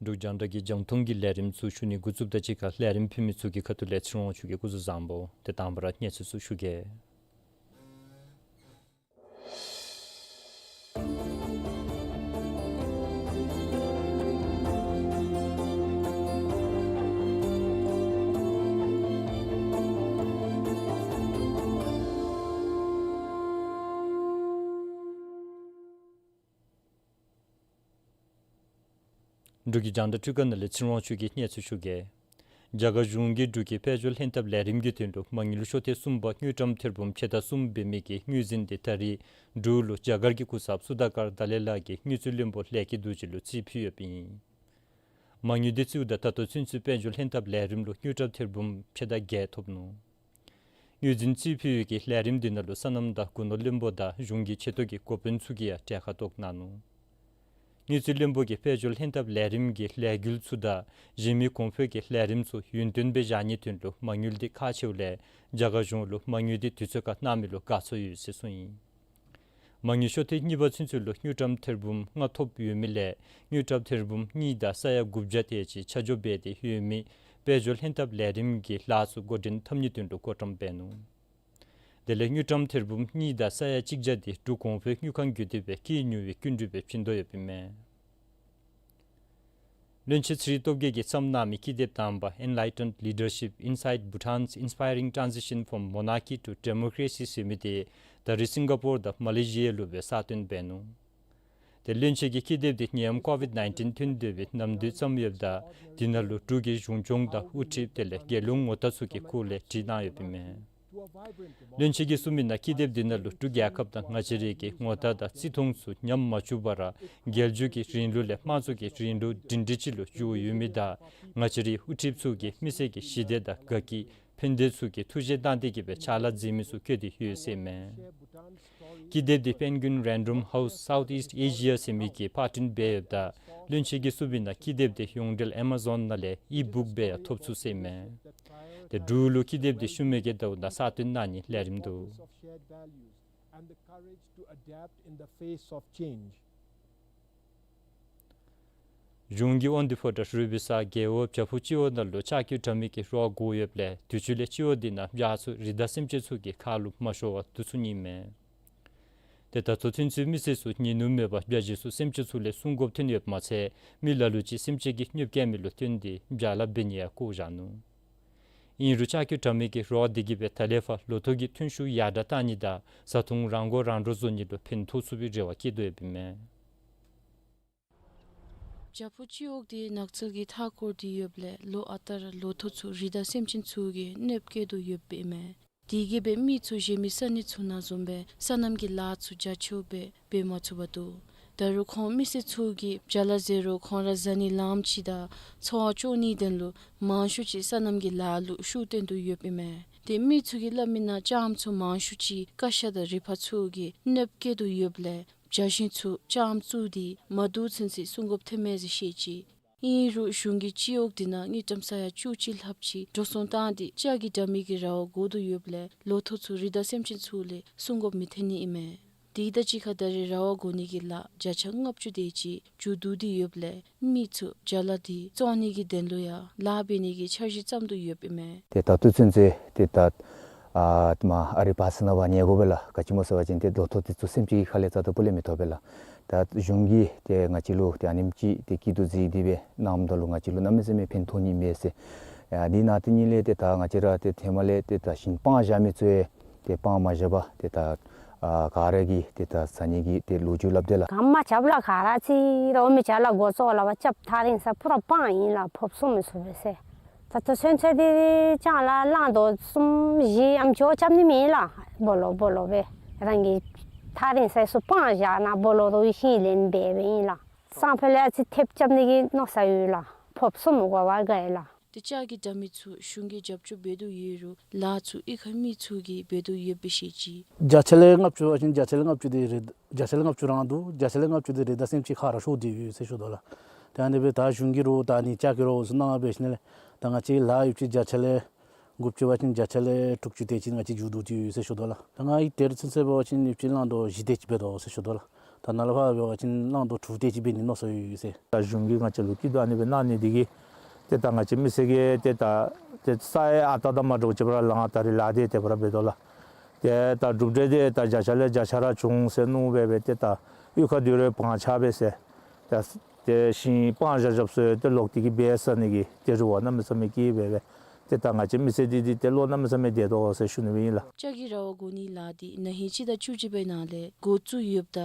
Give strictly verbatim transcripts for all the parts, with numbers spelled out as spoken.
འབྲུག་རྒྱང་བསྒྲགས་ཀྱི་རྒྱང་མཐོང་གི་ལས་རིམ་ཚུ་ཞུ་ནི་འགོ་བཙུགསཔ་དང་གཅིག་ཁར་ལས་རིམ་ཕུལ་མི་ཚུ་གི་ཁ་ཐུག་ལས་ཚེ་རིང་དབང་ཕྱུག་གིས་སྐུ་གཟུགས་བཟང་པོ། ཏེ་དང་པ་ར་གནས་ཚུལ་ཚུ་ཞུ་གེ། འབྲུག་གི་རྒྱང་བསྒྲགས་འཕྲུལ་ཁང་ནང་ལས་ཚེ་རིང་དབང་ཕྱུག་གིས་གནས་ཚུལ་ཞུ་གེ། རྒྱ་གར་གཞུང་གིས་འབྲུག་གི་དཔལ་འབྱོར་ལྷན་ཐབས་ལས་རིམ་གྱི་དོན་ལུ་མ་དངུལ་ཤོག་ཐེངས་གསུམ་པ་དངུལ་ཀྲམ་ཐེར་འབུམ་ཕྱེད་དང་གསུམ་འབད་མི་གི་དངུལ་འཛིན་དེ་ད་རིས་འབྲུག་ལུ་རྒྱ་གར་གྱི་སྐུ་ཚབ་སུ་དཱ་ཀར་དཱ་ལའི་ལཱ་གིས་དངུལ་རྩིས་བློན་པོ་ལས་ཀྱི་འདུ་འཛི་ལུ་རྩིས་ཕུལ་ཡོདཔ་ཨིན། མ་དངུལ་དེ་རྩིསཝ་ད་ད་ལྟོ་ཚུན་ཚོད་དཔལ་འབྱོར་ལྷན་ཐབས་ལས་རིམ་ལུ་དངུལ་ཀྲམ་ཐེར་འབུམ་ཕྱེད་དང་བརྒྱད་ཐོབ་ནུག། དངུལ་འཛིན་རྩིས་ཕུལ་བའི་གི་ལས་རིམ་འདི་ནང་ལུ་སོ་ནམ་དང་སྒོ་ནོར་བློན་པོ་དང་གཞུང་གི་ཆེ་མཐོ་གི་འགོ་དཔོན་ཚུ་གིས་ཡང་གྲལ་ཁར་གཏོགས་གནང་ནུག། དངུལ་རྩིས་བློན་པོ་གིས་དཔལ་འབྱོར་ལྷན་ཐབས་ལས་རིམ་གྱི་ལས་འགུལ་ཚུ་དང་གཞན་མི་གོང་འཕེལ་གྱི་ལས་རིམ་ཚུ་ཡུན་བརྟན་སྦེ་བཞག་ནིའི་དོན་ལུ་མ་དངུལ་དེ་ཁག་ཆེཝ་ལས་རྒྱ་གར་གཞུང་ལུ་མ་དངུལ་དེ་དུས་ཚོད་ཁར་གནང་མི་ལུ་དགའ་ཚོར་ཡོད་ཟེར་གསུངས་ཡི། མ་དངུལ་ཤོག་ཐེངས་གཉིས་པ་ཚུན་ཚོད་ལུ་དངུལ་ཀྲམ་ཐེར་འབུམ་ལྔ་ཐོབ་ཡོད་མི་ལས་དངུལ་ཀྲམ་ཐེར་འབུམ་གཉིས་དང་ས་ཡ་དགུ་བརྒྱ་དེ་ཅིག་ཆ་འཇོག་འབད་དེ་ཡོད་མི་དཔལ་འབྱོར་ལྷན་ཐབས་ལས་རིམ་གྱི་ལཱ་ཚུ་འགོ་འདྲེན་འཐབ་ནིའི་དོན་ལུ་བཀོད་ཁྲམ་འབད་ནུག། དེ་ལས་དངུལ་ཀྲམ་ཐེར་འབུམ་གཉིས་དང་ས་ཡ་གཅིག་བརྒྱ་དེ་འབྲུག་གོང་འཕེལ་དངུལ་ཁང་བརྒྱུད་དེ་སྦེ་སྐྱེད་ཉོ་བའི་སྐྱིན་འགྲུལ་སྦེ་བྱིན་དོ་ཡོདཔ་ཨིན་མས། བློན་ཆེན་ཚེ་རིང་སྟོབས་རྒྱས་ཀྱིས་བརྩམས་གནང་མི་ཀི་དེབ་དང་པ་Enlightened Leadership Insight Bhutan's Inspiring Transition from Monarchy to Democracy ཟེར་མི་དེ་ད་རིས་སིང་ག་པོར་དང་མ་ལེ་ཤི་ཡ་ལུ་སྦེ་གསར་བཏོན་འབད་ནུག། དེ་བློན་ཆེན་གྱི་ཀི་དེབ་དེ་ནད་ཡམས་ཀོ་བིཌ་ནའིན་ཊིན་ཐོན་སྡོད་པའི་ནམ་དུས་ཙམ་ཡོདཔ་ད་དེ་ནང་ལུ་འབྲུག་གི་གཞུང་སྐྱོང་དང་དབུ་ཁྲིདཔ་དེ་ལས་རྒྱལ་ཡོངས་ངོ་རྟགས་ཚུ་གི་སྐོར་ལས་བྲིས་གནང་ཡོདཔ་ཨིན་མས། བློན་ཆེན་གྱིས་གསུངས་མི་ནང་ཀི་དེབ་དེ་ནང་ལུ་འབྲུག་རྒྱལ་ཁབ་དང་ང་བཅས་རའི་གི་ངོ་རྟགས་དང་བརྩི་མཐོང་ཚུ་ཉམས་མ་བཅུག་པར་རྒྱལ་བརྒྱུད་ཀྱི་རིང་ལུགས་ལས་དམངས་གཙོ་གི་རིང་ལུགས་སྒྲིང་སྒྲི་ཅིག་ལུ་འགྱུར་ཡོད་མི་དང་ང་བཅས་རའི་དབུ་ཁྲིདཔ་ཚུ་གིས་མི་སེར་གྱི་ཞི་བདེ་དང་དགའ་སྐྱིད་ཕན་བདེ་ཚུ་གི་ཐུགས་བཞེད་བཏང་སྟེ་གི་སྦེ་ཕྱག་ལཱ་མཛད་མི་ཚུ་བཀོད་དེ་ཡོད་ཟེར་མས། ཀི་དེབ་དེ་Penguin Random House Southeast Asia ཟེར་མི་གིས་ཕར་འཕྲིན་འབད་ཡོདཔ་ད་བློན་ཆེན་གྱིས་གསུངས་མི་ནང་ཀི་དེབ་དེ་ཡོངས་འབྲེལ་ཨེ་མ་ཛོན་ནང་ལས་ཨི་བུཀ་སྦེ་ཡང་ཐོབ་ཚུགས་ཟེར་མས། དེ་འབྲུག་ལུ་ཀི་དེབ་དེ་ཤུལ་མའི་གི་ཟླཝ་ནང་གསར་བཏོན་གནང་ནིའི་ལས་རིམ་འདུག། གཞུང་གིས་དབང་འདུས་ཕོ་བྲང་རུ་སྦིས་ས་རྒེད་འོག་བྱག་ཕུག་སྤྱི་འོག་ནང་ལུ་ལྕགས་ཀྱུ་དྲ་མིག་གི་རོགས་དགོ་ཡོདཔ་ལས་དུས་ཅི་ལས་སྤྱི་འོག་དེ་ནང་བྱག་ཚུ་རི་དྭགས་སེམས་ཅན་ཚུ་གི་ཁ་ལུ་མ་ཤོར་བར་བསྡུ་ཚུགས་ནི་མས། དེ་ད་ལྟོ་ཚུན་ཚོད་མི་སེར་ཚུ་ཉིན་ནུབ་མེད་པར་བྱག་ཅིག་ཚུ་སེམས་ཅན་ཚུ་ལས་སྲུང་དགོཔ་ཐོན་ཡོདཔ་མ་ཚད་མི་ལ་ལུ་ཅིག་སེམས་ཅན་གྱི་གནོདཔ་བཀལ་མི་ལུ་བརྟེན་ཏེ་བྱག་ལཱ་འབད་ནི་ཡང་བཀོ་བཞག་ནུག། ཨིན་རུང་ལྕགས་ཀྱུ་དྲ་མིག་གི་རོགས་དེ་གིས་སྦེ་ད་ལས་ཕར་ལོ་ཐོག་གི་ཐོན་ཤུགས་ཡར་དྲགས་བཏང་ནི་དང་བཟའ་འཐུང་རང་མགོ་རང་འདྲོངས་བཟོ་ནི་ལུ་ཕན་ཐོགས་ཚུགས་པའི་རེ་བ་བསྐྱེད་དོ་ཡོདཔ་ཨིན་མས། བྱག་ཕུག་སྤྱི་འོག་དེ་ནགས་ཚལ་གྱི་མཐའ་སྐོར་དེ་ཡོདཔ་ལས་ལོ་ཨ་རྟག་ར་ལོ་ཐོག་ཚུ་རི་དྭགས་སེམས་ཅན་ཚུ་གིས་གནོདཔ་བཀལ་དོ་ཡོདཔ་ཨིན་མས། དེ་གིས་སྦེ་མི་ཚུ་གཞན་མི་ས་གནས་ཚུ་ནང་བཟུམ་སྦེ་སོ་ནམ་གྱི་ལཱ་ཚུ་རྒྱ་ཆེཝ་སྦེ་འབད་མ་ཚུགས་པར་འདུག། ད་རུང་ཁོང་མི་སེར་ཚུ་གིས་བྱ་ལཱ་མཛད་རུང་ཁོང་ར་བཟའ་ནི་ལངམ་ཅིག་དང་འཚོ་བ་སྐྱོང་ནིའི་དོན་ལུ་མང་ཤོས་ཅིག་སོ་ནམ་གྱི་ལཱ་ལུ་ཤུགས་བཏོན་དོ་ཡོདཔ་ཨིན་མས། དེ་མི་ཚུ་གིས་སླབ་མི་ནང་ལྕངམ་ཚུ་མང་ཤོས་ཅིག་ཀ་ཤ་དང་རི་ཕག་ཚུ་གིས་གནོདཔ་བཀལ་དོ་ཡོདཔ་ལས་ བྱ་ཤིང་ཚུ་ལྕངམ་བཙུགས་ཏེ་མ་བསྡུ་ཚུན་ཚོད་སྲུང་སྐྱོབ་ཐབས་མེད་ཟེར་བཤད་ཅི། ཨིན་རུང་གཞུང་གིས་སྤྱི་འོག་དེ་ནང་དངུལ་ཀྲམ་ས་ཡ་བཅུ་གཅིག་ལྷགཔ་ཅིག་འགྲོ་སོང་བཏང་སྟེ་ལྕགས་ཀྱི་དྲ་མིག་གི་ར་བ་བསྒོར་དོ་ཡོདཔ་ལས་ལོ་ཐོག་ཚུ་རི་དྭགས་སེམས་ཅན་ཚུ་ལས་སྲུང་སྐྱོབ་མི་ཐོན་ནི་ཨིན་མས། དེ་དང་གཅིག་ཁར་ད་རེས་ར་བ་བསྒོར་ནི་གི་ལཱ་བརྒྱ་ཆ་ལྔ་བཅུ་དེ་ཅིག་མཇུག་བསྡུ་སྟེ་ཡོདཔ་ལས་མི་ཚུ་བྱ་ལཱ་དེ་བཙོང་ནི་གི་དོན་ལུ་ཡང་ལཱ་འབད་ནི་གི་འཆར་གཞི་བརྩམ་དོ་ཡོདཔ་ཨིན་མས། ཏེ་ད་ལྟོ་ཚུན་ཚོད་ཏེ་ད་ཨ་དེ་མ་ཨ་རི་བ་སི་ནང་འབད་ཉལ་དགོ་པས་ལགས། ག་ཅི་སྨོ་ཟེར་བ་ཅིན་ཏེ་ལོ་ཐོག་དེ་ཚུ་སེམས་ཅན་གྱི་ཁ་ལས་རྩ་དང་པོ་ལས་མི་ཐོབ་པས་ལགས། ད་གཞུང་གིས་ཏེ་ང་བཅས་ལུ་ཏེ་ཨ་ནེམ་ཅིག་ཏེ་སྐྱིད་སྡུག་གཟིགས་ཏེ་སྦེ་གནངམ་ད་ལུ་ང་བཅས་ལུ་གནམ་མེད་ས་མེད་ཕན་ཐོགས་ནི་མས་ཟེར། ཡ་དེ་ནང་དེ་ཉིད་ལས་ཏེ་ད་ང་བཅས་ར་ཏེ་ཧེ་མ་ལས་ཏེ་ད་ཤིང་སྤང་བཞག་མི་ཚུ་ཡང་ཏེ་སྤང་མ་བཞག་པར་ཏེ་ད་ཨ་ག་ར་གིས་ཏེ་ད་ཟ་ནི་གི་ཏེ་ལོ་རྒྱུས་སླབ་དེས་ལགས། ག་མ་རྐྱབ་ལགས། ག་ར་ཅིག་རོགས་མི་རྐྱབ་ལགས། འགོ་བཙུགས་ལས་ཕར་རྐྱབ་ཐག་རིང་ས་པུ་ར་སྤང་ཨིན་ལགས། ཕོརཔ་གསུམ་མི་ཚུགས་པས་ཟེར། ད་ལྟོ་ཚུན་ཚོད་འདི་ལྕང་ལ་གླང་རྡོག་གསུམ་བཞི་ཨམ་ཅོག་རྐྱབ་ནི་མེད་ལགས། སྦོ་ལོགས་སྦོ་ལོགས་སྦེ་རང་གི་ཐག་རིང་ས་ཚུ་སྤང་བཞག་ནང་སྦོ་ལོགས་རུ་ཤིང་ལེན་འབད་འབདཝ་ཨིན་ལགས། སང་ཕོད་ལས་ཨ་ཙི་ཐེབས་རྐྱབ་ནི་གི་མནོ་བསམ་ཡོད་ལགས། ཕོརཔ་གསུམ་དགོ་པ་དགའ་ཡི་ལགས། ཏེ་ལྕགས་ཀྱི་དྲ་མིག་ཚུ་གཞུང་གིས་རྒྱབ་སྐྱོར་འབད་དོ་ཡོད་རུང་ལཱ་ཚུ་གཡུས་ཁའི་མི་ཚུ་གིས་འབད་དོ་ཡོདཔ་སྦེ་བཤད་ཅི། བརྒྱ་ཆ་ལས་ལྔ་བཅུ་འབད་བ་ཅིན་བརྒྱ་ཆ་ལས་ལྔ་བཅུ་དེ་རི་བརྒྱ་ཆ་ལས་ལྔ་བཅུ་རང་འདུག། བརྒྱ་ཆ་ལས་ལྔ་བཅུ་དེ་རི་དྭགས་སེམས་ཅན་ཁག་ར་ཤོར་ཏེ་ཡོད་ཟེར་ཞུ་དོ་ལགས། ཏེ་ཨ་ནི་སྦེ་ད་གཞུང་གིས་རོགས་ད་ཨ་ནི་ལྕགས་ཀྱི་རོགས་ཚུ་གནང་འབད་ཞིནམ་ལས་ད་ང་བཅས་ལཱ་ཡོདཔ་ཅིག་བརྒྱ་ཆ་ལས་དགུ་བཅུ་འབད་བ་ཅིན་བརྒྱ་ཆ་ལས་དྲུག་ཅུ་དེ་ཅིག་ང་བཅས་མཇུག་བསྡུ་སྟེ་ཡོད་ཟེར་ཞུ་དོ་ལགས། ད་ང་གིས་དེར་ཚུན་ཚོད་འབད་བ་ཅིན་ཡོདཔ་ཅིག་གླང་རྡོག་བཞི་དེ་ཅིག་འབད་དོ་ཟེར་ཞུ་དོ་ལགས། ད་ནཱ་ལས་ཕར་འབད་བ་ཅིན་གླང་རྡོག་དྲུག་དེ་ཅིག་འབད་ནིའི་མནོ་བསམ་ཡོད་ཟེར། ད་གཞུང་གིས་ང་བཅས་ལུ་སྐྱིད་སྡུག་ཨ་ནི་སྦེ་གནང་ནི་དེ་གིས་ཏེ་ད་ང་བཅས་མི་སེར་གྱིས་ཏེ་ད་ཏེ་ས་ཡི་ཨ་རྟག་དང་མ་འདྲཝ་ཅིག་སྦེ་ར་ལང་ད་རིས་ལཱ་དེ་དེ་སྦེ་ར་འབད་དོ་ལགས། ཏེ་ད་གྲུབ་འབྲས་དེ་ད་བརྒྱ་ཆ་ལས་བརྒྱ་ཆ་ར་བྱུང་ཟེར་མནོ་སྦེ་སྦེ་ཏེ་ད་གཡུས་ཁར་སྡོད་རུང་བང་ཆགས་སྦེ་ཟེར། ད་ཏེ་ཤིང་སྤང་བཞག་བཞགཔ་ཚུ་ཏེ་ལོག་སྟེ་གིས་འབད་ཟ་ནི་གི་ཏེ་རེ་བ་གནམ་མེད་ས་མེད་བསྐྱེད་སྦེ་སྦེ་ཏེ་ད་ང་བཅས་མི་སེར་འདི་འདི་ཏེ་བློ་གནམ་མེད་ས་མེད་བདེ་དོ་ཟེར་ཞུ་ནི་སྦེ་ཨིན་ལགས། ལྕགས་ཀྱི་ར་བ་བསྒོར་ནིའི་ལཱ་འདི་ན་ཧིང་སྤྱི་ཟླ་བཅུ་གཅིག་པའི་ནང་ལས་འགོ་བཙུགས་ཡོདཔ་ད་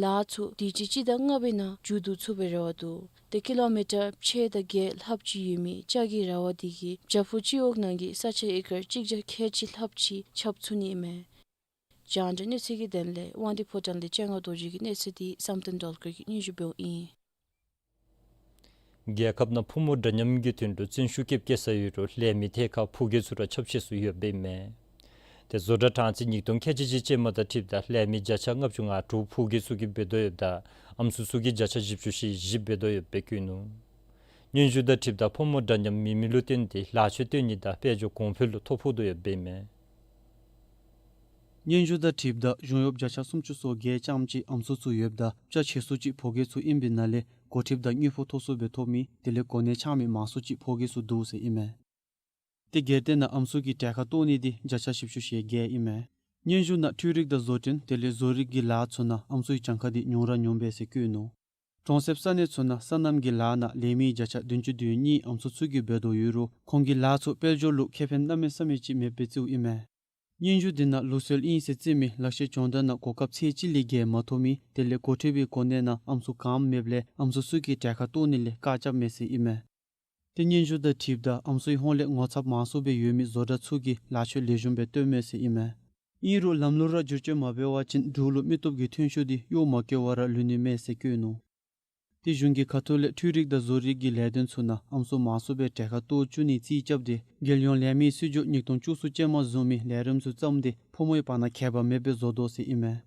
ལཱ་ཚུ་དུས་ཅི་སྤྱི་ཟླ་ལྔ་པའི་ནང་མཇུག་བསྡུ་ཚུགས་པའི་རེ་བ་འདུག། ཏེ་ཀི་ལོ་མི་ཊར་ཕྱེད་དང་བརྒྱད་ལྷགཔ་ཅིག་ཡོད་མི་ལྕགས་ཀྱི་ར་བ་འདི་གིས་བྱ་ཕོ་སྤྱི་འོག་ནང་གི་ས་ཆ་ཨེ་ཀར་གཅིག་བརྒྱ་ཁལ་གཅིག་ལྷགཔ་ཅིག་ཁྱབ་ཚུགས་ནི་ཨིན་མས། རྒྱང་བསྒྲགས་གནས་ཚུལ་གྱི་དོན་ལས་དབང་འདུས་ཕོ་བྲང་ལས་སྤྱན་སྔ་རྡོ་རྗེ་གི་གནས་ཚུལ་འདི་བསམ་གཏན་སྒྲོལ་དཀར་གྱིས་སྙན་ཞུ་འབདཝ་ཨིན། རྒྱལ་ཁབ་ནང་ཕོ་མོ་འདྲ་མཉམ་གྱི་དོན་ལུ་བརྩོན་ཤུགས་བསྐྱེད་བསྐྱེད་ས་ཡོད་རུང་ལས་མི་ཐད་ཁར་ཕོ་སྐྱེས་ཚུ་ར་ཁྱབ་ཆེ་སུ་ཡོདཔ་ཨིན་མས། ཏེ་བཟོ་གྲྭ་གྲངས་ཚད་ཉིས་སྟོང་ཁལ་གཅིག་ཅིག་ཅན་མ་དང་འཁྲིལཝ་ད་ལས་མི་བརྒྱ་ཆ་ལྔ་བཅུ་ང་དྲུག་ཕོ་སྐྱེས་ཚུ་གིས་འབད་དོ་ཡོདཔ་ད་ཨམ་སྲུ་ཚུ་གིས་བརྒྱ་ཆ་བཞི་བཅུ་ཞེ་བཞི་འབད་དོ་ཡོདཔ་སྦེ་བཀོད་ནུག། སྙན་ཞུ་དང་འཁྲིལཝ་ད་ཕོ་མོ་འདྲ་མཉམ་མེད་མི་ལུ་བརྟེན་ཏེ་ལཱ་ཕྱོགས་སྟོན་ནི་དང་དཔལ་འབྱོར་གོང་འཕེལ་ལུ་ཐོ་ཕོག་དོ་ཡོདཔ་ཨིན་མས། སྙན་ཞུ་དང་འཁྲིལཝ་ད་གཞུང་གཡོགཔ་བརྒྱ་ཆ་སུམ་ཅུ་སོ་བརྒྱད་ཙམ་ཅིག་ཨམ་སྲུ་ཚུ་ཡོདཔ་ད་ཆ་ཆེ་སུ་ཅིག་ཕོ་སྐྱེས་ཚུ་ཨིན་པའི་ནང་ལས་འགོ་ཁྲིདཔ་དང་དངུལ་ཕོགས་མཐོ་སུ་སྦེ་ཐོབ་མི་དེ་ལས་གོ་གནས་འཆང་མི་མང་སུ་ཅིག་ཕོ་སྐྱེས་ཚུ་འདུག་ཟེར་ཨིན་མས། ཏེ་སྒེར་སྡེ་ནང་ཨམ་སྲུ་གི་གྲལ་ཁར་གཏོགས་ནི་འདི་བརྒྱ་ཆ་བཞི་བཅུ་ཞེ་བརྒྱད་ཨིན་མས། སྙན་ཞུ་ནང་འཕྲུལ་རིག་དང་བཟོ་སྐྲུན་དེ་ལས་བཟོ་རིག་གི་ལཱ་ཚུ་ནང་ཨམ་སྲུའི་གྱངས་ཁ་འདི་ཉུང་ར་ཉུངམ་སྦེ་ཟེར་བཀོད་ནུག། གྲོང་གསེབ་ས་གནས་ཚུ་ནང་སོ་ནམ་གྱི་ལཱ་ནང་ལས་མི་བརྒྱ་ཆ་བདུན་ཅུ་དོན་གཉིས་ཨམ་སྲུ་ཚུ་གིས་འབད་དོ་ཡོད་རུང་ཁོང་གི་ལཱ་ཚུ་དཔལ་འབྱོར་ལུ་ཁེ་ཕན་གནམ་མེད་ས་མེད་ཅིག་མེདཔ་སྦེ་བརྩིཝ་ཨིན་མས། སྙན་ཞུ་འདི་ནང་ལུགས་སྲོལ་ཨིན་ཟེར་བརྩི་མི་ལག་ཤེས་སྦྱོང་བརྡར་ནང་གོ་སྐབས་ཚད་གཅིག་ལས་བརྒལ་མ་ཐོབ་མི་དེ་ལས་འགོ་ཁྲིད་པའི་གོ་གནས་ནང་ཨམ་སྲུ་གངམ་མེདཔ་ལས་ཨམ་སྲུ་ཚུ་གི་གྲལ་ཁར་གཏོགས་ནི་ལས་བཀག་ཆ་མེད་ཟེར་ཨིན་མས། ཏེ་སྙན་ཞུ་དང་འཁྲིལཝ་ད་ཨམ་སྲུའི་ཧོངས་ལས་ངོ་ཚབ་མང་སུ་སྦེ་ཡོད་མི་བཟོ་གྲྭ་ཚུ་གིས་ལཱ་ཕྱོགས་ལེགས་ཤོམ་སྦེ་སྟོན་མས་ཟེར་ཨིན་མས། ཨིན་རུང་ལམ་ལུགས་ར་བསྒྱུར་བཅོས་མ་འབད་བ་ཅིན་འབྲུག་ལུ་མི་སྟོབས་ཀྱི་ཐོན་ཤུགས་འདི་གཡོག་མ་བཀོལ་བར་ར་ལུས་ནི་མས་ཟེར་བཀོད་ནུག། ཏེ་གཞུང་གི་ཁ་ཐུག་ལས་འཕྲུལ་རིག་དང་བཟོ་རིག་གི་ལས་དོན་ཚུ་ནང་ཨམ་སྲུ་མང་སུ་སྦེ་གྲལ་ཁར་གཏོགས་བཅུག་ནིའི་རྩིས་རྐྱབ་སྟེ་རྒྱལ་ཡོངས་ལས་མིའི་སྲིད་བྱུས་ཉིས་སྟོང་བཅུ་གསུམ་ཅན་མ་བཟུང་མི་ལས་རིམ་ཚུ་བརྩམས་ཏེ་ཕོ་མོའི་བར་ན་ཁྱད་པར་མེདཔ་སྦེ་བཟོ་དོ་ཟེར་ཨིན་མས།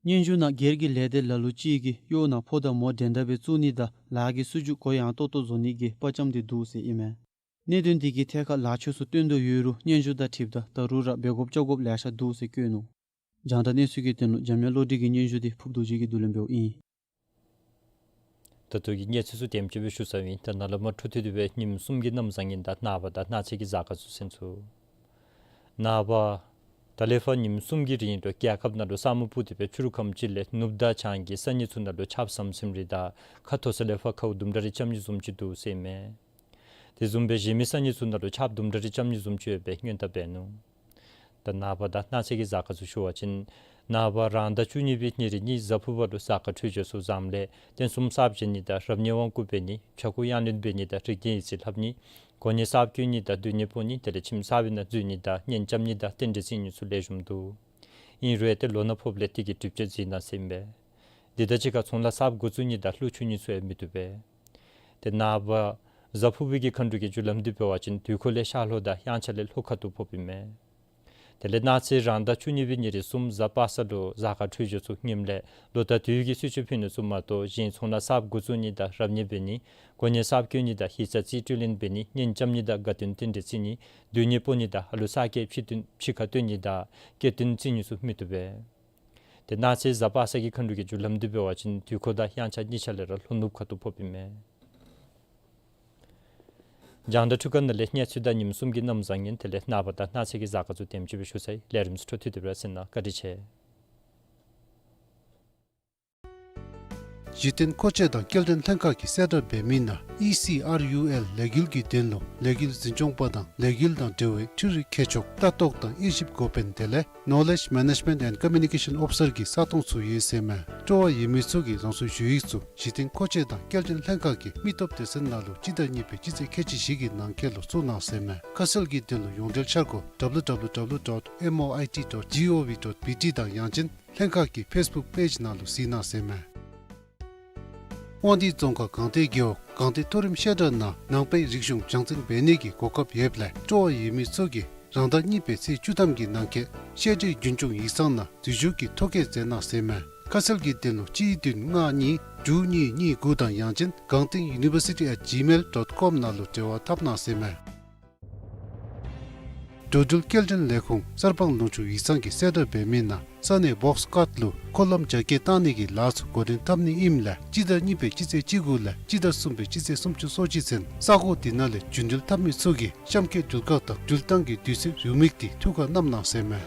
སྙན་ཞུ་ནང་སྒེར་གྱི་ལས་སྡེ་ལ་ལུ་ཅིག་གིས་གཡོག་ནང་ཕོ་དང་མོ་འགྲན་ཟླ་སྦེ་བཙུགས་ནི་དང་ལཱ་གི་སྲིད་བྱུས་གུ་ཡངས་ཏོག་ཏོ་བཟོ་ནི་གི་དཔའ་བཅམ་སྟེ་འདུག་ཟེར་ཨིན་མས། གནད་དོན་འདི་གི་ཐད་ཁར་ལཱ་ཕྱོགས་ཚུ་སྟོན་དོ་ཡོད་རུང་སྙན་ཞུ་དང་འཁྲིལཝ་ད་ད་རུང་ར་འབད་དགོཔ་བཅོ་དགོཔ་ལེ་ཤ་འདུག་ཟེར་བཀོད་ནུག། རྒྱང་བསྒྲགས་གནས་ཚུལ་གྱི་དོན་ལུ་འཇམ་དབྱངས་བློ་གྲོས་ཀྱི་སྙན་ཞུ་འདི་ཕུབ་རྡོ་རྗེ་གིས་བསྡུ་ལེན་འབདཝ་ཨིན། ད་ལྟོ་གི་གནས་ཚུལ་ཚུ་དེམ་ཅིག་སྦེ་ཞུ་ཚརཝ་ཨིན། ད་ནཱ་ལས་མར་འཕྲོ་མཐུད་དེ་སྦེ་ཉིནམ་གསུམ་གྱི་གནམ་བཟང་ངན་དང་ནངས་པ་དང་གནངས་ཚེ་གི་གཟའ་སྐར་ཚུ་ཚུན་ཚོད། ནངས་པ་ད་ལས་ཕར་ཉིནམ་གསུམ་གྱི་རིང་ལུ་རྒྱལ་ཁབ་ནང་ལུ་ས་སྨུག་སྤུབས་ཏེ་སྦེ་ཕྱི་རུ་ཁམས་ཅིག་ལས་ནུབ་དང་བྱང་གི་ས་གནས་ཚུ་ནང་ལུ་ཆརཔ་ཟམ་ཟིམ་རེ་དང་ཁ་མཐོ་ས་ལས་ཕར་ཁཝ་དུམ་གྲ་རེ་རྐྱབ་ནི་བཟུམ་ཅིག་འདུག་ཟེར་ཨིན་མས། དེ་བཟུམ་སྦེ་གཞན་མི་ས་གནས་ཚུ་ནང་ལུ་ཆརཔ་དུམ་གྲ་རེ་རྐྱབ་ནི་བཟུམ་ཅིག་ཡོད་པའི་སྔོན་བརྡ་འབད་ནུག། ད་ནངས་པ་དང་གནངས་ཚེ་གི་གཟའ་སྐར་ཚུ་ཞུ་བ་ཅིན་ནངས་པ་རང་ཟླ་བཅུ་གཉིས་པའི་ཉེར་གཉིས་གཟའ་ཕུར་བ་ལུ་གཟའ་སྐར་འཕྲོད་སྦྱོར་ཚུ་བཟངམ་ལས་རྟེན་གསུམ་གསརཔ་བྱིན་ནི་དང་རབ་གནས་དབང་བསྐུར་འབད་ནི་ཕྱྭ་འགུགས་གཡང་ལེན་འབད་ནི་དང་རིག་གནས་ཡིག་རྩིས་ལྷབ་ནི་གོ་གནས་གསརཔ་བསྐོ་ནི་དང་སྡོད་གནས་སྤོ་ནི་དེ་ལས་ཁྱིམ་གསར་པའི་ནང་འཛུལ་ནི་དང་གཉེན་རྐྱབ་ནི་དང་རྟེན་འབྲེལ་བརྩི་ནི་ཚུ་ལེགས་ཤོམ་འདུག། ཨིན་རུང་ཡང་ཏེ་ལོ་ན་ཕོགཔ་ལས་དེ་གི་གྲིབ་བཅོས་མཛད་གནང་ཟེར་ཨིན་པས། དེ་དང་གཅིག་ཁར་ཚོང་ལཱ་གསརཔ་འགོ་བཙུགས་ནི་དང་ལྷོད་ཆུ་ནི་ཚུ་ཡང་མི་བཏུབ་པས། ཏེ་ནངས་པ་གཟའ་ཕུར་བུ་གི་མཁའ་འགྲོ་གི་རྒྱུ་ལམ་འདི་འབད་བ་ཅིན་དུས་འཁོར་ལས་ཤར་ལྷོ་དང་དབྱངས་འཆར་ལས་ལྷོ་ཁ་ཐུག་ཕོགཔ་ཨིན་མས། དེ་ལས་གནངས་ཚེ་རང་ཟླ་བཅུ་གཉིས་པའི་ཉེར་གསུམ་གཟའ་པ་སངས་ལུ་གཟའ་སྐར་འཕྲོད་སྦྱོར་ཚུ་ངནམ་ལས་ལོ་ཟླ་དུས་ཀྱི་གསོལ་མཆོད་ཕུལ་ནི་ཚུ་མ་གཏོགས་གཞན་ཚོང་ལཱ་གསརཔ་འགོ་བཙུགས་ནི་དང་རབ་གནས་འབད་ནི་གོ་གནས་གསརཔ་བསྐོ་ནི་དང་ཡིག་ཆ་རྩིས་སྤྲོད་ལེན་འབད་ནི་གཉེན་རྐྱབ་ནི་དང་དགའ་སྟོན་རྟེན་འབྲེལ་བརྩི་ནི་སྡོད་གནས་སྤོ་ནི་དང་ཨ་ལུ་གསར་སྐྱེས་ཕྱི་སྟོན་ཕྱི་ཁར་སྟོན་ནི་དང་སྐྱེ་སྟོན་བརྩི་ནི་ཚུ་མི་བཏུབ་པས། དེ་གནངས་ཚེ་གཟའ་པ་སངས་ཀྱི་མཁའ་འགྲོ་གི་རྒྱུ་ལམ་དུ་འབད་བ་ཅིན་དུས་འཁོར་དང་དབྱངས་འཆར་གཉིས་ཆ་ལས་ར་ལྷོ་ནུབ་ཁ་ཐུག་ཕོགཔ་ཨིན་མས། རྒྱང་བསྒྲགས་འཕྲུལ་ཁང་ནང་ལས་གནས་ཚུལ་དང་ཉིནམ་གསུམ་གྱི་གནམ་བཟང་ངན་དེ་ལས་ནངས་པ་དང་གནངས་ཚེ་གི་གཟའ་སྐར་ཚུ་དེམ་ཅིག་སྦེ་ཞུ་ཚར་ཡི། ལས་རིམ་ཚུ་འཕྲོ་མཐུད་དེ་སྦེ་ར་གསན་གནང་། བཀའ་དྲིན་ཆེ། གཞི་རྟེན་མཁོ་ཆས་དང་སྐྱེལ་འདྲེན་ལྷན་ཁག་གིས་གསལ་བསྒྲགས་འབད་མི་ནང་ཨི་སི་ཨར་ཡུ་ཨེལ་ལས་འགུལ་གྱི་དོན་ལུ་ལས་འགུལ་འཛིན་སྐྱོང་པ་དང་ལས་འགུལ་དང་འབྲེལ་བའི་འཕྲུལ་རིག་མཁས་མཆོག་ལྟ་རྟོག་དང་དབྱེ་ཞིབ་འགོ་དཔོན་དེ་ལས་Knowledge Management and Communication Officer གྱི་ས་སྟོང་ཚུ་ཡོད་ཟེར་མས། སྤྲོ་བ་ཡོད་མི་ཚུ་གིས་རང་སོའི་ཞུ་ཡིག་ཚུ་གཞི་རྟེན་མཁོ་ཆས་དང་སྐྱེལ་འདྲེན་ལྷན་ཁག་གི་མི་སྟོབས་སྡེ་ཚན་ནང་ལུ་སྤྱི་ཟླ་གཉིས་པའི་སྤྱི་ཚེས་ཁལ་གཅིག་བཞི་གི་ནང་འཁོད་ལུ་བཙུགས་གནང་ཟེར་མས། ཁ་གསལ་གྱི་དོན་ལུ་ཡོངས་འབྲེལ་འཆར་སྒོ་www dot moit dot gov dot bt དང་ཡང་ཅིན་ལྷན་ཁག་གི་ཕེསི་བུཀ་པེཇ་ནང་ལུ་གཟིགས་གནང་ཟེར་མས། དབང་འདུས་རྫོང་ཁག་སྒང་སྟེང་རྒེད་འོག་སྒང་སྟེང་མཐོ་རིམ་བཤད་གྲྭ་ནང་ནང་པའི་རིག་གཞུང་སྦྱང་བརྩོན་འབད་ནི་གི་གོ་སྐབས་ཡོདཔ་ལས་སྤྲོ་བ་ཡོད་མི་ཚུ་གིས་རང་ཟླ་གཉིས་པའི་ཚེས་བཅུ་ཐམ་གྱི་ནང་འཁོད་བཤད་གྲྭའི་རྒྱུན་སྐྱོང་ཡིག་ཚང་ནང་འཛུལ་ཞུགས་ཀྱི་ཐོ་བཀོད་མཛད་གནང་ཟེར་མས། ཁ་གསལ་གྱི་དོན་ལུ་གཅིག་བདུན་ལྔ་གཉིས་དྲུག་གཉིས་གཉིས་དགུ་དང་ཡང་ཅིན་སྒང་སྟེང་university at gmail dot com ནང་ལུ་འབྲེལ་བ་འཐབ་གནང་ཟེར་མས། འགྲོ་འགྲུལ་སྐྱེལ་འདྲེན་ལས་ཁུངས་གསར་སྤང་ལུང་ཕྱོགས་ཡིག་ཚང་གིས་གསལ་བསྒྲགས་འབད་མི་ནང་ས་གནས་བོགས་ཀཊ་ལུ་འཁོར་ལམ་རྒྱ་སྐྱེད་བཏང་ནི་གི་ལཱ་ཚུ་འགོ་འདྲེན་འཐབ་ནི་ཨིནམ་ལས་སྤྱི་ཟླ་གཉིས་པའི་སྤྱི་ཚེས་བཅུ་དགུ་ལས་སྤྱི་ཟླ་གསུམ་པའི་སྤྱི་ཚེས་སུམ་ཅུ་སོ་གཅིག་ཚུན་ས་གོ་དེ་ནང་ལས་རྒྱུན་འགྲུལ་འཐབ་མི་ཚུ་གིས་གཤམ་འཁོད་འགྲུལ་ཁག་དང་འགྲུལ་བཏང་གི་དུས་ཚོད་རེའུ་མིག་དེ་ཐུགས་ཁར་བསྣམ་གནང་ཟེར་མས།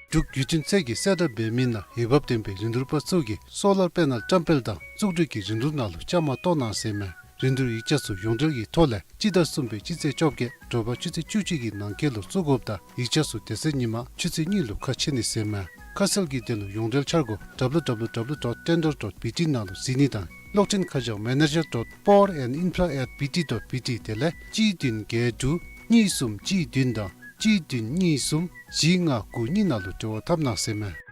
འབྲུག་བརྒྱུད་འཕྲིན་ཚད་ཀྱིས་གསལ་བསྒྲགས་འབད་མི་ནང་འོས་འབབ་ལྡན་པའི་རིན་བསྡུར་པ་ཚུ་གིས་སོ་ལར་པེ་ནལ་བཀྲམ་སྤེལ་དང་བཙུགས་སྒྲིག་གི་རིན་བསྡུར་ནང་ལུ་བཅའ་མར་གཏོགས་གནང་ཟེར་མས། རིན་བསྡུར་ཡིག་ཆ་ཚུ་ཡོངས་འབྲེལ་གྱི་ཐོག་ལས་སྤྱི་ཟླ་གསུམ་པའི་སྤྱི་ཚེས་བཅོ་བརྒྱད་དྲོ་པ་ཆུ་ཚོད་བཅུ་གཅིག་གི་ནང་འཁོད་ལུ་བཙུགས་དགོཔ་དང་ཡིག་ཆ་ཚུ་དེ་ཚེ་ཉིན་མ་ཆུ་ཚོད་གཉིས་ལུ་ཁ་ཕྱེ་ནི་ཟེར་མས། ཁ་གསལ་གྱི་དོན་ལུ་ཡོངས་འབྲེལ་འཆར་སྒོ་www dot tender dot bt ནང་ལུ་གཟིགས་ནི་དང་གློག་འཕྲིན་ཁ་བྱང་manager dot power and infra at bt dot bt དེ་ལས་གཅིག་བདུན་བརྒྱད་དྲུག་གཉིས་གསུམ་གཅིག་བདུན་དང་གཅིག་བདུན་གཉིས་གསུམ་བཞི་ལྔ་དགུ་གཉིས་ནང་ལུ་འབྲེལ་བ་འཐབ་གནང་ཟེར་མས།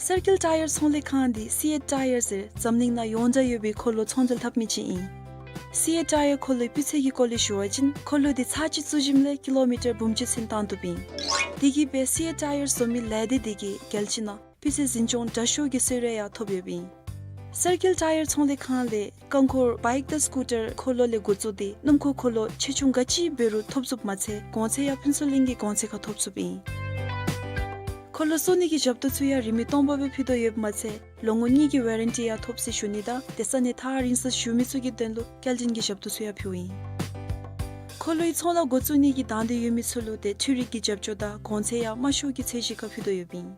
སར་ཀིལ་ཊ་ཡར་ཚོང་ལས་ཁང་འདི་སི་ཨེཊ་ཊ་ཡར་ཟེར་འཛམ་གླིང་ནང་ཡོངས་གྲགས་ཡོད་པའི་འཁོར་ལོ་ཚོང་འབྲེལ་འཐབ་མི་ཅིག་ཨིན། སི་ཨེཊ་ཊ་ཡར་འཁོར་ལོའི་སྤུས་ཚད་ཀྱི་སྐོར་ལས་ཞུ་བ་ཅིན་འཁོར་ལོ་འདི་ཚར་གཅིག་བཙུགས་ཞིནམ་ལས་ཀི་ལོ་མི་ཊར་འབུམ་གཅིག་ཚུན་བཏང་བཏུབ་ཨིན། དེ་གིས་སྦེ་སི་ཨེཊ་ཊ་ཡར་བཟོ་མི་ལས་སྡེ་འདི་གིས་རྒྱལ་སྤྱི་ནང་སྤུས་ཚད་འཛིན་སྐྱོང་དྲག་ཤོས་ཀྱི་གསོལ་རས་ཡང་ཐོབ་ཡོདཔ་ཨིན། སར་ཀིལ་ཊ་ཡར་ཚོང་ལས་ཁང་ལས་རྐང་འཁོར་བའིཀ་དང་སི་ཀུ་ཊར་འཁོར་ལོ་ལས་འགོ་བཙུགས་ཏེ་སྣུམ་འཁོར་འཁོར་ལོ་ཆེ་ཆུང་ག་ཅི་འབད་རུང་ཐོབ་ཚུགསཔ་མ་ཚད་གོང་ཚད་ཡང་ཕུན་ཚོགས་གླིང་གི་གོང་ཚད་ཁར་ཐོབ་ཚུགསཔ་ཨིན། འཁོར་ལོ་བཙུགས་ནི་གི་ཞབས་ཏོག་ཚུ་ཡང་རིན་མེད་སྟོང་པ་སྦེ་ཕུལ་དོ་ཡོདཔ་མ་ཚད་ལོ་ངོ་གཉིས་ཀྱི་ཝ་རེན་ཊི་ཡང་ཐོབ་ཟེར་ཞུ་ནི་དང་དེ་ས་གནས་ཐག་རིང་སར་བཞུགས་མི་ཚུ་གི་དོན་ལུ་སྐྱེལ་འདྲེན་གྱི་ཞབས་ཏོག་ཚུ་ཡང་ཕུལཝ་ཨིན། འཁོར་ལོའི་ཚོང་ལཱ་འགོ་བཙུགས་ནི་གི་དང་འདོད་ཡོད་མི་ཚུ་ལུ་ཏེ་འཕྲུལ་རིག་གི་རྒྱབ་སྐྱོར་དང་གོང་ཚད་ཡང་དམའ་ཤོས་ཀྱི་ཚད་གཞི་ཁར་ཕུལ་དོ་ཡོདཔ་ཨིན།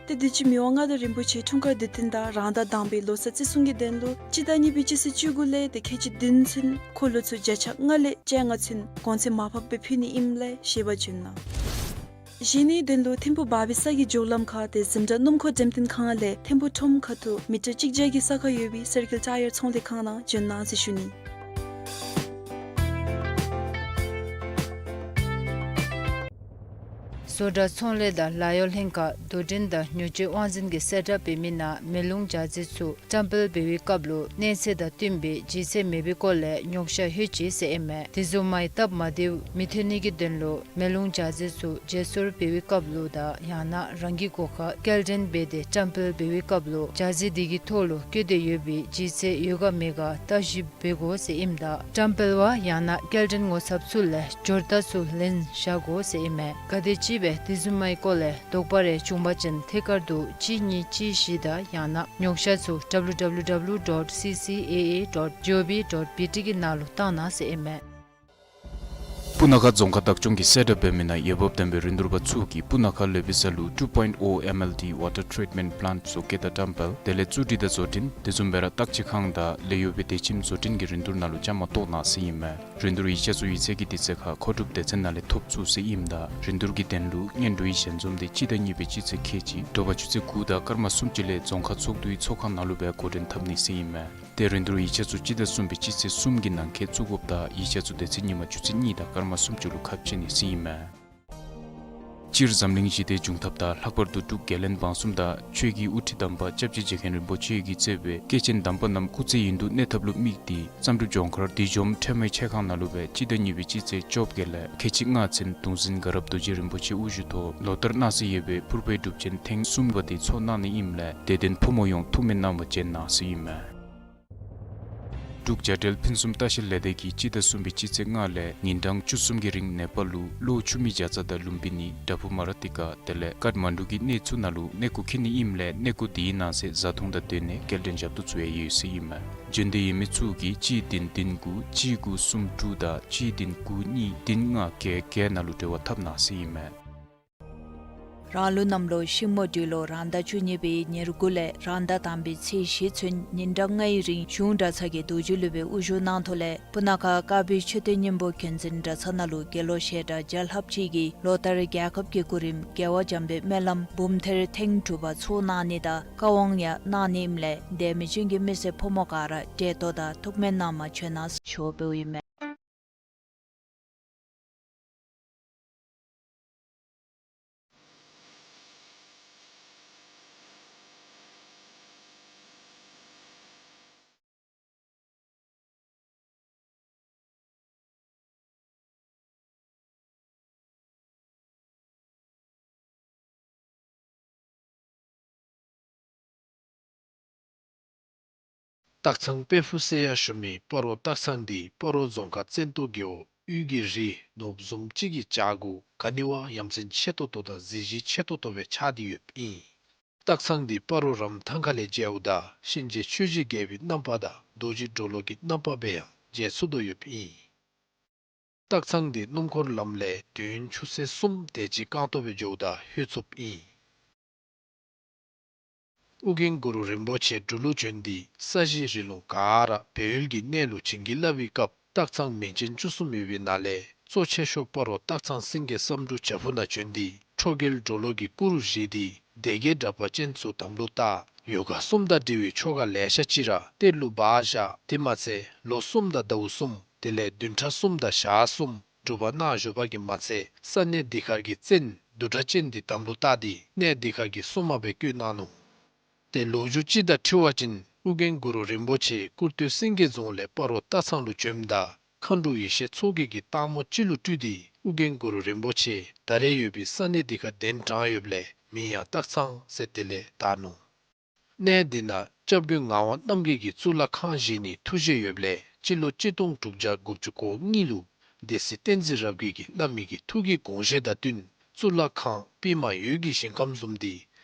ཏེ་དུས་ཅི་མི་དབང་མངའ་བདག་རིན་པོ་ཆེ་འཁྲུངས་སྐར་དུས་སྟོན་དང་རང་ཟླ་དང་པའི་ལོ་གསར་བརྩི་སྲུང་གི་དོན་ལུ་སྤྱི་ཟླ་གཉིས་པའི་སྤྱི་ཚེས་བཅུ་དགུ་ལས་ཏེ་ཁལ་གཅིག་བདུན་ཚུན་འཁོར་ལོ་ཚུ་བརྒྱ་ཆ་ལྔ་ལས་བཅོ་ལྔ་ཚུན་གོང་ཚད་མར་ཕབ་སྦེ་ཕུལ་ནི་ཨིནམ་ལས་ཤེས་པར་བྱོན་གནང་། གཞན་ནི་དོན་ལུ་ཐིམ་ཕུ་བར་བི་ས་གི་མགྱོགས་ལམ་ཁར་ཏེ་འཛིན་གྲྭ་སྣུམ་འཁོར་འགྲེམས་སྟོན་ཁང་ལས་ཐིམ་ཕུ་ཁྲོམ་ཁ་ཐུག་མི་ཊར་གཅིག་བརྒྱ་གི་ས་ཁར་ཡོད་པའི་སར་ཀིལ་ཊ་ཡར་ཚོང་ལས་ཁང་ནང་བྱོན་གནང་ཟེར་ཞུ་ནི། བཟོ་གྲྭ་ཚོང་ལས་དང་ལཱ་གཡོག་ལྷན་ཁག་དོ་འགྲན་དང་ཉོ་སྤྱོད་དབང་འཛིན་གྱིས་གསལ་བསྒྲགས་འབད་མི་ནང་མེ་རླུང་འཇའ་ཟེར་ཚུ་བཀྲམ་སྤེལ་འབད་བའི་སྐབས་ལུ་གནས་ཚད་དང་བསྟུན་པའི་ལྗིད་ཚད་མེད་པའི་སྐོར་ལས་ཉོ་ཤ་ལྷོད་ཅི་ཟེར་ཨིན་མས། དེ་བཟུམ་མའི་སྟབས་མ་བདེཝ་མི་ཐོན་ནི་གི་དོན་ལུ་མེ་རླུང་འཇའ་ཟེར་ཚུ་བརྗེ་སོར་འབད་བའི་སྐབས་ལུ་དང་ཡང་ན་རང་གི་སྒོ་ཁར་སྐྱེལ་འདྲེན་འབད་དེ་བཀྲམ་སྤེལ་འབད་བའི་སྐབས་ལུ་འཇའ་ཟེར་དེ་གི་ཐོག་ལུ་བཀོད་དེ་ཡོད་པའི་ལྗིད་ཚད་ཡོད་ག་མེད་ག་བརྟག་ཞིབ་འབད་དགོ་ཟེར་ཨིནམ་ད་བཀྲམ་སྤེལ་བ་ཡང་ན་སྐྱེལ་འདྲེན་ངོ་ཚབ་ཚུ་ལས་འབྱོར་རྟགས་ཚུ་ལེན་བཞག་དགོ་ཟེར་ཨིན་མས། ག་དེམ་ཅིག་སྦེ་དེ་བཟུམ་མའི་སྐོར་ལས་དོགས་པ་རེ་བྱུང་པ་ཅིན་ཐད་ཀར་དུ་གཅིག་གཉིས་གཅིག་བཞི་དང་ཡང་ན་ཉོ་ཤ་ཚུ་www dot ccaa dot gov dot bt གི་ནང་ལུ་བཏང་གནང་ཟེར་ཨིན་མས། སྤུ་ན་ཁ་རྫོང་ཁག་བདག་སྐྱོང་གིས་གསལ་བསྒྲགས་འབད་མི་ནང་འོས་འབབ་ལྡན་པའི་རིན་བསྡུར་པ་ཚུ་གིས་སྤུ་ན་ཁ་ལོ་བི་ས་ལུ་two point oh M L D water treatment plant བཟོ་བཀོད་དང་བཀྲམ་སྤེལ་དེ་ལས་བཙུགས་སྒྲིག་དང་བཟོ་སྐྲུན་དེ་བཟུམ་སྦེ་ར་བརྟག་དཔྱད་ཁང་དང་ལས་གཡོག་པའི་སྡེ་ཁྱིམ་བཟོ་སྐྲུན་གྱི་རིན་བསྡུར་ནང་ལུ་བཅའ་མར་གཏོགས་གནང་ཟེར་ཨིན་མས། རིན་བསྡུར་ཡིག་ཆ་ཚུ་ཡིག་ཚད་ཀྱི་དུས་ཚོད་ཁར་མཁོ་སྒྲུབ་སྡེ་ཚན་ནང་ལས་ཐོབ་ཚུགས་ཟེར་ཨིནམ་ད་རིན་བསྡུར་གྱི་དོན་ལུ་སྔོན་འགྲོའི་ཞལ་འཛོམས་དེ་སྤྱི་ཟླ་གཉིས་པའི་སྤྱི་ཚེས་ཁལ་གཅིག་དྲོ་པ་ཆུ་ཚོད་དགུ་དང་སྐར་མ་སུམ་ཅུ་ལས་རྫོང་ཁག་ཚོགས་འདུའི་ཚོགས་ཁང་ནང་ལུ་སྦེ་འགོ་འདྲེན་འཐབ་ནི་ཟེར་ཨིན་མས། ཏེ་རིན་བསྡུར་ཡིག་ཆ་ཚུ་སྤྱི་ཟླ་གསུམ་པའི་སྤྱི་ཚེས་གསུམ་གྱི་ནང་འཁོད་བཙུགས་དགོཔ་དང་ཡིག་ཆ་ཚུ་དེ་ཚེ་ཉིན་མ་ཆུ་ཚོད་གཉིས་དང་སྐར་མ་སུམ་ཅུ་ལུ་ཁ་ཕྱེ་ནི་ཟེར་ཨིན་མས། སྤྱིར་འཛམ་གླིང་ཞི་བདེ་འབྱུང་ཐབས་དང་ལྷག་པར་དུ་འབྲུག་རྒྱལ་བློན་འབངས་གསུམ་དང་ཆོས་ཀྱི་དབུ་ཁྲིད་དམ་པ་སྐྱབས་རྗེ་རྗེ་མཁན་རིན་པོ་ཆེ་གིས་གཙོས་པའི་སྐྱེས་ཆེན་དམ་པ་རྣམས་སྐུ་ཚེ་ཡུན་དུ་གནས་ཐབས་ལུ་དམིགས་ཏེ་བསམ་གྲུབ་ལྗོངས་མཁར་བདུད་འཇོམས་ཁྲོས་མའི་ཆས་ཁང་ནང་ལུ་སྦེ་སྤྱི་ཟླ་གཉིས་པའི་སྤྱི་ཚེས་བཅོ་བརྒྱད་ལས་ཁལ་གཅིག་ལྔ་ཚུན་གདུང་འཛིན་དགའ་རབ་རྡོ་རྗེ་རིན་པོ་ཆེ་དབུ་བཞུགས་ཐོག་ལོ་ལྟར་གནང་སྲོལ་ཡོད་པའི་ཕུར་པའི་སྒྲུབ་ཆེན་ཐེངས་གསུམ་པ་དེ་ཚོགས་གནང་ནི་ཨིནམ་ལས་དད་ལྡན་ཕོ་མོ་ཡོངས་ཐུགས་སྨོན་གནང་བར་བྱོན་གནང་ཟེར་ཨིན་མས། འབྲུག་བྱ་བྲལ་ཕུན་སུམ་ལྟ་བཤལ་ལས་སྡེ་གིས་སྤྱི་ཟླ་གསུམ་པའི་སྤྱི་ཚེས་ལྔ་ལས་ཉིན་གྲངས་བཅུ་གསུམ་གྱི་རིང་ནེ་པཱལ་ལུ་གློ་ཆུ་མིག་བྱ་ཙ་དང་ལུམ་བི་ནི་བྲག་ཕུག་མ་ར་ཏི་ཀ་དེ་ལས་ཀཏ་མན་ཌུ་གི་གནས་ཚུ་ནང་ལུ་གནས་སྐོར་འཁྱིད་ནི་ཨིནམ་ལས་གནས་སྐོར་དེའི་ནང་གསེས་བཟའ་འཐུང་དང་སྡོད་གནས་སྐྱེལ་འདྲེན་ཞབས་ཏོག་ཚུ་ཡང་ཡོད་ཟེར་ཨིན་མས། བྱོན་འདོད་ཡོད་མི་ཚུ་གིས་གཅིག་བདུན་བདུན་དགུ་གཅིག་དགུ་གསུམ་དྲུག་དང་གཅིག་བདུན་དགུ་གཉིས་བདུན་ལྔ་བརྒྱད་བརྒྱད་ནང་ལུ་འབྲེལ་བ་འཐབ་གནང་ཟེར་ཨིན་མས། རང་ལུགས་གནམ་ལོ་ཤིང་མོ་སྦྲུལ་ལོ་རང་ཟླ་བཅུ་གཉིས་པའི་ཉེར་དགུ་ལས་རང་ཟླ་དང་པའི་ཚེས་བཞི་ཚུན་ཉིན་གྲངས་ལྔའི་རིང་གཞུང་གྲྭ་ཚང་གི་རྡོ་རྗེ་སློབ་དཔོན་དབུ་བཞུགས་གནང་ཐོག་ལས་སྤུ་ན་ཁ་དཀར་སྦིས་མཆོད་རྟེན་སྙིང་པོ་མཁྱེན་བརྩེ་གྲྭ་ཚང་ནང་ལུ་དགེ་སློང་བཤད་གྲྭ་བརྒྱ་ལྷགཔ་ཅིག་གིས་ལོ་ལྟར་རྒྱལ་ཁབ་ཀྱི་སྐུ་རིམ་རྒྱལ་བ་འཇམ་དཔལ་སྨོན་ལམ་འབུམ་ཐེར་ཐེངས་དྲུག་པ་ཚོགས་གནང་ནི་དང་བཀའ་དབང་ཡང་གནང་ནི་ཨིནམ་ལས་དད་མོས་ཅན་གྱི་མི་སེར་ཕོ་མོ་ག་ར་བཀྲས་མདོག་དང་ཐུགས་སྨོན་གནང་བར་བྱོན་གནང་ཞུ་འབདཝ་ཨིན་མས། སྟག་ཚང་དཔལ་ཕུག་ཟེར་ཡང་ཞུ་མི་སྤ་རོ་སྟག་ཚང་འདི་སྤ་རོ་རྫོང་ཁག་བཙན་ཏོ་རྒེད་འོག་དབུས་ཀྱི་རི་ནོར་བུ་བཟུམ་ཅིག་གི་བྱག་གུ་ག་ནི་བ་ཡ་མཚན་ཆེ་ཏོག་ཏོ་དང་གཟི་བརྗིད་ཆེ་ཏོག་ཏོ་སྦེ་ཆགས་ཏེ་ཡོདཔ་ཨིན། སྟག་ཚང་འདི་སྤ་རོ་རམ་ཐང་ཁ་ལས་མཇལཝ་ད་གཤིན་རྗེ་ཆོས་ཀྱི་རྒྱལ་པོའི་རྣམ་པ་དང་རྡོ་རྗེ་གྲོ་ལོད་ཀྱི་རྣམ་པ་སྦེ་ཡང་མཇལ་ཚུགས་དོ་ཡོདཔ་ཨིན། སྟག་ཚང་འདི་སྣུམ་འཁོར་ལམ་ལས་དུས་ཡུན་ཆུ་ཚོད་གསུམ་དེ་ཅིག་རྐང་སྟོང་སྦེ་འགྱོཝ་ད་ལྷོད་ཚུགསཔ་ཨིན། ཨོ་རྒྱན་གུ་རུ་རིན་པོ་ཆེ་འབྲུག་ལུ་བྱོན་ཏེ་ས་གཞི་རི་ལུང་ག་ར་སྦས་ཡུལ་གྱི་གནས་ལུ་བྱིན་གྱིས་བརླབས་པའི་སྐབས་སྟག་ཚང་མིང་ཅན་བཅུ་གསུམ་ཡོད་པའི་ནང་ལས་གཙོ་ཆེ་ཤོས་སྤ་རོ་སྟག་ཚང་སེང་གེ་བསམ་འགྲུབ་བྱག་ཕུག་ནང་བྱོན་ཏེ་ཁྲོ་རྒྱལ་གྲོ་ལོད་ཀྱི་སྐུ་རུ་བཞེངས་ཏེ་སྡེ་བརྒྱད་དྲེགས་པ་ཅན་ཚུ་དམ་ལུ་བཏགས། ཡོ་ག་གསུམ་དང་འབྲེལ་བའི་ཆོ་ག་ལེ་ཤ་ཅིག་ར་གཏེར་ལུ་སྦ་བཞག། དེ་མ་ཚད་ལོ་གསུམ་དང་ཟླཝ་གསུམ་དེ་ལས་བདུན་ཕྲག་གསུམ་དང་ཞག་གསུམ་སྒྲུབ་པ་གནང་བཞུགས་པ་གིས་མ་ཚད་ས་གནས་འདི་ཁར་གྱི་བཙན་བདུད་གྲགས་ཅན་འདི་དམ་ལུ་བཏགས་ཏེ་གནས་འདི་ཁར་གྱི་སྲུང་མ་སྦེ་བསྐོས་གནང་ནུག། ཏེ་ལོ་རྒྱུས་ཅིག་དང་འཁྲིལ་བ་ཅིན་ཨོ་རྒྱན་གུ་རུ་རིན་པོ་ཆེ་ཀུར་སྟོད་སེང་གེ་རྫོང་ལས་སྤ་རོ་སྟག་ཚང་ལུ་བྱོནམ་ད་མཁའ་འགྲོ་ཡེ་ཤེས་མཚོ་རྒྱལ་གྱིས་སྟག་མོ་ཅིག་ལུ་སྤྲུལ་ཏེ་ཨོ་རྒྱན་གུ་རུ་རིན་པོ་ཆེ་ད་རེས་ཡོད་པའི་ས་གནས་འདི་ཁར་གདན་དྲངས་ཡོདཔ་ལས་མིང་ཡང་སྟག་ཚང་ཟེར་དེ་ལས་བཏགས་ནུག། གནས་འདི་ནང་སྐྱབས་མགོན་ངག་དབང་རྣམ་རྒྱལ་གྱིས་གཙུག་ལག་ཁང་བཞེངས་ནིའི་ཐུགས་བཞེད་ཡོདཔ་ལས་སྤྱི་ལོ་གཅིག་སྟོང་དྲུག་བརྒྱ་དགུ་བཅུ་གོ་གཉིས་ལུ་སྡེ་སྲིད་བསྟན་འཛིན་རབ་རྒྱས་ཀྱིས་བླ་མའི་གི་ཐུགས་ཀྱི་དགོངས་བཞེད་དང་བསྟུན་གཙུག་ལག་ཁང་པདྨ་འོད་ཀྱི་ཞིང་ཁམས་བཟུམ་འདི་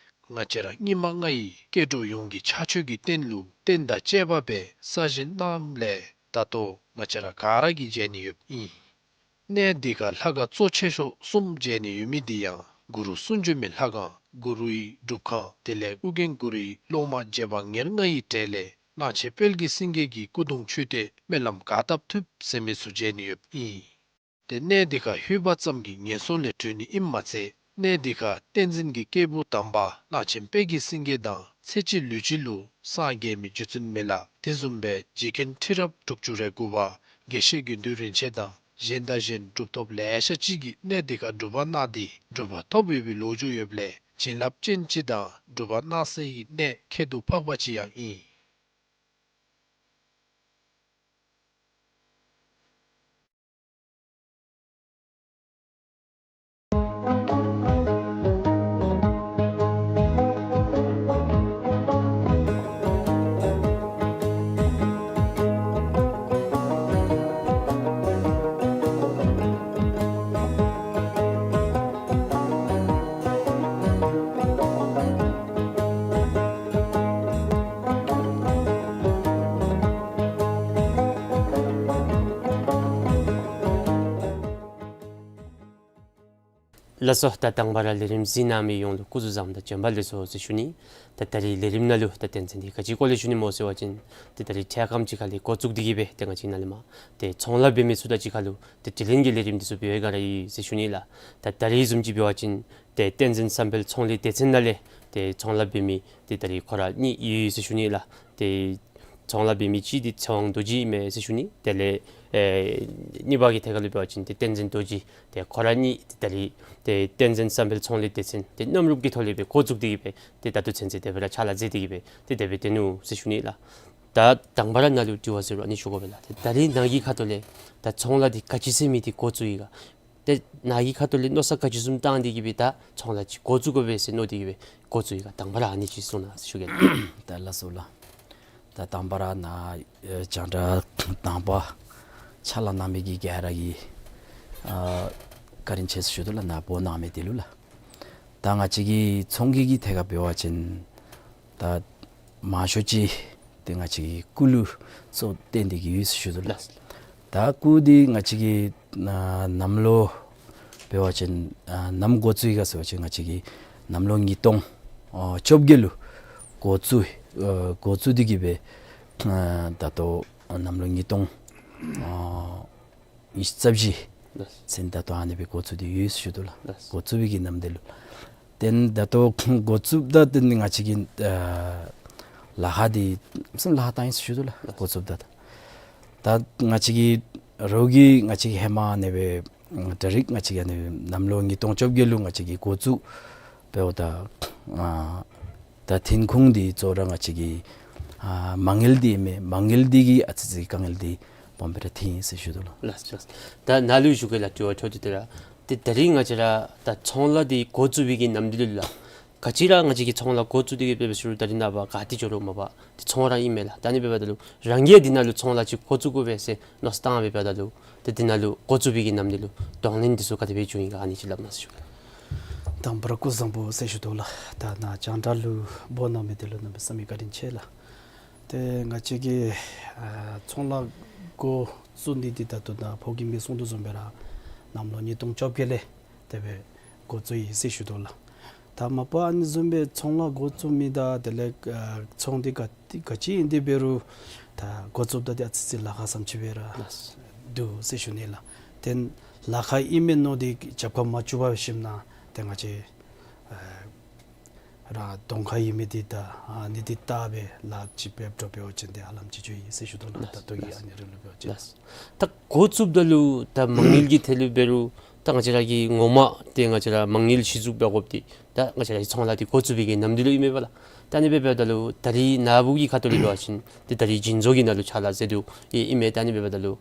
ང་བཅས་ར་སྙིགས་མ་ལྔ་ཡི་སྐྱེ་འགྲོ་ཡོངས་ཀྱི་ཕྱག་མཆོད་ཀྱི་རྟེན་ལུ་རྟེན་དང་བཅས་པ་སྦེ་གསར་བཞེངས་གནངམ་ལས་ད་ལྟོ་ང་བཅས་ར་ག་ར་གིས་མཇལ་ནི་ཡོདཔ་ཨིན། གནས་འདི་ཁར་ལྷ་ཁང་གཙོ་ཆེ་ཤོས་གསུམ་མཇལ་ནི་ཡོད་མི་འདི་ཡང་གུ་རུ་གསུང་བྱོན་མའི་ལྷ་ཁང་གུ་རུའི་སྒྲུབ་ཁང་དེ་ལས་ཨོ་རྒྱན་གུ་རུའི་སློབ་མ་རྗེ་འབངས་ཉེར་ལྔ་ཡི་གྲས་ལས་གླང་ཆེན་དཔལ་གྱི་སེང་གེ་གི་སྐུ་གདུང་མཆོད་རྟེན་སྨོན་ལམ་ག་བཏབ་ཐུབ་ཟེར་མི་ཚུ་མཇལ་ནི་ཡོདཔ་ཨིན། ཏེ་གནས་འདི་ཁར་ལྷོད་པ་ཙམ་གྱིས་ངན་སོང་ལས་གྲོལ་ནི་ཨིནམ་མ་ཚད་གནས་འདི་ཁར་བསྟན་འཛིན་གྱི་སྐྱེས་བུ་དམ་པ་གླང་ཆེན་དཔལ་གྱི་སེང་གེ་དང་ཚེ་གཅིག་ལུས་གཅིག་ལུ་སངས་རྒྱས་མི་རྗེ་བཙུན་མི་ལ་དེ་བཟུམ་སྦེ་རྗེ་མཁན་ཁྲི་རབས་དྲུག་ཅུ་རེ་དགུ་པ་དགེ་བཤེས་དགེ་འདུན་རིན་ཆེན་དང་གཞན་དང་གཞན་གྲུབ་ཐོབ་ལེ་ཤ་ཅིག་གིས་གནས་འདི་ཁར་སྒྲུབ་པ་གནང་སྟེ་གྲུབ་པ་ཐོབ་ཡོད་པའི་ལོ་རྒྱུས་ཡོདཔ་ལས་བྱིན་རླབས་ཅན་ཅིག་དང་སྒྲུབ་པ་གནང་སའི་གནས་ཁྱད་དུ་འཕགས་པ་ཅིག་ཡང་ཨིན། ལགས་སོ། ད་དང་པ་ར་ལས་རིམ་གཟིགས་གནང་མི་ཡོངས་ལུ་སྐུ་གཟུགས་བཟང་དང་བྱོན་པ་ལེགས་སོ་ཟེར་ཞུ་ནི། ད་ད་རིས་ལས་རིམ་ནང་ལུ་ད་རྟེན་འབྲེལ་འདི་ག་ཅི་སྐོར་ལས་ཞུ་ནི་སྨོ་ཟེར་བ་ཅིན་ཏེ་ད་རིས་འཕྲལ་ཁམས་ཅིག་ཁ་ལས་འགོ་བཙུགས་ཏེ་གི་སྦེ་ཏེ་ང་བཅས་ནཱ་ལས་མར་ཏེ་ཚོང་ལཱ་འབད་མི་ཚུ་དང་གཅིག་ཁར་ལུ་ཏེ་དྲི་ལན་གྱི་ལས་རིམ་འདི་ཚུ་འབད་བའི་སྒང་ར་ཡོད་ཟེར་ཞུ་ནི་ལགས། ད་ད་རིས་བཟུམ་ཅིག་འབད་བ་ཅིན་ཏེ་བསྟན་འཛིན་བསམ་འཕེལ་ཚོང་ལས་སྡེ་ཚན་ནང་ལས་ཏེ་ཚོང་ལཱ་འབད་མི་ཏེ་ད་རིས་ཁོ་ར་གཉིས་ཡོད་ཟེར་ཞུ་ནི་ལགས། ཏེ་ ཚོང་ལཱ་འབད་མི་གཅིག་འདི་ཚེ་དབང་རྡོ་རྗེ་ཨིན་མས་ཟེར་ཞུ་ནི། དེ་ལས་ཨེ་གཉིས་པ་གི་ཐད་ཁར་ལུ་འབད་བ་ཅིན་ཏེ་བསྟན་འཛིན་རྡོ་རྗེ། ཏེ་ཁོ་ར་གཉིས་ཏེ་ད་རིས་ཏེ་བསྟན་འཛིན་བསམ་འཕེལ་ཚོང་ལས་སྡེ་ཚན་ཏེ་མཉམ་རུབ་ཀྱི་ཐོག་ལས་སྦེ་འགོ་བཙུགས་ཏེ་གིས་སྦེ་ཏེ་ད་ལྟོ་ཚུན་ཚོད་དེ་སྦེ་ར་ཕྱག་ལཱ་མཛད་དེ་གིས་སྦེ་ཏེ་དེ་སྦེ་སྡོད་ནུག་ཟེར་ཞུ་ནི་ལགས། ད་དང་པ་ར་ནཱ་ལུ་དྲི་བ་ཟེར་རུང་ཨ་ནི་ཞུ་དགོ་པས་ལགས། ཏེ་ད་རིས་ནཱ་གི་ཁ་ཐུག་ལས་ད་ཚོང་ལཱ་འདི་ག་ཅི་ཟེར་མི་འདི་འགོ་བཙུགས་ཡི་ག། ཏེ་ནཱ་གི་ཁ་ཐུག་ལས་མནོ་བསམ་ག་ཅི་བཟུམ་བཏང་སྟེ་གིས་སྦེ་ད་ཚོང་ལཱ་ཅིག་འགོ་བཙུགས་དགོ་པས་ཟེར་མནོ་སྟེ་གིས་སྦེ་འགོ་བཙུགས་ཡི་ག། དང་པ་ར་ཨ་ནི་ཅིག་གསུང་གནང་ཟེར་ཞུ་གེ་ལགས། ད་ལགས་སོ་ལགས། ད་དང་པ་ར་ནཱ་ཨེ་རྒྱང་བསྒྲགས་དང་པ་ཕྱག་ལཱ་གནང་མི་གི་ག་ར་གི་ཨ་བཀའ་དྲིན་ཆེ་ཟེར་ཞུ་དོ་ལགས། ནཱ་འབོ་གནང་མི་འདི་ལུ་ལགས། ད་ང་བཅས་ཀྱི་ཚོང་གི་གི་ཐད་ཁར་འབད་བ་ཅིན་ད་མང་ཤོས་ཅིག་ཏེ་ང་བཅས་ཀྱི་སྐུ་ལུ་གཙོ་བོ་བཏོན་ཏེ་གིས་ཡོད་ཟེར་ཞུ་དོ་ལགས། ལགས། ད་སྐུ་འདི་ང་བཅས་ཀྱི་ཨ་གནམ་ལོ་འབད་བ་ཅིན་ཨ་ནམ་འགོ་བཙུགས་ཡི་ག་ཟེར་བ་ཅིན་ང་བཅས་ཀྱི་གནམ་ལོ་ཉིས་སྟོང་ཨ་བཅོ་བརྒྱད་ལུ་འགོ་བཙུགས་ཨ་འགོ་བཙུགས་ཏེ་གིས་སྦེ་ཨ་ད་ལྟོ་གནམ་ལོ་ཉིས་སྟོང་ཨ་ཉི་ཤུ་རྩ་བཞི་ལགས། ཚུན་ད་ལྟོ་ཨ་ནི་སྦེ་འགོ་བཙུགས་ཏེ་ཡོད་ཟེར་ཞུ་དོ་ལགས། ལགས། འགོ་བཙུགས་པའི་གི་ནམ་དུས་ལུ། ཏེ་ད་ལྟོ་འགོ་བཙུགསཔ་ད་ཏེ་ང་བཅས་ཀྱི་ཨ་ལཱ་ཁག་འདི་བསམ་ལཱ་ཁག་བཏང་ཡི་ཟེར་ཞུ་དོ་ལགས། ལགས། འགོ་བཙུགསཔ་ད་ད་ད་ང་བཅས་ཀྱི་རོགས་ཀྱིས་ང་བཅས་ཀྱི་ཧེ་མ་ཨ་ནི་སྦེ་ད་རིས་ང་བཅས་ཀྱི་ཨ་ནི་གནམ་ལོ་ཉིས་སྟོང་བཅོ་བརྒྱད་ལུ་ང་བཅས་ཀྱི་འགོ་བཙུགས་འབདཝ་ད་ཨ་ད་ཐོན་ཁུངས་འདི་གཙོ་བོ་ར་ང་བཅས་ཀྱི་ཨ་མ་དངུལ་འདི་ཨིན་མས། མ་དངུལ་འདི་གིས་ཨ་ཙི་ཙི་དཀའ་ངལ་འདི་སྦོམ་སྦེ་ར་ཐོན་ཡི་ཟེར་ཞུ་དོ་ལགས། ལགས་ལགས། ད་ནཱ་ལུ་ཞུ་གེ་ལགས། དྲི་བ་འཕྲོ་མཐུད་དེ་ར། ཏེ་ད་རིས་ང་བཅས་ར་ད་ཚོང་ལཱ་འདི་འགོ་བཙུགས་པའི་གི་ནམ་དུས་ལུ་ལགས། ག་ཅི་ར་ང་བཅས་ཀྱིས་ཚོང་ལཱ་འགོ་བཙུགས་ཏེ་གིས་འབད་འབད་ཞུ་རུང་ད་རིས་ནངས་པ་ག་ཏེ་འགྱོ་རུང་མ་པ་ཏེ་ཚོང་ར་ཨིན་མས་ལགས། ད་ཨ་ནི་འབདཝ་ད་ལུ་རང་གིས་འདི་ནང་ལུ་ཚོང་ལཱ་ཅིག་འགོ་བཙུགས་དགོ་པས་ཟེར་མནོ་བསམ་བཏང་འབདཝ་ད་ལུ་ཏེ་འདི་ནང་ལུ་འགོ་བཙུགས་པའི་གི་ནམ་དུས་ལུ་གདོང་ལེན་འདི་ཚུ་ག་དེ་སྦེ་བྱུང་ཡི་ག་ཨ་ནི་ཅིག་སླབ་གནང་ཟེར་ཞུ་གེ། དང་པ་ར་སྐུ་གཟུགས་བཟང་པོ་ཟེར་ཞུ་དོ་ལགས། ད་ནཱ་རྒྱང་བསྒྲགས་ལུ་འབོ་གནང་མི་འདི་ལུ་གནམ་མེད་ས་མེད་བཀའ་དྲིན་ཆེ་ལགས། ཏེ་ང་བཅས་ཀྱིས་ཨ་ཚོང་ལཱ་འགོ་བཙུགས་ནི་འདི་ད་ལྟོ་ད་ཕོ་རྒནམ་གིས་གསུང་དོ་བཟུམ་སྦེ་ར་གནམ་ལོ་ཉིས་སྟོང་བཅོ་བརྒྱད་ལས་དེ་སྦེ་འགོ་བཙུགས་ཡི་ཟེར་ཞུ་དོ་ལགས། ད་མ་པ་ཨ་ནི་བཟུམ་སྦེ་ཚོང་ལཱ་འགོ་བཙུགས་མི་དང་དེ་ལས་ཨ་ཚོང་འདི་ག་ག་ཅི་ཨིན་ཏེ་འབད་རུང་ད་འགོ་བཙུགསཔ་ད་ཏེ་ཨ་ཙི་ཙི་ལཱ་ཁག་བཟུམ་ཅིག་སྦེ་ར་ལགས། འདུག་ཟེར་ཞུ་ནི་ལགས། ཏེ་ལཱ་ཁག་ཨིན་མས་མནོ་སྟེ་རྒྱབ་ཁར་མ་བཙུགས་པར་ཞིནམ་ན་ཏེ་ང་བཅས་ཨ་རང་གདོང་ཁར་ཡོད་མི་འདི་ད་ཨ་ནི་འདི་བལྟ་སྦེ་ལཱ་ཅིག་འབད་འགྱོ་འབད་བ་ཅིན་ཏེ་ཧ་ལམ་ཅིག་འགྱོ་ཡི་ཟེར་ཞུ་དོ་ལགས། ལགས། ད་ལྟོ་གི་ལགས། ཨ་ནི་རིང་ལུ་འབད་བ་ཅིན། ལགས། ད་འགོ་བཙུགསཔ་ད་ལུ་ད་མ་དངུལ་གྱི་ཐད་ལུ་འབད་རུང་ད་ང་བཅས་ར་གི་ངོ་མ་ཏེ་ང་བཅས་ར་མ་དངུལ་གཞི་བཙུགས་འབད་དགོཔ་འདི་ད་ང་བཅས་ར་གི་ཚོང་ལཱ་འདི་འགོ་བཙུགས་པའི་གི་ནམ་དུས་ལུ་ཨིན་མས་པ་ལགས། ད་ཨ་ནི་སྦེ་འབདཝ་ད་ལུ་ད་རིས་ནཱ་བུ་གི་ཁ་ཐུག་ལས་འབད་བ་ཅིན་ཏེ་ད་རིས་བྱིན་མཛོད་ཀྱི་ནང་ལུ་ཕྱག་ལཱ་མཛད་དོ་ཨིན་མས། ད་ཨ་ནི་སྦེ་འབདཝ་ད་ལུ་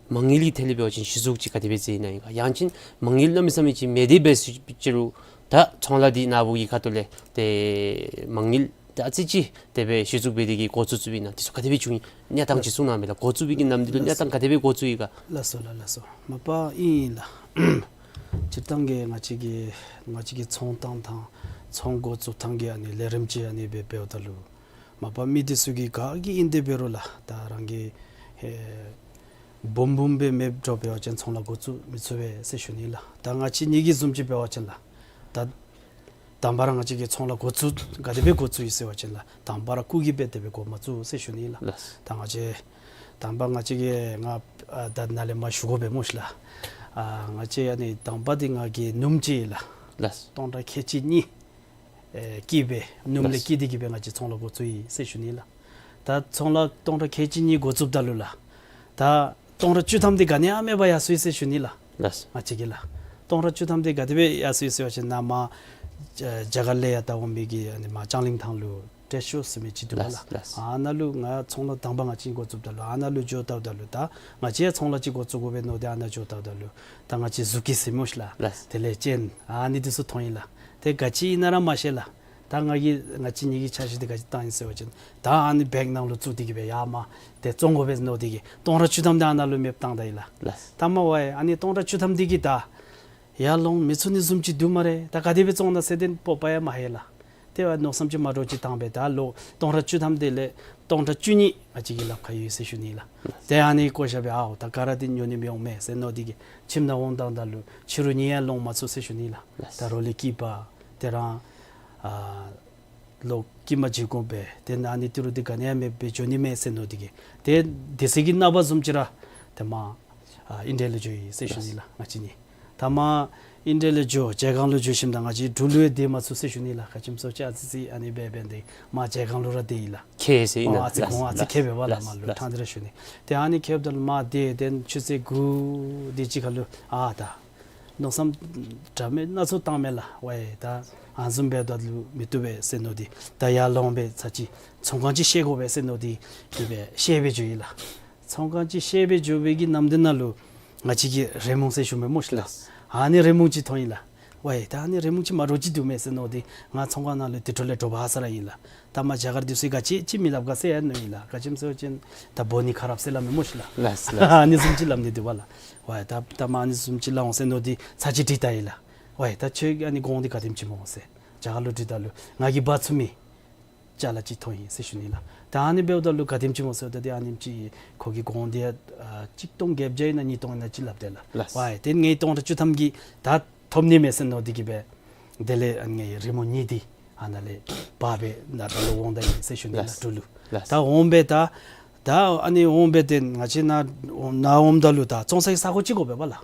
མ་དངུལ་གྱི་ཐད་ལས་འབད་བ་ཅིན་གཞི་བཙུགས་ཅིག་ག་དེ་སྦེ་མཛད་ནི་ཨིན་ག། ཡང་ཅིན་མ་དངུལ་གནམ་མེད་ས་མེད་ཅིག་མེད་དེ་འབད་ཟེར་ཅི་རུང་ད་ཚོང་ལཱ་འདི་ནཱ་བུ་གི་ཁ་ཐུག་ལས་ཏེ་མ་དངུལ་ད་ཨ་ཙི་ཅིག་དེ་སྦེ་གཞི་བཙུགས་འབད་དེ་གིས་འགོ་བཙུགས་བཙུགསཔ་ཨིན་ན་འདི་ཚུ་ག་དེ་སྦེ་བྱུང་ཡི་གནས་སྟངས་ཅིག་གསུང་གནང་མས་ལགས། འགོ་བཙུགས་པའི་གི་ནམ་དུས་ལུ་གནས་སྟངས་ག་དེ་སྦེ་འགོ་བཙུགས་ཡི་ག། ལགས་སོ་ལགས། ལགས་སོ། མ་པ་ཨིན་ལགས། སྤྱིར་བཏང་གི་ང་བཅས་ཀྱི་ང་བཅས་ཀྱི་ཚོང་བཏང་ཐངས་ཚོང་འགོ་བཙུགས་ཐངས་ཀྱི་ཨ་ནི་ལས་རིམ་ཅིག་ཨ་ནི་སྦེ་འབདཝ་ད་ལུ་མ་པ་མི་འདི་ཚུ་གིས་ག་གིས་ཨིན་ཏེ་འབད་རུང་ལགས་ད་རང་གི་ཧེ་སྦོམ་སྦོམ་སྦེ་མེདཔ་འགྱོ་འབད་བ་ཅིན་ཚོང་ལཱ་འགོ་བཙུགས་མི་ཚུགས་པས་ཟེར་ཞུ་ནི་ལགས། ད་ང་བཅས་གཉིས་ཀྱི་བཟུམ་ཅིག་འབད་བ་ཅིན་ལགས་ད་དང་པ་ར་ང་བཅས་ཀྱིས་ཚོང་ལཱ་འགོ་བཙུགས་ག་དེ་སྦེ་འགོ་བཙུགས་ཡི་ཟེར་བ་ཅིན་ལགས་དང་པ་ར་སྐུ་གིས་སྦེ་དེ་སྦེ་འགོ་མ་བཙུགས་ཟེར་ཞུ་ནི་ལགས། ལགས། ད་ང་བཅས་དང་པ་ང་བཅས་ཀྱིས་ང་ཨ་ད་ནཱ་ལས་མར་ཞུ་དགོ་པས་སྨོ་ཤི་ལགས། ཨ་ང་བཅས་ཨ་ནི་དང་པ་འདི་ང་གིས་སྣུམ་ཅིག་ལགས། ལགས། སྟོང་ཕྲག་ཁལ་གཅིག་གཉིས་ཨེ་བསྐྱིས་སྦེ་སྣུམ་ལས་ལགས། བསྐྱིས་ཏེ་གིས་སྦེ་ང་བཅས་ཚོང་ལཱ་འགོ་བཙུགས་ཡི་ཟེར་ཞུ་ནི་ལགས། ད་ཚོང་ལཱ་སྟོང་ཕྲག་ཁལ་གཅིག་གཉིས་འགོ་བཙུགསཔ་ད་ལུ་ལགས་ད་སྟོང་ཕྲག་བཅུ་ཐམ་འདི་ག་ནི་ཡང་མེད་པར་ཡར་སོ་ཡི་ཟེར་ཞུ་ནི་ལགས། ལགས། ང་བཅས་ཀྱིས་ལགས་སྟོང་ཕྲག་བཅུ་ཐམ་འདི་ག་དེ་སྦེ་ཡར་སོ་ཡི་ཟེར་བ་ཅིན་ནཱ་མར་རྒྱ་གར་ལས་ཡར་ལྟ་འོང་མི་གི་ཨ་ནི་མར་ལྕང་གླིང་ཐང་ལུ་ཊེསི་ཤོ་ཟེར་མི་ཅིག་འདུག་པ་ལགས། ལགས། ལགས། ཨ་ནཱ་ལུ་ང་ཚོང་ལཱ་དང་པ་ང་བཅས་འགོ་བཙུགསཔ་ད་ལུ་ཨ་ནཱ་ལུ་འགྱོ་བལྟཝ་ད་ལུ་ད་ང་བཅས་ཡང་ཚོང་ལཱ་ཅིག་འགོ་བཙུགས་དགོ་པས་མནོ་སྟེ་ཨ་ནཱ་འགྱོ་བལྟཝ་ད་ལུ་ད་ང་བཅས་ཟུར་གྱི་ཟེར་སྨོ་ཤི་ལགས། ལགས། དེ་ལས་ཅན་ཨ་ནི་འདི་ཚུ་མཐོང་ཡི་ལགས། དེ་ག་ཅི་ཨིན་ན་ར་མ་ཤེས་ལགས། ད་ང་གིས་ང་བཅས་གཉིས་ཀྱི་འཆར་གཞི་འདི་ག་ཅི་བཏང་ཡི་ཟེར་བ་ཅིན་ད་ཨ་ནི་བེག་ནང་ལུ་བཙུགས་ཏེ་གིས་སྦེ་ཡར་མར་ཏེ་བཙོང་དགོ་པས་མནོ་སྟེ་གིས་སྟོང་ཕྲག་བཅུ་ཐམ་འདི་ཨ་ནཱ་ལུ་མེདཔ་བཏང་ད་ཡི་ལགས། ལགས། ད་མ་པ་ཨ་ནི་སྟོང་ཕྲག་བཅུ་ཐམ་འདི་གིས་ད་ཡར་ལོང་མི་ཚུགས་ནི་བཟུམ་ཅིག་འདུག་སྨ་རེ། ད་ག་དེ་སྦེ་བཙོང་ན་ཟེར་ཏེ་སྤོབས་པ་ཡང་མ་ལྷོད་ལགས། དེ་བ་མནོ་བསམ་ཅིག་མ་འདྲཝ་ཅིག་བཏང་སྦེ་ད་ལོག་སྟོང་ཕྲག་བཅུ་ཐམ་དེ་ལས་སྟོང་ཕྲག་བཅུ་གཉིས་ང་བཅས་ཀྱི་ལགཔ་ཁར་ཡོད་ཟེར་ཞུ་ནི་ལགས། དེ་ཨ་ནི་བཀོ་བཞག་སྦེ་ཨའོ་ད་ག་ར་འདི་ཉོ་ནི་མི་འོང་མས་ཟེར་མནོ་སྟེ་གིས་ཁྱིམ་ནང་འོང་བཏངམ་ད་ལུ་ཕྱི་རུ་གཉིད་ཡང་ལོང་མ་ཚུགས་ཟེར་ཞུ་ནི་ལགས། ད་རོགས་ལས་སྐྱིད་པ་དེ་རང་ཨ་ལོག་སྐྱིད་མ་བྱིན་དགོ་པས། དེ་ནང་ཨ་ནི་ཏི་རུ་འདི་ག་ནི་ཡང་མེདཔ་སྦེ་འགྱོ་ནི་མས་ཟེར་མནོ་སྟེ་གིས་དེ་དེ་ཚེ་གི་ནངས་པ་བཟུམ་ཅིག་ར་དེ་མར་ཨ་ཨིན་ཌི་ཡ་ལུ་འགྱོ་ཡི་ཟེར་ཞུ་ནི་ལགས་ང་བཅས་གཉིས། ད་མར་ ཨིན་དེ་ལས་འགྱོ་བྱེ་སྒང་ལུ་འགྱོ་ཞིནམ་ད་ང་བཅས་འབྲུག་ལུ་ཡང་སྡོད་མ་ཚུགས་ཟེར་ཞུ་ནི་ལགས། ག་ཅི་སྨོ་ཟེར་བ་ཅིན་ཨ་ཙི་ཅིག་ཨ་ནི་སྦེ་འབད་ནི་འདི་མར་བྱེ་སྒང་ལུ་ར་སྡོད་ཡི་ལགས། ཁེ་ཟེར་ཨིན་ན་ཨ་ཙི་ལགས་གོང་ཨ་ཙི་ལགས་ཁེ་འབད་བ་ལགས། ལགས་མར་ལུ་ལགས་ཕྲང་སྟེ་ར་ཞུ་ནི། ཏེ་ཨ་ནི་ཁེ་འབདཝ་ད་ལུ་མར་སྡོད་དེ་ཆུ་ཚོད་དགུ་དེ་ཅིག་ཁར་ལུ་ཨ་ད་མནོ་བསམ་འདྲ་མིན་སྣ་ཚོགས་བཏངམ་མས་ལགས། ཝའེ་ད་ཨ་ནི་བཟུམ་འབདཝ་ད་ལུ་མི་བཏུབ་པས་ཟེར་མནོ་སྟེ། ད་ཡར་ལོང་སྦེ་ཚར་ཅིག་ཚོང་ཁང་ཅིག་བཤལ་དགོ་པས་ཟེར་མནོ་སྟེ་དེ་སྦེ་བཤལ་སྦེ་འགྱོ་ཡི་ལགས། ཚོང་ཁང་ཅིག་བཤལ་སྦེ་འགྱོ་བའི་གི་ནམ་དེ་ནང་ལུ་ང་བཅས་ཀྱི་རི་མོ་ཟེར་ཞུ་མི་སྨོ་ཤིག་ལགས། ལགས། ཨ་ནི་རི་མོ་ཅིག་མཐོང་ཡི་ལགས། ཝའེ་ད་ཨ་ནི་རི་མོ་ཅིག་མ་འདྲཝ་ཅིག་འདུག་མས་ཟེར་མནོ་སྟེ་ང་ཚོང་ཁང་ནང་ལུ་དེ་འཕྲོ་ལས་འདྲོག་པ་ས་ར་ཨིན་ལགས། ད་མར་རྒྱ་གར་འདི་ཚུ་གིས་ག་ཅི་ཅིག་མི་སླབ་ག་ཟེར་ཡང་མནོ་ཡི་ལགས། ག་ཅི་སྨོ་ཟེར་བ་ཅིན་ད་བོ་ནི་ཁ་རབ་ཟེར་སླབ་མི་སྨོ་ཤིག་ལགས། ལགས་ལགས། ཨ་ནི་བཟུམ་ཅིག་སླབ་ནི་འདུག་པ་ལགས། ཝའེ་ད་ད་མར་ཨ་ནི་བཟུམ་ཅིག་སླབ་འོང་ཟེར་མནོ་སྟེ་ཚར་ཅིག་དྲིས་ལྟ་ཡི་ལགས། ཝའེ་ད་ཁྱོད་ཨ་ནི་གོང་འདི་ག་དེམ་ཅིག་སྨོ་ཟེར་རྒྱ་གར་ལུ་དྲིས་ལྟ་ལུ་ང་གིས་འབག་ཚུགས་མི་ཅ་ལ་ཅིག་ཐོབ་ཡི་ཟེར་ཞུ་ནི་ལགས། ད་ཨ་ནི་འབདཝ་ད་ལུ་ག་དེམ་ཅིག་སྨོ་ཟེརཝ་ད་ཏེ་ཨ་ནེམ་ཅིག་ཁོ་གིས་གོང་འདི་ཨ་གཅིག་སྟོང་བརྒྱད་བརྒྱ་ཨིན་ན་གཉིས་སྟོང་ཨིན་ན་ཅིག་སླབ་སྟེ་ལགས། ལགས། ཝའེ་ཏེ་ངེའི་སྟོང་ཕྲག་བཅུ་ཐམ་གྱིས་ད་ཐོབ་ནི་མས་ཟེར་མནོ་སྟེ་གི་སྦེ་དེ་ལས་ཨ་ནི་ངེའི་རི་མོ་གཉིས་འདི་ཨ་ནཱ་ལས་འབག་སྦེ་ནཱ་ད་ལུ་འོང་ད་ཡི་ཟེར་ཞུ་ནི་ལགས། ལགས། འབྲུག་ལུ། ལགས། ད་འོང་སྦེ་ད་ད་ཨ་ནི་འོང་སྦེ་ཏེ་ང་བཅས་ནཱ་ནཱ་འོངམ་ད་ལུ་ད་བཙོང་ས་གི་ས་གོ་ཅིག་དགོ་པས་པ་ལགས།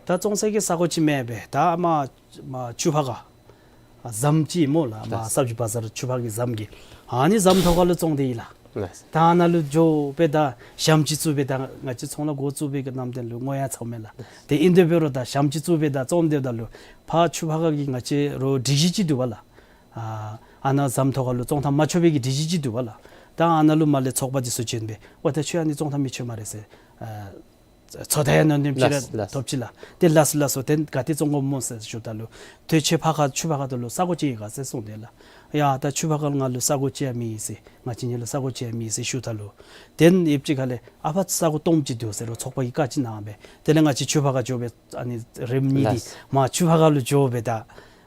ད་བཙོང་ས་གི་ས་གོ་ཅིག་མེད་པས། ད་མར་མར་ཆུ་ཕག་ཁ་ཟམ་ཅིག་སྨོ་ལགས། མར་ལགས། སབ་ཇི་བ་ཟར་ཆུ་ཕག་གི་ཟམ་གྱི་ཨ་ནི་ཟམ་ཐོག་ཁར་ལུ་བཙོང་སྟེ་ཡི་ལགས། ལགས། ད་ཨ་ནཱ་ལུ་འགྱོ་སྦེ་ད་ཞྭམོ་ཅིག་བཙུགས་སྦེ་ད་ང་བཅས་ཚོང་ལཱ་འགོ་བཙུགས་པའི་གི་ནམ་དེ་ལུ་སྔོ་ཡང་ཚཝ་མས་ལགས། ལགས། ཏེ་ཨིན་དེ་འབད་རུང་ད་ཞྭམོ་ཅིག་བཙུགས་སྦེ་ད་བཙོང་སྡོདཔ་ད་ལུ་ཕར་ཆུ་ཕག་ཁ་གི་ང་བཅས་རོགས་སྒྲིག་གཞི་ཅིག་འདུག་པ་ལགས། ཨ་ཨ་ནཱ་ཟམ་ཐོག་ཁར་ལུ་བཙོང་ཐངས་མ་ཆོག་པའི་གི་སྒྲིག་གཞི་ཅིག་འདུག་པ་ལགས། ད་ཨ་ནཱ་ལུ་མར་ལས་ཚོགས་པ་འདི་ཚུ་བྱོན་སྦེ་ཝའེ་ད་ཁྱོད་ཨ་ནི་བཙོང་ཐངས་མི་ཆོག་སྨ་རེ་ཟེར་ཨ་ཚོད་ལྟ་ཡང་ནོར་ནེམ་ཅིག་ར་ལགས་ལགས། ཐོབ་ཅི་ལགས། ཏེ་ལགས་སོ་ལགས་སོ། ཏེ་ག་ཏེ་བཙོང་དགོཔ་སྨོ་ཟེར་ཞུཝ་ད་ལུ་ཏེ་ཁྱོད་ཕར་ཁ་ཆུ་ཕག་ཁ་ད་ལུ་ས་གོ་ཅིག་ཡོད་ག་ཟེར་གསུངས་ཏེ་ལགས། ཡ་ད་ཆུ་ཕག་ཁ་ང་ལུ་ས་གོ་ཅིག་ཡང་མེད་ཟེར། ང་བཅས་གཉིས་ལུ་ས་གོ་ཅིག་ཡང་མེད་ཟེར་ཞུཝ་ད་ལུ་ཏེ་ཡུདཔ་ཅིག་ཁ་ལས་ཨ་ཕར་ས་གོ་སྟོངམ་ཅིག་འདུག་ཟེར་རོགས་ཚོགས་པ་གིས་བཀའ་ཅིག་གནང་སྦེ་དེ་ལས་ང་བཅས་ཆུ་ཕག་ཁ་འགྱོ་སྦེ་ཨ་ནི་རིམ་གཉིས་འདི་ལགས། མར་ཆུ་ཕག་ཁ་ལུ་འགྱོ་སྦེ་ད་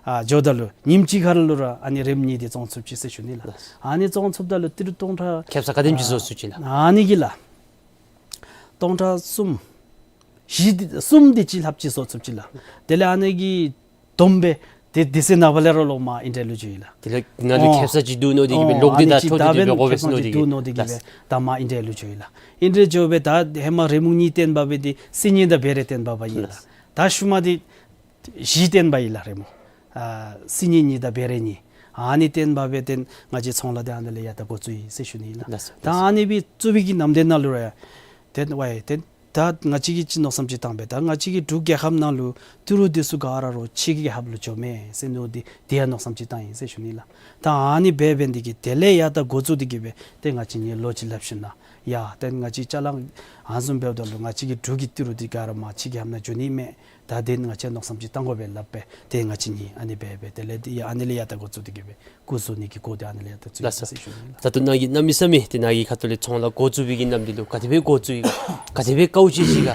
ཨ་འགྱོཝ་ད་ལུ་ཉིནམ་གཅིག་ཁར་ལུ་ར་ཨ་ནི་རིམ་གཉིས་འདི་བཙོང་ཚུགས་ཅི་ཟེར་ཞུ་ནི་ལགས། ལགས། ཨ་ནི་བཙོང་ཚུགསཔ་ད་ལུ་ཏི་རུ་སྟོང་ཕྲག་ཁེབ་ས་ག་དེམ་ཅིག་ཨ་བཟོ་ཚུགས་ཅི་ལགས། ཨ་ནི་གི་ལགས། སྟོང་ཕྲག་གསུམ་བཞི་འདི་གསུམ་འདི་ཅིག་ལྷགཔ་ཅིག་བཟོ་ཚུགས་ཅི་ལགས། དེ་ལས་ཨ་ནི་གི་བསྡོམས་སྦེ་ཏེ་དེ་ཚེ་ནངས་པ་ལས་ར་ལོག་མར་ཨིན་དེ་ལུ་འགྱོ་ཡི་ལགས། དེ་ལས་ནཱ་ལུ་ཨོ་ཁེབ་ས་ཅིག་འདུག་མནོ་སྟེ་གི་སྦེ་ཨོ་ལོག་ཨ་སྟེ་ནི་ད་ཅིག་ཐོབ་ད་སྟེ་འབད་འབདན་དགོ་པས་ཟེར་མནོ་སྟེ་གི་འདུག་མནོ་སྟེ་གི་སྦེ་ལགས། ད་མར་ཨིན་དེ་ལུ་འགྱོ་ཡི་ལགས། ཨིན་དེ་འགྱོ་སྦེ་ད་ཧེ་མ་རི་མོ་གཉིས་བཏོན་པ་སྦེ་འདི་སི་ཉིན་དང་བེ་རེ་བཏོན་པ་སྦེ་ཨིན་ལགས། ལགས། ད་ཤུལ་མ་འདི་བཞི་བཏོན་པ་ཨིན་ལགས་རི་མོ། ཨ་སི་ཉིན་གཉིས་དང་བེ་རེ་གཉིས། ཨ་ནི་བཏོན་པ་སྦེ་ཏེ་ང་བཅས་ཚོང་ལཱ་འདི་ཨ་ནི་ལས་ཡར་ད་འགོ་བཙུགས་ཡི་ཟེར་ཞུ་ནི་ཨིན་ལགས། ལགས་སོ། ད་ཨ་ནི་སྦེ་བཙུགས་པའི་གི་ནམ་དེ་ནང་ལུ་ར་ཏེ་ཝའེ་ཏེ་ད་ང་བཅས་ཀྱིས་ཅིག་མནོ་བསམ་ཅིག་བཏང་སྦེ་ད་ང་བཅས་ཀྱི་འབྲུག་རྒྱལ་ཁབ་ནང་ལུ་ཏི་རུ་འདི་ཚུ་ག་ར་རོགས་ཕྱི་རྒྱལ་ཁབ་ལུ་འགྱོཝ་མས་ཟེར་མནོ་སྟེ་དེ་ཡང་མནོ་བསམ་ཅིག་བཏང་ཡི་ཟེར་ཞུ་ནི་ཨིན་ལགས། ད་ཨ་ནི་སྦེ་འབད་ནི་འདི་གིས་དེ་ལས་ཡར་ད་འགོ་བཙུགས་ཏེ་གི་སྦེ་ཏེ་ང་བཅས་གཉིས་ལོག་ཅིག་སླབ་ཞིནམ་ལས་ཡ་ཏེ་ང་བཅས་ཅ་ལ་ཨ་ནི་བཟུམ་འབདཝ་ད་ལུ་ང་བཅས་ཀྱི་འབྲུག་གི་ཏི་རུ་འདི་ག་ར་མར་ཕྱི་རྒྱལ་ཁབ་ནང་འགྱོ་ནི་མས། ད་དེ་ང་བཅས་མནོ་བསམ་ཅིག་བཏང་དགོ་པས་སླབ་སྦེ་ཏེ་ང་བཅས་གཉིས་ཨ་ནི་སྦེ་སྦེ་དེ་ལས་ཏེ་ཡ་ཨ་ནི་ལས་ཡར་ད་འགོ་བཙུགས་ཏེ་གི་སྦེ་སྐུ་བཟོ་ནི་གི་འགོ་འདི་ཨ་ནི་ལས་ཡར་ད་བཙུགས་ཡི་ལགས་སོ། ཟེར་ཞུ་ནི་ཨིན་ལགས། ད་ལྟོ་ནཱ་གིས་གནམ་མེད་ས་མེད་ཏེ་ནཱ་གི་ཁ་ཐུག་ལས་ཚོང་ལཱ་འགོ་བཙུགས་པའི་གི་ནམ་དུས་ལུ་ག་དེ་སྦེ་འགོ་བཙུགས་ཡི་ག་ག་དེ་སྦེ་དཀའཝ་སྤྱད་ཅི་ག་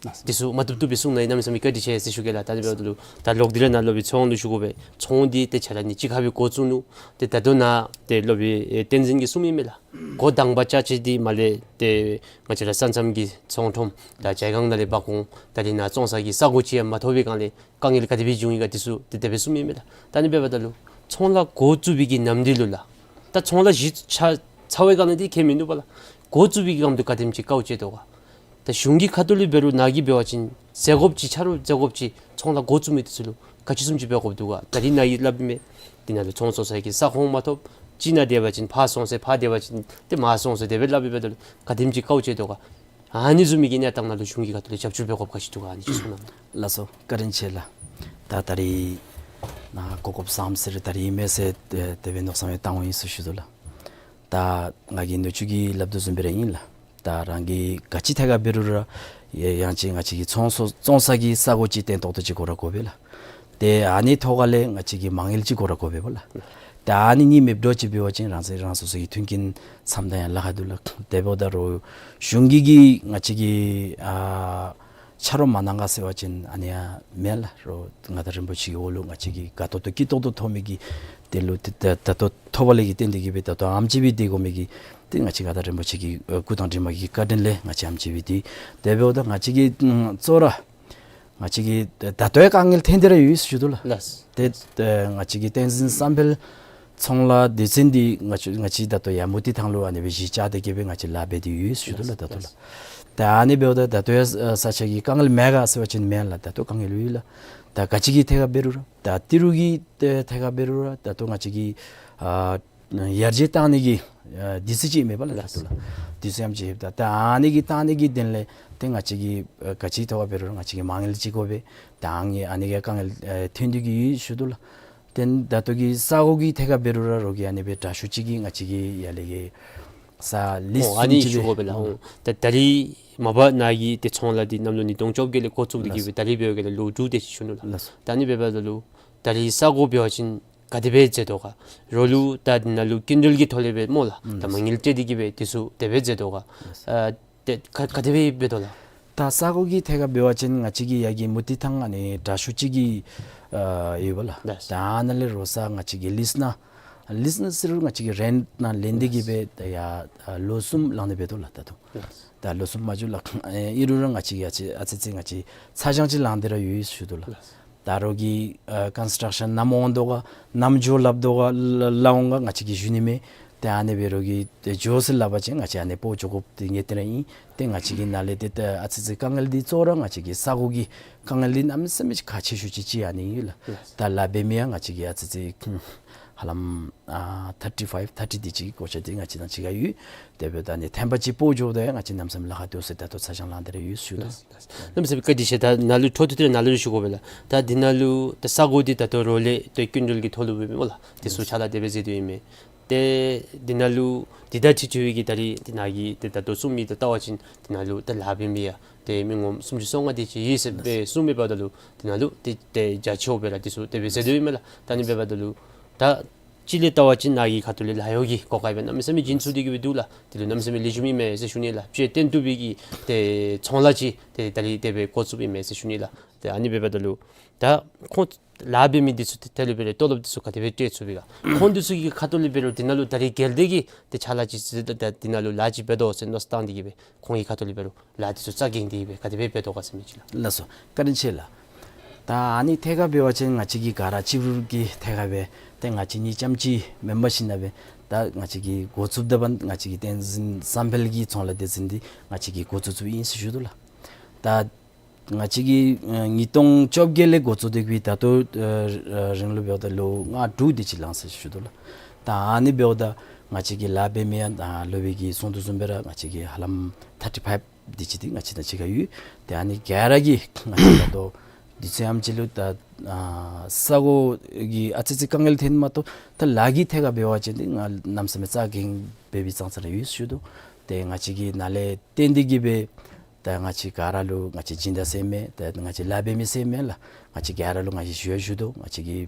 དེ་ཚུ་མ་བཏུབ་བཏུབ་སྦེ་གསུང་གནང་ཡི། གནམ་མེད་ས་མེད་བཀའ་དྲིན་ཆེ་ཟེར་ཞུ་གེ་ལགས། ད་དེ་འབདཝ་ད་ལུ་ད་ལོག་སྟེ་ར་ནཱ་ལུ་སྦེ་ཚོང་ལུ་ཞུ་དགོ་པས། ཚོང་འདི་ཏེ་ཆ་ར་ནི་གཅིག་ཁར་སྦེ་འགོ་བཙུགས་ནུག། ཏེ་ད་ལྟོ་ནཱ་ཏེ་སློབ་དཔོན་ཨེ་བསྟན་འཛིན་གྱིས་གསུངམ་ཨིན་མས་ལགས། འགོ་དང་པ་རྐྱབ་ཅི་འདི་མར་ལས་ཏེ་ང་བཅས་ར་ས་མཚམས་ཀྱི་ཚོང་ཁྲོམ་ད་ཇ་ཁང་ནང་ལས་འབག་འོང་། ད་དེ་ནང་བཙོང་ས་གི་ས་གོ་ཅིག་ཡང་མ་ཐོབ་པའི་སྒང་ལས་དཀའ་ངལ་ག་དེ་སྦེ་འབྱུང་ཡི་ག་དེ་ཚུ་ཏེ་དེ་སྦེ་གསུངམ་ཨིན་མས་ལགས། ད་ཨ་ནི་འབདཝ་ད་ལུ་ཚོང་ལཱ་འགོ་བཙུགས་པའི་གི་ནམ་དུས་ལུ་ལགས། ད་ཚོང་ལཱ་གཞི་ཆ་ཚར་བའི་སྒང་ལས་འདི་ཁྱད་མིན་འདུག་པ་ལགས། འགོ་བཙུགས་པའི་གི་སྒང་དུ་ག་དེམ་ཅིག་དཀའཝ་སྤྱད་དོ་ག་ད་གཞུང་གི་ཁ་ཐུག་ལས་འབད་རུང་ནཱ་གིས་འབད་བ་ཅིན་ཟད་དགོཔ་ཅིག་ཆ་རོགས་ཟད་དགོཔ་ཅིག་ཚོང་ལཱ་འགོ་བཙུགས་མི་དེ་ཚུ་ལུ་ག་ཅི་བཟུམ་ཅིག་འབད་དགོཔ་འདུག་ག་ད་རིས་ནཱ་གིས་སླབ་མི་དེ་ནང་ལུ་ཚོང་བཙོང་ས་གི་ས་ཁོངས་མ་ཐོབ། གཅིག་ནང་སྡོད་པ་ཅིན་ཕར་སོང་ཟེར་ཕར་སྡོད་པ་ཅིན་ཏེ་མར་སོང་ཟེར་དེ་སྦེ་སླབ་པའི་འབདཝ་ད་ལུ་ག་དེམ་ཅིག་དཀའཝ་སྤྱད་དོ་ག་ཨ་ནི་བཟུམ་མའི་གི་གནས་སྟངས་ནང་ལུ་གཞུང་གི་ཁ་ཐུག་ལས་རྒྱབ་སྐྱོར་འབད་དགོཔ་ག་ཅི་འདུག་ག་ཨ་ནི་ཅིག་གསུང་གནང་། ལགས་སོ། བཀའ་དྲིན་ཆེ་ལགས། ད་ད་རིས་ནཱ་གོ་སྐབས་བཟངམ་ཟེར་ད་རིས་ཨིན་མས་ཟེར་ཏེ་དེ་སྦེ་མནོ་བསམ་ཡང་བཏང་འོང་ཡི་ཟེར་ཞུ་དོ་ལགས། ད་ང་གིས་ནུ་གཅུང་གིས་སླབ་དོ་བཟུམ་སྦེ་ར་ཨིན་ལགས། ད་རང་གིས་ག་ཅི་ཐད་ཁར་འབད་རུང་ར་ཡང་ཅིན་ང་བཅས་ཀྱི་ཚོང་ཚོང་ཚོང་ས་གི་ས་གོ་ཅིག་བརྟན་ཏོག་ཏོ་ཅིག་དགོ་ར་དགོ་པས་ལགས། ཏེ་ཨ་ནི་ཐོག་ཁ་ལས་ང་བཅས་ཀྱི་མ་དངུལ་ཅིག་དགོ་ར་དགོ་པས་པ་ལགས། ཏེ་ཨ་ནི་གཉིས་མེདཔ་འདྲཝ་ཅིག་འབད་བ་ཅིན་རང་སོ་རང་སོ་སོ་གི་མཐུན་རྐྱེན་འཚམ་ད་ཡང་ལཱ་ཁག་འདུག་ལགས། དེ་འབདཝ་ད་རོགས་གཞུང་གིས་ང་བཅས་ཀྱི་ཨ་ཆ་རོགས་མ་གནང་ག་ཟེར་བ་ཅིན་ཨ་ནི་ཡང་མེན་ལགས། རོགས་མངའ་བདག་རིན་པོ་ཆེ་གི་འོག་ལུ་ང་བཅས་ཀྱིས་དགའ་ཏོག་ཏོ་སྐྱིད་ཏོག་ཏོ་ཐོབ་མི་གི་དེ་ལུ་ད་ད་ད་ལྟོ་ཐོབ་པ་ལས་ཀྱི་རྟེན་འདི་གིས་སྦེ་ད་ལྟོ་ཨེམ་ཅིག་སྦེ་སྡོད་དགོ་མི་གི་ཏེ་ང་བཅས་མངའ་བདག་རིན་པོ་ཆེ་གི་ཨ་སྐུ་དང་གྲིབ་མ་གི་བཀའ་དྲིན་ལས་ང་བཅས་ཨེམ་ཅིག་སྦེ་སྡོད། དེ་འབདཝ་ད་ང་བཅས་ཀྱིས་ཨམ་གཙོ་བོ་ར་ང་བཅས་ཀྱིས་ད་ལྟོ་ཡང་དཀའ་ངལ་ཐོན་ཏེ་ར་ཡོད་ཟེར་ཞུ་དོ་ལགས། ལགས། ཏེ་ཏེ་ང་བཅས་ཀྱི་བསྟན་འཛིན་བསམ་འཕེལ་ཚོང་ལཱ་སྡེ་ཚན་འདི་ང་བཅས་ང་བཅས་ད་ལྟོ་ཡང་མུ་སྟེགས་ཐང་ལུ་ཨ་ནི་སྦེ་གཞི་བཅག་སྟེ་གི་སྦེ་ང་བཅས་ལཱ་འབད་དེ་ཡོད་ཟེར་ཞུ་དོ་ལགས། ད་ལྟོ་ལགས། ལགས། ད་ཨ་ནི་འབདཝ་ད་ད་ལྟོ་ཡང་ས་ཆ་གི་དཀའ་ངལ་མེད་ག་ཟེར་བ་ཅིན་མེན་ལགས། ད་ལྟོ་དཀའ་ངལ་ཡོད་ལགས། ད་ག་ཅི་གི་ཐད་ཁར་འབད་རུང་ར་ད་ཏི་རུ་གི་ཐད་ཁར་འབད་རུང་ར་ད་ལྟོ་ང་བཅས་ཀྱི་ཨ་ཡར་རྒྱས་བཏང་ནི་གི་ཨ་དུས་ཚོད་ཅིག་མེད་པ་ལགས། ལགས། ད་ལྟོ་ལགས་དུས་ཚོད་ཡང་ཅིག་ད་ད་ཨ་ནི་གི་བཏང་ནི་གི་དོན་ལས་ཏེ་ང་བཅས་ཀྱི་ཨ་ག་ཅི་ཐོག་ཁར་འབད་རུང་ར་ང་བཅས་ཀྱི་མ་དངུལ་ཅིག་དགོ་པས། ད་ཨ་ནི་ཨ་ནི་གི་དཀའ་ངལ་ཨ་ཐོན་ཏེ་གི་ཡོད་ཞུ་དོ་ལགས། ཏེ་ད་ལྟོ་གི་ས་སྒོ་གི་ཐད་ཁར་འབད་རུང་ར་རོགས་ཀྱིས་ཨ་ནི་སྦེ་དྲག་ཤོས་ཅིག་གི་ང་བཅས་ཀྱི་ཡར་ལས་ཀྱི་ས་ལིསི་ཨོ་ཨ་ནི་ཅིག་ཞུ་དགོ་པས་ལགས། ཨོ་ད་ད་རིས་མ་པ་ནཱ་གི་ཏེ་ཚོང་ལཱ་འདི་གནམ་ལོ་ཉིས་སྟོང་བཅོ་བརྒྱད་ལས་འགོ་བཙུགས་ཏེ་གི་སྦེ་ད་རིས་འབད་བའི་སྐབས་ལུ་ལོ་དྲུག་དེ་ཅིག་ཞུ་ནུག་ལགས། ལགས་སོ། ད་ཨ་ནི་འབདཝ་ད་ལུ་ད་རིས་ས་སྒོ་འབད་བ་ཅིན་ག་དེ་སྦེ་མཛད་དོ་ག། རོགས་ལུ་ད་འདི་ནང་ལུ་སྐྱིན་འགྲུལ་གྱི་ཐོག་ལས་སྦེ་སྨོ་ལགས། ད་མ་དངུལ་སྤྲོད་དེ་གི་སྦེ་དེ་ཚུ་དེ་སྦེ་མཛད་དོ་ག། ལགས་སོ། ཨ་ཏེ་ག་ག་དེ་སྦེ་འབད་དོ་ལགས། ད་ས་སྒོ་གི་ཐད་ཁར་འབད་བ་ཅིན་ང་བཅས་ཀྱི་ཡར་གྱི་མུ་སྟེགས་ཐང་ཨ་ནི་དྲག་ཤོས་ཅིག་གི་ཨ་ཡོད་པ་ལགས། ལགས། ད་ཨ་ནཱ་ལས་རོགས་ས་ང་བཅས་ཀྱི་ལིསི་ནང་ལིསི་ནང་ཟེར་རུང་ང་བཅས་ཀྱི་རེནཊ་ནང་ལེན་ཏེ་གི་སྦེ་ད་ཡར་ཨ་ལོ་གསུམ་ལང་སྟེ་འབད་དོ་ལགས་ད་ལྟོ། ལགས། ད་ལོ་གསུམ་མ་འགྱོ་ལགས། ཨེ་ཨིན་རུང་ར་ང་བཅས་ཀྱིས་ཨ་ཙི་ཨ་ཙི་ཅིག་ང་བཅས་ཚ་གྱང་ཅིག་ལང་སྟེ་ར་ཡོད་ཞུ་དོ་ལགས། ལགས། ད་རོགས་ཀྱིས་ཨ་ཀོན་སི་ཊྲག་ཤཱན་ནམ་འོང་དོ་ག་ནམ་འགྱོ་སླབ་དོ་ག་སླབ་འོང་ག་ང་བཅས་ཀྱིས་ཞུ་ནི་མེད། ཏེ་ཨ་ནི་འབད་རོགས་ཀྱིས་ཏེ་འགྱོ་ཟེར་སླབ་པ་ཅིན་ང་བཅས་ཨ་ནི་སྤོ་འགྱོ་དགོཔ་འདི་ངེས་གཏན་ར་ཨིན། ཏེ་ང་བཅས་ཀྱི་ནཱ་ལས་ཏེ་ད་ཨ་ཙི་ཅིག་དཀའ་ངལ་འདི་གཙོ་བོ་ར་ང་བཅས་ཀྱི་ས་སྒོ་གི་དཀའ་ངལ་འདི་གནམ་མེད་ས་མེད་ཅིག་ཁག་ཆེ་ཤོས་ཅིག་ཅིག་ཨ་ནི་ཨིན་ལགས། ལགས། ད་ལཱ་འབད་མི་ཡང་ང་བཅས་ཀྱི་ཨ་ཙི་ཅིག་ཧ་ལམ་ཨ་ཐར་ཊི་ཕའིབ་ཐར་ཊི་དེ་ཅིག་གི་གོ་ཆ་འདི་ང་བཅས་དང་གཅིག་ཁར་ཡོད། དེ་འབདཝ་ད་ཨ་ནི་ཐེམ་པ་ཅིག་སྤོ་འགྱོཝ་ད་ཡང་ང་བཅས་གནམ་མེད་ས་མེད་ལཱ་ཁག་འདུག་ཟེར་ད་ལྟོ་ཚ་གྱང་ལང་སྟེ་ར་ཡོད་ཞུ་དོ། ལགས། ལགས། གནམ་མེད་ས་མེད་བཀའ་དྲིན་ཆེ། ད་ནཱ་ལུ་འཕྲོ་མཐུད་དེ་ནཱ་ལུ་ཞུ་དགོ་པས་ལགས། ད་འདི་ནང་ལུ་ད་ས་སྒོ་འདི་ད་ལྟོ་རོགས་ལས་ཏེ་སྐྱིན་འགྲུལ་གྱི་ཐོག་ལུ་འབད་མི་སྨོ་ལགས། དེ་ཚུ་ཕྱག་ལཱ་དེ་སྦེ་མཛད་དོ་ཨིན་མས། ཏེ་འདི་ནང་ལུ་འདི་དང་འཁྲིལ་འཁྲིལ་བའི་གི་ད་རིས་འདི་ནང་གི་ཏེ་ད་ལྟོ་གསུང་མི་དང་བལྟ་བ་ཅིན་འདི་ནང་ལུ་ད་ལཱ་འབད་མི་ཡང་ཏེ་མི་ངོམ་སུམ་ཅུ་སོ་ལྔ་དེ་ཅིག་ཡོད་ཟེར་སྦེ་གསུངས་མི་འབདཝ་ད་ལུ་འདི་ནང་ལུ་ཏེ་ཏེ་རྒྱ་ཆེཝ་སྦེ་ར་དེ་ཚུ་དེ་སྦེ་མཛད་དོ་ཨིན་མས་ལགས། ད་ཨ་ནི་འབདཝ་ད་ལུ་ད་ཅིག་ལས་བལྟ་བ་ཅིན་ནཱ་གི་ཁ་ཐུག་ལས་ལཱ་གཡོག་གི་གོ་སྐབས་སྦེ་གནམ་མེད་ས་མེད་བྱིན་ཚུགས་ཏེ་གི་སྦེ་འདུག་ལགས། དེ་ལུ་གནམ་མེད་ས་མེད་ལེགས་ཤོམ་ཨིན་མས་ཟེར་ཞུ་ནི་ལགས། སྤྱིར་བཏང་བཏུབ་པའི་གི་ཏེ་ཚོང་ལཱ་ཅིག་ཏེ་ད་རིས་དེ་སྦེ་འགོ་བཙུགསཔ་ཨིན་མས་ཟེར་ཞུ་ནི་ལགས། ཏེ་ཨ་ནི་འབདཝ་ད་ལུ་ད་ཁོང་ལཱ་འབད་མི་འདི་ཚུ་ཏེ་དེ་ལུ་འབད་རུང་ཏོ་ལོབ་འདི་ཚུ་ག་དེ་སྦེ་སྤྲོད་ཚུགས་པས་ག། ཁོང་འདི་ཚུ་གི་ཁ་ཐུག་ལས་འབད་རུང་འདི་ནང་ལུ་ད་རིས་གལ་ཏེ་གི་ཏེ་ཕྱག་ལཱ་ཅིག་ཟེར་ད་འདི་ནང་ལུ་ལཱ་ཅིག་འབད་དོ་ཟེར་མནོ་བསམ་བཏང་སྟེ་གི་སྦེ་ཁོང་གི་ཁ་ཐུག་ལས་འབད་རུང་ལཱ་འདི་ཚུ་རྩ་འགེངས་ཏེ་གི་སྦེ་ག་དེ་སྦེ་འབད་དོ་ག་ཟེར་མི་ཅིག་ལགས། ལགས་སོ། བཀའ་དྲིན་ཆེ་ལགས། ད་ཨ་ནི་ཐད་ཁར་འབད་བ་ཅིན་ང་བཅས་ཀྱི་ག་ར་གཅིག་པུ་གི་ཐད་ཁར་སྦེ་ཏེ་ང་བཅས་གཉིས་རྐྱངམ་ཅིག་མེན་པར་ཞིན་ན་སྦེ་ད་ང་བཅས་ཀྱིས་འགོ་བཙུགསཔ་ད་འབདན་ང་བཅས་ཀྱི་བསྟན་འཛིན་བསམ་འཕེལ་གྱི་ཚོང་ལཱ་སྡེ་ཚན་འདི་ང་བཅས་ཀྱིས་འགོ་བཙུགས་བཙུགསཔ་ཨིན་ཟེར་ཞུ་དོ་ལགས། ད་ང་བཅས་ཀྱིས་ཨ་ཉིས་སྟོང་བཅོ་བརྒྱད་ལས་འགོ་བཙུགས་ཏེ་གི་སྦེ་ད་ལྟོ་ཨ་རིང་ལུ་འབདཝ་ད་ལོ་ལྔ་དྲུག་དེ་ཅིག་ལང་ཟེར་ཞུ་དོ་ལགས། ད་ཨ་ནི་འབདཝ་ད་ང་བཅས་ཀྱི་ལཱ་འབད་མི་ཡང་ད་སློབ་དཔོན་གྱིས་གསུང་དོ་བཟུམ་སྦེ་ར་ང་བཅས་ཀྱི་ཧ་ལམ་ཐར་ཊི་ཕའིབ་དེ་ཅིག་འདི་ང་བཅས་དང་གཅིག་ཁར་ཡོད། ཏེ་ཨ་ནི་ག་ར་གིས་ང་བཅས་ད་ལྟོ་དུས་ཚོད་ཡང་ཅིག་ལུ་ད་ཨ་ས་སྒོ་གི་ཨ་ཙི་ཅིག་དཀའ་ངལ་ཐོན་མ་གཏོགས་ད་ལཱ་གི་ཐད་ཁར་འབད་བ་ཅིན་འདི་ང་གནམ་མེད་ས་མེད་རྩ་འགེངས་འབད་བའི་ཙང་ཙ་ར་ཡོད་ཞུ་དོ། ཏེ་ང་བཅས་ཀྱིས་ནཱ་ལས་བརྟེན་ཏེ་གི་སྦེ་ད་ང་བཅས་ག་ར་ལུ་ང་བཅས་སྦྱིན་བདག་ཟེར་མེན། ད་ང་བཅས་ལཱ་འབད་མི་ཟེར་མེན་ལགས། ང་བཅས་ག་ར་ལུ་ང་བཅས་ཞུ་ཡང་ཞུ་དོ། ང་བཅས་ཀྱིས་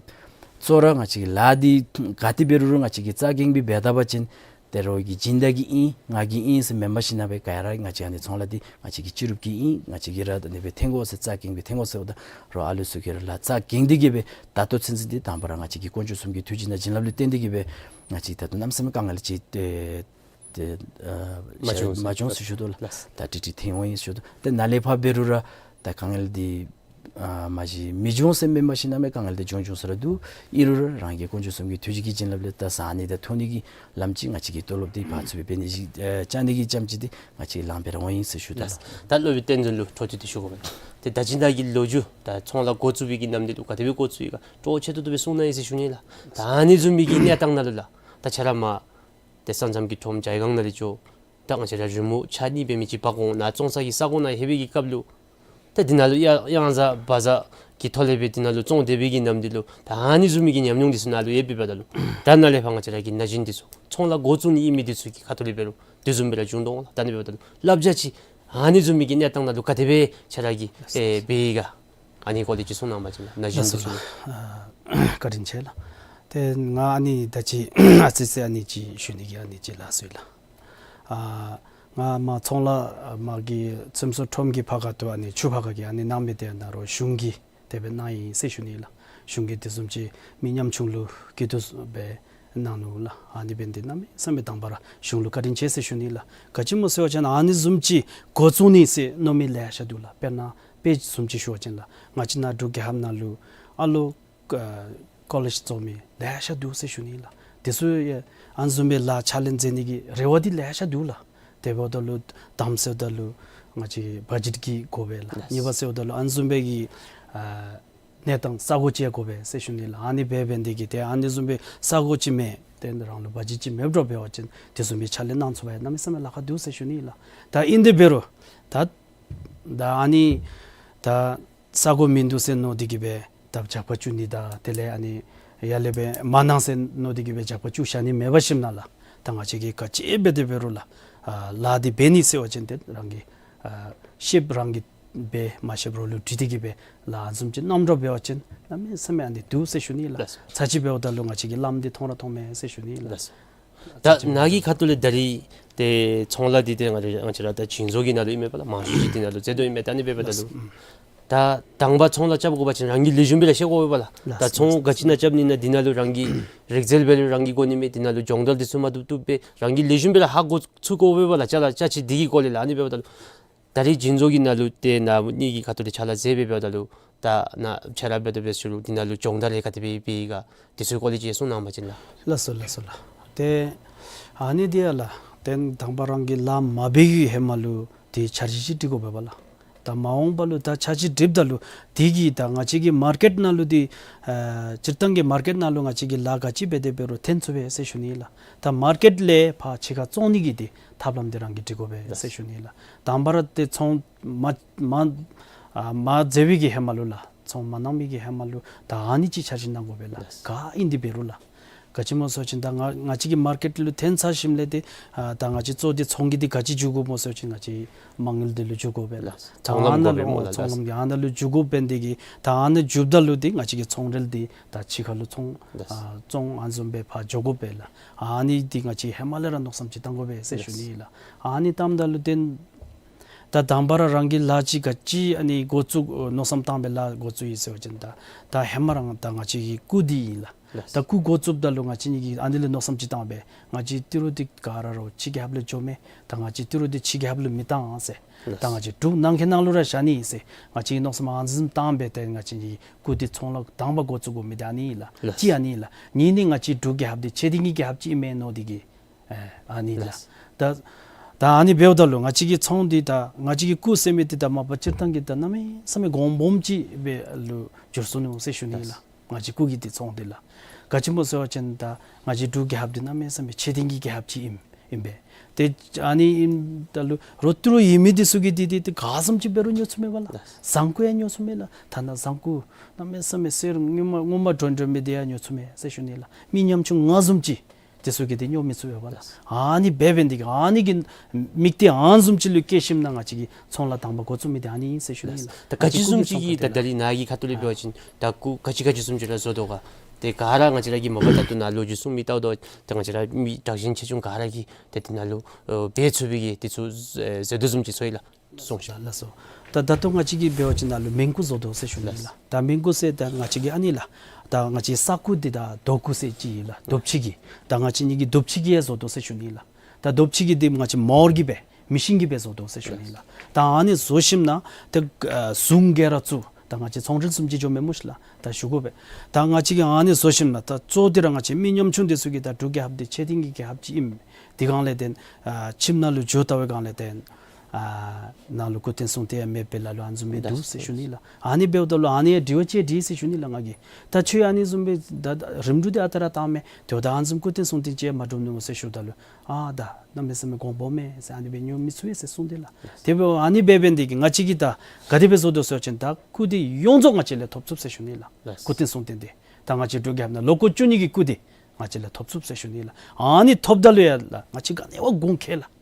གཙོ་བོ་ར་ང་བཅས་ཀྱི་ལཱ་འདི་ག་ཏེ་འབད་རུང་ར་ང་བཅས་ཀྱིས་རྩ་འགེངས་སྦེ་འབད་ད་པ་ཅིན་ཏེ་རོགས་ཀྱི་སྦྱིན་བདག་གི་ཨིན་ང་གི་ཨིན་ཟེར་མེན་པར་ཞིན་ན་སྦེ་ག་ར་ང་བཅས་ཨ་ནི་ཚོང་ལཱ་འདི་ང་བཅས་ཀྱི་སྤྱི་རུབ་ཀྱི་ཨིན། ང་བཅས་ཀྱིས་ར་ད་ཨ་ནི་སྦེ་འཐོན་དགོ་ཟེར་རྩ་འགེངས་སྦེ་འཐོན་དགོ་ཟེརཝ་ད་རོགས་ཨ་ལུ་ཚུ་གིས་ར་ལཱ་རྩ་འགེངས་ཏེ་གི་སྦེ་ད་ལྟོ་ཚུན་ཚོད་འདི་དང་པ་ར་ང་བཅས་ཀྱི་དཀོན་མཆོག་གསུམ་གྱི་ཐུགས་རྗེ་དང་བྱིན་རླབས་ལུ་བརྟེན་ཏེ་གི་སྦེ་ང་བཅས་ད་ལྟོ་གནམ་མེད་ས་མེད་དཀའ་ངལ་ཅིག་ཏེ་ཏེ་ཨ་མ་བྱུང་མ་བྱུང་ཟེར་ཞུ་དོ་ལགས། ལགས། ད་ཏིག་ཏིག་ཐོན་འོང་ཡི་ཟེར་ཞུ་དོ། ཏེ་ནཱ་ལས་ཕར་འབད་རུང་ར་ད་དཀའ་ངལ་འདི་ཨ་མ་གཞི་མི་འབྱུང་ཟེར་མེན་པར་ཞིན་ན་མེན་དཀའ་ངལ་འདི་འབྱུང་འབྱུང་ས་ར་འདུག། ཨིན་རུང་ར་རང་གི་དཀོན་མཆོག་གསུམ་གྱི་ཐུགས་རྗེ་གི་བྱིན་རླབས་ལས་ད་བཟའ་ནི་དང་འཐུང་ནི་གི་ལམ་ཅིག་ང་བཅས་ཀྱི་ཏོ་ལོབ་འདི་ཕར་ཚུར་སྦེ་འབད་ནི་ཅིག་ཨ་བཅར་ནི་གི་རྐྱངམ་ཅིག་འདི་ང་བཅས་ལང་སྦེ་ར་འོང་ཡི་ཟེར་ཞུ་དོ། ལགས། ད་སློབ་དཔོན་བསྟན་འཛིན་ལུ་འཕྲོ་མཐུད་དེ་ཞུ་དགོ་པས། ཏེ་ད་ཅི་ད་གི་ལོ་རྒྱུས་ད་ཚོང་ལཱ་འགོ་བཙུགས་པའི་གི་ནམ་དུས་ལུ་ག་དེ་སྦེ་འགོ་བཙུགས་ཡི་ག་སྤྲོ་ཆེ་ཏོག་ཏོ་སྦེ་གསུང་གནང་ཡི་ཟེར་ཞུ་ནི་ལགས། ད་ཨ་ནི་བཟུམ་མའི་གི་གནས་སྟངས་ནང་ལུ་ལགས། ད་ཁྱོད་ར་མར་ཏེ་ས་མཚམས་ཀྱི་ཁྲོམ་ཇའི་སྒང་ནང་ལས་འགྱོ། ད་ང་བཅས་ར་རི་མོ་ཆ་གཉིས་འབད་མི་ཅིག་འབག་འོང་། ནཱ་བཙོང་ས་གི་ས་གོ་ནང་ལྷོད་པའི་གི་སྐབས་ལུ་ད་འདི་ནང་ལུ་ཡང་ཡང་བཟའ་བ་བཟའ་གི་ཐོག་ལས་སྦེ་འདི་ནང་ལུ་བཙོང་སྡོད་པའི་གི་ནམ་དུས་ལུ་ད་ཨ་ནི་བཟུམ་མའི་གི་ཉམས་མྱོང་འདི་ཚུ་ནཱ་ལུ་ཡོད་པའི་འབདཝ་ད་ལུ་ད་ནཱ་ལས་ཕར་ང་བཅས་ར་གི་ན་གཞོན་འདི་ཚུ་ཚོང་ལཱ་འགོ་བཙུགས་ནི་ཨིན་མི་འདི་ཚུ་གི་ཁ་ཐུག་ལས་འབད་རུང་དེ་བཟུམ་སྦེ་ར་བྱུང་དོ་འོང་ལགས། ད་ཨ་ནི་འབདཝ་ད་ལུ་བསླབ་བྱ་ཅིག་ཨ་ནི་བཟུམ་མའི་གི་གནས་སྟངས་ནང་ལུ་ག་དེ་སྦེ་ཁྱོད་ར་གིས་ཨེ་འབད་ཡི་ག། ཨ་ནི་སྐོར་ལས་ཅིག་གསུང་གནང་བ་ཅིན་ན་གཞོན་འདི་ཚུ་ལུ། ཨ་བཀའ་དྲིན་ཆེ་ལགས། ཏེ་ང་ཨ་ནི་ད་ཅི་ཨ་ཙི་ཙི་ཨ་ནི་ཅིག་ཞུ་ནི་གི་ཨ་ནི་ཅིག་ལགས་སོ་ལགས། ཨ་ང་མར་ཚོང་ལཱ་མར་གྱི་ཚོང་ཟོག་ཁྲོམ་གྱི་ཕར་ཁ་ཐུག་ཨ་ནི་ཆུ་ཕར་ཁ་གི་ཨ་ནི་གནང་མི་འདི་ནཱ་རོགས་གཞུང་གིས་དེ་སྦེ་གནང་ཡི་ཟེར་ཞུ་ནི་ལགས། གཞུང་གིས་དེ་བཟུམ་ཅིག་མི་ཉམ་ཆུང་ལུ་སྐྱིད་སྡུག་སྦེ་གནང་ནུག་ལགས། ཨ་ནི་འབདན་འདི་གནམ་མེད་ས་མེད་དང་པ་ར་གཞུང་ལུ་བཀའ་དྲིན་ཆེ་ཟེར་ཞུ་ནི་ལགས། ག་ཅི་སྨོ་ཟེར་བ་ཅིན་ཨ་ནི་བཟུམ་ཅིག་འགོ་བཙུགས་ནི་ཟེར་མནོ་མི་ལེ་ཤ་འདུག་ལགས། དཔེར་ན་དཔེ་བཟུམ་ཅིག་ཞུ་བ་ཅིན་ལགས། ང་བཅས་ནཱ་འབྲུག་རྒྱལ་ཁབ་ནང་ལུ་ཨ་ལོ་ཨ་ཀོ་ལེཇ་རྫོགས་མི་ལེ་ཤ་འདུག་ཟེར་ཞུ་ནི་ལགས། དེ་ཚུ་ཡང་ཨ་ནི་བཟུམ་སྦེ་ལཱ་ཕྱག་ལེན་མཛད་ནི་གི་རེ་བ་འདི་ལེ་ཤ་འདུག་ལགས། དེ་འབདཝ་ད་ལུ་དམ་ཟེརཝ་ད་ལུ་ ང་བཅས་བ་ཇེཊ་ཀྱི་དགོ་པས་ལགས། ལགས། གཉིས་པ་ཟེརཝ་ད་ལུ་ཨ་ནི་བཟུམ་སྦེ་གི་ཨ་གནས་སྟངས་ས་གོ་ཅིག་ཡང་དགོ་པས་ཟེར་ཞུ་ནི་ལགས། ཨ་ནི་འབད་འབད་ནི་དེ་གིས་ཏེ་ཨ་ནི་བཟུམ་སྦེ་ས་གོ་ཅིག་མེད། ཏེ་རང་ལུ་བ་ཇེཊ་ཅིག་མེདཔ་འདྲཝ་འབད་བ་ཅིན་དེ་བཟུམ་སྦེ་ཕྱག་ལཱ་གནང་ཚུགས་པར་གནམ་མེད་ས་མེད་ལཱ་ཁག་འདུག་ཟེར་ཞུ་ནི་ལགས། ད་ཨིན་དེ་འབད་རུང་ད་ད་ཨ་ནི་ད་ས་གོ་མིན་འདུག་ཟེར་མནོ་སྟེ་གིས་སྦེ་ད་རྒྱབ་ཁར་བཅུག་ནི་དང་དེ་ལས་ཨ་ནི་ཡར་ལས་སྦེ་མ་གནང་ཟེར་མནོ་སྟེ་གིས་སྦེ་རྒྱབ་ཁར་བཅུག་བཞག་ནི་མེད་པར་ཞིནམ་ལས་ད་ང་བཅས་ཀྱིས་ག་ཅི་འབད་དེ་འབད་རུང་ལགས། ཨ་ལཱ་འདི་འབད་ནི་ཟེར་བ་ཅིན་ཏེ་རང་གི་ཨ་ཤེསཔ་རང་གིས་འབད། མ་ཤེསཔ་རོགས་ལུ་དྲི་སྟེ་གིས་སྦེ་ལཱ་ཨ་ནི་བཟུམ་ཅིག་གནངམ་འདྲཝ་འབད་བ་ཅིན་གནམ་མེད་ས་མེད་ཨ་ནི་འདུག་ཟེར་ཞུ་ནི་ལགས། ལགས། ཚར་གཅིག་འབདཝ་ད་ལུ་ང་བཅས་ཀྱིས་ལམ་འདི་མཐོང་ར་མཐོང་མས་ཟེར་ཞུ་ནི་ལགས། ལགས། ད་ནཱ་གི་ཁ་ཐུག་ལས་ད་རིས་ཏེ་ཚོང་ལཱ་འདི་ཏེ་ང་བཅས་ང་བཅས་ར་ད་བྱིན་རྫོང་གི་ནང་ལུ་ཨིན་མས་པ་ལགས། མང་ཤོས་ཅིག་འདི་ནང་ལུ་རྩེད་དོ་ཨིན་མས། ད་ཨ་ནི་འབདཝ་ད་ལུ་ལགས། ད་དང་པ་ཚོང་ལཱ་རྐྱབ་དགོ་པ་ཅིན་རང་གི་ལེགས་ཤོམ་སྦེ་ར་ཤེས་དགོ་པས་པ་ལགས། ལགས། ད་ཚོང་ག་ཅི་ནང་རྐྱབ་ནི་ཨིན་ན་འདི་ནང་ལུ་རང་གི་རིག་རྩལ་འབད་རུང་རང་གིས་དགོ་ནི་མས། འདི་ནང་ལུ་སྦྱོང་བརྡར་འདི་ཚུ་མ་བཏུབ་བཏུབ་སྦེ་རང་གི་ལེགས་ཤོམ་སྦེ་ར་ཧ་གོ་ཚུགས་དགོ་པས་པ་ལགས། ཅ་ལ་ཅ་ཆས་འདི་གི་སྐོར་ལས་ལགས། ཨ་ནི་འབདཝ་ད་ལུ་ད་རིས་བྱིན་རྫོང་གི་ནང་ལུ་ཏེ་ནཱ་ངེ་གི་ཁ་ཐུག་ལས་ཕྱག་ལཱ་མཛད་སྦེ་འབདཝ་ད་ལུ་ད་ནཱ་ཕྱག་ལཱ་འབད་དོ་འབད་ཞུ་རུང་འདི་ནང་ལུ་སྦྱོང་བརྡར་ཡང་ག་དེ་སྦེ་འབད་ཡི་ག་དེ་ཚུ་སྐོར་ལས་ཅིག་གསུང་གནང་པ་ཅིན་ལགས། ལགས་སོ་ལགས་སོ་ལགས། ཏེ་ཨ་ནི་འདི་ཡང་ལགས། ཏེ་དང་པ་རང་གིས་ལཱ་མ་འབད་བའི་ཧེ་མ་ལུ་ཏེ་འཆར་གཞི་ཅིག་སྒྲིག་དགོ་པས་པ་ལགས། ད་མ་འོངས་པ་ལུ་ད་འཆར་གཞི་སྒྲིགཔ་ད་ལུ་དེ་གིས་ད་ང་བཅས་ཀྱི་མར་ཀེཊ་ནང་ལུ་འདི་ཨ་སྤྱིར་བཏང་གི་མར་ཀེཊ་ནང་ལུ་ང་བཅས་ཀྱིས་ལཱ་ག་ཅི་འབད་དེ་འབད་རུང་འཐོན་ཚུགས་པས་ཟེར་ཞུ་ནི་ལགས། ད་མར་ཀེཊ་ལས་ཕར་ཕྱི་ཁར་བཙོང་ནི་གི་འདི་ཐབས་ལམ་འདི་རང་གིས་སྒྲིག་དགོ་པས་ཟེར་ཞུ་ནི་ལགས། དང་པ་ར་ཏེ་ཚོང་མ་མ་ཨ་མ་མཛད་པའི་གི་ཧེ་མ་ལུ་ལགས། ཚོང་མ་གནང་མི་གི་ཧེ་མ་ལུ་ད་ཨ་ནི་ཅིག་འཆར་གཞི་གནང་དགོ་པས་ལགས། ལགས། ག་ཨིན་དེ་འབད་རུང་ལགས། ག་ཅི་སྨོ་ཟེར་བ་ཅིན་ད་ང་ང་བཅས་ཀྱིས་མར་ཀེཊ་ལུ་འཐོན་ཚར་ཞིནམ་ལས་ཏེ་ཨ་ད་ང་བཅས་གཙོ་འདི་ཚོང་གི་འདི་ག་ཅི་འཇུག་དགོཔ་སྨོ་ཟེར་བ་ཅིན་ང་བཅས་མ་དངུལ་འདི་ལུ་འཇུག་དགོ་པས་ལགས། ལགས། ཚོང་ལམ་ད་ཨ་ནཱ་དགོ་པས་ལུ་སྨོ་ལགས། ཚོང་ལམ་གྱི་ཨ་ནཱ་ལུ་འཇུག་དགོ་པས། འདི་གིས་ད་ཨ་ནཱ་འཇུགཔ་ད་ལུ་འདི་ང་བཅས་ཀྱི་ཚོང་རིལ་འདི་ད་ཕྱི་ཁ་ལུ་ཚོང་ལགས། ཨ་བཙོང་ཨ་ནི་བཟུམ་སྦེ་ཕར་འགྱོ་དགོ་པས་ལགས། ཨ་ནི་འདི་ང་བཅས་ཧེ་མ་ལས་ར་མནོ་བསམ་ཅིག་བཏང་དགོ་པས་ཟེར་ཞུ་ནི་ལགས། ཨ་ནི་བཏངམ་ད་ལུ་ཏེ་ད་དང་པ་ར་རང་གིས་ལཱ་ཅིག་ག་ཅི་ཨ་ནི་འགོ་བཙུགས་མནོ་བསམ་བཏང་སྦེ་ལཱ་འགོ་བཙུགས་ཡི་ཟེར་བ་ཅིན་ད་ད་ཧེ་མ་རང་ད་ང་བཅས་ཀྱི་སྐུ་འདི་ཨིན་ལགས། ལགས། ད་སྐུ་འགོ་བཙུགསཔ་ད་ལུ་ང་བཅས་གཉིས་ཀྱིས་ཨ་ནི་ལས་མནོ་བསམ་ཅིག་བཏང་སྦེ་ང་བཅས་ཏི་རུ་འདི་ག་ར་ར་ཕྱི་རྒྱལ་ཁབ་ལུ་འགྱོ་མས། ད་ང་བཅས་ཏི་རུ་འདི་ཕྱི་རྒྱལ་ཁབ་ལུ་མི་བཏང་ཟེར། ལགས། ད་ང་བཅས་འབྲུག་ནང་གི་ནང་ལུ་ར་བཞག་ནི་ཟེར་ང་བཅས་ཀྱིས་མནོ་བསམ་ཨ་ནི་བཟུམ་བཏང་སྦེ་ཏེ་ང་བཅས་ཀྱི་སྐུ་འདི་ཚོང་ལཱ་དང་པ་འགོ་བཙུགས་དགོ་མི་འདི་ཨ་ནི་ཨིན་ལགས། ལགས། གཅིག་ཨ་ནི་ཨིན་ལགས། གཉིས་ནི་ང་བཅས་འབྲུག་རྒྱལ་ཁབ་འདི་ཆེ་འབྲིང་གི་རྒྱལ་ཁབ་ཅིག་ཨིན་མས་མནོ་སྟེ་གིས་ཨ་ཨ་ནི་ལགས། ལགས། ད་ད་ཨ་ནི་འབདཝ་ད་ལུ་ང་བཅས་ཀྱི་ཚོང་འདི་ད་ང་བཅས་ཀྱི་སྐུ་ཟེར་མི་འདི་ད་མ་པ་སྤྱིར་བཏང་གི་ད་གནམ་མེད་ས་མེད་གོང་སྦོམ་ཅིག་སྦེ་ལུ་འགྱུར་སོ་ནུག་ཟེར་ཞུ་ནི་ཨིན་ལགས། ལགས། ང་བཅས་སྐུ་གི་འདི་ཚོང་འདི་ལགས། ག་ཅི་སྨོ་ཟེར་བ་ཅིན་ད་ང་བཅས་འབྲུག་རྒྱལ་ཁབ་འདི་གནམ་མེད་ས་མེད་ཆེ་འབྲིང་གི་རྒྱལ་ཁབ་ཅིག་ཨིན་ཨིན་པས། ཏེ་ཨ་ནི་ཨིནམ་ད་ལུ་རོགས་ཏི་རུ་ཡོད་མི་འདི་ཚུ་གིས་འདི་འདི་ཏེ་ག་བཟུམ་ཅིག་འབད་རུང་ཉོ་ཚུགས་མས་པ་ལགས། ལགས། བཟང་ཀུ་ཡང་ཉོ་ཚུགས་མས་ལགས། ཐ་ན་བཟང་ཀུ་གནམ་མེད་ས་མེད་གསེར་སྔོ་མ་སྔོ་མ་ཌོན་ཌོན་མི་འདི་ཡང་ཉོ་ཚུགས་མས་ཟེར་ཞུ་ནི་ལགས། མི་ཉམ་ཆུང་ང་བཟུམ་ཅིག་འདི་ཚུ་གིས་འདི་ཉོ་མི་ཚུགས་པས་པ་ལགས། ཨ་ནི་འབད་འབད་ནི་འདི་གིས་ཨ་ནི་གི་དམིགས་གཏད་ཨ་ནི་བཟུམ་ཅིག་ལུ་བསྐྱེད་ཞིནམ་ལས་ང་བཅས་ཀྱིས་ཚོང་ལཱ་དང་པ་འགོ་བཙུགས་མི་འདི་ཨ་ནི་ཨིན་ཟེར་ཞུ་ནི་ལགས། ད་ག་ཅི་བཟུམ་ཅིག་གིས་ད་ད་རིས་ནཱ་གི་ཁ་ཐུག་ལས་འབད་བ་ཅིན་ད་སྐུ་ག་ཅི་ག་ཅི་བཟུམ་ཅིག་ར་བཟོ་དོ་ག། ཏེ་ག་ར་ང་བཅས་ར་གིས་མ་པ་ད་ལྟོ་ནཱ་ལོ་རྒྱུས་གསུང་མི་ལྟཝ་ད་ཏེ་ང་བཅས་ར་མི་དྲག་ཞན་ཆེ་ཆུང་ག་ར་གིས་ཏེ་འདི་ནང་ལུ་ཨེ་འབད་ཚུགས་པའི་གི་འདི་ཚུ་ཨེ་ཟེར་དོ་བཟུམ་ཅིག་ཚོར་ཡི་ལགས། གསུངས་ཤིག། ལགས་སོ། ད་ད་ལྟོ་ང་བཅས་ཀྱིས་འབད་བ་ཅིན་ནཱ་ལུ་མིང་སྐུ་བཟོ་དོ་ཟེར་ཞུ་ནི་ལགས། ད་མིང་སྐུ་ཟེར་ད་ང་བཅས་ཀྱི་ཨ་ནི་ལགས། ད་ང་བཅས་ས་སྐུ་འདི་ད་རྡོ་སྐུ་ཟེར་ཅིག་ཨིན་ལགས། རྡོ་ཕྱེ་གི། ད་ང་བཅས་གཉིས་ཀྱིས་རྡོ་ཕྱེ་གི་ཡང་བཟོ་དོ་ཟེར་ཞུ་ནི་ལགས། ད་རྡོ་ཕྱེ་གི་འདི་ང་བཅས་མོར་གྱིས་སྦེ་མི་ཤིན་གྱིས་སྦེ་བཟོ་དོ་ཟེར་ཞུ་ནི་ལགས། ད་ཨ་ནི་བཟོ་ཞིནམ་ལས་ཏེ་ཨ་ཟུང་གི་ར་བཙུགས། ད་ང་བཅས་ཚོང་འབྲེལ་བཟུམ་ཅིག་འགྱོ་མས་སྨོ་ཤིག་ལགས། ད་ཞུ་དགོ་པས། ད་ང་བཅས་ཀྱིས་ཨ་ནི་བཟོ་ཞིནམ་ལས་ད་གཙོ་འདི་ར་ང་བཅས་མི་ཉམ་ཆུང་འདི་ཚུ་གིས་ད་འབྲུག་རྒྱལ་ཁབ་འདི་ཆེ་འབྲིང་གི་རྒྱལ་ཁབ་ཅིག་ཨིནམ། དེ་སྒང་ལས་ཏེ་ཨ་ཁྱིམ་ནང་ལུ་འགྱོ་ལྟ་བའི་སྒང་ལས་ཏེ་ཨ་ནཱ་ལུ་སྐུ་རྟེན་གསུང་རྟེན་ཡང་མེད་པའི་ལ་ལུ་ཨ་ནི་བཟུམ་མའི་འདུག་ཟེར་ཞུ་ནི་ལགས། ཨ་ནི་འབདཝ་ད་ལུ་ཨ་ནི་ཡང་དྲི་བ་ཅིག་དྲིས་ཟེར་ཞུ་ནི་ལགས་ང་གིས། ད་ཁྱོད་ཨ་ནི་བཟུམ་སྦེ་ད་ད་རིམ་གྲོ་འདི་ཨ་རྟག་ར་བཏང་མས། དེ་འབདཝ་ད་ཨ་ནི་བཟུམ་སྐུ་རྟེན་གསུང་རྟེན་ཅིག་ཡང་མ་གྲུབ་ནུག་ཟེར་ཞུཝ་ད་ལུ་ཨ་ད་གནམ་མེད་ས་མེད་གོང་སྦོམ་མས་ཟེར་ཨ་ནི་སྦེ་ཉོ་མི་ཚུགས་པས་ཟེར་གསུངས་ཏེ་ལགས། དེ་འབདཝ་ཨ་ནི་འབད་འབད་ནི་དེ་གིས་ང་བཅས་ཀྱིས་ད་ག་དེ་སྦེ་བཟོ་དོ་ཟེར་བ་ཅིན་ད་སྐུ་འདི་ཡོངས་རྫོགས་ང་བཅས་ལས་ཐོབ་ཚུགས་ཟེར་ཞུ་ནི་ལགས། ལགས། སྐུ་རྟེན་གསུང་རྟེན་འདི་ད་ང་བཅས་འབྲུག་རྒྱལ་ཁབ་ནང་ལོ་འཁོར་བཅུ་གཉིས་ཀྱི་སྐུ་འདི་ང་བཅས་ལས་ཐོབ་ཚུགས་ཟེར་ཞུ་ནི་ལགས། ཨ་ནི་ཐོབ་ད་ལུ་ཡང་ལགས་ང་བཅས་ག་ནི་བ་དགོངས་ཁེལ་ལགས།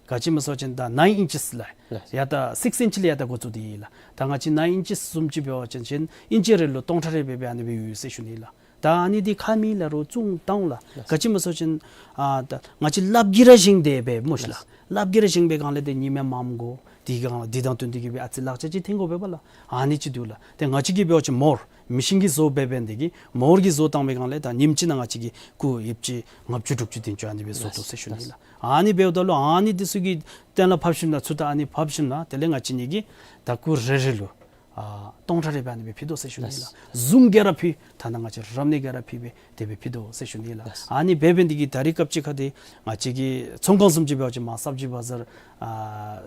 ག་ཅི་སྨོ་ཟེར་བ་ཅིན་ད་ནའིན་ཨིན་ཅིས་ལགས། ལགས། ཡར་ད་སིགས་ཨིན་ཅི་ལས་ཡར་ད་འགོ་བཙུགས་ཏེ་ཡོད་ལགས། ད་ང་བཅས་ནའིན་ཨིན་ཅིས་བཟུམ་ཅིག་འབད་བ་ཅིན་ཨིན་ཅི་རེ་ལུ་སྟོང་ཕྲག་རེ་སྦེ་སྦེ་ཨ་ནི་སྦེ་ཡོད་ཟེར་ཞུ་ནི་ལགས། ད་ཨ་ནི་འདི་ཁ་མི་ལ་རོགས་ཚུར་བཏང་ལགས། ལགས། ག་ཅི་སྨོ་ཟེར་བ་ཅིན་ཨ་ད་ང་བཅས་ལགཔ་གིས་ར་བཞེངས་ཏེ་འབད་སྨོ་ཤིག་ལགས། ལགས། ལགཔ་གིས་ར་བཞེངས་པའི་སྒང་ལས་ཏེ་ཉི་མའི་མངམ་དགོ། དེ་སྒང་ལས་དེ་དང་བསྟུན་ཏེ་གིས་སྦེ་ཨ་ཙི་ལག་ཆ་ཅིག་འཐོན་དགོ་པས་པ་ལགས། ཨ་ནི་ཅིག་འདུག་ལགས། ཏེ་ང་བཅས་ཀྱིས་འབད་བ་ཅིན་མོར་མི་ཤིན་གྱིས་བཟོ་འབད་འབད་ནི་དེ་གིས་མོར་གྱིས་བཟོ་བཏང་བའི་སྒང་ལས་ད་ཉིནམ་གཅིག་ནང་ང་བཅས་ཀྱིས་སྐུ་ཡོདཔ་ཅིག་ལྔ་བཅུ་དྲུག་ཅུ་བདུན་ཅུ་ཨ་ནི་སྦེ་བཟོ་དོ་ཟེར་ཞུ་ནི་ལགས། ཨ་ནི་འབདཝ་ད་ལུ་ཨ་ནི་འདི་ཚུ་གི་གཏན་ལ་ཕབ་ཞིནམ་ལས་ཚུར་ད་ཨ་ནི་ཕབ་ཞིནམ་ལས་དེ་ལས་ང་བཅས་གཉིས་ཀྱིས་ད་སྐུ་རེ་རེ་ལུ་ ཨ་སྟོང་ཕྲག་རེ་སྦེ་ཨ་ནི་སྦེ་ཕུལ་དོ་ཟེར་ཞུ་ནི་ལགས། ལགས། བཟུམ་གྱི་ར་ཕུལ། ཐ་ན་ང་བཅས་རབ་གནས་ཀྱི་ར་ཕུལ་སྦེ་དེ་སྦེ་ཕུལ་དོ་ཟེར་ཞུ་ནི་ལགས། ལགས། ཨ་ནི་འབད་འབད་ནི་འདི་གིས་ད་རེས་སྐབས་ཅིག་ཁར་འདི་ང་བཅས་ཀྱི་ཚོང་ཁང་བཟུམ་ཅིག་འབད་བ་ཅིན་མར་སབ་ཇི་བ་ཛར་ཨ་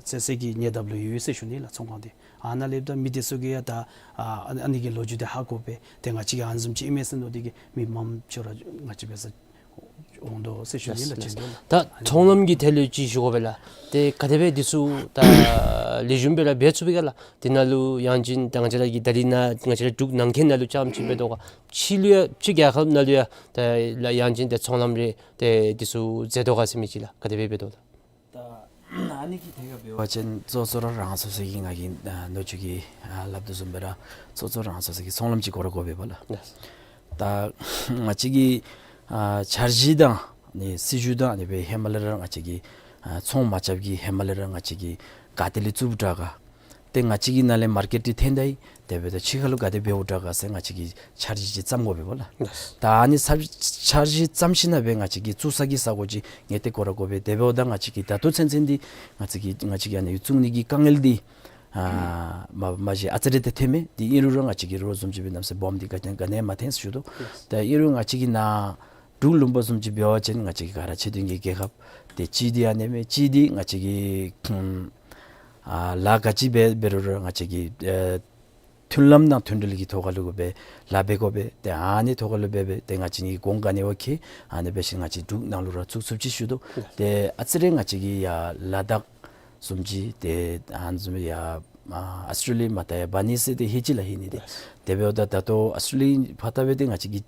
ཟེར་ཟེར་གྱི་ཉེ་འདབས་ལུ་ཡོད་ཟེར་ཞུ་ནི་ལགས། ཚོང་ཁང་འདི་ཨ་ནཱ་ལས་ད་མི་འདི་ཚུ་གིས་ཡང་ད་ཨ་ཨ་ནི་གི་ལོ་རྒྱུས་འདི་ཧ་གོ་སྦེ་ཏེ་ང་བཅས་ཀྱིས་ཨ་ནི་བཟུམ་ཅིག་ཨིན་མས་ཟེར་མནོ་སྟེ་གིས་མི་མངམ་ཅིག་ར་ང་བཅས་འབད་སར་འོང་དོ་ཟེར་ཞུ་ནི་ལགས། ལགས། ཅིག་འདུག་ལགས། ད་ཚོང་ལམ་གྱི་ཐད་ལུ་ཅིག་ཞུ་དགོ་པས་ལགས། ཏེ་ག་དེ་སྦེ་འདི་ཚུ་ད་ལེགས་ཤོམ་སྦེ་ར་འབད་ཚུགས་པས་ག་ལགས། དེ་ནང་ལུ་ཡང་ཅིན་ད་ང་བཅས་ར་གི་ད་རིས་ནཱ་ང་བཅས་ར་འབྲུག་ནང་འཁོད་ནང་ལུ་རྐྱངམ་ཅིག་འབད་དོ་ག། ཕྱི་ལུ་ཡང་ཕྱི་རྒྱལ་ཁབ་ནང་ལུ་ཡང་ད་ལགས་ཡང་ཅིན་ད་ཚོང་ལམ་རེ་ཏེ་འདི་ཚུ་མཛད་དོ་ག་ཟེར་མི་ཅིག་ལགས། ག་དེ་སྦེ་འབད་དོ་ལགས། ད་ཨ་ནི་གི་ཐད་ཁར་འབད་བ་ཅིན་གཙོ་གཙོ་ར་རང་སོ་སོ་གི་ང་གིས་ཨ་ནུ་གཅུང་གིས་ཨ་སླབ་དོ་བཟུམ་སྦེ་ར་གཙོ་གཙོ་རང་སོ་སོ་གི་ཚོང་ལམ་ཅིག་དགོ་ར་དགོ་པས་པ་ལགས། ལགས། ད་ང་བཅས་ཀྱི་ཨ་འཆར་གཞི་དང་ནི་སྲིད་བྱུས་དང་ཨ་ནི་སྦེ་ཧེ་མ་ལས་ར་ང་བཅས་ཀྱིས་ཨ་ཚོང་མ་རྐྱབ་ཀྱི་ཧེ་མ་ལས་ར་ང་བཅས་ཀྱིས་ག་ཏེ་ལས་བཙུགསཔ་དྲག་ག། ཏེ་ང་བཅས་ཀྱི་ནང་ལས་མར་ཀེཊ་འདི་འཐོན་ད་ཡི། དེ་འབདཝ་ད་ཕྱི་ཁ་ལུ་ག་དེ་འབདཝ་དྲག་ག་ཟེར་ང་བཅས་ཀྱིས་འཆར་གཞི་ཅིག་བརྩམ་དགོ་པས་པ་ལགས། ལགས། ད་ཨ་ནི་འཆར་འཆར་གཞི་བརྩམ་ཞིནམ་ལས་ང་བཅས་ཀྱིས་བཙུགས་ས་གི་ས་གོ་ཅིག་ངེས་ཏེ་དགོ་ར་དགོ་པས། དེ་འབདཝ་ད་ང་བཅས་ཀྱིས་ད་ལྟོ་ཚུན་ཚོད་འདི་ང་བཅས་ཀྱིས་ང་བཅས་ཀྱིས་ཨ་ནི་བཙུགས་ནི་གི་དཀའ་ངལ་འདི་ཨ་མ་མ་གཞི་ཨ་ཙི་རེ་ཏེ་ཐོནམ་མས། དེ་ཨིན་རུང་ར་ང་བཅས་ཀྱིས་རོགས་བཟུམ་ཅིག་སྦེ་གནམ་མེད་ས་མེད་སྦོམ་འདི་ག་ནི་ག་ནི་མ་ཐོན་ཟེར་ཞུ་དོ། ལགས། ད་ཨིན་རུང་ང་བཅས་ཀྱི་ནཱ་འབྲུག་ལུང་པ་བཟུམ་ཅིག་འབད་བ་ཅིན་ང་བཅས་ཀྱི་ག་ར་ཕྱི་དོན་གྱི་རྒྱལ་ཁབ་ཏེ་གཅིག་འདི་ཨ་ནི་མས། གཅིག་འདི་ང་བཅས་ཀྱི་ཨ་ལཱ་ག་ཅི་འབད་འབད་རུང་ར་ང་བཅས་ཀྱིས་ཨ་མཐུན་ལམ་དང་མཐུན་འབྲེལ་གྱི་ཐོག་ཁ་ལུ་གུ་སྦེ་ལཱ་འབད་དགོ་པས། ཏེ་ཨ་ནི་ཐོག་ཁ་ལུ་འབད་འབད་ཏེ་ང་བཅས་ཀྱིས་གོང་ག་ནི་བ་ཁེ་ཨ་ནི་འབད་ཞིནམ་ང་བཅས་འབྲུག་ནང་ལུ་ར་བཙུགས་ཚུགསཔ་ཅིག་ཞུ་དོ། ལགས། ཏེ་ཨ་ཙི་རེ་ང་བཅས་ཀྱིས་ཡར་ལ་དྭགས་བཟུམ་ཅིག་ཏེ་ཨ་ནི་བཟུམ་ཡར་ཨ་ཨཱོས་ཊྲེ་ལི་ཡ་མར་ད་ཡར་འབག་ནི་ཟེར་ཏེ་ཧེ་ཅི་ལགས་ཧེ་ནི་ཏེ། ལགས། དེ་འབདཝ་ད་ད་ལྟོ་ཨཱོས་ཊྲེ་ལི་ཡ་ཕར་ལྟ་སྦེ་ཏེ་ང་བཅས་ཀྱི་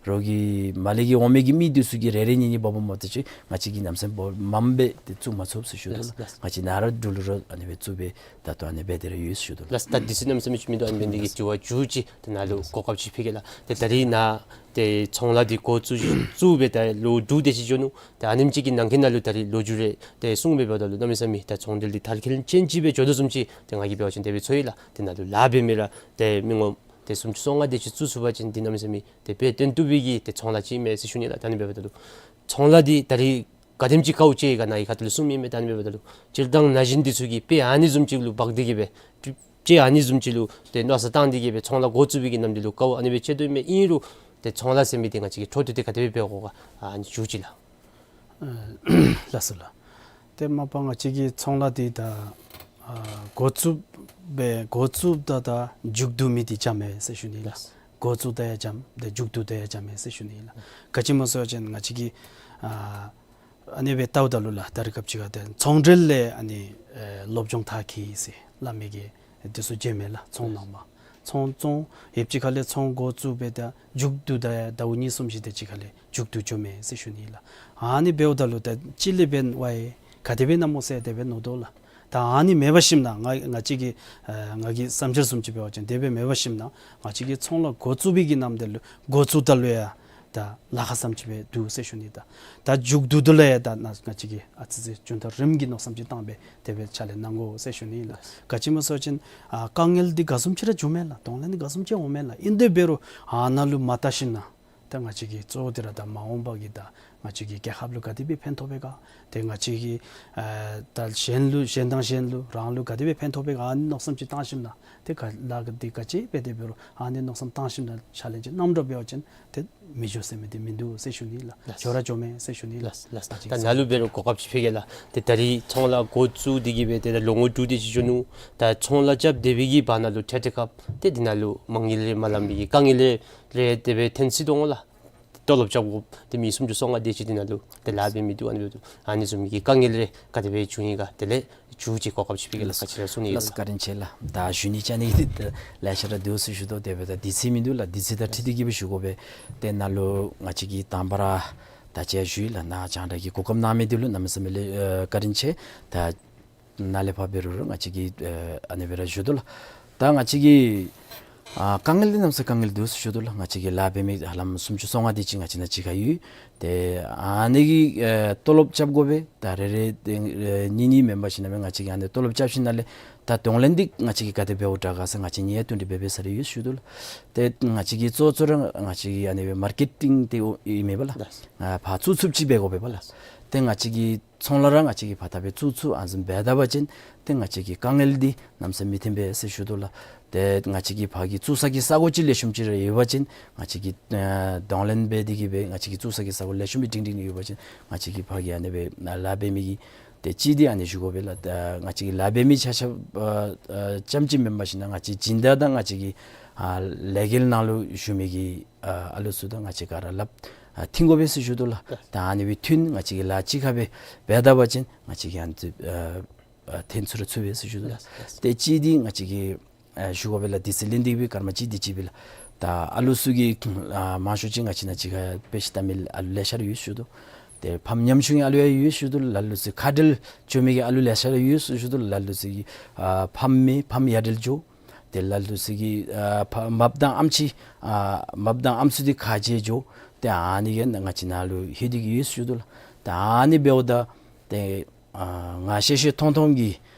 རོགས་ཀྱི་མར་ལས་ཀྱི་འོང་མི་གི་མི་འདི་ཚུ་གིས་རེ་རེ་གཉིས་གཉིས་འབག་འབག་མ་གཏོགས་ཅིག་ང་བཅས་ཀྱིས་གནམ་མེད་ས་མེད་སྦོམ་སྦེ་ཏེ་བཙུགས་མ་ཚུགས་ཟེར་ཞུ་དོ་ལགས། ལགས། ལགས། ང་བཅས་ནཱ་ར་འབྲུག་ལུ་ར་ཨ་ནི་སྦེ་བཙུགས་སྦེ་ད་ལྟོ་ཨ་ནི་སྦེ་དེ་ར་ཡོད་ཟེར་ཞུ་དོ་ལགས། ལགས། ད་དུས་ཚོད་གནམ་མེད་ས་མེད་ཅིག་མིན་འདི་གིས་དྲི་བ་མཇུག་ཅིག་ད་ནཱ་ལུ་གོ་སྐབས་ཅིག་ཕུལ་གེ་ལགས། ཏེ་ད་རིས་ནཱ་ཏེ་ཚོང་ལཱ་འདི་འགོ་བཙུགས་བཙུགས་སྦེ་ད་ལོ་དྲུག་དེ་ཅིག་འགྱོ་ནུག། ཏེ་ཨ་ནེམ་ཅིག་གི་ནང་འཁོད་ནང་ལུ་ད་རིས་ལོ་རྒྱུས་རེ་ཏེ་གསུངས་སྦེ་འབདཝ་ད་ལུ་གནམ་མེད་ས་མེད་ད་ཚོང་འབྲེལ་འདི་དར་ཁྱབ་ཅན་ཅིག་སྦེ་འགྱོ་དོ་བཟུམ་ཅིག་ཏེ་ང་གིས་འབད་བ་ཅིན་དེ་སྦེ་ཚོར་ཡི་ལགས། ཏེ་ནཱ་ལུ་ལཱ་འབད་མི་ར་ཏེ་མི་ངོམ་ཏེ་སུམ་ཅུ་སོ་ལྔ་དེ་ཅིག་བཙུགས་ཚུགས་པ་ཅིན་འདི་གནམ་མེད་ས་མེད་ཏེ་དཔེ་སྟོན་བཏུབ་པའི་གི་ཏེ་ཚོང་ལཱ་ཅིག་ཨིན་མས་ཟེར་ཞུ་ནི་ལགས། ད་ཨ་ནི་འབདཝ་ད་ལུ་ཚོང་ལཱ་འདི་ད་རིས་ག་དེམ་ཅིག་དཀའཝ་སྤྱད་ཡི་ག་ནཱ་གི་ཁ་ཐུག་ལུ་གསུངམ་ཨིན་མས། ད་ཨ་ནི་འབདཝ་ད་ལུ་སྤྱིར་བཏང་ན་གཞོན་འདི་ཚུ་གིས་དཔེ་ཨ་ནི་བཟུམ་ཅིག་ལུ་འབག་སྟེ་གི་སྦེ་དཔེ་ཨ་ནི་བཟུམ་ཅིག་ལུ་ཏེ་མནོ་བསམ་བཏང་སྟེ་གི་སྦེ་ཚོང་ལཱ་འགོ་བཙུགས་པའི་གི་ནམ་དུས་ལུ་དཀའཝ་ཨ་ནི་སྦེ་སྤྱད་དོ་ཨིན་མས། ཨིན་རུང་ཏེ་ཚོང་ལཱ་ཟེར་མི་འདི་ང་བཅས་ཀྱིས་འཕྲོ་མཐུད་དེ་ག་དེ་སྦེ་འབད་དགོ་ག་ཨ་ནི་མཇུག་ཅིག་ལགས། ལགས་སོ་ལགས། ཏེ་མ་པ་ང་བཅས་ཀྱི་ཚོང་ལཱ་འདི་ད་ཨ་འགོ་བཙུགས་སྦེ་འགོ་བཙུགསཔ་ད་ད་མཇུག་བསྡུ་མི་འདི་འཇམ་མས་ཟེར་ཞུ་ནི་ལགས། ལགས། འགོ་བཙུགས་ད་ཡང་འཇམ་ཏེ་མཇུག་བསྡུ་ད་ཡང་འཇམ་མས་ཟེར་ཞུ་ནི་ལགས། ག་ཅི་སྨོ་ཟེར་བ་ཅིན་ང་བཅས་ཀྱིས་ཨ་ཨ་ནི་སྦེ་བལྟཝ་ད་ལུ་ལགས་ད་རེས་སྐབས་ཅིག་ཁར་ཏེ་ཚོང་འབྲེལ་ལས་ཨ་ནི་ཨེ་སློབ་སྦྱོང་མཐར་འཁྱོལ་ཟེར་སླབ་མི་གི་འདི་ཚུ་མཇལ་མས་ལགས། ཚོང་ནང་མ་ཚོང་ཚོང་ཡོདཔ་ཅིག་ཁ་ལས་ཚོང་འགོ་བཙུགས་སྦེ་ད་མཇུག་བསྡུ་ད་ཡང་ཟླཝ་གཉིས་གསུམ་ཅིག་དེ་ཅིག་ཁ་ལས་མཇུག་བསྡུ་འགྱོ་མས་ཟེར་ཞུ་ནི་ལགས། ཨ་ནི་འབདཝ་ད་ལུ་ད་ཅི་ལས་འབདན་ཝའི་ག་དེ་སྦེ་ཨིན་ན་སྨོ་ཟེར་དེ་སྦེ་མནོ་དོ་ལགས། ད་ཨ་ནི་མེད་པར་ཞིནམ་ན་ང་ང་བཅས་ཀྱི་ཨ་ང་གི་བསམ་འཆར་བཟུམ་ཅིག་འབད་བ་ཅིན་དེ་སྦེ་མེད་པར་ཞིནམ་ན་ང་བཅས་ཀྱི་ཚོང་ལཱ་འགོ་བཙུགས་པའི་གི་ནམ་དུས་ལུ་འགོ་བཙུགསཔ་ད་ལུ་ཡང་ད་ལཱ་ཁག་བཟུམ་ཅིག་སྦེ་འདུག་ཟེར་ཞུ་ནི། ད་ད་མཇུག་བསྡུཝ་ད་ལུ་ཡང་ད་ནཱ་ང་བཅས་ཀྱིས་ཨ་ཙི་ཙི་རྒྱུན་ཐག་རིངམ་གི་མནོ་བསམ་ཅིག་བཏང་སྦེ་དེ་སྦེ་ཕྱག་ལཱ་གནང་དགོ་ཟེར་ཞུ་ནི་ལགས། ག་ཅི་སྨོ་ཟེར་བ་ཅིན་ཨ་དཀའ་ངལ་འདི་ག་བཟུམ་ཅིག་ར་འབྱུང་མས་ལགས། གདོང་ལེན་འདི་ག་བཟུམ་ཅིག་འོང་མས་ལགས། ཨིན་དེ་འབད་རུང་ཨ་ནཱ་ལུ་མ་བལྟ་ཞིནམ་ན་ད་ང་བཅས་ཀྱི་གཙོ་བོ་འདི་ར་ད་མ་འོངས་པ་གི་ད་ང་བཅས་ཀྱི་རྒྱལ་ཁབ་ལུ་ག་དེ་སྦེ་ཕན་ཐོགས་པས་ག། ཏེ་ང་བཅས་ཀྱི་ཨ་ད་གཞན་ལུ་གཞན་དང་གཞན་ལུ་རང་ལུ་ག་དེ་སྦེ་ཕན་ཐོགས་པས་ག། ཨ་ནི་མནོ་བསམ་ཅིག་བཏང་ཞིནམ་ན་ཏེ་ག་ལཱ་འདི་ག་ཅི་འབད་དེ་འབད་རུང་ཨ་ནི་མནོ་བསམ་བཏང་ཞིནམ་ན་ཕྱག་ལཱ་ཅིག་གནངམ་འདྲཝ་འབད་བ་ཅིན་ཏེ་མི་འགྱོ་ཟེར་མི་འདི་མིན་འདུག་ཟེར་ཞུ་ནི་ལགས། ལགས། འགྱོ་ར་འགྱོ་མས་ཟེར་ཞུ་ནི་ལགས། ལགས་ལགས། ད་ནཱ་ལུ་འབད་རུང་གོ་སྐབས་ཅིག་ཕུལ་གེ་ལགས། ཏེ་ད་རིས་ཚོང་ལཱ་འགོ་བཙུགས་ཏེ་གི་སྦེ་ཏེ་ད་ལོ་ངོ་དྲུག་དེ་ཅིག་འགྱོ་ནུག། ད་ཚོང་ལཱ་རྐྱབ་སྡོད་པའི་གི་བར་ན་ལུ་ཏེ་ཏེ་སྐབས་ཏེ་འདི་ནང་ལུ་མ་དངུལ་རེ་མ་ལངམ་པའི་གི་དཀའ་ངལ་རེ་རེ་དེ་སྦེ་ཐོན་སྲིད་དོ་འོང་ལགས། ཏེ་ཏོ་ལོབ་རྐྱབ་དགོཔ་ཏེ་མི་སུམ་ཅུ་སོ་ལྔ་དེ་ཅིག་འདི་ནང་ལུ་ཏེ་ལཱ་འབད་མི་འདུག། ཨ་ནི་འབདཝ་ད་ཨ་ནི་བཟུམ་གྱི་དཀའ་ངལ་རེ་ག་དེ་སྦེ་བྱུང་ཡི་ག་དེ་ལས་མཇུག་ཅིག་གོ་སྐབས་ཅིག་ཕུལ་གེ་ལགས། ག་ཅི་ར་གསུང་ནི་ཡོད་ལགས། བཀའ་དྲིན་ཆེ་ལགས། ད་ཞུ་ནི་བཅའ་ནི་འདི་ལེ་ཤ་ར་འདུག་ཟེར་ཞུ་དོ། དེ་འབདཝ་ད་དུས་ཚོད་མིན་འདུག་ལགས། དུས་ཚོད་དང་འཁྲིལ་ཏེ་གི་སྦེ་ཞུ་དགོ་པས། ཏེ་ནཱ་ལུ་ང་བཅས་ཀྱིས་དང་པ་ར་ད་ཅི་ཡང་ཞུ་ཡི་ལགས། ནཱ་རྒྱང་བསྒྲགས་ཀྱི་གོ་སྐབས་གནང་མི་འདི་ལུ་གནམ་མེད་ས་མེད་ལས་ཨ་བཀའ་དྲིན་ཆེ། ད་ནཱ་ལས་ཕར་འབད་རུང་ར་ང་བཅས་ཀྱིས་ཨ་ཨ་ནི་སྦེ་ར་ཞུ་དོ་ལགས། ད་ང་བཅས་ཀྱི་ཨ་དཀའ་ངལ་འདི་གནམ་མེད་ས་མེད་དཀའ་ངལ་འདུག་ཟེར་ཞུ་དོ་ལགས། ང་བཅས་ཀྱི་ལཱ་འབད་མི་ཧ་ལམ་སུམ་ཅུ་སོ་ལྔ་དེ་ཅིག་ང་བཅས་ནཱ་གཅིག་ཁར་ཡོད། ཏེ་ཨ་ནི་གི་ཨེ་ཏོ་ལོབ་རྐྱབ་དགོ་པས། ད་རེ་རེ་ཏེ་ཨེ་གཉིས་གཉིས་མེན་པར་ཞིནམ་ལས་ང་བཅས་ཀྱིས་ཨ་ནི་ཏོ་ལོབ་རྐྱབ་ཞིནམ་ལས་ད་གདོང་ལེན་འདི་ང་བཅས་ཀྱིས་ག་དེ་འབདཝ་དྲག་ག་ཟེར་ང་བཅས་གཉིས་ཡང་བསྟུན་ཏེ་འབད་འབད་ས་རེ་ཡོད་ཞུ་དོ་ལགས། ཏེ་ང་བཅས་ཀྱི་གཙོ་གཙོ་ར་ང་བཅས་ཀྱི་ཨ་ནི་སྦེ་མར་ཀེ་ཊིང་འདི་ཨིན་མས་པ་ལགས། ལགས། ཨ་ཕར་བཙུགས་ཚུགསཔ་ཅིག་འབད་དགོ་པས་པ་ལགས། ཏེ་ང་བཅས་ཀྱི་ཚོང་ལཱ་ར་ང་བཅས་ཀྱིས་ཕར་ད་སྦེ་བཙུགས་ཚུགས་ཨ་ནི་བཟུམ་འབད་ད་པ་ཅིན་ཏེ་ང་བཅས་ཀྱི་དཀའ་ངལ་འདི་གནམ་མེད་ས་མེད་མི་ཐོན་པས་ཟེར་ཞུ་དོ་ལགས། ཏེ་ང་བཅས་ཀྱི་ཕར་གྱི་བཙུགས་ས་གི་ས་གོ་ཅིག་ལེགས་ཤོམ་ཅིག་ར་ཡོད་པ་ཅིན་ང་བཅས་ཀྱིས་ཨ་གདོང་ལེན་འབད་དེ་གིས་སྦེ་ང་བཅས་ཀྱི་བཙུགས་ས་གི་ས་གོ་ལེགས་ཤོམ་སྦེ་སྒྲིང་སྒྲིང་ཡོད་པ་ཅིན་ང་བཅས་ཀྱིས་ཕར་གྱི་ཨ་ནི་སྦེ་ལཱ་འབད་མི་གི་ཏེ་གཅིག་འདི་ཨ་ནི་ཞུ་དགོ་པས་ལགས། ད་ང་བཅས་ཀྱི་ལཱ་འབད་མི་ཆ་ཁྱབ་ཨ་ཨ་རྐྱངམ་ཅིག་མེན་པར་ཞིན་ན་ང་བཅས་སྦྱིན་བདག་དང་ང་བཅས་ཀྱི་ཨ་ལས་འགུལ་ནང་ལུ་ཞུགས་མི་གི་ཨ་ཨ་ལུ་ཚུ་དང་ང་བཅས་ག་ར་སླབ་ཨ་མཐུན་དགོ་པས་ཟེར་ཞུ་དོ་ལགས། ད་ཨ་ནི་སྦེ་མཐུན་ང་བཅས་ཀྱིས་ལཱ་གཅིག་ཁར་སྦེ་འབད་ད་པ་ཅིན་ང་བཅས་ཀྱིས་ཨ་ནི་ཚུ་ཨ་ཨ་ཐོན་ཚུགས་ར་ཚུགས་པས་ཟེར་ཞུ་དོ་ལགས། ཏེ་གཅིག་འདི་ང་བཅས་ཀྱིས་ཨ་ཞུ་དགོ་པས་ལགས། དུས་ཚོད་ལེན་ཏེ་སྦེ་སྐར་མ་གཅིག་དེ་ཅིག་སྦེ་ལགས། ད་ཨ་ལུ་ཚུ་གི་ཨ་མང་ཤོས་ཅིག་ང་བཅས་ནཱ་གཅིག་ཁར་དཔེ་ཆ་ལྟ་མི་ཨ་ལུ་ལེ་ཤ་ར་ཡོད་ཞུ་དོ། ཏེ་ཕམ་ཉམ་ཆུང་གི་ཨ་ལུ་ཡང་ཡོད་ཞུ་དོ། ལ་ལུ་ཚུ་ཁ་བྲལ་འགྱོ་མི་གི་ཨ་ལུ་ལེ་ཤ་ར་ཡོད་ཞུ་དོ། ལ་ལུ་ཚུ་གི་ཨ་ཕམ་མེད་ཕམ་ཡ་བྲལ་འགྱོ། ཏེ་ལ་ལུ་ཚུ་གི་ཨ་ཕ་མ་པ་དང་ཨམ་ཆི་ཨ་མ་པ་དང་ཨམ་སྲུ་འདི་ཁ་གྱེས་འགྱོ། ཏེ་ཨ་ནི་གིས་ང་བཅས་ནཱ་ལུ་ལྷོད་དེ་གིས་ཡོད་ཞུ་དོ་ལགས། ད་ཨ་ནི་འབདཝ་ད་ཏེ་ཨ་ང་ཤེས་ཤེས་མཐོང་མཐོང་གི་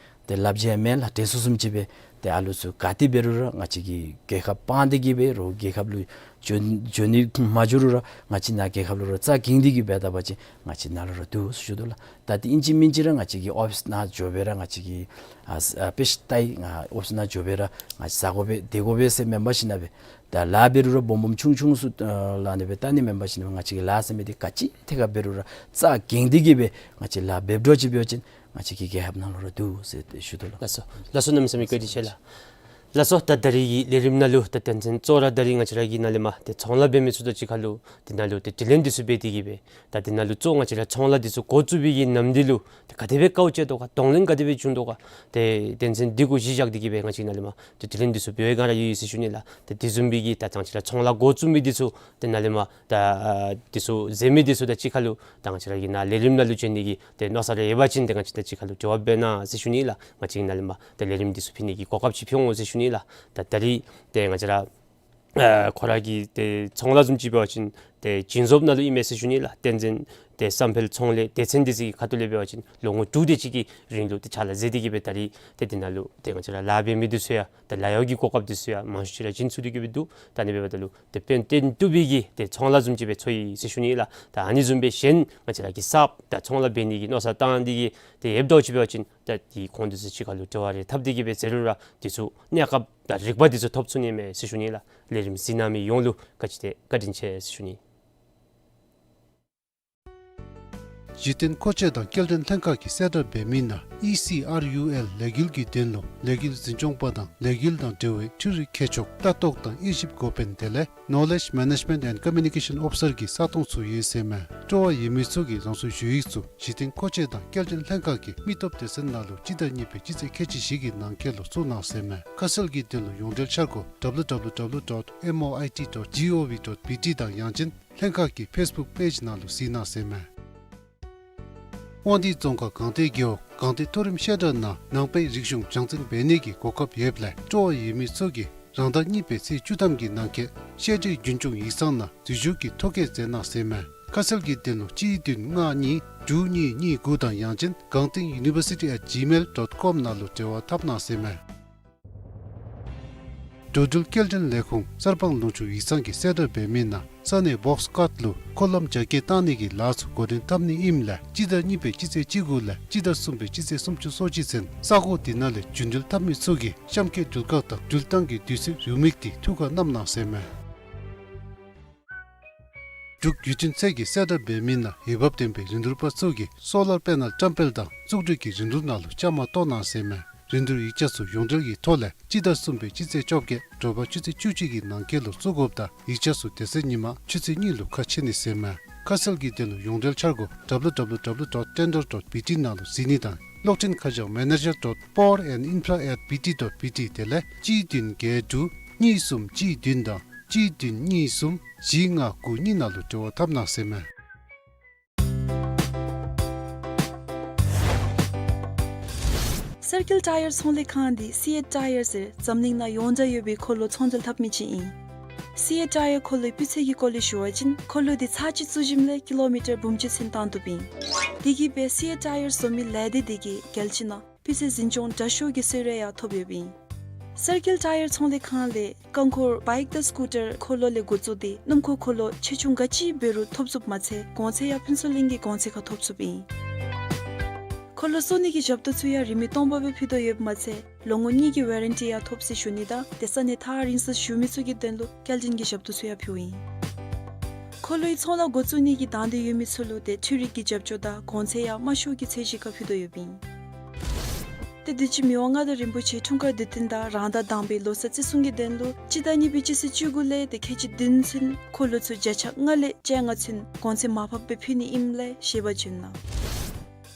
ཏེ་ལགཔ་རྗེས་མེད་ལགས། དྲན་གསོ་བཟུམ་ཅིག་སྦེ་ཏེ་ཨ་ལུ་ཚུ་ག་ཏེ་འབད་རུང་ར་ང་བཅས་ཀྱི་རྒྱལ་ཁབ་སྤང་སྟེ་གིས་སྦེ་རོགས་རྒྱལ་ཁབ་ལུ་འགྱོ་འགྱོ་ནི་མ་འགྱོ་རུང་ར་ང་བཅས་ནཱ་རྒྱལ་ཁབ་ལུ་ར་རྩ་འགེངས་ཏེ་གིས་འབད་ད་པ་ཅིན་ང་བཅས་ནཱ་ལུ་ར་འདུག་ཟེར་ཞུ་དོ་ལགས། ད་ཏེ་ཨིན་ཅི་མིན་ཅི་ར་ང་བཅས་ཀྱི་ཨོ་ཕིསི་ནང་འགྱོ་སྦེ་ར་ང་བཅས་ཀྱིས་ཨ་ཨ་དཔེ་ཆ་ལྟ་ཡི། ང་ཨོ་ཕིསི་ནང་འགྱོ་སྦེ་ར་ང་བཅས་ཟ་དགོ་པས་སྡོད་དགོ་པས་ཟེར་མེན་པར་ཞིན་ན་སྦེ་ད་ལཱ་འབད་རུང་ར་སྦོམ་སྦོམ་ཆུང་ཆུང་ཚུ་ཨ་ལགས་ཨ་ནི་སྦེ་ལྟ་ནི་མེན་པར་ཞིན་ན་སྦེ་ང་བཅས་ཀྱི་ལཱ་ཟེར་མི་འདི་ག་ཅི་ཐད་ཁར་འབད་རུང་ར་རྩ་འགེངས་ཏེ་གིས་སྦེ་ང་བཅས་ལཱ་འབདཝ་འདྲཝ་ཅིག་འབད་བ་ཅིན་ང་བཅས་ཀྱི་རྒྱལ་ཁབ་ནང་ལུ་ར་འདུག་ཟེར་ཏེ་ཞུ་དོ་ལགས། ལགས་སོ། ལགས་སོ། གནམ་མེད་ས་མེད་བཀའ་དྲིན་ཆེ་ལགས། ལགས་སོ། ད་ད་རིས་ཀྱི་ལས་རིམ་ནང་ལུ་ད་དོན་ཚན་གཙོ་བོ་ར་ད་རིས་ང་བཅས་ར་གི་ནཱ་ལས་མར་ཏེ་ཚོང་ལཱ་འབད་མི་ཚུ་དང་གཅིག་ཁར་ལུ་དེ་ནང་ལུ་ཏེ་དྲི་ལན་འདི་ཚུ་འབད་དེ་གིས་སྦེ་ད་དེ་ནང་ལུ་གཙོ་ང་བཅས་ར་ཚོང་ལཱ་འདི་ཚུ་འགོ་བཙུགས་པའི་གི་ནམ་དུས་ལུ་ཏེ་ག་དེ་སྦེ་དཀའཝ་སྤྱད་དོ་ག། གདོང་ལེན་ག་དེ་སྦེ་བྱུང་དོ་ག། ཏེ་དོན་ཚན་འདི་གུ་གཞི་བཞག་སྟེ་གིས་སྦེ་ང་བཅས་ནཱ་ལས་མར་ཏེ་དྲི་ལན་འདི་ཚུ་འབད་བའི་སྒང་ར་ཡོད་ཡོད་ཟེར་ཞུ་ནི་ལགས། ཏེ་དེ་བཟུམ་སྦེ་གི་ད་ང་བཅས་ར་ཚོང་ལཱ་འགོ་བཙུགས་མི་འདི་ཚུ་ཏེ་ནཱ་ལས་མར་ད་ཨ་འདི་ཚུ་མཛད་མི་འདི་ཚུ་དང་གཅིག་ཁར་ལུ་ད་ང་བཅས་ར་གི་ནཱ་ལས་རིམ་ནང་ལུ་འབྱོན་ནི་གི་ཏེ་མནོ་བསམ་རེ་ཡོད་པ་ཅིན་ཏེ་ང་བཅས་དང་གཅིག་ཁར་ལུ་འབྲེལ་བ་འབད་གནང་ཟེར་ཞུ་ནི་ལགས། ང་བཅས་ནཱ་ལས་མར་ཏེ་ལས་རིམ་འདི་ཚུ་ཕུལ་ནི་གི་གོ་སྐབས་ཅིག་ཕུལ་འོང་ཟེར་ཞུ་ནི་ལགས། ད་ད་རིས་ཏེ་ང་བཅས་ར་ཨ་ཁོ་ར་གི་ཏེ་ཚོང་ལཱ་བཟུམ་ཅིག་འབད་བ་ཅིན་ཏེ་སྦྱིན་བཟོཔ་ནང་ལུ་ཨིན་མས་ཟེར་ཞུ་ནི་ལགས། བསྟན་འཛིན་ཏེ་བསམ་འཕེལ་ཚོང་ལས་སྡེ་ཚན་འདི་ཚུ་གི་ཁ་ཐུག་ལས་འབད་བ་ཅིན་ལོ་ངོ་དྲུག་དེ་ཅིག་གི་རིང་ལུ་ཏེ་ཕྱག་ལཱ་མཛད་དེ་གིས་སྦེ་ད་རིས་ཏེ་དེ་ནང་ལུ་ཏེ་ང་བཅས་ར་ལཱ་འབད་མི་འདི་ཚུ་ཡང་ཏེ་ལཱ་གཡོག་གི་གོ་སྐབས་འདི་ཚུ་ཡང་མང་ཤོས་ཅིག་ར་བྱིན་ཚུགས་ཏེ་གིས་སྦེ་འདུག། ད་ཨ་ནི་འབདཝ་ད་ལུ་ཏེ་དཔལ་ལྡན་ཏོག་དབྱིབས་ཀྱི་ཏེ་ཚོང་ལཱ་བཟུམ་ཅིག་སྦེ་ཚོར་ཡི་ཟེར་ཞུ་ནི་ལགས། ད་ཨ་ནི་བཟུམ་སྦེ་གཞན་ང་བཅས་ར་གི་གསརཔ་ད་ཚོང་ལཱ་འབད་ནི་གི་མནོ་བསམ་བཏང་སྟེ་གིས་ཏེ་ཡོདཔ་འདྲཝ་ཅིག་འབད་བ་ཅིན་ད་ཏེ་ཁོང་འདི་ཚུ་གཅིག་ཁར་ལུ་འབྲེལ་བ་རེ་འཐབ་སྟེ་གིས་སྦེ་མཛད་རུང་ར་འདི་ཚུ་གནས་སྐབས་དང་རིག་པ་འདི་ཚུ་ཐོབ་ཚུགས་ནི་མས་ཟེར་ཞུ་ནི་ལགས། ལས་རིམ་གཟིགས་གནང་མི་ཡོངས་ལུ་བཀའ་དྲིན་ཏེ་བཀའ་དྲིན་ཆེ་ཟེར་ཞུ་ནི། གཞི་རྟེན་མཁོ་ཆས་དང་སྐྱེལ་འདྲེན་ལྷན་ཁག་གིས་གསལ་བསྒྲགས་འབད་མི་ནང་ཨི་སི་ཨར་ཡུ་ཨེལ་ལས་འགུལ་གྱི་དོན་ལུ་ལས་འགུལ་འཛིན་སྐྱོང་པ་དང་ལས་འགུལ་དང་འབྲེལ་བའི་འཕྲུལ་རིག་མཁས་མཆོག་ལྟ་རྟོག་དང་དབྱེ་ཞིབ་འགོ་དཔོན་དེ་ལས་Knowledge Management and Communication Officer གྱི་ས་སྟོང་ཚུ་ཡོད་ཟེར་མས། སྤྲོ་བ་ཡོད་མི་ཚུ་གིས་རང་སོའི་ཞུ་ཡིག་ཚུ་གཞི་རྟེན་མཁོ་ཆས་དང་སྐྱེལ་འདྲེན་ལྷན་ཁག་གི་མི་སྟོབས་སྡེ་ཚན་ནང་ལུ་སྤྱི་ཟླ་གཉིས་པའི་སྤྱི་ཚེས་ཁལ་གཅིག་བཞི་གི་ནང་འཁོད་ལུ་བཙུགས་གནང་ཟེར་མས། ཁ་གསལ་གྱི་དོན་ལུ་ཡོངས་འབྲེལ་འཆར་སྒོ་W W W dot M O I T dot G O V dot B T དང་ཡང་ཅིན་ལྷན་ཁག་གི་ཕེསི་བུཀ་པེཇ་ནང་ལུ་གཟིགས་གནང་ཟེར་མས། དབང་འདུས་རྫོང་ཁག་སྒང་སྟེང་རྒེད་འོག་སྒང་སྟེང་མཐོ་རིམ་བཤད་གྲྭ་ནང་ནང་པའི་རིག་གཞུང་སྦྱང་བརྩོན་འབད་ནི་གི་གོ་སྐབས་ཡོདཔ་ལས་སྤྲོ་བ་ཡོད་མི་ཚུ་གིས་རང་ཟླ་གཉིས་པའི་ཚེས་བཅུ་ཐམ་གྱི་ནང་འཁོད་བཤད་གྲྭའི་རྒྱུན་སྐྱོང་ཡིག་ཚང་ནང་འཛུལ་ཞུགས་ཀྱི་ཐོ་བཀོད་མཛད་གནང་ཟེར་མས། ཁ་གསལ་གྱི་དོན་ལུ་གཅིག་བདུན་ལྔ་གཉིས་དྲུག་གཉིས་གཉིས་དགུ་དང་ཡང་ཅིན་སྒང་སྟེང་university at gmail dot com ནང་ལུ་འབྲེལ་བ་འཐབ་གནང་ཟེར་མས། འགྲོ་འགྲུལ་སྐྱེལ་འདྲེན་ལས་ཁུངས་གསར་སྤང་ལུང་ཕྱོགས་ཡིག་ཚང་གིས་གསལ་བསྒྲགས་འབད་མི་ནང་ས་གནས་བོགས་ཀཊ་ལུ་འཁོར་ལམ་རྒྱ་སྐྱེད་བཏང་ནི་གི་ལཱ་ཚུ་འགོ་འདྲེན་འཐབ་ནི་ཨིནམ་ལས་སྤྱི་ཟླ་གཉིས་པའི་སྤྱི་ཚེས་བཅུ་དགུ་ལས་སྤྱི་ཟླ་གསུམ་པའི་སྤྱི་ཚེས་སུམ་ཅུ་སོ་གཅིག་ཚུན་ས་གོ་དེ་ནང་ལས་རྒྱུན་འགྲུལ་འཐབ་མི་ཚུ་གིས་གཤམ་འཁོད་འགྲུལ་ཁག་དང་འགྲུལ་བཏང་གི་དུས་ཚོད་རེའུ་མིག་འདི་ཐུགས་ཁར་བསྣམས་གནང་ཟེར་མས། འབྲུག་བརྒྱུད་འཕྲིན་ཚད་ཀྱིས་གསལ་བསྒྲགས་འབད་མི་ནང་འོས་འབབ་ལྡན་པའི་རིན་བསྡུར་པ་ཚུ་གིས་སོ་ལར་པེ་ནལ་བཀྲམ་སྤེལ་དང་བཙུགས་སྒྲིག་གི་རིན་བསྡུར་ནང་ལུ་བཅའ་མར་གཏོགས་གནང་ཟེར་མས། རིན་བསྡུར་ཡིག་ཆ་ཚུ་ཡོངས་འབྲེལ་གྱི་ཐོག་ལས་སྤྱི་ཟླ་གསུམ་པའི་སྤྱི་ཚེས་བཅོ་བརྒྱད་དྲོ་པ་ཆུ་ཚོད་བཅུ་གཅིག་གི་ནང་འཁོད་ལུ་བཙུགས་དགོཔ་དང་ཡིག་ཆ་ཚུ་དེ་ཚེ་ཉིན་མ་ཆུ་ཚོད་གཉིས་ལུ་ཁ་ཕྱེ་ནི་ཟེར་མས། ཁ་གསལ་གྱི་དོན་ལུ་ཡོངས་འབྲེལ་འཆར་སྒོ་W W W dot tender dot B T ནང་ལུ་གཟིགས་ནི་དང་གློག་འཕྲིན་ཁ་བྱང་manager dot power and infra at B T dot B T དེ་ལས་གཅིག་བདུན་བརྒྱད་དྲུག་གཉིས་གསུམ་གཅིག་བདུན་དང་གཅིག་བདུན་གཉིས་གསུམ་བཞི་ལྔ་དགུ་གཉིས་ནང་ལུ་འབྲེལ་བ་འཐབ་གནང་ཟེར་མས། སར་ཀིལ་ཊ་ཡར་ཚོང་ལས་ཁང་འདི་སི་ཨེཊ་ཊ་ཡར་ཟེར་འཛམ་གླིང་ནང་ཡོངས་གྲགས་ཡོད་པའི་འཁོར་ལོ་ཚོང་འབྲེལ་འཐབ་མི་ཅིག་ཨིན། སི་ཨེཊ་ཊ་ཡར་འཁོར་ལོའི་སྤུས་ཚད་ཀྱི་སྐོར་ལས་ཞུ་བ་ཅིན་འཁོར་ལོ་འདི་ཚར་གཅིག་བཙུགས་ཞིནམ་ལས་ཀི་ལོ་མི་ཊར་འབུམ་གཅིག་ཚུན་བཏང་བཏུབ་ཨིན། དེ་གིས་སྦེ་སི་ཨེཊ་ཊ་ཡར་བཟོ་མི་ལས་སྡེ་འདི་གིས་རྒྱལ་སྤྱི་ནང་སྤུས་ཚད་འཛིན་སྐྱོང་དྲག་ཤོས་ཀྱི་གསོལ་རས་ཡང་ཐོབ་ཡོདཔ་ཨིན། སར་ཀིལ་ཊ་ཡར་ཚོང་ལས་ཁང་ལས་རྐང་འཁོར་བའིཀ་དང་སི་ཀུ་ཊར་འཁོར་ལོ་ལས་འགོ་བཙུགས་ཏེ་སྣུམ་འཁོར་འཁོར་ལོ་ཆེ་ཆུང་ག་ཅི་འབད་རུང་ཐོབ་ཚུགསཔ་མ་ཚད་གོང་ཚད་ཡང་ཕུན་ཚོགས་གླིང་གི་གོང་ཚད་ཁར་ཐོབ་ཚུགསཔ་ཨིན། འཁོར་ལོ་གསོ་ནི་གི་ཞབས་ཏོག་ཚུ་ཡང་རིན་མེད་སྟོང་པ་སྦེ་ཕུལ་དོ་ཡོདཔ་མ་ཚད་ལོ་ངོ་གཉིས་ཀྱི་ཝེ་རན་ཊི་ཡང་ཐོབ་ཟེར་ཞུ་ནི་དང་ཏེ་ས་གནས་ཐག་རིང་སར་བཞུགས་མི་ཚུ་གི་དོན་ལུ་སྐྱེལ་འདྲེན་གྱི་ཞབས་ཏོག་ཚུ་ཡང་ཕུལཝ་ཨིན། འཁོར་ལོའི་ཚོང་ལཱ་འགོ་བཙུགས་ནི་གི་དང་འདོད་ཡོད་མི་ཚུ་ལུ་ཏེ་འཕྲུལ་རིག་གི་རྒྱབ་སྐྱོར་དང་གོང་ཚད་ཡང་དམའ་ཤོས་ཀྱི་ཚད་གཞི་ཁར་ཕུལ་དོ་ཡོདཔ་ཨིན། ཏེ་དུས་ཅི་མི་དབང་མངའ་བདག་རིན་པོ་ཆེ་འཁྲུངས་སྐར་དུས་སྟོན་དང་རང་ཟླ་དང་པའི་ལོ་གསར་བརྩི་སྲུང་གི་དོན་ལུ་སྤྱི་ཟླ་གཉིས་པའི་སྤྱི་ཚེས་བཅུ་དགུ་ལས་ཏེ་ཁལ་གཅིག་བདུན་ཚུན་འཁོར་ལོ་ཚུ་བརྒྱ་ཆ་ལྔ་ལས་བཅོ་ལྔ་ཚུན་གོང་ཚད་མར་ཕབ་སྦེ་ཕུལ་ནི་ཨིནམ་ལས་ཤེས་པར་བྱོན་གནང་།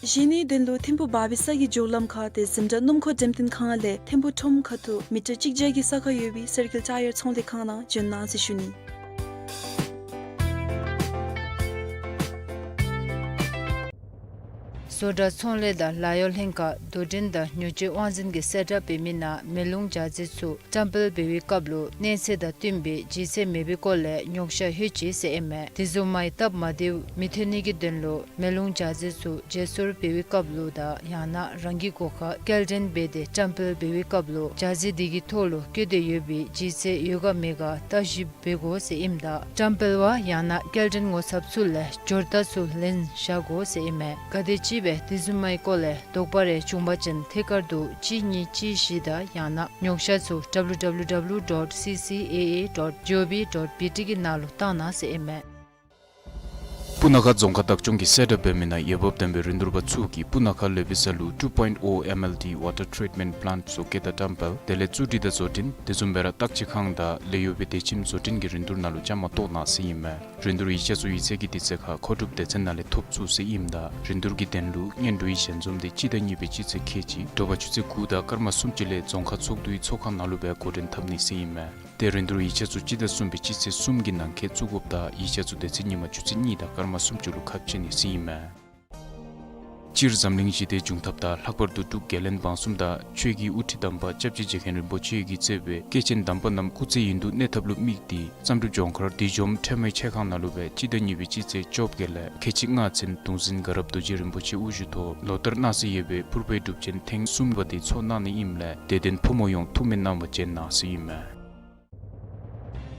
གཞན་ནི་དོན་ལུ་ཐིམ་ཕུ་བར་བི་ས་གི་མགྱོགས་ལམ་ཁར་ཏེ་འཛིན་གྲྭ་སྣུམ་འཁོར་འགྲེམས་སྟོན་ཁང་ལས་ཐིམ་ཕུ་ཁྲོམ་ཁ་ཐུག་མི་ཊར་གཅིག་བརྒྱ་གི་ས་ཁར་ཡོད་པའི་སར་ཀལ་ཊ་ཡར་ཚོང་ལས་ཁང་ནང་བྱོན་གནང་ཟེར་ཞུ་ནི། བཟོ་གྲྭ་ཚོང་ལས་དང་ལཱ་གཡོག་ལྷན་ཁག་དོ་འགྲན་དང་ཉོ་སྤྱོད་དབང་འཛིན་གྱིས་གསལ་བསྒྲགས་འབད་མི་ནང་མེ་རླུང་ཇ་རྩི་ཚུ་བཀྲམ་སྤེལ་འབད་བའི་སྐབས་ལུ་གནས་ཚད་དང་བསྟུན་པའི་ལྗིད་ཚད་མེད་པའི་སྐོར་ལས་ཉོགས་བཤད་ལྷོད་ཅི་ཟེར་ཨིན་མས། དེ་བཟུམ་མའི་སྟབས་མ་བདེཝ་མི་ཐོན་ནི་གི་དོན་ལུ་མེ་རླུང་ཇ་རྩི་ཚུ་བརྗེ་སོར་འབད་བའི་སྐབས་ལུ་དང་ཡང་ན་རང་གི་སྒོ་ཁར་སྐྱེལ་འདྲེན་འབད་དེ་བཀྲམ་སྤེལ་འབད་བའི་སྐབས་ལུ་ཇ་རྩི་དེ་གི་ཐོག་ལུ་བཀོད་དེ་ཡོད་པའི་ལྗིད་ཚད་ཡོད་ག་མེད་ག་བརྟག་ཞིབ་འབད་དགོ་ཟེར་ཨིནམ་ད་བཀྲམ་སྤེལ་བ་ཡང་ན་སྐྱེལ་འདྲེན་ངོ་ཚབ་ཚུ་ལས་འབྱོར་རྟགས་ཚུ་ལེན་བཞག་དགོ་ཟེར་ཨིན་མས། ག་དེམ་ཅིག་སྦེ་དེ་བཟུམ་མའི་སྐོར་ལས་དོགས་པ་རེ་བྱུང་བ་ཅིན་ཐད་ཀར་དུ་གཅིག་གཉིས་གཅིག་བཞི་དང་ཡང་ན་ཉོགས་བཤད་ཚུ་W W W dot C C A A dot G O V dot B T གི་ནང་ལུ་བཏང་གནང་ཟེར་ཨིན་མས། སྤུ་ན་ཁ་རྫོང་ཁག་བདག་སྐྱོང་གིས་གསལ་བསྒྲགས་འབད་མི་ནང་འོས་འབབ་ལྡན་པའི་རིན་བསྡུར་པ་ཚུ་གིས་སྤུ་ན་ཁ་ལེ་བི་ས་ལུ་two point O M L D water treatment plant བཟོ་བཀོད་དང་བཀྲམ་སྤེལ་དེ་ལས་བཙུགས་སྒྲིག་དང་བཟོ་སྐྲུན་དེ་བཟུམ་སྦེ་ར་བརྟག་དཔྱད་ཁང་དང་ལས་གཡོག་པའི་སྡེ་ཁྱིམ་བཟོ་སྐྲུན་གྱི་རིན་བསྡུར་ནང་ལུ་བཅའ་མར་གཏོགས་གནང་ཟེར་ཨིན་མས། རིན་བསྡུར་ཡིག་ཆ་ཚུ་ཡིག་ཚང་གི་དུས་ཚོད་ཁར་མཁོ་སྒྲུབ་སྡེ་ཚན་ནང་ལས་ཐོབ་ཚུགས་ཟེར་ཨིནམ་ད་རིན་བསྡུར་གྱི་དོན་ལུ་སྔོན་འགྲོའི་ཞལ་འཛོམས་དེ་སྤྱི་ཟླ་གཉིས་པའི་སྤྱི་ཚེས་ཁལ་གཅིག་དྲོ་པ་ཆུ་ཚོད་དགུ་དང་སྐར་མ་སུམ་ཅུ་ལས་རྫོང་ཁག་ཚོགས་འདུའི་ཚོགས་ཁང་ནང་ལུ་སྦེ་འགོ་འདྲེན་འཐབ་ནི་ཟེར་ཨིན་མས། ཏེ་རིན་བསྡུར་ཡིག་ཆ་ཚུ་སྤྱི་ཟླ་གསུམ་པའི་སྤྱི་ཚེས་གསུམ་གྱི་ནང་འཁོད་བཙུགས་དགོཔ་དང་ཡིག་ཆ་ཚུ་དེ་ཚེ་ཉིན་མ་ཆུ་ཚོད་གཉིས་དང་སྐར་མ་སུམ་ཅུ་ལུ་ཁ་ཕྱེ་ནི་ཟེར་ཨིན་མས། སྤྱིར་འཛམ་གླིང་ཞི་བདེ་འབྱུང་ཐབས་དང་ལྷག་པར་དུ་འབྲུག་རྒྱལ་བློན་འབངས་གསུམ་དང་ཆོས་ཀྱི་དབུ་ཁྲིད་དམ་པ་སྐྱབས་རྗེ་རྗེ་མཁན་རིན་པོ་ཆེ་གིས་གཙོས་པའི་སྐྱེས་ཆེན་དམ་པ་རྣམས་སྐུ་ཚེ་ཡུན་དུ་གནས་ཐབས་ལུ་དམིགས་ཏེ་བསམ་གྲུབ་ལྗོངས་མཁར་བདུད་འཇོམས་ཁྲོས་མའི་ཆས་ཁང་ནང་ལུ་སྦེ་སྤྱི་ཟླ་གཉིས་པའི་སྤྱི་ཚེས་བཅོ་བརྒྱད་ལས་ཁལ་གཅིག་ལྔ་ཚུན་གདུང་འཛིན་དགའ་རབ་རྡོ་རྗེ་རིན་པོ་ཆེ་དབུ་བཞུགས་ཐོག་ལོ་ལྟར་གནང་སྲོལ་ཡོད་པའི་ཕུར་པའི་སྒྲུབ་ཆེན་ཐེངས་གསུམ་པ་དེ་ཚོགས་གནང་ནི་ཨིནམ་ལས་དད་ལྡན་ཕོ་མོ་ཡོངས་ཐུགས་སྨོན་གནང་བར་བྱོན་གནང་ཟེར་ཨིན་མས།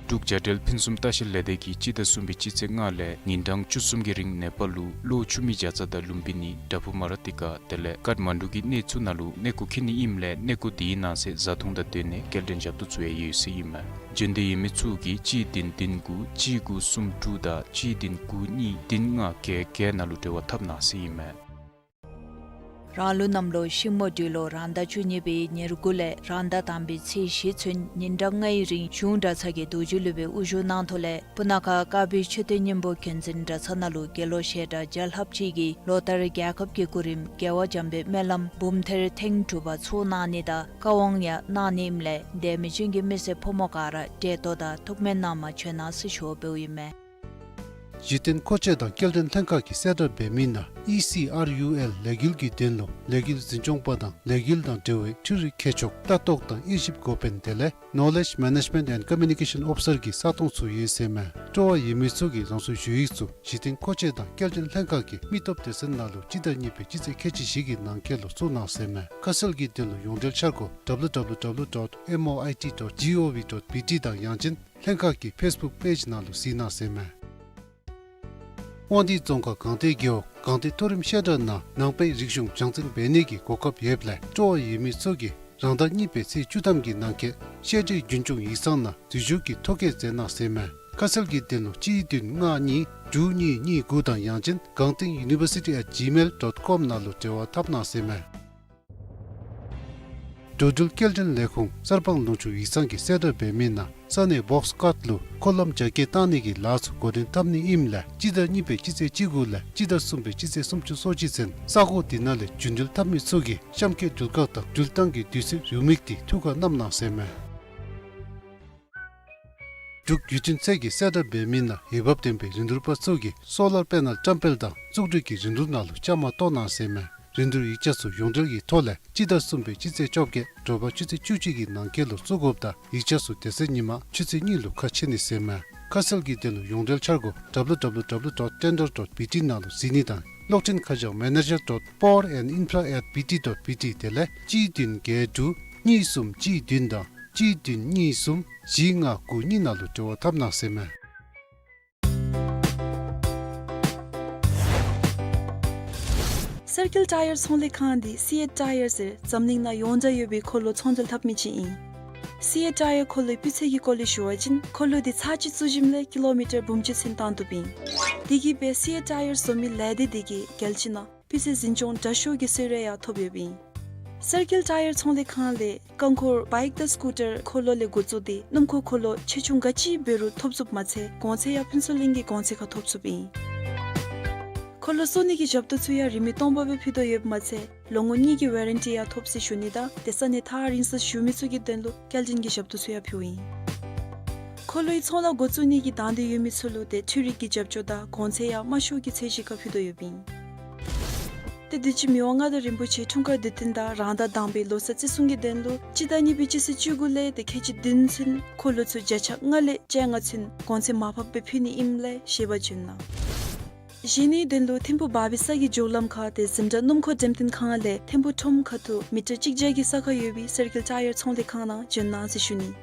འབྲུག་བྱ་བྲལ་ཕུན་སུམ་ལྟ་བཤལ་ལས་སྡེ་གིས་སྤྱི་ཟླ་གསུམ་པའི་སྤྱི་ཚེས་ལྔ་ལས་ཉིན་གྲངས་བཅུ་གསུམ་གྱི་རིང་ནེ་པཱལ་ལུ་གློ་ཆུ་མིག་བྱ་ཙ་དང་ལུམ་བི་ནི་བྲག་ཕུག་མ་ར་ཏི་ཀ་དེ་ལས་ཀཏ་མན་ཌུ་གི་གནས་ཚུ་ནང་ལུ་གནས་སྐོར་འཁྱིད་ནི་ཨིནམ་ལས་གནས་སྐོར་དེའི་ནང་གསེས་བཟའ་འཐུང་དང་སྡོད་གནས་སྐྱེལ་འདྲེན་ཞབས་ཏོག་ཚུ་ཡང་ཡོད་ཟེར་ཨིན་མས། འབྱོན་འདོད་ཡོད་མི་ཚུ་གིས་གཅིག་བདུན་བདུན་དགུ་གཅིག་དགུ་གསུམ་དྲུག་དང་གཅིག་བདུན་དགུ་གཉིས་བདུན་ལྔ་བརྒྱད་བརྒྱད་ནང་ལུ་འབྲེལ་བ་འཐབ་གནང་ཟེར་ཨིན་མས། རང་ལུགས་གནམ་ལོ་ཤིང་མོ་སྦྲུལ་ལོ་རང་ཟླ་བཅུ་གཉིས་པའི་ཉེར་དགུ་ལས་རང་ཟླ་དང་པའི་ཚེས་བཞི་ཚུན་ཉིན་གྲངས་ལྔའི་རིང་གཞུང་གྲྭ་ཚང་གི་རྡོ་རྗེ་སློབ་དཔོན་དབུ་བཞུགས་གནང་ཐོག་ལས་སྤུ་ན་ཁ་དཀར་སྦིས་མཆོད་རྟེན་སྙིང་པོ་མཁྱེན་བརྩེ་གྲྭ་ཚང་ནང་ལུ་དགེ་སློང་བཤད་གྲྭ་བརྒྱ་ལྷགཔ་ཅིག་གིས་ལོ་ལྟར་རྒྱལ་ཁབ་ཀྱི་སྐུ་རིམ་རྒྱལ་བ་འཇམ་དཔལ་སྨོན་ལམ་འབུམ་ཐེར་ཐེངས་དྲུག་པ་ཚོགས་གནང་ནི་དང་བཀའ་དབང་ཡང་གནང་ནི་ཨིནམ་ལས་དད་མོས་ཅན་གྱི་མི་སེར་ཕོ་མོ་ག་ར་བདེ་ཏོག་དང་ཐུགས་སྨོན་གནང་བར་བྱོན་གནང་ཟེར་ཞུ་བ་འབདཝ་ཨིན་མས། གཞི་རྟེན་མཁོ་ཆས་དང་སྐྱེལ་འདྲེན་ལྷན་ཁག་གིས་གསལ་བསྒྲགས་འབད་མི་ནང་ཨི་སི་ཨར་ཡུ་ཨེལ་ལས་འགུལ་གྱི་དོན་ལུ་ལས་འགུལ་འཛིན་སྐྱོང་པ་དང་ལས་འགུལ་དང་འབྲེལ་བའི་འཕྲུལ་རིག་མཁས་མཆོག་ལྟ་རྟོག་དང་དབྱེ་ཞིབ་འགོ་དཔོན་དེ་ལས་Knowledge Management and Communication Officer གི་ས་སྟོང་ཚུ་ཡོད་ཟེར་མས། སྤྲོ་བ་ཡོད་མི་ཚུ་གིས་རང་སོའི་ཞུ་ཡིག་ཚུ་གཞི་རྟེན་མཁོ་ཆས་དང་སྐྱེལ་འདྲེན་ལྷན་ཁག་གི་མི་སྟོབས་སྡེ་ཚན་ནང་ལུ་སྤྱི་ཟླ་གཉིས་པའི་སྤྱི་ཚེས་ཁལ་གཅིག་བཞི་གི་ནང་འཁོད་ལུ་བཙུགས་གནང་ཟེར་མས། ཁ་གསལ་གྱི་དོན་ལུ་ཡོངས་འབྲེལ་འཆར་སྒོ་W W W dot M O I T dot G O V dot B T དང་ཡང་ཅིན་ལྷན་ཁག་གི་ཕེསི་བུཀ་པེཇ་ནང་ལུ་གཟིགས་གནང་ཟེར་མས། དབང་འདུས་རྫོང་ཁག་སྒང་སྟེང་རྒེད་འོག་སྒང་སྟེང་མཐོ་རིམ་བཤད་གྲྭ་ནང་ནང་པའི་རིག་གཞུང་སྦྱང་བརྩོན་འབད་ནི་གི་གོ་སྐབས་ཡོདཔ་ལས་སྤྲོ་བ་ཡོད་མི་ཚུ་གིས་རང་ཟླ་གཉིས་པའི་ཚེས་བཅུ་ཐམ་གྱི་ནང་འཁོད་བཤད་གྲྭའི་རྒྱུན་སྐྱོང་ཡིག་ཚང་ནང་འཛུལ་ཞུགས་ཀྱི་ཐོ་བཀོད་མཛད་གནང་ཟེར་མས། ཁ་གསལ་གྱི་དོན་ལུ་གཅིག་བདུན་ལྔ་གཉིས་དྲུག་གཉིས་གཉིས་དགུ་དང་ཡང་ཅིན་སྒང་སྟེང་university at gmail dot com ནང་ལུ་འབྲེལ་བ་འཐབ་གནང་ཟེར་མས། འགྲོ་འགྲུལ་སྐྱེལ་འདྲེན་ལས་ཁུངས་གསར་སྤང་ལུང་ཕྱོགས་ཡིག་ཚང་གིས་གསལ་བསྒྲགས་འབད་མི་ནང་ས་གནས་བོགས་ཀཊ་ལུ་འཁོར་ལམ་རྒྱ་སྐྱེད་བཏང་ནི་གི་ལཱ་ཚུ་འགོ་འདྲེན་འཐབ་ནི་ཨིནམ་ལས་སྤྱི་ཟླ་གཉིས་པའི་སྤྱི་ཚེས་བཅུ་དགུ་ལས་སྤྱི་ཟླ་གསུམ་པའི་སྤྱི་ཚེས་སུམ་ཅུ་སོ་གཅིག་ཚུན་ས་གོ་དེ་ནང་ལས་རྒྱུན་འགྲུལ་འཐབ་མི་ཚུ་གིས་གཤམ་འཁོད་འགྲུལ་ཁག་དང་འགྲུལ་བཏང་གི་དུས་ཚོད་རེའུ་མིག་དེ་ཐུགས་ཁར་བསྣམ་གནང་ཟེར་མས། འབྲུག་བརྒྱུད་འཕྲིན་ཚད་ཀྱིས་གསལ་བསྒྲགས་འབད་མི་ནང་འོས་འབབ་ལྡན་པའི་རིན་བསྡུར་པ་ཚུ་གིས་སོ་ལར་པེ་ནལ་བཀྲམ་སྤེལ་དང་བཙུགས་སྒྲིག་གི་རིན་བསྡུར་ནང་ལུ་བཅའ་མར་གཏོགས་གནང་ཟེར་མས། རིན་བསྡུར་ཡིག་ཆ་ཚུ་ཡོངས་འབྲེལ་གྱི་ཐོག་ལས་སྤྱི་ཟླ་གསུམ་པའི་སྤྱི་ཚེས་བཅོ་བརྒྱད་དྲོ་པ་ཆུ་ཚོད་བཅུ་གཅིག་གི་ནང་འཁོད་ལུ་བཙུགས་དགོཔ་དང་ཡིག་ཆ་ཚུ་དེ་ཚེ་ཉིན་མ་ཆུ་ཚོད་གཉིས་ལུ་ཁ་ཕྱེ་ནི་ཟེར་མས། ཁ་གསལ་གྱི་དོན་ལུ་ཡོངས་འབྲེལ་འཆར་སྒོ་W W W dot tender dot B T ནང་ལུ་གཟིགས་ནི་དང་གློག་འཕྲིན་ཁ་བྱང་manager dot power and infra at B T dot B T དེ་ལས་གཅིག་བདུན་བརྒྱད་དྲུག་གཉིས་གསུམ་གཅིག་བདུན་དང་གཅིག་བདུན་གཉིས་གསུམ་བཞི་ལྔ་དགུ་གཉིས་ནང་ལུ་འབྲེལ་བ་འཐབ་གནང་ཟེར་མས། སར་ཀིལ་ཊ་ཡར་ཚོང་ལས་ཁང་འདི་སི་ཨེཊ་ཊ་ཡར་ཟེར་འཛམ་གླིང་ནང་ཡོངས་གྲགས་ཡོད་པའི་འཁོར་ལོ་ཚོང་འབྲེལ་འཐབ་མི་ཅིག་ཨིན། སི་ཨེཊ་ཊ་ཡར་འཁོར་ལོའི་སྤུས་ཚད་ཀྱི་སྐོར་ལས་ཞུ་བ་ཅིན་འཁོར་ལོ་འདི་ཚར་གཅིག་བཙུགས་ཞིནམ་ལས་ཀི་ལོ་མི་ཊར་འབུམ་གཅིག་ཚུན་བཏང་བཏུབ་ཨིན། དེ་གིས་སྦེ་སི་ཨེཊ་ཊ་ཡར་བཟོ་མི་ལས་སྡེ་འདི་གིས་རྒྱལ་སྤྱི་ནང་སྤུས་ཚད་འཛིན་སྐྱོང་དྲག་ཤོས་ཀྱི་གསོལ་རས་ཡང་ཐོབ་ཡོདཔ་ཨིན། སར་ཀིལ་ཊ་ཡར་ཚོང་ལས་ཁང་ལས་རྐང་འཁོར་བའིཀ་དང་སི་ཀུ་ཊར་འཁོར་ལོ་ལས་འགོ་བཙུགས་ཏེ་སྣུམ་འཁོར་འཁོར་ལོ་ཆེ་ཆུང་ག་ཅི་འབད་རུང་ཐོབ་ཚུགསཔ་མ་ཚད་གོང་ཚད་ཡང་ཕུན་ཚོགས་གླིང་གི་གོང་ཚད་ཁར་ཐོབ་ཚུགསཔ་ཨིན། འཁོར་ལོ་བཙུགས་ནི་གི་ཞབས་ཏོག་ཚུ་ཡང་རིན་མེད་སྟོང་པ་སྦེ་ཕུལ་དོ་ཡོདཔ་མ་ཚད་ལོ་ངོ་གཉིས་ཀྱི་ཝེ་རན་ཊི་ཡང་ཐོབ་ཟེར་ཞུ་ནི་དང་དེ་ས་གནས་ཐག་རིང་སར་བཞུགས་མི་ཚུ་གི་དོན་ལུ་སྐྱེལ་འདྲེན་གྱི་ཞབས་ཏོག་ཚུ་ཡང་ཕུལཝ་ཨིན། འཁོར་ལོའི་ཚོང་ལཱ་འགོ་བཙུགས་ནི་གི་དང་འདོད་ཡོད་མི་ཚུ་ལུ་ཏེ་འཕྲུལ་རིག་གི་རྒྱབ་སྐྱོར་དང་གོང་ཚད་ཡང་དམའ་ཤོས་ཀྱི་ཚད་གཞི་ཁར་ཕུལ་དོ་ཡོདཔ་ཨིན། ཏེ་དུས་ཅི་མི་དབང་མངའ་བདག་རིན་པོ་ཆེ་འཁྲུངས་སྐར་དུས་སྟོན་དང་རང་ཟླ་དང་པའི་ལོ་གསར་བརྩི་སྲུང་གི་དོན་ལུ་སྤྱི་ཟླ་གཉིས་པའི་སྤྱི་ཚེས་བཅུ་དགུ་ལས་ཏེ་ཁལ་གཅིག་བདུན་ཚུན་འཁོར་ལོ་ཚུ་བརྒྱ་ཆ་ལྔ་ལས་བཅོ་ལྔ་ཚུན་གོང་ཚད་མར་ཕབ་སྦེ་ཕུལ་ནི་ཨིནམ་ལས་ཤེས་པར་བྱོན་གནང་། བཞེས་ནིའི་དོན་ལུ་ཐིམ་ཕུག་བར་བི་ས་གི་མཇུག་ལམ་ཁར་ཏེ་འཛིན་གྲྭ་སྣུམ་འཁོར་འགྲེམས་སྟོན་ཁང་ལས་ཐིམ་ཕུག་ཁྲོམ་ཁ་ཐུག་མི་ཊར་གཅིག་བརྒྱ་གི་ས་ཁར་ཡོད་པའི་སར་ཀིལ་ཊ་ཡར་ཚོང་ལས་ཁང་ནང་བྱོན་གནང་ཟེར་ཞུ་ནི།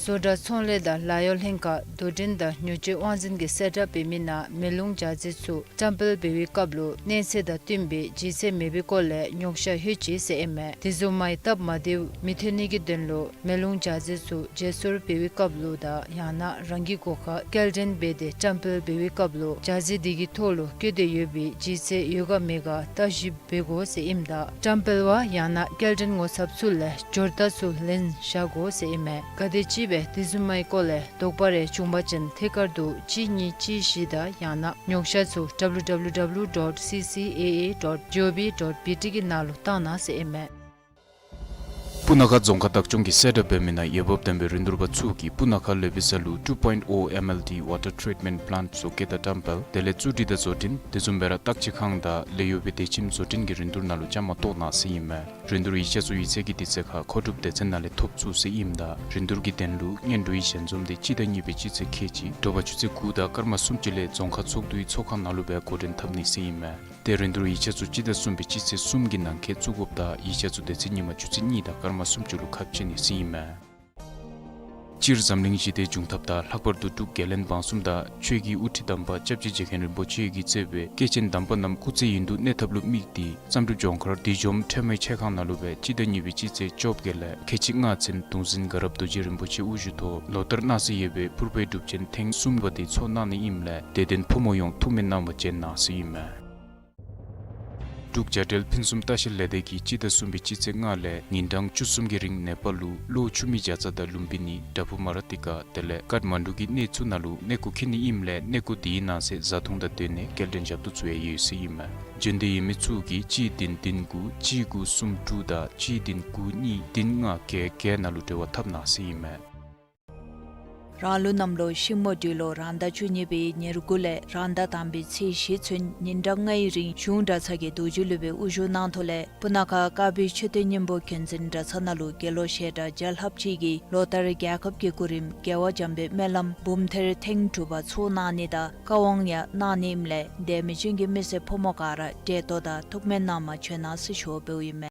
བཟོ་གྲྭ་ཚོང་ལས་དང་ལཱ་གཡོག་ལྷན་ཁག་དོ་འགྲན་དང་ཉོ་སྤྱོད་དབང་འཛིན་གྱིས་གསལ་བསྒྲགས་འབད་མི་ནང་མེ་རླུང་འཇའ་རྩི་ཚུ་བཀྲམ་སྤེལ་འབད་བའི་སྐབས་ལུ་གནས་ཚད་དང་བསྟུན་པའི་ལྗིད་ཚད་མེད་པའི་སྐོར་ལས་ཉོ་ཤ་ལྷོད་ཅི་ཟེར་ཨིན་མས། དེ་བཟུམ་མའི་སྟབས་མ་བདེཝ་མི་ཐོན་ནི་གི་དོན་ལུ་མེ་རླུང་འཇའ་རྩི་ཚུ་བརྗེ་སོར་འབད་བའི་སྐབས་ལུ་དང་ཡང་ན་རང་གི་སྒོ་ཁར་སྐྱེལ་འདྲེན་འབད་དེ་བཀྲམ་སྤེལ་འབད་བའི་སྐབས་ལུ་འཇའ་རྩི་དེ་གི་ཐོག་ལུ་བཀོད་དེ་ཡོད་པའི་ལྗིད་ཚད་ཡོད་ག་མེད་ག་བརྟག་ཞིབ་འབད་དགོ་ཟེར་ཨིནམ་ད་བཀྲམ་སྤེལ་བ་ཡང་ན་སྐྱེལ་འདྲེན་ངོ་ཚབ་ཚུ་ལས་འབྱོར་རྟགས་ཚུ་ལེན་བཞག་དགོ་ཟེར་ཨིན་མས། ག་དེམ་ཅིག་སྦེ་དེ་བཟུམ་མའི་སྐོར་ལས་དོགས་པ་རེ་བྱུང་བ་ཅིན་ཐད་ཀར་དུ་གཅིག་གཉིས་གཅིག་བཞི་དང་ཡང་ན་ཉོ་ཤ་ཚུ་W W W dot C C A A dot G O V dot B T གི་ནང་ལུ་བཏང་གནང་ཟེར་ཨིན་མས། སྤུ་ན་ཁ་རྫོང་ཁག་བདག་སྐྱོང་གིས་གསལ་བསྒྲགས་འབད་མི་ནང་འོས་འབབ་ལྡན་པའི་རིན་བསྡུར་པ་ཚུ་གིས་སྤུ་ན་ཁ་ལེ་བི་ས་ལུ་two point oh M L T water treatment plant བཟོ་བཀོད་དང་བཀྲམ་སྤེལ་དེ་ལས་བཙུགས་སྒྲིག་དང་བཟོ་སྐྲུན་དེ་བཟུམ་སྦེ་ར་བརྟག་དཔྱད་ཁང་དང་ལས་གཡོག་པའི་བདེ་ཁྱིམ་བཟོ་སྐྲུན་གྱི་རིན་བསྡུར་ནང་ལུ་བཅའ་མར་གཏོགས་གནང་ཟེར་ཨིན་མས། རིན་བསྡུར་ཡིག་ཆ་ཚུ་ཡིག་ཚད་ཀྱི་དུས་ཚོད་ཁར་མཁོ་སྒྲུབ་སྡེ་ཚན་ནང་ལས་ཐོབ་ཚུགས་ཟེར་ཨིནམ་ད་རིན་བསྡུར་གྱི་དོན་ལུ་སྔོན་འགྲོའི་ཞལ་འཛོམས་དེ་སྤྱི་ཟླ་གཉིས་པའི་སྤྱི་ཚེས་ཁལ་གཅིག་དྲོ་པ་ཆུ་ཚོད་དགུ་དང་སྐར་མ་སུམ་ཅུ་ལས་རྫོང་ཁག་ཚོགས་འདུའི་ཚོགས་ཁང་ནང་ལུ་སྦེ་འགོ་འདྲེན་འཐབ་ནི་ཟེར་ཨིན་མས། ཏེ་རིན་བསྡུར་ཡིག་ཆ་ཚུ་སྤྱི་ཟླ་གསུམ་པའི་སྤྱི་ཚེས་གསུམ་གྱི་ནང་འཁོད་བཙུགས་དགོཔ་དང་ཡིག་ཆ་ཚུ་དེ་ཚེ་ཉིན་མ་ཆུ་ཚོད་གཉིས་དང་སྐར་མ་སུམ་ཅུ་ལུ་ཁ་ཕྱེ་ནི་ཟེར་ཨིན་མས། སྤྱིར་འཛམ་གླིང་ཞི་བདེ་འབྱུང་ཐབས་དང་ལྷག་པར་དུ་འབྲུག་རྒྱལ་བློན་འབངས་གསུམ་དང་ཆོས་ཀྱི་དབུ་ཁྲིད་དམ་པ་སྐྱབས་རྗེ་རྗེ་མཁན་རིན་པོ་ཆེ་གིས་གཙོས་པའི་སྐྱེས་ཆེན་དམ་པ་རྣམས་སྐུ་ཚེ་ཡུན་དུ་གནས་ཐབས་ལུ་དམིགས་ཏེ་བསམ་གྲུབ་ལྗོངས་མཁར་བདུད་འཇོམས་ཁྲོས་མའི་ཆས་ཁང་ནང་ལུ་སྦེ་སྤྱི་ཟླ་གཉིས་པའི་སྤྱི་ཚེས་བཅོ་བརྒྱད་ལས་ཁལ་གཅིག་ལྔ་ཚུན་གདུང་འཛིན་དགའ་རབ་རྡོ་རྗེ་རིན་པོ་ཆེ་དབུ་བཞུགས་ཐོག་ལོ་ལྟར་གནང་སྲོལ་ཡོད་པའི་ཕུར་པའི་སྒྲུབ་ཆེན་ཐེངས་གསུམ་པ་དེ་ཚོགས་གནང་ནི་ཨིནམ་ལས་དད་ལྡན་ཕོ་མོ་ཡོངས་ཐུགས་སྨོན་གནང་བར་བྱོན་གནང་ཟེར་ཨིན་མས། འབྲུག་བྱ་བྲལ་ཕུན་སུམ་ལྟ་བཤལ་ལས་སྡེ་གིས་སྤྱི་ཟླ་གསུམ་པའི་སྤྱི་ཚེས་ལྔ་ལས་ཉིན་གྲངས་བཅུ་གསུམ་གྱི་རིང་ནེ་པཱལ་ལུ་གློ་ཆུ་མིག་བྱ་ཚ་དང་ལུམ་བི་ནི་དྭ་ཕུ་མ་ར་ཏི་ཀ་དེ་ལས་ཀཏ་མན་ཌུ་གི་གནས་ཚུ་ནང་ལུ་གནས་སྐོར་འཁྱིད་ནི་ཨིནམ་ལས་གནས་སྐོར་དེའི་ནང་གསེས་བཟའ་འཐུང་དང་སྡོད་གནས་སྐྱེལ་འདྲེན་ཞབས་ཏོག་ཚུ་ཡང་ཡོད་ཟེར་ཨིན་མས། འབྱོན་འདོད་ཡོད་མི་ཚུ་གིས་གཅིག་བདུན་བདུན་དགུ་གཅིག་དགུ་གསུམ་དྲུག་དང་གཅིག་བདུན་དགུ་གཉིས་བདུན་ལྔ་བརྒྱད་བརྒྱད་ནང་ལུ་འབྲེལ་བ་འཐབ་གནང་ཟེར་ཨིན་མས། རང་ལུགས་གནམ་ལོ་ཤིང་མོ་སྦྲུལ་ལོ་རང་ཟླ་བཅུ་གཉིས་པའི་ཉེར་དགུ་ལས་རང་ཟླ་དང་པའི་ཚེས་བཞི་ཚུན་ཉིན་གྲངས་ལྔའི་རིང་གཞུང་གྲྭ་ཚང་གི་རྡོ་རྗེ་སློབ་དཔོན་དབུ་བཞུགས་གནང་ཐོག་ལས་སྤུ་ན་ཁ་དཀར་སྦིས་མཆོད་རྟེན་སྙིང་པོ་མཁྱེན་བརྩེ་གྲྭ་ཚང་ནང་ལུ་དགེ་སློང་བཤད་གྲྭ་བརྒྱ་ལྷགཔ་ཅིག་གིས་ལོ་ལྟར་རྒྱལ་ཁབ་ཀྱི་སྐུ་རིམ་རྒྱལ་བ་འཇམ་དཔལ་སྨོན་ལམ་འབུམ་ཐེར་ཐེངས་དྲུག་པ་ཚོགས་གནང་ནི་དང་བཀའ་དབང་ཡང་གནང་ནི་ཨིནམ་ལས་དད་མོས་ཅན་གྱི་མི་སེར་ཕོ་མོ་ག་ར་བདེ་ཏོག་དང་ཐུགས་སྨོན་གནང་བར་བྱོན་གནང་ཟེར་ཞུ་བ་འབདཝ་ཨིན་མས།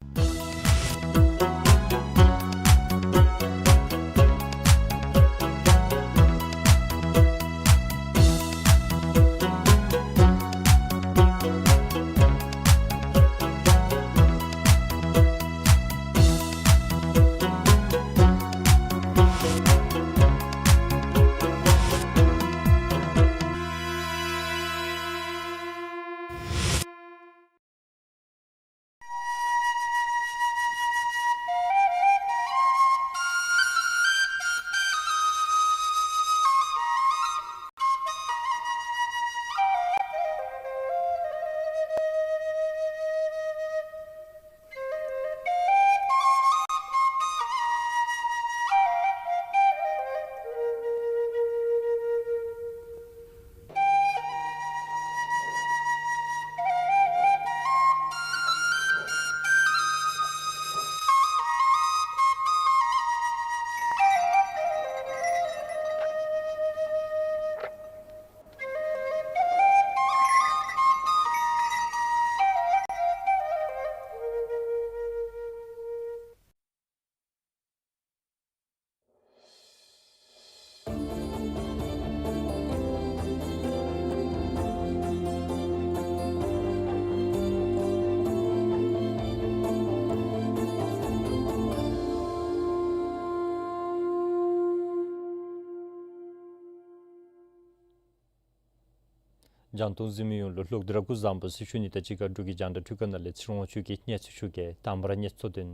རྒྱང་མཐོང་གཟིགས་མི་ཡོངས་ལུ་ལོག་སྟེ་ར་སྐུ་གཟུགས་བཟང་པོ་ཟེར་ཞུ་ནི་དང་གཅིག་ཁར་འབྲུག་གི་རྒྱང་བསྒྲགས་འཕྲུལ་ཁང་ནང་ལས་ཚེ་རིང་དབང་ཕྱུག་གིས་གནས་ཚུལ་ཞུ་གེ། དང་པ་ར་གནས་ཚུལ་དོན།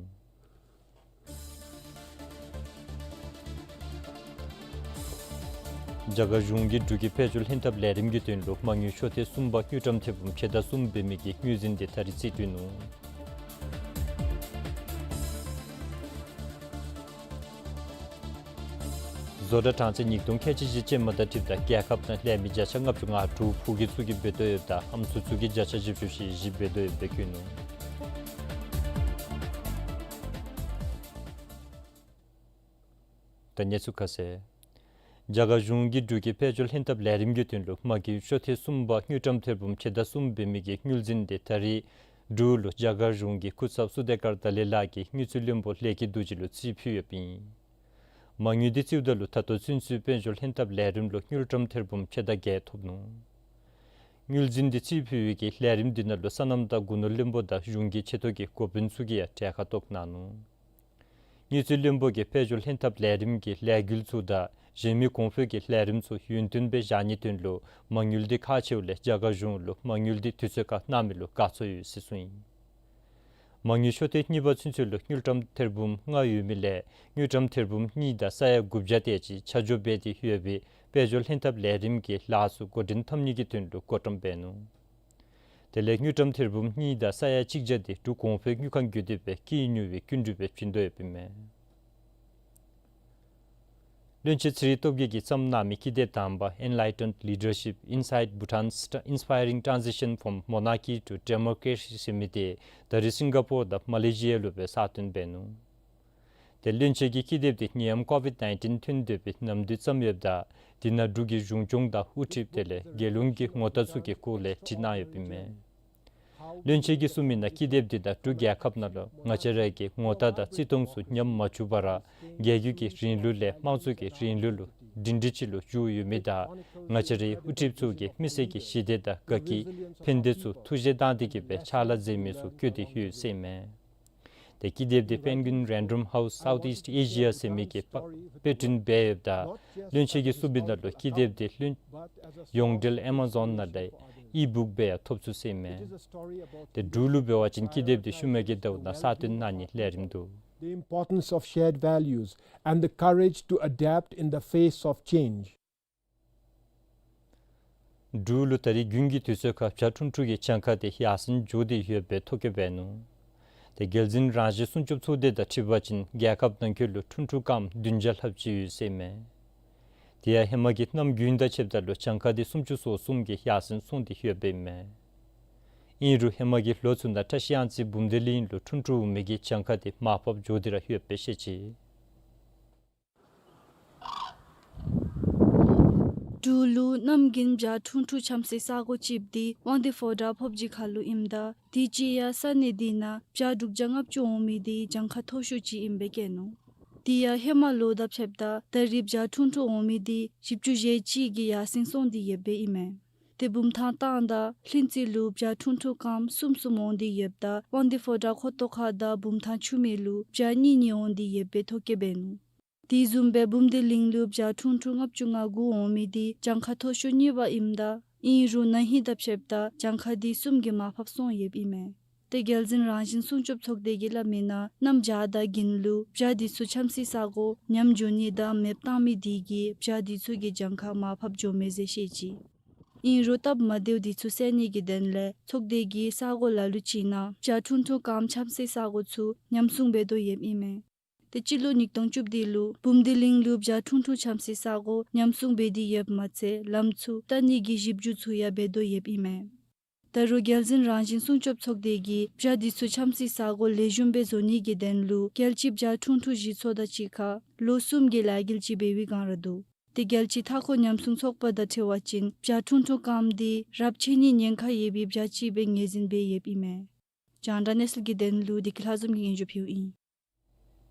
རྒྱ་གར་གཞུང་གིས་འབྲུག་གི་དཔལ་འབྱོར་ལྷན་ཐབས་ལས་རིམ་གྱི་དོན་ལུ་མ་དངུལ་ཤོག་ཐེངས་གསུམ་པ་དངུལ་ཀྲམ་ཐེར་འབུམ་ཕྱེད་དང་གསུམ་འབད་མི་གི་དངུལ་འཛིན་དེ་ད་རིས་རྩིས་སྤྲོད་ནུག། བཟོ་གྲྭ་གྲངས་ཚད་ཉིས་སྟོང་ཁལ་གཅིག་བཞི་ཅན་མ་དང་འཁྲིལཝ་ད་རྒྱལ་ཁབ་ནང་ལས་མི་བརྒྱ་ཆ་ལྔ་བཅུ་ང་དྲུག་ཕུགས་རྒྱུད་ཚུ་གིས་འབད་དོ་ཡོདཔ་ད་ཨམ་སྲུ་ཚུ་གིས་བརྒྱ་ཆ་བཞི་བཅུ་ཞེ་བཞི་འབད་དོ་ཡོདཔ་སྦེ་བཀོད་ནུག། ད་གནས་ཚུལ་ཁ་གསལ། རྒྱ་གར་གཞུང་གིས་འབྲུག་གི་དཔལ་འབྱོར་ལྷན་ཐབས་ལས་རིམ་གྱི་དོན་ལུ་མ་དངུལ་ཤོག་ཐེངས་གསུམ་པ་དངུལ་ཀྲམ་ཐེར་འབུམ་ཕྱེད་དང་གསུམ་འབད་མི་གི་དངུལ་འཛིན་དེ་ད་རིས་འབྲུག་ལུ་རྒྱ་གར་གཞུང་གི་སྐུ་ཚབ་སུ་དེ་ཀར་ཏ་ལི་ལགས་ཀྱིས་དངུལ་རྩིས་བློན་པོ་ལས་ཀྱི་རྡོ་རྗེ་ལུ་རྩིས་ཕུལ་ཡོདཔ་ཨིན། མ་དངུལ་དེ་རྩིསཝ་ད་ལུ་ད་ལྟོ་ཚུན་ཚོད་དཔལ་འབྱོར་ལྷན་ཐབས་ལས་རིམ་ལུ་དངུལ་ཀྲམ་ཐེར་འབུམ་ཕྱེད་དང་བརྒྱད་ཐོབ་ནུག། དངུལ་འཛིན་དེ་རྩིས་ཕུལ་བའི་གི་ལས་རིམ་དེ་ནང་ལུ་སོ་ནམ་དང་སྒོ་ནོར་བློན་པོ་དང་གཞུང་གི་ཆེ་མཐོ་གི་འགོ་དཔོན་ཚུ་གིས་ཡང་གྲལ་ཁར་གཏོགས་གནང་ནུག། དངུལ་རྩིས་བློན་པོ་གིས་དཔལ་འབྱོར་ལྷན་ཐབས་ལས་རིམ་གྱི་ལས་འགུལ་ཚུ་དང་གཞན་མི་གོང་འཕེལ་གྱི་ལས་རིམ་ཚུ་ཡུན་བརྟན་སྦེ་བཞག་ནིའི་དོན་ལུ་མ་དངུལ་དེ་ཁག་ཆེཝ་ལས་རྒྱ་གར་གཞུང་ལུ་མ་དངུལ་དེ་དུས་ཚོད་ཁར་གནང་མི་ལུ་དགའ་ཚོར་ཡོད་ཟེར་གསུངས་ཡི། མ་དངུལ་ཤོག་ཐེངས་གཉིས་པ་ཚུན་ཚོད་ལུ་དངུལ་ཀྲམ་ཐེར་འབུམ་ལྔ་ཡོད་མི་ལས་དངུལ་ཀྲམ་ཐེར་འབུམ་གཉིས་དང་ས་ཡ་དགུ་བརྒྱ་དེ་ཅིག་ཆ་འཇོག་འབད་དེ་ཡོད་པའི་དཔལ་འབྱོར་ལྷན་ཐབས་ལས་རིམ་གྱི་ལཱ་ཚུ་འགོ་འདྲེན་འཐབ་ནི་གི་དོན་ལུ་བགོ་བཀྲམ་འབད་ནུག། དེ་ལས་དངུལ་ཀྲམ་ཐེར་འབུམ་གཉིས་དང་ས་ཡ་གཅིག་བརྒྱ་དེ་འབྲུག་གོང་འཕེལ་དངུལ་ཁང་བརྒྱུད་དེ་སྦེ་སྐྱིད་ཉུལ་བའི་སྐྱིན་འགྲུལ་སྦེ་བྱིན་དོ་ཡོདཔ་ཨིན་མས། བློན་ཆེན་ཚེ་རིང་སྟོབས་རྒྱས་ཀྱིས་བརྩམས་གནང་མི་ཀི་དེབ་དང་པ་Enlightened Leadership Inside Bhutan's Inspiring Transition from Monarchy to Democracy ཟེར་མི་དེ་ད་རིས་སིང་ག་པོར་དང་མ་ལེ་ཤི་ཡ་ལུ་སྦེ་གསར་བཏོན་འབད་ནུག། དེ་བློན་ཆེན་གྱིས་ཀི་དེབ་དེ་ནད་ཡམས་ཀོ་ཝིཌ་ནའིན་ཊིན་ཐོན་སྡོད་པའི་ནམ་དུས་བརྩམས་ཡོདཔ་ད་དེ་ནང་འབྲུག་གི་གཞུང་སྐྱོང་དང་དབུ་ཁྲིདཔ་དེ་ལས་རྒྱལ་ཡོངས་ཀྱི་ངོ་རྟགས་ཚུ་གི་སྐོར་ལས་བྲིས་གནང་ཡོདཔ་ཨིན་མས། བློན་ཆེན་གྱིས་གསུངས་མི་ནང་ཀི་དེབ་འདི་དང་འབྲུག་རྒྱལ་ཁབ་ནང་ལུ་ང་བཅས་ར་གི་ངོ་རྟགས་དང་བརྩི་མཐོང་ཚུ་ཉམས་མ་བཅུག་པར་རྒྱལ་རྒྱུད་ཀྱི་རིང་ལུགས་ལས་དམངས་གཙོ་གི་རིང་ལུགས་ལུ་སྒྲིང་སྒྲི་ཅིག་ལུ་བསྒྱུར་ཡོད་མི་དང་ང་བཅས་རའི་དབུ་ཁྲིདཔ་ཚུ་གིས་མི་སེར་གྱི་ཞི་བདེ་དང་དགའ་སྐྱིད་ཕན་བདེ་ཚུ་ཐུགས་བཞེས་བཏང་སྟེ་གི་སྦེ་ཕྱག་ལཱ་མཛད་མི་ཚུ་བཀོད་དེ་ཡོད་ཟེར་ཨིན་མས། དེ་ཀི་དེབ་དེ་Penguin Random House Southeast Asia ཟེར་མི་གིས་པ་དཔེ་སྐྲུན་འབད་ཡོདཔ་ད་བློན་ཆེན་གྱིས་གསུངས་མི་ནང་ལུ་ཀི་དེབ་དེ་བློན་ཡོངས་འབྲེལ་ཨེ་མ་ཟོན་ནང་ལས་ཨི་བུཀ་སྦེ་ཡང་ཐོབ་ཚུགས་ཟེར་ཨིན་མས། དེ་འབྲུག་ལུ་འབད་བ་ཅིན་ཀི་དེབ་དེ་ཤུལ་མ་གི་ཟླཝ་ནང་གསར་བཏོན་གནང་ནིའི་ལས་རིམ་འདུག། The importance of shared values and the courage to adapt in the face of change. འབྲུག་ལུ་ད་རིས་དགུན་གྱི་དུས་ཚོད་ཁར་བྱ་ཕྲུག་ཕྲུག་གི་གྱངས་ཁ་དེ་ཡར་སེང་འགྱོ་སྟེ་ཡོདཔ་སྦེ་ཐོ་བཀོད་འབད་ནུག། དེ་རྒྱལ་འཛིན་རང་བཞིན་སྲུང་སྐྱོབ་ཚོགས་སྡེ་དང་འཁྲིལ་བ་ཅིན་རྒྱལ་ཁབ་ནང་འཁོད་ལུ་ཕྲུག་ཕྲུག་རྐངམ་བདུན་བརྒྱ་ལྷགཔ་ཅིག་ཡོད་ཟེར་ཨིན་མས། དེ་ཡང་ཧེ་མ་གི་གནམ་དགུན་དང་ཕྱདཔ་ད་ལུ་གྱངས་ཁ་དེ་སུམ་ཅུ་སོ་གསུམ་གྱིས་ཡར་སེང་སོང་སྟེ་ཡོདཔ་ཨིན་མས། ཨིན་རུང་ཧེ་མ་གི་ལོ་ཚུ་ནང་བཀྲིས་གཡང་རྩེ་འབུམ་སྡེ་གླིང་ལུ་ཕྲུག་ཕྲུག་འོང་མི་གི་གྱངས་ཁ་དེ་མར་ཕབ་འགྱོ་སྟེ་ར་ཡོདཔ་སྦེ་བཤད་ཅི། འབྲུག་ལུ་གནམ་དགུན་བྱ་ཕྲུག་ཕྲུག་འཁྱམ་སའི་ས་སྒོ་ཅིག་དེ་དབང་འདུས་ཕོ་བྲང་ཕོབ་སྦྱིས་ཁ་ལུ་ཨིནམ་ད་དུས་ཅི་ཡང་ས་གནས་དེ་ནང་བྱ་དྲུག་བརྒྱ་ལྔ་བཅུ་འོང་མི་དེ་གྱངས་ཁ་མཐོ་ཤོས་ཅིག་ཨིནམ་སྦེ་བཀོད་ནུག། དེ་ཡང་ཧེ་མ་ལོ་དང་ཕྱདཔ་ད་ད་རིས་བྱ་ཕྲུག་ཕྲུག་འོང་མི་དེ་བཞི་བཅུ་ཞེ་གཅིག་གིས་ཡར་སེང་སོང་སྟེ་ཡོདཔ་སྦེ་ཨིན་མས། དེ་བུམ་ཐང་སྟང་དང་ལྷུན་རྩེ་ལུ་བྱ་ཕྲུག་ཕྲུག་རྐངམ་གསུམ་གསུམ་འོང་སྟེ་ཡོདཔ་ད་དབང་འདུས་ཕོ་བྲང་ཁོ་ཐང་ཁ་དང་བུམ་ཐང་ཆུ་སྨད་ལུ་བྱ་གཉིས་གཉིས་འོང་སྟེ་ཡོདཔ་སྦེ་ཐོ་བཀོད་འབད་ནུག། དེ་བཟུམ་སྦེ་འབུམ་སྡེ་གླིང་ལུ་བྱ་ཕྲུག་ཕྲུག་ལྔ་བཅུ་ང་དགུ་འོང་མི་དེ་གྱངས་ཁ་མཐོ་ཤོས་གཉིས་པ་ཨིནམ་ད་ཨིན་རུང་ན་ཧིང་དང་ཕྱདཔ་ད་གྱངས་ཁ་དེ་གསུམ་གྱིས་མར་ཕབ་སོང་ཡོདཔ་ཨིན་མས། དེ་རྒྱལ་འཛིན་རང་བཞིན་སྲུང་སྐྱོབ་ཚོགས་སྡེ་གིས་སླབ་མི་ནང་གནམ་བྱཱར་དང་དགུན་ལུ་བྱ་དེ་ཚུ་འཁྱམ་སའི་ས་སྒོ་ཉམས་འགྱོ་ནི་དང་མེདཔ་བཏང་མི་དེ་གིས་བྱ་དེ་ཚུ་གི་གྱངས་ཁ་མར་ཕབ་འགྱོཝ་མས་ཟེར་བཤད་ཅི། ཨིན་རུང་སྟབས་མ་བདེཝ་དེ་ཚུ་སེལ་ནི་གི་དོན་ལས་ཚོགས་སྡེ་གིས་ས་སྒོ་ལ་ལུ་ཅིག་ནང་བྱ་ཕྲུག་ཕྲུག་རྐངམ་འཁྱམ་སའི་ས་སྒོ་ཚུ་ཉམས་སྲུང་འབད་དོ་ཡོདཔ་ཨིན་མས། དེ་སྤྱི་ལོ་ཉིས་སྟོང་བཅུ་བདུན་ལུ་འབུམ་སྡེ་གླིང་ལུ་བྱ་ཕྲུག་ཕྲུག་འཁྱམ་སའི་ས་སྒོ་ཉམས་སྲུང་འབད་དེ་ཡོདཔ་མ་ཚད་ལམ་ཚུ་བཏབ་ནི་གི་ཞིབ་འཇུག་ཚུ་ཡང་འབད་དོ་ཡོདཔ་ཨིན་མས། ད་རུང་རྒྱལ་འཛིན་རང་བཞིན་སྲུང་སྐྱོབ་ཚོགས་སྡེ་གིས་བྱ་དེ་ཚུ་འཁྱམ་སའི་ས་སྒོ་ལེགས་ཤོམ་སྦེ་བཟོ་ནི་གི་དོན་ལུ་རྒྱལ་སྤྱི་བྱ་ཕྲུག་ཕྲུག་ཞི་ཚོགས་དང་གཅིག་ཁར་ལོ་གསུམ་གྱི་ལས་འགུལ་ཅིག་འབད་བའི་སྒང་ར་འདུག། དེ་རྒྱལ་སྤྱི་མཐའ་འཁོར་ཉམས་སྲུང་ཚོགས་པ་དང་འཁྲིལ་བ་ཅིན་བྱ་ཕྲུག་ཕྲུག་རྐངམ་དེ་རབས་ཆད་ནིའི་ཉེན་ཁ་ཡོད་པའི་བྱ་ཅིག་སྦེ་ངོས་འཛིན་འབད་ཡོདཔ་ཨིན་མས། རྒྱང་བསྒྲགས་གནས་ཚུལ་གྱི་དོན་ལུ་བདེ་སྐྱིད་ལྷ་འཛོམས་ཀྱིས་སྙན་ཞུ་ཕུལཝ་ཨིན།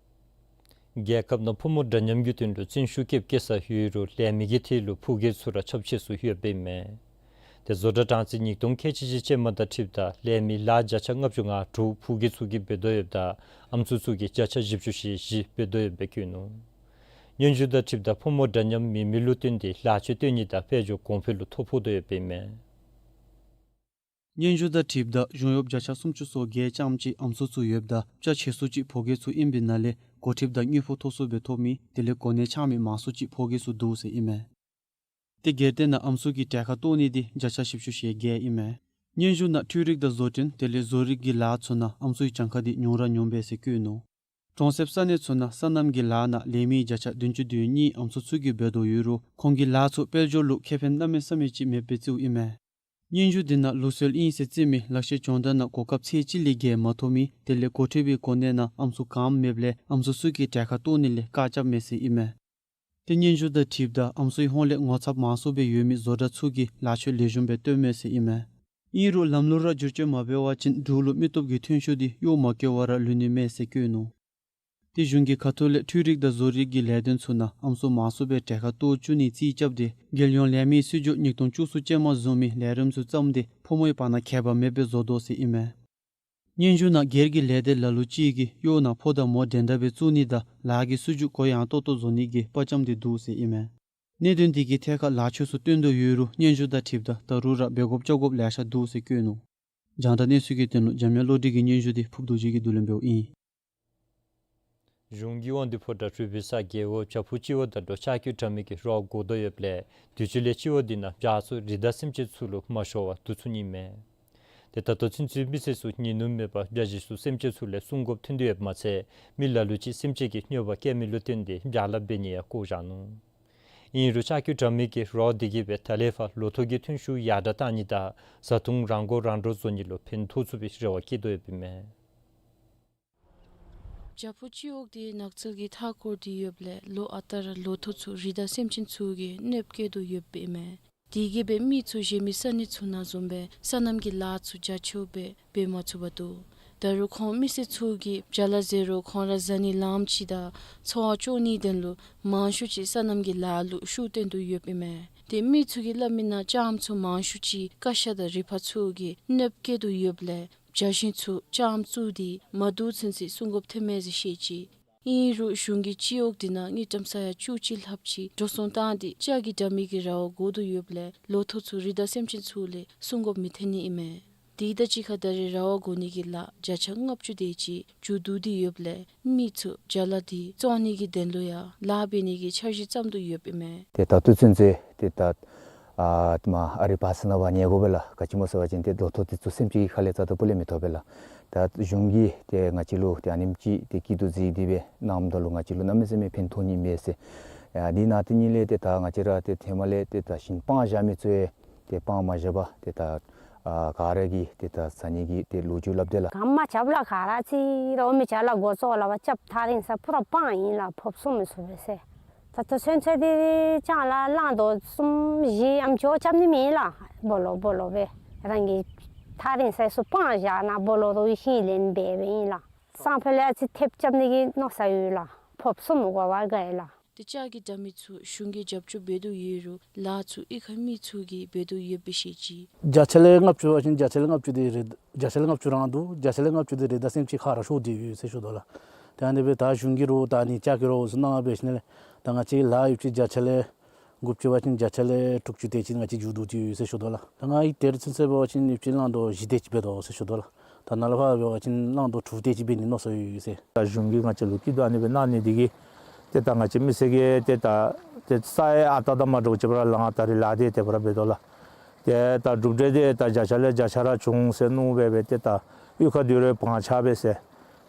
རྒྱལ་ཁབ་ནང་ཕོ་མོ་འདྲ་མཉམ་གྱི་དོན་ལུ་བརྩོན་ཤུགས་བསྐྱེདཔ་བསྐྱེད་ས་ཡོད་རུང་ལས་མི་གི་ཐད་ལུ་ཕུགས་རྒྱུད་ཚུ་ར་ཁྱབ་ཆེ་སུ་ཡོདཔ་ཨིན་མས། དེ་བཟོ་གྲྭ་གྲངས་ཚད་ཉིས་སྟོང་ཁལ་གཅིག་བཞི་ཅན་མ་དང་འཁྲིལཝ་ད་ལས་མི་ལག་བརྒྱ་ཆ་ལྔ་བཅུ་ང་དྲུག་ཕུགས་རྒྱུད་ཚུ་གིས་འབད་དོ་ཡོདཔ་ད་ཨམ་སྲུ་ཚུ་གིས་བརྒྱ་ཆ་བཞི་བཅུ་ཞེ་བཞི་འབད་དོ་ཡོདཔ་སྦེ་བཀོད་ནུག། སྙན་ཞུ་དང་འཁྲིལཝ་ད་ཕོ་མོ་འདྲ་མཉམ་མེད་མི་ལུ་བརྟེན་ཏེ་ལཱ་ཕྱོགས་སྟོན་ནི་དང་དཔལ་འབྱོར་གོང་འཕེལ་ལུ་ཐོ་ཕོག་དོ་ཡོདཔ་ཨིན་མས། སྙན་ཞུ་དང་འཁྲིལཝ་ད་གཞུང་གཡོགཔ་བརྒྱ་ཆ་སུམ་ཅུ་སོ་བརྒྱད་ཙམ་ཅིག་ཨམ་སྲུ་ཚུ་ཡོདཔ་ད་ཆ་ཆེ་སུ་ཅིག་ཕོ་སྐྱེས་ཚུ་ཨིན་པའི་ནང་ལས་འགོ་ཁྲིདཔ་དང་དངུལ་ཕོགས་མཐོ་སུ་སྦེ་ཐོབ་མི་དེ་ལས་གོ་གནས་འཆང་མི་མང་སུ་ཅིག་ཕོ་སྐྱེས་ཚུ་འདུག་ཟེར་ཨིན་མས། ཏེ་སྒེར་སྡེ་ནང་ཨམ་སྲུ་གི་གྲལ་ཁར་གཏོགས་ནི་འདི་བརྒྱ་ཆ་བཞི་བཅུ་ཞེ་བརྒྱད་ཨིན་མས། སྙན་ཞུ་ནང་འཕྲུལ་རིག་དང་བཟོ་སྐྲུན་དེ་ལས་བཟོ་རིག་གི་ལཱ་ཚུ་ནང་ཨམ་སྲུའི་གྱངས་ཁ་འདི་ཉུང་ར་ཉུངམ་སྦེ་ཟེར་བཀོད་ནུག། གྲོང་གསེབ་ས་གནས་ཚུ་ནང་སོ་ནམ་གྱི་ལཱ་ནང་ལས་མི་བརྒྱ་ཆ་བདུན་ཅུ་དོན་གཉིས་ཨམ་སྲུ་ཚུ་གིས་འབད་དོ་ཡོད་རུང་ཁོང་གི་ལཱ་ཚུ་དཔལ་འབྱོར་ལུ་ཁེ་ཕན་གནམ་མེད་ས་མེད་ཅིག་མེདཔ་སྦེ་བརྩིཝ་ཨིན་མས། སྙན་ཞུ་འདི་ནང་ལུགས་སྲོལ་ཨིན་ཟེར་བརྩི་མི་ལག་ཤེས་སྦྱོང་བརྡར་ནང་གོ་སྐབས་ཚད་གཅིག་ལས་བརྒལ་མ་ཐོབ་མི་དེ་ལས་འགོ་ཁྲིདཔ་གི་གོ་གནས་ནང་ཨམ་སྲུ་གངམ་མེདཔ་ལས་ཨམ་སྲུ་ཚུ་གི་གྲལ་ཁར་གཏོགས་ནི་ལས་བཀག་ཆ་མེད་ཟེར་ཨིན་མས། ཏེ་སྙན་ཞུ་དང་འཁྲིལཝ་ད་ཨམ་སྲུའི་ཧོངས་ལས་ངོ་ཚབ་མང་སུ་སྦེ་ཡོད་མི་བཟོ་གྲྭ་ཚུ་གིས་ལཱ་ཕྱོད་ལེགས་ཤོམ་སྦེ་སྟོནམ་མས་ཟེར་ཨིན་མས། ཨིན་རུང་ལམ་ལུགས་ར་བསྒྱུར་བཅོས་མ་འབད་བ་ཅིན་འབྲུག་ལུ་མི་སྟོབས་ཀྱི་ཐོན་ཤུགས་འདི་གཡོ་མ་བཀལ་བར་ར་ལུས་ནི་མས་ཟེར་བཀོད་ནུག། ཏེ་གཞུང་གི་ཁ་ཐུག་ལས་འཕྲུལ་རིག་དང་བཟོ་རིག་གི་ལས་དོན་ཚུ་ནང་ཨམ་སྲུ་མང་སུ་སྦེ་གྲལ་ཁར་གཏོགས་བཅུག་ནིའི་རྩིས་རྐྱབ་སྟེ་རྒྱལ་ཡོངས་ལས་མིའི་སྲིད་བྱུས་ཉིས་སྟོང་བཅུ་གསུམ་ཅན་མ་བཟུང་མི་ལས་རིམ་ཚུ་བརྩམས་ཏེ་ཕོ་མོའི་བར་ན་ཁྱད་པར་མེདཔ་སྦེ་བཟོ་དོ་ཟེར་ཨིན་མས། སྙན་ཞུ་ནང་སྒེར་གྱི་ལས་སྡེ་ལ་ལུ་ཅིག་གིས་གཡོག་ནང་ཕོ་དང་མོ་འགྲན་ཟླ་སྦེ་བཙུགས་ནི་དང་ལཱ་གི་སྲིད་བྱུས་གུ་ཡངས་ཏོག་ཏོ་བཟོ་ནི་གི་དཔའ་བཅམ་སྟེ་འདུག་ཟེར་ཨིན་མས། གནད་དོན་འདི་གི་ཐད་ཁར་ལཱ་ཕྱོགས་ཚུ་སྟོན་དོ་ཡོད་རུང་སྙན་ཞུ་དང་འཁྲིལཝ་ད་ད་རུང་ར་འབད་དགོཔ་རྐྱབ་དགོཔ་ལེ་ཤ་འདུག་ཟེར་བཀོད་ནུག། རྒྱང་བསྒྲགས་གནས་ཚུལ་གྱི་དོན་ལུ་འཇམ་དབྱངས་བློ་གྲོས་ཀྱི་སྙན་ཞུ་འདི་ཕུརཔ་རྡོ་རྗེ་གིས་བསྡུ་ལེན་འབདཝ་ཨིན། གཞུང་གིས་དབང་འདུས་ཕོ་བྲང་གྲུབ་པའི་ས་དགེ་བའི་བྱག་ཕུག་སྤྱི་འོག་དང་འབྲེལ་ལྕགས་ཀྱུ་དྲ་མིག་གི་ར་བ་བསྒོར་དོ་ཡོདཔ་ལས་དུས་ཅི་ལས་སྤྱི་འོག་འདི་ནང་བྱག་ཚུ་རི་དྭགས་སེམས་ཅན་ཚུ་ལུ་མ་ཤོར་བར་བསྡུ་ཚུགས་ནི་མས། ཏེ་ད་ལྟོ་ཚུན་ཚོད་མི་སེར་ཚུ་ཉིན་ནུབ་མེད་པར་བྱག་ཞིང་སུ་སེམས་ཅན་ཚུ་ལས་སྲུང་སྐྱོབ་ཐོན་དོ་ཡོདཔ་མ་ཚད་མི་ལ་ལུ་ཅིག་སེམས་ཅན་གྱིས་གནོད་པ་བཀལ་མི་ལུ་བརྟེན་ཏེ་བྱག་ལཱ་འབད་ནི་ཡང་བཀག་བཞག་ནུག། ཨིན་རུང་ལྕགས་ཀྱུ་དྲ་མིག་གི་ར་བ་འདི་གིས་སྦེ་ད་ལས་ཕར་ལོ་ཐོག་གི་ཐོན་ཤུགས་ཡར་དྲག་བཏང་ནི་དང་བཟའ་འཐུང་རང་མགོ་རང་འདྲོངས་བཟོ་ནི་ལུ་ཕན་ཐོགས་ཚུགས་པའི་རེ་བ་བསྐྱེད་དོ་ཡོདཔ་ཨིན་མས། བྱག་ཕུག་སྤྱི་འོག་འདི་ནགས་ཚལ་གྱིས་མཐའ་བསྐོར་ཏེ་ཡོདཔ་ལས་ལོ་ཨ་རྟག་ར་ལོ་ཐོག་ཚུ་རི་དྭགས་སེམས་ཅན་ཚུ་གིས་གནོདཔ་བཀལ་དོ་ཡོདཔ་ཨིན་མས། དེ་གིས་སྦེ་མི་ཚུ་གཞན་མི་ས་གནས་ཚུ་ནང་བཟུམ་སྦེ་སོ་ནམ་གྱི་ལཱ་ཚུ་རྒྱ་ཆེཝ་སྦེ་འབད་མ་ཚུགས་པར་འདུག། ད་རུང་ཁོང་མི་སེར་ཚུ་གིས་བྱ་ལཱ་མཛད་རུང་ཁོང་ར་བཟའ་ནི་ལངམ་ཅིག་དང་འཚོ་བ་སྐྱོང་ནིའི་དོན་ལུ་མང་ཤོས་ཅིག་སོ་ནམ་གྱི་ལཱ་ལུ་ཤུགས་བཏོན་དོ་ཡོདཔ་ཨིན་མས། ཏེ་མི་ཚུ་གིས་སླབ་མི་ནང་ལྕངམ་ཚུ་མང་ཤོས་ཅིག་ཀ་ཤ་དང་རི་ཕག་ཚུ་གིས་གནོདཔ་བཀལ་དོ་ཡོདཔ་ལས་བྱ་ཞིང་ཚུ་ལྕངམ་བཙུགས་ཏེ་མ་བསྡུ་ཚུན་ཚོད་སྲུང་སྐྱོབ་ཐོན་མས་ཟེར་བཤད་ཅི། ཨིན་རུང་གཞུང་གིས་སྤྱི་འོག་འདི་ནང་དངུལ་ཀྲམ་ས་ཡ་བཅུ་གཅིག་ལྷགཔ་ཅིག་འགྲོ་སོང་བཏང་སྟེ་ལྕགས་ཀྱི་དྲ་མིག་གི་ར་བ་བསྒོར་དོ་ཡོདཔ་ལས་ལོ་ཐོག་ཚུ་རི་དྭགས་སེམས་ཅན་ཚུ་ལས་སྲུང་སྐྱོབ་མི་ཐོན་ནི་ཨིན་མས། དེ་དང་གཅིག་ཁར་ད་རེས་ར་བ་བསྒོར་ནི་གི་ལཱ་བརྒྱ་ཆ་ལྔ་བཅུ་དེ་ཅིག་མཇུག་བསྡུ་སྟེ་ཡོདཔ་ལས་མི་ཚུ་བྱ་ལཱ་འདི་བཙོང་ནི་གི་དོན་ལུ་ཡང་ལཱ་འབད་ནི་གི་འཆར་གཞི་བརྩམ་དོ་ཡོདཔ་ཨིན་མས། ཏེ་ད་ལྟོ་ཚུན་ཚོད་ཏེ་ད་ཨ་མ་ཨ་རི་བར་ས་ནང་འབག་ཉལ་དགོ་པས་ལགས། ག་ཅི་སྨོ་ཟེར་བ་ཅིན་ཏེ་ལོ་ཐོག་འདི་ཚུ་སེམས་ཅན་གྱི་ཁ་ལས་རྩ་དང་སྤུ་ལས་མི་ཐོབ་པས་ལགས། ད་གཞུང་གིས་ཏེ་ང་བཅས་ལུ་ཏེ་ཨ་ནེམ་ཅིག་ཏེ་སྐྱིད་སྡུག་གཟིགས་ཏེ་སྦེ་གནངམ་ད་ལུ་ང་བཅས་ལུ་གནམ་མེད་ས་མེད་ཕན་ཐོགས་ནི་མས་ཟེར། ཡ་འདི་ནང་དེ་ཉིད་ལས་ཏེ་ད་ང་བཅས་ར་ཏེ་ཧེ་མ་ལས་ཏེ་ད་ཞིང་སྤང་བཞག་མི་ཚུ་ཡང་ཏེ་སྤང་མ་བཞག་པར་ཏེ་ད་ཨ་ག་ར་གིས་ཏེ་ད་ཟ་ནི་གི་ཏེ་ལོ་རྒྱུས་སླབ་དེས་ལགས། གངམ་རྐྱབ་ལགས། ག་ར་ཅིག་ར་འོང་མི་བྱ་ལཱ་འགོ་བཙུགས་ལགས། བ་རྐྱབ་ཐག་རིང་ས་ཕུ་ར་སྤང་ཨིན་ལགས། ཕོརཔ་གསུམ་མི་ཚུགས་པས་ཟེར། ད་ལྟོ་ཚུན་ཚོད་འདི་ལྕང་ལཱ་གླང་རྡོ་གསུམ་བཞི་ཨམ་ཅོག་རྐྱབ་ནི་མེད་ལགས། སྦོ་ལོགས་སྦོ་ལོགས་སྦེ་རང་གི་ཐག་རིང་ས་ཚུ་སྤང་བཞག་ནང་སྦོ་ལོགས་རུ་ཤིང་ལེན་འབད་འབདཝ་ཨིན་ལགས། སང་ཕོད་ལས་ཨ་ཙི་ཐེབས་རྐྱབ་ནི་གི་མནོ་བསམ་ཡོད་ལགས། ཕོརཔ་གསུམ་དགོ་པས་ག་ཨིན་ལགས། ཏེ་ལྕགས་ཀྱི་དྲ་མིག་ཚུ་གཞུང་གིས་རྒྱབ་སྐྱོར་འབད་དོ་ཡོད་རུང་ལཱ་ཚུ་གཡུས་ཁའི་མི་ཚུ་གིས་འབད་དོ་ཡོདཔ་སྦེ་བཤད་ཅི། བརྒྱ་ཆ་ལས་ལྔ་བཅུ་བ་ཅིན་བརྒྱ་ཆ་ལས་ལྔ་བཅུ་འདི་རེ་བརྒྱ་ཆ་ལས་ལྔ་བཅུ་རང་འདུག། བརྒྱ་ཆ་ལས་ལྔ་བཅུ་འདི་རི་དྭགས་སེམས་ཅན་ཁ་ར་ཤོར་ཏེ་ཡོད་ཟེར་ཞུ་དོ་ལགས། ཏེ་ཨ་ནི་སྦེ་ད་གཞུང་གིས་རོགས་ད་ཨ་ནི་ལྕགས་ཀྱི་རོགས་ཚུ་གནང་སྦེ་ཞིནམ་ལས་ད་ང་བཅས་ལཱ་གཡུས་ཅིག་བརྒྱ་ཆ་ལས་དགུ་བཅུ་བ་ཅིན་བརྒྱ་ཆ་ལས་དྲུག་ཅུ་དེ་ཅིག་ང་བཅས་མཇུག་བསྡུ་སྟེ་ཡོད་ཟེར་ཞུ་དོ་ལགས། ད་ང་གིས་དེར་ཚུན་ཚོད་འབད་བ་ཅིན་གཡུས་ཅིག་གླང་རྡོ་བཞི་དེ་ཅིག་འབད་དོ་ཟེར་ཞུ་དོ་ལགས། ད་ནཱ་ལས་ཕར་འབད་བ་ཅིན་གླང་རྡོ་དྲུག་དེ་ཅིག་འབད་ནིའི་མནོ་བསམ་ཡོད་ཟེར། ད་གཞུང་གིས་ང་བཅས་ལུ་སྐྱིད་སྡུག་ཨ་ནི་སྦེ་གནང་ནི་འདི་གིས་ཏེ་ད་ང་བཅས་མི་སེར་གྱིས་ཏེ་ད་ཏེ་ས་ཡང་ཨ་རྟག་དང་མ་འདྲཝ་ཅིག་འབད་ར་ལང་ད་རིས་ལཱ་འདི་དེ་སྦེ་ར་འབད་དོ་ལགས། ཏེ་ད་གྲུབ་འབྲས་འདི་ད་བརྒྱ་ཆ་ལས་བརྒྱ་ཆ་ར་བྱུང་ཟེར་མནོ་སྦེ་སྦེ་ཏེ་ད་གཡུས་ཁར་སྡོད་རུང་བང་ཆགས་སྦེ་ཟེར།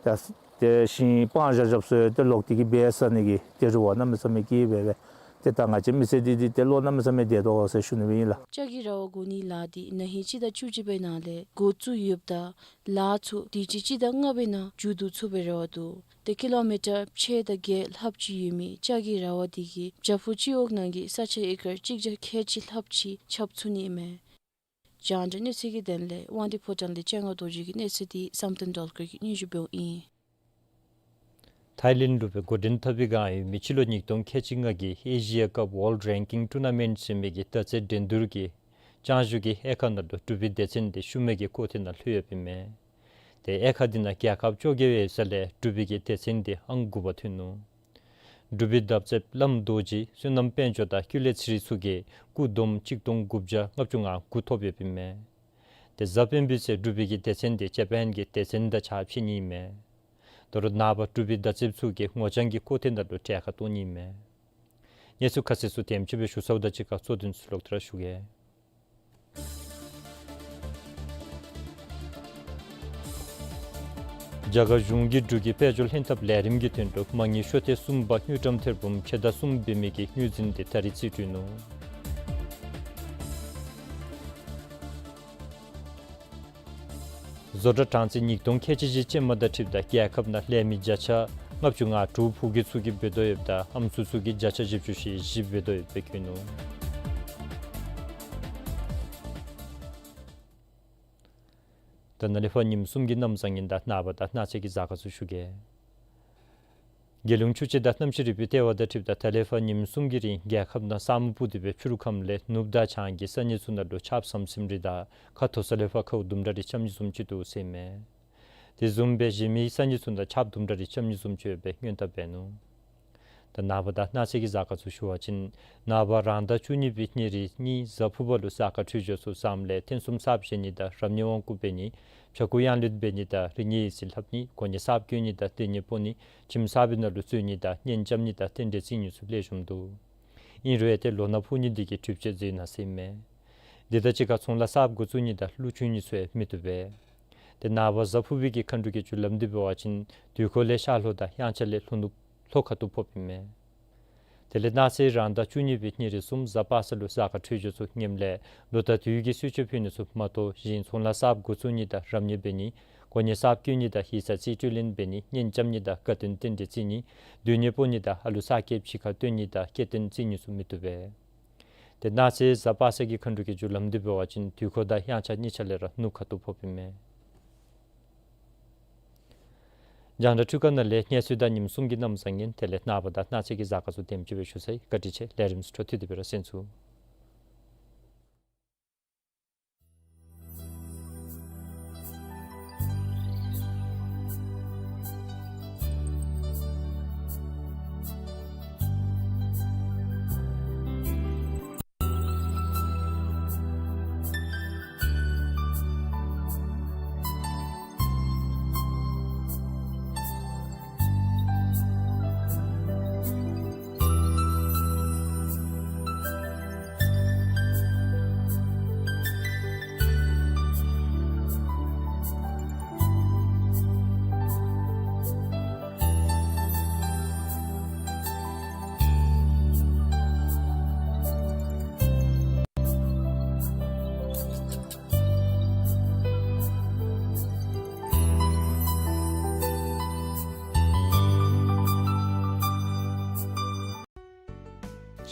ད་ཏེ་ཞིང་སྤང་བཞག་བཞགཔ་ཚུ་ཏེ་ལོག་སྟེ་གིས་འབད་ཟ་ནི་གི་ཏེ་རེ་བ་གནམ་མེད་ས་མེད་བསྐྱེད་སྦེ་སྦེ་ཏེ་ད་ང་བཅས་མི་སེར་འདི་འདི་ཏེ་བློ་གནམ་མེད་ས་མེད་བདེ་དོ་ཟེར་ཞུ་ནི་སྦེ་ཨིན་ལགས། ལྕགས་ཀྱི་ར་བ་བསྒོར་ནིའི་ལཱ་འདི་ན་ཧིང་སྤྱི་ཟླ་བཅུ་གཅིག་པའི་ནང་ལས་འགོ་བཙུགས་ཡོདཔ་ད་ལཱ་ཚུ་དུས་ཅི་སྤྱི་ཟླ་ལྔ་པའི་ནང་མཇུག་བསྡུ་ཚུགས་པའི་རེ་བ་འདུག། ཏེ་ཀི་ལོ་མི་ཊར་ཕྱེད་དང་བརྒྱད་ལྷགཔ་ཅིག་ཡོད་མི་ལྕགས་ཀྱི་ར་བ་འདི་གིས་བྱག་ཕུག་སྤྱི་འོག་ནང་གི་ས་ཆ་ཨེ་ཀར་གཅིག་བརྒྱ་ཁལ་གཅིག་ལྷགཔ་ཅིག་ཁྱབ་ཚུགས་ནི་ཨིན་མས། རྒྱང་བསྒྲགས་གནས་ཚུལ་གྱི་དོན་ལས་དབང་འདུས་ཕོ་བྲང་ལས་སྤྱན་སྔ་རྡོ་རྗེ་གི་གནས་ཚུལ་འདི་བསམ་གཏན་སྒྲོལ་དཀར་གྱིས་སྙན་ཞུ་འབདཝ་ཨིན། ཐའི་ལེནཌ་འབྲུག་པའི་འགོ་འདྲེན་འཐབ་པའི་སྒང་ཡོད་མི་སྤྱི་ལོ་ཉིས་སྟོང་ཁལ་གཅིག་ལྔ་གི་ཨེ་ཤི་ཡ་ཀབ་ཝཱལཌ་རེང་ཀིང་ཊུར་ན་མེནཊ་ཟེར་མི་གི་དར་ཚད་འགྲན་བསྡུར་གྱི་ལྕང་ཞུ་གི་དབྱེ་ཁག་ནང་ལུ་འབྲུག་པའི་སྡེ་ཚན་འདི་ཤུལ་མའི་གི་སྐོར་ཐེངས་ནང་ལྷོད་ཡོདཔ་ཨིན་མས། ཏེ་དབྱེ་ཁག་འདི་ནང་རྒྱལ་ཁབ་བཅོ་བརྒྱད་ཡོད་ས་ལས་འབྲུག་པའི་གི་སྡེ་ཚན་འདི་ཨང་དགུ་པ་ཐོན་ནུག། འབྲུག་པའི་འདབ་རྩེབ་བླམ་རྡོ་རྗེ་བསོད་ནམས་དཔལ་འབྱོར་དང་ཀུན་ལེགས་ཚེ་རིང་ཚུ་གིས་སྐུ་བསྡོམས་གཅིག་སྟོང་དགུ་བརྒྱ་ལྔ་བཅུ་ང་དགུ་ཐོབ་ཡོདཔ་ཨིན་མས། ཏེ་གཟའ་སྤེན་པའི་ཚེ་འབྲུག་པའི་གི་སྡེ་ཚན་འདི་ཇ་པཱན་གྱི་སྡེ་ཚན་དང་ཕྱད་ཕྱད་ནི་མས། ད་རུང་ནངས་པ་འབྲུག་པའི་བརྡ་བརྩེདཔ་ཚུ་གིས་ངོ་རྐྱང་གི་སྐོར་ཐེངས་ནང་ལུ་གྲལ་ཁར་གཏོགས་ནི་མས། གནས་ཚུལ་ཁ་གསལ་ཚུ་དེམ་ཅིག་སྦེ་ཞུ་ཚརཝ་དང་གཅིག་ཁར་གཙོ་དོན་ཚུ་ལོག་སྟེ་ར་ཞུ་གེ། རྒྱ་གར་གཞུང་གིས་འབྲུག་གི་དཔལ་འབྱོར་ལྷན་ཐབས་ལས་རིམ་གྱི་དོན་ལུ་མ་དངུལ་ཤོག་ཐེངས་གསུམ་པ་དངུལ་ཀྲམ་ཐེར་འབུམ་ཕྱེད་དང་གསུམ་འབད་མི་གི་དངུལ་འཛིན་འདི་ད་རིས་རྩིས་སྤྲོད་ནུག། བཟོ་གྲྭ་གྲངས་ཚད་ཉིས་སྟོང་ཁལ་གཅིག་བཞི་ཅན་མ་དང་འཁྲིལཝ་ད་རྒྱལ་ཁབ་ནང་ལས་མི་བརྒྱ་ཆ་ལྔ་བཅུ་ང་དྲུག་ཕོ་སྐྱེས་ཚུ་གིས་འབད་དོ་ཡོདཔ་ད་ཨམ་སྲུ་ཚུ་གིས་བརྒྱ་ཆ་བཞི་བཅུ་ཞེ་བཞི་འབད་དོ་ཡོདཔ་སྦེ་བཀོད་ནུག། ད་ནཱ་ལས་ཕར་ཉིནམ་གསུམ་གྱི་གནམ་བཟང་ངན་དང་ནངས་པ་དང་གནངས་ཚེ་གི་གཟའ་སྐར་ཚུ་ཞུ་གེ། རྒྱལ་ཡོངས་ཆུ་དཔྱད་དང་གནམ་གཤིས་རིག་པའི་ལྟེ་བ་དང་འཁྲིལཝ་ད་ད་ལས་ཕར་ཉིནམ་གསུམ་གྱི་རིང་རྒྱལ་ཁབ་ནང་ས་སྨུག་སྤུབས་ཏེ་སྦེ་ཕྱི་རུ་ཁམས་ལས་ནུབ་དང་བྱང་གི་ས་གནས་ཚུ་ནང་ལུ་ཆརཔ་ཟམ་ཟིམ་རེ་དང་ཁ་མཐོ་ས་ལས་ཕར་ཁཝ་དུམ་གྲ་རེ་རྐྱབ་ནི་བཟུམ་ཅིག་འདུག་ཟེར་མས། དེ་བཟུམ་སྦེ་གཞན་མི་ས་གནས་ཚུ་ནང་ཆརཔ་དུམ་གྲ་རེ་རྐྱབ་ནི་བཟུམ་ཅིག་ཡོདཔ་སྦེ་སྔོན་བརྡ་འབད་ནུག། ད་ནངས་པ་དང་གནངས་ཚེ་གི་གཟའ་སྐར་ཚུ་ཞུ་བ་ཅིན་ནངས་པ་རང་ཟླ་བཅུ་གཉིས་པའི་ཉེར་གཉིས་གཟའ་ཕུར་བ་ལུ་གཟའ་སྐར་འཕྲོད་སྦྱོར་ཚུ་བཟངམ་ལས་རྟེན་གསུམ་གསརཔ་བཞེངས་ནི་དང་རབ་གནས་དབང་བསྐུར་འབད་ནི། ཕྱྭ་འགུགས་གཡང་ལེན་འབད་ནི་དང་རིག་གནས་ཡིག་རྩིས་ལྷབ་ནི། གོ་གནས་གསརཔ་བསྐོ་ནི་དང་སྡོད་གནས་སྤོ་ནི། ཁྱིམ་གསར་པའི་ནང་ལུ་འཛུལ་ནི་དང་གཉེན་རྐྱབ་ནི་དང་རྟེན་འབྲེལ་བརྩི་ནི་ཚུ་ལེགས་ཤོམ་འདུག། ཨིན་རུང་ཡང་ཏེ་ལོ་ན་ཕོག་ནི་འདི་གིས་གྲུབ་ཆ་འཛོལ་ནི་ཟེར་མས། དེ་དང་གཅིག་ཁར་ཚོང་ལཱ་གསརཔ་འགོ་བཙུགས་ནི་དང་གླུ་མཆོད་ནི་ཚུ་ཡང་མི་བཏུབ་པས། ཏེ་ནངས་པ་གཟའ་ཕུར་བུའི་གི་མཁའ་འགྲོ་གི་རྒྱུ་ལམ་འདི་འབད་བ་ཅིན་དུས་འཁོར་ལས་ཤར་ལྷོ་དང་དབྱངས་འཆར་ལས་ལྷོ་ནུབ་ལྷོ་ཁ་ཐུག་ཕོགཔ་ཨིན་མས། དེ་ལས་གནངས་ཚེ་རང་ཟླ་བཅུ་གཉིས་པའི་ཉེར་གསུམ་གཟའ་པ་སངས་ལུ་གཟའ་སྐར་འཕྲོད་སྦྱོར་ཚུ་ངནམ་ལས་ལོ་དང་དུས་ཀྱི་གསོལ་མཆོད་ཕུལ་ནི་ཚུ་མ་གཏོགས་གཞན་ཚོང་ལཱ་གསརཔ་འགོ་བཙུགས་ནི་དང་རབ་གནས་འབད་ནི། གོ་གནས་གསརཔ་བསྐོ་ནི་དང་ཡིག་ཚང་རྩིས་སྤྲོད་ལེན་འབད་ནི། གཉེན་རྐྱབ་ནི་དང་དགའ་སྟོན་རྟེན་འབྲེལ་བརྩི་ནི། སྡོད་གནས་སྤོ་ནི་དང་ཨ་ལུ་གསར་སྐྱེསཔ་ཕྱི་ཁར་བཏོན་ནི་དང་སྐྱེ་སྟོན་བརྩི་ནི་ཚུ་མི་བཏུབ་པས། ཏེ་གནངས་ཚེ་གཟའ་པ་སངས་ཀྱི་མཁའ་འགྲོ་གི་རྒྱུ་ལམ་འདི་འབད་བ་ཅིན་དུས་འཁོར་དང་དབྱངས་འཆར་གཉིས་ཆ་ལས་ར་ནུབ་ཁ་ཐུག་ཕོགཔ་ཨིན་མས། རྒྱང་བསྒྲགས་འཕྲུལ་ཁང་ནང་ལས་གནས་ཚུལ་དང་ཉིནམ་གསུམ་གྱི་གནམ་བཟང་ངན་དེ་ལས་ནངས་པ་དང་གནངས་ཚེ་གི་གཟའ་སྐར་ཚུ་དེམ་ཅིག་སྦེ་ཞུ་ཚར་ཡི། བཀའ་དྲིན་ཆེ། ལས་རིམ་ཚུ་འཕྲོ་མཐུད་དེ་སྦེ་ར་གསན་ཚུགས།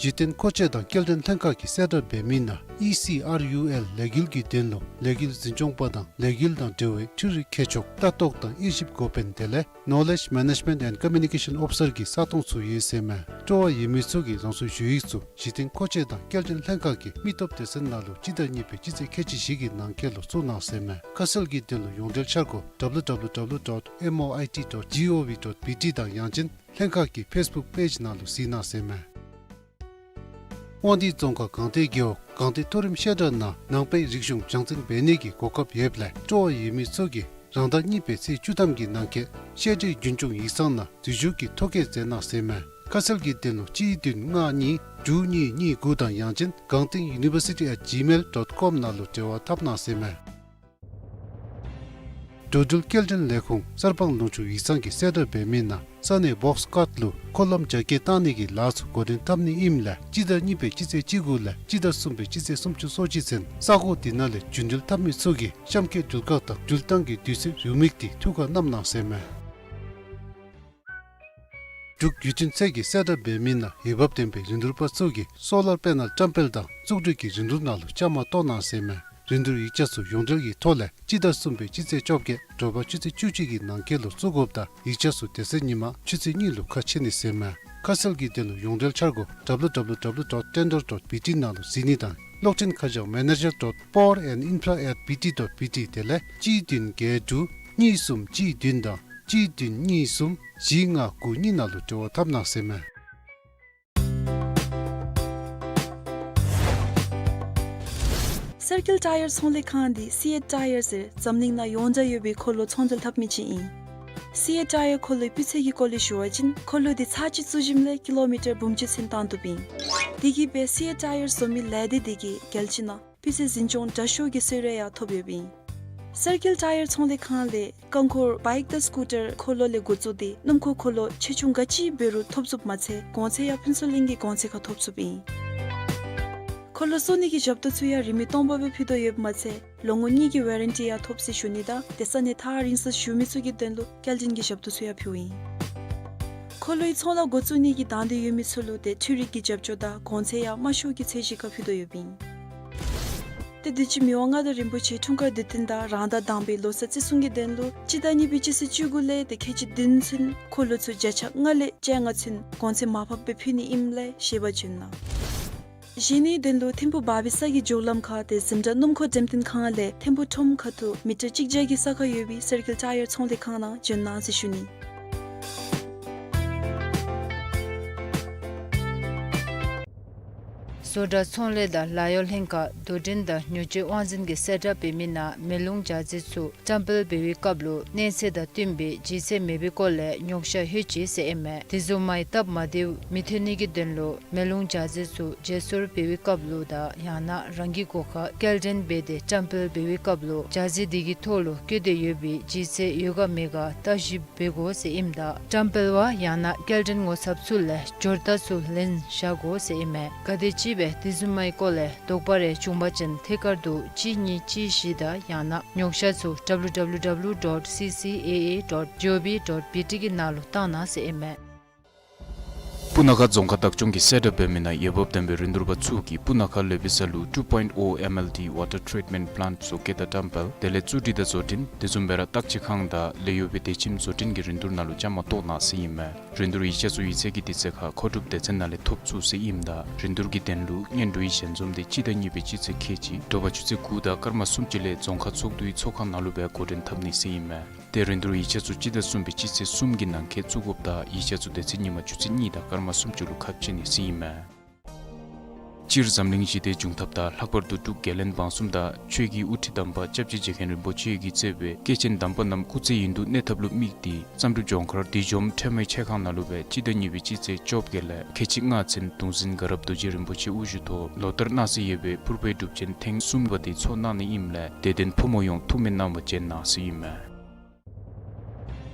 གཞི་རྟེན་མཁོ་ཆས་དང་སྐྱེལ་འདྲེན་ལྷན་ཁག་གིས་གསལ་བསྒྲགས་འབད་མི་ནང་ཨི་སི་ཨར་ཡུ་ཨེལ་ལས་འགུལ་གྱི་དོན་ལུ་ལས་འགུལ་འཛིན་སྐྱོང་པ་དང་ལས་འགུལ་དང་འབྲེལ་བའི་འཕྲུལ་རིག་མཁས་མཆོག་ལྟ་རྟོག་དང་དབྱེ་ཞིབ་འགོ་དཔོན་དེ་ལས་Knowledge Management and Communication Officer གི་ས་སྟོང་ཚུ་ཡོད་ཟེར་མས། སྤྲོ་བ་ཡོད་མི་ཚུ་གིས་རང་སོའི་ཞུ་ཡིག་ཚུ་གཞི་རྟེན་མཁོ་ཆས་དང་སྐྱེལ་འདྲེན་ལྷན་ཁག་གི་མི་སྟོབས་སྡེ་ཚན་ནང་ལུ་སྤྱི་ཟླ་གཉིས་པའི་སྤྱི་ཚེས་ཁལ་གཅིག་བཞི་གི་ནང་འཁོད་ལུ་བཙུགས་གནང་ཟེར་མས། ཁ་གསལ་གྱི་དོན་ལུ་ཡོངས་འབྲེལ་འཆར་སྒོ་W W W dot M O I T dot G O V dot B T དང་ཡང་ཅིན་ལྷན་ཁག་གི་ཕེསི་བུཀ་པེཇ་ནང་ལུ་གཟིགས་གནང་ཟེར་མས། དབང་འདུས་རྫོང་ཁག་སྒང་སྟེང་རྒེད་འོག་སྒང་སྟེང་མཐོ་རིམ་བཤད་གྲྭ་ནང་ནང་པའི་རིག་གཞུང་སྦྱང་བརྩོན་འབད་ནི་གི་གོ་སྐབས་ཡོདཔ་ལས་སྤྲོ་བ་ཡོད་མི་ཚུ་གིས་རང་ཟླ་གཉིས་པའི་ཚེས་བཅུ་ཐམ་གྱི་ནང་འཁོད་བཤད་གྲྭའི་རྒྱུན་སྐྱོང་ཡིག་ཚང་ནང་འཛུལ་ཞུགས་ཀྱི་ཐོ་བཀོད་མཛད་གནང་ཟེར་མས། ཁ་གསལ་གྱི་དོན་ལུ་གཅིག་བདུན་ལྔ་གཉིས་དྲུག་གཉིས་གཉིས་དགུ་དང་ཡང་ཅིན་སྒང་སྟེང་university at gmail dot com ནང་ལུ་འབྲེལ་བ་འཐབ་གནང་ཟེར་མས། འགྲོ་འགྲུལ་སྐྱེལ་འདྲེན་ལས་ཁུངས་གསར་སྤང་ལུང་ཕྱོགས་ཡིག་ཚང་གིས་གསལ་བསྒྲགས་འབད་མི་ནང་ས་གནས་བོགས་ཀཊ་ལུ་འཁོར་ལམ་རྒྱ་སྐྱེད་བཏང་ནི་གི་ལཱ་ཚུ་འགོ་འདྲེན་འཐབ་ནི་ཨིནམ་ལས་སྤྱི་ཟླ་གཉིས་པའི་སྤྱི་ཚེས་བཅུ་དགུ་ལས་སྤྱི་ཟླ་གསུམ་པའི་སྤྱི་ཚེས་སུམ་ཅུ་སོ་གཅིག་ཚུན་ས་གོ་དེ་ནང་ལས་རྒྱུན་འགྲུལ་འཐབ་མི་ཚུ་གིས་གཤམ་འཁོད་འགྲུལ་ཁག་དང་འགྲུལ་བཏང་གི་དུས་ཚོད་རེའུ་མིག་འདི་ཐུགས་ཁར་བསྣམ་གནང་ཟེར་མས། འབྲུག་བརྒྱུད་འཕྲིན་ཚད་ཀྱིས་གསལ་བསྒྲགས་འབད་མི་ནང་འོས་འབབ་ལྡན་པའི་རིན་བསྡུར་པ་ཚུ་གིས་སོ་ལར་པེ་ནལ་བཀྲམ་སྤེལ་དང་བཙུགས་སྒྲིག་གི་རིན་བསྡུར་ནང་ལུ་བཅའ་མར་གཏོགས་གནང་ཟེར་མས། རིན་བསྡུར་ཡིག་ཆ་ཚུ་ཡོངས་འབྲེལ་གྱི་ཐོག་ལས་སྤྱི་ཟླ་གསུམ་པའི་སྤྱི་ཚེས་བཅོ་བརྒྱད་དྲོ་པ་ཆུ་ཚོད་བཅུ་གཅིག་གི་ནང་འཁོད་ལུ་བཙུགས་དགོཔ་དང་ཡིག་ཆ་ཚུ་དེ་ཚེ་ཉིན་མ་ཆུ་ཚོད་གཉིས་ལུ་ཁ་ཕྱེ་ནི་ཟེར་མས། ཁ་གསལ་གྱི་དོན་ལུ་ཡོངས་འབྲེལ་འཆར་སྒོ་W W W dot tender dot B T ནང་ལུ་གཟིགས་ནི་དང་གློག་འཕྲིན་ཁ་བྱང་manager dot power and infra at B T dot B T དེ་ལས་གཅིག་བདུན་བརྒྱད་དྲུག་གཉིས་གསུམ་གཅིག་བདུན་དང་གཅིག་བདུན་གཉིས་གསུམ་བཞི་ལྔ་དགུ་གཉིས་ནང་ལུ་འབྲེལ་བ་འཐབ་གནང་ཟེར་མས། སར་ཀིལ་ཊ་ཡར་ཚོང་ལས་ཁང་འདི་སི་ཨེཊ་ཊ་ཡར་ཟེར་འཛམ་གླིང་ནང་ཡོངས་གྲགས་ཡོད་པའི་འཁོར་ལོ་ཚོང་འབྲེལ་འཐབ་མི་ཅིག་ཨིན། སི་ཨེཊ་ཊ་ཡར་འཁོར་ལོའི་སྤུས་ཚད་ཀྱི་སྐོར་ལས་ཞུ་བ་ཅིན་འཁོར་ལོ་འདི་ཚར་གཅིག་བཙུགས་ཞིནམ་ལས་ཀི་ལོ་མི་ཊར་འབུམ་གཅིག་ཚུན་བཏང་བཏུབ་ཨིན། དེ་གིས་སྦེ་སི་ཨེཊ་ཊ་ཡར་བཟོ་མི་ལས་སྡེ་དེ་གིས་རྒྱལ་སྤྱི་ནང་སྤུས་ཚད་འཛིན་སྐྱོང་དྲག་ཤོས་ཀྱི་གསོལ་རས་ཡང་ཐོབ་ཡོདཔ་ཨིན། སར་ཀིལ་ཊ་ཡར་ཚོང་ལས་ཁང་ལས་རྐང་འཁོར་བའིཀ་དང་སི་ཀུ་ཊར་འཁོར་ལོ་ལས་འགོ་བཙུགས་ཏེ་སྣུམ་འཁོར་འཁོར་ལོ་ཆེ་ཆུང་ག་ཅི་འབད་རུང་ཐོབ་ཚུགསཔ་མ་ཚད་གོང་ཚད་ཡང་ཕུན་ཚོགས་གླིང་གི་གོང་ཚད་ཁར་ཐོབ་ཚུགསཔ་ཨིན། འཁོར་ལོ་བཙུགས་ནི་གི་ཞབས་ཏོག་ཚུ་ཡང་རིན་མེད་སྟོང་པ་སྦེ་ཕུལ་དོ་ཡོདཔ་མ་ཚད་ལོ་ངོ་གཉིས་ཀྱི་ཝ་རན་ཊི་ཡང་ཐོབ་ཟེར་ཞུ་ནི་དང་དེ་ས་གནས་ཐག་རིང་སར་བཞུགས་མི་ཚུ་གི་དོན་ལུ་སྐྱེལ་འདྲེན་གྱི་ཞབས་ཏོག་ཚུ་ཡང་ཕུལཝ་ཨིན། འཁོར་ལོའི་ཚོང་ལཱ་འགོ་བཙུགས་ནི་གི་དང་འདོད་ཡོད་མི་ཚུ་ལུ་ཏེ་འཕྲུལ་རིག་གི་རྒྱབ་སྐྱོར་དང་གོང་ཚད་ཡང་དམའ་ཤོས་ཀྱི་ཚད་གཞི་ཁར་ཕུལ་དོ་ཡོདཔ་ཨིན། ཏེ་དུས་ཅི་མི་དབང་མངའ་བདག་རིན་པོ་ཆེ་འཁྲུངས་སྐར་དུས་སྟོན་དང་རང་ཟླ་དང་པའི་ལོ་གསར་བརྩི་སྲུང་གི་དོན་ལུ་སྤྱི་ཟླ་གཉིས་པའི་སྤྱི་ཚེས་བཅུ་དགུ་ལས་ཏེ་ཁལ་གཅིག་བདུན་ཚུན་འཁོར་ལོ་ཚུ་བརྒྱ་ཆ་ལྔ་ལས་བཅོ་ལྔ་ཚུན་གོང་ཚད་མར་ཕབ་སྦེ་ཕུལ་ནི་ཨིནམ་ལས་ཤེས་པ་བྱུང་ནུག། གཞན་ནི་དོན་ལུ་ཐིམ་ཕུག་བར་བི་ས་གི་མཇུག་ལམ་ཁར་ཏེ་འཛིན་གྲྭ་སྣུམ་འཁོར་འགྲེམས་སྟོན་ཁང་ལས་ཐིམ་ཕུག་ཁྲོམ་ཁ་ཐུག་མི་ཊར་གཅིག་བརྒྱ་གི་ས་ཁར་ཡོད་པའི་སར་ཀིལ་ཊ་ཡར་ཚོང་ལས་ཁང་ནང་བྱོན་གནང་ཟེར་ཞུ་ནི། བཟོ་གྲྭ་ཚོང་ལས་དང་ལཱ་གཡོག་ལྷན་ཁག་དོ་འགྲན་དང་ཉོ་སྤྱོད་དབང་འཛིན་གྱིས་གསལ་བསྒྲགས་འབད་མི་ནང་མེ་རླུང་འཇའ་ཟེར་ཚུ་བཀྲམ་སྤེལ་འབད་བའི་སྐབས་ལུ་གནས་ཚད་དང་བསྟུན་པའི་ལྗིད་ཚད་མེད་པའི་སྐོར་ལས་ཉོ་ཤ་ལྷོད་ཅི་ཟེར་ཨིན་མས། དེ་བཟུམ་མའི་སྟབས་མ་བདེཝ་མི་ཐོན་ནི་གི་དོན་ལུ་མེ་རླུང་འཇའ་ཟེར་ཚུ་བརྗེ་སོར་འབད་བའི་སྐབས་ལུ་དང་ཡང་ན་རང་གི་སྒོ་ཁར་སྐྱེལ་འདྲེན་འབད་དེ་བཀྲམ་སྤེལ་འབད་བའི་སྐབས་ལུ་འཇའ་ཟེར་དེ་གི་ཐོག་ལུ་བཀོད་དེ་ཡོད་པའི་ལྗིད་ཚད་ཡོད་ག་མེད་ག་བརྟག་ཞིབ་འབད་དགོ་ཟེར་ཨིནམ་ད་བཀྲམ་སྤེལ་བ་ཡང་ན་སྐྱེལ་འདྲེན་ངོ་ཚབ་ཚུ་ལས་འབྱོར་རྟགས་ཚུ་ལེན་བཞག་དགོ་ཟེར་ཨིན་མས། ག་དེམ་ཅིག་སྦེ་དེ་བཟུམ་མའི་སྐོར་ལས་དོགས་པ་རེ་བྱུང་བ་ཅིན་ཐད་ཀར་དུ་གཅིག་གཉིས་གཅིག་བཞི་དང་ཡང་ན་ཉོ་ཤ་ཚུ་W W W dot C C A A dot G O V dot B T གི་ནང་ལུ་བཏང་གནང་ཟེར་ཨིན་མས། སྤུ་ན་ཁ་རྫོང་ཁག་བདག་སྐྱོང་གིས་གསལ་བསྒྲགས་འབད་མི་ནང་འོས་འབབ་ལྡན་པའི་རིན་བསྡུར་པ་ཚུ་གིས་སྤུ་ན་ཁ་ལེ་བི་ས་ལུ་two point oh M L D water treatment plant བཟོ་བཀོད་དང་བཀྲམ་སྤེལ་དེ་ལས་བཙུགས་སྒྲིག་དང་བཟོ་སྐྲུན་དེ་བཟུམ་སྦེ་ར་བརྟག་དཔྱད་ཁང་དང་ལས་གཡོག་པའི་སྡེ་ཁྱིམ་བཟོ་སྐྲུན་གྱི་རིན་བསྡུར་ནང་ལུ་བཅའ་མར་གཏོགས་གནང་ཟེར་ཨིན་མས། རིན་བསྡུར་ཡིག་ཆ་ཚུ་ཡིག་ཚང་གི་དུས་ཚོད་ཁར་མཁོ་སྒྲུབ་སྡེ་ཚན་ནང་ལས་ཐོབ་ཚུགས་ཟེར་ཨིནམ་ད་རིན་བསྡུར་གྱི་དོན་ལུ་སྙན་སྒྲོན་ཡིག་ཆ་འཛོམས་ཏེ་སྤྱི་ཟླ་གཉིས་པའི་སྤྱི་ཚེས་ཁལ་གཅིག་དྲོ་པ་ཆུ་ཚོད་དགུ་དང་སྐར་མ་སུམ་ཅུ་ལས་རྫོང་ཁག་ཚོགས་འདུའི་ཚོགས་ཁང་ནང་ལུ་སྦེ་འགོ་འདྲེན་འཐབ་ནི་ཟེར་ཨིན་མས། ཏེ་རིན་བསྡུར་ཡིག་ཆ་ཚུ་སྤྱི་ཟླ་གསུམ་པའི་སྤྱི་ཚེས་གསུམ་གྱི་ནང་འཁོད་བཙུགས་དགོཔ་དང་ཡིག་ཆ་ཚུ་དེ་ཚེ་ཉིན་མ་ཆུ་ཚོད་གཉིས་དང་སྐར་མ་སུམ་ཅུ་ལུ་ཁ་ཕྱེ་ནི་ཟེར་ཨིན་མས། སྤྱིར་འཛམ་གླིང་ཞི་བདེ་འབྱུང་ཐབས་དང་ལྷག་པར་དུ་འབྲུག་རྒྱལ་བློན་འབངས་གསུམ་དང་ཆོས་ཀྱི་དབུ་ཁྲིད་དམ་པ་སྐྱབས་རྗེ་རྗེ་མཁན་རིན་པོ་ཆེ་གིས་གཙོས་པའི་སྐྱེས་ཆེན་དམ་པ་རྣམས་སྐུ་ཚེ་ཡུན་དུ་གནས་ཐབས་ལུ་དམིགས་ཏེ་བསམ་གྲུབ་ལྗོངས་མཁར་བདུད་འཇོམས་ཁྲོས་མའི་ཆས་ཁང་ནང་ལུ་སྦེ་སྤྱི་ཟླ་གཉིས་པའི་སྤྱི་ཚེས་བཅོ་བརྒྱད་ལས་ཁལ་གཅིག་ལྔ་ཚུན་གདུང་འཛིན་དགའ་རབ་རྡོ་རྗེ་རིན་པོ་ཆེ་དབུ་བཞུགས་ཐོག་ལོ་ལྟར་གནང་སྲོལ་ཡོད་པའི་ཕུར་པའི་སྒྲུབ་ཆེན་ཐེངས་གསུམ་པ་དེ་ཚོགས་གནང་ནི་ཨིནམ་ལས་དད་ལྡན་ཕོ་མོ་ཡོངས་ཐུགས་སྨོན་གནང་བར་བྱོན་གནང་ཟེར་ཨིན་མས།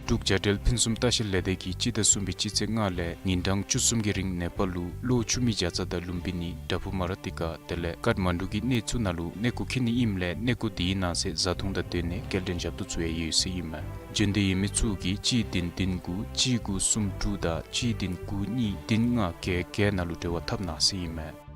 འབྲུག་བྱ་བྲལ་ཕུན་སུམ་ལྟ་བཤལ་ལས་སྡེ་གིས་སྤྱི་ཟླ་གསུམ་པའི་སྤྱི་ཚེས་ལྔ་ལས་ཉིན་གྲངས་བཅུ་གསུམ་གྱི་རིང་ནེ་པཱལ་ལུ་གློ་ཆུ་མིག་བྱ་ཚང་དང་ལུམ་བི་ནི་དྭ་ཕུ་མ་ར་ཏི་ཀ་དེ་ལས་ཀཏ་མན་ཌུ་གི་གནས་ཚུ་ནང་ལུ་གནས་སྐོར་འཁྱིད་ནི་ཨིནམ་ལས་གནས་སྐོར་དེའི་ནང་གསེས་བཟའ་འཐུང་དང་སྡོད་གནས་སྐྱེལ་འདྲེན་ཞབས་ཏོག་ཚུ་ཡང་ཡོད་ཟེར་ཨིན་མས། འབྱོན་འདོད་ཡོད་མི་ཚུ་གིས་གཅིག་བདུན་བདུན་དགུ་གཅིག་དགུ་གསུམ་དྲུག་དང་གཅིག་བདུན་དགུ་གཉིས་བདུན་ལྔ་བརྒྱད་བརྒྱད་ནང་ལུ་འབྲེལ་བ་འཐབ་གནང་ཟེར་ཨིན་མས།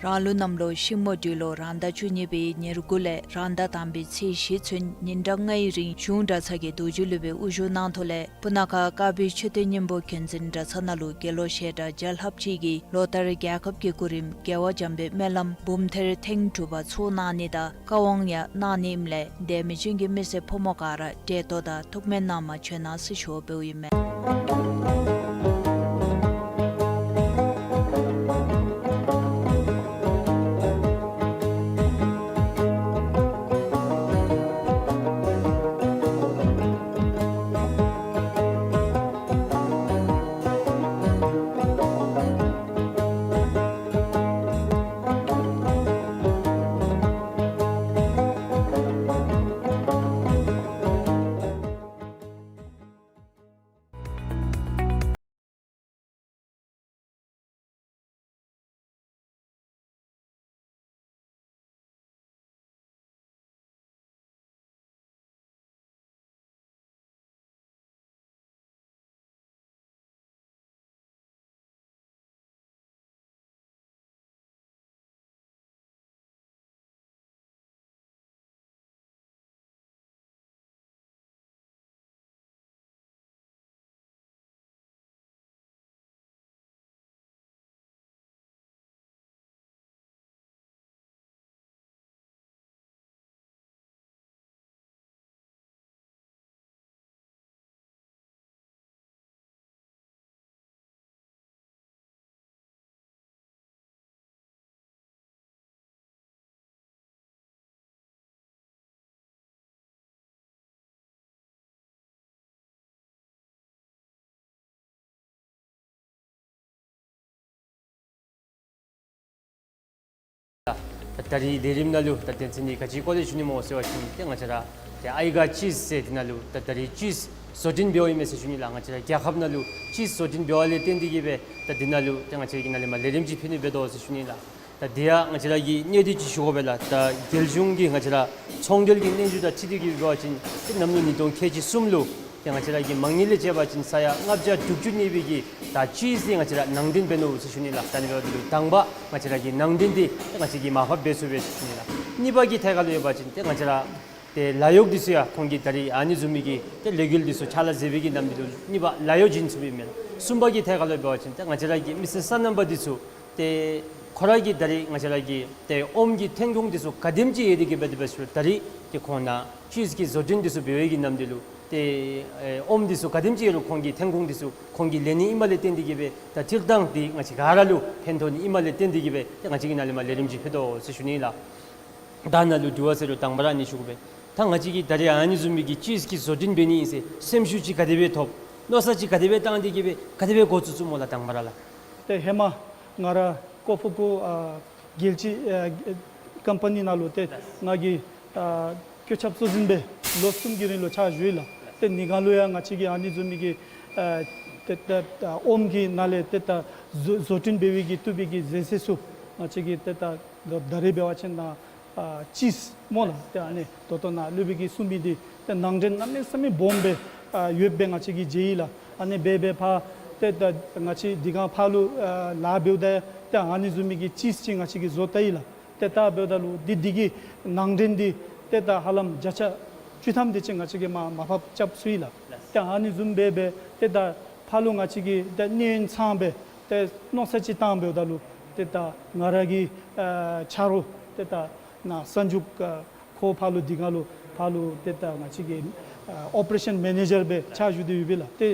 རང་ལུགས་གནམ་ལོ་ཤིང་མོ་སྦྲུལ་ལོ་རང་ཟླ་བཅུ་གཉིས་པའི་ཉེར་དགུ་ལས་རང་ཟླ་དང་པའི་ཚེས་བཞི་ཚུན་ཉིན་གྲངས་ལྔའི་རིང་གཞུང་གྲྭ་ཚང་གི་རྡོ་རྗེ་སློབ་དཔོན་དབུ་བཞུགས་གནང་ཐོག་ལས་སྤུ་ན་ཁ་དཀར་སྦིས་མཆོད་རྟེན་སྙིང་པོ་མཁྱེན་བརྩེ་གྲྭ་ཚང་ནང་ལུ་དགེ་སློང་བཤད་གྲྭ་བརྒྱ་ལྷགཔ་ཅིག་གིས་ལོ་ལྟར་རྒྱལ་ཁབ་ཀྱི་སྐུ་རིམ་རྒྱལ་བ་འཇམ་དཔལ་སྨོན་ལམ་འབུམ་ཐེར་ཐེངས་དྲུག་པ་ཚོགས་གནང་ནི་དང་བཀའ་དབང་ཡང་གནང་ནི་ཨིནམ་ལས་དད་མོས་ཅན་གྱི་མི་སེར་ཕོ་མོ་ག་ར་བདེ་ཏོག་དང་ཐུགས་སྨོན་གནང་བར་བྱོན་གནང་ཟེར་ཞུ་བ་འབདཝ་ཨིན་མས། ད་ད་རིས་ལས་རིམ་ནང་ལུ་ད་དོན་ཚན་འདི་ག་ཅིའི་སྐོར་ལས་ཞུ་ནི་སྨོ་ཟེར་བ་ཅིན་ཏེ་ང་བཅས་ར་ཏེ་ཨའི་ག་ཅིསི་ཟེར་འདི་ནང་ལུ་ད་ད་རིས་ཅིསི་བཟོ་སྐྲུན་འབདཝ་ཨིན་མས་ཟེར་ཞུ་ནི་ལགས། ང་བཅས་ར་རྒྱལ་ཁབ་ནང་ལུ་ཅིསི་བཟོ་སྐྲུན་འབདཝ་ལས་བརྟེན་ཏེ་གིས་སྦེ་ད་འདི་ནང་ལུ་ཏེ་ང་བཅས་ཀྱིས་ནཱ་ལས་མར་ལས་རིམ་ཅིག་ཕུལ་ནི་འབད་དོ་ཟེར་ཞུ་ནི་ལགས། ད་འདི་ཡང་ང་བཅས་ར་གིས་གནད་དོན་ཅིག་ཞུ་དགོ་པས་ལགས། ད་རྒྱལ་གཞུང་གི་ང་བཅས་ར་ཚོང་འབྲེལ་གྱི་སྙན་ཞུ་དང་འཁྲིལ་ཏེ་གིས་འབད་བ་ཅིན་ཏེ་གནམ་ལོ་ཉིས་སྟོང་ཁལ་གཅིག་གསུམ་ལུ་ཏེ་ང་བཅས་ར་གི་མ་དངུལ་ལས་བཅད་པ་ཅིན་ས་ཡ་ལྔ་བརྒྱ་དྲུག་ཅུ་གནས་པའི་གི་ད་ཅིསི་འདི་ང་བཅས་ར་ནང་འདྲེན་འབད་ནུག་ཟེར་ཞུ་ནི་ལགས། ད་ནི་འབདཝ་ད་ལུ་དང་པ་ང་བཅས་ར་གི་ནང་འདྲེན་འདི་ཏེ་ང་བཅས་ཀྱིས་མར་ཕབ་འབད་ཚུགས་པས་ཟེར་ཞུ་ནི་ལགས། གཉིས་པ་གི་ཐད་ཁར་ལུ་འབད་བ་ཅིན་ཏེ་ང་བཅས་ར་ཏེ་ལཱ་གཡོག་འདི་ཚུ་ཡང་ཁོང་གིས་ད་རིས་ཨ་ནི་བཟུམ་མའི་གི་ཏེ་ལས་འགུལ་འདི་ཚུ་ཕྱག་ལཱ་མཛད་པའི་གི་ནམ་འདི་ལུ་གཉིས་པ་ལཱ་གཡོག་བྱིན་ཚུགས་པས་མེན་ན། གསུམ་པ་གི་ཐད་ཁར་ལུ་འབད་བ་ཅིན་ཏེ་ང་བཅས་ར་གི་མི་སེར་སོ་ནམ་པ་འདི་ཚུ་ཏེ་ཁོང་ར་གིས་ད་རིས་ང་བཅས་ར་གི་ཏེ་ཨོམ་གྱི་ཐོན་ཁུངས་འདི་ཚུ་ག་དེམ་ཅིག་ཡོད་དེ་གིས་འབད་དེ་འབད་ཞུ་ད་རིས་ཏེ་ཁོང་ནཱ་ཅིསི་གི་བཟོ་སྐྲུན་འདི་ཚུ་འབད་བའི་གི་ནམ་འདི་ལུ་ཏེ་ཨེ་ཨོམ་འདི་ཚུ་ག་དེམ་ཅིག་ཡོད་རུང་ཁོང་གི་ཐོན་ཁུངས་འདི་ཚུ་ཁོང་གིས་ལེན་ནི་ཨིནམ་ལས་བརྟེན་ཏེ་གིས་སྦེ་ད་སྤྱིར་བཏང་འདི་ང་བཅས་ག་ར་ལུ་ཕན་ཐོགས་ནི་ཨིནམ་ལས་བརྟེན་ཏེ་གིས་སྦེ་ཏེ་ང་བཅས་ཀྱིས་ནཱ་ལས་མར་ལས་རིམ་ཅིག་ཕུལ་དོ་ཟེར་ཞུ་ནི་ལགས། ད་ནཱ་ལུ་དྲི་བ་ཟེར་རུང་དང་པ་ར་ཨ་ནི་ཞུ་དགོ་པས། ད་ང་བཅས་ཀྱིས་ད་རིས་ཨ་ནི་བཟུམ་མའི་གི་ཅིསི་གི་བཟོ་སྐྲུན་འབད་ནི་ཨིན་ཟེར་སེམས་ཤུགས་ཅིག་ག་དེ་སྦེ་ཐོབ། མནོ་བསམ་ཅིག་ག་དེ་སྦེ་བཏང་སྟེ་གིས་སྦེ་ག་དེ་སྦེ་འགོ་བཙུགས་བཙུགསཔ་སྨོ་ལགས་དང་པ་ར་ལགས། ཏེ་ཧེ་མ་ང་ར་ཀོ་ཕུ་ཀུ་ཨ་རྒྱལ་སྤྱི་ཨ་ཀམ་པ་ནི་ནང་ལུ་ཏེ་ང་གིས་ཨ་བཀོད་ཁྱབ་གཙོ་འཛིན་སྦེ་ལོ་གསུམ་གྱི་རིང་ལུ་ཕྱག་ཞུ་ཡི་ལགས། ཏེ་ནི་ག་ལུ་ཡང་ང་བཅས་ཀྱིས་ཨ་ནི་བཟུམ་མའི་གི་ཨ་ཏེ་ཏེ་ཨ་ཨོམ་གྱི་ནང་ལས་ཏེ་ད་བཟོ་བཟོ་སྐྲུན་འབད་བའི་གི་བཏུབ་པའི་གི་ཟས་ཟས་ཚུ་ང་བཅས་ཀྱིས་ཏེ་ད་ད་ད་རིས་འབད་བ་ཅིན་ནཱ་ཨ་ཅིསི་སྨོ་ལགས། ཏེ་ཨ་ནི་ད་ལྟོ་ནཱ་སློབ་དཔོན་གྱིས་གསུངས་མི་འདི་ཏེ་ནང་འདྲེན་གནམ་མེད་ས་མེད་སྦོམ་སྦེ་ཨ་ཡོདཔ་སྦེ་ང་བཅས་ཀྱིས་མཇལ་ཡི་ལགས། ཨ་ནི་སྦེ་སྦེ་ཕར་ཏེ་ད་ང་བཅས་འདི་ག་ཕར་ལུ་ཨ་ལཱ་འབདཝ་ད་ཏེ་ཨ་ནི་བཟུམ་མའི་གི་ཅིསི་ཅིག་ང་བཅས་ཀྱིས་བཟོ་བལྟ་ཡི་ལགས། ཏེ་ད་འབདཝ་ད་ལུ་འདི་འདི་གི་ནང་འདྲེན་འདི་ཏེ་ད་ཧ་ལམ་བརྒྱ་ཆ་བཅུ་ཐམ་དེ་ཅིག་ང་བཅས་ཀྱིས་མར་མར་ཕབ་རྐྱབ་ཚུགས་ཡི་ལགས། ཏེ་ཨ་ནི་བཟུམ་སྦེ་སྦེ་ཏེ་ད་ཕར་ལུ་ང་བཅས་ཀྱིས་ཏེ་གནས་ཡུན་ཚངམ་སྦེ་ཏེ་མནོ་བསམ་ཅིག་བཏང་འབདཝ་ད་ལུ་ཏེ་ད་ང་ར་གི་ཨ་ཆ་རོགས་ཏེ་ད་ནཱ་གསར་འཇུག་ཨ་ཁོ་ཕར་ལུ་འདི་ག་ལུ་ཕར་ལུ་ཏེ་ད་ང་བཅས་ཀྱི་ཨ་ཨོ་པ་རེ་ཤཱན་མེ་ནེ་ཇར་སྦེ་ཕྱག་ཞུ་སྟེ་ཡོད་པས་ལགས། ཏེ་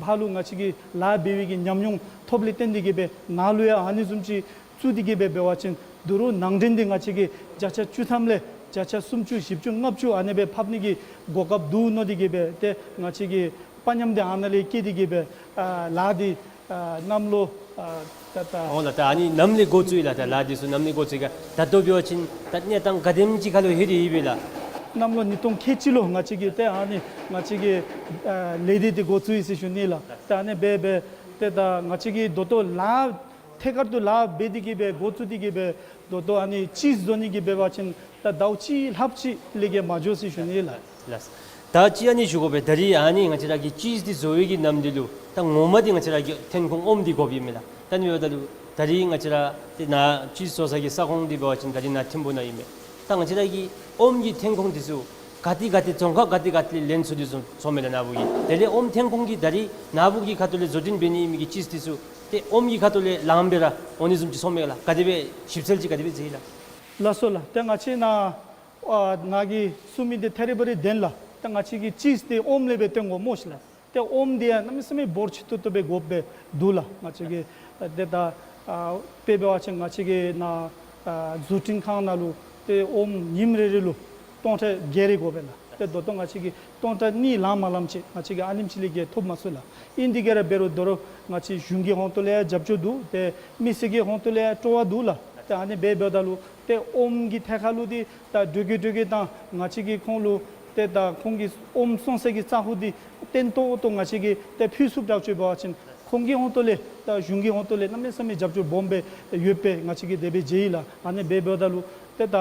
ཕར་ལུ་ང་བཅས་ཀྱིས་ལཱ་འབད་བའི་གི་ཉམས་མྱོང་ཐོབ་ལས་བརྟེན་ཏེ་གིས་སྦེ་ནཱ་ལུ་ཡང་ཨ་ནི་བཟུམ་ཅིག་བཙུགས་ཏེ་གིས་སྦེ་འབད་བ་ཅིན་ད་རུང་ནང་འདྲེན་འདི་ང་བཅས་ཀྱིས་བརྒྱ་ཆ་བཅུ་ཐམ་ལས་བརྒྱ་ཆ་སུམ་ཅུ་བཞི་བཅུ་ལྔ་བཅུ་ཨ་ནི་སྦེ་ཕབ་ནི་གི་གོ་སྐབས་འདུག་མནོ་སྟེ་གིས་སྦེ་ཏེ་ང་བཅས་ཀྱིས་དཔའ་ཉམས་འདི་ཨ་ནཱ་ལས་བསྐྱེད་དེ་གིས་སྦེ་ཨ་ལཱ་འདི་ཨ་གནམ་ལོ་ཨ་ད་ད་འོང་ལགས། ད་ཨ་ནི་ནམ་ལས་འགོ་བཙུགས་ཡི་ལགས། ད་ལཱ་འདི་ཚུ་ནམ་ལས་འགོ་བཙུགས་ཡི་ག། ད་ལྟོ་འབད་བ་ཅིན་ད་གནས་སྟངས་ག་དེམ་ཅིག་ཁར་ལུ་ལྷོད་དེ་ཡོད་པས་ལགས། གནམ་ལོ་ཉིས་སྟོང་ཁལ་གཅིག་ལུ་ང་བཅས་ཀྱིས་ཏེ་ཨ་ནི་ང་བཅས་ཀྱིས་ཨ་ལས་སྡེ་འདི་འགོ་བཙུགས་ཡི་ཟེར་ཞུ་ནི་ལགས། ད་ཨ་ནི་སྦེ་སྦེ་ཏེ་ད་ང་བཅས་ཀྱིས་ད་ལྟོ་ལཱ་ཐད་ཀར་དུ་ལཱ་འབད་དེ་གིས་སྦེ་འགོ་བཙུགས་ཏེ་གིས་སྦེ་ད་ལྟོ་ཨ་ནི་ཅིསི་བཟོ་ནི་གི་འབད་བ་ཅིན་ད་ཟླཝ་གཅིག་ལྷགཔ་ཅིག་ལས་བརྒལ་མ་འགྱོ་ཟེར་ཞུ་ནི་ལགས། ལགས། ད་ཅི་ཨ་ནི་ཞུ་དགོ་པས། ད་རིས་ཨ་ནི་ང་བཅས་ར་གིས་ཅིསི་འདི་བཟོ་བའི་གི་ནམ་འདི་ལུ་ད་ངོ་མ་འདི་ང་བཅས་ར་གི་ཐོན་ཁུངས་ཨོམ་འདི་དགོཔ་ཨིན་མས་ལགས། ད་ཨ་ནི་འབདཝ་ད་ལུ་ད་རིས་ང་བཅས་ར་ཏེ་ནཱ་ཅིསི་བཟོ་ས་གི་ས་ཁོངས་འདི་འབད་བ་ཅིན་ད་རིས་ནཱ་ཐིམ་ཕུ་ནང་ཨིན་མས། ད་ང་བཅས་ར་གི་ཨོམ་གྱི་ཐོན་ཁུངས་འདི་ཚུ་ག་ཏེ་ག་ཏེ་རྫོང་ཁག་ག་ཏེ་ག་ཏེ་ལས་ལེན་ཚུགས་ཏེ་སོང་སོངམ་མས་ལགས་ནཱ་བུ་གི། དེ་ལས་ཨོམ་ཐོན་ཁུངས་འདི་ད་རིས་ནཱ་བུ་གི་ཁ་ཐུག་ལས་བཟོ་སྐྲུན་འབད་ནི་ཨིན་མི་གི་ཅིསི་འདི་ཚུ་ཏེ་ཨོམ་གྱི་ཁ་ཐུག་ལས་ལངམ་སྦེ་ར་འོང་ནི་བཟུམ་ཅིག་སོངམ་མས་ལགས། ག་དེ་སྦེ་ཞིབ་འཚོལ་ཅིག་ག་དེ་སྦེ་མཛད་ཡི་ལགས། ལགས་སོ་ལགས། ཏེ་ང་བཅས་ནཱ་ཨ་ནཱ་གིས་གསུངས་མི་འདི་ཐད་རི་བ་རི་བདེན་ལགས། ཏེ་ང་བཅས་ཀྱིས་ཅིསི་འདི་ཨོམ་ལས་སྦེ་བཏོན་དགོ་སྨོ་ཤིག་ལགས། ཏེ་ཨོམ་འདི་ཡང་གནམ་མེད་ས་མེད་འབོར་ཆེ་ཏོག་ཏོ་སྦེ་དགོཔ་སྦེ་འདུག་ལགས། ང་བཅས་ཀྱི་ཨ་ཏེ་ད་ཨ་དཔེ་འབད་བ་ཅིན་ང་བཅས་ཀྱི་ནཱ་ཨ་བཟོ་སྐྲུན་ཁང་ནང་ལུ་ཏེ་ཨོམ་ཉིནམ་རེ་རེ་ལུ་སྟོང་ཕྲག་བརྒྱད་རེ་དགོ་པས་ལགས། ཏེ་ད་ལྟོ་ང་བཅས་ཀྱིས་སྟོང་ཕྲག་གཉིས་ལང་མ་ལངམ་ཅིག་ང་བཅས་ཀྱིས་ཨ་ནེམ་ཅིག་ལས་བརྒལ་ཐོབ་མ་ཚུགས་ལགས། ཨིན་དེ་གིས་ར་འབད་རུང་ད་རུང་ང་བཅས་གཞུང་གི་ཧོངས་ཏོ་ལས་ཡང་རྒྱབ་སྐྱོར་འདུག། ཏེ་མི་སེར་གྱི་ཧོངས་ཏོ་ལས་ཡང་སྤྲོ་བ་འདུག་ལགས། ཏེ་ཨ་ནི་སྦེ་འབདཝ་ད་ལུ་ཏེ་ཨོམ་གྱི་ཐད་ཁར་ལུ་འདི་ད་འགྲོས་ཀྱིས་འགྲོས་ཀྱིས་ད་ང་བཅས་ཀྱིས་ཁོང་ལུ་ཏེ་ད་ཁོང་གི་ཨོམ་བཙོང་ས་གི་ས་ཁོངས་འདི་བརྟན་ཏོག་ཏོ་ང་བཅས་ཀྱིས་ཏེ་ཕུལ་ཚུགསཔ་དྲག་ཅིག་འབད་བ་ཅིན་ཁོང་གི་ཧོངས་ཏོ་ལས་ད་གཞུང་གི་ཧོངས་ཏོ་ལས་གནམ་མེད་ས་མེད་རྒྱབ་སྐྱོར་སྦོམ་སྦེ་ཡོདཔ་སྦེ་ང་བཅས་ཀྱིས་དེ་སྦེ་མཇལ་ཡི་ལགས། ཨ་ནི་སྦེ་འབདཝ་ད་ལུ་ཏེ་ད་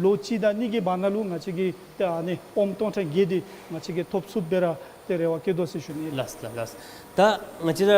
ལོ་གཅིག་དང་གཉིས་ཀྱི་བར་ན་ལུ་ང་བཅས་ཀྱིས་ཏེ་ཨ་ནི་ཨོམ་སྟོང་ཕྲག་བརྒྱད་འདི་ང་བཅས་ཀྱིས་ཐོབ་ཚུགསཔ་སྦེ་ར་ཏེ་རེ་བ་བསྐྱེད་དོ་ཟེར་ཞུ་ནི། ལགས་ལགས་ལགས། ད་ང་བཅས་ར་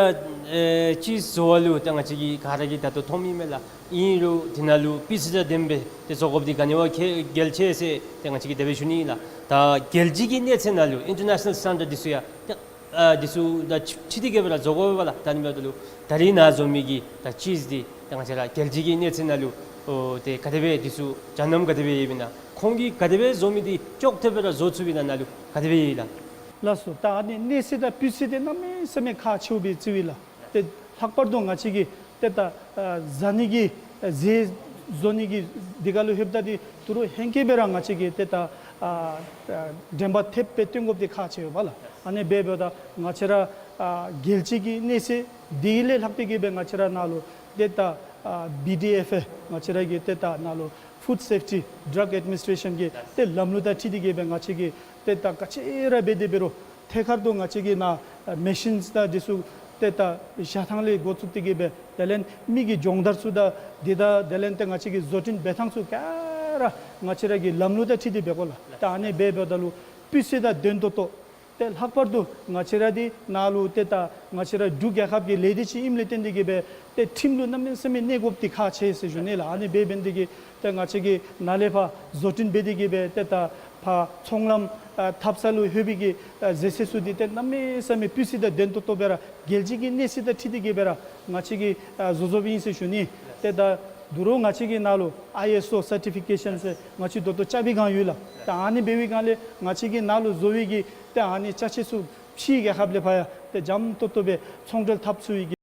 ཨེ་ཅིསི་བཟོ་བ་ལུ་ད་ང་བཅས་ཀྱིས་ག་ར་གིས་ད་ལྟོ་མཐོངམ་ཨིན་མས་ལགས། ཨིན་རུང་དེ་ནང་ལུ་སྤུས་ཚད་དང་ལྡནམ་སྦེ་ཏེ་བཟོ་དགོཔ་འདི་ག་ནི་བ་གལ་གལ་ཆེ་ཟེར་ཏེ་ང་བཅས་ཀྱིས་དེ་སྦེ་ཞུ་ནི་ལགས། ད་རྒྱལ་སྤྱི་གི་གནས་ཚད་ནང་ལུ་ཨིན་ཊར་ནེ་ཤ་ནཱལ་སི་ཊེན་ཌརཌ་འདི་ཚུ་ཡང་ཏེ་ཨ་འདི་ཚུ་དང་འཁྲིལ་ཏེ་གིས་སྦེ་ར་བཟོ་དགོ་པས་ལགས། ད་ཨ་ནི་འབདཝ་ད་ལུ་ད་རིས་ནཱ་བཟོ་མི་གི་ད་ཅིསི་འདི་ད་ང་བཅས་ར་རྒྱལ་སྤྱི་གི་གནས་ཚད་ནང་ལུ་ཨོ་ཏེ་ག་དེ་སྦེ་འདི་ཚུ་སྦྱང་གནང་ག་དེ་སྦེ་ཡོདཔ་ཨིན་ན། ཁོང་གིས་ག་དེ་སྦེ་བཟོ་མི་འདི་ཅོག་འཐདཔ་སྦེ་ར་བཟོ་ཚུགསཔ་ཨིན་ན་ནཱ་ལུ་ག་དེ་སྦེ་ཡོད་ལགས། ལགས་སོ། ད་ཨ་ནི་གནས་ཚད་དང་སྤུས་ཚད་འདི་གནམ་མེད་ས་མེད་ཁག་ཆེཝ་སྦེ་བརྩིཝ་ཨིན་ལགས། ཏེ་ལྷག་པར་དུ་ང་བཅས་ཀྱིས་ཏེ་ད་ཨ་བཟའ་ནི་གི་ཨ་ཟས་བཟོ་ནི་གི་འདི་ག་ལུ་ལྷོདཔ་ད་འདི་ད་རུང་ཧེང་སྐལ་སྦེ་ར་ང་བཅས་ཀྱིས་ཏེ་ད་ཨ་ཨ་འགྲེམས་པ་ཐེབས་སྦེ་སྟོན་དགོཔ་འདི་ཁག་ཆེ་བས་ལགས། ཨ་ནི་སྦེ་འབདཝ་ད་ང་བཅས་ར་ཨ་རྒྱལ་སྤྱི་གི་གནས་ཚད་འདི་ལས་ལྷག་སྟེ་གིས་སྦེ་ང་བཅས་ར་ནཱ་ལུ་ཏེ་ད་ཨ་བི་ཌི་ཨེཕ་ཨེ་ང་བཅས་ར་གི་ཏེ་ད་ནཱ་ལུ་ Food Safety Drug Administration གི་ཏེ་ལམ་ལུགས་དང་འཁྲིལ་ཏེ་གི་སྦེ་ང་བཅས་ཀྱིས་ཏེ་ད་ག་ཅི་ར་འབད་དེ་འབད་རུང་ཐད་ཀར་དུ་ང་བཅས་ཀྱི་ནཱ་མེ་ཤིནསི་དང་འདི་ཚུ་ཏེ་ད་བཞག་ཐངས་ལས་འགོ་བཙུགས་ཏེ་གི་སྦེ་དེ་ལས་མི་གི་སྦྱོང་བརྡར་ཚུ་དང་འདི་དང་དེ་ལས་ཏེ་ང་བཅས་ཀྱི་བཟོ་སྐྲུན་འབད་ཐངས་ཚུ་ག་ར་ང་བཅས་ར་གི་ལམ་ལུགས་དང་འཁྲིལ་ཏེ་འབད་དགོ་ལགས། ད་ཨ་ནི་འབད་འབདཝ་ད་ལུ་སྤུས་ཚད་དང་ལྡན་ཏོག་ཏོ། ཏེ་ལྷག་པར་དུ་ང་བཅས་ར་འདི་ནཱ་ལུ་ཏེ་ད་ང་བཅས་ར་འབྲུག་རྒྱལ་ཁབ་ཀྱི་ལས་སྡེ་ཅིག་ཨིནམ་ལས་བརྟེན་ཏེ་གི་སྦེ་ཏེ་ཁྲིམས་ལུ་གནམ་མེད་ས་མེད་གནས་དགོཔ་འདི་ཁག་ཆེ་ཟེར་ཞུ་ནི་ལགས། ཨ་ནི་འབད་འབད་ནི་དེ་གིས་ཏེ་ང་བཅས་ཀྱིས་ནཱ་ལས་ཕར་བཟོ་སྐྲུན་འབད་དེ་གི་སྦེ་ཏེ་ད་ཕར་ཚོང་ལམ་ཨ་འཐབ་ས་ལུ་ལྷོད་པའི་གི་ཨ་ཟས་ཟས་ཚུ་འདི་ཏེ་གནམ་མེད་ས་མེད་སྤུས་ཚད་དང་ལྡན་ཏོག་ཏོ་སྦེ་ར་རྒྱལ་སྤྱི་གི་གནས་ཚད་དང་འཁྲིལ་ཏེ་གི་སྦེ་ར་ང་བཅས་ཀྱིས་ཨ་བཟོ་བཟོཝ་ཨིན་ཟེར་ཞུ་ནི། ཏེ་ད་དོ་རུང་ང་བཅས་ཀྱི་ནཱ་ལུ་ཨའི་ཨེསི་ཨོ་སར་ཊི་ཕི་ཀེ་ཤཱན་ཟེར་ང་བཅས་ད་ལྟོ་རྐྱབ་པའི་སྒང་ཡོད་ལགས། ད་ཨ་ནི་འབད་བའི་སྒང་ལས་ང་བཅས་ཀྱི་ནཱ་ལུ་བཟོ་བའི་གི་ཏེ་ཨ་ནི་ཅ་ཆས་ཚུ་ཕྱིའི་རྒྱལ་ཁབ་ལས་ཕར་ཡང་ཏེ་འཇམ་ཏོག་ཏོ་སྦེ་ཚོང་འབྲེལ་འཐབ་ཚུགས་པའི་གི།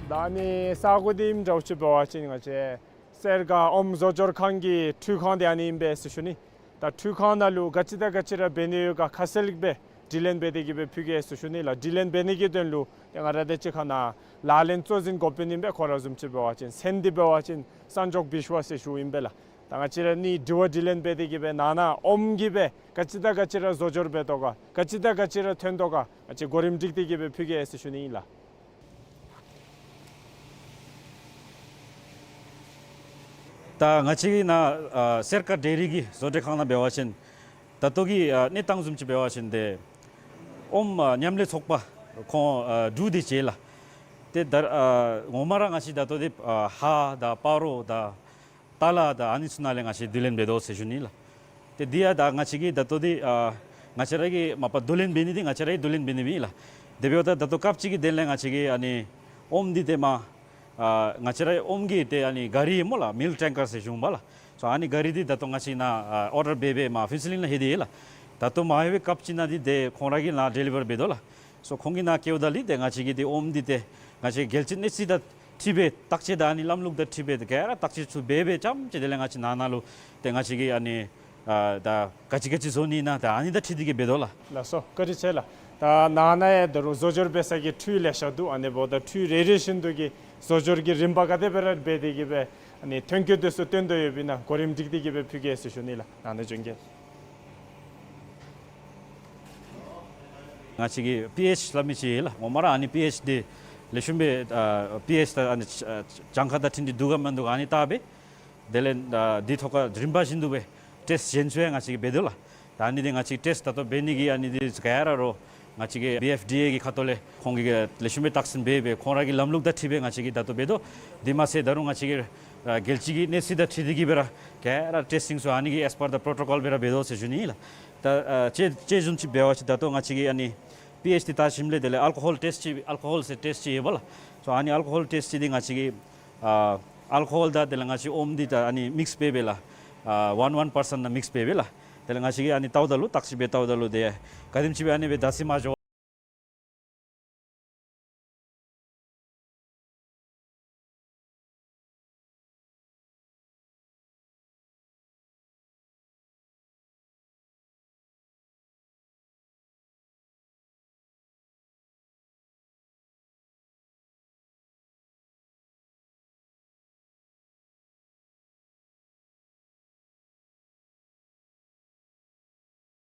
ད་ཨ་ནི་ས་གོ་འདི་ཨིནམ་འདྲཝ་ཅིག་འབད་བ་ཅིན་ང་བཅས་སེར་སྒང་ཨོམ་བཟོ་སྦྱོར་ཁང་གི་འཕྲུལ་ཁང་འདི་ཨ་ནི་ཨིན་པས་ཟེར་ཞུ་ནི། ད་འཕྲུལ་ཁང་ནང་ལུ་ག་ཅི་དང་ག་ཅི་ར་འབད་ནི་ཡོད་ག་ཁ་གསལ་སྦེ་དྲི་ལན་འབད་དེ་གི་སྦེ་ཕུལ་གེ་ཟེར་ཞུ་ནི་ལགས། དྲི་ལན་འབད་ནི་གི་དོན་ལུ་ཏེ་ང་ར་དང་གཅིག་ཁར་ནཱ་ལག་ལེན་གཙོ་འཛིན་འགོ་དཔོན་ཨིན་པས། ཁོ་ར་བཟུམ་ཅིག་འབད་བ་ཅིན་མཚན་འདི་འབད་བ་ཅིན་སན་ཇོག་བིཤ་ཝ་ཟེར་ཞུཝ་ཨིན་པས་ལགས། ད་ང་བཅས་ར་ཨ་ནི་དྲི་བ་དྲི་ལན་འབད་དེ་གི་སྦེ་ནཱ་ནཱ་ཨོམ་གྱིས་སྦེ་ག་ཅི་དང་ག་ཅི་ར་བཟོ་སྦྱོར་འབད་དོ་ག་ག་ཅི་དང་ག་ཅི་ར་ཐོན་དོ་ག་ང་བཅས་གོ་རིམ་སྒྲིག་སྟེ་གི་སྦེ་ཕུལ་གེ་ཟེར་ཞུ་ནི་ཨིན་ལགས། ད་ང་བཅས་ཀྱི་ནཱ་ཨ་སེར་སྒང་ཌེ་རི་གི་བཟོ་གྲྭའི་ཁང་ནང་འབད་བ་ཅིན་ད་ལྟོ་གི་ཨ་གནས་སྟངས་བཟུམ་ཅིག་འབད་བ་ཅིན་ཏེ་ཨོམ་ཨ་མཉམ་ལས་ཚོགས་པ་ཁོང་ཨ་དྲུག་དེ་ཅིག་ལགས། ཏེ་ད་ཨ་ངོ་མ་ར་ང་བཅས་ད་ལྟོ་འདི་ཨ་ཧཱ་དང་སྤ་རོ་དང་ཏ་ལ་དང་ཨ་ནི་ཚུ་ནང་ལས་ང་བཅས་བསྡུ་ལེན་འབད་དོ་ཟེར་ཞུ་ནི་ལགས། ཏེ་འདི་ཡང་ད་ང་བཅས་ཀྱིས་ད་ལྟོ་འདི་ཨ་ང་བཅས་ར་གིས་མ་པ་བསྡུ་ལེན་འབད་ནི་འདི་ང་བཅས་ར་གིས་བསྡུ་ལེན་འབད་ནི་ཨིན་ལགས། དེ་འབདཝ་ད་ད་ལྟོ་སྐབས་ཅིག་གི་དོན་ལས་ང་བཅས་ཀྱིས་ཨ་ནི་ཨོམ་འདི་ཏེ་མ་ཨ་ང་བཅས་ར་ཨོམ་གྱི་ཏེ་ཨ་ནི་ག་རི་སྨོ་ལགས། མིལཀ་ཊེང་ཀར་ཟེར་ཞུཝ་མས་ལགས། སོ་ཨ་ནི་ག་རི་འདི་ད་ལྟོ་ང་བཅས་ནཱ་ཨ་ཨོར་ཌར་འབད་འབད་མར་ཕུན་ཚོགས་གླིང་ལུ་ལྷོད་དེ་ཡོད་ལགས། ད་ལྟོ་མར་ལྷོད་པའི་སྐབས་ཅིག་ནང་འདི་ཏེ་ཁོང་ར་གིས་ནཱ་ཌེ་ལི་བར་འབད་དོ་ལགས། སོ་ཁོང་གིས་ནཱ་བསྐྱལཝ་ད་ལུ་ཏེ་ང་བཅས་ཀྱིས་ཏེ་ཨོམ་འདི་ཏེ་ང་བཅས་རྒྱལ་སྤྱིའི་གནས་ཚད་དང་འཁྲིལ་སྦེ་བརྟག་དཔྱད་དང་ཨ་ནི་ལམ་ལུགས་དང་འཁྲིལ་སྦེ་ག་ར་བརྟག་དཔྱད་ཚུ་འབད་འབད་རྐྱངམ་ཅིག་དེ་ལས་ང་བཅས་ནཱ་ནཱ་ལུ་ཏེ་ང་བཅས་ཀྱིས་ཨ་ནི་ཨ་ད་ག་ཅི་ག་ཅི་བཟོ་ནི་ཨིན་ན་ད་ཨ་ནི་དང་འཁྲིལ་ཏེ་གི་འབད་དོ་ལགས། ལགས་སོ། བཀའ་དྲིན་ཆེ་ལགས། ད་ནཱ་ནཱ་ཡང་ད་རུང་བཟོ་སྦྱོར་འབད་ས་གི་འཕྲུལ་ལེ་ཤ་འདུག། ཨ་ནི་འབདཝ་ད་འཕྲུལ་རེ་རེ་བཞིན་དུ་གི་བཟོ་སྦྱོར་གྱི་རིམ་པ་ག་དེ་སྦེ་ར་འབད་དེ་གི་སྦེ་ཨ་ནི་ཐོན་སྐྱེད་དེ་ཚུ་བཏོན་དོ་ཡོདཔ་ཨིན་ན་གོ་རིམ་སྒྲིག་སྟེ་གི་སྦེ་ཕུལ་གེ་ཟེར་ཞུ་ནི་ལགས། ནཱ་ནཱ་བྱོན་གེ། ང་བཅས་ཀྱི་པི་ཨེཆ་སླབ་མི་ཅིག་ཡོད་ལགས། ངོ་མ་ར་ཨ་ནི་པི་ཨེཆ་འདི་ལེགས་ཤོམ་སྦེ་ཨ་པི་ཨེཆ་ད་ཨ་ནི་ཨ་གྱངས་ཁ་དང་འཁྲིལ་ཏེ་འདུག་ག་མིན་འདུག་ག་ཨ་ནི་བལྟ་སྦེ་དེ་ལས་ཨ་འདི་ཐོག་ཁར་རིམ་པ་བཞིན་དུ་སྦེ་ཊེསཊ་གཞན་ཚུ་ཡང་ང་བཅས་ཀྱིས་འབད་དོ་ལགས། ད་ཨ་ནི་འདི་ང་བཅས་ཊེསཊ་ད་ལྟོ་འབད་ནི་གི་ཨ་ནི་འདི་ག་ར་རོགས་ང་བཅས་ཀྱི་བི་ཨེཕ་ཌི་ཨེ་གི་ཁ་ཐུག་ལས་ཁོང་གིས་ལེགས་ཤོམ་སྦེ་བརྟག་ཞིབ་འབད་འབད་ཁོང་ར་གི་ལམ་ལུགས་དང་འཁྲིལ་སྦེ་ང་བཅས་ཀྱིས་ད་ལྟོ་འབད་དོ། དེ་མ་ཚད་ད་རུང་ང་བཅས་ཀྱི་ཨ་རྒྱལ་སྤྱི་གི་གནས་ཚད་དང་འཁྲིལ་ཏེ་གི་སྦེ་ར་ག་ར་ཊེསི་ཊིང་ཚུ་ཨ་ནི་གི་ཨེས་པར་ད་པྲོ་ཊོ་ཀོལ་སྦེ་ར་འབད་དོ་ཟེར་ཞུ་ནི་ཨིན་ལགས། ད་ཨ་དཔྱེ་དཔྱེ་བཟུམ་ཅིག་འབད་བ་ཅིན་ད་ལྟོ་ང་བཅས་ཀྱིས་ཨ་ནི་པི་ཨེཆ་འདི་བལྟ་ཞིནམ་ལས་དེ་ལས་ཨལ་ཀོ་ཧོལ་ཊེསཊ་ཅིག་ཨལ་ཀོ་ཧོལ་ཟེར་ཊེསཊ་ཅིག་ཡོད་པ་ལགས། སོ་ཨ་ནི་ཨལ་ཀོ་ཧོལ་ཊེསཊ་ཅིག་འདི་ང་བཅས་ཀྱིས་ཨ་ཨལ་ཀོ་ཧོལ་དང་དེ་ལས་ང་བཅས་ཨོམ་འདི་ད་ཨ་ནི་མིགསི་འབད་འབད་ལགས། ཨ་ཝན་ཝན་པར་སེནཊ་ནང་མིགསི་འབད་འབད་ལགས། དེ་ལས་ང་བཅས་ཀྱིས་ཨ་ནི་བལྟཝ་ད་ལུ་བརྟག་ཞིབ་འབད་བལྟཝ་ད་ལུ་ཏེ་ག་དེམ་ཅིག་སྦེ་ཨ་ནི་སྦེ་ད་ཟེར་མ་འགྱོ།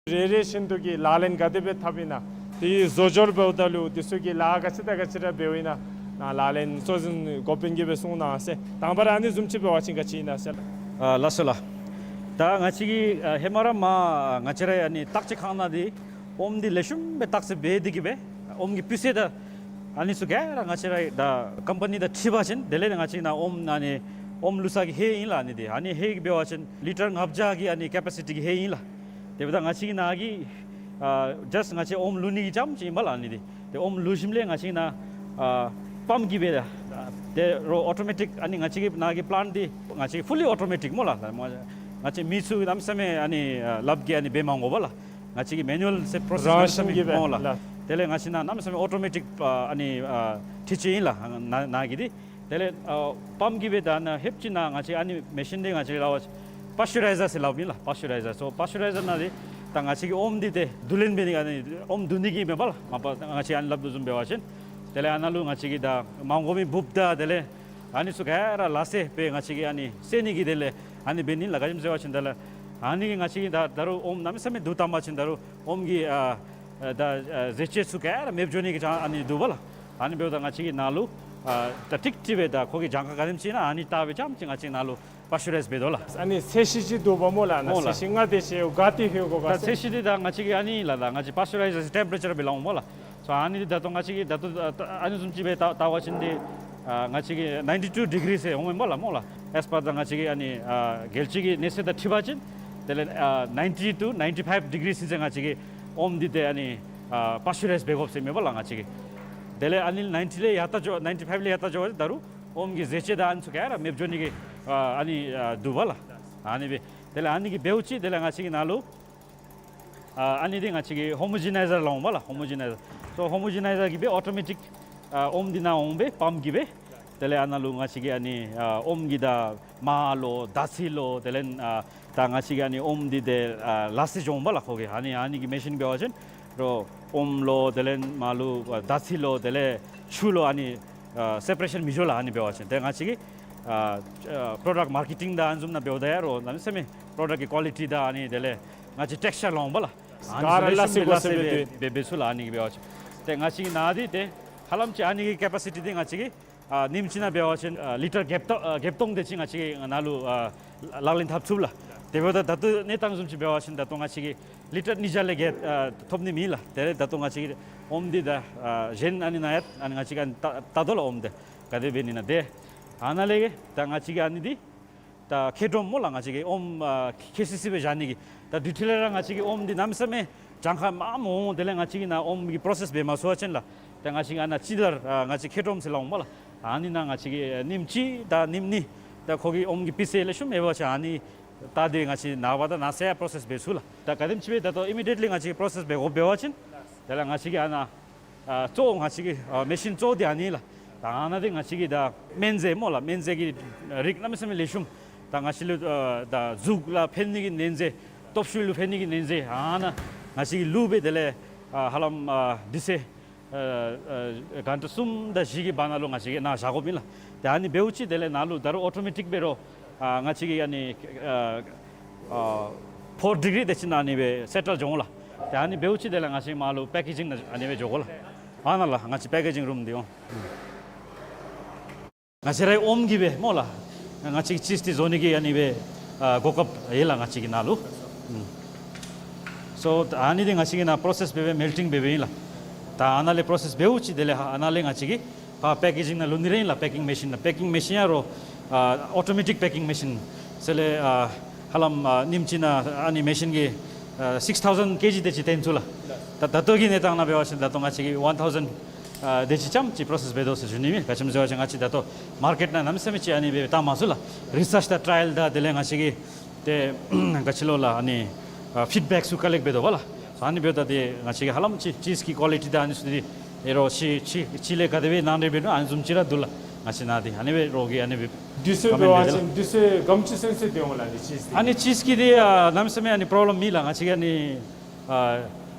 རེ་རེ་བཞིན་དུ་གི་ལག་ལེན་ག་དེ་སྦེ་འཐབ་ཨིན་ན། དེ་བཟོ་སྦྱོར་འབདཝ་ད་ལུ་དེ་ཚུ་གི་ལཱ་ག་ཅི་དང་ག་ཅི་ར་འབདཝ་ཨིན་ན། ནཱ་ལག་ལེན་གཙོ་འཛིན་འགོ་དཔོན་གྱིས་སྦེ་གསུང་གནང་ཟེར། དང་པ་ར་ཨ་ནི་བཟུམ་ཅིག་འབད་བ་ཅིན་ག་ཅི་ཨིན་ན་ཟེར། ཨ་ལགས་སོ་ལགས། ད་ང་བཅས་ཀྱིས་ཨ་ཧེ་མ་ར་མར་ང་བཅས་ར་ཨ་ནི་བརྟག་དཔྱད་ཁང་ནང་འདི་ཨོམ་འདི་ལེགས་ཤོམ་སྦེ་བརྟག་དཔྱད་འབད་དེ་གི་སྦེ་ཨོམ་གྱི་སྤུས་ཚད་དང་ཨ་ནི་ཚུ་ག་ར་ང་བཅས་ར་ད་ཀམ་པ་ནི་དང་འཁྲིལ་བ་ཅིན་དེ་ལས་ང་བཅས་ནཱ་ཨོམ་ཨ་ནི་ཨོམ་བླུག་ས་གི་ཧེ་ཨིན་ལགས། ཨ་ནི་འདི་ཨ་ནི་ཧེ་གི་འབད་བ་ཅིན་ལི་ཊར་ལྔ་བརྒྱ་གི་ཨ་ནི་ཀེ་པ་སི་ཊི་གི་ཧེ་ཨིན་ལགས། དེ་འབདཝ་ད་ང་བཅས་ཀྱི་ནཱ་གི་ཨ་ཇཱསཊ་ང་བཅས་ཨོམ་བླུག་ནི་གི་རྐྱངམ་ཅིག་ཨིན་པས་ལགས། ཨ་ནི་འདི་ཏེ་ཨོམ་བླུག་ཞིནམ་ལས་ང་བཅས་ནཱ་ཨ་པམཔ་གིས་འབད་ད་ཏེ་རོགས་ཨོ་ཊོ་མེ་ཊིཀ་ཨ་ནི་ང་བཅས་ཀྱི་ནཱ་གི་པ་ལེནཊ་འདི་ང་བཅས་ཕུ་ལི་ཨོ་ཊོ་མེ་ཊིཀ་སྨོ་ལགས། ང་བཅས་མི་ཚུ་གནམ་མེད་ས་མེད་ཨ་ནི་ཨ་ལགཔ་གིས་ཨ་ནི་འབད་མ་དགོ་པས་ལགས། ང་བཅས་ཀྱི་མེ་ནུ་ཨལ་ཟེར་པྲོ་སེསི་རང་བཞིན་གྱིས་སྦེ་སྨོ་ལགས། ལགས། དེ་ལས་ང་བཅས་ནཱ་གནམ་མེད་ས་མེད་ཨོ་ཊོ་མེ་ཊིཀ་ཨ་ཨ་ནི་ཨ་འཕྲུལ་ཆས་ཨིན་ལགས། ནཱ་ནཱ་གི་འདི། དེ་ལས་ཨ་པམཔ་གིས་སྦེ་ད་ནཱ་ལྷོདཔ་ཅིག་ནཱ་ང་བཅས་ཨ་ནི་མེ་ཤིན་འདི་ང་བཅས་ལགས་པཱ་ཤུ་རའི་ཛར་ཟེར་སླབ་ཨིན་ལགས། པཱ་ཤུ་རའི་ཛར། སོ་པཱ་ཤུ་རའི་ཛར་ནང་འདི་ད་ང་བཅས་ཀྱི་ཨོམ་འདི་ཏེ་བསྡུ་ལེན་འབད་ནི་ཨ་ནི་ཨོམ་བསྡུ་ནི་གི་མེན་པ་ལགས། མ་པ་ང་བཅས་ཨ་ནི་སླབ་དོ་བཟུམ་འབད་བ་ཅིན། དེ་ལས་ཨ་ནཱ་ལུ་ང་བཅས་ཀྱིས་ད་མ་དགོ་མི་འབུཔ་དང་དེ་ལས་ཨ་ནི་ཚུ་ག་ར་ལ་སེ་སྦེ་ང་བཅས་ཀྱིས་ཨ་ནི་བསད་ནི་གི་དེ་ལས་ཨ་ནི་འབད་ནི་ལགས། ག་ཅི་སྨོ་ཟེར་བ་ཅིན་ད་ལགས་ཨ་ནི་གིས་ང་བཅས་ཀྱིས་ད་ད་རུང་ཨོམ་གནམ་མེད་ས་མེད་བསྡུ་བཏང་པ་ཅིན་ད་རུང་ཨོམ་གྱི་ཨ་ཨ་ད་ཨ་ཟས་བཅུད་ཚུ་ག་ར་མེདཔ་འགྱོ་ནི་གི་ཅང་ཨ་ནི་འདུག་པ་ལགས། ཨ་ནི་འབདཝ་ད་ང་བཅས་ཀྱིས་ནཱ་ལུ་ཨ་ད་ཀྲིག་ཀྲི་སྦེ་ད་ཁོ་གི་གྱངས་ཁ་ག་དེམ་ཅིག་ཨིན་ན་ཨ་ནི་བལྟ་སྦེ་རྐྱངམ་ཅིག་ང་བཅས་ནཱ་ལུ་པཱ་ཤུ་རའིཛ་འབད་དོ་ལགས། ཨ་ནི་ཚད་གཞི་ཅིག་འདུག་པ་སྨོ་ལགས། ཨ་ནཱ་སྨོ་ལགས། ཚད་གཞི་ལྔ་དེ་ཅིག་ག་ཏེ་ལྷོད་དགོ་ག་ད་ཟེར། ཚད་གཞི་འདི་ད་ང་བཅས་ཀྱིས་ཨ་ནི་ལགས་ད་ང་བཅས་པཱ་ཤུ་རའི་ཛར་ཊེམ་པེ་རེ་ཅར་སྦེ་སླབ་འོང་སྨོ་ལགས། སོ་ཨ་ནི་འདི་ད་ལྟོ་ང་བཅས་ཀྱིས་ད་ལྟོ་ཨ་ཨ་ནི་བཟུམ་ཅིག་སྦེ་བལྟ་བལྟ་བ་ཅིན་འདི་ཨ་ང་བཅས་ཀྱིས་ནའིན་ཊི་ཊུ་ཌི་གི་རི་ཟེར་འོང་མས་སྨོ་ལགས་སྨོ་ལགས། ཨེས་པར་ད་ང་བཅས་ཀྱི་ཨ་ནི་ཨ་རྒྱལ་སྤྱི་གི་གནས་ཚད་དང་འཁྲིལ་བ་ཅིན་དེ་ལས་ཨ་ནའིན་ཊི་ཊུ་ནའིན་ཊི་ཕའིབ་ཌི་གི་རི་ཟེར་ང་བཅས་ཀྱིས་ཨོམ་འདི་ཏེ་ཨ་ནི་ཨ་པཱ་ཤུ་རའིཛ་འབད་དགོཔ་ཟེར་མས་སྨོ་ལགས་ང་བཅས་ཀྱིས། དེ་ལས་ཨ་ནི་ནའིན་ཊི་ལས་ཡར་ལྟ་འགྱོ་ནའིན་ཊི་ཕའིབ་ལས་ཡར་ལྟ་འགྱོ་བ་ཅིན་ད་རུང་ཨོམ་གྱི་ཟས་བཅུད་དང་ཨ་ནི་ཚུ་ག་ར་མེདཔ་འགྱོ་ནི་གི་ཨ་ཨ་ནི་ཨ་འདུག་པ་ལགས། ཨ་ནི་སྦེ་དེ་ལས་ཨ་ནི་གིས་འབདཝ་ཅིག་དེ་ལས་ང་བཅས་ཀྱིས་ནཱ་ལུ་ཨ་ཨ་ནི་འདི་ང་བཅས་ཀྱིས་ཧོ་མོ་ཇི་ནའི་ཛར་སླབ་འོང་སྨོ་ལགས། ཧོ་མོ་ཇི་ནའི་ཛར། སོ་ཧོ་མོ་ཇི་ནའི་ཛར་གྱིས་སྦེ་ཨོ་ཊོ་མེ་ཊིཀ་ཨ་ཨོམ་འདི་ནཱ་འོང་སྦེ་པམཔ་གིས་སྦེ། དེ་ལས་ཨ་ནཱ་ལུ་ང་བཅས་ཀྱིས་ཨ་ནི་ཨ་ཨོམ་གྱི་ད་མར་ལོ་དར་ཚིལ་ལོ་དེ་ལས་ཨ་ད་ང་བཅས་ཀྱིས་ཨ་ནི་ཨོམ་འདི་ཏེ་ཨ་ལ་སེ་འགྱོ་འོང་སྨོ་ལགས་ཁོ་གིས། ཨ་ནི་ཨ་ནི་གི་མེ་ཤིན་འབད་བ་ཅིན་རོགས་ཨོམ་ལོ་དེ་ལས་མར་ལོ་ཨ་དར་ཚིལ་ལོ་དེ་ལས་ཆུ་ལོ་ཨ་ནི་ཨ་སེ་པ་རེ་ཤཱན་མི་འགྱོ་ལགས། ཨ་ནི་འབད་བ་ཅིན་ཏེ་ང་བཅས་ཀྱིས་ཨ་ཨ་པྲོ་ཌཀཊ་མར་ཀེ་ཊིང་དང་ཨ་ནི་བཟུམ་ནང་འབདཝ་ད་ཡང་རོགས་གནམ་མེད་ས་མེད་པྲོ་ཌཀཊ་ཀྱི་ཀོ་ལི་ཊི་དང་ཨ་ནི་དེ་ལས་ང་བཅས་ཊེགས་ཅར་སླབ་འོང་སྨོ་ལགས། ཨ་ནི་ག་ར་ཚུ་ལེགས་ཤོམ་སྦེ་ལ་སེ་སྦེ་འབད་འབད་ཚུགས་ལགས། ཨ་ནི་གིས་འབད་བ་ཅིན་ཏེ་ང་བཅས་ཀྱིས་ནཱ་འདི་ཏེ་ཧ་ལམ་ཅིག་ཨ་ནི་གི་ཀེ་པ་སི་ཊི་འདི་ང་བཅས་ཀྱིས་ཨ་ཉིནམ་གཅིག་ནང་འབད་བ་ཅིན་ཨ་ལི་ཊར་བརྒྱད་སྟོང་ཨ་བརྒྱད་སྟོང་དེ་ཅིག་ང་བཅས་ཀྱིས་ནཱ་ལུ་ཨ་ལག་ལེན་འཐབ་ཚུགས་ལགས། དེ་འབདཝ་ད་ད་ལྟོ་གནས་སྟངས་བཟུམ་ཅིག་འབད་བ་ཅིན་ད་ལྟོ་ང་བཅས་ཀྱིས་ལི་ཊར་ཉིས་བརྒྱ་ལས་བརྒལ་ཨ་ཐོབ་ནི་མེད་ལགས། དེ་ལས་ད་ལྟོ་ང་བཅས་ཀྱིས་ཨོམ་འདི་ད་ཨ་གཞན་ཨ་ནི་ནང་ཡང་ཨ་ནི་ང་བཅས་ཀྱིས་ཨ་ནི་བལྟ་བལྟ་དོ་ལགས། ཨོམ་འདི་ག་དེ་འབད་ནི་ཨིན་ན་ཏེ་ཨ་ནཱ་ལས་ད་ང་བཅས་ཀྱིས་ཨ་ནི་འདི་ད་ཁེ་ཌོམ་སྨོ་ལགས། ང་བཅས་ཀྱིས་ཨོམ་ཨ་ཁེ་སི་སི་སྦེ་བཞག་ནི་གི། ད་དེ་འཕྲོ་ལས་ར་ང་བཅས་ཀྱིས་ཨོམ་འདི་གནམ་མེད་ས་མེད་གྱངས་ཁ་མངམ་འོང་། དེ་ལས་ང་བཅས་ཀྱིས་ནཱ་ཨོམ་གྱི་པྲོ་སེསི་འབད་མ་ཚུགས་པ་ཅིན་ལགས། ད་ང་བཅས་ཀྱིས་ཨ་ནཱ་ཅིག་ད་ཨ་ང་བཅས་ཁེ་ཌོམ་ཟེར་སླབ་འོང་སྨོ་ལགས། ཨ་ནི་ནང་ང་བཅས་ཀྱིས་ཉིནམ་གཅིག་དང་ཉིནམ་གཉིས་ད་ཁོ་གི་ཨོམ་གྱི་སྤུས་ཚད་ལེགས་ཤོམ་ཡོད་པ་ཅིན་ཨ་ནི་ད་འདི་ང་བཅས་ནངས་པ་དང་གནངས་ཚེ་ཡང་པྲོ་སེསི་འབད་ཚུགས་ལགས། ད་ག་དེམ་ཅིག་སྦེ་ད་ལྟོ་ཨི་མི་ཌི་ཡེཊ་ལི་ང་བཅས་ཀྱིས་པྲོ་སེསི་འབད་དགོཔ་འབད་བ་ཅིན་དེ་ལས་ང་བཅས་ཀྱིས་ཨ་ནཱ་ཨ་གཙོ་བོ་ང་བཅས་ཀྱི་ཨ་མེ་ཤིན་གཙོ་བོ་འདི་ཨ་ནི་ལགས། ད་ཨ་ནཱ་འདི་ང་བཅས་ཀྱི་ད་སྨན་རྫས་སྨོ་ལགས། སྨན་རྫས་ཀྱི་རིགས་གནམ་མེད་ས་མེད་ལེགས་ཤོམ། ད་ང་བཅས་ལུ་ཨ་ད་གཟུགས་ལུ་ཕན་ནི་གི་སྨན་རྫས་སྟོབས་ཤུགས་ལུ་ཕན་ནི་གི་སྨན་རྫས་ཨ་ནཱ་ང་བཅས་ཀྱིས་བླུགས་སྦེ་དེ་ལས་ཨ་ཧ་ལམ་ཨ་དུས་ཚོད་ཨ་ཨ་གྷན་ཊ་གསུམ་དང་བཞི་གི་བར་ན་ལུ་ང་བཅས་ཀྱིས་ནཱ་བཞག་དགོཔ་ཨིན་ལགས། ཏེ་ཨ་ནི་འབདཝ་ཅིག་དེ་ལས་ནཱ་ལུ་ད་རུང་ཨོ་ཊོ་མེ་ཊིཀ་འབད་རུང་ཨ་ང་བཅས་ཀྱིས་ཨ་ནི་ཨ་ཨ་ཕོར་ཌི་གི་རི་དེ་ཅིག་ནང་ཨ་ནི་སྦེ་སེ་ཊལ་འགྱོ་འོང་ལགས། ཏེ་ཨ་ནི་འབདཝ་ཅིག་དེ་ལས་ང་བཅས་མར་ལུ་པེ་ཀེ་ཇིང་ནང་ཨ་ནི་སྦེ་འགྱོ་དགོ་ལགས། ཨ་ནཱ་ལགས་ང་བཅས་པེ་ཀེ་ཇིང་རུམ་འདི་འོང་། ང་བཅས་རའི་ཨོམ་གྱིས་སྦེ་སྨོ་ལགས། ང་བཅས་ཀྱིས་ཅིསི་འདི་བཟོ་ནི་གི་ཨ་ནི་སྦེ་ཨ་གོ་སྐབས་ཡོད་ལགས་ང་བཅས་ཀྱི་ནང་ལུ། ཨུམ། སོ་ཨ་ནི་འདི་ང་བཅས་ཀྱིས་ནཱ་པྲོ་སེསི་འབད་སྦེ་མེལ་ཊིང་འབད་སྦེ་ཨིན་ལགས། ད་ཨ་ནཱ་ལས་པྲོ་སེསི་འབདཝ་ཅིག་དེ་ལས་ཨ་ནཱ་ལས་ང་བཅས་ཀྱིས་ཕར་པེ་ཀེ་ཇིང་ནང་ལུ་ནི་ར་ཨིན་ལགས། པེ་ཀིང་མེ་ཤིན་ནང་པེ་ཀིང་མེ་ཤིན་ཡང་རོགས་ཨ་ཨོ་ཊོ་མེ་ཊིཀ་པེ་ཀིང་མེ་ཤིན་ཟེར་ལས་ཨ་ཧ་ལམ་ཨ་ཉིནམ་གཅིག་ནང་ཨ་ནི་མེ་ཤིན་གྱིས་ཨ་སིགསི་ཐའུ་ཟེན་ཀེ་ཇི་དེ་ཅིག་བཏོན་ཚུགས་ལགས། ད་ད་ལྟོ་གི་གནས་སྟངས་ནང་འབད་བ་ཅིན་ད་ལྟོ་ང་བཅས་ཀྱིས་ཝན་ཐའུ་ཟེན་ཨ་དེ་ཅིག་ཙམ་ཅིག་པྲོ་སེསི་འབད་དོ་ཟེར་ཞུ་ནི་ཨིན། ག་ཅི་སྨོ་ཟེར་བ་ཅིན་ང་བཅས་ད་ལྟོ་མར་ཀེཊ་ནང་གནམ་མེད་ས་མེད་ཅིག་ཨ་ནི་སྦེ་བཏང་མ་ཚུགས་ལགས། རི་སརཆ་དང་ཊ་ར་ཡལ་དང་དེ་ལས་ང་བཅས་ཀྱིས་ཏེ་ག་ཅི་ལོ་ལགས་ཨ་ནི་ཨ་ཕིཌ་བེཀ་ཚུ་ཀ་ལེཀཊ་འབད་དོ་བ་ལགས། ཨ་ནི་འབདཝ་ད་ཏེ་ང་བཅས་ཀྱིས་ཧ་ལམ་ཅིག་ཅིསི་གི་ཀོ་ལི་ཊི་དང་ཨ་ནི་ཚུ་འདི་ཨེ་རོགས་ཅིག་ཅིག་ཅིག་ལས་ག་དེ་སྦེ་ནང་འདྲེན་འབད་ནུག་ཨ་ནི་བཟུམ་ཅིག་ར་འདུག་ལགས། ང་བཅས་ནཱ་འདི་ཨ་ནི་སྦེ་རོགས་ཀྱིས་ཨ་ནི་སྦེ་དུས་ཚོད་འབད་བ་ཅིན་དུས་ཚོད་ག་དེམ་ཅིག་ཚུན་ཚོད་སྡོད་འོང་ལགས་ཨ་ནི་ཅིསི་འདི། ཨ་ནི་ཅིསི་གི་འདི་ཨ་གནམ་མེད་ས་མེད་ཨ་ནི་པྲོབ་ལེམ་མེད་ལགས། ང་བཅས་ཀྱིས་ཨ་ནི་ཨ་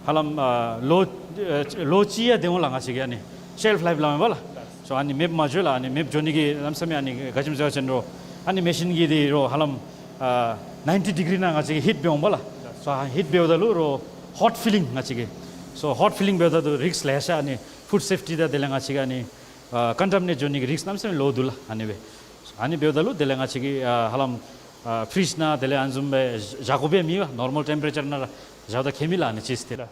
ཧ་ལམ་ཨ་ལོ་ཨ་ལོ་གཅིག་ཡང་སྡོད་འོང་ལགས། ང་བཅས་ཀྱིས་ཨ་ནི་ཤེལཕ་ལའིཕ་སླབ་མས་པ་ལགས། སོ་ཨ་ནི་མེདཔ་མ་འགྱོ་ལགས། ཨ་ནི་མེདཔ་འགྱོ་ནི་གི་གནམ་མེད་ས་མེད་ཨ་ནི་ག་ཅི་སྨོ་ཟེར་བ་ཅིན་རོགས་ཨ་ནི་མེ་ཤིན་གྱིས་འདི་རོགས་ཧ་ལམ་ཨ་ནའིན་ཊི་ཌི་གི་རི་ནང་ང་བཅས་ཀྱིས་ཧིཊ་འབད་འོང་པ་ལགས། སོ་ཧིཊ་འབདཝ་ད་ལུ་རོགས་ཧོཊ་ཕི་ལིང་ང་བཅས་ཀྱིས་སོ་ཧོཊ་ཕི་ལིང་འབདཝ་ད་ལུ་རིསཀ་ལེ་ཤ་ཨ་ནི་ཕུཌ་སེཕ་ཊི་དང་དེ་ལས་ང་བཅས་ཀྱི་ཨ་ནི་ཨ་ཀོན་ཊ་མི་ནེཊ་འགྱོ་ནི་གི་རིསཀ་གནམ་མེད་ས་མེད་ལོ་འདུག་ལགས། ཨ་ནི་སྦེ་ཨ་ནི་འབདཝ་ད་ལུ་དེ་ལས་ང་བཅས་ཀྱིས་ཨ་ཧ་ལམ་ཨ་ཕི་རིཇ་ནང་དེ་ལས་ཨ་ནི་བཟུམ་སྦེ་བཞག་དགོཔ་ཡང་མེད་པ། ནོར་མལ་ཊེམ་པ་རེ་ཅར་ནང་ར་བཞགཔ་ད་ཁྱད་མེད་ལགས་ཨ་ནི་ཅིསི་འདི།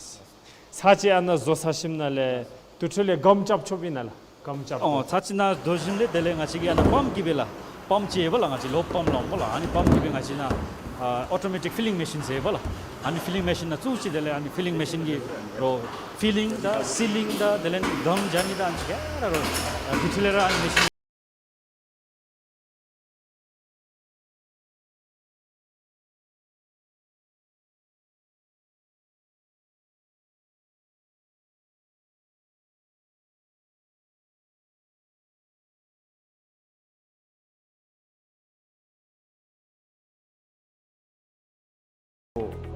ཚར་གཅིག་ཨ་ནཱ་བཟོ་ཚར་ཞིནམ་ལས་དེ་འཕྲོ་ལས་སྒམ་རྐྱབ་ཆོགཔ་ཨིན་ན་ལགས། སྒམ་རྐྱབ། ཨོ་ཚར་གཅིག་ནཱ་བཟོ་ཞིནམ་ལས་དེ་ལས་ང་བཅས་ཀྱིས་ཨ་ནཱ་པམཔ་གིས་སྦེ་ལགས། པམཔ་ཅིག་ཡོད་པ་ལགས། ང་བཅས་ལོ་པམཔ་སླབ་འོང་པ་ལགས། ཨ་ནི་པམཔ་གིས་སྦེ་ང་བཅས་ནཱ་ཨ་ཨོ་ཊོ་མེ་ཊིཀ་ཕི་ལིང་མེ་ཤིན་ཟེར་ཡོད་པ་ལགས། ཨ་ནི་ཕི་ལིང་མེ་ཤིན་ནང་བཙུགས་ཅི། དེ་ལས་ཨ་ནི་ཕི་ལིང་མེ་ཤིན་གྱིས་རོགས་ཕི་ལིང་དང་སི་ལིང་དང་དེ་ལས་གདང་རྒྱག་ནི་དང་ཨ་ནི་ཚུ་ག་ར་རོགས་ཨ་དེ་འཕྲོ་ལས་ར་ཨ་ནི་མེ་ཤིན་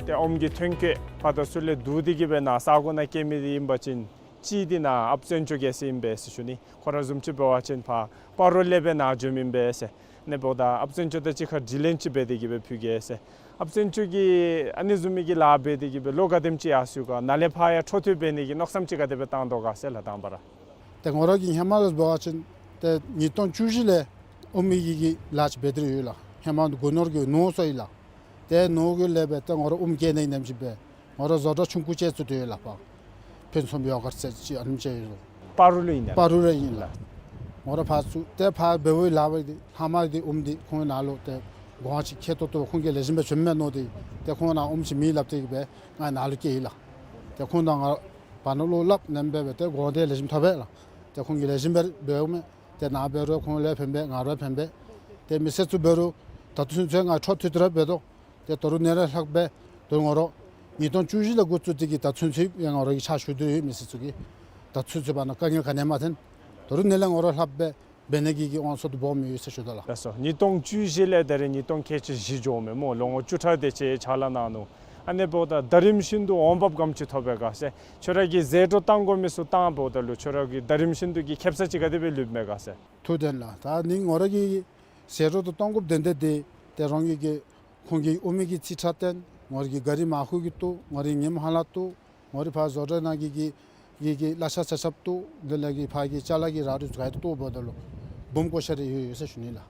ཏེ་ཨོམ་གྱི་ཐོན་སྐྱེད་ཕར་དང་ཚུར་ལས་བསྡུ་སྟེ་གི་སྦེ་ནཱ་ས་གོ་ནང་སྐྱེལ་མི་འདི་ཨིན་པ་ཅིན་གཅིག་འདི་ནཱ་ཨཔ་བཙན་སྐྱོག་རྒྱལ་མཚན་ཨིན་པས་ཟེར་ཞུ་ནི། ཁོ་ར་བཟུམ་ཅིག་འབད་བ་ཅིན་ཕར་སྤ་རོ་ལས་སྦེ་ནཱ་འཛོམས་ཨིན་པས་ཟེར། ཨ་ནི་འབདཝ་ད་ཨཔ་བཙན་སྐྱོག་དང་གཅིག་ཁར་དྲི་ལན་ཅིག་འབད་དེ་གི་སྦེ་ཕུལ་གེ་ཟེར། ཨཔ་བཙན་སྐྱོག་གིས་ཨ་ནི་བཟུམ་མའི་གི་ལཱ་འབད་དེ་གི་སྦེ་ལོ་ག་དེམ་ཅིག་ཡར་སོ་ཡི་ག། ནཱ་ལས་ཕར་ཡང་འཕྲོ་མཐུད་འབད་ནི་གི་མནོ་བསམ་ཅིག་ག་དེ་སྦེ་བཏང་དོ་ག་ཟེར་ལགས། དང་པ་ར་ཏེ་ང་ར་གིས་ཧེ་མ་ལས་འབད་བ་ཅིན་ཏེ་ཉིས་སྟོང་བཅུ་བཞི་ལས་ཨོམ་གྱི་གི་ལཱ་ཅིག་འབད་དེ་ཡོད་ལགས། ཧེ་མ་སྒོ་ནོར་གྱི་ནོར་སོང་ཡི་ལགས། ཏེ་ནོར་གྱི་ལས་འབད་ཏེ་ང་ར་ཨོམ་སྐྱེལ་ནི་ནེམ་ཅིག་འབད། ང་ར་བཟོ་གྲྭ་ཆུང་ཀུ་ཅིག་བཙུགས་ཏེ་ཡོད་ལགས། ཕར་ཕུན་སུམ་ཡོ་གརཊ་ཟེར་ཅིག་ཨ་ནེམ་ཅིག་ཡོད་ལགས། སྤ་རོ་ལུ་ཨིན་ན། སྤ་རོ་ལུ་ཨིན་ལགས། ང་ར་ཕར་ཚུར་ཏེ་ཕར་འབད་བའི་ལཱ་འབད་དེ་ལྷག་མ་འདི་ཨོམ་འདི་ཁོང་ནཱ་ལུ་ཏེ་གོང་ཅིག་ཁེ་ཏོག་ཏོ་ཁོང་གིས་ལེགས་ཤོམ་སྦེ་བྱིནམ་མས་མནོ་སྟེ་ཏེ་ཁོང་ནཱ་ཨོམ་ཅིག་མེད་སླབ་སྟེ་གི་སྦེ་ང་ནཱ་ལུ་བསྐྱལ་ཡི་ལགས། ཏེ་ཁོང་དང་ང་བར་ན་བློ་སླབ་ནེམ་སྦེ་སྦེ་ཏེ་གོང་འདི་ལེགས་ཤོམ་ཐོབ་པས་ལགས། ཏེ་ཁོང་གིས་ལེགས་ཤོམ་སྦེ་འབདཝ་མས། ཏེ་ནཱ་འབད་རུང་ཁོང་ལུ་ཕན་པས། ང་ར་ཕན་པས། ཏེ་མི་སེར་ཚུ་འབད་རུང་ད་ལྟོ་ཚུན་ཚོད་ང་འཕྲོ་མཐུད་དེ་ར་འབད་དོ། ཏེ་ད་རུང་ནཱ་ལས་ལྷག་སྦེ་ད་རུང་ང་ར་ཉིས་སྟོང་བཅུ་བཞི་ལས་འགོ་བཙུགས་ཏེ་གི་ད་ལྟོ་ཚུན་ཚོད་ཡང་ང་ར་གིས་ཕྱག་ཞུ་དོ་ཡོད། མི་སེར་ཚུ་གི་ད་ལྟོ་ཚུན་ཚོད་བར་ན་དཀའ་ངལ་ག་ནི་ཡང་མ་ཐོན། ད་རུང་ནཱ་ལས་ང་ར་ལྷག་སྦེ་འབད་ནི་གི་གི་དབང་ཚད་དུམ་སྦོམ་ཡོད་ཟེར་ཞུ་དོ་ལགས། ལགས་སོ། ཉིས་སྟོང་བཅུ་བཞི་ལས་ད་རེས་ཉིས་སྟོང་ཁལ་གཅིག་བཞི་འགྱོཝ་མས་སྨོ། ལོ་ངོ་བཅུ་ཕྲག་དེ་ཅིག་ཕྱག་ལཱ་གནང་ནུག། ཨ་ནི་འབདཝ་ད་ད་རིམ་བཞིན་དུ་འོང་འབབ་ག་དེམ་ཅིག་ཐོབ་པས་ག་ཟེར། ཁྱོད་ར་གིས་ཟད་འགྲོ་བཏང་དགོ་མི་ཚུ་བཏང་འབདཝ་ད་ལུ་ཁྱོད་ར་གི་ད་རིམ་བཞིན་དུ་གི་ཁེབ་ས་ཅིག་ག་དེ་སྦེ་ལུསཔ་མས་ག་ཟེར། ཐུགས་བདེན་ལགས། ད་ནི་ང་ར་གིས་ཟད་འགྲོ་དང་གཏོང་དགོཔ་དོན་དག་འདི་ཏེ་རང་གི་གི་ཁོང་གི་ཨོམ་གྱི་རྩིས་ཁྲ་སྟོན། ང་ར་གི་ག་རི་མར་ཁུ་གི་བཏོག། ང་ར་གི་ངནམ་ཧ་ལམ་བཏོག། ང་ར་ཕར་བཟོ་གྲྭ་ནང་གི་གི་གི་གི་གླ་ཆ་ཆ་ཁྱབ་བཏོག། དེ་ལས་གི་ཕར་གྱི་ཅ་ལ་གི་རག་རིགས་ག་ཡོད་བཏོག་འབདཝ་ད་ལུ་སྦོམ་བཀོ་བཞག་རེ་ཡོད་ཡོད་ཟེར་ཞུ་ནི་ལགས།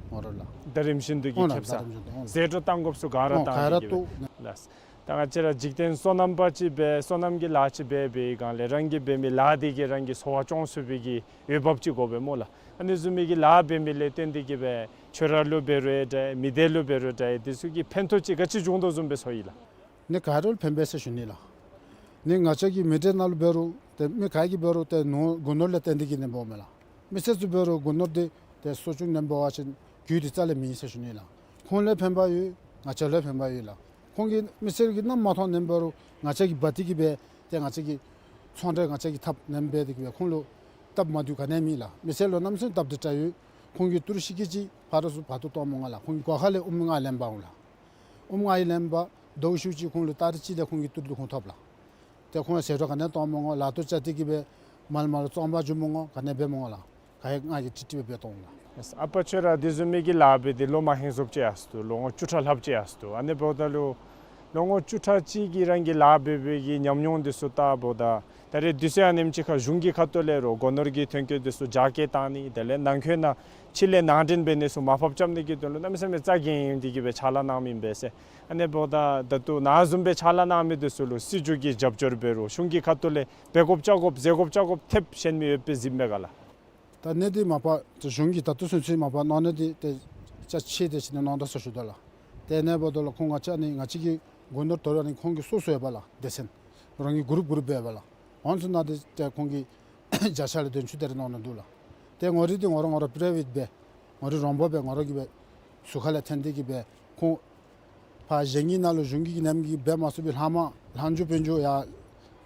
ང་ར་ལགས། ད་རིམ་བཞིན་དུ་གི་ཨོ་ལགས། ཁེབ་ས། ད་རིམ་བཞིན་དུ་ཨོ་ལགས། ཟད་འགྲོ་བཏང་དགོཔ་ཚུ་ག་ར་ཨོ་བཏང་ག་ར་སྟེ་གི་བཏོག། ལགས། ད་ང་བཅས་ར་འཇིག་རྟེན་སོ་ནམ་པ་ཅིག་སྦེ་སོ་ནམ་གྱི་ལཱ་ཅིག་འབད་བའི་སྒང་ལས་རང་གིས་འབད་མི་ལཱ་འདི་གིས་རང་གི་འཚོ་བ་སྐྱོང་ཚུགས་པའི་གི་འོས་འབབ་ཅིག་དགོ་པས་སྨོ་ལགས། ཨ་ནི་བཟུམ་མའི་གི་ལཱ་འབད་མི་ལས་བརྟེན་ཏེ་གི་སྦེ་ཁྱོད་ར་ལུ་འབད་རུང་འདྲ་མི་སྡེ་ལུ་འབད་རུང་འདྲ་དེ་ཚུ་གི་ཕན་ཐོགས་ཅིག་ག་ཅི་བྱུང་དོ་བཟུམ་སྦེ་ཚོར་ཡི་ལགས། ནི་ག་ར་ལུ་ཕན་པས་ཟེར་ཞུ་ནི་ལགས། ནི་ང་བཅས་ཀྱི་མི་སྡེ་ནང་ལུ་འབད་རུང་ཏེ་མི་ག་གིས་འབད་རུང་ཏེ་ནོར་སྒོ་ནོར་ལས་བརྟེན་ཏེ་གི་ནེམ་འབདཝ་མས་ལགས། མི་སེར་ཚུ་འབད་རུང་སྒོ་ནོར་འདི་ཏེ་གསོ་སྐྱོང་ནེམ་འབད་བ་ཅིན་རྒྱུ་འདི་རྩ་ལས་མེད་ཟེར་ཞུ་ནི་ལགས། ཁོང་ལུ་ཕན་པ་ཡོད། ང་བཅས་ལུ་ཕན་པ་ཡོད་ལགས། ཁོང་གིས་མི་སེར་གྱིས་གནམ་མ་མཐོང་ནེམ་འབད་རུང་ང་བཅས་ཀྱིས་འབག་སྟེ་གི་སྦེ་ཏེ་ང་བཅས་ཀྱི་ཚོང་འབྲེལ་ང་བཅས་ཀྱིས་འཐབ་ནེམ་འབད་དེ་གི་སྦེ་ཁོང་ལུ་སྟབས་མ་བདེཝ་ག་ནི་ཡང་མེད་ལགས། མི་སེར་ལུ་གནམ་མེད་ས་མེད་སྟབས་བདེ་དྲགས་ཡོད། ཁོང་གིས་ཏི་རུ་ཤིང་ཀི་ཅིག་ཕར་ཚུར་འབག་སྟེ་གཏང་མི་དགོ་ལགས། ཁོང་གིས་གོ་ཁ་ལས་ཨོམ་ལྔ་ལེན་འབག་འོང་ལགས། ཨོམ་ལྔ་ཡང་ལེན་འབག། ཟླཝ་ཤུལ་ཅིག་ཁོང་ལུ་ཏ་རིག་གཅིག་ལས་ཁོང་གི་ཏི་རུ་འདི་ཁོང་ཐོབ་ལགས། ཏེ་ཁོང་ཟད་འགྲོ་ག་ནི་ཡང་གཏང་མི་དགོ། ལཱ་ཐོག་བཅད་དེ་གི་སྦེ་མལ་མལ་ལུ་བཙོང་འབག་འགྱོ་མི་དགོ། ག་ནི་ཡང་འབད་མི་དགོ་ལགས། ག་ཡང་ང་གིས་ཀྲིག་ཀྲི་སྦེ་འབད་གཏང་འོང་ལགས། ལགས། ཨ་པ་ཁྱོད་ར་དེ་བཟུམ་མའི་གི་ལཱ་འབད་དེ་ལོ་མ་ཧེང་སོངམ་ཅིག་ཡར་སོ་དོ། ལོ་ངོ་བཅུ་ཕྲག་ལྷགཔ་ཅིག་ཡར་སོ་དོ། ཨ་ནི་འབདཝ་ད་ལུ་ལོ་ངོ་བཅུ་ཕྲག་གཅིག་གི་རང་གི་ལཱ་འབད་བའི་གི་ཉམས་མྱོང་འདི་ཚུ་བལྟཝ་ད་ད་རེས་དུས་ཚོད་ཨ་ནེམ་ཅིག་ཁར་གཞུང་གི་ཁ་ཐུག་ལས་རུང་སྒོ་ནོར་གྱི་ཐོན་སྐྱེད་འདི་ཚུ་རྒྱ་སྐྱེད་གཏང་ནི་དེ་ལས་ནང་འཁོད་ནང་ཕྱི་ལས་ནང་འདྲེན་འབད་ནི་ཚུ་མར་ཕབ་རྐྱབ་ནི་གི་དོན་ལུ་གནམ་མེད་ས་མེད་རྩ་འགེངས་ཏེ་གི་སྦེ་ཕྱག་ལཱ་གནངམ་ཨིན་པས་ཟེར། ཨ་ནི་འབདཝ་ད་ད་ལྟོ་ནཱ་བཟུམ་སྦེ་ཕྱག་ལཱ་གནང་མི་འདི་ཚུ་ལུ་སྲིད་བྱུས་ཀྱི་རྒྱབ་སྐྱོར་འབད་རུང་གཞུང་གི་ཁ་ཐུག་ལས་འབད་དགོཔ་རྐྱབ་དགོཔ་ཟེར་དགོཔ་རྐྱབ་དགོཔ་ཐེབས་གཞན་མི་ཡོདཔ་སྦེ་གཟིགསཔ་མས་ག་ལགས། ད་ནི་འདི་མ་པ་ཏེ་གཞུང་གིས་ད་ལྟོ་ཚུན་ཚོད་མ་པ་གནང་ནི་འདི་ཏེ་ཅ་ཆས་དེ་ཅིག་ནི་གནང་ད་ཟེར་ཞུ་དོ་ལགས། ཏེ་ཨ་ནི་འབདཝ་ད་ལུ་ཁོང་ང་བཅས་ནི་ང་བཅས་ཀྱི་སྒོ་ནོར་དོ་རུང་ཨ་ནི་ཁོང་གི་སོ་སོ་ཡོད་པ་ལགས། སྡེ་ཚན་རང་གི་གུ་རུབ་གུ་རུབ་སྦེ་ཡོད་པ་ལགས། ཨོ་ཚུ་ནང་འདི་ཏེ་ཁོང་གིས་བརྒྱ་ཆ་ལས་བདུན་ཅུ་དེ་རེ་གནང་ནི་འདུག་ལགས། ཏེ་ང་རའི་འདི་ང་ར་ང་ར་པ་རའི་ཝེཊ་སྦེ་ང་རའི་རོང་འབབ་སྦེ་ང་ར་གིས་སྦེ་ཟུར་ཁ་ལས་འཐེན་ཏེ་གི་སྦེ་ཁོང་ཕར་གཞན་གྱི་ནང་ལུ་གཞུང་གི་ནེམ་གི་འབད་མ་ཚུགས་པའི་ལྷག་མ་ལྷག་འགྱོ་འབག་འགྱོ་ཡར་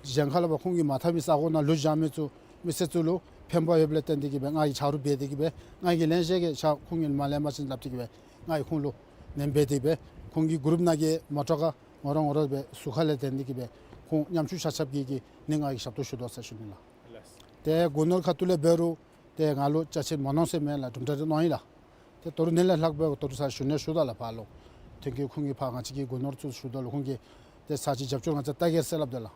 གཞན་ཁ་ལས་ཕར་ཁོང་གིས་མ་འཐབ་མི་ས་གོ་ནང་ལུ་བཞག་མི་ཚུ་མི་སེར་ཚུ་ལུ་ཕན་པ་ཡོདཔ་ལས་བརྟེན་ཏེ་གི་སྦེ་ང་གིས་ཆ་རོགས་འབད་དེ་གི་སྦེ་ང་གིས་ལན་བཤད་གེ་ཤ་ཁོང་གིས་མ་ལེན་པ་ཅིན་སླབ་སྟེ་གི་སྦེ་ང་གིས་ཁོང་ལུ་ནེམ་འབད་དེ་སྦེ་ཁོང་གི་གུ་རུབ་ནང་གི་མ་ཏོག་ཁར་ང་ར་ང་ར་སྦེ་ཟུར་ཁ་ལས་འཐེན་ཏེ་གི་སྦེ་ཁོང་ཉམ་ཆུང་ཆ་ཁྱབ་ཀྱི་གི་ནི་ང་གིས་ཞབས་ཏོག་ཞུ་དོ་ཟེར་ཞུ་ནི་ལགས། ལགས། ཏེ་སྒོ་ནོར་ཁ་ཐུག་ལས་འབད་རུང་ཏེ་ང་ལུ་ཅ་ཆས་མ་གནང་ཟེར་མེད་ལགས། གྲུབ་འབྲས་རེ་གནང་ཡི་ལགས། ཏེ་ད་རུང་ནི་ལས་ལྷག་སྦེ་ད་རུང་ས་ཞུ་ནི་ཞུ་དོ་ལགས། ཕར་ལུ་ཐོན་སྐྱེད་ཁོང་གིས་ཕར་ང་བཅས་ཀྱི་སྒོ་ནོར་ཚུ་ཞུ་དོ་ལགས། ཁོང་གིས་ཏེ་ས་ཅིག་རྒྱབ་སྐྱོར་ང་བཅས་བལྟ་གེ་ཟེར་སླབ་དོ་ལགས།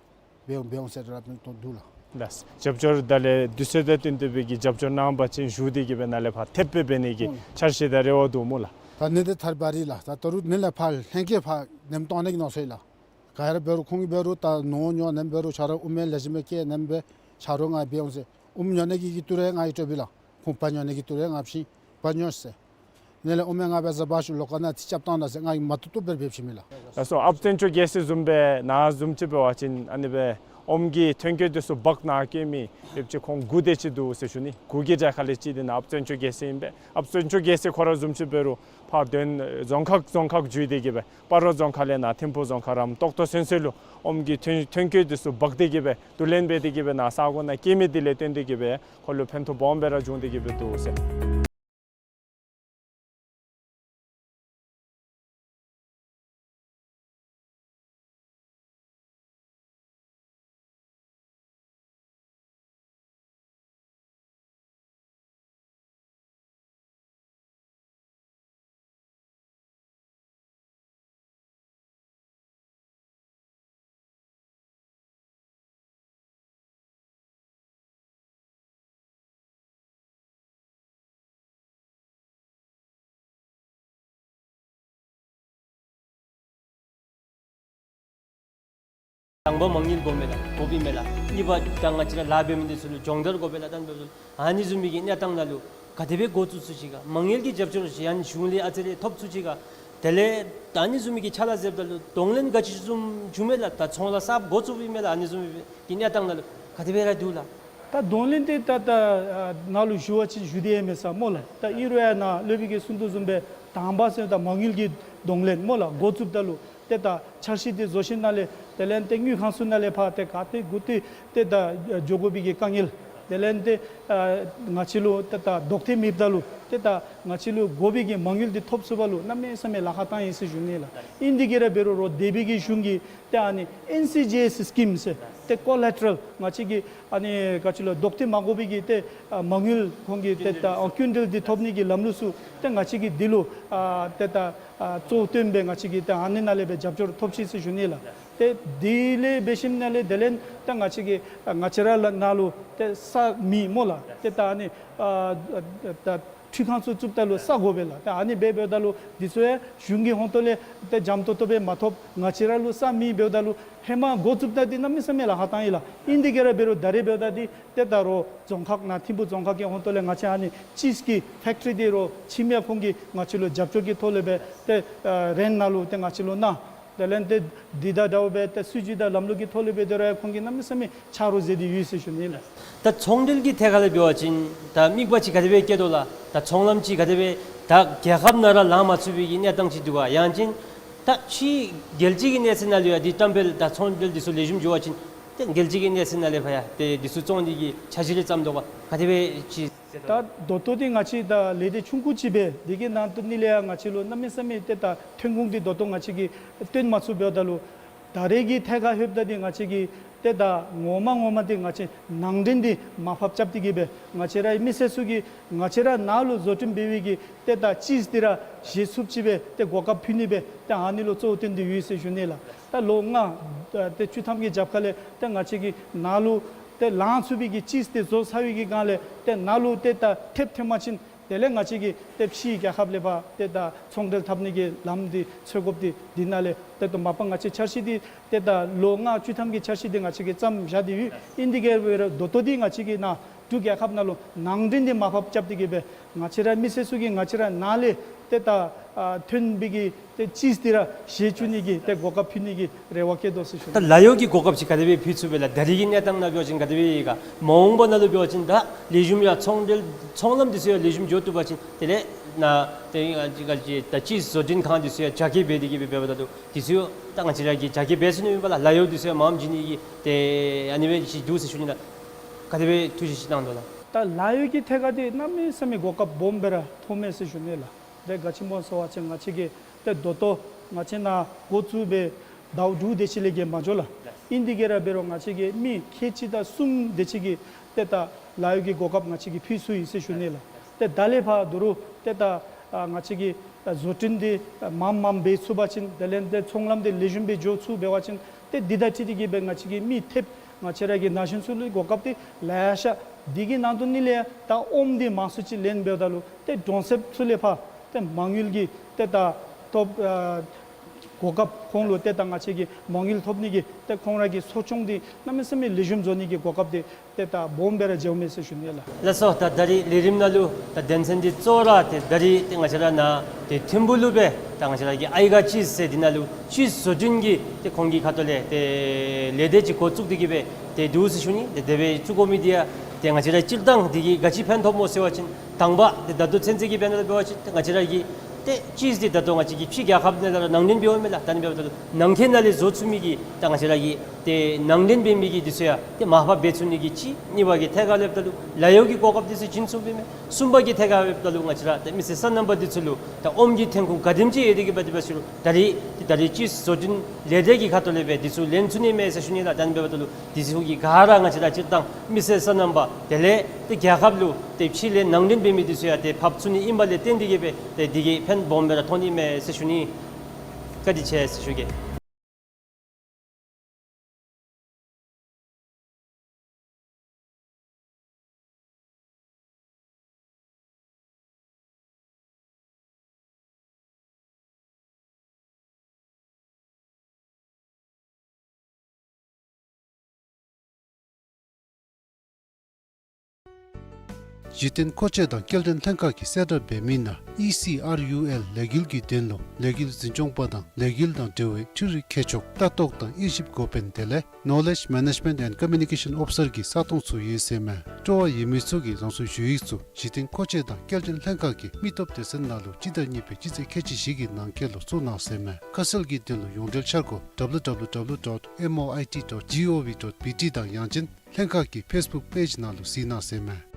འབད་འོང་འབད་འོང་ཟེར་ར་འབད་འོང་འདུག་ལགས། ལགས། རྒྱབ་སྐྱོར་ད་ལས་དུས་ཚོད་དང་བསྟུན་ཏེ་སྦེ་གི་རྒྱབ་སྐྱོར་གནང་པ་ཅིན་ཞུ་སྟེ་གི་སྦེ་ནཱ་ལས་ཕར་ཐེབས་སྦེ་འབད་ནི་གི་ཨོ་འཆར་གཞི་དང་རེ་བ་འདུག་སྨོ་ལགས། ད་ནི་འདི་ཐད་རི་བ་རི་ལགས། ད་ད་རུང་ནི་ལས་ཕར་ལྷན་རྒྱས་ཕར་ནེམ་གཏང་ནི་གི་གནང་སོང་ཡི་ལགས། ག་ར་འབད་རུང་ཁོང་གིས་འབད་རུང་ད་ནོར་ཉོ་ནེམ་འབད་རུང་ཆ་རོགས་ཨོམ་ལེགས་ཤོམ་སྦེ་སྐྱེ་ནེམ་འབད་ཆ་རོགས་ང་འབད་འོང་ཟེར། ཨོམ་ཉོ་ནི་གི་གི་ཏི་རུ་ཡང་ང་གིས་སྤྲོད་པས་ལགས། ཁོང་བལ་ཉོ་ནི་གི་ཏི་རུ་ཡང་ང་བྱིན། བལ་ཉོ་ཟེར། ནི་ལས་ཨོམ་ཡང་ང་འབད་ཟ་བ་ཤུལ་ལོགས་ཁ་ནང་ཐིག་རྐྱབ་བཏང་ད་ཟེར་ང་གིས་མ་བཏུབ་བཏུབ་སྦེ་འབད་བྱིན་མས་ལགས། ལགས་སོ། ཨཔ་བཙན་སྐྱོག་རྒྱལ་མཚན་བཟུམ་སྦེ་ནཱ་བཟུམ་ཅིག་འབད་བ་ཅིན་ཨ་ནི་སྦེ་ཨོམ་གྱི་ཐོན་སྐྱེད་འདི་ཚུ་འབག་ནཱ་སྐྱེལ་མི་ཡོདཔ་ཅིག་ཁོང་དགུ་དེ་ཅིག་འདུག་ཟེར་ཞུ་ནི། དགུ་གི་གྲས་ཁ་ལས་གཅིག་འདི་ནཱ་ཨཔ་བཙན་སྐྱོག་རྒྱལ་མཚན་ཨིན་པས། ཨཔ་བཙན་སྐྱོག་རྒྱལ་མཚན་ཁོ་ར་བཟུམ་ཅིག་འབད་རུང་ཕར་དོན་རྫོང་ཁག་རྫོང་ཁག་བརྒྱུད་དེ་གི་སྦེ་སྤ་རོ་རྫོང་ཁག་ལས་ནཱ་ཐིམ་ཕུ་རྫོང་ཁག་རམ་ཏོག་ཏོ་ཚུན་ཚོད་ལུ་ཨོམ་གྱི་ཐོན་ཐོན་སྐྱེད་འདི་ཚུ་འབག་སྟེ་གི་སྦེ་བསྡུ་ལེན་འབད་དེ་གི་སྦེ་ནཱ་ས་གོ་ནང་སྐྱེལ་མི་འདི་ལས་བརྟེན་ཏེ་གི་སྦེ་ཁོ་ལུ་ཕན་ཐོགས་སྦོམ་སྦེ་ར་བྱུང་སྟེ་གི་སྦེ་འདུག་ཟེར། དང་པ་མ་དངུལ་དགོ་མས་ལགས། དགོཔ་ཨིན་མས་ལགས། གཉིས་པ་ད་ང་བཅས་ར་ལཱ་འབད་མི་འདི་ཚུ་ལུ་སྦྱོང་བརྡར་དགོ་པས་ལགས། ད་འབདཝ་ད་ཨ་ནི་བཟུམ་མའི་གི་གནས་སྟངས་ནང་ལུ་ག་དེ་སྦེ་འགོ་བཙུགས་ཚུགས་ཅི་ག། མ་དངུལ་གྱི་རྒྱབ་སྐྱོར་ཅིག་ཡང་གཞུང་ལས་ཨ་ཙི་རེ་ཐོབ་ཚུགས་ཅི་ག། དེ་ལས་ད་ཨ་ནི་བཟུམ་མའི་གི་ཕྱག་ལཱ་མཛདཔ་ད་ལུ་གདོང་ལེན་ག་ཅི་བཟུམ་བྱུང་མས་ལགས། ད་ཚོང་ལཱ་གསརཔ་འགོ་བཙུགསཔ་ཨིན་མས་ལགས། ཨ་ནི་བཟུམ་མའི་གི་གནས་སྟངས་ནང་ལུ་ག་དེ་སྦེ་ར་འདུག་ལགས། ད་གདོང་ལེན་འདི་ད་ད་ནཱ་ལུ་ཞུ་བ་ཅིན་ཞུ་སྟེ་ཡང་མེད་ས་སྨོ་ལགས། ད་ཨིན་རུང་ཡང་ནཱ་སློབ་དཔོན་གྱིས་གསུང་དོ་བཟུམ་སྦེ་དང་པ་ཟེར་ད་མ་དངུལ་གྱི་གདོང་ལེན་སྨོ་ལགས། འགོ་བཙུགསཔ་ད་ལུ་ཏེ་ད་འཆར་གཞི་འདི་བཟོ་ཞིནམ་ལས་དེ་ལས་ཏེ་དངུལ་ཁང་ཚུ་ནང་ལས་ཕར་ཏེ་ག་ཏེ་གུ་ཏེ་ཏེ་ད་འགྱོ་དགོ་པའི་གི་དཀའ་ངལ། དེ་ལས་ཏེ་ཨ་ང་བཅས་ལུ་ཏེ་ད་ལྡོག་ཐེབས་མེདཔ་ད་ལུ་ཏེ་ད་ང་བཅས་ལུ་དགོ་པའི་གི་མ་དངུལ་འདི་ཐོབ་ཚུགས་པ་ལུ་གནམ་མེད་ས་མེད་ལཱ་ཁག་བཏང་ཡི་ཟེར་ཞུ་ནི་ལགས། ཨིན་དེ་གིས་ར་འབད་རུང་རོགས་འདས་པའི་གི་གཞུང་གིས་ཏེ་ཨ་ནི་ཨེན་སི་ཇི་ཨེསི་སི་ཀིམ་ཟེར་ཏེ་ཀོ་ལེ་ཊ་རཱལ་ང་བཅས་ཀྱི་ཨ་ནི་ག་ཅི་ལོ་ལྡོག་ཐེབས་མ་དགོ་པའི་གི་ཏེ་ཨ་མ་དངུལ་ཁོང་གིས་ཏེ་ད་ཨ་ཀུན་ཊལ་འདི་ཐོབ་ནི་གི་ལམ་ལུགས་ཚུ་ཏེ་ང་བཅས་ཀྱིས་འདི་ལུ་ཨ་ཏེ་ད་ཨ་གཙོ་བོ་བཏོན་སྦེ་ང་བཅས་ཀྱིས་ཏེ་ཨ་ནི་ནང་ལས་སྦེ་རྒྱབ་སྐྱོར་ཐོབ་ཅི་ཟེར་ཞུ་ནི་ལགས། ཏེ་དེ་ལས་འབད་ཞིནམ་ལས་དེ་ལས་ད་ང་བཅས་ཀྱིས་ཨ་ང་བཅས་ར་ལུ་ནཱ་ལུ་ཏེ་ས་མེད་སྨོ་ལགས། ཏེ་ད་ཨ་ནི་ཨ་ད་འཕྲུལ་ཁང་ཚུ་བཙུགསཔ་ད་ལུ་ས་དགོ་པས་ལགས། ཏེ་ཨ་ནི་འབད་འབདཝ་ད་ལུ་འདི་ཚུ་ཡང་གཞུང་གི་ཧོང་ཏོ་ལས་ཏེ་འཇམ་ཏོང་ཏོ་སྦེ་མ་ཐོབ། ང་བཅས་ར་ལུ་ས་མེད་འབདཝ་ད་ལུ་ཧེ་མ་འགོ་བཙུགསཔ་ད་འདི་གནམ་མེད་ས་མེད་ལཱ་ཁག་བཏང་ཡི་ལགས། ཨིན་དེ་གིས་ར་འབད་རུང་ད་རེས་འབདཝ་ད་འདི་ཏེ་ད་རོགས་རྫོང་ཁག་ནཱ་ཐིམ་ཕུ་རྫོང་ཁག་གི་ཧོང་ཏོ་ལས་ང་བཅས་ཨ་ནི་ཅིསི་གི་ཕེཀ་ཊི་རི་འདི་རོགས་ཁྱིམ་ཡང་ཁོང་གིས་ང་བཅས་ལུ་རྒྱབ་སྐྱོར་གྱི་ཐོག་ལས་སྦེ་ཏེ་ཨ་རེནཊ་ནང་ལུ་ཏེ་ང་བཅས་ལུ་གནང་། དེ་ལས་ཏེ་འདི་དང་འདྲཝ་སྦེ་ཏེ་སྲིད་ཇུས་དང་ལམ་ལུགས་ཀྱི་ཐོག་ལས་སྦེ་ཏེ་རོགས་ཁོང་གིས་གནམ་མེད་ས་མེད་ཆ་རོགས་མཛད་དེ་ཡོད་ཟེར་ཞུ་ནི་ལགས། ད་ཚོང་འབྲེལ་གྱི་ཐད་ཁར་ལས་འབད་བ་ཅིན་ད་དམིགས་པ་ཅིག་ག་དེ་སྦེ་བསྐྱེད་དོ་ལགས། ད་ཚོང་ལམ་ཅིག་ག་དེ་སྦེ་ད་རྒྱལ་ཁབ་ནང་ར་ལང་མ་ཚུགས་པའི་གི་གནས་སྟངས་ཅིག་འདུག་ག། ཡང་ཅིན་ད་ཕྱི་རྒྱལ་སྤྱི་གི་གནས་ཚད་ནང་ལུ་ཡང་འདི་བཀྲམ་སྤེལ་ད་ཚོང་འབྲེལ་འདི་ཚུ་ལེགས་ཤོམ་འགྱོ་བ་ཅིན་ཏེ་རྒྱལ་སྤྱི་གི་གནས་ཚད་ནང་ལས་ཕར་ཡང་ཏེ་འདི་ཚུ་བཙོང་ནི་གི་འཆར་གཞི་རེ་བརྩམས་དོ་ག། ག་དེ་སྦེ་ཅིག། ད་ད་ལྟོ་འདི་ང་བཅས་ད་ལས་སྡེ་ཆུང་ཀུ་ཅིག་སྦེ་འདི་གི་ནང་དོན་ནི་ལས་ཡང་ང་བཅས་ལུ་གནམ་མེད་ས་མེད་ཏེ་ད་ཐོན་ཁུངས་འདི་ད་ལྟོ་ང་བཅས་ཀྱིས་བཏོན་མ་ཚུགས་འབདཝ་ད་ལུ་ད་རེས་ཀྱི་ཐད་ཁར་ལྷོདཔ་ད་འདི་ང་བཅས་ཀྱིས་ཏེ་ད་ངོ་མ་ངོ་མ་འདི་ང་བཅས་ནང་འདྲེན་འདི་མར་ཕབ་རྐྱབ་སྟེ་གི་སྦེ་ང་བཅས་རའི་མི་སེར་ཚུ་གིས་ང་བཅས་ར་ནཱ་ལུ་བཟོ་སྐྲུན་འབད་བའི་གི་ཏེ་ད་ཅིསི་འདི་ར་བཞེས་ཚུགསཔ་ཅིག་སྦེ་ཏེ་གོ་སྐབས་ཕུལ་ནི་སྦེ་ཏེ་ཨ་ནི་ལུ་གཙོ་བོ་བཏོན་ཏེ་ཡོད་ཟེར་ཞུ་ནི་ལགས། ད་ལོ་ལྔ་ཏེ་བཅུ་ཐམ་གྱི་རྒྱབ་ཁ་ལས་ཏེ་ང་བཅས་ཀྱིས་ནཱ་ལུ་ཏེ་ལང་ཚུགས་པའི་གི་ཅིསི་འདི་བཟོ་ཚར་བའི་གི་སྒང་ལས་ཏེ་ནཱ་ལུ་ཏེ་ད་ཐེབས་ཐོན་པ་ཅིན་དེ་ལས་ང་བཅས་ཀྱིས་ཏེ་ཕྱིའི་རྒྱལ་ཁབ་ལས་ཕར་ཏེ་ད་ཚོང་འབྲེལ་འཐབ་ནི་གི་ལམ་འདི་འཚོལ་དགོཔ་འདི་འདི་ནང་ལས་ཏེ་ད་མ་པ་ང་བཅས་འཆར་གཞི་འདི་ཏེ་ད་ལོ་ལྔ་བཅུ་ཐམ་གྱི་འཆར་གཞི་འདི་ང་བཅས་ཀྱིས་བརྩམས་བཞག་སྟེ་ཡོད། ཨིན་དེ་གིས་འབད་རུང་ད་ལྟོ་འདི་ང་བཅས་ཀྱིས་ནཱ་འབྲུག་རྒྱལ་ཁབ་ནང་ལུ་ནང་འདྲེན་འདི་མར་ཕབ་རྐྱབ་སྟེ་གི་སྦེ་ང་བཅས་ར་མི་སེར་ཚུ་གིས་ང་བཅས་ར་ནཱ་ལས་ཏེ་ད་ཨ་ཐོན་པའི་གི་ཏེ་ཅིསི་འདི་ར་བཞེས་བཅུག་ནི་གི་ཏེ་གོ་སྐབས་ཕུལ་ནི་གི་རེ་བ་བསྐྱེད་དོ་ཟེར་ཞུ་ནི། ད་ལཱ་གཡོག་གི་གོ་སྐབས་ཅིག་ག་དེ་སྦེ་ཕུལ་ཚུགས་པས་ལགས། ད་རེས་ཀྱི་གནས་སྟངས་ནང་འབད་བ་ཅིན་ག་དེ་སྦེ་ཡོད་ག། མ་འོངས་པ་ནང་ལུ་འབད་བ་ཅིན་ད་ལེགས་ཤོམ་ཡང་ཚོང་འབྲེལ་ཚོང་ལམ་འདི་ཚུ་ཡང་ལེགས་ཤོམ་འགྱོ་བཏུབ་པ་ཅིན་དེ་ལས་ནཱ་ཏེ་ཨ་ཅི་ག་ཅི་ད་ཅིསི་བཟོ་སྐྲུན་ཁང་འདི་ཚུ་ཡང་རྒྱ་སྐྱེད་འབད་དེ་གི་སྦེ་འབདཝ་ད་ལུ་འདི་ཚུ་ཡང་ད་ང་བཅས་ར་གིས་རྒྱ་སྐྱེད་འབད་ཚུགས་ནི་ཨིན་པས་ལགས། ལཱ་གཡོག་འདི་ཚུ་ཡང་མངམ་བྱིན་ནི་གི་ཏེ་ཨ་ནི་སྦེ་ཅིག་འདུག་ཟེར་ཞུ་ནི་ལགས། ག་དེ་སྦེ་ཐུགས་བཞེད་ཅིག་གནང་དོ་ལགས། ད་ལཱ་གཡོག་གི་ཐད་ཁར་འདི་གནམ་མེད་ས་མེད་གོ་སྐབས་སྦོམ་སྦེ་ར་མཐོངམ་མས་ཟེར་ཞུ་ནི་ལགས། ཏེ་ག་ཅི་སྨོ་ཟེར་བ་ཅིན་ང་བཅས་ཀྱིས་ཏེ་ད་ལྟོ་ང་བཅས་ནཱ་འགོ་བཙུགས་སྦེ་ཟླཝ་དྲུག་དེ་ཅིག་ལས་བརྒལ་མ་འགྱོ་ལགས། ཨིན་དེ་གིས་ར་འབད་རུང་ང་བཅས་ཀྱིས་མི་ཁལ་གཅིག་དང་གསུམ་དེ་ཅིག་གི་ཏེ་ད་ལཱ་གཡོག་གི་གོ་སྐབས་ང་བཅས་ཀྱིས་ཕུལ་ཚུགས་ཡི་ཟེར་ཞུ་ནི་ལགས། ཏེ་ད་ལས་ཕར་ད་རུང་ཏེ་ད་ཨ་ང་བཅས་ཀྱིས་ཨ་བཟོ་སྐྲུན་འདི་ཨ་མངམ་མངམ་འབད་ཚུགས་པ་ཅིན་དེ་ལས་ཏེ་ཚོང་ལམ་འདི་ལེགས་ཤོམ་སྦེ་འགྱོ་ཚུགས་འབད་བ་ཅིན་ཏེ་འདི་དང་འཁྲིལ་ཏེ་གི་སྦེ་ང་བཅས་ཀྱི་མི་ཐེབས་ང་བཅས་ར་གི་ན་གཞོན་ཚུ་ལུ་གོ་སྐབས་འདི་ལེ་ཤ། འདི་གི་ནང་དོན་ནི་ལས་ཡང་ད་ཨོམ་འདི་མང་སུ་ཅིག་ལེན་འབདཝ་ད་ལུ་ཏེ་གྲོང་གསེབ་ཚུ་ལས་ཕར་ཏེ་མ་དངུལ་གྱི་ཏེ་ད་ཐོབ་ཨ་གོ་སྐབས་ཁོང་ལུ་ཏེ་ད་ང་བཅས་ཀྱིས་མ་དངུལ་ཐོབ་ནི་གི་ཏེ་ཁོང་ར་གི་གསོ་སྐྱོང་འདི་གནམ་མེད་ས་མེད་ལེགས་ཤོམ་བཟོ་ནི་གི་གོ་སྐབས་འདི་ཏེ་ད་སྦོམ་སྦེ་ར་འཇལཝ་མས་ཟེར་ཞུ་ནི་ལགས། ལགས་སོ། ད་ད་རིས་ལས་རིམ་ནང་ལུ་ད་དོན་ཚན་འདི་གཙོ་བོ་ར་ཏེ་ད་རིས་ཏེ་ང་བཅས་ར་ནཱ་ཏེ་ཐིམ་ཕུ་ལུ་སྦེ་ད་ང་བཅས་ར་གི་ཨའི་ག་ཅིསི་ཟེར་འདི་ནང་ལུ་ཅིསི་བཟོ་སྐྲུན་གྱི་ཏེ་ཁོང་གི་ཁ་ཐུག་ལས་ཏེ་ལས་སྡེ་ཅིག་འགོ་བཙུགས་ཏེ་གི་སྦེ་ཏེ་འདུག་ཟེར་ཞུ་ནི། ཏེ་དེ་སྦེ་བཙུགས་དགོ་མི་འདི་ཡང་ཏེ་ང་བཅས་ར་སྤྱིར་བཏང་འདི་གིས་ག་ཅི་ཕན་ཐོགས་སྨོ་ཟེར་བ་ཅིན་དང་པ་ཏེ་ད་ལྟོ་ཚུན་ཚོད་ཀྱི་ཕན་ཐོགས་འབད་བ་ཅིན་ཏེ་ང་བཅས་ར་གི་ཏེ་ཅིསི་འདི་ད་ལྟོ་ང་བཅས་ཀྱིས་ཕྱི་རྒྱལ་ཁབ་ནང་ལས་ར་ནང་འདྲེན་འབདཝ་མས་ལགས། ད་ཨ་ནི་འབདཝ་ད་ལུ་ནང་འཁོད་ནང་ལས་བཟོ་ཚུགས་མི་གི་ད་ང་བཅས་ར་གི་ཏེ་ནང་འདྲེན་འབད་མི་གི་འདི་ཚུ་ཡང་ཏེ་མར་ཕབ་འབད་ཚུགས་ནི་གི་གཅིག། གཉིས་པ་གི་ཐད་ཁར་སླབ་ད་ལུ་ལཱ་གཡོག་གི་གོ་སྐབས་འདི་ཚུ་བྱིན་ཚུགས་པས་མས། གསུམ་པ་གི་ཐད་ཁར་སླབ་ད་ལུ་ང་བཅས་ར་ཏེ་མི་སེར་སོ་ནམ་པ་འདི་ཚུ་ལུ་ད་ཨོམ་གྱི་ཐོན་ཁུངས་ག་དེམ་ཅིག་ཡོད་དེ་གི་འབད་དེ་འབད་ཟེར་རུང་ད་རིས་ཏེ་ད་རིས་ཅིསི་བཟོ་སྐྲུན་ལས་སྡེ་གི་ཁ་ཐུག་ལས་སྦེ་འདི་ཚུ་ལེན་ཚུགས་ནི་མས་ཟེར་ཞུ་ནི་ལགས། ད་ཨ་ནི་འབདཝ་ད་ལུ་འདི་ཚུ་གི་ག་ར་ང་བཅས་ར་སྤྱིར་བཏང་མི་སེར་སོ་ནམ་པ་དེ་ལས་ཏེ་རྒྱལ་ཁབ་ལུ་ཏེ་ཕྱི་ལས་ནང་འདྲེན་འབད་མི་འདི་ཚུ་ཡང་ཏེ་ཕབ་ཚུགས་ནི་ཨིན་པ་ལས་བརྟེན་ཏེ་གི་སྦེ་ཏེ་འདི་གིས་ཕན་སྦོམ་སྦེ་ར་ཐོགས་ནི་མས་ཟེར་ཞུ་ནི། བཀའ་དྲིན་ཆེ་ཟེར་ཞུ་གེ། གཞི་རྟེན་མཁོ་ཆས་དང་སྐྱེལ་འདྲེན་ལྷན་ཁག་གིས་གསལ་བསྒྲགས་འབད་མི་ནང་ཨི་སི་ཨར་ཡུ་ཨེལ་ལས་འགུལ་གྱི་དོན་ལུ་ལས་འགུལ་འཛིན་སྐྱོང་པ་དང་ལས་འགུལ་དང་འབྲེལ་བའི་འཕྲུལ་རིག་མཁས་མཆོག་ལྟ་རྟོག་དང་དབྱེ་ཞིབ་འགོ་དཔོན་དེ་ལས་Knowledge Management and Communication Officer གི་ས་སྟོང་ཚུ་ཡོད་ཟེར་མས། སྤྲོ་བ་ཡོད་མི་ཚུ་གིས་རང་སོའི་ཞུ་ཡིག་ཚུ་གཞི་རྟེན་མཁོ་ཆས་དང་སྐྱེལ་འདྲེན་ལྷན་ཁག་གི་མི་སྟོབས་སྡེ་ཚན་ནང་ལུ་སྤྱི་ཟླ་གཉིས་པའི་སྤྱི་ཚེས་ཁལ་གཅིག་བཞི་གི་ནང་འཁོད་ལུ་བཙུགས་གནང་ཟེར་མས། ཁ་གསལ་གྱི་དོན་ལུ་ཡོངས་འབྲེལ་འཆར་སྒོ་W W W dot M O I T dot G O V dot B T དང་ཡང་ཅིན་ལྷན་ཁག་གི་ཕེསི་བུཀ་པེཇ་ནང་ལུ་གཟིགས་གནང་ཟེར་མས།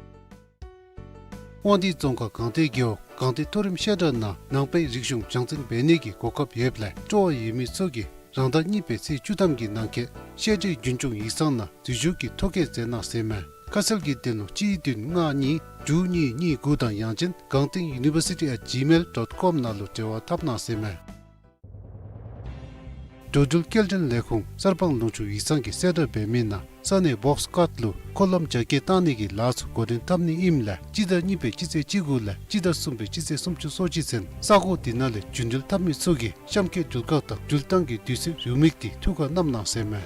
དབང་འདུས་རྫོང་ཁག་སྒང་སྟེང་རྒེད་འོག་སྒང་སྟེང་མཐོ་རིམ་བཤད་གྲྭ་ནང་ནང་པའི་རིག་གཞུང་སྦྱང་བརྩོན་འབད་ནི་གི་གོ་སྐབས་ཡོདཔ་ལས་སྤྲོ་བ་ཡོད་མི་ཚུ་གིས་རང་ཟླ་གཉིས་པའི་ཚེས་བཅུ་ཐམ་གྱི་ནང་འཁོད་བཤད་གྲྭའི་རྒྱུན་སྐྱོང་ཡིག་ཚང་ནང་འཛུལ་ཞུགས་ཀྱི་ཐོ་བཀོད་མཛད་གནང་ཟེར་མས། ཁ་གསལ་གྱི་དོན་ལུ་གཅིག་བདུན་ལྔ་གཉིས་དྲུག་གཉིས་གཉིས་དགུ་དང་ཡང་ཅིན་སྒང་སྟེང་university at gmail dot com ནང་ལུ་འབྲེལ་བ་འཐབ་གནང་ཟེར་མས། འགྲོ་འགྲུལ་སྐྱེལ་འདྲེན་ལས་ཁུངས་གསར་སྤང་ལུང་ཕྱོགས་ཡིག་ཚང་གིས་གསལ་བསྒྲགས་འབད་མི་ནང་ས་གནས་བོགས་ཀཊ་ལུ་འཁོར་ལམ་རྒྱ་སྐྱེད་བཏང་ནི་གི་ལཱ་ཚུ་འགོ་འདྲེན་འཐབ་ནི་ཨིནམ་ལས་སྤྱི་ཟླ་གཉིས་པའི་སྤྱི་ཚེས་བཅུ་དགུ་ལས་སྤྱི་ཟླ་གསུམ་པའི་སྤྱི་ཚེས་སུམ་ཅུ་སོ་གཅིག་ཚུན་ས་གོ་དེ་ནང་ལས་རྒྱུན་འགྲུལ་འཐབ་མི་ཚུ་གིས་གཤམ་འཁོད་འགྲུལ་ཁག་དང་འགྲུལ་བཏང་གི་དུས་ཚོད་རེའུ་མིག་དེ་ཐུགས་ཁར་བསྣམ་གནང་ཟེར་མས།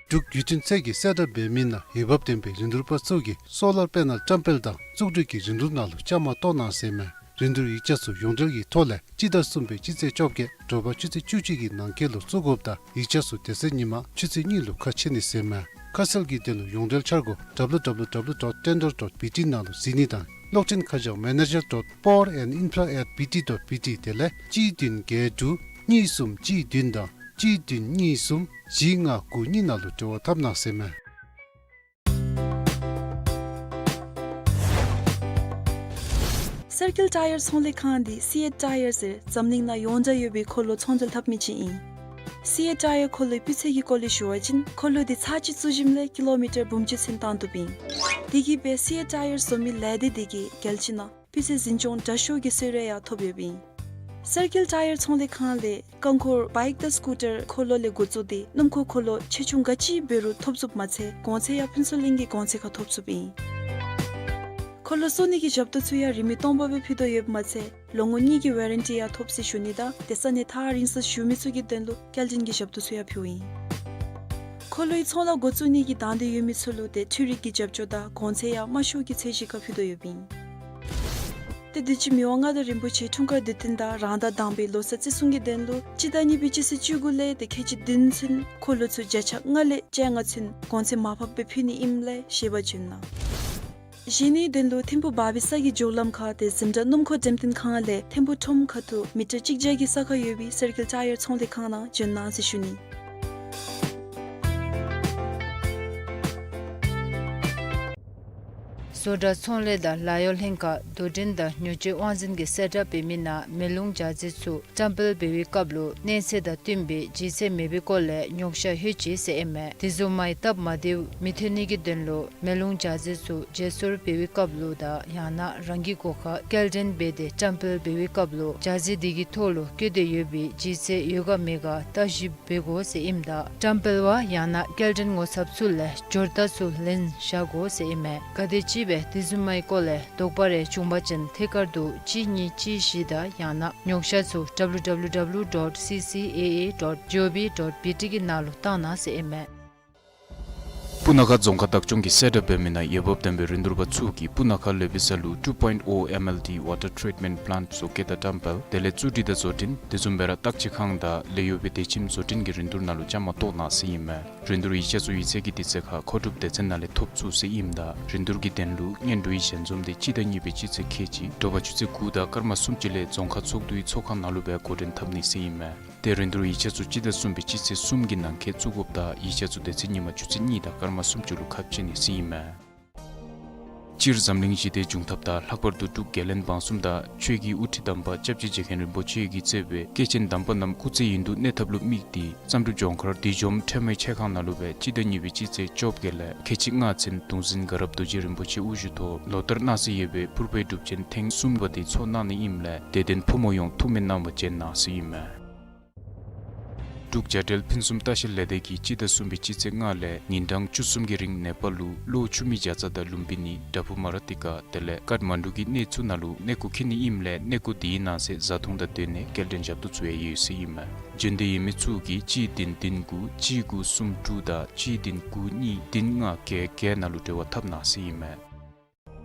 འབྲུག་བརྒྱུད་འཕྲིན་ཚད་ཀྱིས་གསལ་བསྒྲགས་འབད་མི་ནང་འོས་འབབ་ལྡན་པའི་རིན་བསྡུར་པ་ཚུ་གིས་སོ་ལར་པེ་ནལ་བཀྲམ་སྤེལ་དང་བཙུགས་སྒྲིག་གི་རིན་བསྡུར་ནང་ལུ་བཅའ་མར་གཏོགས་གནང་ཟེར་མས། རིན་བསྡུར་ཡིག་ཆ་ཚུ་ཡོངས་འབྲེལ་གྱི་ཐོག་ལས་སྤྱི་ཟླ་གསུམ་པའི་སྤྱི་ཚེས་བཅོ་བརྒྱད་དྲོ་པ་ཆུ་ཚོད་བཅུ་གཅིག་གི་ནང་འཁོད་ལུ་བཙུགས་དགོཔ་དང་ཡིག་ཆ་ཚུ་དེ་ཚེ་ཉིན་མ་ཆུ་ཚོད་གཉིས་ལུ་ཁ་ཕྱེ་ནི་ཟེར་མས། ཁ་གསལ་གྱི་དོན་ལུ་ཡོངས་འབྲེལ་འཆར་སྒོ་W W W dot tender dot B T ནང་ལུ་གཟིགས་ནི་དང་གློག་འཕྲིན་ཁ་བྱང་manager dot power and infra at B T dot B T དེ་ལས་གཅིག་བདུན་བརྒྱད་དྲུག་གཉིས་གསུམ་གཅིག་བདུན་དང་གཅིག་བདུན་གཉིས་གསུམ་བཞི་ལྔ་དགུ་གཉིས་ནང་ལུ་འབྲེལ་བ་འཐབ་གནང་ཟེར་མས། སེར་སྐྱ་ཊ་ཡར་ཚོང་ལས་ཁང་འདི་སི་ཨེཊ་ཊ་ཡར་ཟེར་འཛམ་གླིང་ནང་ཡོངས་གྲགས་ཡོད་པའི་འཁོར་ལོ་ཚོང་འབྲེལ་འཐབ་མི་ཅིག་ཨིན། སི་ཨེཊ་ཊ་ཡར་འཁོར་ལོའི་སྤུས་ཚད་ཀྱི་སྐོར་ལས་ཞུ་བ་ཅིན་འཁོར་ལོ་འདི་ཚར་གཅིག་བཙུགས་ཞིནམ་ལས་ཀི་ལོ་མི་ཊར་འབུམ་གཅིག་ཚུན་བཏང་བཏུབ་ཨིན། དེ་གིས་སྦེ་སི་ཨེཊ་ཊ་ཡར་བཟོ་མི་ལས་སྡེ་འདི་གིས་རྒྱལ་སྤྱི་ནང་སྤུས་ཚད་འཛིན་སྐྱོང་དྲག་ཤོས་ཀྱི་གསོལ་རས་ཡང་ཐོབ་ཡོདཔ་ཨིན། སེར་སྐྱ་ཊ་ཡར་ཚོང་ལས་ཁང་ལས་རྐང་འཁོར་བའིཀ་དང་སི་ཀུ་ཊར་འཁོར་ལོ་ལས་འགོ་བཙུགས་ཏེ་སྣུམ་འཁོར་འཁོར་ལོ་ཆེ་ཆུང་ག་ཅི་འབད་རུང་ཐོབ་ཚུགསཔ་མ་ཚད་གོང་ཚད་ཡང་ཕུན་ཚོགས་གླིང་གི་གོང་ཚད་ཁར་ཐོབ་ཚུགསཔ་ཨིན། འཁོར་ལོ་བཙུགས་ནི་གི་ཞབས་ཏོག་ཚུ་ཡང་རིན་མེད་སྟོང་པ་སྦེ་ཕུལ་དོ་ཡོདཔ་མ་ཚད་ལོ་ངོ་གཉིས་ཀྱི་ཝ་རེན་ཊི་ཡང་ཐོབ་ཟེར་ཞུ་ནི་དང་ཏེ་ས་གནས་ཐག་རིང་སར་བཞུགས་མི་ཚུ་གི་དོན་ལུ་སྐྱེལ་འདྲེན་གྱི་ཞབས་ཏོག་ཚུ་ཡང་ཕུལཝ་ཨིན། འཁོར་ལོའི་ཚོང་ལཱ་འགོ་བཙུགས་ནི་གི་དང་འདོད་ཡོད་མི་ཚུ་ལུ་ཏེ་འཕྲུལ་རིག་གི་རྒྱབ་སྐྱོར་དང་གོང་ཚད་ཡང་དམའ་ཤོས་ཀྱི་ཚད་གཞི་ཁར་ཕུལ་དོ་ཡོདཔ་ཨིན། ཏེ་དུས་ཅི་མི་དབང་མངའ་བདག་རིན་པོ་ཆེ་འཁྲུངས་སྐར་དུས་སྟོན་དང་རང་ཟླ་དང་པའི་ལོ་གསར་བརྩི་སྲུང་གི་དོན་ལུ་སྤྱི་ཟླ་གཉིས་པའི་སྤྱི་ཚེས་བཅུ་དགུ་ལས་ཏེ་ཁལ་གཅིག་བདུན་ཚུན་འཁོར་ལོ་ཚུ་བརྒྱ་ཆ་ལྔ་ལས་བཅོ་ལྔ་ཚུན་གོང་ཚད་མར་ཕབ་སྦེ་ཕུལ་ནི་ཨིནམ་ལས་ཤེས་པ་བྱིན་གནང་། གཞན་ནི་དོན་ལུ་ཐིམ་ཕུ་བར་བི་ས་གི་མཇུག་ལམ་ཁར་ཏེ་འཛིན་གྲྭ་སྣུམ་འཁོར་འགྲེམས་སྟོན་ཁང་ལས་ཐིམ་ཕུ་ཁྲོམ་ཁ་ཐུག་མི་ཊར་གཅིག་བརྒྱ་གི་ས་ཁར་ཡོད་པའི་སེར་སྐྱ་ཊ་ཡར་ཚོང་ལས་ཁང་ནང་བྱོན་གནང་ཟེར་ཞུ་ནི། བཟོ་གྲྭ་ཚོང་ལས་དང་ལཱ་གཡོག་ལྷན་ཁག་རྡོར་འགྲེམས་དང་ཉོ་སྤྱོད་དབང་འཛིན་གྱིས་གསལ་བསྒྲགས་འབད་མི་ནང་མེ་རླུང་འཇའ་ཟེར་ཚུ་བཀྲམ་སྤེལ་འབད་བའི་སྐབས་ལུ་གནས་ཚད་དང་བསྟུན་པའི་ལྗིད་ཚད་མེད་པའི་སྐོར་ལས་ཉོགས་བཤད་ལྷོད་ཅི་ཟེར་ཨིན་མས། དེ་བཟུམ་མའི་སྟབས་མ་བདེཝ་མི་ཐོན་ནི་གི་དོན་ལུ་མེ་རླུང་འཇའ་ཟེར་ཚུ་བརྗེ་སོར་འབད་བའི་སྐབས་ལུ་དང་ཡང་ན་རང་གི་སྒོ་ཁར་སྐྱེལ་འདྲེན་འབད་དེ་བཀྲམ་སྤེལ་འབད་བའི་སྐབས་ལུ་འཇའ་ཟེར་དེ་གི་ཐོག་ལུ་བཀོད་དེ་ཡོད་པའི་ལྗིད་ཚད་ཡོད་ག་མེད་ག་བརྟག་ཞིབ་འབད་དགོ་ཟེར་ཨིནམ་ད་བཀྲམ་སྤེལ་བ་ཡང་ན་སྐྱེལ་འདྲེན་ངོ་ཚབ་ཚུ་ལས་སྦྱོར་རྟགས་ཚུ་ལེན་བཞག་དགོ་ཟེར་ཨིན་མས། ག་དེམ་ཅིག་སྦེ་དེ་བཟུམ་མའི་སྐོར་ལས་དོགས་པ་རེ་བྱུང་པ་ཅིན་ཐད་ཀར་དུ་གཅིག་གཉིས་གཅིག་བཞི་དང་ཡང་ན་ཉོགས་བཤད་ཚུ་W W W dot C C A A dot G O V dot B T གི་ནང་ལུ་བཏང་གནང་ཟེར་ཨིན་མས། སྤུ་ན་ཁ་རྫོང་ཁག་བདག་སྐྱོང་གིས་གསལ་བསྒྲགས་འབད་མི་ནང་འོས་འབབ་ལྡན་པའི་རིན་བསྡུར་པ་ཚུ་གིས་སྤུ་ན་ཁ་ལེ་བི་ས་ལུ་two point oh M L D water treatment plant བཟོ་བཀོད་དང་བཀྲམ་སྤེལ་དེ་ལས་བཙུགས་སྒྲིག་དང་བཟོ་སྐྲུན་དེ་བཟུམ་སྦེ་ར་བརྟག་དཔྱད་ཁང་དང་ལཱ་གཡོག་པའི་སྡེ་ཁྱིམ་བཟོ་སྐྲུན་གྱི་རིན་བསྡུར་ནང་ལུ་བཅའ་མར་གཏོགས་གནང་ཟེར་ཨིན་མས། རིན་བསྡུར་ཡིག་ཆ་ཚུ་ཡིག་ཚད་ཀྱི་དུས་ཚོད་ཁར་མཁོ་སྒྲུབ་སྡེ་ཚན་ནང་ལས་ཐོབ་ཚུགས་ཟེར་ཨིནམ་ད་རིན་བསྡུར་གྱི་དོན་ལུ་སྔོན་འགྲོའི་ཞལ་འཛོམས་དེ་སྤྱི་ཟླ་གཉིས་པའི་སྤྱི་ཚེས་ཁལ་གཅིག་དྲོ་པ་ཆུ་ཚོད་དགུ་དང་སྐར་མ་སུམ་ཅུ་ལས་རྫོང་ཁག་ཚོགས་འདུའི་ཚོགས་ཁང་ནང་ལུ་སྦེ་འགོ་འདྲེན་འཐབ་ནི་ཟེར་ཨིན་མས། ཏེ་རིན་བསྡུར་ཡིག་ཆ་ཚུ་སྤྱི་ཟླ་གསུམ་པའི་སྤྱི་ཚེས་གསུམ་གྱི་ནང་འཁོད་བཙུགས་དགོཔ་དང་ཡིག་ཆ་ཚུ་དེ་ཚེ་ཉིན་མ་ཆུ་ཚོད་གཉིས་དང་སྐར་མ་སུམ་ཅུ་ལུ་ཁ་ཕྱེ་ནི་ཟེར་ཨིན་མས། སྤྱིར་འཛམ་གླིང་ཞི་བདེའི་འབྱུང་ཐབས་དང་ལྷག་པར་དུ་འབྲུག་རྒྱལ་བློན་འབངས་གསུམ་དང་ཆོས་ཀྱི་དབུ་ཁྲིད་དམ་པ་སྐྱབས་རྗེ་རྗེ་མཁན་རིན་པོ་ཆེ་གིས་གཙོས་པའི་སྐྱེས་ཆེན་དམ་པ་རྣམས་སྐུ་ཚེ་ཡུན་དུ་གནས་ཐབས་ལུ་དམིགས་ཏེ་བསམ་གྲུབ་ལྗོངས་མཁར་བདུད་འཇོམས་ཁྲོས་མའི་ཆས་ཁང་ནང་ལུ་སྦེ་སྤྱི་ཟླ་གཉིས་པའི་སྤྱི་ཚེས་བཅོ་བརྒྱད་ལས་ཁལ་གཅིག་ལྔ་ཚུན་གདུང་འཛིན་དགའ་རབ་རྡོ་རྗེ་རིན་པོ་ཆེ་དབུ་བཞུགས་ཐོག་ལོ་ལྟར་གནང་སྲོལ་ཡོད་པའི་ཕུར་པའི་སྒྲུབ་ཆེན་ཐེངས་གསུམ་པ་དེ་ཚོགས་གནང་ནི་ཨིནམ་ལས་དད་ལྡན་ཕོ་མོ་ཡོངས་ཐུགས་སྨོན་གནང་བར་བྱོན་གནང་ཟེར་ཨིན་མས། འབྲུག་བྱ་བྲལ་ཕུན་སུམ་ལྟ་བཤལ་ལས་སྡེ་གིས་སྤྱི་ཟླ་གསུམ་པའི་སྤྱི་ཚེས་ལྔ་ལས་ཉིན་གྲངས་བཅུ་གསུམ་གྱི་རིང་ནེ་པཱལ་ལུ་གློ་ཆུ་མིག་བྱ་ཙ་དང་ལུམ་བི་ནི་དྲ་ཕུ་མ་ར་ཏི་ཀ་དེ་ལས་ཀཱཐ་མན་ཌུ་གི་གནས་ཚུ་ནང་ལུ་གནས་སྐོར་འཁྱིད་ནི་ཨིནམ་ལས་གནས་སྐོར་དེའི་ནང་གསེས་བཟའ་འཐུང་དང་སྡོད་གནས་སྐྱེལ་འདྲེན་ཞབས་ཏོག་ཚུ་ཡང་ཡོད་ཟེར་ཨིན་མས། འབྱོན་འདོད་ཡོད་མི་ཚུ་གིས་གཅིག་བདུན་བདུན་དགུ་གཅིག་དགུ་གསུམ་དྲུག་དང་གཅིག་བདུན་དགུ་གཉིས་བདུན་ལྔ་བརྒྱད་བརྒྱད་ནང་ལུ་འབྲེལ་བ་འཐབ་གནང་ཟེར་ཨིན་མས།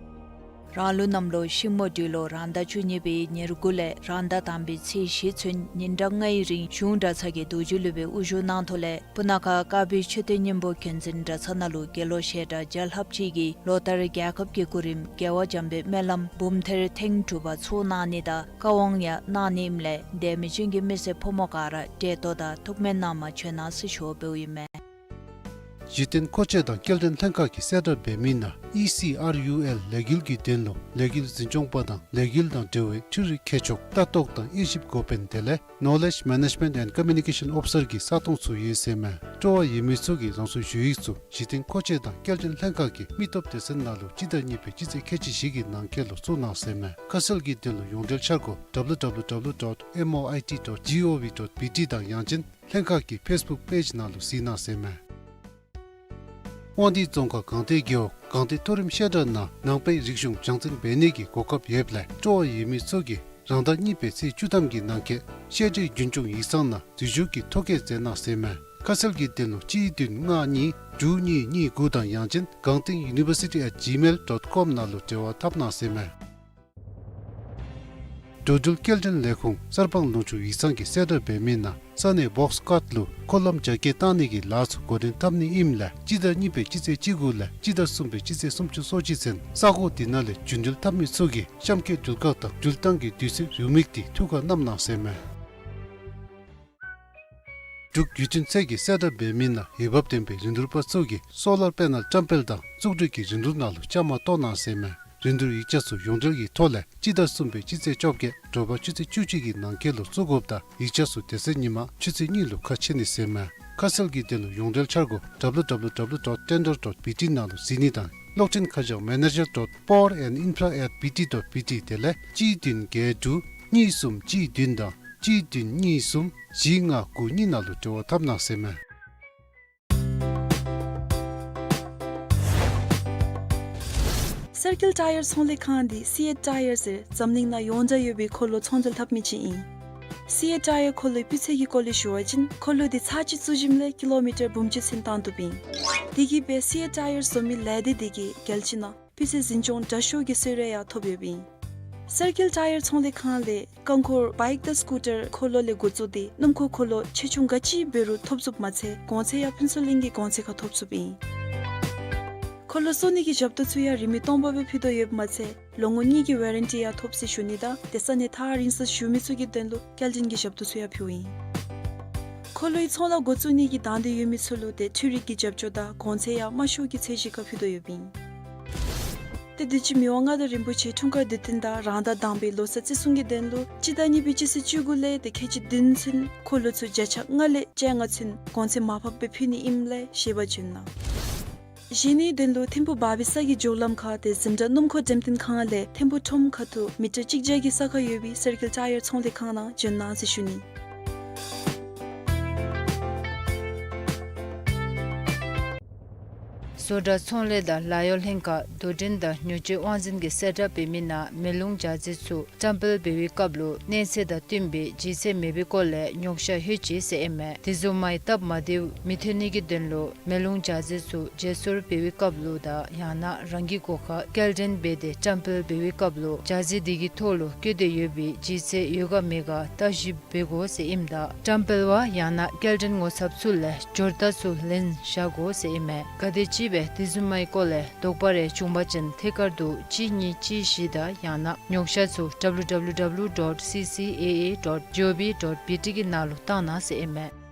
རང་ལུགས་གནམ་ལོ་ཤིང་མོ་སྦྲུལ་ལོ་རང་ཟླ་བཅུ་གཉིས་པའི་ཉེར་དགུ་ལས་རང་ཟླ་དང་པའི་ཚེས་བཞི་ཚུན་ཉིན་གྲངས་ལྔའི་རིང་གཞུང་གྲྭ་ཚང་གི་རྡོ་རྗེ་སློབ་དཔོན་དབུ་བཞུགས་གནང་ཐོག་ལས་སྤུ་ན་ཁ་དཀར་སྦིས་མཆོད་རྟེན་སྙིང་པོ་མཁྱེན་བརྩེ་གྲྭ་ཚང་ནང་ལུ་དགེ་སློང་བཤད་གྲྭ་བརྒྱ་ལྷགཔ་ཅིག་གིས་ལོ་ལྟར་རྒྱལ་ཁབ་ཀྱི་སྐུ་རིམ་རྒྱལ་བ་འཇམ་དཔལ་སྨོན་ལམ་འབུམ་ཐེར་ཐེངས་དྲུག་པ་ཚོགས་གནང་ནི་དང་བཀའ་དབང་ཡང་གནང་ནི་ཨིནམ་ལས་དད་མི་ཅན་གྱི་མི་སེར་ཕོ་མོ་ག་ར་བདེ་ཏོག་དང་ཐུགས་སྨོན་གནང་མ་བྱོན་གནང་ཟེར་ཞུ་བ་འབདཝ་ཨིན་མས། གཞི་རྟེན་མཁོ་ཆས་དང་སྐྱེལ་འདྲེན་ལྷན་ཁག་གིས་གསལ་བསྒྲགས་འབད་མི་ནང་ཨི་སི་ཨར་ཡུ་ཨེལ་ལས་འགུལ་གྱི་དོན་ལུ་ལས་འགུལ་འཛིན་སྐྱོང་པ་དང་ལས་འགུལ་དང་འབྲེལ་བའི་འཕྲུལ་རིག་མཁས་མཆོག་ལྟ་རྟོག་དང་དབྱེ་ཞིབ་འགོ་དཔོན་དེ་ལས་Knowledge Management and Communication Officer གི་ས་སྟོང་ཚུ་ཡོད་ཟེར་མས། སྤྲོ་བ་ཡོད་མི་ཚུ་གིས་རང་སོའི་ཞུ་ཡིག་ཚུ་གཞི་རྟེན་མཁོ་ཆས་དང་སྐྱེལ་འདྲེན་ལྷན་ཁག་གི་མི་སྟོབས་སྡེ་ཚན་ནང་ལུ་སྤྱི་ཟླ་གཉིས་པའི་སྤྱི་ཚེས་ཁལ་གཅིག་བཞི་གི་ནང་འཁོད་ལུ་བཙུགས་གནང་ཟེར་མས། ཁ་གསལ་གྱི་དོན་ལུ་ཡོངས་འབྲེལ་འཆར་སྒོ་W W W dot M O I T dot G O V dot B T དང་ཡང་ཅིན་ལྷན་ཁག་གི་ཕེསི་བུཀ་པེཇ་ནང་ལུ་གཟིགས་གནང་ཟེར་མས། དབང་འདུས་རྫོང་ཁག་སྒང་སྟེང་རྒེད་འོག་སྒང་སྟེང་མཐོ་རིམ་བཤད་གྲྭ་ནང་ནང་པའི་རིག་གཞུང་སྦྱང་བརྩོན་འབད་ནི་གི་གོ་སྐབས་ཡོདཔ་ལས་སྤྲོ་བ་ཡོད་མི་ཚུ་གིས་རང་ཟླ་གཉིས་པའི་ཚེས་བཅུ་ཐམ་གྱི་ནང་འཁོད་བཤད་གྲྭའི་རྒྱུན་སྐྱོང་ཡིག་ཚང་ནང་འཛུལ་ཞུགས་ཀྱི་ཐོ་བཀོད་མཛད་གནང་ཟེར་མས། ཁ་གསལ་གྱི་དོན་ལུ་གཅིག་བདུན་ལྔ་གཉིས་དྲུག་གཉིས་གཉིས་དགུ་དང་ཡང་ཅིན་སྒང་སྟེང་university at gmail dot com ནང་ལུ་འབྲེལ་བ་འཐབ་གནང་ཟེར་མས། འགྲོ་འགྲུལ་སྐྱེལ་འདྲེན་ལས་ཁུངས་གསར་སྤང་ལུང་ཕྱོགས་ཡིག་ཚང་གིས་གསལ་བསྒྲགས་འབད་མི་ནང་ས་གནས་བོགས་ཀཊ་ལུ་འཁོར་ལམ་རྒྱ་སྐྱེད་བཏང་ནི་གི་ལཱ་ཚུ་འགོ་འདྲེན་འཐབ་ནི་ཨིནམ་ལས་སྤྱི་ཟླ་གཉིས་པའི་སྤྱི་ཚེས་བཅུ་དགུ་ལས་སྤྱི་ཟླ་གསུམ་པའི་སྤྱི་ཚེས་སུམ་ཅུ་སོ་གཅིག་ཚུན་ས་གོ་དེ་ནང་ལས་རྒྱུན་འགྲུལ་འཐབ་མི་ཚུ་གིས་གཤམ་འཁོད་འགྲུལ་ཁག་དང་འགྲུལ་བཏང་གི་དུས་ཚོད་རེའུ་མིག་དེ་ཐུགས་ཁར་བསྣམ་གནང་ཟེར་མས། འབྲུག་བརྒྱུད་འཕྲིན་ཚད་ཀྱིས་གསལ་བསྒྲགས་འབད་མི་ནང་འོས་འབབ་ལྡན་པའི་རིན་བསྡུར་པ་ཚུ་གིས་སོ་ལར་པེ་ནལ་བཀྲམ་སྤེལ་དང་བཙུགས་སྒྲིག་གི་རིན་བསྡུར་ནང་ལུ་བཅའ་མར་གཏོགས་གནང་ཟེར་མས། རིན་བསྡུར་ཡིག་ཆ་ཚུ་ཡོངས་འབྲེལ་གྱི་ཐོག་ལས་སྤྱི་ཟླ་གསུམ་པའི་སྤྱི་ཚེས་བཅོ་བརྒྱད་དྲོ་པ་ཆུ་ཚོད་བཅུ་གཅིག་གི་ནང་འཁོད་ལུ་བཙུགས་དགོཔ་དང་ཡིག་ཆ་ཚུ་དེ་ཚེ་ཉིན་མ་ཆུ་ཚོད་གཉིས་ལུ་ཁ་ཕྱེ་ནི་ཟེར་མས། ཁ་གསལ་གྱི་དོན་ལུ་ཡོངས་འབྲེལ་འཆར་སྒོ་W W W dot tender dot B T ནང་ལུ་གཟིགས་ནི་དང་གློག་འཕྲིན་ཁ་བྱང་manager dot power and infra at B T dot B T དེ་ལས་གཅིག་བདུན་བརྒྱད་དྲུག་གཉིས་གསུམ་གཅིག་བདུན་དང་གཅིག་བདུན་གཉིས་གསུམ་བཞི་ལྔ་དགུ་གཉིས་ནང་ལུ་འབྲེལ་བ་འཐབ་གནང་ཟེར་མས། སེར་སྐྱ་ཊ་ཡར་ཚོང་ལས་ཁང་འདི་སི་ཨེཊ་ཊ་ཡར་ཟེར་འཛམ་གླིང་ནང་ཡོངས་གྲགས་ཡོད་པའི་འཁོར་ལོ་ཚོང་འབྲེལ་འཐབ་མི་ཅིག་ཨིན། སི་ཨེཊ་ཊ་ཡར་འཁོར་ལོའི་སྤུས་ཚད་ཀྱི་སྐོར་ལས་ཞུ་བ་ཅིན་འཁོར་ལོ་འདི་ཚར་གཅིག་བཙུགས་ཞིནམ་ལས་ཀི་ལོ་མི་ཊར་འབུམ་གཅིག་ཚུན་བཏང་བཏུབ་ཨིན། དེ་གིས་སྦེ་སི་ཨེཊ་ཊ་ཡར་བཟོ་མི་ལས་སྡེ་འདི་གིས་རྒྱལ་སྤྱི་ནང་སྤུས་ཚད་འཛིན་སྐྱོང་དྲག་ཤོས་ཀྱི་གསོལ་རས་ཡང་ཐོབ་ཡོདཔ་ཨིན། སེར་སྐྱ་ཊ་ཡར་ཚོང་ལས་ཁང་ལས་རྐང་འཁོར་བའིཀ་དང་སི་ཀུ་ཊར་འཁོར་ལོ་ལས་འགོ་བཙུགས་ཏེ་སྣུམ་འཁོར་འཁོར་ལོ་ཆེ་ཆུང་ག་ཅི་འབད་རུང་ཐོབ་ཚུགསཔ་མ་ཚད་གོང་ཚད་ཡང་ཕུན་ཚོགས་གླིང་གི་གོང་ཚད་ཁར་ཐོབ་ཚུགསཔ་ཨིན། འཁོར་ལོ་བཙུགས་ནི་གི་ཞབས་ཏོག་ཚུ་ཡང་རིན་མེད་སྟོང་པ་སྦེ་ཕུལ་དོ་ཡོདཔ་མ་ཚད་ལོ་ངོ་གཉིས་ཀྱི་ཝ་རན་ཊི་ཡང་ཐོབ་ཟེར་ཞུ་ནི་དང་དེ་ས་གནས་ཐག་རིང་སར་བཞུགས་མི་ཚུ་གི་དོན་ལུ་སྐྱེལ་འདྲེན་གྱི་ཞབས་ཏོག་ཚུ་ཡང་ཕུལཝ་ཨིན། འཁོར་ལོའི་ཚོང་ལཱ་འགོ་བཙུགས་ནི་གི་དང་འདོད་ཡོད་མི་ཚུ་ལུ་ཏེ་འཕྲུལ་རིག་གི་རྒྱབ་སྐྱོར་དང་གོང་ཚད་ཡང་དམའ་ཤོས་ཀྱི་ཚད་གཞི་ཁར་ཕུལ་དོ་ཡོདཔ་ཨིན། ཏེ་དུས་ཅི་མི་དབང་མངའ་བདག་རིན་པོ་ཆེ་འཁྲུངས་སྐར་དུས་སྟོན་དང་རང་ཟླ་དང་པའི་ལོ་གསར་བརྩི་སྲུང་གི་དོན་ལུ་སྤྱི་ཟླ་གཉིས་པའི་སྤྱི་ཚེས་བཅུ་དགུ་ལས་ཏེ་ཁལ་གཅིག་བདུན་ཚུན་འཁོར་ལོ་ཚུ་བརྒྱ་ཆ་ལྔ་ལས་བཅོ་ལྔ་ཚུན་གོང་ཚད་མར་ཕབ་སྦེ་ཕུལ་ནི་ཨིནམ་ལས་ཤེས་པར་བྱོན་གནང་། གཞན་ནི་དོན་ལུ་ཐིམ་ཕུ་བར་བི་ས་གི་འགྱོ་ལམ་ཁར་ཏེ་འཛིན་གྲྭ་སྣུམ་འཁོར་འགྲེམས་སྟོན་ཁང་ལས་ཐིམ་ཕུ་ཁྲོམ་ཁ་ཐུག་མི་ཊར་གཅིག་བརྒྱ་གི་ས་ཁར་ཡོད་པའི་སེར་སྐྱ་ཊ་ཡར་ཚོང་ལས་ཁང་ནང་བྱོན་གནང་ཟེར་ཞུ་ནི། བཟོ་གྲྭ་ཚོང་ལས་དང་ལཱ་གཡོག་ལྷན་ཁག་དོ་འགྲན་དང་ཉོ་སྤྱོད་དབང་འཛིན་གྱིས་གསལ་བསྒྲགས་འབད་མི་ནང་མེ་རླུང་འཇའ་ཟེར་ཚུ་བཀྲམ་སྤེལ་འབད་བའི་སྐབས་ལུ་གནས་ཚད་དང་བསྟུན་པའི་ལྗིད་ཚད་མེད་པའི་སྐོར་ལས་ཉོགས་བཤད་ལྷོད་ཅི་ཟེར་ཨིན་མས། དེ་བཟུམ་མའི་སྟབས་མ་བདེཝ་མི་ཐོན་ནི་གི་དོན་ལུ་མེ་རླུང་འཇའ་ཟེར་ཚུ་བརྗེ་སོར་འབད་བའི་སྐབས་ལུ་དང་ཡང་ན་རང་གི་སྒོ་ཁར་སྐྱེལ་འདྲེན་འབད་དེ་བཀྲམ་སྤེལ་འབད་བའི་སྐབས་ལུ་འཇའ་ཟེར་དེ་གི་ཐོག་ལུ་བཀོད་དེ་ཡོད་པའི་ལྗིད་ཚད་ཡོད་ག་མེད་ག་བརྟག་ཞིབ་འབད་དགོ་ཟེར་ཨིནམ་ད་བཀྲམ་སྤེལ་བ་ཡང་ན་སྐྱེལ་འདྲེན་ངོ་ཚབ་ཚུ་ལས་སྦྱོར་རྟགས་ཚུ་ལེན་བཞག་དགོ་ཟེར་ཨིན་མས། ག་དེམ་ཅིག་སྦེ་དེ་བཟུམ་མའི་སྐོར་ལས་དོགས་པ་རེ་བྱུང་པ་ཅིན་ཐད་ཀར་དུ་གཅིག་གཉིས་གཅིག་བཞི་དང་ཡང་ན་ཉོགས་བཤད་ཚུ་W W W dot C C A A dot G O V dot B T གི་ནང་ལུ་བཏང་གནང་ཟེར་ཨིན་མས།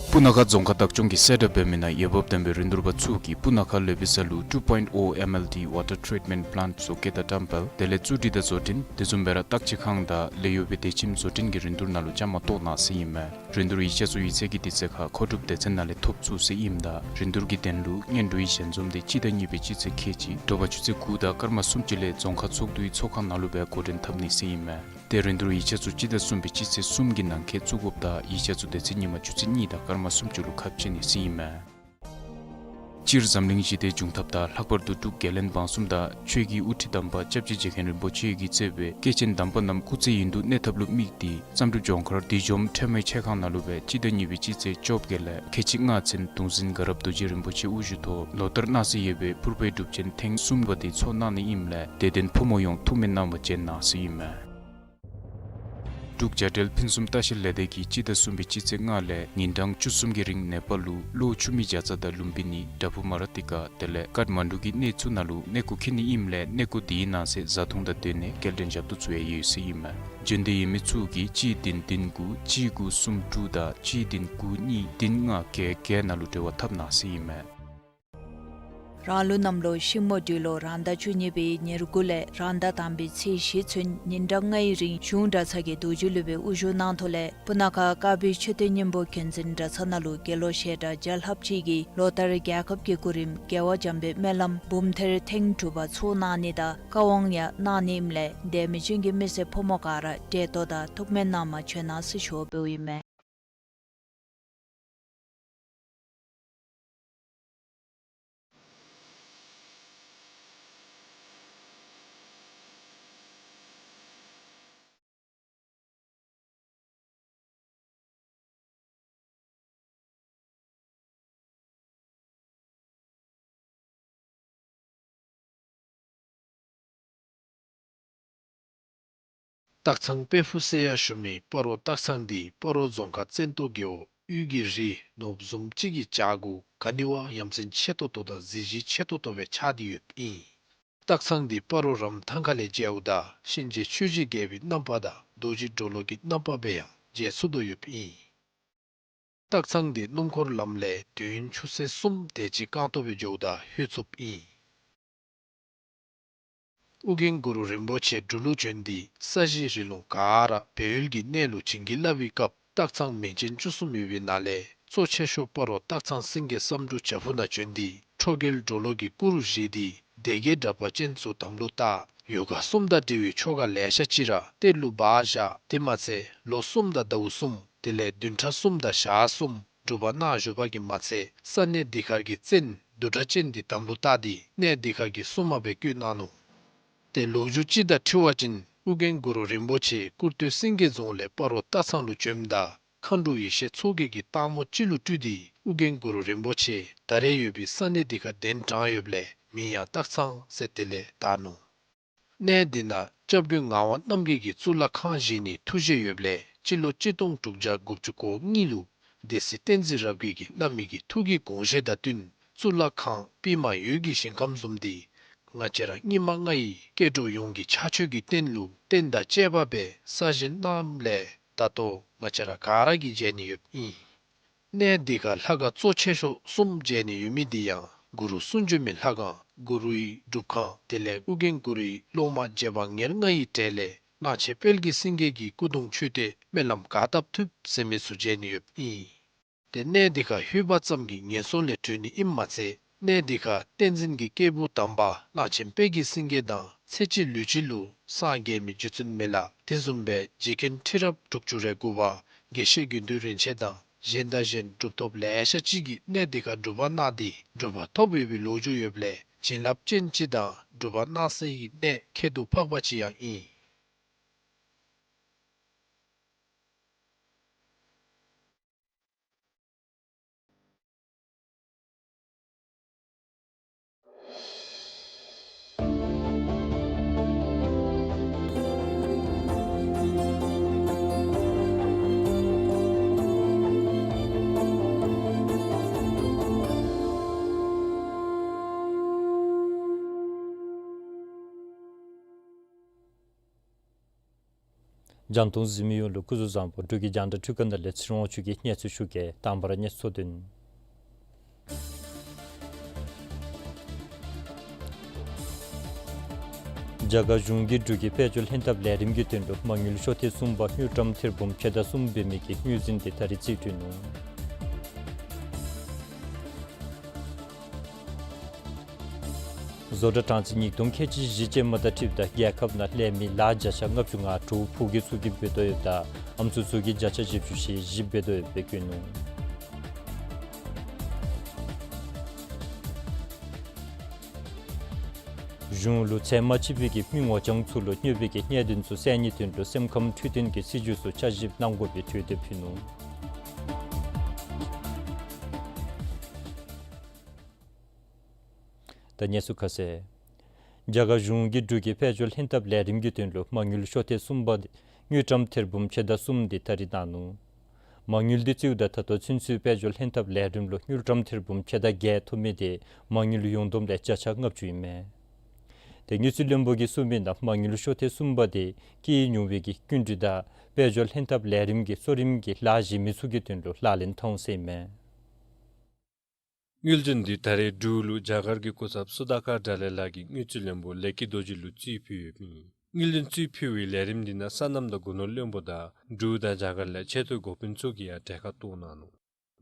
སྤུ་ན་ཁ་རྫོང་ཁག་བདག་སྐྱོང་གིས་གསལ་བསྒྲགས་འབད་མི་ནང་འོས་འབབ་ལྡན་པའི་རིན་བསྡུར་པ་ཚུ་གིས་སྤུ་ན་ཁ་ལོ་བི་ས་ལུ་two point oh M L D water treatment plant བཟོ་བཀོད་དང་བཀྲམ་སྤེལ་དེ་ལས་བཙུགས་སྒྲིག་དང་བཟོ་སྐྲུན་དེ་བཟུམ་སྦེ་ར་བརྟག་དཔྱད་ཁང་དང་ལས་གཡོག་པའི་སྡེ་ཁྱིམ་བཟོ་སྐྲུན་གྱི་རིན་བསྡུར་ནང་ལུ་བཅའ་མར་གཏོགས་གནང་ཟེར་ཨིན་མས། རིན་བསྡུར་ཡིག་ཆ་ཚུ་ཡིག་ཚད་ཀྱི་དུས་ཚོད་ཁར་མཁོ་སྒྲུབ་སྡེ་ཚན་ནང་ལས་ཐོབ་ཚུགས་ཟེར་ཨིནམ་ད་རིན་བསྡུར་གྱི་དོན་ལུ་སྔོན་འགྲོའི་ཞལ་འཛོམས་དེ་སྤྱི་ཟླ་གཉིས་པའི་སྤྱི་ཚེས་ཁལ་གཅིག་དྲོ་པ་ཆུ་ཚོད་དགུ་དང་སྐར་མ་སུམ་ཅུ་ལས་རྫོང་ཁག་ཚོགས་འདུའི་ཚོགས་ཁང་ནང་ལུ་སྦེ་འགོ་འདྲེན་འཐབ་ནི་ཟེར་ཨིན་མས། ཏེ་རིན་བསྡུར་ཡིག་ཆ་ཚུ་སྤྱི་ཟླ་གསུམ་པའི་སྤྱི་ཚེས་གསུམ་གྱི་ནང་འཁོད་བཙུགས་དགོཔ་དང་ཡིག་ཆ་ཚུ་དེ་ཚེ་ཉིན་མ་ཆུ་ཚོད་གཉིས་དང་སྐར་མ་སུམ་ཅུ་ལུ་ཁ་ཕྱེ་ནི་ཟེར་ཨིན་མས། སྤྱིར་འཛམ་གླིང་ཞི་བདེ་འབྱུང་ཐབས་དང་ལྷག་པར་དུ་འབྲུག་རྒྱལ་བློན་འབངས་གསུམ་དང་ཆོས་ཀྱི་དབུ་ཁྲིད་དམ་པ་སྐྱབས་རྗེ་རྗེ་མཁན་རིན་པོ་ཆེ་གིས་གཙོས་པའི་སྐྱེས་ཆེན་དམ་པ་རྣམས་སྐུ་ཚེ་ཡུན་དུ་གནས་ཐབས་ལུ་དམིགས་ཏེ་བསམ་གྲུབ་ལྗོངས་མཁར་བདུད་འཇོམས་ཁྲོས་མའི་ཆས་ཁང་ནང་ལུ་སྦེ་སྤྱི་ཟླ་གཉིས་པའི་སྤྱི་ཚེས་བཅོ་བརྒྱད་ལས་ཁལ་གཅིག་ལྔ་ཚུན་གདུང་འཛིན་དགའ་རབ་རྡོ་རྗེ་རིན་པོ་ཆེ་དབུ་བཞུགས་ཐོག་ལོ་ལྟར་གནང་སྲོལ་ཡོད་པའི་ཕུར་པའི་སྒྲུབ་ཆེན་ཐེངས་གསུམ་པ་དེ་ཚོགས་གནང་ནི་ཨིནམ་ལས་དད་ལྡན་ཕོ་མོ་ཡོངས་ཐུགས་སྨོན་གནང་བར་བྱོན་གནང་ཟེར་ཨིན་མས། འབྲུག་བྱ་བྲལ་ཕུན་སུམ་ལྟ་བཤལ་ལས་སྡེ་གིས་སྤྱི་ཟླ་གསུམ་པའི་སྤྱི་ཚེས་ལྔ་ལས་ཉིན་གྲངས་བཅུ་གསུམ་གྱི་རིང་ནེ་པཱལ་ལུ་གློ་ཆུ་མིག་བྱ་ཚང་དང་ལུམ་བི་ནི་དྲ་ཕུ་མ་ར་ཏི་ཀ་དེ་ལས་ཀཏ་མན་ཌུ་གི་གནས་ཚུ་ནང་ལུ་གནས་སྐོར་འཁྱིད་ནི་ཨིནམ་ལས་གནས་སྐོར་དེའི་ནང་གསེས་བཟའ་འཐུང་དང་སྡོད་གནས་སྐྱེལ་འདྲེན་ཞབས་ཏོག་ཚུ་ཡང་ཡོད་ཟེར་ཨིན་མས། འབྱོན་འདོད་ཡོད་མི་ཚུ་གིས་གཅིག་བདུན་བདུན་དགུ་གཅིག་དགུ་གསུམ་དྲུག་དང་གཅིག་བདུན་དགུ་གཉིས་བདུན་ལྔ་བརྒྱད་བརྒྱད་ནང་ལུ་འབྲེལ་བ་འཐབ་གནང་ཟེར་ཨིན་མས། རང་ལུགས་གནམ་ལོ་ཤིང་མོ་སྦྲུལ་ལོ་རང་ཟླ་བཅུ་གཉིས་པའི་ཉེར་དགུ་ལས་རང་ཟླ་དང་པའི་ཚེས་བཞི་ཚུན་ཉིན་གྲངས་ལྔའི་རིང་གཞུང་གྲྭ་ཚང་གི་རྡོ་རྗེ་སློབ་དཔོན་དབུ་བཞུགས་གནང་ཐོག་ལས་སྤུ་ན་ཁ་དཀར་སྦིས་མཆོད་རྟེན་སྙིང་པོ་མཁྱེན་བརྩེ་གྲྭ་ཚང་ནང་ལུ་དགེ་སློང་བཤད་གྲྭ་བརྒྱ་ལྷགཔ་ཅིག་གིས་ལོ་ལྟར་རྒྱལ་ཁབ་ཀྱི་སྐུ་རིམ་རྒྱལ་བ་འཇམ་དཔལ་སྨོན་ལམ་འབུམ་ཐེར་ཐེངས་དྲུག་པ་ཚོགས་གནང་ནི་དང་བཀའ་དབང་ཡང་གནང་ནི་ཨིནམ་ལས་དད་མི་ཅན་གྱི་མི་སེར་ཕོ་མོ་ག་ར་བཀྲིས་ཏོ་དང་ཐུགས་སྨོན་གནང་བར་བྱོན་གནང་ཟེར་ཞུ་བ་འབདཝ་ཨིན་མས། སྟག་ཚང་དཔལ་ཕུག་ཟེར་ཡང་ཞུ་མི་སྤ་རོ་སྟག་ཚང་འདི་སྤ་རོ་རྫོང་ཁག་བཙན་ཏོ་རྒེད་འོག་དབུས་ཀྱི་རི་ནོར་བུ་བཟུམ་ཅིག་གི་བྱག་གུ་ག་ནི་བ་ཡ་མཚན་ཆེ་ཏོག་ཏོ་དང་གཟི་བརྗིད་ཆེ་ཏོག་ཏོ་སྦེ་ཆགས་ཏེ་ཡོདཔ་ཨིན། སྟག་ཚང་འདི་སྤ་རོ་རམ་ཐང་ཁ་ལས་མཇལཝ་ད་གཤིན་རྗེ་ཆོས་ཀྱི་རྒྱལ་པོའི་རྣམ་པ་དང་རྡོ་རྗེ་གྲོ་ལོད་ཀྱི་རྣམ་པ་སྦེ་ཡང་མཇལ་ཚུགས་དོ་ཡོདཔ་ཨིན། སྟག་ཚང་འདི་སྣུམ་འཁོར་ལམ་ལས་དུས་ཡུན་ཆུ་ཚོད་གསུམ་དེ་ཅིག་རྐང་སྟོང་སྦེ་འགྱོཝ་ད་ལྷོད་ཚུགསཔ་ཨིན། ཨོ་རྒྱན་གུ་རུ་རིན་པོ་ཆེ་འབྲུག་ལུ་བྱོན་ཏེ་ས་གཞི་རི་ལུང་ག་ར་སྦས་ཡུལ་གྱི་གནས་ལུ་བྱིན་གྱིས་བརླབས་པའི་སྐབས་སྟག་ཚང་མིང་ཅན་བཅུ་གསུམ་ཡོད་པའི་ནང་ལས་གཙོ་ཆེ་ཤོས་སྤ་རོ་སྟག་ཚང་སེང་གེ་བསམ་འགྲུབ་བྱག་ཕུག་ནང་བྱོན་ཏེ་ཁྲོ་རྒྱལ་གྲོ་ལོད་ཀྱི་སྐུ་རུ་བཞེངས་ཏེ་སྡེ་བརྒྱད་དྲེགས་པ་ཅན་ཚུ་དམ་ལུ་བཏགས། ཡོ་ག་གསུམ་དང་འབྲེལ་བའི་ཆོ་ག་ལེ་ཤ་ཅིག་ར་གཏེར་ལུ་སྦ་བཞག། དེ་མ་ཚད་ལོ་གསུམ་དང་ཟླཝ་གསུམ་དེ་ལས་བདུན་ཕྲག་གསུམ་དང་ཞག་གསུམ་སྒྲུབ་པ་གནང་བཞུགས་པ་གིས་མ་ཚད་ས་གནས་འདི་ཁར་གྱི་བཙན་བདུད་གྲགས་ཅན་འདི་དམ་ལུ་བཏགས་ཏེ་གནས་འདི་ཁར་གྱི་སྲུང་མ་སྦེ་བསྐོས་གནང་ནུག། ཏེ་ལོ་རྒྱུས་ཅིག་དང་འཁྲིལ་བ་ཅིན་ཨོ་རྒྱན་གུ་རུ་རིན་པོ་ཆེ་ཀུར་སྟོད་སེང་གེ་རྫོང་ལས་སྤ་རོ་སྟག་ཚང་ལུ་བྱོནམ་ད་མཁའ་འགྲོ་ཡེ་ཤེས་མཚོ་རྒྱལ་གྱི་སྟག་མོ་ཅིག་ལུ་སྤྲུལ་ཏེ་ཨོ་རྒྱན་གུ་རུ་རིན་པོ་ཆེ་ད་རེས་ཡོད་པའི་ས་གནས་འདི་ཁར་གདན་དྲངས་ཡོདཔ་ལས་མིང་ཡང་སྟག་ཚང་ཟེར་དེ་ལས་བཏགས་ནུག། གནས་འདི་ནང་སྐྱབས་མགོན་ངག་དབང་རྣམ་རྒྱལ་གྱི་གཙུག་ལག་ཁང་བཞེངས་ནིའི་ཐུགས་བཞེད་ཡོདཔ་ལས་སྤྱི་ལོ་གཅིག་སྟོང་དྲུག་བརྒྱ་དགུ་བཅུ་གོ་གཉིས་ལུ་སྡེ་སྲིད་བསྟན་འཛིན་རབ་རྒྱས་ཀྱིས་བླ་མའི་གི་ཐུགས་ཀྱི་དགོངས་བཞེད་དང་བསྟུན་གཙུག་ལག་ཁང་པདྨ་འོད་ཀྱི་ཞིང་ཁམས་བཟུམ་འདི་ང་བཅས་ར་སྙིགས་མ་ལྔ་ཡི་སྐྱེ་འགྲོ་ཡོངས་ཀྱི་ཕྱག་མཆོད་ཀྱི་རྟེན་ལུ་རྟེན་དང་བཅས་པ་སྦེ་གསར་བཞེངས་གནངམ་ལས་ད་ལྟོ་ང་བཅས་ར་ག་ར་གིས་མཇལ་ནི་ཡོདཔ་ཨིན། གནས་འདི་ཁར་ལྷ་ཁང་གཙོ་ཆེ་ཤོས་གསུམ་མཇལ་ནི་ཡོད་མི་འདི་ཡང་གུ་རུ་གསུང་བྱོན་མའི་ལྷ་ཁང་གུ་རུའི་སྒྲུབ་ཁང་དེ་ལས་ཨོ་རྒྱན་གུ་རུའི་སློབ་མ་རྗེ་འབངས་ཉེར་ལྔ་ཡི་གྲས་ལས་གླང་ཆེན་དཔལ་གྱི་སེང་གེ་གི་སྐུ་གདུང་མཆོད་རྟེན་སྨོན་ལམ་ག་བཏབ་ཐུབ་ཟེར་མི་ཚུ་མཇལ་ནི་ཡོདཔ་ཨིན། ཏེ་གནས་འདི་ཁར་ལྷོད་པ་ཙམ་གྱིས་ངན་སོང་ལས་གྲོལ་ནི་ཨིནམ་མ་ཚད་གནས་འདི་ཁར་བསྟན་འཛིན་གྱི་སྐྱེས་བུ་དམ་པ་གླང་ཆེན་དཔལ་གྱི་སེང་གེ་དང་ཚེ་གཅིག་ལུས་གཅིག་ལུ་སངས་རྒྱས་མི་རྗེ་བཙུན་མི་ལ་དེ་བཟུམ་སྦེ་རྗེ་མཁན་ཁྲི་རབས་དྲུག་ཅུ་རེ་དགུ་པ་དགེ་བཤེས་དགེ་འདུན་རིན་ཆེན་དང་གཞན་དང་གཞན་གྲུབ་ཐོབ་ལེ་ཤ་ཅིག་གིས་གནས་འདི་ཁར་སྒྲུབ་པ་གནང་སྟེ་གྲུབ་པ་ཐོབ་ཡོད་པའི་ལོ་རྒྱུས་ཡོདཔ་ལས་བྱིན་རླབས་ཅན་ཅིག་དང་སྒྲུབ་པ་གནང་སའི་གནས་ཁྱད་དུ་འཕགས་པ་ཅིག་ཡང་ཨིན། རྒྱང་མཐོང་གཟིགས་མི་ཡོངས་ལུ་སྐུ་གཟུགས་བཟང་པོ། འབྲུག་གི་རྒྱང་བསྒྲགས་འཕྲུལ་ཁང་ནང་ལས་ཚེ་རིང་དབང་ཕྱུག་གིས་སྙན་ཞུ་ཞུ་གེ། དང་པ་ར་སྙན་ཞུ་དོན། རྒྱ་གར་གཞུང་གིས་འབྲུག་གི་དཔལ་འབྱོར་ལྷན་ཐབས་ལས་རིམ་གྱི་དོན་ལུ་མ་དངུལ་ཤོག་ཐེངས་གསུམ་པ་དངུལ་ཀྲམ་ཐེར་འབུམ་ཕྱེད་དང་གསུམ་འབད་མི་གི་དངུལ་འཛིན་དེ་ད་རིས་རྩིས་སྤྲོད་ནུག། བཟོ་གྲྭ་གྲངས་ཅིག་ཉིས་སྟོང་ཁལ་གཅིག་བཞི་ཅན་མ་དང་འཁྲིལཝ་ད་རྒྱལ་ཁབ་ནང་ལས་མི་ལག་བརྒྱ་ཆ་ལྔ་བཅུ་ང་དྲུག་ཕོ་སྐྱེས་ཚུ་གིས་འབད་དོ་ཡོདཔ་ད་ཨམ་སྲུ་ཚུ་གིས་བརྒྱ་ཆ་བཞི་བཅུ་ཞེ་བཞི་འབད་དོ་ཡོདཔ་སྦེ་བཀོད་ནུག། གཞུང་ལུ་ཚད་མ་ཆེ་བའི་གི་མི་ངོ་རྐྱང་ཚུ་ལུ་གནོད་པའི་གི་གནད་དོན་ཚུ་སེལ་ནིའི་དོན་ལུ་སེམས་ཁམས་འཕྲོད་བསྟེན་གྱི་སྲིད་བྱུས་ཚུ་བསྐྱར་ཞིབ་གནང་དགོ་པའི་གྲོས་འདེབས་ཕུལ་ནུག། ད་གནས་ཚུལ་ཁ་གསལ། རྒྱ་གར་གཞུང་གིས་འབྲུག་གི་དཔལ་འབྱོར་ལྷན་ཐབས་ལས་རིམ་གྱི་དོན་ལུ་མ་དངུལ་ཤོག་ཐེངས་གསུམ་པ་དེ་དངུལ་ཀྲམ་ཐེར་འབུམ་ཕྱེད་དང་གསུམ་དེ་ད་རིས་གནང་ནུག། མ་དངུལ་དེ་བརྩིཝ་ད་ད་ལྟོ་ཚུན་ཚོད་དཔལ་འབྱོར་ལྷན་ཐབས་ལས་རིམ་ལུ་དངུལ་ཀྲམ་ཐེར་འབུམ་ཕྱེད་དང་བརྒྱད་ཐོབ་མི་དེ་མ་དངུལ་ཡོངས་བསྡོམས་ལས་བརྒྱ་ཆ་ལྔ་བཅུ་ཨིན་མས། དེ་དངུལ་རྩིས་བློན་པོ་གིས་གསུངས་མི་ནང་མ་དངུལ་ཤོག་ཐེངས་གསུམ་པ་དེ་སྐྱེད་ཉོ་བའི་གི་སྐྱིན་འགྲུལ་དང་དཔལ་འབྱོར་ལྷན་ཐབས་ལས་རིམ་གྱི་གཙོ་རིམ་གྱི་ལཱ་བཞེས་མི་ཚུ་གི་དོན་ལུ་ལག་ལེན་འཐབ་འོང་ཟེར་ཨིན་མས། དངུལ་འཛིན་འདི་ད་རེས་འབྲུག་ལུ་རྒྱ་གར་གྱི་སྐུ་ཚབ་སུ་དྷ་ཀར་དགྲ་ལྷ་ལགས་ཀྱིས་དངུལ་རྩིས་བློན་པོ་ལེགས་སྐྱིད་རྡོ་རྗེ་ལུ་རྩིས་ཕུལ་ཡོདཔ་ཨིན། དངུལ་འཛིན་རྩིས་ཕུལ་བའི་ལས་རིམ་འདི་ནང་སོ་ནམ་དང་སྒོ་ནོར་བློན་པོ་དང་འབྲུག་དང་རྒྱ་གར་ལས་ཆེ་མཐོའི་འགོ་དཔོན་ཚུ་གིས་ཡང་གྲལ་ཁར་གཏོགས་གནང་ནུག།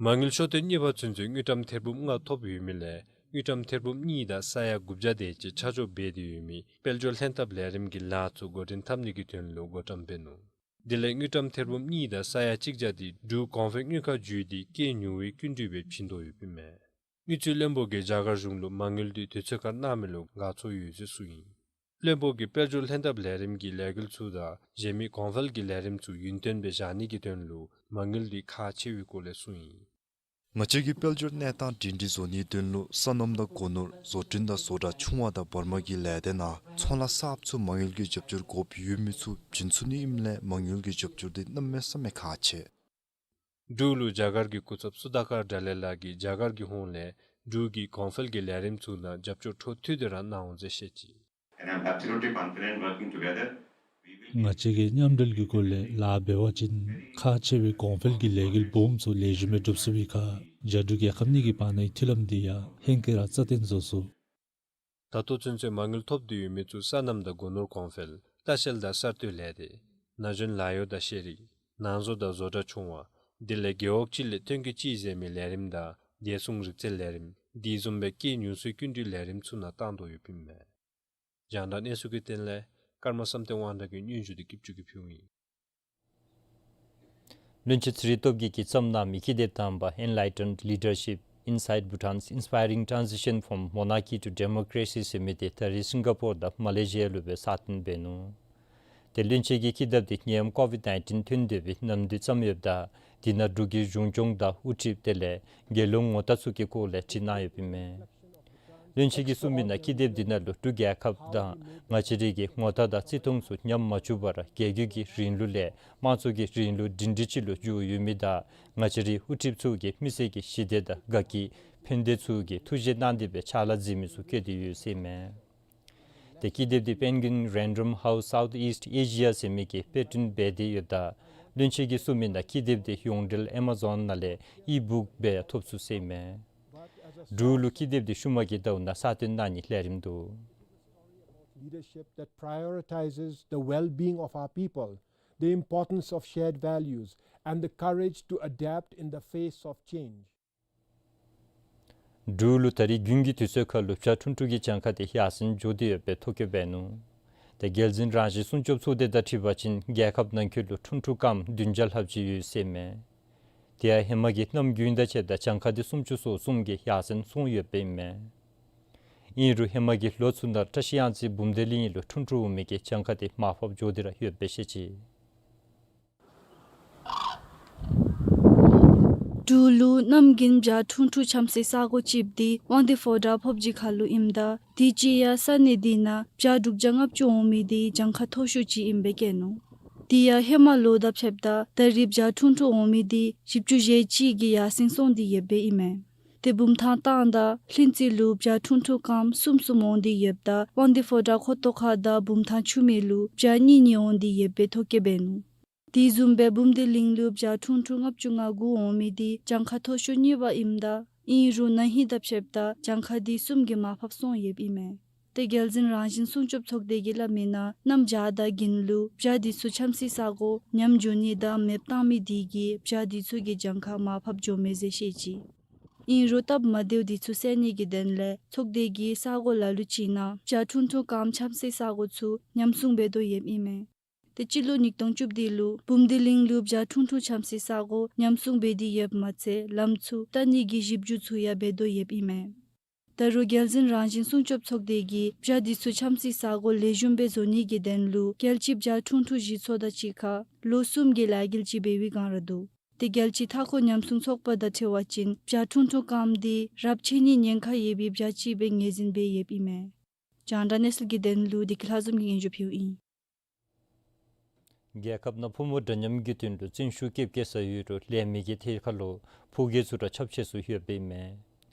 མ་དངུལ་ཤོག་ཐེངས་གཉིས་པ་ཚུན་ཚོད་དངུལ་ཀྲམ་ཐེར་འབུམ་ལྔ་ཐོབ་ཡོད་མི་ལས་དངུལ་ཀྲམ་ཐེར་འབུམ་གཉིས་དང་ས་ཡ་དགུ་བརྒྱ་དེ་ཅིག་ཆ་འཇོག་འབད་དེ་ཡོད་མི་དཔལ་འབྱོར་ལྷན་ཐབས་ལས་རིམ་གྱི་ལཱ་ཚུ་འགོ་འདྲེན་འཐབ་ནི་གི་དོན་ལུ་བགོ་བཀྲམ་འབད་ནུག། དེ་ལས་དངུལ་ཀྲམ་ཐེར་འབུམ་གཉིས་དང་ས་ཡ་གཅིག་བརྒྱ་དེ་འབྲུག་གོང་འཕེལ་དངུལ་ཁང་བརྒྱུད་དེ་སྐྱེད་ཉོ་བའི་སྐྱིན་འགྲུལ་སྦེ་བྱིན་དོ་ཡོདཔ་ཨིན་མས། དངུལ་རྩིས་བློན་པོ་གིས་རྒྱ་གར་གཞུང་ལུ་མ་དངུལ་དེ་དུས་ཚོད་ཁར་གནང་མི་ལུ་དགའ་ཚོར་ཡོད་ཟེར་གསུངས་ཡི། བློན་པོ་གིས་དཔལ་འབྱོར་ལྷན་ཐབས་ལས་རིམ་གྱི་ལས་འགུལ་ཚུ་དང་གཞན་མི་གོང་འཕེལ་གྱི་ལས་རིམ་ཚུ་ཡུན་བརྟན་སྦེ་བཞག་ནི་གི་དོན་ལུ་མ་དངུལ་དེ་ཁག་ཆེ་བའི་སྐོར་ལས་གསུངས་ཡི། ང་བཅས་ཀྱི་དཔལ་འབྱོར་གནས་སྟངས་སྒྲིང་སྒྲི་བཟོ་ནིའི་དོན་ལུ་སོ་ནམ་དང་སྒོ་ནོར་བཟོ་སྐྲུན་དང་བཟོ་གྲྭ་ཆུང་བ་དང་བར་མ་གི་ལས་སྡེ་ནང་ཚོང་ལཱ་གསརཔ་ཚུ་མ་དངུལ་གྱི་རྒྱབ་སྐྱོར་དགོཔ་ཡོད་མི་ཚུ་བྱིན་ཚུགས་ནི་ཨིནམ་ལས་མ་དངུལ་གྱི་རྒྱབ་སྐྱོར་དེ་གནམ་མེད་ས་མེད་ཁག་ཆེ། འབྲུག་ལུ་རྒྱ་གར་གྱི་སྐུ་ཚབ་སུ་དྷ་ཀར་དགྲ་ལྷ་ལགས་ཀྱིས་རྒྱ་གར་གྱི་ཧོངས་ལས་འབྲུག་གི་གོང་འཕེལ་གྱི་ལས་རིམ་ཚུ་ནང་རྒྱབ་སྐྱོར་འཕྲོ་མཐུད་དེ་ར་གནང་འོང་ཟེར་བཤད་ཅི། And I'm absolutely confident working together, we will be ང་བཅས་ཀྱིས་མཉམ་འབྲེལ་གྱི་སྒོ་ལས་ལཱ་འབད་བ་ཅིན་ཁག་ཆེ་བའི་གོང་འཕེལ་གྱི་ལས་འགུལ་སྦོམ་ཚུ་ལེགས་ཤོམ་སྦེ་སྒྲུབ་ཚུགས་པའི་ཁར་རྒྱ་འབྲུག་རྒྱལ་ཁབ་གཉིས་ཀྱི་བར་ནའི་མཐུན་ལམ་དེ་ཡང་ཧེང་སྐལ་ར་རྩ་བརྟན་བཟོ་ཚུགས། ད་ལྟོ་ཚུན་ཚོད་མ་དངུལ་ཐོབ་སྟེ་ཡོད་མི་ཚུ་སོ་ནམ་དང་སྒོ་ནོར་གོང་འཕེལ་ལྟ་བཤལ་དང་གསར་གཏོད་ལས་སྡེ་ན་གཞོན་ལཱ་གཡོག་དང་ཤེས་རིག་ནང་བཟོ་དང་བཟོ་གྲྭ་ཆུང་བ་དེ་ལས་རྒེད་འོག་གཅིག་ལས་ཐོན་སྐྱེད་གཅིག་ཟེར་མི་ལས་རིམ་དང་བདེ་སྲུང་རིག་རྩལ་ལས་རིམ་དེ་བཟུམ་སྦེ་སྐྱེད་ཉོ་ཚུགས་སྐྱིན་འགྲུལ་ལས་རིམ་ཚུ་ནང་བཏང་དོ་ཡོདཔ་ཨིན་མས། རྒྱང་བསྒྲགས་གནས་ཚུལ་གྱི་དོན་ལས་ཀརྨ་བསམ་གཏན་དབང་གྲགས་ཀྱི་སྙན་ཞུ་དེ་སྐྱིད་ཅུང་གིས་ཕུལཝ་ཨིན། བློན་ཆེན་ཚེ་རིང་སྟོབས་རྒྱས་ཀྱིས་བརྩམས་གནང་མི་ཀི་དེབ་དང་པ་Enlightened Leadership Inside Bhutan's Inspiring Transition from Monarchy to Democracy ཟེར་མི་དེ་ད་རིས་སིང་ག་པོར་དང་མ་ལེ་ཤི་ཡ་ལུ་སྦེ་སྲ་བརྟན་འབད་ནུག། དེ་བློན་ཆེན་གྱིས་ཀི་དེབ་དེ་ནད་ཡམས་ཀོ་ཝིཌ་ནའིན་ཊིན་ཐོན་སྡོད་པའི་ནམ་དུས་བརྩམས་ཡོདཔ་ད་དེ་ནང་འབྲུག་གི་གཞུང་སྐྱོང་དང་དབུ་ཁྲིད་དེ་ལས་རྒྱལ་ཡོངས་ངོ་རྟགས་ཚུ་གི་སྐོར་ལས་བྲིས་གནང་ཡོདཔ་ཨིན་མས། བློན་ཆེན་གྱིས་གསུངས་མི་ནང་ཀི་དེབ་འདི་ནང་ལུ་འབྲུག་རྒྱལ་ཁབ་དང་ང་བཅས་རའི་གི་ངོ་རྟགས་དང་བརྩི་མཐོང་ཚུ་ཉམས་མ་བཅུག་པར་རྒྱལ་བརྒྱུད་ཀྱི་རིང་ལུགས་ལས་དམངས་གཙོ་གི་རིང་ལུགས་སྒྲིང་སྒྲི་ཅིག་ལུ་འགྱུར་ཡོད་མི་དང་ང་བཅས་རའི་དབུ་ཁྲིདཔ་ཚུ་གིས་མི་སེར་གྱི་ཞི་བདེ་དང་དགའ་སྐྱིད་ཕན་བདེ་ཚུ་གི་ཐུགས་བཞེད་གནང་སྟེ་སྦེ་ཕྱག་ལཱ་མཛད་མི་ཚུ་བཀོད་དེ་ཡོད་ཟེར་ཨིན་མས། དེ་ཀི་དེབ་འདི་Penguin Random House Southeast Asia ཟེར་མི་གིས་དཔེ་སྐྲུན་འབད་དེ་ཡོདཔ་ད་བློན་ཆེན་གྱིས་གསུངས་མི་ནང་ཀི་དེབ་འདི་ཡོངས་འབྲེལ་ཨེ་མ་ཛོན་ནང་ལས་ཨི་བུཀ་སྦེ་ཐོབ་ཚུགས་ཟེར་ཨིན་མས། འབྲུག་ལུ་ཀི་དེབ་འདི་ཤུལ་མ་གི་ཟླཝ་ནང་སྲ་བརྟན་གནང་ནིའི་ལས་རིམ་འདུག། Leadership that prioritizes the well-being of our people, the importance of shared values, and the courage to adapt in the face of change. འབྲུག་ལུ་ད་རིས་དགུན་གྱི་དུས་ཚོད་ཁར་ལུ་བྱ་ཕྲུག་ཕྲུག་གི་གྱངས་ཁ་དེ་ཡར་སེང་འགྱོ་སྟེ་ཡོདཔ་སྦེ་ཐོ་བཀོད་འབད་ནུག། དེ་རྒྱལ་འཛིན་རང་བཞིན་སྲུང་སྐྱོབ་ཚོགས་སྡེ་དང་འཁྲིལ་བ་ཅིན་རྒྱལ་ཁབ་ནང་འཁོད་ལུ་ཕྲུག་ཕྲུག་རྐངམ་བདུན་བརྒྱ་ལྷགཔ་ཅིག་ཡོད་ཟེར་ཨིན་མས། དེ་ཡང་ཧེ་མ་གི་གནམ་དགུན་དང་ཕྱདཔ་ད་གྱངས་ཁ་དེ་སུམ་ཅུ་སོ་གསུམ་གྱིས་ཡར་སེང་སོང་ཡོདཔ་ཨིན་མས། ཨིན་རུང་ཧེ་མ་གི་ལོ་ཚུ་ནང་བཀྲ་ཤིས་གཡང་རྩེ་བུམ་སྡེ་གླིང་ལུ་ཕྲུག་ཕྲུག་འོང་མི་གི་གྱངས་ཁ་དེ་མར་ཕབ་འགྱོ་སྟེ་ར་ཡོདཔ་སྦེ་བཤད་ཅི། འབྲུག་ལུ་གནམ་དགུན་བྱ་ཕྲུག་ཕྲུག་འཁྱམ་སའི་ས་གོ་ཅིག་འདི་དབང་འདུས་ཕོ་བྲང་ཕོབ་སྦྱིས་ཁ་ལུ་ཨིནམ་ད་དུས་ཅི་ཡང་ས་གནས་འདི་ནང་བྱ་དྲུག་བརྒྱ་ལྔ་བཅུ་འོང་མི་འདི་གྱངས་ཁ་མཐོ་ཤོས་ཅིག་ཨིནམ་སྦེ་བཀོད་ནུག། དེ་ཡང་ཧེ་མ་ལོ་དང་ཕྱདཔ་ད་ད་རིས་བྱ་ཕྲུག་ཕྲུག་འོང་མི་འདི་བཞི་བཅུ་ཞེ་གཅིག་གིས་ཡར་སེང་སོང་སྟེ་ཡོདཔ་ཨིན་མས། དེ་བུམ་ཐང་བཏང་ད་ལྷུན་རྩེ་ལུ་བྱ་ཕྲུག་ཕྲུག་རྐངམ་གསུམ་གསུམ་འོང་སྟེ་ཡོདཔ་ད་དབང་འདུས་ཕོ་བྲང་ཁོ་ཐོག་ཁ་དང་བུམ་ཐང་ཆུ་སྨད་ལུ་བྱ་གཉིས་གཉིས་འོང་སྟེ་ཡོདཔ་སྦེ་ཐོ་བཀོད་འབད་ནུག། དེ་བཟུམ་སྦེ་བུམ་སྡེ་གླིང་ལུ་བྱ་ཕྲུག་ཕྲུག་ལྔ་བཅུ་ང་དགུ་འོང་མི་འདི་གྱངས་ཁ་མཐོ་ཤོས་གཉིས་པ་ཨིནམ་ད་ཨིན་རུང་ན་ཧིང་དང་ཕྱདཔ་ད་གྱངས་ཁ་འདི་གསུམ་གྱིས་མར་ཕབ་སོང་ཡོདཔ་ཨིན་མས། དེ་རྒྱལ་འཛིན་རང་བཞིན་སྲུང་སྐྱོབ་ཚོགས་སྡེ་གིས་སླབ་མི་ནང་གནམ་བྱཱར་དང་དགུན་ལུ་བྱ་འདི་ཚུ་འཁྱམ་སའི་ས་གོ་ཉམས་འགྱོ་ནི་དང་མེདཔ་བཏང་མི་འདི་གིས་བྱ་འདི་ཚུ་གི་གྱངས་ཁ་མར་ཕབ་འགྱོཝ་མས་ཟེར་བཤད་ཅི། ཨིན་རུང་སྟབས་མ་བདེཝ་འདི་ཚུ་སེལ་ནི་གི་དོན་ལས་ཚོགས་སྡེ་གིས་ས་གོ་ལ་ལུ་ཅིག་ནང་བྱ་ཁྲུང་ཁྲུང་ཀམ་འཆམ་སའི་ས་གོ་ཚུ་ཉམས་སྲུང་འབད་དོ་ཡོདཔ་ཨིན་མས། ཏེ་སྤྱི་ལོ་ཉིས་སྟོང་བཅུ་བདུན་ལུ་བུམ་སྡེ་གླིང་ལུ་བྱ་ཁྲུང་ཁྲུང་འཆམ་སའི་ས་གོ་ཉམས་སྲུང་འབད་དེ་ཡོདཔ་མ་ཚད་ལམ་ཚུ་བལྟ་ནི་གི་ཞིབ་འཇུག་ཚུ་ཡང་འབད་དོ་ཡོདཔ་ཨིན་མས། ད་རུང་རྒྱལ་འཛིན་རང་བཞིན་སྲུང་སྐྱོབ་ཚོགས་སྡེ་གིས་བྱ་འདི་ཚུ་འཆམ་སའི་ས་གོ་ལེགས་ཤོམ་སྦེ་བཟོ་ནི་གི་དོན་ལུ་རྒྱལ་སྤྱིའི་བྱ་ཁྲུང་ཁྲུང་གཞི་ཚོགས་དང་གཅིག་ཁར་ལོ་གསུམ་གྱི་ལས་འགུལ་ཅིག་འབད་བའི་བསྒང་ར་འདུག། ཏེ་རྒྱལ་སྤྱིའི་མཐའ་འཁོར་ཉམས་སྲུང་ཚོགས་པ་དང་འཁྲིལ་བ་ཅིན་བྱ་ཁྲུང་ཁྲུང་ཀམ་འདི་རབས་ཆད་ནིའི་ཉེན་ཁ་ཡོད་པའི་བྱ་ཅིག་སྦེ་ངོས་འཛིན་འབད་ཡོདཔ་ཨིན་མས། རྒྱང་བསྒྲགས་གནས་ཚུལ་གྱི་དོན་ལུ་བདེ་སྐྱིད་ལྷ་འཛོམས་ཀྱིས་སྙན་ཞུ་ཕུལཝ་ཨིན། རྒྱལ་ཁབ་ནང་ཕོ་མོ་འདྲ་མཉམ་གྱི་དོན་ལུ་བརྩོན་ཤུགས་བསྐྱེད་བསྐྱེད་ས་ཡོད་རུང་ལས་མི་གི་ཐད་ཁར་ལུ་ཕོ་སྐྱེས་ཚུ་ར་ཁྱབ་ཆེ་སུ་ཡོདཔ་ཨིན་མས།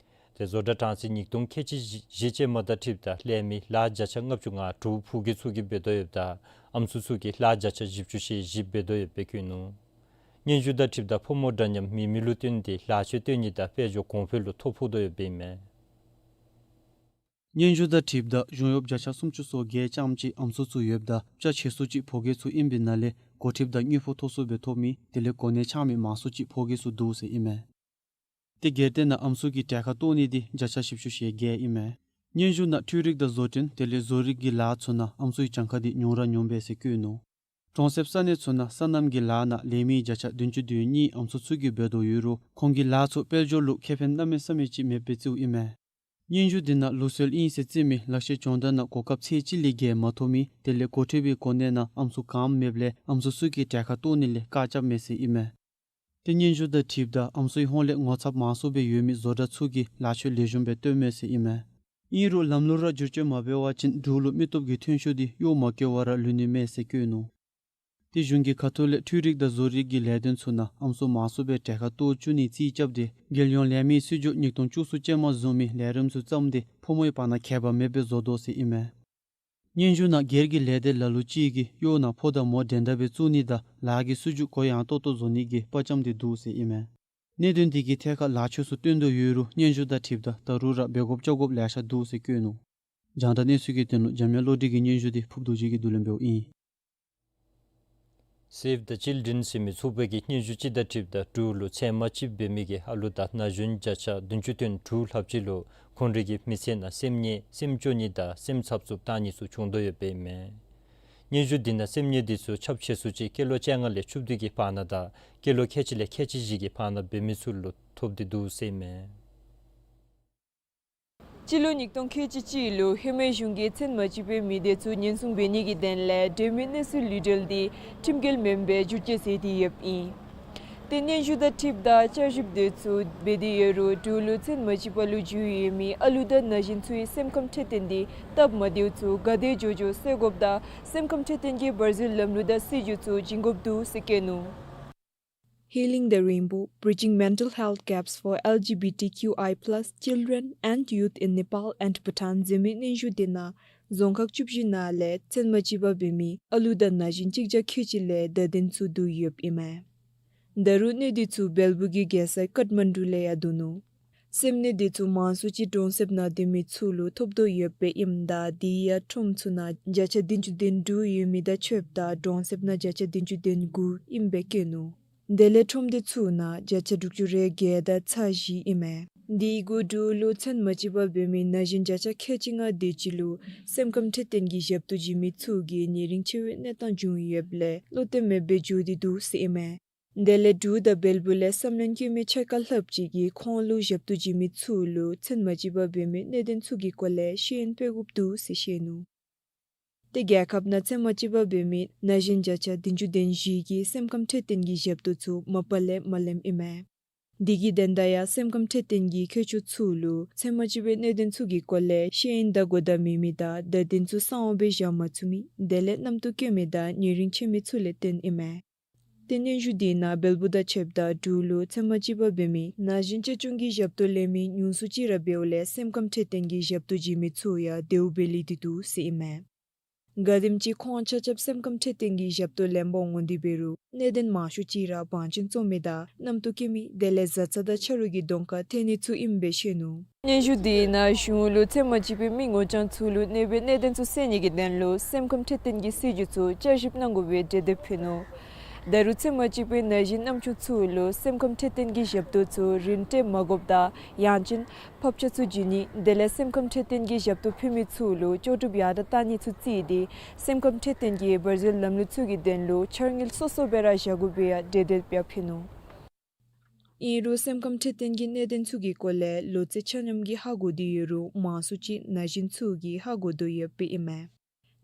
ཏེ་བཟོ་གྲྭ་གྲངས་ཚད་ཉིས་སྟོང་ཁལ་གཅིག་བཞི་ཅན་མ་དང་འཁྲིལཝ་ད་ལས་མི་ལཱ་བརྒྱ་ཆ་ལྔ་བཅུ་ང་དྲུག་ཕོ་སྐྱེས་ཚུ་གིས་འབད་དོ་ཡོདཔ་ད་ཨམ་སྲུ་ཚུ་གིས་ལཱ་བརྒྱ་ཆ་བཞི་བཅུ་ཞེ་བཞི་འབད་དོ་ཡོདཔ་སྦེ་བཀོད་ནུག། སྙན་ཞུ་དང་འཁྲིལཝ་ད་ཕོ་མོ་འདྲ་མཉམ་མེད་མི་ལུ་བརྟེན་ཏེ་ལཱ་ཆད་བཏོན་ནི་དང་དཔལ་འབྱོར་གོང་འཕེལ་ལུ་ཐོ་ཕོག་དོ་ཡོདཔ་ཨིན་མས། སྙན་ཞུ་དང་འཁྲིལཝ་ད་གཞུང་གཡོགཔ་བརྒྱ་ཆ་སུམ་ཅུ་སོ་བརྒྱད་ཙམ་ཅིག་ཨམ་སྲུ་ཚུ་ཡོདཔ་ད་བྱ་ཆེ་སུ་ཅིག་ཕོ་སྐྱེས་ཚུ་ཨིན་པའི་ནང་ལས་འགོ་ཁྲིདཔ་དང་དངུལ་ཕོགས་མཐོ་སུ་སྦེ་ཐོབ་མི་དེ་ལས་གོ་གནས་འཆང་མི་མང་སུ་ཅིག་ཕོ་སྐྱེས་ཚུ་འདུག་ཟེར་ཨིན་མས། ཏེ་སྒེར་སྡེ་ནང་ཨམ་སྲུ་གི་གྲལ་ཁར་གཏོགས་ནི་འདི་བརྒྱ་ཆ་བཞི་བཅུ་ཞེ་བརྒྱད་ཨིན་མས། སྙན་ཞུ་ནང་འཕྲུལ་རིག་དང་བཟོ་སྐྲུན་དེ་ལས་བཟོ་རིག་གི་ལཱ་ཚུ་ནང་ཨམ་སྲུའི་གྱངས་ཁ་འདི་ཉུང་ར་ཉུངམ་སྦེ་ཟེར་བཀོད་ནུག། གྲོང་གསེབ་ས་གནས་ཚུ་ནང་སོ་ནམ་གྱི་ལཱ་ནང་ལས་མི་བརྒྱ་ཆ་བདུན་ཅུ་དོན་གཉིས་ཨམ་སྲུ་ཚུ་གིས་འབད་དོ་ཡོད་རུང་ཁོང་གི་ལཱ་ཚུ་དཔལ་འབྱོར་ལུ་ཁེ་ཕན་གནམ་མེད་ས་མེད་ཅིག་མེདཔ་སྦེ་བརྩིཝ་ཨིན་མས། སྙན་ཞུ་འདི་ནང་ལུགས་སྲོལ་ཨིན་ཟེར་བརྩི་མི་ལག་ཤེས་སྦྱོང་བརྡར་ནང་གོ་སྐབས་ཚད་གཅིག་ལས་བརྒལ་མ་ཐོབ་མི་དེ་ལས་འགོ་ཁྲིདཔ་གི་གོ་གནས་ནང་ཨམ་སྲུ་གང་མེདཔ་ལས་ཨམ་སྲུ་ཚུ་གི་གྲལ་ཁར་གཏོགས་ནི་ལས་བཀག་རྐྱབ་མས་ཟེར་ཨིན་མས། ཏེ་སྙན་ཞུ་དང་འཁྲིལཝ་ད་ཨམ་སྲུའི་ཧོངས་ལས་ངོ་ཚབ་མང་སུ་སྦེ་ཡོད་མི་བཟོ་གྲྭ་ཚུ་གིས་ལཱ་ཕྱོད་ལེགས་ཤོམ་སྦེ་སྟོན་མས་ཟེར་ཨིན་མས། ཨིན་རུང་ལམ་ལུགས་ར་བསྒྱུར་བཅོས་མ་འབད་བ་ཅིན་འབྲུག་ལུ་མི་སྟོབས་ཀྱི་ཐོན་ཤུགས་འདི་གཡོ་མ་བཀོལ་བར་ལུས་ནི་མས་ཟེར་བཀོད་ནུག། ཏེ་གཞུང་གི་ཁ་ཐུག་ལས་འཕྲུལ་རིག་དང་བཟོ་རིག་གི་ལས་དོན་ཚུ་ནང་ཨམ་སྲུ་མང་སུ་སྦེ་གྲལ་ཁར་གཏོགས་བཅུག་ནིའི་རྩིས་རྐྱབ་སྟེ་རྒྱལ་ཡོངས་ལས་མིའི་སྲིད་བྱུས་ཉིས་སྟོང་བཅུ་གསུམ་ཅན་མ་བཟུམ་མའི་ལས་རིམ་ཚུ་བརྩམས་ཏེ་ཕོ་མོའི་བར་ན་ཁྱད་པར་མེདཔ་སྦེ་བཟོ་དོ་ཟེར་ཨིན་མས། སྙན་ཞུ་ནང་སྒེར་གྱི་ལས་སྡེ་ལ་ལུ་ཅིག་གིས་གཡོག་ནང་ཕོ་དང་མོ་འགྲན་ཟླ་སྦེ་བཙུགས་ནི་དང་ལཱ་གི་སྲིད་བྱུས་གུ་ཡངས་ཏོག་ཏོ་བཟོ་ནི་གི་དཔའ་བཅམ་སྟེ་འདུག་ཟེར་ཨིན་མས། གནད་དོན་འདི་གི་ཐད་ཁར་ལཱ་ཕྱོགས་ཚུ་སྟོན་དོ་ཡོད་རུང་སྙན་ཞུ་དང་འཁྲིལཝ་ད་ད་རུང་ར་འབད་དགོཔ་རྐྱབ་དགོཔ་ལེ་ཤ་འདུག་ཟེར་བཀོད་ནུག། རྒྱང་བསྒྲགས་གནས་ཚུལ་གྱི་དོན་ལུ་འཇམ་དབྱངས་བློ་གྲོས་ཀྱིས་སྙན་ཞུ་འདི་ཕུརཔ་རྡོ་རྗེ་གིས་བསྡུ་ལེན་འབདཝ་ཨིན། Save the Children ཟེར་མི་ཚོགས་པ་གི་སྙན་ཞུ་ཅིག་དང་འཁྲིལཝ་ད་འབྲུག་ལུ་ཚད་མ་གཅིག་འབད་མི་གི་ཨ་ལུ་དང་ན་གཞོན་བརྒྱ་ཆ་བདུན་ཅུ་དོན་དྲུག་ལྷགཔ་ཅིག་ལུ་ཁོང་རའི་གི་མི་ཚེ་ནང་སེམས་ཉེན་སེམས་སྐྱོ་ནི་དང་སེམས་འཚབ་འཚུབ་བཏང་ནི་ཚུ་བྱུང་དོ་ཡོདཔ་ཨིན་མས། སྙན་ཞུ་འདི་ནང་སེམས་ཉེན་འདི་ཚུ་ཁྱབ་ཆེ་སུ་ཅིག་སྐྱེས་ལོ་བཅོ་ལྔ་ལས་བཅུ་བདུན་གྱི་བར་ན་དང་སྐྱེས་ལོ་ཁལ་གཅིག་ལས་ཁལ་གཅིག་བཞི་གི་བར་ན་འབད་མི་ཚུ་ལུ་ཐོབ་སྟེ་འདུག་ཟེར་ཨིན་མས། སྤྱི་ལོ་ཉིས་སྟོང་ཁལ་གཅིག་གཅིག་ལུ་ཧེ་མའི་གཞུང་གིས་ཚད་མ་གཅིག་པའི་མི་སྡེ་ཚུ་ཉེན་སྲུང་འབད་ནི་གི་དོན་ལས་འབྲེལ་མི་གནས་ཚུལ་ལུས་འབྲེལ་འདི་ཁྲིམས་འགལ་མེནམ་སྦེ་བསྒྱུར་བཅོས་མཛད་དེ་ཡོདཔ་ཨིན། ཏེ་སྙན་ཞུ་དང་འཁྲིལཝ་ད་བསྐྱར་ཞིབ་འདི་ཚུ་འབད་དེ་ཡོད་རུང་འབྲུག་ལུ་ཚད་མ་གཅིག་པ་ལུ་འགྱུར་ཡོད་མི་ཨ་ལུ་དང་ན་གཞོན་ཚུའི་སེམས་ཁམས་འཕྲོད་བསྟེན་འདི་སྟབས་མ་བདེཝ་ཚུ་ག་དེ་མགྱོགས་མགྱོགས་སེལ་དགོཔ་དང་སེམས་ཁམས་འཕྲོད་བསྟེན་གྱི་བར་འཛུལ་ལམ་ལུགས་དང་སྲིད་བྱུས་ཚུ་བྱིན་དགོཔ་འདུག་ཟེར་བཀོད་ནུག། Healing the Rainbow, Bridging Mental Health Gaps for L G B T Q I plus Children and Youth in Nepal and Bhutan ཟེར་མི་སྙན་ཞུ་འདི་ནང་རྫོང་ཁག་བཅུ་བཞི་ནང་ལས་ཚད་མ་གཅིག་པ་འབད་མི་ཨ་ལུ་དང་ན་གཞོན་གཅིག་བརྒྱ་ཁལ་གཅིག་ལས་བརྡ་དོན་ཚུ་བསྡུ་ཡོདཔ་ཨིན་མས། ད་རུང་གནས་འདི་ཚུ་བལ་པོ་གི་རྒྱལ་ས་ཀཏ་མན་ཌུ་ལས་ཡང་བསྡུ་ནུག། སེམས་ནད་འདི་ཚུ་མང་སུ་ཅིག་གྲོང་གསེབ་ནང་སྡོད་མི་ཚུ་ལུ་ཐོབ་དོ་ཡོདཔ་ཨིནམ་ད་དེ་ཡང་ཁྲོམ་ཚུ་ནང་བརྒྱ་ཆ་བདུན་ཅུ་དོན་དྲུག་ཡོད་མི་དང་ཕྱདཔ་ད་གྲོང་གསེབ་ནང་བརྒྱ་ཆ་བདུན་ཅུ་དོན་དགུ་ཨིནམ་སྦེ་བཀོད་ནུག། དེ་ལས་ཁྲོམ་སྡེ་ཚུ་ནང་བརྒྱ་ཆ་དྲུག་ཅུ་རེ་བརྒྱད་དང་ཚག་བཞི་ཨིན་མས། དེ་གུ་འབྲུག་ལུ་ཚད་མ་གཅིག་པ་འབད་མི་ན་གཞོན་བརྒྱ་ཆ་ཁལ་གཅིག་ལྔ་དེ་ཅིག་ལུ་སེམས་ཁམས་འཕྲོད་བསྟེན་གྱི་ཞབས་ཏོག་བྱིན་མི་ཚུ་གིས་ཉེ་རིང་ཆེ་བའི་གནས་སྟངས་བྱུང་ཡོདཔ་ལས་བློ་གཏད་མེདཔ་སྦེ་འགྱོ་སྟེ་འདུག་ཟེར་ཨིན་མས། དེ་ལས་འབྲུག་དང་བལ་པོ་ལས་བསམ་ལན་བཀོད་མི་ཕྱེད་ཀ་ལྷགཔ་ཅིག་གིས་ཁོང་ལུ་ཞབས་ཏོག་བྱིན་མི་ཚུ་ལུ་ཚད་མ་གཅིག་པ་འབད་མི་གནད་དོན་ཚུ་གི་སྐོར་ལས་ཤེས་ཡོན་སྤེལ་དགོཔ་འདུག་ཟེར་བཤད་ནུག། ཏེ་རྒྱལ་ཁབ་ནང་ཚད་མ་གཅིག་པ་འབད་མི་ན་གཞོན་བརྒྱ་ཆ་བདུན་ཅུ་དོན་བཞི་གིས་སེམས་ཁམས་འཕྲོད་བསྟེན་གྱི་ཞབས་ཏོག་ཚུ་མ་པ་ལས་མ་ལེནམ་ཨིན་མས། དེ་གི་དོན་དག་ཡང་སེམས་ཁམས་འཕྲོད་བསྟེན་གྱི་མཁས་མཆོག་ཚུ་ལུ་ཚད་མ་གཅིག་པའི་གནད་དོན་ཚུ་གི་སྐོར་ལས་ཤེས་ཡོན་དང་གོ་བརྡ་མེད་མི་དང་བརྡ་དོན་ཚུ་གསང་བ་སྦེ་བཞག་མ་ཚུགས་མི་དེ་ལས་རྣམ་རྟོག་སྐྱེ་མི་དང་ཉེ་རིང་ཆེ་མི་ཚུ་ལས་བརྟེན་ཨིན་མས། ཏེ་སྙན་ཞུ་འདི་ནང་བལ་པོ་དང་ཕྱདཔ་ད་འབྲུག་ལུ་ཚད་མ་གཅིག་པ་འབད་མི་ན་གཞོན་གཅེས་སྐྱོང་གི་ཞབས་ཏོག་ལེན་མི་ཉུང་སུ་ཅིག་ར་འབདཝ་ལས་སེམས་ཁམས་འཕྲོད་བསྟེན་གྱི་ཞབས་ཏོག་བྱིན་མི་ཚུ་ཡང་དལཝ་སྦེ་ལུས་ཏེ་འདུག་ཟེར་ཨིན་མས། ག་དེམ་ཅིག་ཁོང་ཆ་ཁྱབ་སེམས་ཁམས་འཕྲོད་བསྟེན་གྱི་ཞབས་ཏོག་ལེན་པར་འོང་སྟེ་འབད་རུང་གནད་དོན་མང་ཤོས་ཅིག་ར་བང་ཆེན་བཙོང་མི་དང་རྣམ་རྟོག་སྐྱེ་མི་དེ་ལས་བཟའ་ཚང་དང་ཆ་རོགས་ཀྱི་གདོང་ཁར་ཐོན་ནི་ཚུ་ཨིནམ་སྦེ་བཤད་ནུག། སྙན་ཞུ་འདི་ནང་གཞུང་ལུ་ཚད་མ་གཅིག་པའི་མི་ངོ་རྐྱང་ཚུ་ལུ་གནོད་པའི་གནད་དོན་ཚུ་སེལ་ནི་གི་དོན་ལུ་སེམས་ཁམས་འཕྲོད་བསྟེན་གྱི་སྲིད་བྱུས་ཚུ་བསྐྱར་ཞིབ་གནང་དགོ་པའི་གྲོས་འདེབས་ཕུལ་ནུག། ད་རུང་ཚེ་མ་གཅིག་པའི་ན་གཞོན་རྣམ་ཅོ་ཚུ་ལུ་སེམས་ཁམས་འཕྲོད་བསྟེན་གྱི་ཞབས་ཏོག་ཚུ་རིན་སྤྲོད་མ་དགོཔ་དང་ཡང་ཅིན་ཕབ་ཆ་ཚུ་བྱིན་ནི་དེ་ལས་སེམས་ཁམས་འཕྲོད་བསྟེན་གྱི་ཞབས་ཏོག་ཕུལ་མི་ཚུ་ལུ་ལྕོགས་གྲུབ་ཡར་དྲག་གཏང་ནི་ཚུ་བརྩིས་ཏེ་སེམས་ཁམས་འཕྲོད་བསྟེན་གྱི་བར་ཟད་ལམ་ལུགས་ཚུ་གི་དོན་ལུ་འཆར་དངུལ་སོ་སོ་སྦེ་ར་བཞག་དགོ་པའི་ཡང་གྲོས་འདེབས་ཡང་ཕུལ་ནུག། ཨིན་རུང་སེམས་ཁམས་འཕྲོད་བསྟེན་གྱི་གནད་དོན་ཚུ་གི་སྐོར་ལས་ལོ་ཚད་ཆ་མཉམ་གྱིས་ཧ་གོ་སྟེ་ཡོད་རུང་མང་སུ་ཅིག་ན་གཞོན་ཚུ་གིས་ཧ་གོ་དོ་ཡོདཔ་ཨིན་མས།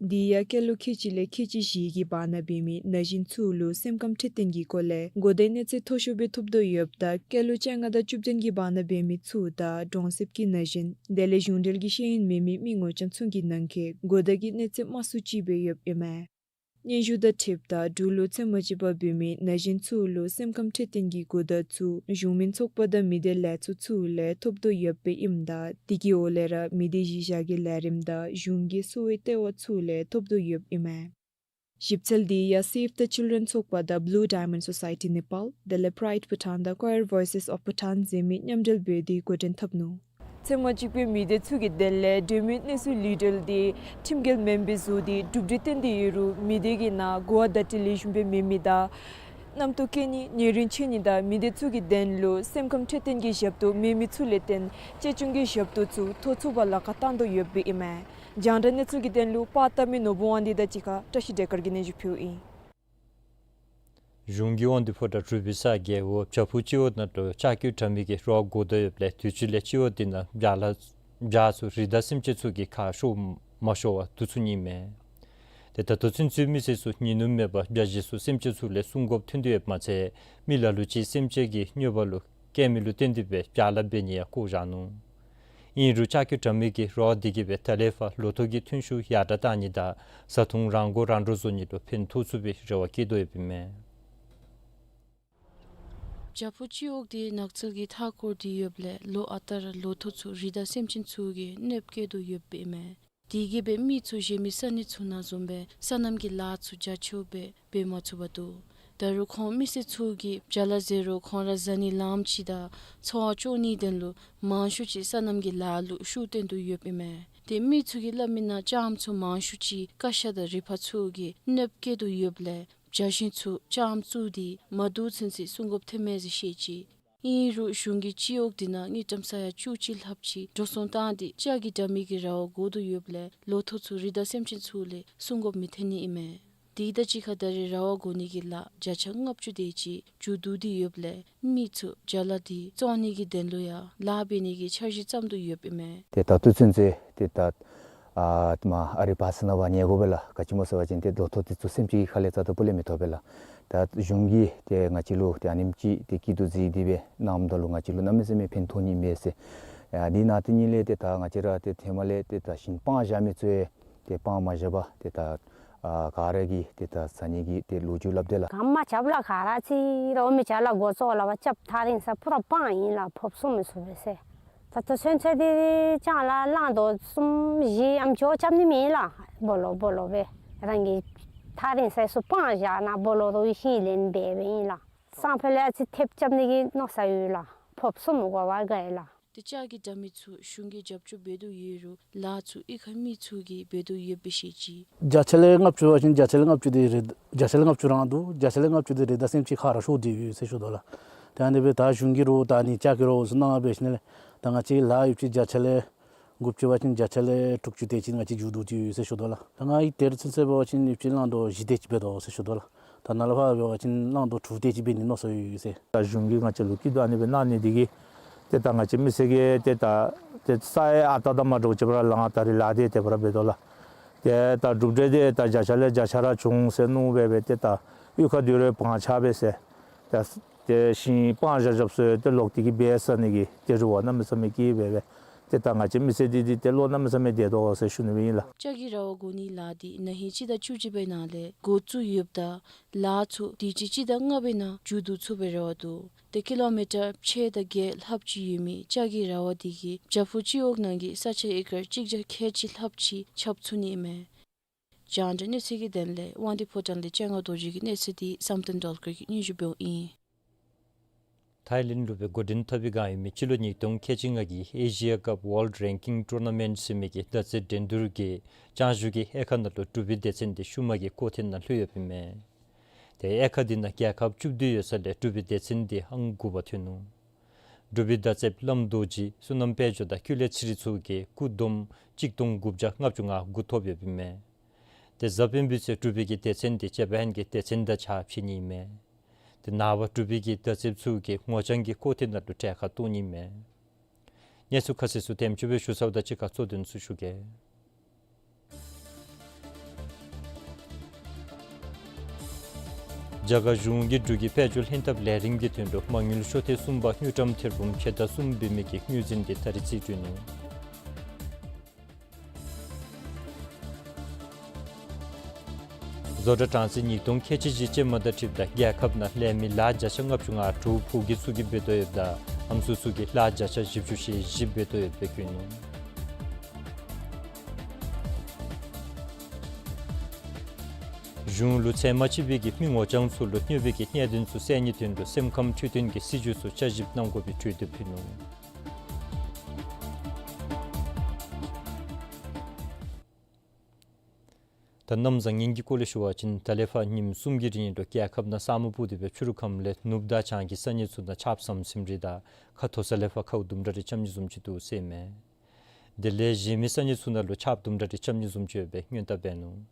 དེ་ཡང་སྐྱེས་ལོ་ཁལ་གཅིག་ལས་ཁལ་གཅིག་བཞི་གི་བར་ན་འབད་མི་ན་གཞོན་ཚུ་ལུ་སེམས་ཁམས་འཕྲོད་བསྟེན་གྱི་སྐོར་ལས་གོ་བརྡའི་གནས་ཚད་མཐོ་ཤོས་སྦེ་ཐོབ་དོ་ཡོདཔ་ད་སྐྱེས་ལོ་བཅོ་ལྔ་དང་བཅུ་བདུན་གྱི་བར་ན་འབད་མི་ཚུ་དང་གྲོང་གསེབ་ཀྱི་ན་གཞོན་དེ་ལས་གཞུང་འབྲེལ་གྱི་ཤེས་ཡོན་མེད་མི་མི་ངོ་རྐྱང་ཚུ་གི་ནང་འཁོད་གོ་བརྡ་གི་གནས་ཚད་དམའ་སུ་ཅིག་སྦེ་ཡོདཔ་ཨིན་མས། སྙན་ཞུ་དང་འཁྲིལཝ་ད་འབྲུག་ལུ་ཚེ་མ་གཅིག་པ་འབད་མི་ན་གཞོན་ཚུ་ལུ་སེམས་ཁམས་འཕྲོད་བསྟེན་གྱི་གོ་བརྡ་ཚུ་གཞུང་མིན་ཚོགས་པ་དང་མི་སྡེ་ལས་ཚོགས་ཚུ་ལས་ཐོབ་དོ་ཡོདཔ་ཨིནམ་ད་དེ་གི་འོག་ལས་ར་མི་སྡེ་གཞི་བཞག་གི་ལས་རིམ་དང་གཞུང་གི་གསོ་བའི་ལྟེ་བ་ཚུ་ལས་ཐོབ་དོ་ཡོདཔ་ཨིན་མས། ཞིབ་འཚོལ་འདི་ཡང་Save the Children ཚོགས་པ་དང་Blue Diamond Society Nepal དེ་ལས་Pride Bhutan དང་Choir Voices of Bhutan ཟེར་མི་མཉམ་འབྲེལ་འབད་དེ་འགོ་འདྲེན་འཐབ་ནུག། ཚེ་མ་གཅིག་པའི་མི་སྡེ་ཚུ་གི་དོན་ལས་གྲོས་མོལ་གནས་ཚུལ་ལུ་འབྲེལ་ཏེ་ཁྲིམས་འགལ་མེན་པའི་བཟོ་སྟེ་གྲུབ་འབྲས་བཏོན་ཏེ་ཡོད་རུང་མི་སྡེ་གི་ནང་གོ་བ་བརྡ་སྤྲོད་ལེགས་ཤོམ་སྦེ་མེད་མི་དང་རྣམ་རྟོག་སྐྱེ་ནི་ཉེ་རིང་ཆད་ནི་དང་མི་སྡེ་ཚུ་གི་དོན་ལུ་སེམས་ཁམས་འཕྲོད་བསྟེན་གྱི་ཞབས་ཏོག་མེད་མི་ཚུ་ལས་བརྟེན་གཅེས་སྐྱོང་གི་ཞབས་ཏོག་ཚུ་ཐོ་ཚུགས་པར་ལཱ་ཁག་བཏང་དོ་ཡོདཔ་ཨིན་མས། རྒྱང་བསྒྲགས་གནས་ཚུལ་གྱི་དོན་ལུ་པར་བཏབ་མི་ནོར་བུ་དབང་འདུས་དང་གཅིག་ཁར་བཀྲ་ཤིས་བདེ་དཀར་གྱིས་སྙན་ཞུ་ཕུལཝ་ཨིན། གཞུང་གིས་དབང་འདུས་ཕོ་བྲང་འབྲུག་པའི་ས་རྒེད་འོག་བྱག་ཕུག་སྤྱི་འོག་ནང་ལུ་ལྕགས་ཀྱུ་དྲ་མིག་གི་རོགས་བསྐོར་དོ་ཡོདཔ་ལས་དུས་ཅི་ལས་སྤྱི་འོག་དེ་ནང་བྱ་ལ་བྱ་ཚུ་རི་དྭགས་སེམས་ཅན་ཚུ་གིས་ཁ་ཤོར་མ་ཤོར་བར་བསྡུ་ཚུགས་ནི་མས། ཏེ་ད་ལྟོ་ཚུན་ཚོད་མི་སེར་ཚུ་ཉིན་ནུབ་མེད་པར་བྱ་བཞི་ཚུ་སེམས་ཅན་ཚུ་ལས་སྲུང་དགོཔ་ཐོན་ཏེ་ཡོདཔ་མ་ཚད་མི་ལ་ལུ་ཅིག་སེམས་ཅན་གྱི་གནོད་པ་ལུ་བཀལ་མི་ལུ་བརྟེན་ཏེ་སྦེ་བྱ་ལཱ་འབད་ནི་ཡང་བཀོ་བཞག་ནུག། ཨིན་རུང་ལྕགས་ཀྱུ་དྲ་མིག་གི་རོགས་དེ་གིས་སྦེ་ད་ལས་ཕར་ལོ་ཐོག་གི་ཐོན་ཤུགས་ཡར་དྲག་བཏང་ནི་དང་བཟའ་འཐུང་རང་མགོ་རང་འདྲོངས་བཟོ་ནི་ལུ་ཕན་ཐོགས་ཚུགས་པའི་རེ་བ་བསྐྱེད་དོ་ཡོདཔ་ཨིན་མས། བྱག་ཕུག་སྤྱི་འོག་དེ་ནགས་ཚལ་གྱིས་མཐའ་བསྐོར་ཏེ་ཡོདཔ་ལས་ལོ་ཨ་རྟག་ར་ལོ་ཐོག་ཚུ་རི་དྭགས་སེམས་ཅན་ཚུ་གིས་གནོདཔ་བཀལ་དོ་ཡོདཔ་ཨིན་མས། དེ་གིས་སྦེ་མི་ཚུ་གཞན་མི་ས་གནས་ཚུ་ནང་བཟུམ་སྦེ་སོ་ནམ་གྱི་ལཱ་ཚུ་རྒྱ་ཆེཝ་སྦེ་འབད་མ་ཚུགས་པར་འདུག། ད་རུང་ཁོང་མི་སེར་ཚུ་གིས་བྱ་ལཱ་ཟེར་རུང་ཁོང་ར་བཟའ་ནི་ལངམ་ཅིག་དང་འཚོ་བ་སྐྱོང་ནིའི་དོན་ལུ་མང་ཤོས་ཅིག་སོ་ནམ་གྱི་ལཱ་ལུ་ཤུགས་བཏོན་དོ་ཡོདཔ་ཨིན་མས། ཏེ་མི་ཚུ་གིས་སླབ་མི་ནང་ལྕངམ་ཚུ་མང་ཤོས་ཅིག་ཀ་ཤ་དང་རི་ཕག་ཚུ་གིས་གནོདཔ་བཀལ་དོ་ཡོདཔ་ལས་བྱ་བཞི་ཚུ་ལྕངམ་བཙུགས་ཏེ་མ་བསྡུ་ཚུན་ཚོད་སྲུང་དགོཔ་ཐོན་མས་ཟེར་བཤད་ཅི། ཨིན་རུང་གཞུང་གིས་སྤྱི་འོག་དེ་ནང་དངུལ་ཀྲམ་ས་ཡ་བཅུ་གཅིག་ལྷགཔ་ཅིག་འགྲོ་སོང་བཏང་སྟེ་ལྕགས་ཀྱི་དྲ་མིག་གི་ར་བ་བསྐོར་དོ་ཡོདཔ་ལས་ལོ་ཐོག་ཚུ་རི་དྭགས་སེམས་ཅན་ཚུ་ལས་སྲུང་དགོཔ་མི་ཐོན་ནི་ཨིན་མས། དེ་དང་གཅིག་ཁར་ད་རེས་ར་བ་བསྐོར་ནི་གི་ལཱ་བརྒྱ་ཆ་ལྔ་བཅུ་དེ་ཅིག་མཇུག་བསྡུ་སྟེ་ཡོདཔ་ལས་མི་ཚུ་བྱ་ལཱ་དེ་བཙོང་ནི་གི་དོན་ལུ་ཡང་ལཱ་འབད་ནི་གི་འཆར་གཞི་བརྩམ་དོ་ཡོདཔ་ཨིན་མས། ཏེ་ད་ལྟོ་ཚུན་ཚོད་ཏེ་ད་ཨ་དེ་མ་ཨ་རི་བར་ས་ནང་འབད་ཉལ་དགོ་པས་ལགས། ག་ཅི་སྨོ་ཟེར་བ་ཅིན་ཏེ་ལོ་ཐོག་དེ་ཚུ་སེམས་ཅན་གྱི་ཁ་ལས་རྩ་དང་སྤུ་ལས་མི་ཐོབ་པས་ལགས། ད་གཞུང་གིས་ཏེ་ང་བཅས་ལུ་ཏེ་ཨ་ནེམ་ཅིག་ཏེ་སྐྱིད་སྡུག་གཟིགས་ཏེ་སྦེ་གནངམ་ད་ལུ་ང་བཅས་ལུ་གནམ་མེད་ས་མེད་ཕན་ཐོགས་ནི་མས་ཟེར། ཡ་དེ་ནང་དེ་ཉིད་ལས་ཏེ་ད་ང་བཅས་ར་ཏེ་ཧེ་མ་ལས་ཏེ་ད་ཞིང་སྤང་བཞག་མི་ཚུ་ཡང་ཏེ་སྤང་མ་བཞག་པར་ཏེ་ད་ཨ་ག་ར་གིས་ཏེ་ད་ཟ་ནི་གི་ཏེ་ལོ་རྒྱུས་སླབ་དེས་ལགས། ག་མ་རྐྱབ་ལགས། ག་ར་ཅིག་ར་འོང་མི་ཅ་ལ་འགོ་བཙུགས་ལགས་པ་རྐྱབ་ཐག་རིང་ས་པུ་ར་སྤང་ཡི་ལགས། ཕོརཔ་སྲུང་མི་ཚུགས་པས་ཟེར། ད་ལྟོ་ཚུན་ཚོད་འདི་ལྕང་ལ་གླང་རྡོག་གསུམ་བཞི་ཨམ་ཅོག་རྐྱབ་ནི་མེད་ལགས། སྦོ་ལོགས་སྦོ་ལོགས་སྦེ་རང་གི་ཐག་རིང་ས་ཚུ་སྤང་བཞག་ནང་སྦོ་ལོགས་རོགས་ཤིང་ལེན་འབད་འབདཝ་ཨིན་ལགས། སང་ཕོད་ལས་ཨ་ཙི་ཐེབས་རྐྱབ་ནི་གི་མནོ་བསམ་ཡོད་ལགས། ཕོརཔ་སྲུང་མི་དགོ་པར་དགའ་ཡི་ལགས། ཏེ་ལྕགས་ཀྱི་དྲ་མིག་ཚུ་གཞུང་གིས་རྒྱབ་སྐྱོར་འབད་དོ་ཡོད་རུང་ལཱ་ཚུ་གཡུས་ཁའི་མི་ཚུ་གིས་འབད་དོ་ཡོདཔ་སྦེ་བཤད་ཅི། བརྒྱ་ཆ་ལས་ལྔ་བཅུ་འབད་བ་ཅིན་བརྒྱ་ཆ་ལས་ལྔ་བཅུ་དེ་རི་བརྒྱ་ཆ་ལས་ལྔ་བཅུ་རང་འདུག། བརྒྱ་ཆ་ལས་ལྔ་བཅུ་དེ་རི་དྭགས་སེམས་ཅན་ཁ་ར་ཤོར་ཏེ་ཡོད་ཟེར་ཞུ་དོ་ལགས། ཏེ་ཨ་ནི་སྦེ་ད་གཞུང་གིས་རོགས་ད་ཨ་ནི་ལྕགས་ཀྱི་རོགས་ཚུ་གནང་འབད་ཞིནམ་ལས་ད་ང་བཅས་ལཱ་ཡོདཔ་ཅིག་བརྒྱ་ཆ་ལས་དགུ་བཅུ་འབད་བ་ཅིན་བརྒྱ་ཆ་ལས་དྲུག་ཅུ་དེ་ཅིག་ང་བཅས་མཇུག་བསྡུ་སྟེ་ཡོད་ཟེར་ཞུ་དོ་ལགས། ད་ང་གིས་དེ་རིང་ཚུན་ཚོད་འབད་བ་ཅིན་ཡོདཔ་ཅིག་གླང་རྡོག་བཞི་དེ་ཅིག་འབད་དོ་ཟེར་ཞུ་དོ་ལགས། ད་ནཱ་ལས་ཕར་འབད་བ་ཅིན་གླང་རྡོག་དྲུག་དེ་ཅིག་འབད་ནི་མནོ་བསམ་ཡོད་ཟེར། ད་གཞུང་གིས་ང་བཅས་ལུ་སྐྱིད་སྡུག་ཨ་ནི་སྦེ་གནང་ནི་དེ་གིས་ཏེ་ད་ང་བཅས་མི་སེར་གྱིས་ཏེ་ད་ཏེ་ས་ཡ་ཨ་རྟག་དང་མ་འདྲཝ་ཅིག་ཕར་ལང་ད་རིས་ལཱ་དེ་ཏེ་ཕར་འབད་དོ་ལགས། ཏེ་ད་གྲུབ་འབྲས་དེ་ད་བརྒྱ་ཆ་ལས་བརྒྱ་ཆ་ར་བྱུང་ཟེར་མནོ་སྦེ་སྦེ་ཏེ་ད་གཡུས་ཁར་སྡོད་རུང་བང་ཆགས་སྦེ་ཟེར། ད་ཏེ་ཞིང་སྤང་བཞག་བཞགཔ་ཚུ་ཏེ་ལོག་སྟེ་གིས་འབད་ཟ་ནི་གི་ཏེ་རེ་བ་གནམ་མེད་ས་མེད་བསྐྱེད་སྦེ་སྦེ་ཏེ་ད་ང་བཅས་མི་སེར་འདི་འདི་ཏེ་བློ་གནམ་མེད་ས་མེད་བདེ་དོ་ཟེར་ཞུ་ནི་སྦེ་ཨིན་ལགས། ལྕགས་ཀྱི་ར་བ་བསྐོར་ནིའི་ལཱ་འདི་ན་ཧིང་སྤྱི་ཟླ་བཅུ་གཅིག་པའི་ནང་ལས་འགོ་བཙུགས་ཡོདཔ་ད་ལཱ་ཚུ་དུས་ཅི་སྤྱི་ཟླ་ལྔ་པའི་ནང་མཇུག་བསྡུ་ཚུགས་པའི་རེ་བ་འདུག། ཏེ་ཀི་ལོ་མི་ཊར་ཕྱེད་དང་བརྒྱད་ལྷགཔ་ཅིག་ཡོད་མི་ལྕགས་ཀྱི་ར་བ་འདི་གིས་བྱག་ཕུག་སྤྱི་འོག་ནང་གི་ས་ཆ་ཨེ་ཀར་གཅིག་བརྒྱ་ཁལ་གཅིག་ལྷགཔ་ཅིག་ཁྱབ་ཚུགས་ནི་མས། རྒྱང་བསྒྲགས་གནས་ཚུལ་གྱི་དོན་ལས་དབང་འདུས་ཕོ་བྲང་ལས་སྤྱན་སྔ་རྡོ་རྗེ་གི་གནས་ཚུལ་འདི་བསམ་གཏན་སྒྲོལ་དཀར་གྱིས་སྙན་ཞུ་འབདཝ་ཨིན། ཐའི་ལེནཌ་ལུ་སྦེ་འགོ་འདྲེན་འཐབ་པའི་བསྒང་ཡོད་མི་སྤྱི་ལོ་ཉིས་སྟོང་ཁལ་གཅིག་ལྔ་གི་ཨེ་ཤི་ཡ་ཀབ་ཝཱལཌ་རེང་ཀིང་ཊུར་ན་མེནཊ་ཟེར་མི་གི་ཟླ་ཚེས་འགྲན་བསྡུར་གྱི་ལྕང་གཞུང་གི་དབྱེ་ཁག་ནང་ལུ་འབྲུག་པའི་སྡེ་ཚན་འདི་ཤུལ་མ་གི་སྐོར་ཐེངས་ནང་ལྷོད་ཡོདཔ་ཨིན་མས། ཏེ་དབྱེ་ཁག་འདི་ནང་རྒྱལ་ཁབ་བཅུ་བདུན་ཡོད་ས་ལས་འབྲུག་པའི་སྡེ་ཚན་འདི་ཨང་དགུ་པ་ཐོན་ནུག། འབྲུག་པའི་མདའ་རྩེདཔ་བླམ་རྡོ་རྗེ་བསོད་ནམས་དཔལ་འབྱོར་དང་ཀུན་ལེགས་ཚེ་རིང་ཚུ་གིས་སྐུ་བསྡོམས་གཅིག་སྟོང་དགུ་བརྒྱ་ལྔ་བཅུ་ང་དགུ་ཐོབ་ཡོདཔ་ཨིན་མས། ཏེ་གཟའ་སྤེན་པའི་ཚེ་འབྲུག་པའི་གི་སྡེ་ཚན་འདི་ཅེ་བན་གྱི་སྡེ་ཚན་དང་ཕྱད་ནི་ཨིན་མས། ཏེ་ནངས་པ་འབྲུག་པའི་གི་མདའ་རྩེདཔ་ཚུ་གིས་ངོ་རྐྱང་གི་སྐོར་ཐེངས་ནང་ལུ་གྲལ་ཁར་གཏོགས་ནི་ཨིན་མས། གནས་ཚུལ་ཁ་གསལ་ཚུ་དེམ་ཅིག་སྦེ་ཞུ་ཚརཝ་ད་གཅིག་ཁར་གཙོ་དོན་ཚུ་ཞུ་གེ། རྒྱ་གར་གཞུང་གིས་འབྲུག་གི་དཔལ་འབྱོར་ལྷན་ཐབས་ལས་རིམ་གྱི་དོན་ལུ་མ་དངུལ་ཤོག་ཐེངས་གསུམ་པ་དངུལ་ཀྲམ་ཐེར་འབུམ་ཕྱེད་དང་གསུམ་འབད་མི་གི་དངུལ་འཛིན་འདི་ད་རིས་རྩིས་སྤྲོད་ནུག། བཟོ་གྲྭ་གྲངས་ཚད་ཉིས་སྟོང་ཁལ་གཅིག་བཞི་ཅན་མ་དང་འཁྲིལཝ་ད་རྒྱལ་ཁབ་ནང་ལས་མི་ལག་བརྒྱ་ཆ་ལྔ་བཅུ་ང་དྲུག་ཕོ་སྐྱེས་ཚུ་གིས་འབད་དོ་ཡོདཔ་ད་ཨམ་སྲུ་ཚུ་གིས་ལག་བརྒྱ་ཆ་བཞི་བཅུ་ཞེ་བཞི་འབད་དོ་ཡོདཔ་སྦེ་བཀོད་ནུག། གཞུང་ལུ་ཚད་མ་ཅིག་སྦེ་གི་མི་ངོ་རྐྱང་ཚུ་ལུ་གནོད་པའི་གི་གནད་དོན་ཚུ་སེལ་ནིའི་དོན་ལུ་སེམས་ཁམས་འཕྲོད་བསྟེན་གྱི་སྲིད་བྱུས་ཚུ་བསྐྱར་ཞིབ་གནང་དགོ་པའི་གྲོས་འདེབས་ཕུལ་ནུག། ད་གནམ་བཟང་ངན་གྱི་སྐོར་ལས་ཞུ་བ་ཅིན་ད་ལས་ཕར་ཉིནམ་གསུམ་གྱི་རིང་ལུ་རྒྱལ་ཁབ་ནང་ས་སྨུག་སྤུབས་ཏེ་སྦེ་ཕྱི་རུ་ཁམས་ལས་ནུབ་དང་བྱང་གི་ས་གནས་ཚུ་ནང་ཆརཔ་ཟམ་ཟིམ་རེ་དང་ཁ་མཐོ་ས་ལས་ཕར་ཁཝ་དུམ་གྲ་རེ་རྐྱབ་ནི་བཟུམ་ཅིག་འདུག་ཟེར་མས། དེ་ལས་གཞན་མི་ས་གནས་ཚུ་ནང་ལུ་ཆརཔ་དུམ་གྲ་རེ་རྐྱབ་ནི་བཟུམ་ཅིག་ཡོད་པའི་སྔོན་བརྡ་འབད་ནུག།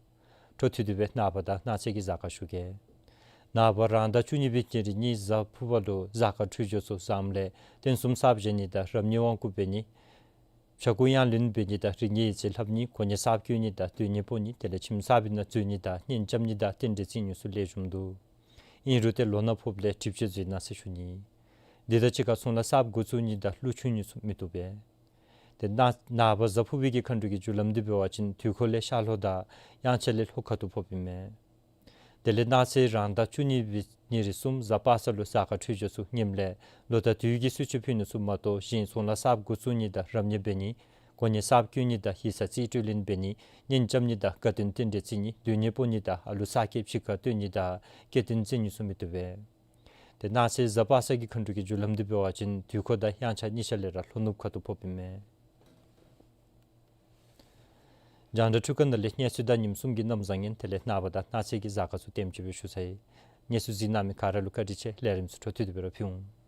འཕྲོ་མཐུད་དེ་སྦེ་ནངས་པ་དང་གནངས་ཚེ་གི་གཟའ་སྐར་ཞུ་གེ། ནངས་པ་རང་ཟླ་བཅུ་གཉིས་པའི་ཉེར་གཉིས་གཟའ་ཕུར་བ་ལུ་གཟའ་སྐར་འཕྲོད་སྦྱོར་ཚུ་བཟངམ་ལས་རྟེན་གསུམ་གསརཔ་བཞེངས་ནི་དང་རབ་གནས་དབང་བསྐུར་འབད་ནི། ཕྱྭ་འགུགས་གཡང་ལེན་འབད་ནི་དང་རིགས་ངན་ཡིད་བྱེད་ལྷབ་ནི། གོ་གནས་གསརཔ་བསྐོ་ནི་དང་སྡོད་གནས་སྤོ་ནི། དེ་ལས་ཁྱིམ་གསར་པའི་ནང་འཛུལ་ནི་དང་གཉེན་རྐྱབ་ནི་དང་རྟེན་འབྲེལ་བརྩི་ནི་ཚུ་ལེགས་ཤོམ་འདུག། ཨིན་རུང་ཏེ་ལོ་ན་ཕོགཔ་ལས་གྲིབ་བཅོས་མཛད་གནང་ཟེར་ཞུ་ནི། དེ་དང་གཅིག་ཁར་ཚོང་ལཱ་གསརཔ་འགོ་བཙུགས་ནི་དང་གླུ་ཆུང་ནི་ཚུ་མི་བཏུབ་པས། ཏེ་གནངས་གནངས་པ་གཟའ་ཕུར་བུའི་གི་མཁའ་འགྲོ་གི་རྒྱུ་ལམ་འདི་འབད་བ་ཅིན་དུས་འཁོར་ལས་ཤར་ལྷོ་དང་དབྱངས་འཆར་ལས་ལྷོ་ཁ་ཐུག་ཕོགཔ་ཨིན་མས། དེ་ལས་གནངས་ཚེ་རང་ཟླ་བཅུ་གཉིས་པའི་ཉེར་གསུམ་གཟའ་པ་སངས་ལུ་གཟའ་སྐར་འཕྲོད་སྦྱོར་ཚུ་ངནམ་ལས་ལོ་དང་དུས་ཀྱི་གསོལ་མཆོད་ཕུལ་ནི་ཚུ་མ་གཏོགས་གཞན་ཚོང་ལཱ་གསརཔ་འགོ་བཙུགས་ནི་དང་རབ་གནས་འབད་ནི། གོ་གནས་གསརཔ་བསྐོ་ནི་དང་ཡིག་ཚང་རྩིས་སྤྲོད་ལེན་འབད་ནི། གཉེན་རྐྱབ་ནི་དང་དགའ་སྟོན་རྟེན་འབྲེལ་བརྩི་ནི། སྡོད་གནས་སྤོ་ནི་དང་ཨ་ལུ་གསར་སྐྱེས་ཕྱི་ཁར་བཏོན་ནི་དང་སྐྱེ་སྟོན་བརྩི་ནི་ཚུ་མི་བཏུབ་པས། ཏེ་གནངས་ཚེ་གཟའ་པ་སངས་ཀྱི་མཁའ་འགྲོ་གི་རྒྱུ་ལམ་འདི་འབད་བ་ཅིན་དུས་འཁོར་དང་དབྱངས་འཆར་གཉིས་ཆ་ལས་ར་ལྷོ་ནུབ་ཁ་ཐུག་ཕོགཔ་ཨིན་མས། རྒྱང་བསྒྲགས་འཕྲུལ་ཁང་ནང་ལས་གནས་ཚུལ་དང་ཉིནམ་གསུམ་གྱི་གནམ་བཟང་ངན་དེ་ལས་ནངས་པ་དང་གནངས་ཚེ་གི་གཟའ་སྐར་ཚུ་དེམ་ཅིག་སྦེ་ཞུ་ཚར་ཡི། གནས་ཚུལ་གཟིགས་གནང་མི་ག་ར་ལུ་བཀའ་དྲིན་ཆེ། ལས་རིམ་ཚུ་འཕྲོ་མཐུད་དེ་སྦེ་ར་ཕུལ་འོང་།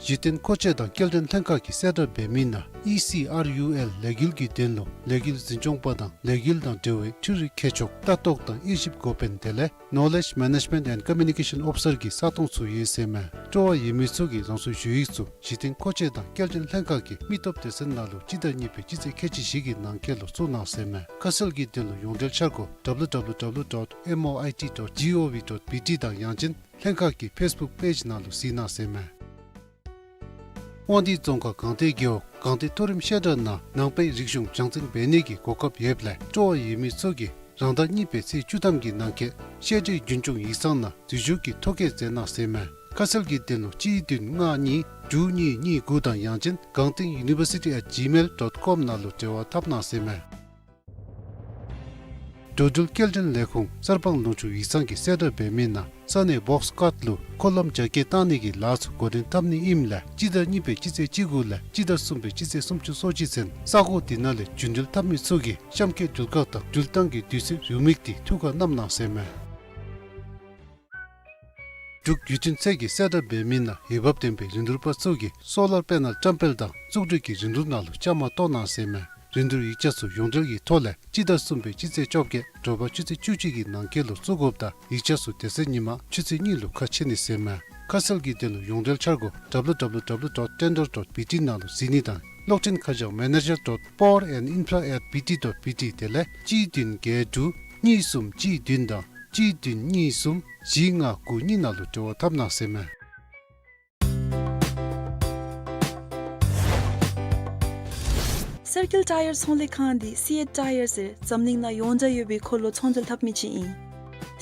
གཞི་རྟེན་མཁོ་ཆས་དང་སྐྱེལ་འདྲེན་ལྷན་ཁག་གིས་གསལ་བསྒྲགས་འབད་མི་ནང་ཨི་སི་ཨར་ཡུ་ཨེལ་ལས་འགུལ་གྱི་དོན་ལུ་ལས་འགུལ་འཛིན་སྐྱོང་པ་དང་ལས་འགུལ་དང་འབྲེལ་བའི་འཕྲུལ་རིག་མཁས་མཆོག་ལྟ་རྟོག་དང་དབྱེ་ཞིབ་འགོ་དཔོན་དེ་ལས་Knowledge Management and Communication Officer གི་ས་སྟོང་ཚུ་ཡོད་ཟེར་མས། སྤྲོ་བ་ཡོད་མི་ཚུ་གིས་རང་སོའི་ཞུ་ཡིག་ཚུ་གཞི་རྟེན་མཁོ་ཆས་དང་སྐྱེལ་འདྲེན་ལྷན་ཁག་གི་མི་སྟོབས་སྡེ་ཚན་ནང་ལུ་སྤྱི་ཟླ་གཉིས་པའི་སྤྱི་ཚེས་ཁལ་གཅིག་བཞི་གི་ནང་འཁོད་ལུ་བཙུགས་གནང་ཟེར་མས། ཁ་གསལ་གྱི་དོན་ལུ་ཡོངས་འབྲེལ་འཆར་སྒོ་W W W dot M O I T dot G O V dot B T དང་ཡང་ཅིན་ལྷན་ཁག་གི་ཕེསི་བུཀ་པེཇ་ནང་ལུ་གཟིགས་གནང་ཟེར་མས། དབང་འདུས་རྫོང་ཁག་སྒང་སྟེང་རྒེད་འོག་སྒང་སྟེང་མཐོ་རིམ་བཤད་གྲྭ་ནང་ནང་པའི་རིག་གཞུང་སྦྱང་བརྩོན་འབད་ནི་གི་གོ་སྐབས་ཡོདཔ་ལས་སྤྲོ་བ་ཡོད་མི་ཚུ་གིས་རང་ཟླ་གཉིས་པའི་ཚེས་བཅུ་ཐམ་གྱི་ནང་འཁོད་བཤད་གྲྭའི་རྒྱུན་སྐྱོང་ཡིག་ཚང་ནང་འཛུལ་ཞུགས་ཀྱི་ཐོ་བཀོད་མཛད་གནང་ཟེར་མས། ཁ་གསལ་གྱི་དོན་ལུ་གཅིག་བདུན་ལྔ་གཉིས་དྲུག་གཉིས་གཉིས་དགུ་དང་ཡང་ཅིན་སྒང་སྟེང་university at gmail dot com ནང་ལུ་འབྲེལ་བ་འཐབ་གནང་ཟེར་མས། འགྲོ་འགྲུལ་སྐྱེལ་འདྲེན་ལས་ཁུངས་གསར་སྤང་ལུང་ཕྱོགས་ཡིག་ཚང་གིས་གསལ་བསྒྲགས་འབད་མི་ནང་ས་གནས་བོགས་ཀཊ་ལུ་འཁོར་ལམ་རྒྱ་སྐྱེད་བཏང་ནི་གི་ལཱ་ཚུ་འགོ་འདྲེན་འཐབ་ནི་ཨིནམ་ལས་སྤྱི་ཟླ་གཉིས་པའི་སྤྱི་ཚེས་བཅུ་དགུ་ལས་སྤྱི་ཟླ་གསུམ་པའི་སྤྱི་ཚེས་སུམ་ཅུ་སོ་གཅིག་ཚུན་ས་གོ་དེ་ནང་ལས་རྒྱུན་འགྲུལ་འཐབ་མི་ཚུ་གིས་གཤམ་འཁོད་འགྲུལ་ཁག་དང་འགྲུལ་བཏང་གི་དུས་ཚོད་རེའུ་མིག་དེ་ཐུགས་ཁར་བསྣམ་གནང་ཟེར་མས། འབྲུག་བརྒྱུད་འཕྲིན་ཚད་ཀྱིས་གསལ་བསྒྲགས་འབད་མི་ནང་འོས་འབབ་ལྡན་པའི་རིན་བསྡུར་པ་ཚུ་གིས་སོ་ལར་པེ་ནལ་བཀྲམ་སྤེལ་དང་བཙུགས་སྒྲིག་གི་རིན་བསྡུར་ནང་ལུ་བཅའ་མར་གཏོགས་གནང་ཟེར་མས། རིན་བསྡུར་ཡིག་ཆ་ཚུ་ཡོངས་འབྲེལ་གྱི་ཐོག་ལས་སྤྱི་ཟླ་གསུམ་པའི་སྤྱི་ཚེས་བཅོ་བརྒྱད་དྲོ་པ་ཆུ་ཚོད་བཅུ་གཅིག་གི་ནང་འཁོད་ལུ་བཙུགས་དགོཔ་དང་ཡིག་ཆ་ཚུ་དེ་ཚེ་ཉིན་མ་ཆུ་ཚོད་གཉིས་ལུ་ཁ་ཕྱེ་ནི་ཟེར་མས། ཁ་གསལ་གྱི་དོན་ལུ་ཡོངས་འབྲེལ་འཆར་སྒོ་W W W dot tender dot B T ནང་ལུ་གཟིགས་ནི་དང་གློག་འཕྲིན་ཁ་བྱང་manager dot power and infra at B T dot B T དེ་ལས་གཅིག་བདུན་བརྒྱད་དྲུག་གཉིས་གསུམ་གཅིག་བདུན་དང་གཅིག་བདུན་གཉིས་གསུམ་བཞི་ལྔ་དགུ་གཉིས་ནང་ལུ་འབྲེལ་བ་འཐབ་གནང་ཟེར་མས། སར་ཀིལ་ཊ་ཡར་ཚོང་ལས་ཁང་འདི་སི་ཨེཊ་ཊ་ཡར་ཟེར་འཛམ་གླིང་ནང་ཡོངས་གྲགས་ཡོད་པའི་འཁོར་ལོ་ཚོང་འབྲེལ་འཐབ་མི་ཅིག་ཨིན།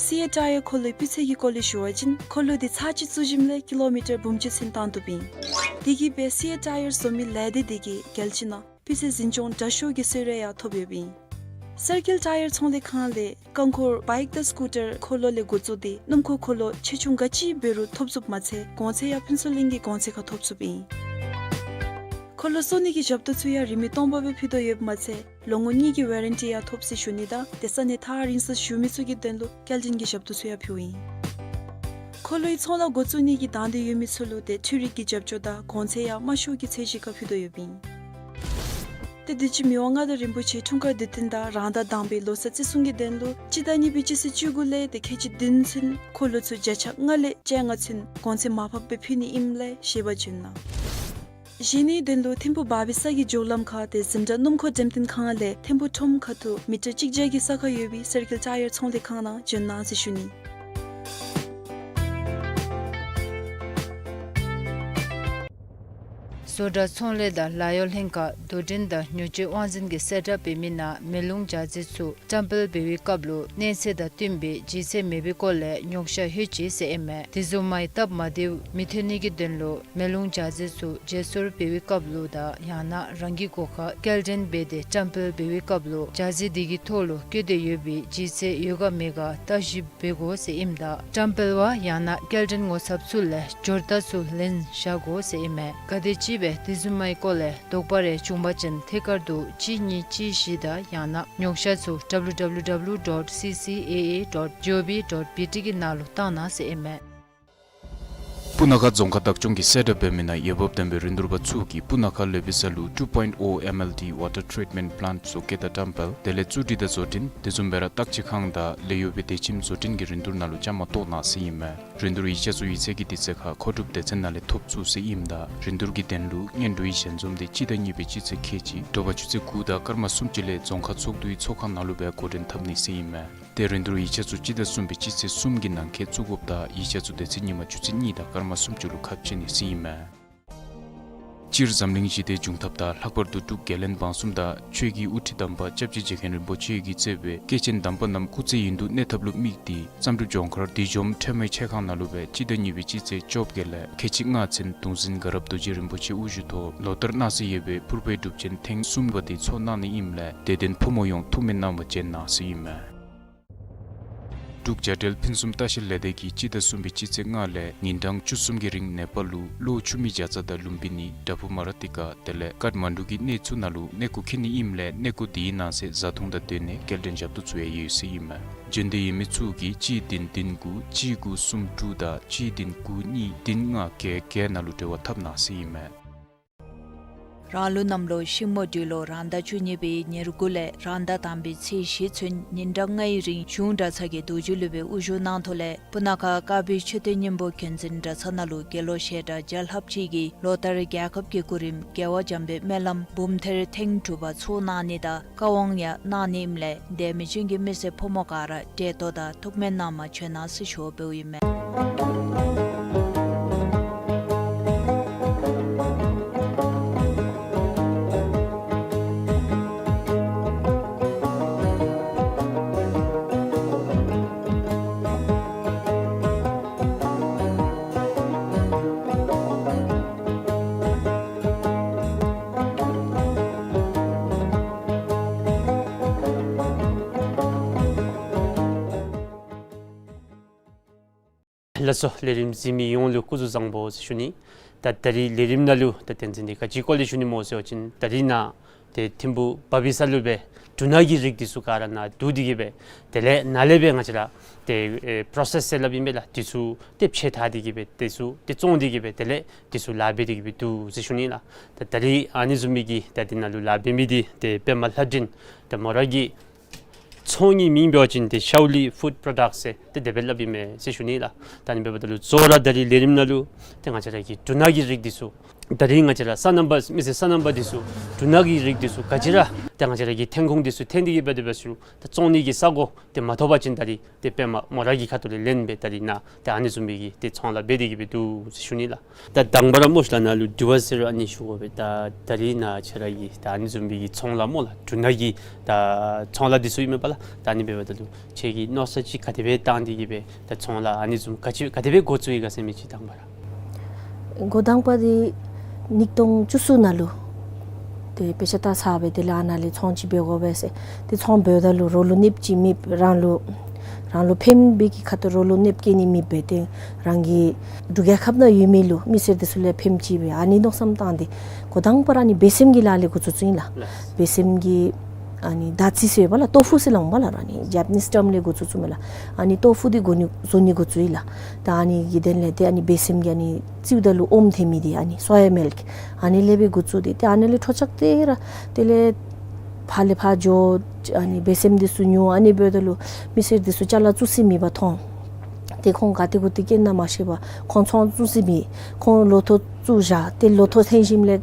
སི་ཨེཊ་ཊ་ཡར་འཁོར་ལོའི་སྤུས་ཚད་ཀྱི་སྐོར་ལས་ཞུ་བ་ཅིན་འཁོར་ལོ་འདི་ཚར་གཅིག་བཙུགས་ཞིནམ་ལས་ཀི་ལོ་མི་ཊར་འབུམ་གཅིག་ཚུན་བཏང་བཏུབ་ཨིན། དེ་གིས་སྦེ་སི་ཨེཊ་ཊ་ཡར་བཟོ་མི་ལས་སྡེ་འདི་གིས་རྒྱལ་སྤྱི་ནང་སྤུས་ཚད་འཛིན་སྐྱོང་དྲག་ཤོས་ཀྱི་གསོལ་རས་ཡང་ཐོབ་ཡོདཔ་ཨིན། སར་ཀིལ་ཊ་ཡར་ཚོང་ལས་ཁང་ལས་རྐང་འཁོར་བའིཀ་དང་སི་ཀུ་ཊར་འཁོར་ལོ་ལས་འགོ་བཙུགས་ཏེ་སྣུམ་འཁོར་འཁོར་ལོ་ཆེ་ཆུང་ག་ཅི་འབད་རུང་ཐོབ་ཚུགསཔ་མ་ཚད་གོང་ཚད་ཡང་ཕུན་ཚོགས་གླིང་གི་གོང་ཚད་ཁར་ཐོབ་ཚུགསཔ་ཨིན། འཁོར་ལོ་བཙུགས་ནི་གི་ཞབས་ཏོག་ཚུ་ཡང་རིན་མེད་སྟོང་པ་སྦེ་ཕུལ་དོ་ཡོདཔ་མ་ཚད་ལོ་ངོ་གཉིས་ཀྱི་ཝ་རེན་ཊི་ཡང་ཐོབ་ཟེར་ཞུ་ནི་དང་དེ་ས་གནས་ཐག་རིང་སར་བཞུགས་མི་ཚུ་གི་དོན་ལུ་སྐྱེལ་འདྲེན་གྱི་ཞབས་ཏོག་ཚུ་ཡང་ཕུལཝ་ཨིན། འཁོར་ལོའི་ཚོང་ལཱ་འགོ་བཙུགས་ནི་གི་དང་འདོད་ཡོད་མི་ཚུ་ལུ་ཏེ་འཕྲུལ་རིག་གི་རྒྱབ་སྐྱོར་དང་གོང་ཚད་ཡང་དམའ་ཤོས་ཀྱི་ཚད་གཞི་ཁར་ཕུལ་དོ་ཡོདཔ་ཨིན། ཏེ་དུས་ཅི་མི་དབང་མངའ་བདག་རིན་པོ་ཆེ་འཁྲུངས་སྐར་དུས་སྟོན་དང་རང་ཟླ་དང་པའི་ལོ་གསར་བརྩི་སྲུང་གི་དོན་ལུ་སྤྱི་ཟླ་གཉིས་པའི་སྤྱི་ཚེས་བཅུ་དགུ་ལས་ཏེ་ཁལ་གཅིག་བདུན་ཚུན་འཁོར་ལོ་ཚུ་བརྒྱ་ཆ་ལྔ་ལས་བཅོ་ལྔ་ཚུན་གོང་ཚད་མར་ཕབ་སྦེ་ཕུལ་ནི་ཨིནམ་ལས་ཤེས་པ་བྱིན་གནང་། གཞན་ནི་དོན་ལུ་ཐིམ་ཕུག་བ་བི་ས་གི་མགྱོགས་ལམ་ཁར་ཏེ་འཛིན་གྲྭ་སྣུམ་འཁོར་འགྲེམས་སྟོན་ཁང་ལས་ཐིམ་ཕུག་ཁྲོམ་ཁ་ཐུག་མི་ཊར་གཅིག་བརྒྱ་གི་ས་ཁར་ཡོད་པའི་སར་ཀིལ་ཊ་ཡར་ཚོང་ལས་ཁང་ནང་བྱོན་གནང་ཟེར་ཞུ་ནི། བཟོ་གྲྭ་ཚོང་ལས་དང་ལཱ་གཡོག་ལྷན་ཁག་དོ་འགྲན་དང་ཉོ་སྤྱོད་དབང་འཛིན་གྱིས་གསལ་བསྒྲགས་འབད་མི་ནང་མེ་རླུང་འཇའ་ཚོན་ཚུ་བཀྲམ་སྤེལ་འབད་བའི་སྐབས་ལུ་གནས་ཚད་དང་བསྟུན་པའི་ལྗིད་ཚད་མེད་པའི་སྐོར་ལས་ཉོ་ཤ་ལྷོད་ཅི་ཟེར་ཨིན་མས། དེ་བཟུམ་མའི་སྟབས་མ་བདེཝ་མི་ཐོན་ནི་གི་དོན་ལུ་མེ་རླུང་འཇའ་ཚོན་ཚུ་བརྗེ་སོར་འབད་བའི་སྐབས་ལུ་དང་ཡང་ན་རང་གི་སྒོ་ཁར་སྐྱེལ་འདྲེན་འབད་དེ་བཀྲམ་སྤེལ་འབད་བའི་སྐབས་ལུ་འཇའ་ཚོན་དེ་གི་ཐོག་ལུ་བཀོད་དེ་ཡོད་པའི་ལྗིད་ཚད་ཡོད་ག་མེད་ག་བརྟག་ཞིབ་འབད་དགོ་ཟེར་ཨིནམ་ད་བཀྲམ་སྤེལ་བ་ཡང་ན་སྐྱེལ་འདྲེན་ངོ་ཚབ་ཚུ་ལས་འབྱོར་རྟགས་ཚུ་ལེན་བཞག་དགོ་ཟེར་ཨིན་མས། ག་དེམ་ཅིག་སྦེ་དེ་བཟུམ་མའི་སྐོར་ལས་དོགས་པ་རེ་བྱུང་པ་ཅིན་ཐད་ཀར་དུ་གཅིག་གཉིས་གཅིག་བཞི་དང་ཡང་ན་ཉོ་ཤ་ཚུ་W W W dot C C A A dot G O V dot B T གི་ནང་ལུ་བཏང་གནང་ཟེར་ཨིན་མས། སྤུ་ན་ཁ་རྫོང་ཁག་བདག་སྐྱོང་གིས་གསལ་བསྒྲགས་འབད་མི་ནང་འོས་འབབ་ལྡན་པའི་རིན་བསྡུར་པ་ཚུ་གིས་སྤུ་ན་ཁ་ལེ་བི་ས་ལུ་two point O M L D water treatment plant བཟོ་བཀོད་དང་བཀྲམ་སྤེལ་དེ་ལས་བཙུགས་སྒྲིག་དང་བཟོ་སྐྲུན་དེ་བཟུམ་སྦེ་ར་བརྟག་དཔྱད་ཁང་དང་ལས་གཡོག་པའི་སྡེ་ཁྱིམ་བཟོ་སྐྲུན་གྱི་རིན་བསྡུར་ནང་ལུ་བཅའ་མར་གཏོགས་གནང་ཟེར་ཨིན་མས། རིན་བསྡུར་ཡིག་ཆ་ཚུ་ཡིག་ཚད་ཀྱི་དུས་ཚོད་ཁར་མཁོ་སྒྲུབ་སྡེ་ཚན་ནང་ལས་ཐོབ་ཚུགས་ཟེར་ཨིནམ་ད་རིན་བསྡུར་གྱི་དོན་ལུ་སྔོན་འགྲོའི་ཞལ་འཛོམས་དེ་སྤྱི་ཟླ་གཉིས་པའི་སྤྱི་ཚེས་ཁལ་གཅིག་དྲོ་པ་ཆུ་ཚོད་དགུ་དང་སྐར་མ་སུམ་ཅུ་ལས་རྫོང་ཁག་ཚོགས་འདུའི་ཚོགས་ཁང་ནང་ལུ་སྦེ་འགོ་འདྲེན་འཐབ་ནི་ཟེར་ཨིན་མས། ཏེ་རིན་བསྡུར་ཡིག་ཆ་ཚུ་སྤྱི་ཟླ་གསུམ་པའི་སྤྱི་ཚེས་གསུམ་གྱི་ནང་འཁོད་བཙུགས་དགོཔ་དང་ཡིག་ཆ་ཚུ་དེ་ཚེ་ཉིན་མ་ཆུ་ཚོད་གཉིས་དང་སྐར་མ་སུམ་ཅུ་ལུ་ཁ་ཕྱེ་ནི་ཟེར་ཨིན་མས། སྤྱིར་འཛམ་གླིང་ཞི་བདེ་འབྱུང་ཐབས་དང་ལྷག་པར་དུ་འབྲུག་རྒྱལ་བློན་འབངས་གསུམ་དང་ཆོས་ཀྱི་དབུ་ཁྲིད་དམ་པ་སྐྱབས་རྗེ་རྗེ་མཁན་རིན་པོ་ཆེ་གིས་གཙོས་པའི་སྐྱེས་ཆེན་དམ་པ་རྣམས་སྐུ་ཚེ་ཡུན་དུ་གནས་ཐབས་ལུ་དམིགས་ཏེ་བསམ་གྲུབ་ལྗོངས་མཁར་བདུད་འཇོམས་ཁྲོས་མའི་ཆས་ཁང་ནང་ལུ་སྦེ་སྤྱི་ཟླ་གཉིས་པའི་སྤྱི་ཚེས་བཅོ་བརྒྱད་ལས་ཁལ་གཅིག་ལྔ་ཚུན་གདུང་འཛིན་དགའ་རབ་རྡོ་རྗེ་རིན་པོ་ཆེ་དབུ་བཞུགས་ཐོག་ལོ་ལྟར་གནང་སྲོལ་ཡོད་པའི་ཕུར་པའི་སྒྲུབ་ཆེན་ཐེངས་གསུམ་པ་དེ་ཚོགས་གནང་ནི་ཨིནམ་ལས་དད་ལྡན་ཕོ་མོ་ཡོངས་ཐུགས་སྨོན་གནང་བར་བྱོན་གནང་ཟེར་ཨིན་མས། འབྲུག་བྱ་བྲལ་ཕུན་སུམ་ལྟ་བཤལ་ལས་སྡེ་གིས་སྤྱི་ཟླ་གསུམ་པའི་སྤྱི་ཚེས་ལྔ་ལས་ཉིན་གྲངས་བཅུ་གསུམ་གྱི་རིང་ནེ་པཱལ་ལུ་གློ་ཆུ་མིག་བྱ་ཚང་དང་ལུམ་བི་ནི་བྲག་ཕུག་མ་ར་ཏི་ཀ་དེ་ལས་ཀཏ་མན་ཌུ་གི་གནས་ཚུ་ནང་ལུ་གནས་སྐོར་འཁྱིད་ནི་ཨིནམ་ལས་གནས་སྐོར་དེའི་ནང་གསེས་བཟའ་འཐུང་དང་སྡོད་གནས་སྐྱེལ་འདྲེན་ཞབས་ཏོག་ཚུ་ཡང་ཡོད་ཟེར་ཨིན་མས། འབྱོན་འདོད་ཡོད་མི་ཚུ་གིས་གཅིག་བདུན་བདུན་དགུ་གཅིག་དགུ་གསུམ་དྲུག་དང་གཅིག་བདུན་དགུ་གཉིས་བདུན་ལྔ་བརྒྱད་བརྒྱད་ནང་ལུ་འབྲེལ་བ་འཐབ་གནང་ཟེར་ཨིན་མས། རང་ལུགས་གནམ་ལོ་ཤིང་མོ་སྦྲུལ་ལོ་རང་ཟླ་བཅུ་གཉིས་པའི་ཉེར་དགུ་ལས་རང་ཟླ་དང་པའི་ཚེས་བཞི་ཚུན་ཉིན་གྲངས་ལྔའི་རིང་གཞུང་གྲྭ་ཚང་གི་རྡོ་རྗེ་སློབ་དཔོན་དབུ་བཞུགས་གནང་ཐོག་ལས་སྤུ་ན་ཁ་དཀར་སྦིས་མཆོད་རྟེན་སྙིང་པོ་མཁྱེན་བརྩེ་གྲྭ་ཚང་ནང་ལུ་དགེ་སློང་བཤད་གྲྭ་བརྒྱ་ལྷགཔ་ཅིག་གིས་ལོ་ལྟར་རྒྱལ་ཁབ་ཀྱི་སྐུ་རིམ་རྒྱལ་བ་འཇམ་དཔལ་སྨོན་ལམ་འབུམ་ཐེར་ཐེངས་དྲུག་པ་ཚོགས་གནང་ནི་དང་བཀའ་དབང་ཡང་གནང་ནི་ཨིནམ་ལས་དད་མི་ཅན་གྱི་མི་སེར་ཕོ་མོ་ག་ར་བདེ་ཏོག་དང་ཐུགས་སྨོན་གནང་བར་བྱོན་གནང་ཟེར་ཞུ་བ་འབདཝ་ཨིན་མས། ལགས་སོ། ལས་རིམ་གཟིགས་མི་ཡོངས་ལུ་སྐུ་གཟུགས་བཟང་པོ་ཟེར་ཞུ་ནི། ད་ད་རིས་ལས་རིམ་ནང་ལུ་ད་དོན་ཚན་འདི་ག་ཅིའི་སྐོར་ལས་ཞུ་ནི་སྨོ་ཟེར་བ་ཅིན་ད་རིས་ནཱ་ཏེ་ཐིམ་ཕུག་བ་བི་ས་ལུ་སྦེ་འབྲུ་སྣ་གི་རིགས་འདི་ཚུ་ག་ར་ནཱ་བསྡུ་སྟེ་གི་སྦེ་དེ་ལས་ནཱ་ལས་སྦེ་ང་བཅས་ར་ཏེ་ཨེ་པྲོ་སེསི་ཟེར་སླབ་ཨིན་པས་ལགས། འདི་ཚུ་ཏེ་ཕྱེ་བཏང་སྟེ་གི་སྦེ་འདི་ཚུ་ཏེ་བཙོང་སྟེ་གི་སྦེ་དེ་ལས་འདི་ཚུ་ལཱ་འབད་དེ་གི་སྦེ་འདུག་ཟེར་ཞུ་ནི་ལགས། ད་ད་རིས་ཨ་ནི་བཟུམ་མའི་གི་ད་འདི་ནང་ལུ་ལཱ་འབད་མི་འདི་ཏེ་པདྨ་ལྷ་སྒྲོན་ཏེ་མོ་ར་གི་ ཚོང་གི་མིང་འབད་བ་ཅིན་ཏེ་ཤའུ་ལི་ཕུཌ་པྲོ་ཌཀཊ་ཟེར་ཏེ་དེ་སྦེ་སླབ་ཨིན་མས་ཟེར་ཞུ་ནི་ལགས། ད་ཨ་ནི་འབདཝ་ད་ལུ་གཙོ་བོ་ར་ད་རིས་ལས་རིམ་ནང་ལུ་ཏེ་ང་བཅས་ར་གི་འབྲུ་སྣ་གི་རིགས་འདི་ཚུ་ད་རིས་ང་བཅས་ར་སོ་ནམ་པ་མི་སེར་སོ་ནམ་པ་འདི་ཚུ་འབྲུ་སྣ་གི་རིགས་འདི་ཚུ་ག་ཅི་ར་ཏེ་ང་བཅས་ར་གི་ཐོན་ཁུངས་འདི་ཚུ་ཐོན་ཏེ་གི་འབད་དེ་འབད་ཞུ་ད་བཙོང་ནི་གི་ས་གོ་ཏེ་མ་ཐོབ་པ་ཅིན་ད་རིས་ཏེ་པདྨ་མོ་ར་གི་ཁ་ཐུག་ལས་ལེན་སྦེ་ད་རིས་ནཱ་ཏེ་ཨ་ནི་བཟུམ་སྦེ་གི་ཏེ་ཚོང་ལཱ་འབད་དེ་གི་སྦེ་འདུག་ཟེར་ཞུ་ནི་ལགས། ད་དང་པ་ར་སྨོ་ཤ་ལགས་ནཱ་ལུ་དྲི་བ་ཟེར་ཨ་ནི་ཞུ་དགོ་པས། ད་ད་རིས་ནཱ་ཁྱེད་ར་གི་ད་ཨ་ནི་བཟུམ་སྦེ་གི་ཚོང་ལཱ་སྨོ་ལགས། འབྲུ་སྣ་གི་ད་ཚོང་ལཱ་འདི་ཚུ་ཨིན་མས་པ་ལགས། ད་ཨ་ནི་འབདཝ་ད་ལུ་ཁྱེད་ཀྱིས་མནོ་བསམ་ཅིག་ག་དེ་སྦེ་བཏང་སྟེ་གི་སྦེ་ད་ཚོང་ལཱ་ཨ་ནི་བཟུམ་ག་ཅི་ག་དེ་སྦེ་འགོ་བཙུགས་ཡི་ག་ཟེར་མི་ཅིག་དང་པ་ར། འགོ་དང་པ་འདི་ཉིས་སྟོང་བཅུ་གསུམ་ནང་ལུ་ཏེ་དཔེ་ཆ་ལྟ་ཚར་སྦེ་དེ་ལས་ཨ་ནཱ་ལས་ཚོང་ཅིག་འབད་དགོ་པས་ཟེར། ཏེ་ཚོང་འབདཝ་ད་ལུ་རོགས་ལུ་གནོདཔ་ཅིག་མེད། རང་ལུ་རང་ལུ་ཕནམ་སྦེ་གི་ཁ་ཐུག་རོགས་ལུ་གནོདཔ་བཀལ་ནི་མེདཔ་སྦེ་ཏེ་རང་གི་འབྲུག་རྒྱལ་ཁབ་ནང་ཡོད་མི་ལུ་མི་སེར་འདི་ཚུ་ལུ་ཕནམ་ཅིག་སྦེ་ཨ་ནི་མནོ་བསམ་བཏང་སྟེ་འགོ་དང་པ་ར་ཨ་ནི་སྦས་སེམས་ཀྱི་ལཱ་ལས་འགོ་བཙུགས་བཙུགསཔ་ཨིན་ལགས། ལགས། སྦས་སེམས་ཀྱི་ཨ་ནི་ད་ཙི་ཟེར་བ་ལགས། ཏོ་ཕུ་ཟེར་སླབ་འོང་པ་ལགས། ཨ་ནི་ཇེ་པ་ནིསི་ཊརམ་ལས་འགོ་བཙུགས་བཙུགསཔ་མས་ལགས། ཨ་ནི་ཏོ་ཕུ་འདི་བཟོ་ནི་བཟོ་ནི་འགོ་བཙུགས་ཡི་ལགས། ད་ཨ་ནི་གི་དོན་ལས་ཏེ་ཨ་ནི་སྦས་སེམས་ཀྱི་ཨ་ནི་རྩིསཝ་ད་ལུ་ཨོམ་ཐོན་མི་འདི་ཨ་ནི་སོ་ཡ་མིལཀ་ཨ་ནི་ལས་སྦེ་འགོ་བཙུགས་ཏེ་ཏེ་ཨ་ནི་ལས་འཕྲོ་བཅག་སྟེ་ར་དེ་ལས་ཕར་ལས་ཕར་འགྱོ། ཨ་ནི་སྦས་སེམས་འདི་ཚུ་ཉོ། ཨ་ནི་འབདཝ་ད་ལུ་མི་སེར་འདི་ཚུ་ཅ་ལ་བཙུགས་ས་མེད་པར་མཐོང་། ཏེ་ཁོང་ག་ཏེ་གུ་ཏེ་སྐྱེལ་ན་མ་ཤེས་པར་ཁོང་ཚོང་བཙུགས་ས་མེད། ཁོང་ལོ་ཐོག་བཙུགས་བཞག། ཏེ་ལོ་ཐོག་ཐོན་ཞིནམ་ལས་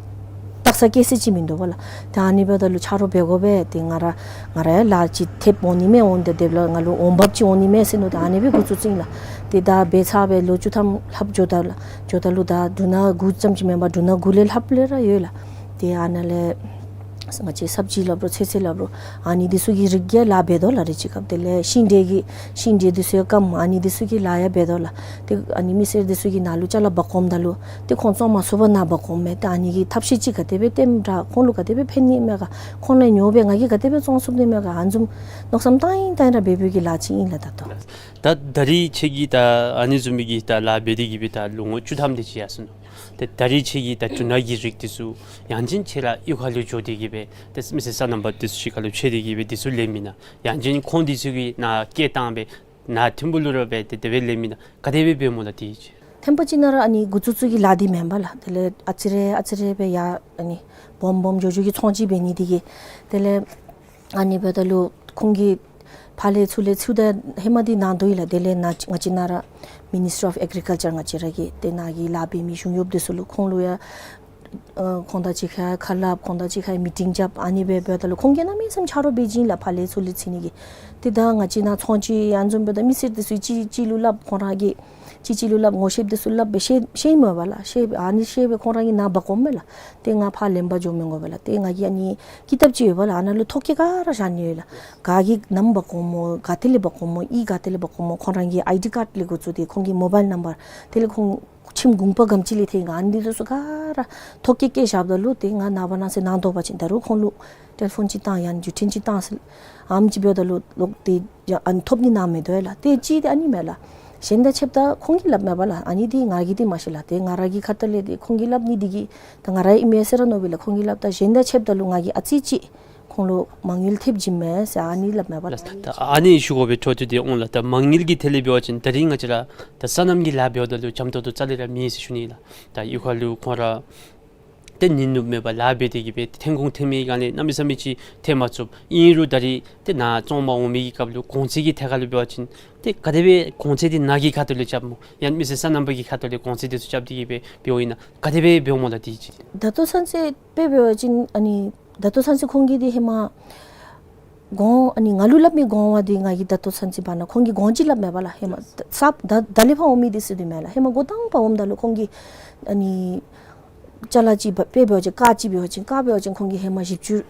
བཏགས་ས་སྐྱེལ་ས་ཅིག་མིན་འདུག་པ་ལགས། ཏེ་ཨ་ནི་འབདཝ་ད་ལུ་ཆ་རོགས་འབད་དགོ་པས། ཏེ་ང་ར་ང་ར་ཡང་ལཱ་ཅིག་ཐེབས་འོང་ནི་མས། འོང་སྟེ་དེ་ལས་ང་ལུ་འོང་འབབ་ཅིག་འོང་ནི་མས་ཟེར་མནོ་སྟེ་ཨ་ནི་སྦེ་འགོ་བཙུགས་བཙུགསཔ་ཨིན་ལགས། ཏེ་ད་འབད་ཚར་སྦེ་ལོ་བཅུ་ཐམ་ལྷགཔ་འགྱོཝ་ད་ལུ་འགྱོཝ་ད་ལུ་ད་འབྲུ་སྣ་དགུ་ཙམ་ཅིག་མེན་པར་འབྲུ་སྣ་དགུ་ལས་ལྷགཔ་ལས་ར་ཡོད་ལགས། ཏེ་ཨ་ནཱ་ལས་ང་བཅས་སབ་ཇི་སླབ་རུང་ཚོད་བསྲེ་སླབ་རུང་ཨ་ནི་འདི་ཚུ་གི་རིགས་ཀྱི་ལཱ་འབད་དོ་ལགས། རེ་ཅིག་སྐབས་དེ་ལས་ཤིང་འབྲས་ཀྱི་ཤིང་འབྲས་འདི་ཚུ་ཡང་སྐམ། ཨ་ནི་འདི་ཚུ་གི་ལཱ་ཡང་འབད་དོ་ལགས། ཏེ་ཨ་ནི་མི་སེར་འདི་ཚུ་གི་ནང་ལུ་ཅ་ལ་འབག་འོངམ་ད་ལུ་ཏེ་ཁོང་བཙོང་མ་ཚུགས་པར་ནཱ་འབག་འོངམ་མས། ཏེ་ཨ་ནི་གི་ཐབས་ཤེས་ཅིག་ག་དེ་སྦེ་བཏོནམ་དྲག། ཁོང་ལུ་ག་དེ་སྦེ་ཕན་ནི་མས་ག། ཁོང་ལས་ཉོ་སྦེ་ང་གིས་ག་དེ་སྦེ་བཙོང་ཚུགས་ནི་མས་ག། ཨ་ནི་བཟུམ་མནོ་བསམ་བཏང་ཡི་བཏང་ཡི་ར་འབད་འབདཝ་གི་ལཱ་ཅིག་ཨིན་ལགས་ད་ལྟོ། ད་ད་རིས་ཁྱེད་ཀྱིས་ད་ཨ་ནི་བཟུམ་མའི་གི་ད་ལཱ་འབད་དེ་གི་སྦེ་ད་ལོ་ངོ་བཅུ་ཐམ་དེ་ཅིག་ཡར་སོ་ནུག། ཏེ་ད་རིས་ཁྱེད་ཀྱིས་ད་འབྲུ་སྣ་གི་རིགས་འདི་ཚུ་ཡང་ཅིན་ཁྱེད་ར་གཡུས་ཁ་ལུ་འགྱོ་སྟེ་གི་སྦེ་ཏེ་མི་སེར་སོ་ནམ་པ་འདི་ཚུ་ཅིག་ཁ་ལུ་ཕྱད་དེ་གི་སྦེ་འདི་ཚུ་ལེན་མེན་ན། ཡང་ཅིན་ཁོང་འདི་ཚུ་གིས་ནཱ་སྐྱེལ་བཏང་སྦེ་ནཱ་ཐིམ་ཕུག་ལུ་ར་སྦེ་ཏེ་དེ་སྦེ་ལེན་མེན་ན། ག་དེ་སྦེ་འབདཝ་སྨོ་ལགས་དེ་ཅིག། ཐེམ་པ་ཅིག་ནང་ར་ཨ་ནི་འགོ་བཙུགས་བཙུགས་ཀྱི་ལཱ་འདི་མེན་པ་ལགས། དེ་ལས་ཨ་ཙི་རེ་ཨ་ཙི་རེ་སྦེ་ཡར་ཨ་ནི་སྦོམ་སྦོམ་འགྱོ་འགྱོ་གི་ཚོང་ཅིག་འབད་ནི་འདི་གིས་དེ་ལས་ཨ་ནི་འབདཝ་ད་ལུ་ཁོང་གིས་ཕར་ལས་ཚུར་ལས་ཚུར་ད་ཧེ་མ་འདི་ནཱ་འདུག་ཡི་ལགས། དེ་ལས་ནཱ་ང་བཅས་ནཱ་ར་མི་ནི་སི་ཊི་རི་ཨོཕ་ཨེག་རི་ཀལ་ཅར་ང་བཅས་ར་གི་ཏེ་ནཱ་གི་ལཱ་འབད་མི་གཞུང་གཡོགཔ་འདི་ཚུ་ལུ་ཁོང་ལུ་ཡང་ཨ་ཁོང་དང་གཅིག་ཁར་ཁ་སླབ། ཁོང་དང་གཅིག་ཁར་མི་ཊིང་རྐྱབ། ཨ་ནི་སྦེ་འབདཝ་ད་ལུ་ཁོང་གིས་གནམ་མེད་ས་མེད་ཆ་རོགས་འབད་བྱིན་ལགས། ཕར་ལས་ཚུར་ལས་འཚོལ་ནི་གི། ཏེ་ད་ང་བཅས་ནཱ་ཚོང་ཅིག་ཨ་ནི་བཟུམ་འབདཝ་ད་མི་སེར་འདི་ཚུ་གཅིག་གཅིག་ལུ་སླབ། ཁོང་ར་གིས་གཅིག་གཅིག་ལུ་སླབ། ངོ་ཤེསཔ་འདི་ཚུ་སླབ་སྦེ་ཤེས་ཤེས་མས་པ་ལགས། ཤེས་ཨ་ནི་ཤེས་སྦེ་ཁོང་ར་གིས་ནཱ་འབག་འོངམ་མས་ལགས། ཏེ་ང་ཕར་ལེན་པར་འགྱོ་མི་དགོ་པས་ལགས། ཏེ་ང་གིས་ཨ་ནི་ཀི་དེབ་ཅིག་ཡོད་པ་ལགས། ཨ་ནཱ་ལུ་ཐོ་བཀོད་ག་ར་བཞག་ནི་ཡོད་ལགས། ག་གིས་ནམ་འབག་འོངམ་སྨོ། ག་ཏེ་ལས་འབག་འོངམ་སྨོ། གཡུས་ག་ཏེ་ལས་འབག་འོངམ་སྨོ། ཁོང་ར་གི་ཨའི་ཌི་ཀཱཌ་ལས་འགོ་བཙུགས་ཏེ་ཁོང་གི་མོ་བཱའིལ་ནམ་བར་དེ་ལས་ཁོང་ཁྱིམ་གུང་པ་ག་དེམ་ཅིག་ལས་ཐོན་ག། ཨ་ནི་འདི་ཚུ་ག་ར་ཐོ་བཀོད་བཀོད་བཞགཔ་ད་ལུ་ཏེ་ང་ནངས་པ་གནངས་ཚེ་ནཱ་འདོགས་པ་ཅིན་ད་རུང་ཁོང་ལུ་ཊེ་ལི་ཕོན་ཅིག་བཏང་ཡང་བརྒྱུད་འཕྲིན་ཅིག་བཏང་ཟེར་ཨ་ནེམ་ཅིག་འབདཝ་ད་ལུ་ལོག་སྟེ་ཡང་ཨ་ནི་ཐོབ་ནི་ནཱ་མེད་དོ་ཡ་ལགས། ཏེ་གཅིག་འདི་ཨ་ནི་མས་ལགས། གཞན་དང་ཕྱདཔ་ད་ཁོང་གིས་སླབ་མས་པ་ལགས། ཨ་ནི་འདི་ང་གིས་འདི་མ་ཤེས་ལགས། ཏེ་ང་ར་གི་ཁ་ཐུག་ལས་འདི་ཁོང་གིས་སླབ་ནི་འདི་གིས་ད་ང་ར་ཨིན་མས་ཟེར་ར་མནོ་བས་ལགས། ཁོང་གིས་སླབ་ད་གཞན་དང་ཕྱདཔ་ད་ལུ་ང་གིས་ཨ་ཙི་ཅིག་ཁོང་ལུ་མ་དངུལ་ཐེབས་བྱིན་མས་ཟེར་ཨ་ནི་སླབ་མས་པ་ལགས། ད་ཨ་ནི་ཞུ་དགོ་པའི་འཕྲོ་མཐུད་དེ་འོང་ལགས། ད་མ་དངུལ་གྱི་ཐད་ལས་འབད་བ་ཅིན་ད་རིས་ང་བཅས་ར་ད་སོ་ནམ་གྱི་ལཱ་འབདཝ་ད་ལུ་འཇམ་ཏོག་ཏོ་རྩ་ལས་ར་མེད་ཟེར་ཞུ་ནི་ལགས། ད་གཡུས་ཁ་ལུ་ཁོང་ར་ཏེ་ནི་ནུབ་མེད་པར་ལཱ་འབད་དེ་གི་སྦེ་ཐོན་ཁུངས་ཐོན་མི་ག་ནི་གནམ་མེད་ས་མེད་ཅིག་ཐོན་མ་ཚུགས། ཨིན་རུང་ད་རིས་ཏེ་ནཱ་བཙོང་པར་འོང་མི་གི་སྐབས་ལུ་གོང་ཚད་ཀྱི་ཐད་ཁར་ལུ་འབད་བ་ཅིན་ཏེ་ག་དེ་སྦེ་གོང་ཚད་འདི་ནཱ་གི་ཁ་ཐུག་ལས་རྐྱབ་སྨོ། ཡང་མི་སེར་སོ་ནམ་པ་གི་ཁ་ཐུག་ལས་གོང་ཚད་འདི་ཚུ་རྐྱབ་སྟེ་གི་སྦེ་འབདཝ་ཨིན་ན་ག་དེ་སྦེ་འབདཝ་སྨོ་ལགས་དེ་ཅིག། ད་ལྟོ་ཚུན་ཚོད་དཔེ་འབད་བ་ཅིན་ཨ་ནི་ད་ལྟོ་ཚུན་ཚོད་ཁོང་གིས་འདི་ཧེ་མ་གོང་ཨ་ནི་ང་ལུ་སླབ་མི་གོང་བ་འདི་ང་གིས་ད་ལྟོ་ཚུན་ཚོད་བར་ན་ཁོང་གིས་གོང་ཅིག་སླབ་མས་པ་ལགས། ཧེ་མ་ས་ད་ད་ལས་ཕར་འོང་མི་འདི་ཚུ་འདི་མས་ལགས། ཧེ་མ་འགོ་དང་པ་འོངམ་ད་ལུ་ཁོང་གིས་ཨ་ནི་ཅ་ལ་ཅིག་འབད་དཔེ་འབད་བ་ཅིན་ཀར་ཅིག་འབད་བ་ཅིན་ཀར་འབད་བ་ཅིན་ཁོང་གིས་ཧེ་མ་བཞི་བཅུ་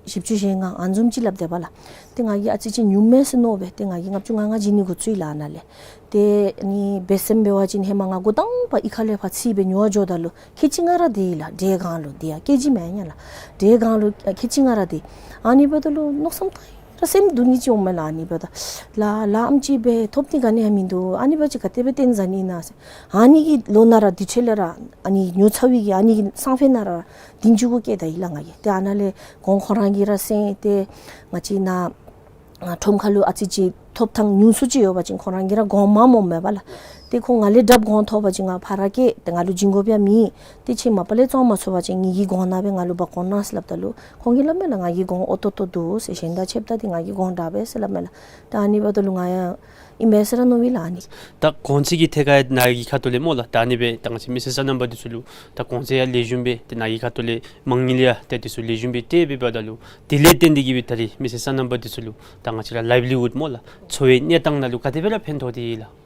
བཞི་བཅུ་ཞེ་ལྔ་ཨ་ནི་བཟུམ་ཅིག་སླབ་དེས་པ་ལགས། ཏེ་ང་གིས་ཨ་ཙི་ཅིག་ཉུངམ་མས་ཟེར་མནོ་སྦེ་ཏེ་ང་གིས་ལྔ་བཅུ་ང་ལྔ་བྱིན་ནི་འགོ་བཙུགས་ཡི་ལགས་ཨ་ནཱ་ལས། ཏེ་ཨ་ནི་འབད་ཟེར་འབད་བ་ཅིན་ཧེ་མ་ང་འགོ་དང་པ་གཡུས་ཁ་ལས་ཕར་འཚོལ་སྦེ་ཉོ་བར་འགྱོཝ་ད་ལུ་ཁལ་གཅིག་ལྔ་ར་སྡོད་ཡི་ལགས། ཌེ་སྒང་ལུ་སྡོད་ཡ་ཀེ་ཇི་མེན་ན་ལགས། ཌེ་སྒང་ལུ་ཨ་ཁལ་གཅིག་ལྔ་ར་སྡོད། ཨ་ནི་འབདཝ་ད་ལུ་མནོ་བསམ་བཏང་ཡི་ར་སེམས་སྡུག་ནི་ཅིག་འོང་མས་ལགས། ཨ་ནི་འབདཝ་ད་ལཱ་ལཱ་ཨེམ་ཅིག་འབད་ཐོབ་ནི་ག་ནི་ཡང་མིན་འདུག། ཨ་ནི་འབདཝ་ཅིག་ག་དེ་སྦེ་བཏོན་ཟ་ནི་ཨིན་ན་ཟེར། ཨ་ནི་གི་ལོ་ནང་ར་དེ་འཕྲོ་ལས་ར་ཨ་ནི་ཉོ་ཚར་བའི་གི་ཨ་ནི་གི་སང་ཕོད་ནང་ར་བདུན་ཅུ་གུ་སྐྱེལ་ད་ཡི་ལགས་ང་གིས། ཏེ་ཨ་ནཱ་ལས་གོང་ཁོང་ར་གིས་ར་གསན་ཏེ་ང་བཅས་ནཱ་ཨ་ཁྲོམ་ཁ་ལུ་ཨ་ཙི་ཅིག་ ཐོབ་ཐང་ཉུང་སུ་ཅིག་ཡོད་པ་ཅིན་ཁོང་རང་གིས་ར་གོང་མ་མོ་མེད་པ་ལགས། ཏེ་ཁོང་ང་ལས་དྲགཔ་གོང་ཐོབ་པ་ཅིན་ང་ཕར་ར་སྐྱེལ། ཏེ་ང་ལུ་སྦྱིན་དགོཔ་ཡང་མེད། ཏེ་ཁྱེད་མ་པ་ལས་བཙོང་མ་ཚུགས་པ་ཅིན་ངེ་གི་གོང་ནང་སྦེ་ང་ལུ་འབག་འོང་གནང་ཟེར་སླབ་ད་ལུ་ཁོང་གིས་སླབ་མས་ལགས། ང་གི་གོང་ཨོ་ཏོ་ཏོ་འདུག་ཟེར། གཞན་དང་ཕྱདཔ་ད་ཏེ་ང་གི་གོང་དྲག་པས་ཟེར་སླབ་མས་ལགས། ད་ཨ་ནི་འབདཝ་ད་ལུ་ང་ཡང་ཨིན་པས་ཟེར་ར་མནོ་བས་ལགས། ཨ་ནི་ད་གོང་ཚད་ཀྱི་ཐད་ཁར་ནཱ་གི་ཁ་ཐུག་ལས་སྨོ་ལགས། ད་ཨ་ནི་སྦེ་ད་ང་བཅས་མི་སེར་སོ་ནམ་པ་འདི་ཚུ་ལུ་ད་གོང་ཚད་ཡང་ལེགས་ཤོམ་སྦེ་ཏེ་ནཱ་གི་ཁ་ཐུག་ལས་མ་དངུལ་ཡང་ཏེ་འདི་ཚུ་ལེགས་ཤོམ་སྦེ་སྤྲོད་སྦེ་འབདཝ་ད་ལུ་དེ་ལས་བརྟེན་ཏེ་གིས་སྦེ་ད་རིས་མི་སེར་སོ་ནམ་པ་འདི་ཚུ་ལུ་ད་ང་བཅས་ར་ལའིབ་ལི་ཝུཌ་སྨོ་ལགས། འཚོ་བའི་གནས་སྟངས་ནང་ལུ་ག་དེ་སྦེ་ར་ཕན་ཐོགས་ཏེ་ཡོད་ལགས།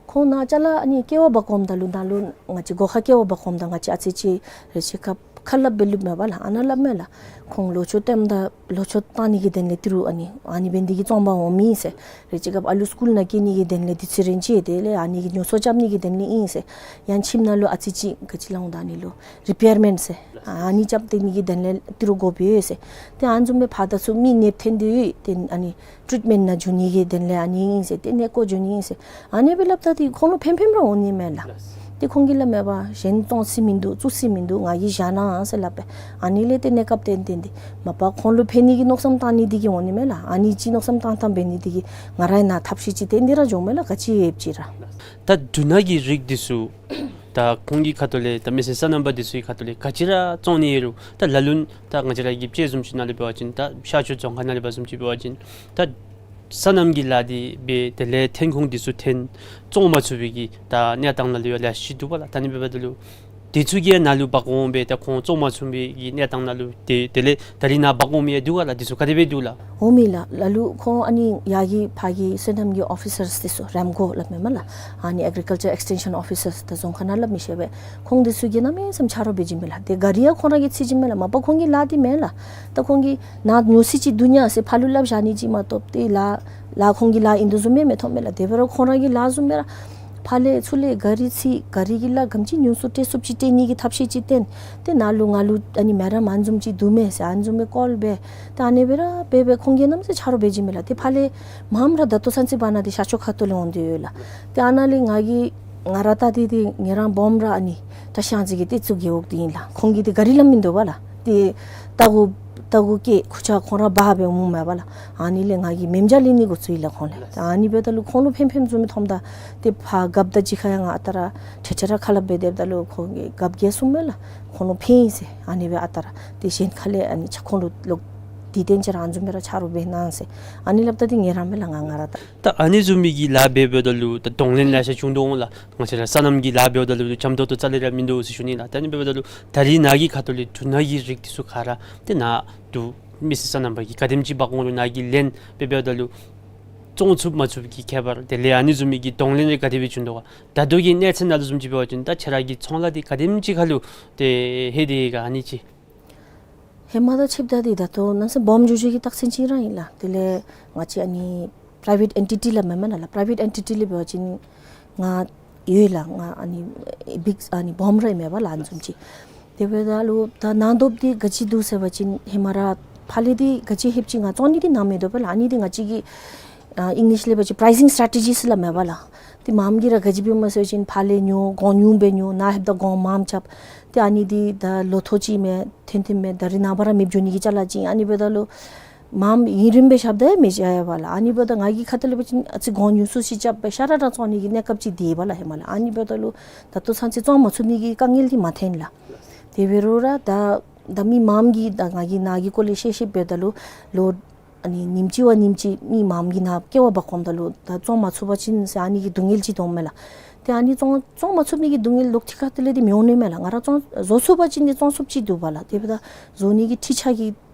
ཁོང་ནཱ་ཅ་ལ་ཨ་ནི་ཀེ་བ་འབག་འོངམ་ད་ལུ་ནཱ་ལུ་ང་བཅས་སྒོ་ཁར་ཀེ་བ་འབག་འོངམ་ད་ང་བཅས་ཨ་ཙི་ཅིག་རེ་ཆ་ཁ་ཁ་སླབ་སྦེ་ལུསཔ་མས་པ་ལགས། ཨ་ནཱ་སླབ་མས་ལགས། ཁོང་ལོ་མཆོད་བཏངམ་ད་ལོ་མཆོད་བཏང་ནི་གི་དོན་ལས་ཏི་རུ་ཨ་ནི་ཨ་ནི་འབད་ནི་འདི་གིས་བཙོང་འབག་འོང་མི་ཨིན་ཟེར། རེ་ཅིག་སྐབས་ཨ་ལུ་སི་ཀུལ་ནང་སྐྱེལ་ནི་གི་དོན་ལས་འདི་ཚུ་རེ་ཅིག་དེ་ལས་ཨ་ནི་གི་ཉོ་ཚོང་རྐྱབ་ནི་གི་དོན་ལས་ཨིན་ཟེར། ཡང་ཁྱིམ་ནང་ལུ་ཨ་ཙི་ཅིག་ག་ཅི་སླབ་འོང་ད་ཨ་ནི་ལུ་རི་པེར་མེནཊ་ཟེར། ཨ་ནི་རྐྱབ་སྟེ་ནི་གི་དོན་ལས་ཏི་རུ་དགོཔ་ཡོད་ཟེར། ཏེ་ཨ་ནི་བཟུམ་སྦེ་ཕར་ད་ཚུ་མི་ནདཔ་ཐོན་ཏེ་ཡོད། ཏེ་ཨ་ནི་ཊིཊ་མེནཊ་ནང་འགྱོ་ནི་གི་དོན་ལས་ཨ་ནི་ཨིན་ཟེར། ཏེ་གནས་སྐོར་འགྱོ་ནི་ཨིན་ཟེར། ཨ་ནི་སྦེ་སླབ་ད་ཏེ་ཁོང་ལུ་ཕན་ཕནམ་ར་འོང་ནི་མས་ལགས། ཏེ་ཁོང་གིས་སླབ་མས་པ། གཞན་བཙོང་ས་མིན་འདུག། བཙུགས་ས་མིན་འདུག། ང་གིས་བཞག་གནང་ཟེར་སླབ་པས། ཨ་ནི་ལས་ཏེ་གནས་སྐབས་ཏན་ཏན་ཏེ་མ་པ་ཁོང་ལུ་ཕན་ནི་གི་མནོ་བསམ་བཏང་ནི་འདི་གིས་འོང་ནི་མས་ལགས། ཨ་ནི་ཅིག་མནོ་བསམ་བཏང་བཏངམ་འབད་ནི་འདི་གིས་ང་ར་ཡང་ནཱ་ཐབས་ཤེས་ཅིག་བཏོན་ཏེ་ར་འགྱོཝ་མས་ལགས། ག་ཅི་ཡོདཔ་ཅིག་ར། ད་འབྲུ་སྣ་གི་རིགས་འདི་ཚུ་ད་ཁོང་གི་ཁ་ཐུག་ལས་ད་མི་སེར་སོ་ནམ་པ་འདི་ཚུ་གི་ཁ་ཐུག་ལས་ག་ཅི་ར་བཙོང་ནི་ཡོད་རུང་ད་ལ་ལུ་ད་ང་བཅས་ར་གི་དཔྱད་བཟུམ་ཅིག་ནང་ལས་འབད་བ་ཅིན་ད་ཤར་ཕྱོགས་རྫོང་ཁག་ནང་ལས་འབད་བཟུམ་ཅིག་འབད་བ་ཅིན་ད་སོ་ནམ་གྱི་ལཱ་འདི་འབད་དེ་ལས་ཐོན་ཁུངས་འདི་ཚུ་ཐོན་བཙོང་མ་ཚུགས་པའི་གི་ད་གནས་སྟངས་ནང་ལུ་ཡང་ལེ་ཤ་ཅིག་འདུག་པ་ལགས། ད་ཨ་ནི་འབདཝ་ད་ལུ་འདི་ཚུ་གིས་ནཱ་ལུ་འབག་འོང་སྦེ་ད་ཁོང་བཙོང་མ་ཚུགས་པའི་གི་གནས་སྟངས་ནང་ལུ་དེ་དེ་ལས་ད་རིས་ནཱ་འབག་འོང་མི་ཡང་འདུག་ག་ལགས། འདི་ཚུ་ག་དེ་སྦེ་འདུག་ལགས། འོང་མས་ལགས། ལ་ལུ་ཁོང་ཨ་ནི་ཡར་གྱི་ཕར་གྱི་སོ་ནམ་གྱི་ཨོ་ཕི་སརསི་འདི་ཚུ་རེམ་ཀོ་སླབ་མས་མས་ལགས། ཨ་ནི་ཨེག་རི་ཀལ་ཅར་ཨེགས་ཊེན་ཤཱན་ཨོ་ཕི་སརསི་ད་རྫོང་ཁག་ནང་སླབ་མི་ཤེས་པས། ཁོང་འདི་ཚུ་གིས་གནམ་མེད་ས་མེད་ཆ་རོགས་འབད་བྱིན་མས་ལགས། ཏེ་ག་རི་ཡང་ཁོང་ར་གིས་འཚོལ་བྱིན་མས་ལགས། མ་པ་ཁོང་གི་ལཱ་འདི་མེན་ལགས། ད་ཁོང་གིས་ནཱ་ཉོ་ས་ཅིག་འདུག་ཉ་ཟེར་ཕར་ལུ་སླབ་བཞག་ནི་ཅིག་མ་གཏོགས་ཏེ་ལཱ་ལཱ་ཁོང་གི་ལཱ་ཨིན་དོ་བཟུམ་མེན་མི་མཐོང་མས་ལགས། དེ་འབད་རུང་ཁོང་ར་གི་ལཱ་བཟུམ་སྦེ་ར་ཕར་ལས་ཚུར་ལས་ག་རི་འཚོལ་ག་རི་གི་ལཱ་ག་དེམ་ཅིག་ཉུང་སུ་སྤྲོད་ཚུགསཔ་ཅིག་སྤྲོད་ནི་གི་ཐབས་ཤེས་ཅིག་བཏོན། ཏེ་ནཱ་ལུ་ང་ལུ་ཨ་ནི་མེ་རམ་ཨ་ནི་བཟུམ་ཅིག་འདུག་མས་ཟེར་ཨ་ནི་བཟུམ་སྦེ་ཀོལ་འབད། ཏེ་ཨ་ནི་སྦེ་ར་འབད་འབད་ཁོང་གིས་གནམ་མེད་ས་མེད་ཆ་རོགས་འབད་བྱིན་མས་ལགས། ཏེ་ཕར་ལས་མངམ་ར་ད་ལྟོ་ཚུན་ཚོད་འབད་ནི་འདི་ཤར་ཕྱོགས་ཁ་ཐུག་ལས་འོང་སྟེ་ཡོད་ལགས། ཏེ་ཨ་ནཱ་ལས་ང་གིས་ང་ར་ལྟ་སྟེ་ཏེ་ངེ་རང་སྦོམ་ར་ཨ་ནི་བཀྲ་ཤིས་སྒང་གི་ཏེ་ཚུ་རྒེད་འོག་འདི་ཨིན་ལགས། ཁོང་གིས་ཏེ་ག་རི་སླབ་མིན་འདུག་པ་ལགས། ཏེ་རྟ་གུ་རྟ་གུ་སྐྱེལ་ཁུར་ཆ་ཁོང་ར་འབག་སྦེ་འོངམ་མས་པ་ལགས། ཨ་ནི་ལས་ང་གིས་མེ་མཇལ་ལེན་ནི་འགོ་བཙུགས་ཡི་ལགས་ཁོང་ལུ། ཨ་ནི་འབདཝ་ད་ལུ་ཁོང་ལུ་ཕན་ཕནམ་བཟུམ་མི་མཐོངམ་ད་ཏེ་ཕར་རྒཔོ་དང་གཅིག་ཁར་ཡང་ང་ཨ་རྟག་ར་ཁྲེ་ཁྲེ་ར་ཁ་སླབ་སྦེ་སྡོདཔ་ད་ལུ་ཁོང་གིས་རྒཔོ་གིས་གསུངམ་མས་ལགས། ཁོང་ལུ་ཕན་ཡི་ཟེར། ཨ་ནི་སྦེ་ཨ་རྟག་ར་ཏེ་གཞན་ཁ་ལས་ཨ་ནི་ཆ་ཁོང་ལུ་ལོག་དེ་སྟོན་ཅིག་ར་ཨ་ནི་བཟུམ་སྦེ་ར་ཆ་རོགས་འབད་གནང་ཟེར། ཨ་ནི་སླབ་ད་ཏེ་ངེ་རང་མས་ལགས། ང་ང་ར་ད་ད་ཨ་ནི་བཟུམ་མའི་གི་ལཱ་འབད་འབདཝ་ད་ལུ་ད་གདོང་ལེན་ལེ་ཤ་བྱུང་དོ་འོང་ལགས། ང་བཅས་ར་སོ་ནམ་གྱི་ལཱ་འབདཝ་ད་ལུ་འཇམ་ཏོང་ཏོ་རྩ་ལས་ར་མིན་འདུག་ཟེར་ཞུ་ནི་ལགས། ད་ཨ་ནི་འབདཝ་ད་ལུ་ད་རིས་ནཱ་གི་ཁ་ཐུག་ལས་འབྲུ་སྣ་གི་རིགས་འདི་ཚུ་ག་ར་ཏེ་ནཱ་འབྲུ་མི་སེར་སོ་ནམ་པ་གིས་ག་དེམ་ཅིག་འབག་འོང་རུང་ནཱ་གིས་ལེན་འབད་འབདཝ་ད་ལུ་བཙོང་ཚུགས་མ་ཚུགས་ཀྱི་ཁྱད་པར་དེ་ལས་ཨ་ནི་བཟུམ་མའི་གི་གདོང་ལེན་རེ་ག་དེ་སྦེ་བྱུང་དོ་ག། ད་ལྟོ་གི་གནས་ཚད་ནང་ལུ་བཟུམ་ཅིག་འབད་བ་ཅིན་ད་ཁྱེད་ར་གི་ཚོང་ལཱ་འདི་ག་དེམ་ཅིག་ཁར་ལུ་ཏེ་ལྷོད་དེ་ཡོད་ག་ཨ་ནི་ཅིག། ཧེ་མ་དང་ཕྱདཔ་ད་འདི་ད་ལྟོ་གནམ་མེད་ས་མེད་སྦོམ་འགྱོ་འགྱོ་གི་རྟགས་མཚན་ཅིག་ར་ཨིན་ལགས། དེ་ལས་ང་བཅས་ཨ་ནི་པ་རའི་ཝེཊ་ཨེན་ཊི་ཊི་སླབ་མས་མེན་ན་ལགས། པ་རའི་ཝེཊ་ཨེན་ཊི་ཊི་ལས་འབད་བ་ཅིན་ང་ཡོད་ལགས། ང་ཨ་ནི་བིག་ཨ་ནི་སྦོམ་ར་ཨིན་མས་པ་ལགས་ཨ་ནི་བཟུམ་ཅིག། དེ་འབདཝ་ད་ལུ་ད་གནང་དོཔ་འདི་ག་ཅི་འདུག་ཟེར་བ་ཅིན་ཧེ་མ་ར་ཕར་ལས་འདི་ག་ཅི་ལྷོདཔ་ཅིག་ང་བཙོང་ནི་འདི་གནང་མི་འདུག་པ་ལགས། ཨ་ནི་འདི་ང་བཅས་ཀྱི་ཨ་ཨིང་ལིཤ་ལས་འབད་བ་ཅིན་པ་རའི་སིང་སི་ཊེ་རེ་ཊི་ཇི་སླབ་མས་པ་ལགས། ཏེ་མངམ་གིས་ར་ག་ཅི་འབདཝ་མས་ཟེར་བ་ཅིན་ཕར་ལས་ཉོ་གོང་ཉུང་སྦེ་ཉོ་ནཱ་ལྷོདཔ་ད་གོང་མངམ་རྐྱབ། ཏེ་ཨ་ནི་འདི་ད་ལོ་ཐོག་ཅིག་མས་ཐོན་ཐོནམ་མས་ད་རིས་ནངས་པ་ར་མེདཔ་འགྱོ་ནི་གི་ཅ་ལ་ཅིག། ཨ་ནི་འབདཝ་ད་ལུ་མངམ་ཡུན་རིངམོ་སྦེ་རྐྱབ་ད་ཡང་མི་བྱ་བས་པ་ལགས། ཨ་ནི་འབདཝ་ད་ང་གི་ཁ་ཐུག་ལས་འབད་བ་ཅིན་ཨ་ཙི་གོང་ཉུང་སུ་ཅིག་རྐྱབ་སྦེ་ཤ་ར་ར་བཙོང་ནི་གི་གནས་སྐབས་ཅིག་འདི་ཨིན་པ་ལགས་ཧེ་མ་ལགས། ཨ་ནི་འབདཝ་ད་ལུ་ད་ལྟོ་ཚུན་ཚོད་བཙོང་མ་ཚུགས་ནི་གི་དཀའ་ངལ་འདི་མ་ཐོན་ལགས། དེ་འབད་རུང་ར་ད་ད་མི་མངམ་གིས་ད་ང་གིས་ནཱ་གི་སྐོར་ལས་ཤེས་ཤེསཔ་འབདཝ་ད་ལུ་ལོ་ཨ་ནི་ཉིནམ་གཅིག་བ་ཉིནམ་གཅིག་མི་མངམ་གིས་ནཱ་ཀེ་བ་འབག་འོངམ་ད་ལུ་ད་བཙོང་མ་ཚུགས་པ་ཅིན་ཟེར་ཨ་ནི་གི་སྡུག་བསྔལ་ཅིག་འདུག་མས་ལགས། ཏེ་ཨ་ནི་བཙོང་བཙོང་མ་ཚུགས་ནི་གི་སྡུག་བསྔལ་ལོག་ཐིག་ཁ་ཐུག་ལས་འདི་མི་འོང་ནི་མས་ལགས། ང་ར་བཙོང་བཟོ་ཚུགས་པ་ཅིན་འདི་བཙོང་ཚུགསཔ་ཅིག་འདུག་པ་ལགས། དེ་འབདཝ་ད་བཟོ་ནི་གི་འཕྲུལ་ཆས་ཀྱི་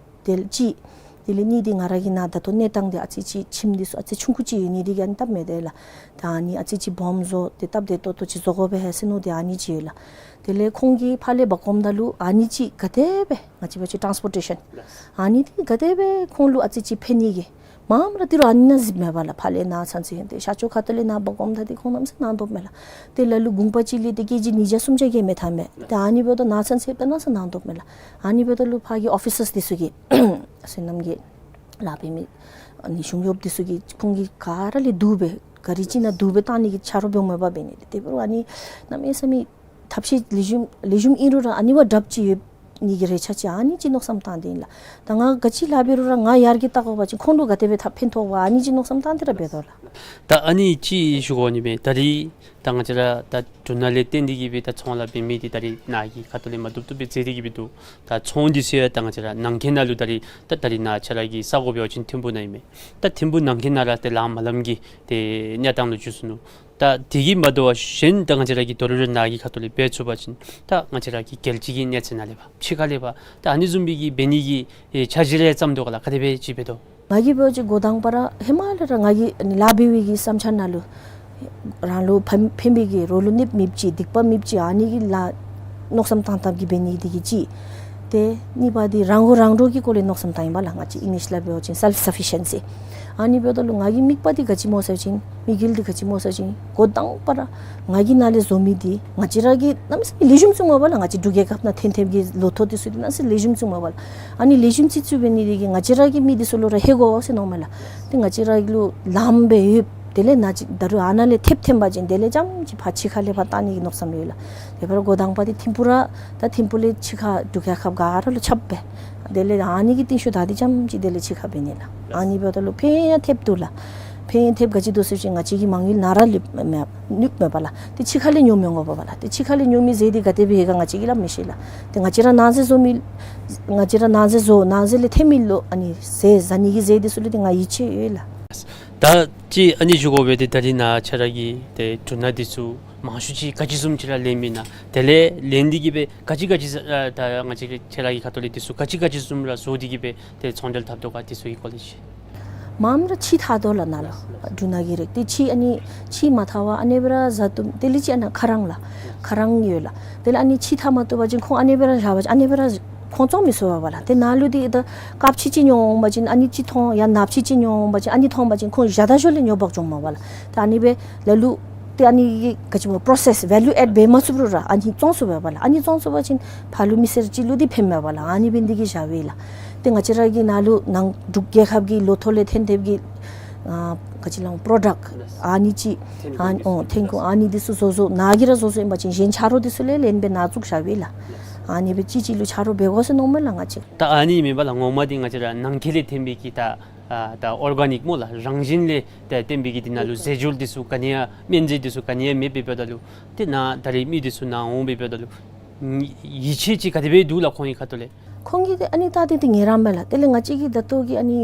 དེ་ལས་ཅིག། དེ་ལས་གཉིས་འདི་ང་ར་གི་ནཱ་ད་ལྟོ་གནས་སྟངས་འདི་ཨ་ཙི་ཅིག་ཁྱིམ་འདི་ཚུ་ཨ་ཙི་ཆུང་ཀུ་ཅིག་ཡོད་ནི་འདི་གིས་ཨ་ནི་སྟབས་མི་བདེ་ལགས། ད་ཨ་ནི་ཨ་ཙི་ཅིག་སྦོམ་བཟོ་སྟེ་སྟབས་བདེ་ཏོག་ཏོ་ཅིག་བཟོ་དགོ་པས་ཟེར་མནོ་སྟེ་ཨ་ནི་ཅིག་ཡོད་ལགས། དེ་ལས་ཁོང་གིས་ཕར་ལས་འབག་འོངམ་ད་ལུ་ཨ་ནི་ཅིག་ག་དེ་སྦེ་ང་བཅས་འབད་བ་ཅིན་ཊཱནསི་པོར་ཊེ་ཤཱན་ཨ་ནི་འདི་ག་དེ་སྦེ་ཁོང་ལུ་ཨ་ཙི་ཅིག་ཕན་ནི་གི་མངམ་ར་ཏི་རུ་ཨ་ནི་ནང་གཟིགསཔ་མས་པ་ལགས། ཕར་ལས་ནཱ་ཚུན་ཚོད་ཏེ་ཤར་ཕྱོགས་ཁ་ཐུག་ལས་ནཱ་འབག་འོངམ་ད་འདི་ཁོང་གནམ་མེད་ས་མེད་གནང་དོ་མས་ལགས། ཏེ་ལ་ལུ་གུང་པ་ཅིག་ལས་ཏེ་ཀེ་ཇི་ཉིས་བརྒྱ་སུམ་བརྒྱ་གི་མས་ཐོན་མས། ཏེ་ཨ་ནི་འབདཝ་ད་ནཱ་ཚུན་ཚོད་ཏེ་གནམ་མེད་ས་མེད་གནང་དོ་མས་ལགས། ཨ་ནི་འབདཝ་ད་ལུ་ཕར་གྱི་ཨོ་ཕི་སརསི་འདི་ཚུ་གིས་སོ་ནམ་གྱི་ལཱ་འབད་མི་ཨ་ནི་གཞུང་གཡོགཔ་འདི་ཚུ་གིས་ཁོང་གིས་ག་ར་ལས་བསྡུ་སྦེ་ག་རི་ཅིག་ནང་བསྡུ་སྦེ་བཏང་ནི་གི་ཆ་རོགས་འབདཝ་མས་པ། འབད་ནི་འདི་དེ་འབད་རུང་ཨ་ནི་གནམ་མེད་ས་མེད་ཐབས་ཤེས་ལེགས་ཤོམ་ལེགས་ཤོམ་ཨིན་རུང་ར་ཨ་ནི་བ་དྲགཔ་ཅིག་ཡོད། ནི་གི་རེ་ཆ་ཅིག་ཨ་ནི་ཅིག་མནོ་བསམ་བཏང་སྟེ་ཨིན་ལགས། ད་ང་ག་ཅི་ལཱ་འབད་རུང་ར་ང་ཡར་རྒྱས་བལྟ་དགོ་པ་ཅིན་ཁོང་ལུ་ག་དེ་སྦེ་ཐབས་ཕན་ཐོགས་པ་ཨ་ནི་ཅིག་མནོ་བསམ་བཏང་སྟེ་ར་འབད་དོ་ལགས། ད་ཨ་ནི་ཅིག་ཞུ་དགོ་ནི་མས། ད་རིས་ད་ང་བཅས་ར་ད་འབྲུ་སྣ་ལས་བརྟེན་ཏེ་གིས་སྦེ་ད་ཚོང་ལཱ་འབད་མི་འདི་ད་རིས་ནཱ་གི་ཁ་ཐུག་ལས་མ་བཏུབ་བཏུབ་སྦེ་མཛད་དེ་གིས་སྦེ་འདུག། ད་ཚོང་འདི་ཚུ་ཡང་ད་ང་བཅས་ར་ནང་འཁོད་ནང་ལུ་ད་རིས་ད་ད་རིས་ནཱ་ཁྱེད་ར་གི་ས་གོ་འབད་བ་ཅིན་ཐིམ་ཕུག་ནང་ཨིན་མས། ད་ཐིམ་ཕུག་ནང་འཁོད་ནང་ར་ཏེ་ལམ་མ་ལམ་གྱི་ཏེ་གནས་སྟངས་ལུ་འགྱུར་སོ་ནུག། ད་དེ་གིས་མ་དོ་བར་གཞན་ད་ང་བཅས་ར་གིས་དོ་རུང་ར་ནཱ་གི་ཁ་ཐུག་ལས་འབད་ཚུགས་པ་ཅིན་ད་ང་བཅས་ར་གི་རྒྱལ་སྤྱི་གི་གནས་ཚད་ནང་ལས་ཕར་ཕྱི་ཁ་ལས་ཕར་ད་ཨ་ནི་བཟུམ་སྦེ་གི་འབད་ནི་གི་ཨེ་འཆར་གཞི་རེ་བརྩམ་དོ་ག་ལགས། ག་དེ་སྦེ་ཅིག་འབད་དོ། ང་གིས་འབད་བ་ཅིན་འགོ་དང་པ་ར་ཧེ་མ་ལས་ར་ང་གིས་ཨ་ནི་ལཱ་འབད་བའི་གི་བསམ་འཆར་ནང་ལུ་རང་ལུ་ཕན་ཕན་པའི་གི་རོགས་ལུ་གནོདཔ་མེདཔ་ཅིག་སྡིག་པ་མེདཔ་ཅིག་ཨ་ནི་གི་ལཱ་མནོ་བསམ་བཏང་བཏངམ་གིས་འབད་ནི་འདི་གིས་གཅིག། ཏེ་གཉིས་པ་འདི་རང་མགོ་རང་འདྲོངས་ཀྱི་སྐོར་ལས་མནོ་བསམ་བཏངམ་ཨིན་པས་ལགས། ང་བཅས་ཨིང་ལིཤ་ལས་འབད་བ་ཅིན་སེལཕ་སེ་ཕི་ཤཱན་སི། ཨ་ནི་འབདཝ་ད་ལུ་ང་གི་དམིགས་པ་འདི་ག་ཅི་སྨོ་ཟེར་བ་ཅིན་དམིགས་ཡུལ་འདི་ག་ཅི་སྨོ་ཟེར་བ་ཅིན་འགོ་དང་པ་ར་ང་གིས་ནཱ་ལས་བཟོ་མི་འདི་ང་བཅས་ར་གི་གནམ་མེད་ས་མེད་ལེགས་ཤོམ་ཚུ་མས་པ་ལགས། ང་བཅས་འབྲུག་རྒྱལ་ཁབ་ནང་ཐོན་ཐོནམ་གི་ལོ་ཐོག་འདི་ཚུ་འདི་གནམ་མེད་ས་མེད་ལེགས་ཤོམ་ཚུ་མས་པ་ལགས། ཨ་ནི་ལེགས་ཤོམ་ཚུ་ཚུ་འབད་ནི་འདི་གིས་ང་བཅས་ར་གི་མི་འདི་ཚུ་ལུ་ར་ཧེ་གོ་ཟེར་མནོཝ་མས་ལགས། ཏེ་ང་བཅས་ར་གི་ལུ་ལམ་སྦེ་ཡོདཔ་དེ་ལས་ནཱ་ཅིག་ད་རུང་ཨ་ནཱ་ལས་ཐེབས་ཐོན་པ་ཅིན་དེ་ལས་རྐྱངམ་ཅིག་ཕར་ཕྱི་ཁ་ལས་ཕར་བལྟ་ནི་གི་མནོ་བསམ་ཡོད་ལགས། དེ་འབད་རུང་འགོ་དང་པ་འདི་ཐིམ་ཕུག་ར་ད་ཐིམ་ཕུག་ལས་ཕྱི་ཁ་འབྲུག་རྒྱལ་ཁབ་ག་ར་ལུ་ཁྱབ་སྦེ་དེ་ལས་ཨ་ནི་གི་རྟིང་ཤུལ་ད་འདི་རྐྱངམ་ཅིག་དེ་ལས་ཕྱི་ཁར་འབད་ནི་ལགས། ཨ་ནི་འབདཝ་ད་ལུ་ཕན་ཡང་ཐོབ་འདུག་ལགས། ཕན་ཡང་ཐོབ་ག་ཅི་འདུག་ཟེར་བ་ཅིན་ང་བཅས་ཀྱི་མ་དངུལ་ནཱ་ར་ལུ་མེད་ནུག་མས་པ་ལགས། ཏེ་ཕྱི་ཁ་ལས་ཉོ་མི་འོང་པ་ལགས། ཏེ་ཕྱི་ཁ་ལས་ཉོ་མི་ཟེར་འདི་ག་དེ་སྦེ་ཧེ་ག་ང་བཅས་ཀྱིས་སླབ་མི་ཤེས་ལགས། ཏེ་ང་བཅས་ར་ནང་ཟས་བཟོ་མི་ང་བཅས་ར་ནང་ཟས་བཟོ་ནང་ཟས་ལས་ཐོན་མི་ལུ་ཨ་ནི་ཟས་ཟ་ནི་གི་ཟས་འདི་ཚུ་ལུ་ཏེ་ང་ཡིད་ཆེས་ཡོད་ལགས། ད་ཅི་ཨ་ནི་ཞུ་དགོ་པས། ཏེ་ད་རིས་ནཱ་ཁྱེད་ར་གིས་ཏེ་འབྲུ་སྣ་འདི་ཚུ་མང་ཤོས་ཅིག་ག་ཅི་བཟུམ་ཅིག་ར་ལེན་མི་ན། དེ་ལས་ལེན་འདི་གིས་སྦེ་ག་ཅི་ག་ཅི་ཨ་ད་ང་བཅས་ཀྱི་ཁྱེད་ར་གི་ཁ་ཐུག་ལས་འདི་ཚུ་ག་ཅི་ག་ཅི་བཟུམ་ར་བཟོ་སྟེ་གིས་སྦེ་ཏེ་ཚོང་འབྲེལ་འཐབ་དོ་ག་འདི་ཚུ་གི་སྐོར་ལས་ཅིག། མངམ་ར་ཕྱེ་འཐག་དོ་ལགས་ནཱ་ལུ། འབྲུ་སྣ་གི་རིགས་འདི་ཕྱེ་ཨ་ནི་ཕྱེ་མ་འཐག་པར་ཨ་ནི་སྦེ་ར་བཞག་བཏུབ། དེ་ལས་ཅིག་ཨ་ནཱ་ཁ་རང་ལགས། ཁ་རང་ཡོད་ལགས། དེ་ལས་ཨ་ནི་ཕྱེ་འཐག་མ་བཏུབ་པ་ཅིན་ཁོང་ཨ་ནི་སྦེ་ར་བཞག་པ་ཅིན་ཨ་ནི་སྦེ་ར་ཁོང་བཙོང་མི་ཚུགས་པས་པ་ལགས། ཏེ་ནཱ་ལུ་འདི་ད་དཀརཔོ་ཅིག་ཅིག་ཉོ་འོང་པ་ཅིན་ཨ་ནི་ཅིག་མཐོང་ཡང་ནགཔོ་ཅིག་ཅིག་ཉོ་འོང་པ་ཅིན་ཨ་ནི་མཐོང་པ་ཅིན་ཁོང་བཞག་ད་ཞོར་ལས་ཉོ་འབག་འགྱོཝ་མས་པ་ལགས། ཏེ་ཨ་ནི་སྦེ་ལ་ལུ་ཏེ་ཨ་ནི་ག་ཅི་སྨོ་པོ་རོ་སེསི་བེ་ལུ་ཨེཌ་འབད་མ་ཚུགས་རུང་ར་ཨ་ནི་བཙོང་ཚུགས་པས་པ་ལགས། ཨ་ནི་བཙོང་ཚུགས་པ་ཅིན་ཕར་ལུ་མི་སེར་ཅིག་ལུ་འདི་ཕན་མས་པ་ལགས། ཨ་ནི་འབད་ནི་འདི་གིས་བཞག་པས་ལགས། ཏེ་ང་བཅས་ར་གི་ནཱ་ལུ་ནང་འབྲུག་རྒྱལ་ཁབ་ཀྱི་ལོ་ཐོག་ལས་ཐོན་ཐོནམ་གི་ཨ་ག་ཅི་ལོ་པོ་རོ་ཌཀཊ་ཨ་ནི་ཅིག་ཨ་ནི་ཨོ་ཐོན་ཁུངས་ཨ་ནི་འདི་ཚུ་བཟོ་བཟོཝ་ནཱ་གིས་ར་བཟོ་བཟོཝ་ཨིན་པ་ཅིན་གཞན་ཆ་རོགས་འདི་ཚུ་ལས་ལེན་སྦེ་ནཱ་བཙུགས་བཞག་པས་ལགས། ཨ་ནི་སྦེ་གཅིག་གཅིག་ལུ་ཆ་རོགས་འབད་དགོ་ཟེར་མནོཝ་མས་ལགས་ང་བཅས། ད་ཨ་ནི་མེན་པ་ལགས། ངོ་མ་འདི་ང་བཅས་ར་ནང་འཁོད་ལས་ཐོན་པའི་གི་ད་ཨ་ད་ཨོར་ག་ནིཀ་སྨོ་ལགས། རང་བཞིན་ལས་ད་ཐོན་པའི་གི་འདི་ནང་ལུ་ཟས་བཅུད་འདི་ཚུ་ག་ནི་ཡང་སྨན་རྫས་འདི་ཚུ་ག་ནི་ཡང་མེདཔ་འབདཝ་ད་ལུ་ཏེ་ནཱ་ད་རིས་མི་འདི་ཚུ་ནཱ་འོང་སྦེ་འབདཝ་ད་ལུ་ཡིད་ཆེས་ཅིག་ག་དེ་སྦེ་འདུག་ལགས་ཁོང་གི་ཁ་ཐུག་ལས། ཁོང་གིས་ཏེ་ཨ་ནི་ད་ཏེ་ཏེ་ངལ་རངས་མས་ལགས། དེ་ལས་ང་བཅས་ཀྱི་ད་ལྟོ་གི་ཨ་ནི་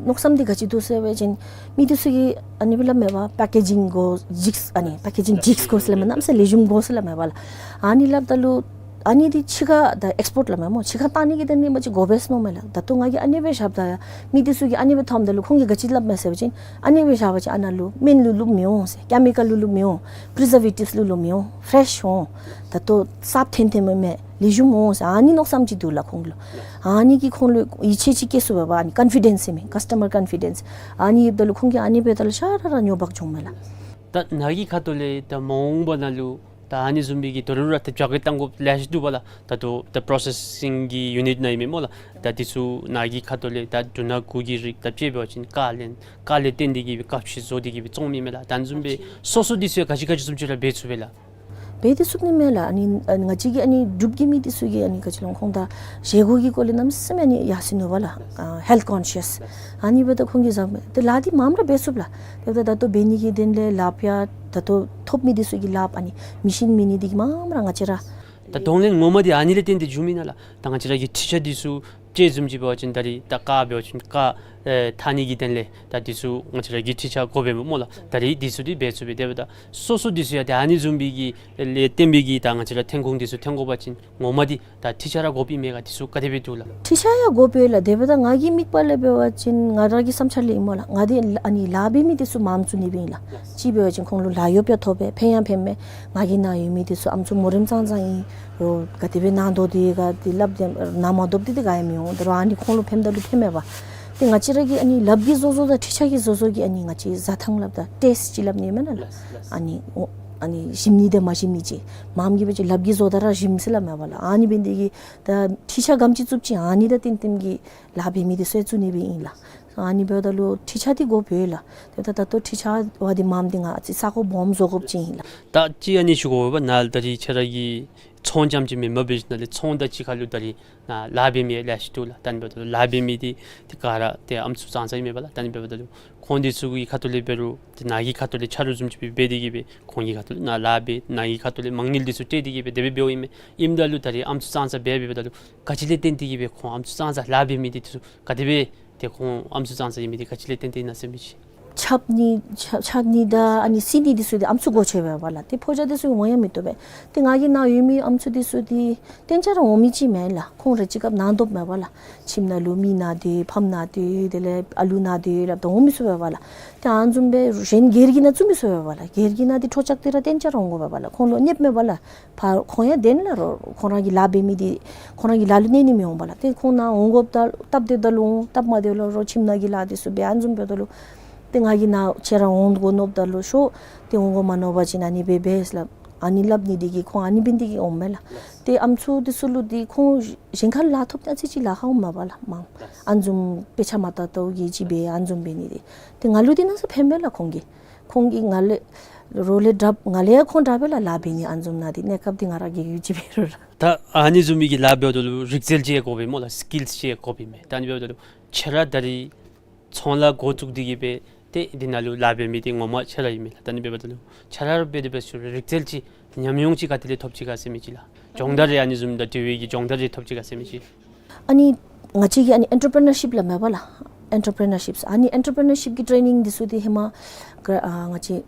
མནོ་བསམ་འདི་ག་ཅི་འདུག་ཟེར་བ་ཅིན་མི་འདི་ཚུ་གིས་ཨ་ནི་སྦེ་སླབ་མས་པ། པེ་ཀེ་ཇིང་དགོ་འཇིགས་ཨ་ནི་པེ་ཀེ་ཇིང་འཇིགས་དགོ་ཟེར་སླབ་མས། གནམ་མེད་ས་མེད་ལེགས་ཤོམ་དགོ་ཟེར་སླབ་མས་པ་ལགས། ཨ་ནི་སླབ་ད་ལུ་ཨ་ནི་འདི་ཕྱི་ཁར་ད་ཨེགསི་པོརཊ་སླབ་མས་སྨོ། ཕྱི་ཁར་བཏང་ནི་གི་དོན་ལས་མ་གཅིག་དགོ་པས་ཟེར་མནོཝ་མས་ལགས། ད་ལྟོ་ང་གིས་ཨ་ནི་སྦེ་བཞགཔ་ད་མི་འདི་ཚུ་གིས་ཨ་ནི་སྦེ་མཐོངམ་ད་ལུ་ཁོང་གིས་ག་ཅི་སླབ་མས་ཟེར་བ་ཅིན་ཨ་ནི་སྦེ་བཞག་པ་ཅིན་ཨ་ནཱ་ལུ་སྨན་ལུ་བླུགཔ་མི་འོང་ཟེར། ཀེ་མི་ཀཱལ་ལུ་བླུགཔ་མི་འོང་། པི་རི་ཛར་བེ་ཊིབས་ལུ་བླུགཔ་མི་འོང་། ཕེ་རེཤ་འོང་། ད་ལྟོ་གསརཔ་ཐོན་ཐོནམ་མས། ལེགས་ཤོམ་འོང་ཟེར་ཨ་ནི་མནོ་བསམ་ཅིག་འདུག་ལགས་ཁོང་ལུ། ཨ་ནི་གིས་ཁོང་ལུ་ཡིད་ཆེས་ཅིག་སྐྱེ་ཚུགས་པས་པ། ཨ་ནི་ཀོན་ཕི་ཌེནསི་ཟེར་མི་ཀཱསི་ཊ་མར་ཀོན་ཕི་ཌེནསི། ཨ་ནི་ཡོདཔ་ད་ལུ་ཁོང་གིས་ཨ་ནི་འབདཝ་ད་ལུ་ཤ་ར་ར་ཉོ་འབག་འགྱོཝ་མས་ལགས། ད་ནཱ་གི་ཁ་ཐུག་ལས་ད་མ་འོངས་པ་ནང་ལུ་ད་ཨ་ནི་བཟུམ་མའི་གི་དོ་རུང་ར་ད་རྒྱ་སྐད་བཏང་དགོཔ་ལེ་ཤ་འདུག་པ་ལགས། ད་ལྟོ་ད་པྲོ་སེ་སིང་གི་ཡུ་ནིཊ་ནང་ཨིན་མས་སྨོ་ལགས། ད་འདི་ཚུ་ནཱ་གི་ཁ་ཐུག་ལས་ད་འབྲུ་སྣ་གུ་གི་རིགས་ད་ཅིག་འབད་བ་ཅིན་ཀར་ལེན་ཀར་ལས་བརྟེན་ཏེ་གིས་སྦེ་ཀར་ཕྱེ་བཟོ་སྟེ་གིས་སྦེ་བཙོང་མི་མས་ལགས། ད་ཨ་ནི་བཟུམ་སྦེ་སོ་སོ་འདི་ཚུ་ཡང་ག་ཅི་ག་ཅི་བཟུམ་ཅིག་ར་འབད་ཚུགས་པས་ལགས། འབད་དེ་ཚུགས་ནི་མས་ལགས། ཨ་ནི་ཨ་ནི་ང་བཅས་ཀྱི་ཨ་ནི་འབྲུག་གི་མི་འདི་ཚུ་གིས་ཨ་ནི་ག་ཅི་ལོ་ཁོང་ད་བཞེས་སྒོ་གི་སྐོར་ལས་གནམ་མེད་ས་མེད་ཨ་ནི་ཡར་སོ་ནུག་པ་ལགས། ཨ་ཧེལཐ་ཀོན་ཤཱསི། ཨ་ནི་འབདཝ་ད་ཁོང་གིས་བཟའ་མས། ཏེ་ལཱ་འདི་མངམ་ར་འབད་ཚུགས་ལགས། དེ་འབདཝ་ད་ད་ལྟོ་འབད་ནི་གི་དོན་ལས་ལགཔ་ཡང་ད་ལྟོ་ཐོབ་མི་འདི་ཚུ་གིས་ལགཔ་ཨ་ནི་མེ་ཤིན་མེད་ནི་འདི་གིས་མངམ་ར་ང་བཅས་ར། ད་གདོང་ལེན་ངོ་མ་འདི་ཨ་ནི་ལས་བརྟེན་ཏེ་འགྱོ་མི་ན་ལགས། ད་ང་བཅས་ར་གི་འཕྲུལ་ཆས་འདི་ཚུ་ཅིག་བཟུམ་ཅིག་འབད་བ་ཅིན་ད་རིས་ད་ཀར་འབད་བ་ཅིན་ཀར་ཨེ་འཐག་ནི་གི་དོན་ལས་ད་འདི་ཚུ་ང་བཅས་ར་གི་འཕྲུལ་ཆས་དགོ་པས་སྨོ་ལགས། ད་རིས་འདི་ཚུ་འདི་འབད་ཚུགས་པས། དེ་འབདཝ་ད་སོ་སོ་འདི་ཚུ་ཡང་ཏེ་ཨ་ནི་བཟུམ་མའི་གི་ལས་བརྟེན་པའི་གི་ད་ང་བཅས་ར་ཐོན་ཁུངས་འདི་ཚུ་ཐོན་དགོ་པ་ཅིན་ངོ་མ་འདི་ད་འཕྲུལ་ཆས་ར་དགོཔ་ཨིན་མས་ག། འདི་ཚུ་ག་དེ་སྦེ་འདུག་ལགས། འཕྲུལ་ཆས་ཡང་དགོ་པས་ལགས། དེ་འབདཝ་ད་ང་གི་དམིགས་པ་ལས་འབད་བ་ཅིན་ང་ར་གི་བསམ་འཆར་ལས་ཨིན་སྨོ་ལགས། ང་འདི་ཨ་ནི་ལཱ་འབད་མི་འདི་ཚུ་མངམ་བཙུགས་ནི་སྦེ་ཨིན་ལགས། ཅིག་འབད་བ་ཅིན་ཁོང་ལུ་ལཱ་གཡོགཔ་ཡང་ཐོབ་པས། ཕན་ཡང་ཕན་མས། ང་གི་ནང་ཡོད་མི་འདི་ཚུ་ཨམ་སྲུ་མོ་རེངམ་ཙང་ཙང་ཨིན། རོགས་ག་དེ་སྦེ་གནང་དོ་འདི་ག་འདི་སླབ་སྟེ་ནང་མ་དོགཔ་འདི་འདི་ག་ཡང་མི་འོང་། ད་རུང་ཨ་ནི་ཁོང་ལུ་ཕནམ་ད་ལུ་ཕན་མས་པ། ཏེ་ང་བཅས་ར་གི་ཨ་ནི་ལགཔ་གིས་བཟོ་བཟོཝ་དང་འཕྲུལ་ཆས་ཀྱིས་བཟོ་བཟོཝ་གི་ཨ་ནི་ང་བཅས་བཟའ་ཐངས་སླབ་ད་ཊེསཊ་ཅིག་སླབ་ནི་མེན་ན་ལགས། ཨ་ནི་འོ་ཨ་ནི་ཞིམ་ནི་དང་མ་ཞིམ་ནི་ཅིག། མངམ་གིས་འབད་བ་ཅིན་ལགཔ་གིས་བཟོཝ་ད་ར་ཞིམ་ཟེར་སླབ་མས་པ་ལགས། ཨ་ནི་འབད་ནི་འདི་གིས་ད་འཕྲུལ་ཆས་ག་དེམ་ཅིག་བཙུགས་ཅི་ཨ་ནི་དང་བསྟུན་བསྟུན་གྱི་ལཱ་འབད་མི་འདི་ཚུ་ཡང་བཙུགས་ནི་སྦེ་ཨིན་ལགས། ཨ་ནི་འབདཝ་ད་ལུ་འཕྲུལ་ཆས་འདི་དགོ་པས་ལགས། དེ་འབདཝ་ད་ད་ལྟོ་འཕྲུལ་ཆས་འབད་དེ་མངམ་འདི་ང་བཅས་ས་གོ་སྦོམ་བཟོ་དགོཔ་ཅིག་ཨིན་ལགས། ད་ཅི་ཨ་ནི་ཞུ་དགོ་པས་ན་ད་རིས་ཁྱེད་ར་གི་ ཚོང་རྐྱངམ་ཅིག་མེན་པར་འབད་ཞིནམ་ལས་ཚོང་དང་གཅིག་ཁར་ལུ་ད་རིས་ནཱ་ལཱ་འབད་མི་ལེ་ཤ་འདུག་ལགས། ད་ཨ་ནི་འབདཝ་ད་ལུ་ལཱ་འབད་མི་འདི་ཏེ་ག་ར་ཏེ་ཨམ་སྲུ་གཙང་གཙང་ཨིན་མས་པ་ལགས། ད་ཨ་ནི་འབདཝ་ད་ལུ་ཁོང་འདི་ཚུ་གི་ཁ་ཐུག་ལས་འབད་རུང་ཏེ་ནཱ་གི་ཁ་ཐུག་ལས་ཆ་རོགས་བཟུམ་ཅིག་སྦེ་འབད་དེ་གིས་སྦེ་ཁོང་གི་ཁ་ཐུག་ལས་ནཱ་ལཱ་འབད་ནཱ་གི་ཁ་ཐུག་ལས་མ་དངུལ་འདི་ཚུ་སྤྲོད་དེ་གིས་སྦེ་དེ་སྦེ་འབདཝ་ཨིན་མས། ཨིནམ་ད་ལུ་ད་རིས་ཨམ་སྲུ་གཙང་གཙང་འབད་འབདཝ་ད་ལུ་ག་ཅི་ལས་བརྟེན་ཏེ་གིས་སྦེ་ཁོང་ཨམ་སྲུ་གཙང་གཙང་ལཱ་འབད་མི་འདི་འདི་ཚུ་ག་དེ་སྦེ་ཏེ་ཁོང་ཨམ་སྲུ་གཙང་གཙང་ཨིན་མི་འདི་ག་ཅི་ལས་བརྟེན་ཏེ་ཨིན་ན་ཟེར་མི་ཅིག། ཆག་ནི་ཆག་ཆག་ནི་དང་ཨ་ནི་བསད་ནི་འདི་ཚུ་འདི་ཨམ་སྲུ་འགོ་བཙུགས་པས་པ་ལགས། ཏེ་ཕོ་རྒྱས་འདི་ཚུ་འོང་ཡང་མི་བཏུབ་པས། ཏེ་ང་གི་ནཱ་ཡོད་མི་ཨམ་སྲུ་འདི་ཚུ་འདི་གཏན་འཇགས་ར་འོང་མི་ཅིག་མེན་ལགས། ཁོང་རེ་ཅིག་སྐབས་ནང་དོག་མས་པ་ལགས། ཁྱིམ་ནང་ལུ་མི་ནང་སྡོད་ཕམ་ནང་སྡོད་དེ་ལས་ཨ་ལུ་ནང་སྡོད་སླབ་ད་འོང་མི་ཚུགས་པས་པ་ལགས། ཏེ་ཨ་ནི་བཟུམ་སྦེ་གཞན་སྒེར་གྱི་ནང་བཙུགས་མི་ཚུགས་པས་པ་ལགས། སྒེར་གྱི་ནང་འདི་འཕྲོ་བཅག་སྟེ་ར་གཏན་འཇགས་ར་འོང་དགོ་པས་པ་ལགས། ཁོང་ལུ་གནོདཔ་མས་པ་ལགས། ཕར་ཁོང་ཡང་དེ་ནང་ལུ་ཁོང་ར་གི་ལཱ་འབད་མི་འདི་ཁོང་ར་གི་ལཱ་ལུ་གནོད་ནི་མི་འོང་པ་ལགས། ཏེ་ཁོང་ནཱ་འོང་དགོཔ་ད་སྟབས་བདེཝ་ད་ལུ་འོང་། སྟབས་མ་བདེཝ་ལུ་རོགས་ཁྱིམ་ནང་གི་ལཱ་འདི་ཚུ་འབད་ཨ་ནི་བཟུམ་འབདཝ་ད་ལུ་ཏེ་ང་གི་ནཱ་ཁྱོད་ར་འོང་དགོ་མནོཝ་ད་ལུ་ཤོག། ཏེ་འོང་དགོ་མ་མནོ་བ་ཅིན་ཨ་ནི་འབད་འབད་ཟེར་སླབ། ཨ་ནི་སླབ་ནི་འདི་གིས་ཁོང་ཨ་ནི་འབད་ནི་འདི་གིས་འོངམ་མས་ལགས། ཏེ་ཨམ་སྲུ་འདི་ཚུ་ལུ་འདི་ཁོང་གཞན་ཁར་ལཱ་ཐོབ་ཨ་ཙི་ཅིག་ལཱ་ཁག་འོངམ་མས་པ་ལགས། མང་ཨ་ནི་བཟུམ་དཔེ་ཆ་མ་བལྟ་བལྟཝ་གིས་ཅིག་འབད་ཨ་ནི་བཟུམ་འབད་ནི་འདི། ཏེ་ང་ལུ་འདི་གནམ་མེད་ས་མེད་ཕན་པས་ལགས་ཁོང་གིས། ཁོང་གིས་ང་ལས་རོགས་ལས་དྲགཔ་ང་ལས་ཡང་ཁོང་དྲག་པས་ལགས་ལཱ་འབད་ནི། ཨ་ནི་བཟུམ་ནང་འདི་གནས་སྐབས་འདི་ང་ར་གི་ཡུལ་གྱི་འབད་རུང་ར། ད་ཨ་ནི་བཟུམ་མའི་གི་ལཱ་འབདཝ་ད་ལུ་རིག་རྩལ་ཅིག་ཡང་དགོ་པས་སྨོ་ལགས། སི་ཀིལསི་ཅིག་ཡང་དགོ་པས་མས། ད་ཨ་ནི་འབདཝ་ད་ལུ་ཁྱོད་ར་ད་རིས་ཚོང་ལཱ་འགོ་བཙུགས་ཏེ་གིས་སྦེ་ཏེ་འདི་ནང་ལུ་ལཱ་འབད་མི་འདི་ངོ་མ་ཁྱོད་ར་ཨིན་མས་ལགས། ད་ཨ་ནི་འབདཝ་ད་ལུ་ཁྱོད་ར་འབད་དེ་འབད་ཞུ་རིག་རྩལ་ཅིག་ཉམས་མྱོང་ཅིག་ག་ཏེ་ལས་ཐོབ་ཅི་ག་ཟེར་མི་ཅིག་ལགས། སྦྱོང་བརྡར་རེ་ཨ་ནི་བཟུམ་དང་འབྲེལ་བའི་གི་སྦྱོང་བརྡར་རེ་ཐོབ་ཅི་ག་ཟེར་མི་ཅིག། ཨ་ནི་ང་བཅས་ཀྱི་ཨ་ནི་ཨེན་ཊར་པི་རི་ནར་ཤིབ་སླབ་མས་པ་ལགས། ཨེན་ཊར་པི་རི་ནར་ཤིབ་ཨ་ནི་ཨེན་ཊར་པི་རི་ནར་ཤིབ་ཀྱི་ཊེ་ནིང་འདི་ཚུ་འདི་ཧེ་མ་ག་ཨ་ང་བཅས་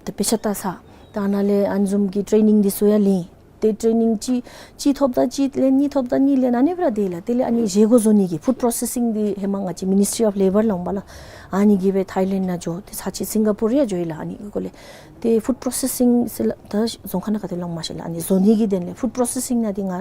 ཏེ་དཔེ་ཆ་བལྟ་ས་ད་ནཱ་ལས་ཨ་ནི་བཟུམ་གྱི་ཊེ་ནིང་འདི་ཚུ་ཡང་ལེན། ཏེ་ཊེ་ནིང་གཅིག་གཅིག་ཐོབ་ད་གཅིག་ལེན་གཉིས་ཐོབ་ད་གཉིས་ལེན་ཨ་ནི་སྦེ་ར་སྡོད་ལགས། དེ་ལས་ཨ་ནི་བཞེས་སྒོ་བཟོ་ནི་གི་ཕུཌ་པྲོ་སེ་སིང་འདི་ཧེ་མ་ང་བཅས་མི་ནིས་ཊི་རི་ཨོཕ་ལེ་བར་ལུ་འོང་པ་ལགས། ཨ་ནི་གིས་སྦེ་ཐའི་ལེནཌ་ནང་འགྱོ། ཏེ་ཚར་གཅིག་སིང་ག་པུར་ཡང་འགྱོ་ཡི་ལགས། ཨ་ནི་གི་སྐོར་ལས་ཏེ་ཕུཌ་པྲོ་སེ་སིང་ཟེར་སླབ་ད་རྫོང་ཁ་ནང་ག་ཏེ་ལོང་མ་ཤེས་ལགས། ཨ་ནི་བཟོ་ནི་གི་དོན་ལས་ཕུཌ་པྲོ་སེ་སིང་ནང་འདི་ང་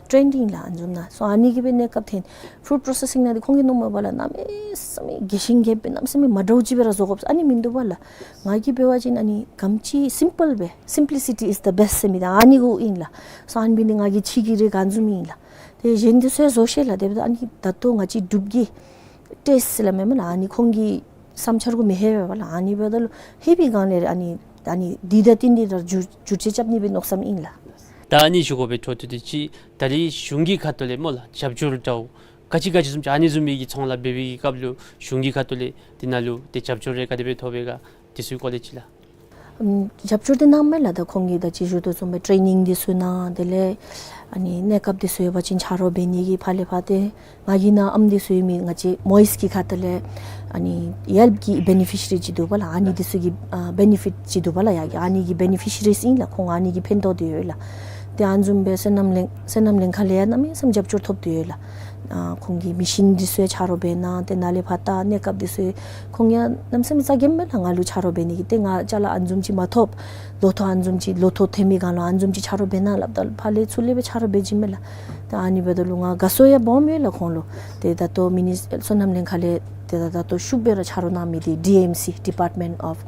ཊེན་ཏེ་ཨིན་ལགས། ཨ་ནི་བཟུམ་ནང་སོ་ཨ་ནི་གིས་སྦེ་གནས་སྐབས་ཐོན། ཕུཌ་པྲོ་སེ་སིང་ནང་འདི་ཁོང་གིས་མནོཝ་མས་པ་ལགས། གནམ་མེད་ས་མེད་རྒྱས་ཤིང་རྒྱསཔ་སྦེ་གནམ་མེད་ས་མེད་མ་འདྲཝ་ཅིག་སྦེ་ར་བཟོ་དགོ་ཟེར་ཨ་ནི་མིན་འདུག་པ་ལགས། ང་གིས་འབད་བ་ཅིན་ཨ་ནི་ག་ཅི་སིམ་པཱལ་སྦེ། Simplicity is the best ཟེར་མི་ད་ཨ་ནི་གུ་ཨིན་ལགས། སོ་ཨ་ནི་འབད་ནི་ང་གིས་ཅིག་གི་རེ་ག་བཟུམ་ཨིན་ལགས། ཏེ་གཞན་འདི་ཚུ་ཡང་བཟོ་ཤེས་ལགས། དེ་འབདཝ་ད་ཨ་ནི་ད་ལྟོ་ང་བཅས་འབྲུག་གི་ཊེསཊ་ཟེར་སླབ་མས་མེན་ན་ལགས། ཨ་ནི་ཁོང་གི་བསམ་འཆར་གུ་མི་ལྷོད་པས་པ་ལགས། ཨ་ནི་འབདཝ་ད་ལུ་ལྷོད་པའི་སྒང་ལས་ཨ་ནི་ཨ་ནི་འདི་དང་འདི་འདི་ར་བསྒྱུར་བསྒྱུར་བཅོས་རྐྱབ་ནི་སྦེ་མནོ་བསམ་ཨིན་ལགས། ད་ཨ་ནི་ཞུ་དགོ་པའི་འཕྲོ་མཐུད་དེ་ཅིག་ད་རིས་གཞུང་གི་ཁ་ཐུག་ལས་སྨོ་ལགས་རྒྱབ་སྐྱོར་འདྲཝ་ག་ཅི་ག་ཅི་བཟུམ་ཅིག་ཨ་ནི་བཟུམ་མའི་གི་ཚོང་ལཱ་འབད་བའི་གི་སྐབས་ལུ་གཞུང་གི་ཁ་ཐུག་ལས་འདི་ནང་ལུ་ཏེ་རྒྱབ་སྐྱོར་རེ་ག་དེ་སྦེ་ཐོབ་པས་ག་དེ་ཚུ་གི་སྐོར་ལས་ཅིག་ལགས། ཨམ་རྒྱབ་སྐྱོར་འདི་གནངམ་མས་ལགས། ད་ཁོང་གིས་ད་ཅི་ཞུ་དོ་བཟུམ་སྦེ་ཊེ་ནིང་འདི་ཚུ་གནང་། དེ་ལས་ཨ་ནི་གནས་སྐབས་འདི་ཚུ་ཡོད་པ་ཅིན་ཆ་རོགས་འབད་ནི་གི་ཕར་ལས་ཕར་ཏེ་ང་གི་ནཱ་ཨམ་འདི་ཚུ་ཡོད་མི་ང་བཅས་མོ་ཨིསི་གི་ཁ་ཐུག་ལས་ཨ་ནི་ཡེལཔ་གི་བེ་ནི་ཕི་ཤི་རི་ཅིག་འདུག་པ་ལགས། ཨ་ནི་འདི་ཚུ་གི་ཨ་བེ་ནི་ཕིཊ་ཅིག་འདུག་པ་ལགས། ཡ་གི་ཨ་ནི་གི་བེ་ནི་ཕི་ཤི་རིས་ཨིན་ལགས། ཁོང་ཨ་ནི་གི་ཕན་ཐོགས་འདི་ཡོད་ལགས། ཏེ་ཨ་ནི་བཟུམ་སྦེ་སོ་ནམ་ལེན་སོ་ནམ་ལེན་ཁག་ལས་ཡང་གནམ་མེད་ས་མེད་རྒྱབ་སྐྱོར་ཐོབ་སྟེ་ཡོད་ལགས། ཨ་ཁོང་གིས་མེ་ཤིན་འདི་ཚུ་ཡང་ཆ་རོགས་འབད་གནང་། ཏེ་ནཱ་ལས་ཕར་ད་གནས་སྐབས་འདི་ཚུ་ཁོང་ཡང་གནམ་མེད་ས་མེད་རྩ་འགེངས་མས་ལགས། ང་ལུ་ཆ་རོགས་འབད་ནི་གི་ཏེ་ང་ཅ་ལ་ཨ་ནི་བཟུམ་ཅིག་མ་ཐོབ། ལོ་ཐོག་ཨ་ནི་བཟུམ་ཅིག་ལོ་ཐོག་ཐོན་མི་སྒང་ལུ་ཨ་ནི་བཟུམ་ཅིག་ཆ་རོགས་འབད་གནང་སླབ་ད་ཕར་ལས་ཚུར་ལས་སྦེ་ཆ་རོགས་འབད་བྱིན་མས་ལགས། ཏེ་ཨ་ནི་འབདཝ་ད་ལུ་ང་དགའ་ཚོར་ཡང་སྦོམ་ཡོད་ལགས་ཁོང་ལུ། ཏེ་ད་ལྟོ་མི་ནིས་སོ་ནམ་ལེན་ཁག་ལས་ཏེ་ད་ད་ལྟོ་ཤུགས་སྦེ་ར་ཆ་རོགས་གནང་མི་འདི་ཌི་ཨེམ་སི་Department of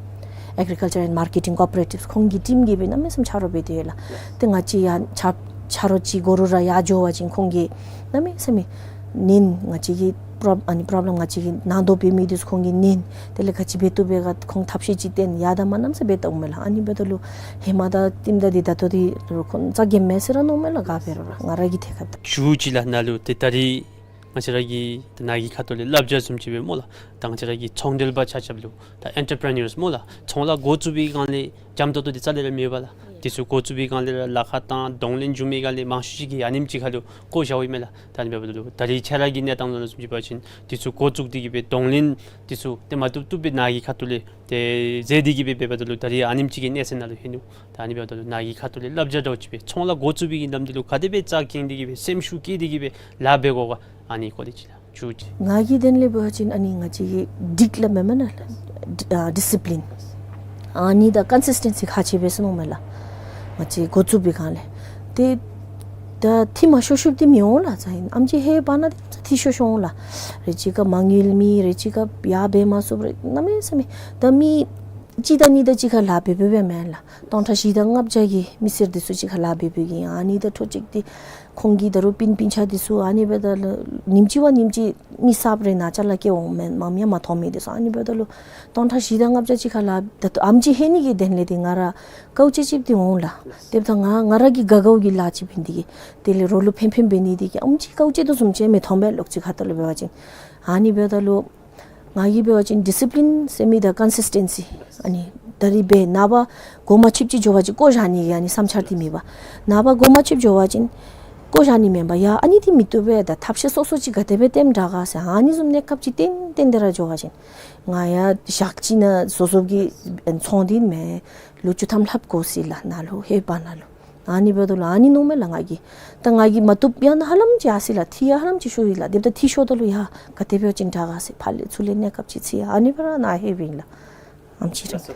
Agriculture and Marketing Cooperatives ཁོང་གི་ཊིམ་གིས་སྦེ་གནམ་མེད་ས་མེད་ཆ་རོགས་འབད་དེ་ཡོད་ལགས། ཏེ་ང་བཅས་ཡང་ཆ་ཆ་རོགས་ཅིག་དགོ་རུང་ར་ཡར་འགྱོ་བ་ཅིན་ཁོང་གིས་གནམ་མེད་ས་མེད་ཉན། ང་བཅས་ཀྱི་པོརོབ་ཨ་ནི་པོརོབ་ལེམ་ང་བཅས་ཀྱི་ནང་དོག་འབད་མི་འདི་ཚུ་ཁོང་གིས་ཉན། དེ་ལས་ག་ཅི་འབད་བཏུབ་པས་ག་ཁོང་ཐབས་ཤེས་ཅིག་བཏོན་ཡར་དང་མར་གནམ་མེད་ས་མེད་འབད་དོ་མས་ལགས། ཨ་ནི་འབདཝ་ད་ལུ་ཧེ་མ་དང་ལྟདམོ་དང་འདི་ད་ལྟོ་འདི་རུ་ཁོང་རྩ་འགེངས་མས་ཟེར་ར་མནོཝ་མས་ལགས། ག་འབད་རུང་ར་ང་ར་གི་ཐད་ཁར་ད་ཞུ་ཅི་ལགས། ནཱ་ལུ་ཏེ་ད་རིས་ང་བཅས་ར་གི་ད་ནཱ་གི་ཁ་ཐུག་ལས་བསླབ་བྱ་བཟུམ་ཅིག་སྦེ་སྨོ་ལགས། ད་ང་བཅས་ར་གི་ཚོང་འབྲེལ་པ་ཆ་ཁྱབ་ལུ་ད་ཨེན་ཊར་པི་རི་ནརསི་སྨོ་ལགས། ཚོང་ལཱ་འགོ་བཙུགས་པའི་སྒང་ལས་འཇམ་ཏོང་ཏོ་འདི་རྩ་ལས་ར་མེད་པ་ལགས། འདི་ཚུ་འགོ་བཙུགས་པའི་སྒང་ལས་ར་ལཱ་ཁག་དང་གདོང་ལེན་འབྱུང་མི་སྒང་ལས་མང་ཤོས་ཅིག་གིས་ཨ་ནེམ་ཅིག་ཁར་ལུ་བཀོ་བཞགཔ་ཨིན་མས་ལགས། ད་ཨ་ནི་འབདཝ་ད་ལུ་ད་རིས་ཁྱོད་ར་གི་གནས་སྟངས་ལུ་བཟུམ་ཅིག་འབད་བ་ཅིན་འདི་ཚུ་འགོ་བཙུགས་ཏེ་གིས་སྦེ་གདོང་ལེན་འདི་ཚུ་ཏེ་མ་བཏུབ་བཏུབ་སྦེ་ནཱ་གི་ཁ་ཐུག་ལས་ཏེ་མཛད་དེ་གིས་སྦེ་འབདཝ་ད་ལུ་ད་རིས་ཨ་ནེམ་ཅིག་གི་གནས་ཚད་ནང་ལུ་ལྷོད་ནུག། ད་ཨ་ནི་འབདཝ་ད་ལུ་ནཱ་གི་ཁ་ཐུག་ལས་བསླབ་བྱ་འདྲཝ་ཅིག་སྦེ་ཚོང་ལཱ་འགོ་བཙུགས་པའི་གི་ལམ་འདི་ལུ་ག་དེ་སྦེ་རྩ་འགེངས་ཏེ་གིས་སྦེ་སེམས་ཤུགས་བསྐྱེད་དེ་གིས་སྦེ་ལཱ་འབད་དགོ་ག་ཨ་ནི་སྐོར་ལས་ཅིག་ལགས། ཞུ་ཅི། ང་གི་དོན་ལས་འབད་བ་ཅིན་ཨ་ནི་ང་བཅས་ཀྱི་སྒྲིག་ལམ་མེན་ན་ལགས། ཌི་ཨ་ཌི་སི་པི་ལིན། ཨ་ནི་དང་ཀོན་སིས་ཊེན་སི་ཁག་ཆེ་བས་ཟེར་མནོཝ་མས་ལགས། ང་བཅས་འགོ་བཙུགས་པའི་སྒང་ལས། ཏེ་ད་འཐུས་མ་ཤོར་ཤོརཝ་འདི་མི་འོང་ལགས། ཨ་ཙི་ཨིན་ཨམ་ཅིག་ཧེ་བ་ན་འདི་འཐུས་ཤོར་ཤོར་འོང་ལགས། རེ་ཅིག་ཁར་མ་དངུལ་མེད། རེ་ཅིག་ཁར་ཡར་འབད་མ་ཚུགས། རེ་གནམ་མེད་ས་མེད་ད་མི་གཅིག་དང་གཉིས་དང་གཅིག་ཁར་ལཱ་འབད་འབདཝ་མེན་ལགས། སྟོང་ཕྲག་བཞི་དང་ལྔ་བརྒྱ་གི་མི་སེར་འདི་ཚུ་གཅིག་ཁར་ལཱ་འབད་འབདཝ་གི་ཨ་ནི་དང་འཕྲོ་གཅིག་འདི་ ཁོང་གི་ད་རུང་སྤུན་སྤུན་ཆ་འདི་ཚུ་ཨ་ནི་འབདཝ་ད་ལུ་ཉིནམ་གཅིག་བ་ཉིནམ་གཅིག་མི་གསརཔ་རེ་ནཱ་ཅ་ལ་སྐྱེ་འོང་མེན་མམ་ཡང་མ་མཐོང་མི་འདི་ཚུ་ཨ་ནི་འབདཝ་ད་ལུ་སྟོང་ཕྲག་བཞི་དང་ལྔ་བརྒྱ་ཅིག་ཁར་ལུ་ད་ལྟོ་ཨམ་ཆི་ལྷོད་ནི་གི་དོན་ལས་འདི་ང་ར་དཀའཝ་སྤྱད་ཅིག་འདི་འོང་ལགས། དེ་འབདཝ་ད་ང་ང་ར་གི་དགའ་དགའཝ་གི་ལཱ་ཅིག་འབད་ནི་འདི་གིས་དེ་ལས་རོགས་ལུ་ཕན་ཕན་འབད་ནི་འདི་གིས་ཨམ་ཆི་དཀའཝ་སྤྱད་དོ་བཟུམ་ཅིག་མི་མཐོང་པས་ལོག་ཅིག་ཁ་ཐུག་ལུ་འབད་བ་ཅིན། ཨ་ནི་འབདཝ་ད་ལུ་ང་གིས་འབད་བ་ཅིན་ཌི་སི་པི་ལིན་ཟེར་མི་དང་ཀོན་སིསི་ཊེན་སི་ཨ་ནི་ད་རིས་འབད་ནངས་པ་གོ་མ་ཆོདཔ་ཅིག་འགྱོ་བ་ཅིན་བཀོ་བཞག་ནི་གི་ཨ་ནི་བསམ་འཆར་འདི་མེད་པས། ནངས་པ་གོ་མ་ཆོདཔ་འགྱོ་བ་ཅིན་བཀོ་བཞག་ནི་མེན་པས། ཡ་ཨ་ནི་འདི་མི་བཏུབ་པས། ད་ཐབས་ཤེས་སོ་སོ་ཅིག་ག་དེ་སྦེ་སྟོནམ་དྲག་ག་ཟེར་ཨ་ནི་བཟུམ་གནས་སྐབས་ཅིག་ཏན་ཏན་དེ་ར་འགྱོ་བ་ཅིན་ང་ཡང་ཞག་གཅིག་ནང་སོ་སོ་གི་ཚོང་འདི་མེན་ལོ་བཅུ་ཐམ་ལྷགཔ་འགོར་སོ་ཡི་ལགས་ནཱ་ལུ་ཧེ་བ་ནཱ་ལུ། ཨ་ནི་འབདཝ་ད་ལུ་ཨ་ནི་མནོཝ་མས་ལགས་ང་གིས། ད་ང་གིས་མ་བཏུབ་ཡང་ན་ཧ་ལམ་ཅིག་ཡར་སོ་ཡི་ལགས། འཐུས་ཡང་ཧ་ལམ་ཅིག་ཤོར་ཡི་ལགས། དེ་འབདཝ་ད་འཐུས་ཤོརཝ་ད་ལུ་ཡ་ག་དེ་འབད་བ་ཅིན་དྲག་ག་ཟེར་ཕར་ལས་ཚུར་ལས་གནས་སྐབས་ཅིག་འཚོལ་ཡི། ཨ་ནི་སྦེ་ར་ནཱ་ལྷོད་པའི་ལགས། ཨམ་ཆི་ར། ལགས་སོ།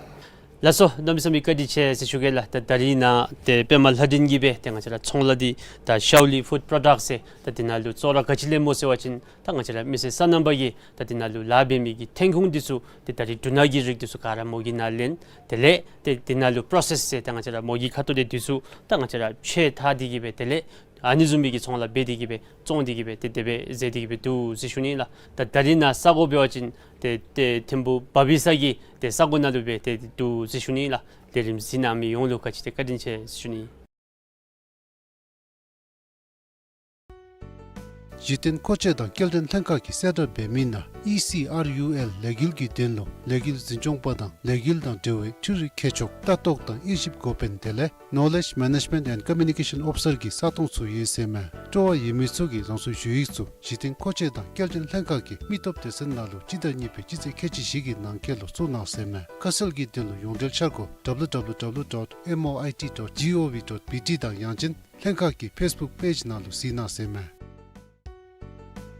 ལགས་སོ། གནམ་མེད་ས་མེད་བཀའ་དྲིན་ཆེ་ཟེར་ཞུ་གེ་ལགས། ད་ད་རིས་ནཱ་ཏེ་པདྨ་ལྷ་སྒྲོན་གྱིས་སྦེ་ཏེ་ང་བཅས་ར་ཚོང་ལཱ་འདི་ད་ཤའོ་ལི་ཕུཌ་པྲོ་ཌཀཊ་ཟེར་ད་འདི་ནང་ལུ་བཙོག་ར་ག་ཅི་ལེན་སྨོ་ཟེར་བ་ཅིན་ད་ང་བཅས་ར་མི་སེར་སོ་ནམ་པ་གིས་ད་འདི་ནང་ལུ་ལཱ་འབད་མི་གི་ཐོན་ཁུངས་འདི་ཚུ་ཏེ་ད་རིས་འབྲུ་སྣ་གི་རིགས་འདི་ཚུ་ག་ར་མོ་གིས་ནཱ་ལེན། དེ་ལས་ཏེ་འདི་ནང་ལུ་པྲོ་སེསི་ཟེར་ད་ང་བཅས་ར་མོ་གི་ཁ་ཐུག་ལས་འདི་ཚུ་ད་ང་བཅས་ར་ཕྱེ་བཏང་སྟེ་གིས་སྦེ་དེ་ལས་ཨ་ནི་བཟུམ་མའི་གི་ཚོང་ལཱ་འབད་དེ་གིས་སྦེ་བཙོང་སྟེ་གིས་སྦེ་ཏེ་དེ་སྦེ་མཛད་དེ་གིས་སྦེ་འདུག་ཟེར་ཞུ་ནི་ལགས། ད་ད་རིས་ནཱ་ས་གོ་འབད་བ་ཅིན་ཏེ་ཏེ་ཐིམ་ཕུ་བ་བི་ས་གི་ཏེ་ས་གོ་ནང་ལུ་སྦེ་ཏེ་འདུག་ཟེར་ཞུ་ནི་ལགས། ལས་རིམ་གཟིགས་གནང་མི་ཡོངས་ལུ་ག་ཅི་ཏེ་བཀའ་དྲིན་ཆེ་ཟེར་ཞུ་ནི། གཞི་རྟེན་མཁོ་ཆས་དང་སྐྱེལ་འདྲེན་ལྷན་ཁག་གིས་གསལ་བསྒྲགས་འབད་མི་ནང་ཨི་སི་ཨར་ཡུ་ཨེལ་ལས་འགུལ་གྱི་དོན་ལུ་ལས་འགུལ་འཛིན་སྐྱོང་པ་དང་ལས་འགུལ་དང་འབྲེལ་བའི་འཕྲུལ་རིག་ཁྱད་ཆོས་ལྟ་རྟོག་དང་དབྱེ་ཞིབ་འགོ་དཔོན་དེ་ལས་Knowledge Management and Communication Officer གྱི་ས་སྟོང་ཚུ་ཡོད་ཟེར་མས། སྤྲོ་བ་ཡོད་མི་ཚུ་གིས་རང་སོའི་ཞུ་ཡིག་ཚུ་གཞི་རྟེན་མཁོ་ཆས་དང་སྐྱེལ་འདྲེན་ལྷན་ཁག་གི་མི་སྟོབས་སྡེ་ཚན་ནང་ལུ་སྤྱི་ཟླ་གཉིས་པའི་སྤྱི་ཚེས་ཁལ་གཅིག་བཞི་གི་ནང་འཁོད་ལུ་བཙུགས་གནང་ཟེར་མས། ཁ་གསལ་གྱི་དོན་ལུ་ཡོངས་འབྲེལ་འཆར་སྒོ་W W W dot M O I T dot gov dot B T དང་ཡང་ཅིན་ལྷན་ཁག་གི་ཕེསི་བུཀ་པེཇ་ནང་ལུ་གཟིགས་གནང་ཟེར་མས།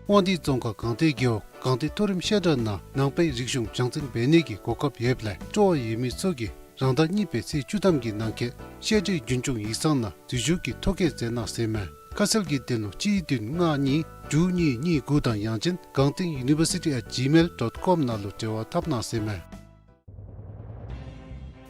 དབང་འདུས་རྫོང་ཁག་སྒང་སྟེང་རྒེད་འོག་སྒང་སྟེང་མཐོ་རིམ་བཤད་གྲྭ་ནང་ནང་པའི་རིག་གཞུང་སྦྱང་བརྩོན་འབད་ནི་གི་གོ་སྐབས་ཡོདཔ་ལས་སྤྲོ་བ་ཡོད་མི་ཚུ་གིས་རང་ཟླ་གཉིས་པའི་ཚེས་བཅུ་ཐམ་གྱི་ནང་འཁོད་བཤད་གྲྭའི་རྒྱུན་སྐྱོང་ཡིག་ཚང་ནང་འཛུལ་ཞུགས་ཀྱི་ཐོ་བཀོད་མཛད་གནང་ཟེར་མས། ཁ་གསལ་གྱི་དོན་ལུ་གཅིག་བདུན་ལྔ་གཉིས་དྲུག་གཉིས་གཉིས་དགུ་དང་ཡང་ཅིན་སྒང་སྟེང་university at gmail dot com ནང་ལུ་འབྲེལ་བ་འཐབ་གནང་ཟེར་མས།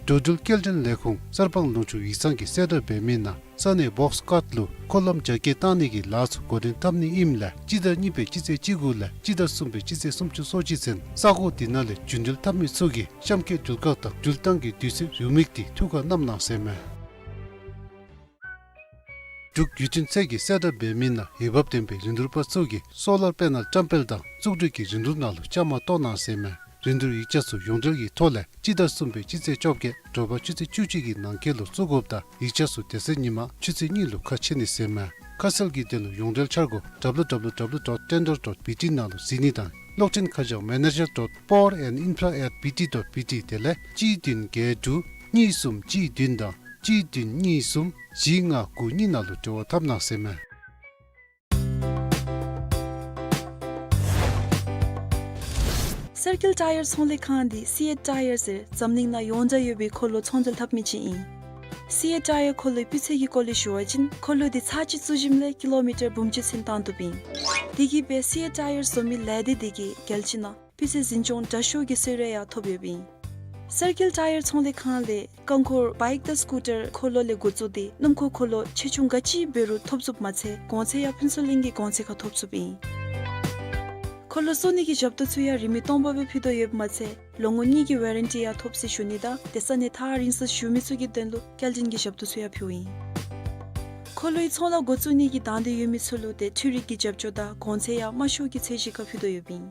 འགྲོ་འགྲུལ་སྐྱེལ་འདྲེན་ལས་ཁུངས་གསར་སྤང་ལུང་ཕྱོགས་ཡིག་ཚང་གིས་གསལ་བསྒྲགས་འབད་མི་ནང་ས་གནས་བོགས་ཀཊ་ལུ་འཁོར་ལམ་རྒྱ་སྐྱེད་གཏང་ནི་གི་ལཱ་ཚུ་འགོ་འདྲེན་འཐབ་ནི་ཨིནམ་ལས་སྤྱི་ཟླ་གཉིས་པའི་སྤྱི་ཚེས་བཅུ་དགུ་ལས་སྤྱི་ཟླ་གསུམ་པའི་སྤྱི་ཚེས་སུམ་ཅུ་སོ་གཅིག་ཚུན་ས་གོ་འདི་ནང་ལས་རྒྱུན་འགྲུལ་འཐབ་མི་ཚུ་གིས་གཤམ་འཁོད་འགྲུལ་ཁག་དང་འགྲུལ་བཏང་གི་དུས་ཚོད་རེའུ་མིག་འདི་ཐུགས་ཁར་བསྣམ་གནང་ཟེར་མས། འབྲུག་བརྒྱུད་འཕྲིན་ཚད་ཀྱི་གསལ་བསྒྲགས་འབད་མི་ནང་འོས་འབབ་ལྡན་པའི་རིན་བསྡུར་པ་ཚུ་གིས་སོ་ལར་པེ་ནལ་བཀྲམ་སྤེལ་དང་བཙུགས་སྒྲིག་གི་རིན་བསྡུར་ནང་ལུ་བཅའ་མར་གཏོགས་གནང་ཟེར་མས། རིན་བསྡུར་ཡིག་ཆ་ཚུ་ཡོངས་འབྲེལ་གྱི་ཐོག་ལས་སྤྱི་ཟླ་གསུམ་པའི་སྤྱི་ཚེས་བཅོ་བརྒྱད་དྲོ་པ་ཆུ་ཚོད་བཅུ་གཅིག་གི་ནང་འཁོད་ལུ་བཙུགས་དགོཔ་དང་ཡིག་ཆ་ཚུ་དེ་ཚེ་ཉིན་མ་ཆུ་ཚོད་གཉིས་ལུ་ཁ་ཕྱེ་ནི་ཟེར་མས། ཁ་གསལ་གྱི་དོན་ལུ་ཡོངས་འབྲེལ་འཆར་སྒོ་W W W dot tender dot B T ནང་ལུ་གཟིགས་ནི་དང་གློག་འཕྲིན་ཁ་བྱང་manager dot power and infra at B T dot B T དེ་ལས་གཅིག་བདུན་བརྒྱད་དྲུག་གཉིས་གསུམ་གཅིག་བདུན་དང་གཅིག་བདུན་གཉིས་གསུམ་བཞི་ལྔ་དགུ་གཉིས་ནང་ལུ་འབྲེལ་བ་འཐབ་གནང་ཟེར་མས། སེར་སྐྱིད་ཊ་ཡར་ཚོང་ལས་ཁང་འདི་སི་ཨེཊ་ཊ་ཡར་ཟེར་འཛམ་གླིང་ནང་ཡོངས་གྲགས་ཡོད་པའི་འཁོར་ལོ་ཚོང་འབྲེལ་འཐབ་མི་ཅིག་ཨིན། སི་ཨེཊ་ཊ་ཡར་འཁོར་ལོའི་སྤུས་ཚད་ཀྱི་སྐོར་ལས་ཞུ་བ་ཅིན་འཁོར་ལོ་འདི་ཚར་གཅིག་བཙུགས་ཞིནམ་ལས་ཀི་ལོ་མི་ཊར་འབུམ་གཅིག་ཚུན་བཏང་བཏུབ་ཨིན། དེ་གིས་སྦེ་སི་ཨེཊ་ཊ་ཡར་བཟོ་མི་ལས་སྡེ་འདི་གིས་རྒྱལ་སྤྱི་ནང་སྤུས་ཚད་འཛིན་སྐྱོང་དྲག་ཤོས་ཀྱི་གསོལ་རས་ཡང་ཐོབ་ཡོདཔ་ཨིན། སེར་སྐྱིད་ཊ་ཡར་ཚོང་ལས་ཁང་ལས་རྐང་འཁོར་བའིཀ་དང་སི་ཀུ་ཊར་འཁོར་ལོ་ལས་འགོ་བཙུགས་ཏེ་སྣུམ་འཁོར་འཁོར་ལོ་ཆེ་ཆུང་ག་ཅི་འབད་རུང་ཐོབ་ཚུགསཔ་མ་ཚད་གོང་ཚད་ཡང་ཕུན་ཚོགས་གླིང་གི་གོང་ཚད་ཁར་ཐོབ་ཚུགསཔ་ཨིན། འཁོར་ལོ་བཙུགས་ནི་གི་ཞབས་ཏོག་ཚུ་ཡང་རིན་མེད་སྟོང་པ་སྦེ་ཕུལ་དོ་ཡོདཔ་མ་ཚད་ལོ་ངོ་གཉིས་ཀྱི་ཝེ་རན་ཊི་ཡང་ཐོབ་ཟེར་ཞུ་ནི་དང་དེ་ས་གནས་ཐག་རིང་སར་བཞུགས་མི་ཚུ་གི་དོན་ལུ་སྐྱེལ་འདྲེན་གྱི་ཞབས་ཏོག་ཚུ་ཡང་ཕུལཝ་ཨིན། འཁོར་ལོའི་ཚོང་ལཱ་འགོ་བཙུགས་ནི་གི་དང་འདོད་ཡོད་མི་ཚུ་ལུ་ཏེ་འཕྲུལ་རིག་གི་རྒྱབ་སྐྱོར་དང་གོང་ཚད་ཡང་དམའ་ཤོས་ཀྱི་ཚད་གཞི་ཁར་ཕུལ་དོ་ཡོདཔ་ཨིན།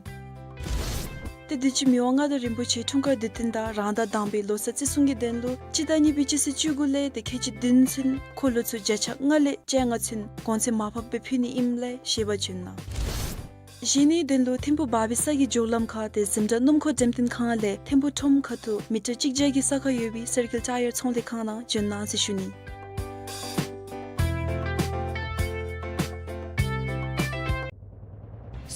ཏེ་དུས་ཅི་མི་དབང་མངའ་བདག་རིན་པོ་ཆེ་འཁྲུངས་སྐར་དུས་སྟོན་དང་རང་ཟླ་དང་པའི་ལོ་གསར་བརྩི་སྲུང་གི་དོན་ལུ་སྤྱི་ཟླ་གཉིས་པའི་སྤྱི་ཚེས་བཅུ་དགུ་ལས་ཏེ་ཁལ་གཅིག་བདུན་ཚུན་འཁོར་ལོ་ཚུ་བརྒྱ་ཆ་ལྔ་ལས་བཅོ་ལྔ་ཚུན་གོང་ཚད་མར་ཕབ་སྦེ་ཕུལ་ནི་ཨིནམ་ལས་ཤེས་པ་བྱིན་གནང་། གཞན་ནི་དོན་ལུ་ཐིམ་ཕུ་བ་བི་ས་གི་འགྱོ་ལམ་ཁར་ཏེ་འཛིན་གྲྭ་སྣུམ་འཁོར་འགྲེམས་སྟོན་ཁང་ལས་ཐིམ་ཕུ་ཁྲོམ་ཁ་ཐུག་མི་ཊར་གཅིག་བརྒྱ་གི་ས་ཁར་ཡོད་པའི་སེར་སྐྱིད་ཊ་ཡར་ཚོང་ལས་ཁང་ནང་བྱོན་གནང་ཟེར་ཞུ་ནི།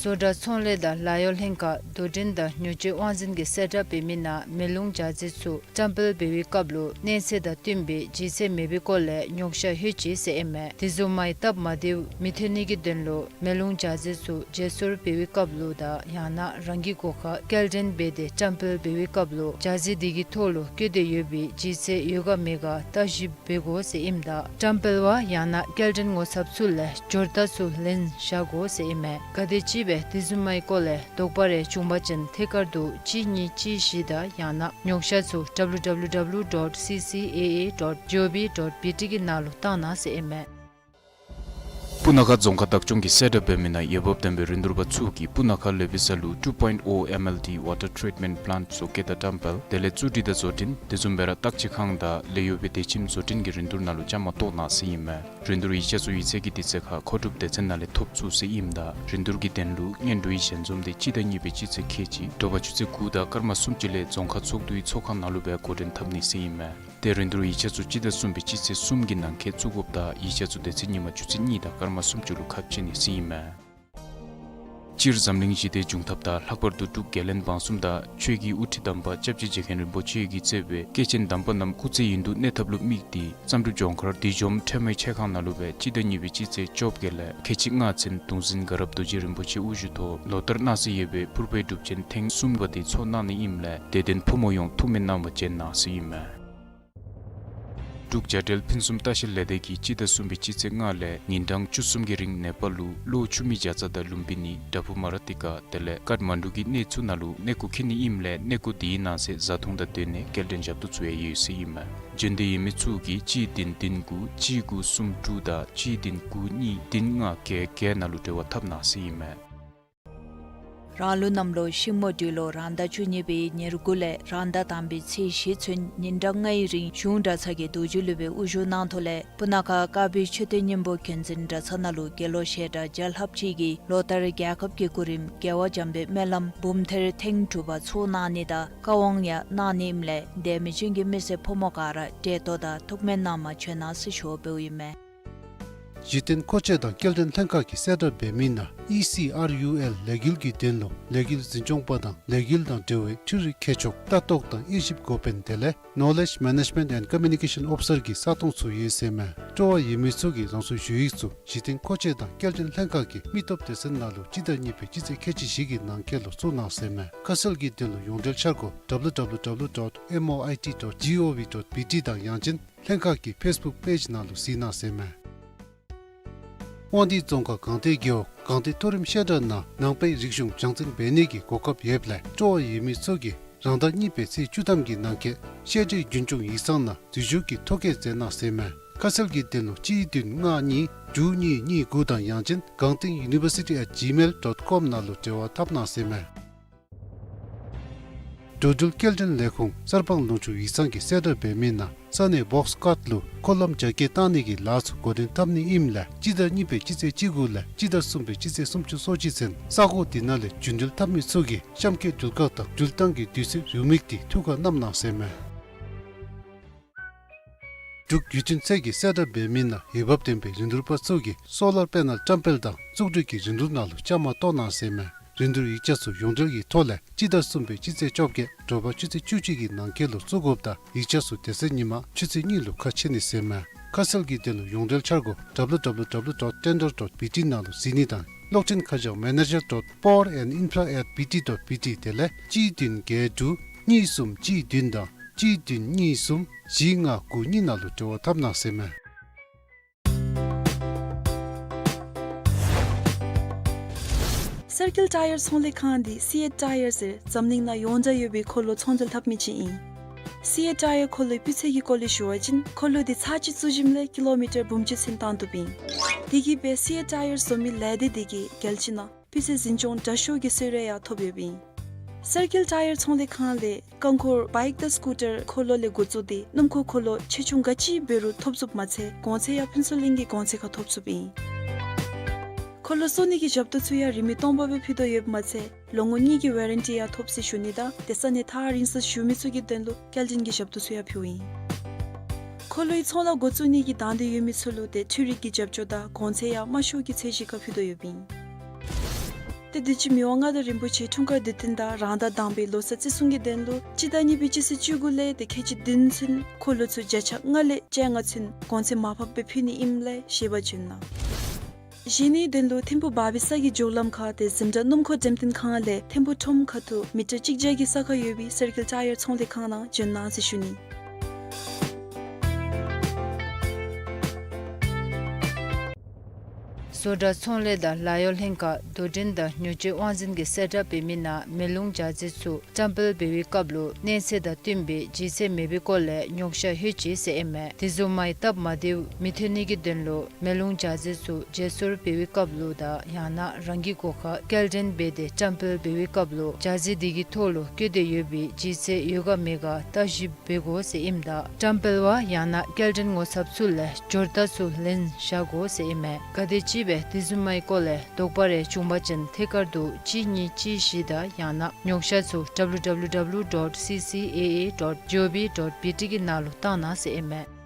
བཟོ་གྲྭ་ཚོང་ལས་དང་ལཱ་གཡོག་ལྷན་ཁག་དོ་འགྲན་དང་ཉོ་སྤྱོད་དབང་འཛིན་གྱིས་གསལ་བསྒྲགས་འབད་མི་ནང་མེ་རླུང་འཇའ་ཟེར་ཚུ་བཀྲམ་སྤེལ་འབད་བའི་སྐབས་ལུ་གནས་ཚད་དང་བསྟུན་པའི་ལྗིད་ཚད་མེད་པའི་སྐོར་ལས་ཉོགས་བཤད་ལྷོད་ཅི་ཟེར་ཨིན་མས། དེ་བཟུམ་མའི་སྟབས་མ་བདེཝ་མི་ཐོན་ནི་གི་དོན་ལུ་མེ་རླུང་འཇའ་ཟེར་ཚུ་བརྗེ་སོར་འབད་བའི་སྐབས་ལུ་དང་ཡང་ན་རང་གི་སྒོ་ཁར་སྐྱེལ་འདྲེན་འབད་དེ་བཀྲམ་སྤེལ་འབད་བའི་སྐབས་ལུ་འཇའ་ཟེར་དེ་གི་ཐོག་ལུ་བཀོད་དེ་ཡོད་པའི་ལྗིད་ཚད་ཡོད་ག་མེད་ག་བརྟག་ཞིབ་འབད་དགོ་ཟེར་ཨིནམ་ད་བཀྲམ་སྤེལ་བ་ཡང་ན་སྐྱེལ་འདྲེན་ངོ་ཚབ་ཚུ་ལས་འབྱོར་རྟགས་ཚུ་ལེན་བཞག་དགོ་ཟེར་ཨིན་མས། ག་དེ་ཅིག་སྦེ་དེ་བཟུམ་མའི་སྐོར་ལས་དོགས་པ་རེ་བྱུང་པ་ཅིན་ཐད་ཀར་དུ་གཅིག་གཉིས་གཅིག་བཞི་དང་ཡང་ན་ཉོགས་བཤད་ཚུ་W W W dot C C A A dot G O V dot B T གི་ནང་ལུ་བཏང་གནང་ཟེར་ཨིན་མས། སྤུ་ན་ཁ་རྫོང་ཁག་བདག་སྐྱོང་གིས་གསལ་བསྒྲགས་འབད་མི་ནང་འོས་འབབ་ལྡན་པའི་རིན་བསྡུར་པ་ཚུ་གིས་སྤུ་ན་ཁ་ལེ་བི་ས་ལུ་two point oh M L D water treatment plant བཟོ་བཀོད་དང་བཀྲམ་སྤེལ་དེ་ལས་བཙུགས་སྒྲིག་དང་བཟོ་སྐྲུན་དེ་བཟུམ་སྦེ་ར་བརྟག་དཔྱད་ཁང་དང་ལཱ་གཡོག་པའི་སྡེ་ཁྱིམ་བཟོ་སྐྲུན་གྱི་རིན་བསྡུར་ནང་ལུ་བཅའ་མར་གཏོགས་གནང་ཟེར་ཨིན་མས། རིན་བསྡུར་ཡིག་ཆ་ཚུ་ཡིག་ཚད་ཀྱི་དུས་ཚོད་ཁར་མཁོ་སྒྲུབ་སྡེ་ཚན་ནང་ལས་ཐོབ་ཚུགས་ཟེར་ཨིནམ་ད་རིན་བསྡུར་གྱི་དོན་ལུ་སྔོན་འགྲོའི་ཞལ་འཛོམས་དེ་སྤྱི་ཟླ་གཉིས་པའི་སྤྱི་ཚེས་ཁལ་གཅིག་དྲོ་པ་ཆུ་ཚོད་དགུ་དང་སྐར་མ་སུམ་ཅུ་ལས་རྫོང་ཁག་ཚོགས་འདུའི་ཚོགས་ཁང་ནང་ལུ་སྦེ་འགོ་འདྲེན་འཐབ་ནི་ཟེར་ཨིན་མས། ཏེ་རིན་བསྡུར་ཡིག་ཆ་ཚུ་སྤྱི་ཟླ་གསུམ་པའི་སྤྱི་ཚེས་གསུམ་གྱི་ནང་འཁོད་བཙུགས་དགོཔ་དང་ཡིག་ཆ་ཚུ་དེ་ཚེ་ཉིན་མ་ཆུ་ཚོད་གཉིས་དང་སྐར་མ་སུམ་ཅུ་ལུ་ཁ་ཕྱེ་ནི་ཟེར་ཨིན་མས། སྤྱིར་འཛམ་གླིང་ཞི་བདེའི་འབྱུང་ཐབས་དང་ལྷག་པར་དུ་འབྲུག་རྒྱལ་བློན་འབངས་གསུམ་དང་ཆོས་ཀྱི་དབུ་ཁྲིད་དམ་པ་སྐྱབས་རྗེ་རྗེ་མཁན་རིན་པོ་ཆེ་གིས་གཙོས་པའི་སྐྱེས་ཆེན་དམ་པ་རྣམས་སྐུ་ཚེ་ཡུན་དུ་གནས་ཐབས་ལུ་དམིགས་ཏེ་བསམ་གྲུབ་ལྗོངས་མཁར་བདུད་འཇོམས་ཁྲོས་མའི་ཆས་ཁང་ནང་ལུ་སྦེ་སྤྱི་ཟླ་གཉིས་པའི་སྤྱི་ཚེས་བཅོ་བརྒྱད་ལས་ཁལ་གཅིག་ལྔ་ཚུན་གདུང་འཛིན་དགའ་རབ་རྡོ་རྗེ་རིན་པོ་ཆེ་དབུ་བཞུགས་ཐོག་ལོ་ལྟར་གནང་སྲོལ་ཡོད་པའི་ཕུར་པའི་སྒྲུབ་ཆེན་ཐེངས་གསུམ་པ་དེ་ཚོགས་གནང་ནི་ཨིནམ་ལས་དད་ལྡན་ཕོ་མོ་ཡོངས་ཐུགས་སྨོན་གནང་བར་བྱོན་གནང་ཟེར་ཨིན་མས། འབྲུག་བྱ་བྲལ་ཕུན་སུམ་ལྟ་བཤལ་ལས་སྡེ་གིས་སྤྱི་ཟླ་གསུམ་པའི་སྤྱི་ཚེས་ལྔ་ལས་ཉིན་གྲངས་བཅུ་གསུམ་གྱི་རིང་ནེ་པཱལ་ལུ་གློ་ཆུ་མིག་བྱ་ཙ་དང་ལུམ་བི་ནི་དྲ་ཕུ་མ་ར་ཏི་ཀ་དེ་ལས་ཀཏ་མན་ཌུ་གི་གནས་ཚུ་ནང་ལུ་གནས་སྐོར་འཁྱིད་ནི་ཨིནམ་ལས་གནས་སྐོར་དེའི་ནང་གསེས་བཟའ་འཐུང་དང་སྡོད་གནས་སྐྱེལ་འདྲེན་ཞབས་ཏོག་ཚུ་ཡང་ཡོད་ཟེར་ཨིན་མས། འབྱོན་འདོད་ཡོད་མི་ཚུ་གིས་གཅིག་བདུན་བདུན་དགུ་གཅིག་དགུ་གསུམ་དྲུག་དང་གཅིག་བདུན་དགུ་གཉིས་བདུན་ལྔ་བརྒྱད་བརྒྱད་ནང་ལུ་འབྲེལ་བ་འཐབ་གནང་ཟེར་ཨིན་མས། རང་ལུགས་གནམ་ལོ་ཤིང་མོ་སྦྲུལ་ལོ་རང་ཟླ་བཅུ་གཉིས་པའི་ཉེར་དགུ་ལས་རང་ཟླ་དང་པའི་ཚེས་བཞི་ཚུན་ཉིན་གྲངས་ལྔའི་རིང་གཞུང་གྲྭ་ཚང་གི་རྡོ་རྗེ་སློབ་དཔོན་དབུ་བཞུགས་གནང་ཐོག་ལས་སྤུ་ན་ཁ་དཀར་སྦིས་མཆོད་རྟེན་སྙིང་པོ་མཁྱེན་བརྩེ་གྲྭ་ཚང་ནང་ལུ་དགེ་སློང་བཤད་གྲྭ་བརྒྱ་ལྷགཔ་ཅིག་གིས་ལོ་ལྟར་རྒྱལ་ཁབ་ཀྱི་སྐུ་རིམ་རྒྱལ་བ་འཇམ་དཔལ་སྨོན་ལམ་འབུམ་ཐེར་ཐེངས་དྲུག་པ་ཚོགས་གནང་ནི་དང་བཀའ་དབང་ཡང་གནང་ནི་ཨིནམ་ལས་དད་མོས་ཅན་གྱི་མི་སེར་ཕོ་མོ་ག་ར་བདེ་ཏོག་ཏོ་དང་ཐུགས་སྨོན་གནང་བར་བྱོན་གནང་ཟེར་ཞུ་བ་འབདཝ་ཨིན་མས། གཞི་རྟེན་མཁོ་ཆས་དང་སྐྱེལ་འདྲེན་ལྷན་ཁག་གིས་གསལ་བསྒྲགས་འབད་མི་ནང་ཨི་སི་ཨར་ཡུ་ཨེལ་ལས་འགུལ་གྱི་དོན་ལུ་ལས་འགུལ་འཛིན་སྐྱོང་པ་དང་ལས་འགུལ་དང་འབྲེལ་བའི་འཕྲུལ་རིག་ཁྱད་ཆོས་ལྟ་རྟོག་དང་དབྱེ་ཞིབ་འགོ་དཔོན་དེ་ལས་Knowledge Management and Communication Officer གི་ས་སྟོང་ཚུ་ཡོད་ཟེར་མས། སྤྲོ་བ་ཡོད་མི་ཚུ་གིས་རང་སོའི་ཞུ་ཡིག་ཚུ་གཞི་རྟེན་མཁོ་ཆས་དང་སྐྱེལ་འདྲེན་ལྷན་ཁག་གི་མི་སྟོབས་སྡེ་ཚན་ནང་ལུ་སྤྱི་ཟླ་གཉིས་པའི་སྤྱི་ཚེས་ཁལ་གཅིག་བཞི་གི་ནང་འཁོད་ལུ་བཙུགས་གནང་ཟེར་མས། ཁ་གསལ་གྱི་དོན་ལུ་ཡོངས་འབྲེལ་འཆར་སྒོ་W W W dot M O I T dot G O V dot B T དང་ཡང་ཅིན་ལྷན་ཁག་གི་ཕེསི་བུཀ་པེཇ་ནང་ལུ་གཟིགས་གནང་ཟེར་མས། དབང་འདུས་རྫོང་ཁག་སྒང་སྟེང་རྒེད་འོག་སྒང་སྟེང་མཐོ་རིམ་བཤད་གྲྭ་ནང་ནང་པའི་རིག་གཞུང་སྦྱང་བརྩོན་འབད་ནི་གི་གོ་སྐབས་ཡོདཔ་ལས་སྤྲོ་བ་ཡོད་མི་ཚུ་གིས་རང་ཟླ་གཉིས་པའི་ཚེས་བཅུ་ཐམ་གྱི་ནང་འཁོད་བཤད་གྲྭའི་རྒྱུན་སྐྱོང་ཡིག་ཚང་ནང་འཛུལ་ཞུགས་ཀྱི་ཐོ་བཀོད་མཛད་གནང་ཟེར་མས། ཁ་གསལ་གྱི་དོན་ལུ་གཅིག་བདུན་ལྔ་གཉིས་དྲུག་གཉིས་གཉིས་དགུ་དང་ཡང་ཅིན་སྒང་སྟེང་university at gmail dot com ནང་ལུ་འབྲེལ་བ་འཐབ་གནང་ཟེར་མས། འགྲོ་འགྲུལ་སྐྱེལ་འདྲེན་ལས་ཁུངས་གསར་སྤང་ལུང་ཕྱོགས་ཡིག་ཚང་གིས་གསལ་བསྒྲགས་འབད་མི་ནང་ས་གནས་བོགས་ཀཊ་ལུ་འཁོར་ལམ་རྒྱ་སྐྱེད་བཏང་ནི་གི་ལཱ་ཚུ་འགོ་འདྲེན་འཐབ་ནི་ཨིནམ་ལས་སྤྱི་ཟླ་གཉིས་པའི་སྤྱི་ཚེས་བཅུ་དགུ་ལས་སྤྱི་ཟླ་གསུམ་པའི་སྤྱི་ཚེས་སུམ་ཅུ་སོ་གཅིག་ཚུན་ས་གོ་དེ་ནང་ལས་རྒྱུན་འགྲུལ་འཐབ་མི་ཚུ་གིས་གཤམ་འཁོད་འགྲུལ་ཁག་དང་འགྲུལ་བཏང་གི་དུས་ཚོད་རེའུ་མིག་དེ་ཐུགས་ཁར་བསྣམས་གནང་ཟེར་མས། འབྲུག་ཡུལ་སྐྱོང་ཚད་ཀྱིས་གསལ་བསྒྲགས་འབད་མི་ནང་འོས་འབབ་ལྡན་པའི་རིན་བསྡུར་པ་ཚུ་གིས་སོ་ལར་པེ་ནལ་བཀྲམ་སྤེལ་དང་བཙུགས་སྒྲིག་གི་རིན་བསྡུར་ནང་ལུ་བཅའ་མར་གཏོགས་གནང་ཟེར་མས། རིན་བསྡུར་ཡིག་ཆ་ཚུ་ཡོངས་འབྲེལ་གྱི་ཐོག་ལས་སྤྱི་ཟླ་གསུམ་པའི་སྤྱི་ཚེས་བཅོ་བརྒྱད་དྲོ་པ་ཆུ་ཚོད་བཅུ་གཅིག་གི་ནང་འཁོད་ལུ་བཙུགས་དགོཔ་དང་ཡིག་ཆ་ཚུ་དེ་ཚེ་ཉིན་མ་ཆུ་ཚོད་གཉིས་ལུ་ཁ་ཕྱེ་ནི་ཟེར་མས། ཁ་གསལ་གྱི་དོན་ལུ་ཡོངས་འབྲེལ་འཆར་སྒོ་W W W dot tender dot B T ནང་ལུ་གཟིགས་ནི་དང་གློག་འཕྲིན་ཁ་བྱང་manager dot power and infra at B T dot B T དེ་ལས་གཅིག་བདུན་བརྒྱད་དྲུག་གཉིས་གསུམ་གཅིག་བདུན་དང་གཅིག་བདུན་གཉིས་གསུམ་བཞི་ལྔ་དགུ་གཉིས་ནང་ལུ་འབྲེལ་བ་འཐབ་གནང་ཟེར་མས། སར་ཀིལ་ཊ་ཡར་ཚོང་ལས་ཁང་འདི་སི་ཨེཊ་ཊ་ཡར་ཟེར་འཛམ་གླིང་ནང་ཡོངས་གྲགས་ཡོད་པའི་འཁོར་ལོ་ཚོང་འབྲེལ་འཐབ་མི་ཅིག་ཨིན། སི་ཨེཊ་ཊ་ཡར་འཁོར་ལོའི་སྤུས་ཚད་ཀྱི་སྐོར་ལས་ཞུ་བ་ཅིན་འཁོར་ལོ་འདི་ཚར་གཅིག་བཙུགས་ཞིནམ་ལས་ཀི་ལོ་མི་ཊར་འབུམ་གཅིག་ཚུན་བཏང་བཏུབ་ཨིན། དེ་གིས་སྦེ་སི་ཨེཊ་ཊ་ཡར་བཟོ་མི་ལས་སྡེ་འདི་གིས་རྒྱལ་སྤྱི་ནང་སྤུས་ཚད་འཛིན་སྐྱོང་དྲག་ཤོས་ཀྱི་གསོལ་རས་ཡང་ཐོབ་ཡོདཔ་ཨིན། སར་ཀིལ་ཊ་ཡར་ཚོང་ལས་ཁང་ལས་རྐང་འཁོར་བའིཀ་དང་སི་ཀུ་ཊར་འཁོར་ལོ་ལས་འགོ་བཙུགས་ཏེ་སྣུམ་འཁོར་འཁོར་ལོ་ཆེ་ཆུང་ག་ཅི་འབད་རུང་ཐོབ་ཚུགསཔ་མ་ཚད་གོང་ཚད་ཡང་ཕུན་ཚོགས་གླིང་གི་གོང་ཚད་ཁར་ཐོབ་ཚུགསཔ་ཨིན། འཁོར་ལོ་བཟོ་ནི་གི་ཞབས་ཏོག་ཚུ་ཡང་རིན་མེད་སྟོང་པ་སྦེ་ཕུལ་དོ་ཡོདཔ་མ་ཚད་ལོ་ངོ་གཉིས་ཀྱི་ཝེ་རན་ཊི་ཡང་ཐོབ་ཟེར་ཞུ་ནི་དང་དེ་ས་ནས་ཐག་རིང་སར་བཞུགས་མི་ཚུ་གི་དོན་ལུ་སྐྱེལ་འདྲེན་གྱི་ཞབས་ཏོག་ཚུ་ཡང་ཕུལཝ་ཨིན། འཁོར་ལོའི་ཚོང་ལཱ་འགོ་བཙུགས་ནི་གི་དང་འདོད་ཡོད་མི་ཚུ་ལུ་ཏེ་འཕྲུལ་རིག་གི་རྒྱབ་སྐྱོར་དང་གོང་ཚད་ཡང་དམའ་ཤོས་ཀྱི་ཚད་གཞི་ཁར་ཕུལ་དོ་ཡོདཔ་ཨིན། ཏེ་དུས་ཅི་མི་དབང་མངའ་བདག་རིན་པོ་ཆེ་འཁྲུངས་སྐར་དུས་སྟོན་དང་རང་ཟླ་དང་པའི་ལོ་གསར་བརྩི་སྲུང་གི་དོན་ལུ་སྤྱི་ཟླ་གཉིས་པའི་སྤྱི་ཚེས་བཅུ་དགུ་ལས་ཏེ་ཁལ་གཅིག་བདུན་ཚུན་འཁོར་ལོ་ཚུ་བརྒྱ་ཆ་ལྔ་ལས་བཅོ་ལྔ་ཚུན་གོང་ཚད་མར་ཕབ་སྦེ་ཕུལ་ནི་ཨིནམ་ལས་ཤེས་པར་བྱོན་གནང་། གཞེས་ནིའི་དོན་ལུ་ཐིམ་ཕུ་བར་བི་ས་གི་མགྱོགས་ལམ་ཁ་ཏེ་འཛིན་གྲྭ་སྣུམ་འཁོར་འགྲེམས་སྟོན་ཁང་ལས་ཐིམ་ཕུ་ཁྲོམ་ཁ་ཐུག་མི་ཊར་གཅིག་བརྒྱ་གི་ས་ཁར་ཡོད་པའི་སར་ཀལ་ཊ་ཡར་ཚོང་ལས་ཁང་ནང་བྱོན་གནང་ཟེར་ཞུ་ནི། བཟོ་གྲྭ་ཚོང་ལས་དང་ལཱ་གཡོག་ལྷན་ཁག་དོ་འགྲན་དང་ཉོ་སྤྱོད་དབང་འཛིན་གྱིས་གསལ་བསྒྲགས་འབད་མི་ནང་མེ་རླུང་འབྱར་རྫས་ཚུ་བཀྲམ་སྤེལ་འབད་བའི་སྐབས་ལུ་གནས་ཚད་དང་བསྟུན་པའི་ལྗིད་ཚད་མེད་པའི་སྐོར་ལས་ཉོ་བཤགས་ལྷོད་ཅི་ཟེར་ཨིན་མས། དེ་བཟུམ་མའི་སྟབས་མ་བདེཝ་མི་ཐོན་ནི་གི་དོན་ལུ་མེ་རླུང་འབྱར་རྫས་ཚུ་བརྗེ་སོར་འབད་བའི་སྐབས་ལུ་དང་ཡང་ན་རང་གི་སྒོ་ཁར་སྐྱེལ་འདྲེན་འབད་དེ་བཀྲམ་སྤེལ་འབད་བའི་སྐབས་ལུ་འབྱར་རྫས་དེ་གི་ཐོག་ལུ་བཀོད་དེ་ཡོད་པའི་ལྗིད་ཚད་ཡོད་ག་མེད་ག་བརྟག་ཞིབ་འབད་དགོ་ཟེར་ཨིནམ་ད་བཀྲམ་སྤེལ་བ་ཡང་ན་སྐྱེལ་འདྲེན་ངོ་ཚབ་ཚུ་ལས་འབྱོར་རྟགས་ཚུ་ལེན་བཞག་དགོ་ཟེར་ཨིན་མས། ག་དེམ་ཅིག་སྦེ་དེ་བཟུམ་མའི་སྐོར་ལས་དོགས་པ་རེ་བྱུང་བ་ཅིན་ཐད་ཀར་དུ་གཅིག་གཉིས་གཅིག་བཞི་དང་ཡང་ན་ཉོ་བཤགས་ཚུ་W W W dot C C A A dot G O V dot B T གི་ནང་ལུ་བཏང་གནང་ཟེར་ཨིན་མས།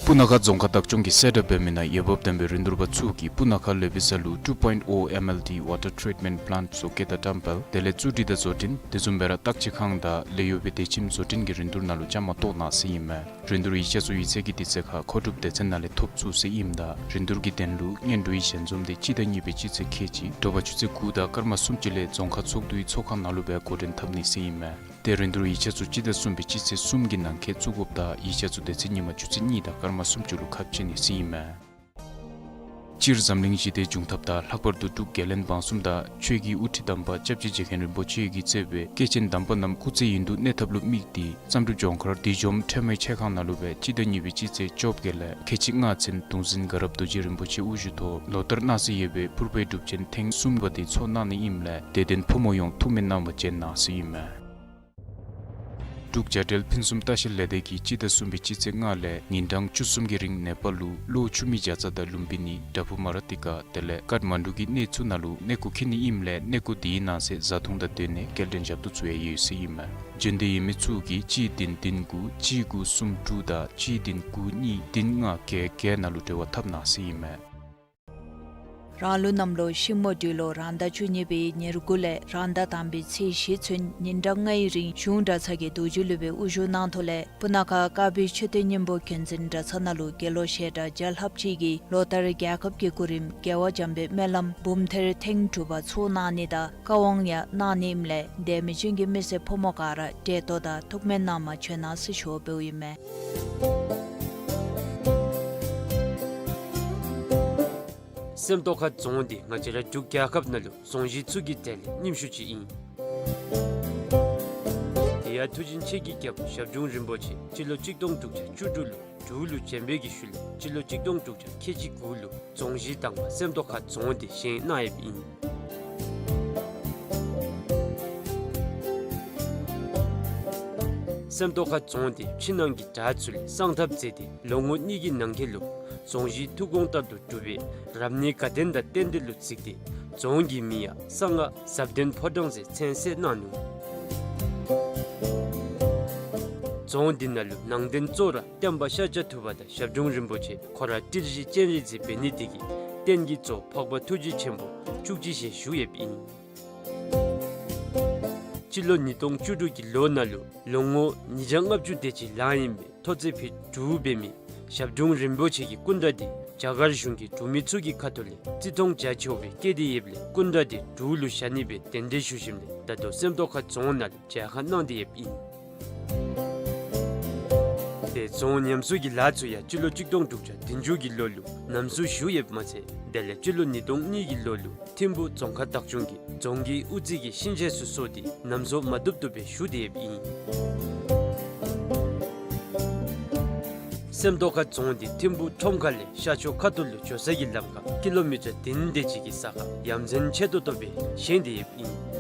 སྤུ་ན་ཁ་རྫོང་ཁག་བདག་སྐྱོང་གིས་གསལ་བསྒྲགས་འབད་མི་ནང་འོས་འབབ་ལྡན་པའི་རིན་བསྡུར་པ་ཚུ་གིས་སྤུ་ན་ཁ་ལོ་བི་ས་ལུ་two point oh M L D water treatment plant བཟོ་བཀོད་དང་བཀྲམ་སྤེལ་དེ་ལས་བཙུགས་སྒྲིག་དང་བཟོ་སྐྲུན་དེ་བཟུམ་སྦེ་ར་བརྟག་དཔྱད་ཁང་དང་ལས་གཡོག་པའི་སྡེ་ཁྱིམ་བཟོ་སྐྲུན་གྱི་རིན་བསྡུར་ནང་ལུ་བཅའ་མར་གཏོགས་གནང་ཟེར་ཨིན་མས། རིན་བསྡུར་ཡིག་ཆ་ཚུ་ཡིག་ཚད་ཀྱི་དུས་ཚོད་ཁར་མཁོ་སྒྲུབ་སྡེ་ཚན་ནང་ལས་ཐོབ་ཚུགས་ཟེར་ཨིནམ་ད་རིན་བསྡུར་གྱི་དོན་ལུ་སྔོན་འགྲོའི་ཞལ་འཛོམས་དེ་སྤྱི་ཟླ་གཉིས་པའི་སྤྱི་ཚེས་ཁལ་གཅིག་དྲོ་པ་ཆུ་ཚོད་དགུ་དང་སྐར་མ་སུམ་ཅུ་ལས་རྫོང་ཁག་ཚོགས་འདུའི་ཚོགས་ཁང་ནང་ལུ་སྦེ་འགོ་འདྲེན་འཐབ་ནི་ཟེར་ཨིན་མས། ཏེ་རིན་བསྡུར་ཡིག་ཆ་ཚུ་སྤྱི་ཟླ་གསུམ་པའི་སྤྱི་ཚེས་གསུམ་གྱི་ནང་འཁོད་བཙུགས་དགོཔ་དང་ཡིག་ཆ་ཚུ་དེ་ཚེ་ཉིན་མ་ཆུ་ཚོད་གཉིས་དང་སྐར་མ་སུམ་ཅུ་ལུ་ཁ་ཕྱེ་ནི་ཟེར་ཨིན་མས། སྤྱིར་འཛམ་གླིང་ཞི་བདེའི་འབྱུང་ཐབས་དང་ལྷག་པར་དུ་འབྲུག་རྒྱལ་བློན་འབངས་གསུམ་དང་ཆོས་ཀྱི་དབུ་ཁྲིད་དམ་པ་སྐྱབས་རྗེ་རྗེ་མཁན་རིན་པོ་ཆེ་གིས་གཙོས་པའི་སྐྱེས་ཆེན་དམ་པ་རྣམས་སྐུ་ཚེ་ཡུན་དུ་གནས་ཐབས་ལུ་དམིགས་ཏེ་བསམ་གྲུབ་ལྗོངས་མཁར་བདེ་འཇོམས་ཁྲོས་མའི་ཆས་ཁང་ནང་ལུ་སྦེ་སྤྱི་ཟླ་གཉིས་པའི་སྤྱི་ཚེས་བཅོ་བརྒྱད་ལས་ཁལ་གཅིག་ལྔ་ཚུན་གདུང་འཛིན་དགའ་རབ་རྡོ་རྗེ་རིན་པོ་ཆེ་དབུ་བཞུགས་ཐོག་ལོ་ལྟར་གནང་སྲོལ་ཡོད་པའི་ཕུར་པའི་སྒྲུབ་ཆེན་ཐེངས་གསུམ་པ་དེ་ཚོགས་གནང་ནི་ཨིནམ་ལས་དད་ལྡན་ཕོ་མོ་ཡོངས་ཐུགས་སྨོན་གནང་བར་བྱོན་གནང་ཟེར་ཨིན་མས། འབྲུག་བྱ་བྲལ་ཕུན་སུམ་ལྟ་བཤལ་ལས་སྡེ་གིས་སྤྱི་ཟླ་གསུམ་པའི་སྤྱི་ཚེས་ལྔ་ལས་ཉིན་གྲངས་བཅུ་གསུམ་གྱི་རིང་ནེ་པཱལ་ལུ་གློ་ཆུ་མིག་བྱ་ཙ་དང་ལུམ་བི་ནི་དྲ་འབུ་མ་ར་ཏི་ཀ་དེ་ལས་ཀཏ་མན་ཌུ་གི་གནས་ཚུ་ནང་ལུ་གནས་སྐོར་འཁྱིད་ནི་ཨིནམ་ལས་གནས་སྐོར་དེའི་ནང་གསེས་བཟའ་འཐུང་དང་སྡོད་གནས་སྐྱེལ་འདྲེན་ཞབས་ཏོག་ཚུ་ཡང་ཡོད་ཟེར་ཨིན་མས། འབྱོན་འདོད་ཡོད་མི་ཚུ་གིས་གཅིག་བདུན་བདུན་དགུ་གཅིག་དགུ་གསུམ་དྲུག་དང་གཅིག་བདུན་དགུ་གཉིས་བདུན་ལྔ་བརྒྱད་བརྒྱད་ནང་ལུ་འབྲེལ་བ་འཐབ་གནང་ཟེར་ཨིན་མས། རང་ལུགས་གནམ་ལོ་ཤིང་མོ་སྦྲུལ་ལོ་རང་ཟླ་བཅུ་གཉིས་པའི་ཉེར་དགུ་ལས་རང་ཟླ་དང་པའི་ཚེས་བཞི་ཚུན་ཉིན་གྲངས་ལྔའི་རིང་གཞུང་གྲྭ་ཚང་གི་རྡོ་རྗེ་སློབ་དཔོན་དབུ་བཞུགས་གནང་ཐོག་ལས་སྤུ་ན་ཁ་དཀར་སྦིས་མཆོད་རྟེན་སྙིང་པོ་མཁྱེན་བརྩེ་གྲྭ་ཚང་ནང་ལུ་དགེ་སློང་བཤད་གྲྭ་བརྒྱ་ལྷགཔ་ཅིག་གིས་ལོ་ལྟར་རྒྱལ་ཁབ་ཀྱི་སྐུ་རིམ་རྒྱལ་བ་འཇམ་དཔལ་སྨོན་ལམ་འབུམ་ཐེར་ཐེངས་དྲུག་པ་ཚོགས་གནང་ནི་དང་བཀའ་དབང་ཡང་གནང་ནི་ཨིནམ་ལས་དད་མོས་ཅན་གྱི་མི་སེར་ཕོ་མོ་ག་ར་བཀྲས་མཐོང་དང་ཐུགས་སྨོན་གནང་མར་བྱོན་གནང་ཟེར་ཞུ་བ་འབདཝ་ཨིན་མས། སེམས་རྟོགས་ཁ་རྫོང་འདི་ང་བཅས་ར་འབྲུག་རྒྱལ་ཁབ་ནང་ལུ་རྫོང་གཞི་ཚུ་གི་གྲས་ལས་རྙིངམ་ཤོས་ཅིག་ཨིན། དེ་ཡང་མཐུ་ཆེན་ཆེ་གི་རྒྱལ་པོ་ཞབས་དྲུང་རིན་པོ་ཆེ་སྤྱི་ལོ་གཅིག་སྟོང་དྲུག་བརྒྱ་བཅུ་དྲུག་ལུ་འབྲུག་ལུ་བྱོན་པའི་གི་ཤུལ་ལས་སྤྱི་ལོ་གཅིག་སྟོང་དྲུག་བརྒྱ་ཁལ་གཅིག་དགུ་ལུ་རྫོང་གཞི་དང་པ་སེམས་རྟོགས་ཁ་རྫོང་འདི་བཞེངས་གནང་ཡོདཔ་ཨིན། སེམས་རྟོགས་ཁ་རྫོང་འདི་ཕྱི་ནང་གི་བྲག་ཚུ་ལས་གསང་ཐབས་མཛད་དེ་ལོ་ངོ་གཉིས་ཀྱི་ནང་འཁོད་ལུ་རྫོང་གཞི་ཐུགས་དགོངས་ལྟར་དུ་གྲུབ་པའི་རབ་གནས་དགའ་ལྡན་དང་རྟེན་འབྲེལ་ལུ་གཟིགས་ཏེ་རྫོང་གི་མིང་ཡང་གསང་སྔགས་ཟབ་དོན་ཕོ་བྲང་ཟེར་མཚན་གསོལ་གནང་ནུག། རྫོང་འདི་ནང་ལུ་ནང་རྟེན་གཙོ་བོ་ར་སྟོན་པ་ཤཱཀྱ་ཐུབ་པ་དང་ཞབས་དྲུང་རིན་པོ་ཆེ་ཁོ་ར་ཏིལ་བཞི་སྤྱན་རས་གཟིགས་འབད་ནི་དེ་གིས་རྟེན་གྱི་གཙོ་བོ་འཕགས་པ་ཐུགས་རྗེ་ཆེན་པོ་བཅུ་གཅིག་ཞལ་བཞུགས་ཡོདཔ་ཨིན། སྤྱི་ལོ་ཉིས་སྟོང་བཅུ་དྲུག་གི་ལོ་ནང་ལུ་ལོ་ངོ་ཉིས་བརྒྱ་ལྔ་བཅུ་དེ་ཅིག་ལང་ཡོད་པའི་ཐོག་ཚད་ཕུད་དྲུག་འབད་མི་ཞབས་དྲུང་རིན་པོ་ཆེ་གི་སྐུ་འདྲ་དེ་རྒྱ་གར་གཞུང་གི་འབྲུག་མི་ཚུ་གི་ཁ་ཐུག་ལས་བརྩི་མཐོང་རྒྱ་ཆེ་བ་སྦེ་བསྐྱེད་དེ་ཡོདཔ་ལས་སྐུ་འདྲ་དེ་འབྲུག་ལུ་བཞག་ནི་སྦེ་གདན་འདྲེན་ཞུ་ཞིནམ་ལས་ད་ལྟོ་སེམས་རྟོགས་ཁ་རྫོང་ནང་ལུ་མཇལ་ཁ་གནང་སྟེ་ཡོདཔ་ཨིན། དེ་རྫོང་ཉམས་གསོ་གི་ལཱ་ཚུ་ཡང་སྤྱི་ལོ་གཅིག་སྟོང་དྲུག་བརྒྱ་བདུན་ཅུ་གི་ལོ་ལུ་ལམ་བཟོ་ཞུ་ཡོདཔ་མ་ཚད་དེ་ལས་སྤྱི་ལོ་ཉིས་སྟོང་གཉིས་ཀྱི་ལོ་ལུ་ཐིམ་ཕུ་རྫོང་ཁག་བདག་སྐྱོང་གིས་རྫོང་གི་དབུ་རྩེ་གི་ཤིང་ཆས་ཚུ་བཟོ་སྟེ་ལམ་བཟོ་མ་བཏུབ་བཏུབ་སྦེ་ཞུ་སྟེ་ཡོདཔ་ཨིན། སེམས་རྟོགས་ཁ་རྫོང་འདི་ཐིམ་ཕུ་ཁྲོམ་ཁ་ལས་ཤར་ཕྱོགས་ཁ་ཐུག་ལུ་འགྱོ་ས་གི་ལམ་ཁར་ཀི་ལོ་མི་ཊར་བདུན་དེ་ཅིག་གི་ས་ཁར་ཡ་མཚན་ཆེ་ཏོག་ཏོ་སྦེ་བཞེངས་ཏེ་ཡོདཔ་ཨིན།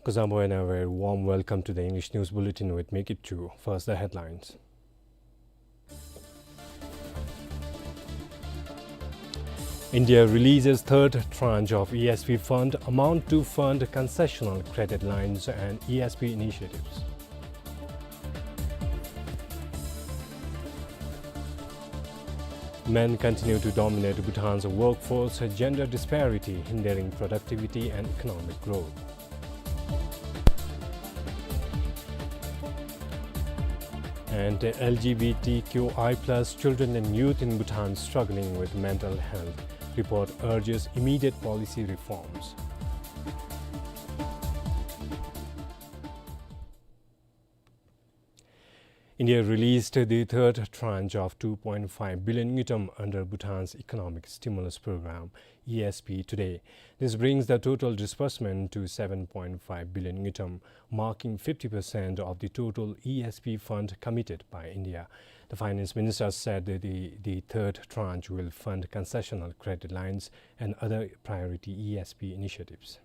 Kuzuzangpo and a very warm welcome to the English News Bulletin with me, Kitchu. First, the headlines. India releases third tranche of E S P fund amount to fund concessional credit lines and E S P initiatives. Men continue to dominate Bhutan's workforce, gender disparity hindering productivity and economic growth. And L G B T Q I plus children and youth in Bhutan struggling with mental health. Report urges immediate policy reforms. India released the third tranche of two point five billion ngultrum under Bhutan's Economic Stimulus Program, E S P, today. This brings the total disbursement to seven point five billion ngultrum, marking fifty percent of the total E S P fund committed by India. The finance minister said that the, the third tranche will fund concessional credit lines and other priority E S P initiatives.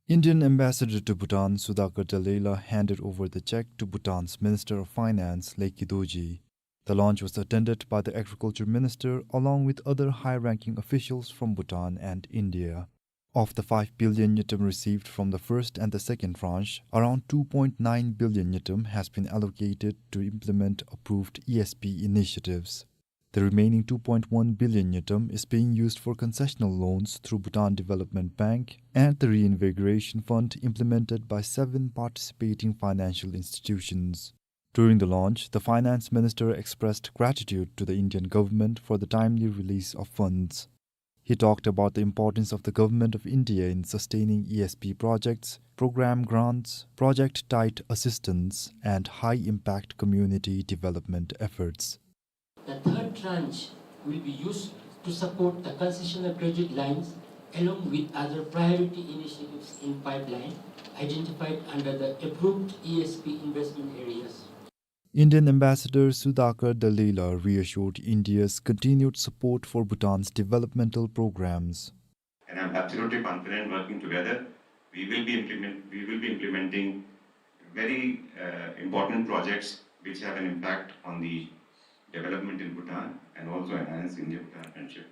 Indian ambassador to Bhutan, Sudhakar Dallela, handed over the check to Bhutan's Minister of Finance, Leki Dorji. The launch was attended by the agriculture minister along with other high-ranking officials from Bhutan and India. Of the five billion ngultrum received from the first and the second tranche, around two point nine billion ngultrum has been allocated to implement approved E S P initiatives. The remaining two point one billion ngultrum is being used for concessional loans through Bhutan Development Bank and the Reinvigoration Fund implemented by seven participating financial institutions. During the launch, the finance minister expressed gratitude to the Indian government for the timely release of funds. He talked about the importance of the Government of India in sustaining E S P projects, program grants, project-tied assistance, and high-impact community development efforts. The third tranche will be used to support the concessional credit lines along with other priority initiatives in pipeline identified under the approved E S P investment areas. Indian Ambassador Sudhakar Dallela reassured India's continued support for Bhutan's developmental programs. And I'm absolutely confident working together, we will be implement-, we will be implementing very, uh, important projects which have an impact on the development in Bhutan and also enhance India-Bhutan friendship.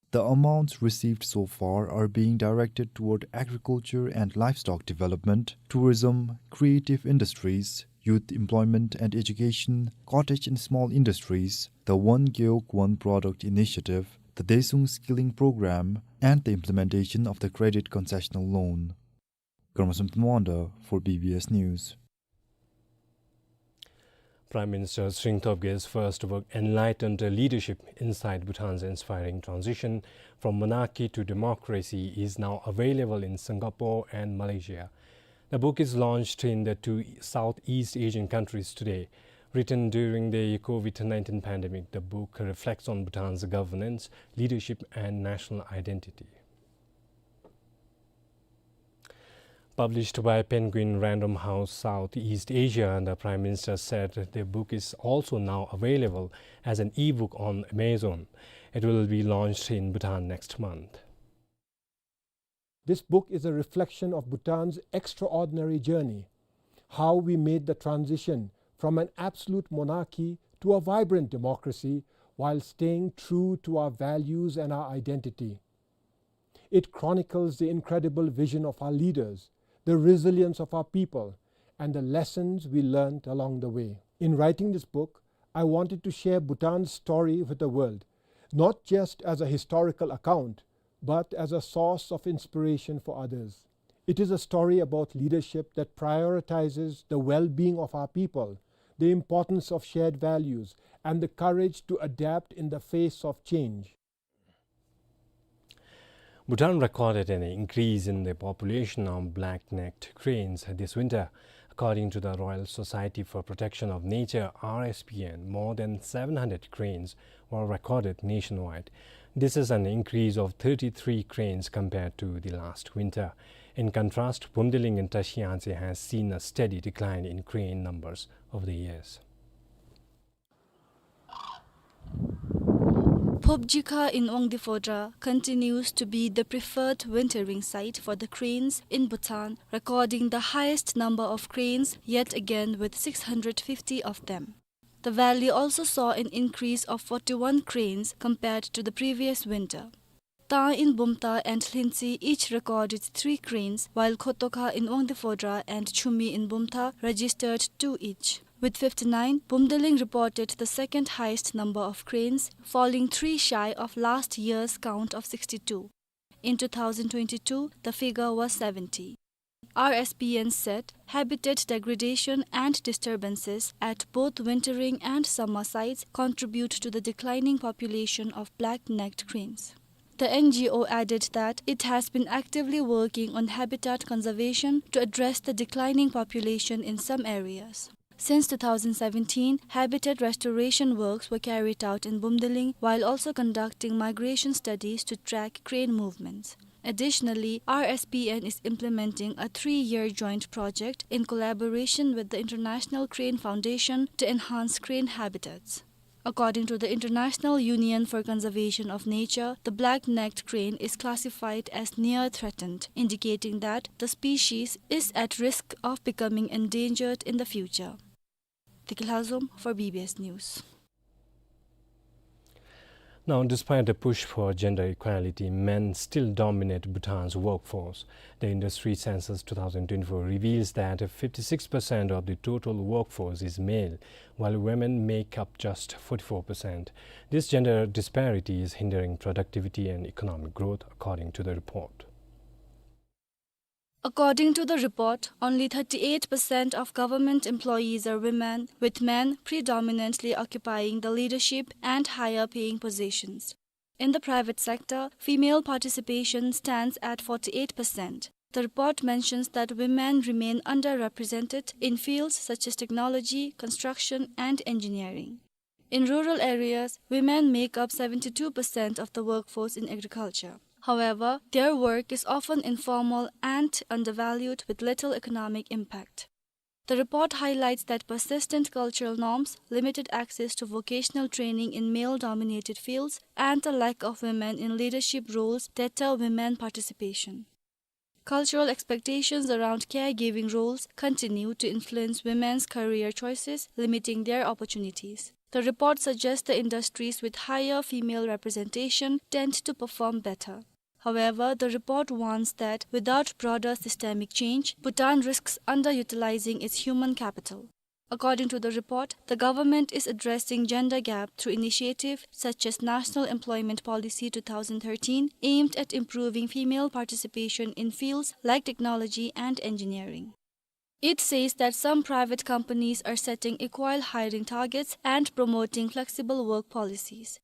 The amounts received so far are being directed toward agriculture and livestock development, tourism, creative industries, youth employment and education, cottage and small industries, the One Gewog One Product initiative, the Daesung Skilling Program, and the implementation of the credit concessional loan. Karma Samten Wangda for B B S News. Prime Minister Tshering Tobge's first book, Enlightened Leadership: Inside Bhutan's Inspiring Transition from Monarchy to Democracy, is now available in Singapore and Malaysia. The book is launched in the two Southeast Asian countries today. Written during the COVID nineteen pandemic, the book reflects on Bhutan's governance, leadership, and national identity. Published by Penguin Random House Southeast Asia, the Prime Minister said the book is also now available as an e-book on Amazon. It will be launched in Bhutan next month. This book is a reflection of Bhutan's extraordinary journey, how we made the transition from an absolute monarchy to a vibrant democracy while staying true to our values and our identity. It chronicles the incredible vision of our leaders, the resilience of our people, and the lessons we learned along the way. In writing this book, I wanted to share Bhutan's story with the world, not just as a historical account, but as a source of inspiration for others. It is a story about leadership that prioritizes the well-being of our people, the importance of shared values, and the courage to adapt in the face of change. Bhutan recorded an increase in the population of black-necked cranes this winter. According to the Royal Society for Protection of Nature, R S P N, more than seven hundred cranes were recorded nationwide. This is an increase of thirty-three cranes compared to the last winter. In contrast, Bumdiling in Tashi Yangtse has seen a steady decline in crane numbers over the years. Phobjikha in Wangdue Phodrang continues to be the preferred wintering site for the cranes in Bhutan, recording the highest number of cranes yet again with six hundred fifty of them. The valley also saw an increase of forty-one cranes compared to the previous winter. Tang in Bumthang and Lhintse each recorded three cranes, while Khotokha in Wangdue Phodrang and Chumi in Bumthang registered two each. With fifty-nine, Bumdiling reported the second highest number of cranes, falling three shy of last year's count of sixty-two. In two thousand twenty-two, the figure was seventy. R S P N said habitat degradation and disturbances at both wintering and summer sites contribute to the declining population of black-necked cranes. The N G O added that it has been actively working on habitat conservation to address the declining population in some areas. Since two thousand seventeen, habitat restoration works were carried out in Bumdiling while also conducting migration studies to track crane movements. Additionally, R S P N is implementing a three-year joint project in collaboration with the International Crane Foundation to enhance crane habitats. According to the International Union for Conservation of Nature, the black-necked crane is classified as near threatened, indicating that the species is at risk of becoming endangered in the future. Tikilhazom for B B S News. Now, despite the push for gender equality, men still dominate Bhutan's workforce. The industry census two thousand twenty-four reveals that fifty-six percent of the total workforce is male, while women make up just forty-four percent. This gender disparity is hindering productivity and economic growth, according to the report. According to the report, only thirty-eight percent of government employees are women, with men predominantly occupying the leadership and higher paying positions. In the private sector, female participation stands at forty-eight percent. The report mentions that women remain underrepresented in fields such as technology, construction, and engineering. In rural areas, women make up seventy-two percent of the workforce in agriculture. However, their work is often informal and undervalued, with little economic impact. The report highlights that persistent cultural norms, limited access to vocational training in male-dominated fields, and the lack of women in leadership roles deter women participation. Cultural expectations around caregiving roles continue to influence women's career choices, limiting their opportunities. The report suggests the industries with higher female representation tend to perform better. However, the report warns that without broader systemic change, Bhutan risks underutilizing its human capital. According to the report, the government is addressing gender gap through initiatives such as National Employment Policy two thousand thirteen, aimed at improving female participation in fields like technology and engineering. It says that some private companies are setting equal hiring targets and promoting flexible work policies.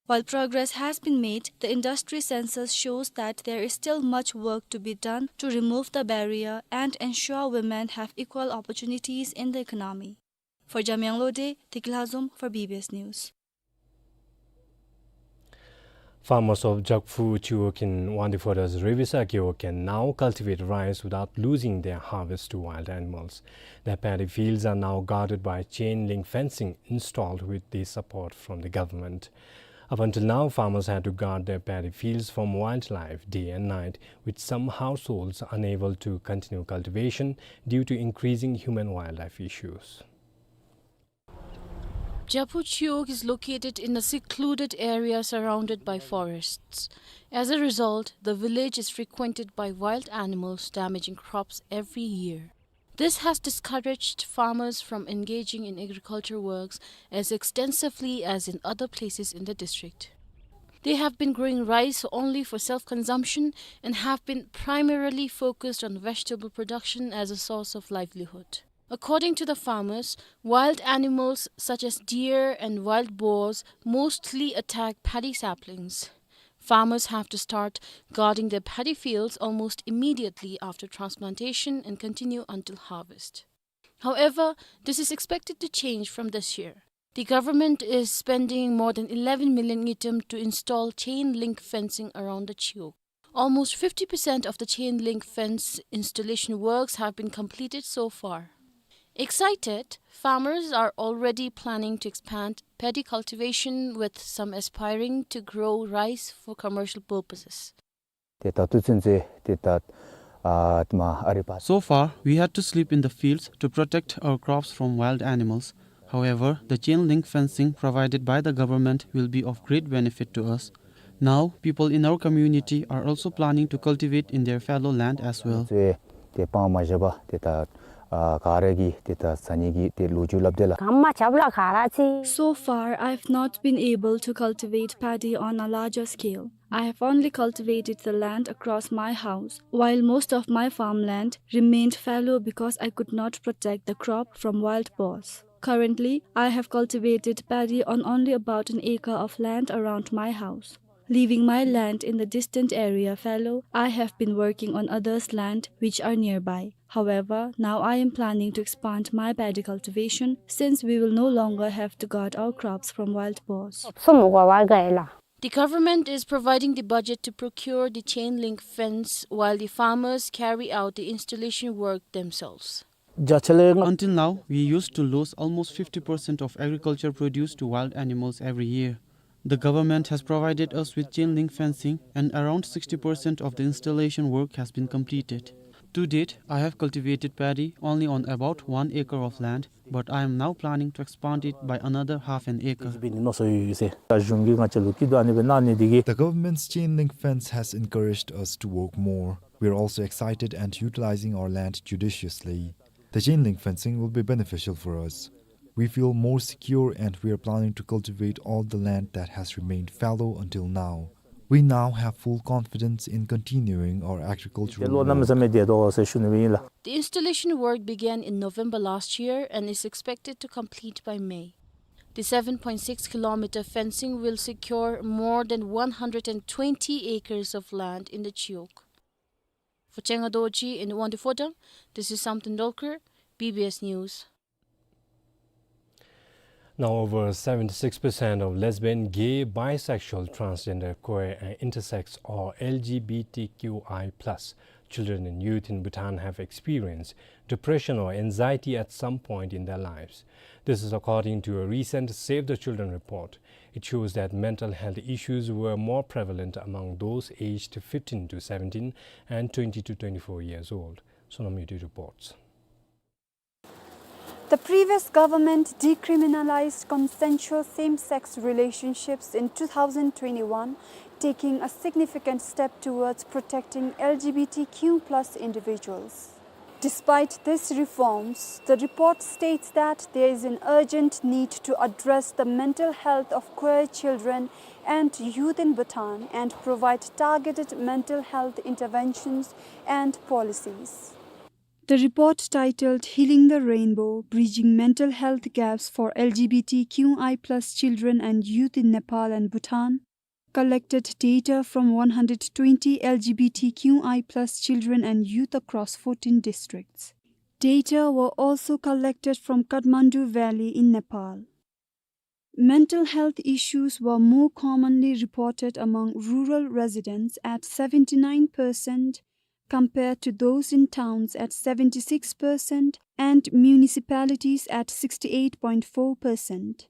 While progress has been made, the industry census shows that there is still much work to be done to remove the barrier and ensure women have equal opportunities in the economy. For Jamyang Lode, Tikilhazom for B B S News. Farmers of Jakphu Chiwog in Wangdue Phodrang's Revisa Gewog can now cultivate rice without losing their harvest to wild animals. Their paddy fields are now guarded by chain link fencing installed with the support from the government. Up until now, farmers had to guard their paddy fields from wildlife day and night, with some households unable to continue cultivation due to increasing human-wildlife issues. Jakphu Chiwog is located in a secluded area surrounded by forests. As a result, the village is frequented by wild animals, damaging crops every year. This has discouraged farmers from engaging in agriculture works as extensively as in other places in the district. They have been growing rice only for self-consumption and have been primarily focused on vegetable production as a source of livelihood. According to the farmers, wild animals such as deer and wild boars mostly attack paddy saplings. Farmers have to start guarding their paddy fields almost immediately after transplantation and continue until harvest. However, this is expected to change from this year. The government is spending more than eleven million ngultrum to install chain link fencing around the Chiwog. Almost fifty percent of the chain link fence installation works have been completed so far. Excited, farmers are already planning to expand paddy cultivation, with some aspiring to grow rice for commercial purposes. ཏེ་ད་ལྟོ་ཚུན་ཚོད་ཏེ་ད་ཨ་ཏེ་མ་ཨ་རི་པ། So far, we had to sleep in the fields to protect our crops from wild animals. However, the chain link fencing provided by the government will be of great benefit to us. Now, people in our community are also planning to cultivate in their fallow land as well. ཏེ་སྤང་མ་བཞག་པར་ཏེ་ད་ཨ་ག་ར་གིས་ཏེ་ད་ཟ་ནི་གི་ཏེ་ལོ་རྒྱུས་སླབ་དེས་ལགས། ག་མ་ཆབ་ལ་ག་ར་ཅིག། So far, I have not been able to cultivate paddy on a larger scale. I have only cultivated the land across my house, while most of my farmland remained fallow because I could not protect the crop from wild boars. Currently, I have cultivated paddy on only about an acre of land around my house. Leaving my land in the distant area fallow, I have been working on others' land which are nearby. However, now I am planning to expand my paddy cultivation, since we will no longer have to guard our crops from wild boars. སོ་མོ་ག་བར་ག་ཡ་ལགས། The government is providing the budget to procure the chain link fence while the farmers carry out the installation work themselves. Until now, we used to lose almost fifty percent of agriculture produce to wild animals every year. The government has provided us with chain link fencing, and around sixty percent of the installation work has been completed. To date, I have cultivated paddy only on about one acre of land, but I am now planning to expand it by another half an acre. ད་གཞུང་གིས་ང་བཅས་ལུ་སྐྱིད་སྡུག་ཨ་ནི་སྦེ་གནང་ནི་འདི་གིས། The government's chain link fence has encouraged us to work more. We are also excited and utilizing our land judiciously. The chain link fencing will be beneficial for us. We feel more secure and we are planning to cultivate all the land that has remained fallow until now. We now have full confidence in continuing our agricultural work. ཏེ་ལོ་གནམ་མེད་ས་མེད་བདེ་དོ་ཟེར་ཞུ་ནི་སྦེ་ཨིན་ལགས། The installation work began in November last year and is expected to complete by May. The seven point six kilometer fencing will secure more than one hundred and twenty acres of land in the Chiwog. For Chenga Dorji in Wangdue Phodrang, this is Samten Dolkar, B B S News. Now, over seventy-six percent of lesbian, gay, bisexual, transgender, queer, and intersex, or L G B T Q I plus, children and youth in Bhutan have experienced depression or anxiety at some point in their lives. This is according to a recent Save the Children report. It shows that mental health issues were more prevalent among those aged fifteen to seventeen and twenty to twenty-four years old. Sonam Yudi reports. The previous government decriminalized consensual same-sex relationships in two thousand twenty-one, taking a significant step towards protecting L G B T Q plus individuals. Despite these reforms, the report states that there is an urgent need to address the mental health of queer children and youth in Bhutan and provide targeted mental health interventions and policies. The report, titled Healing the Rainbow: Bridging Mental Health Gaps for L G B T Q I plus Children and Youth in Nepal and Bhutan, collected data from one hundred twenty L G B T Q I plus children and youth across fourteen districts. Data were also collected from Kathmandu Valley in Nepal. Mental health issues were more commonly reported among rural residents at seventy-nine percent, compared to those in towns at seventy-six percent and municipalities at sixty-eight point four percent.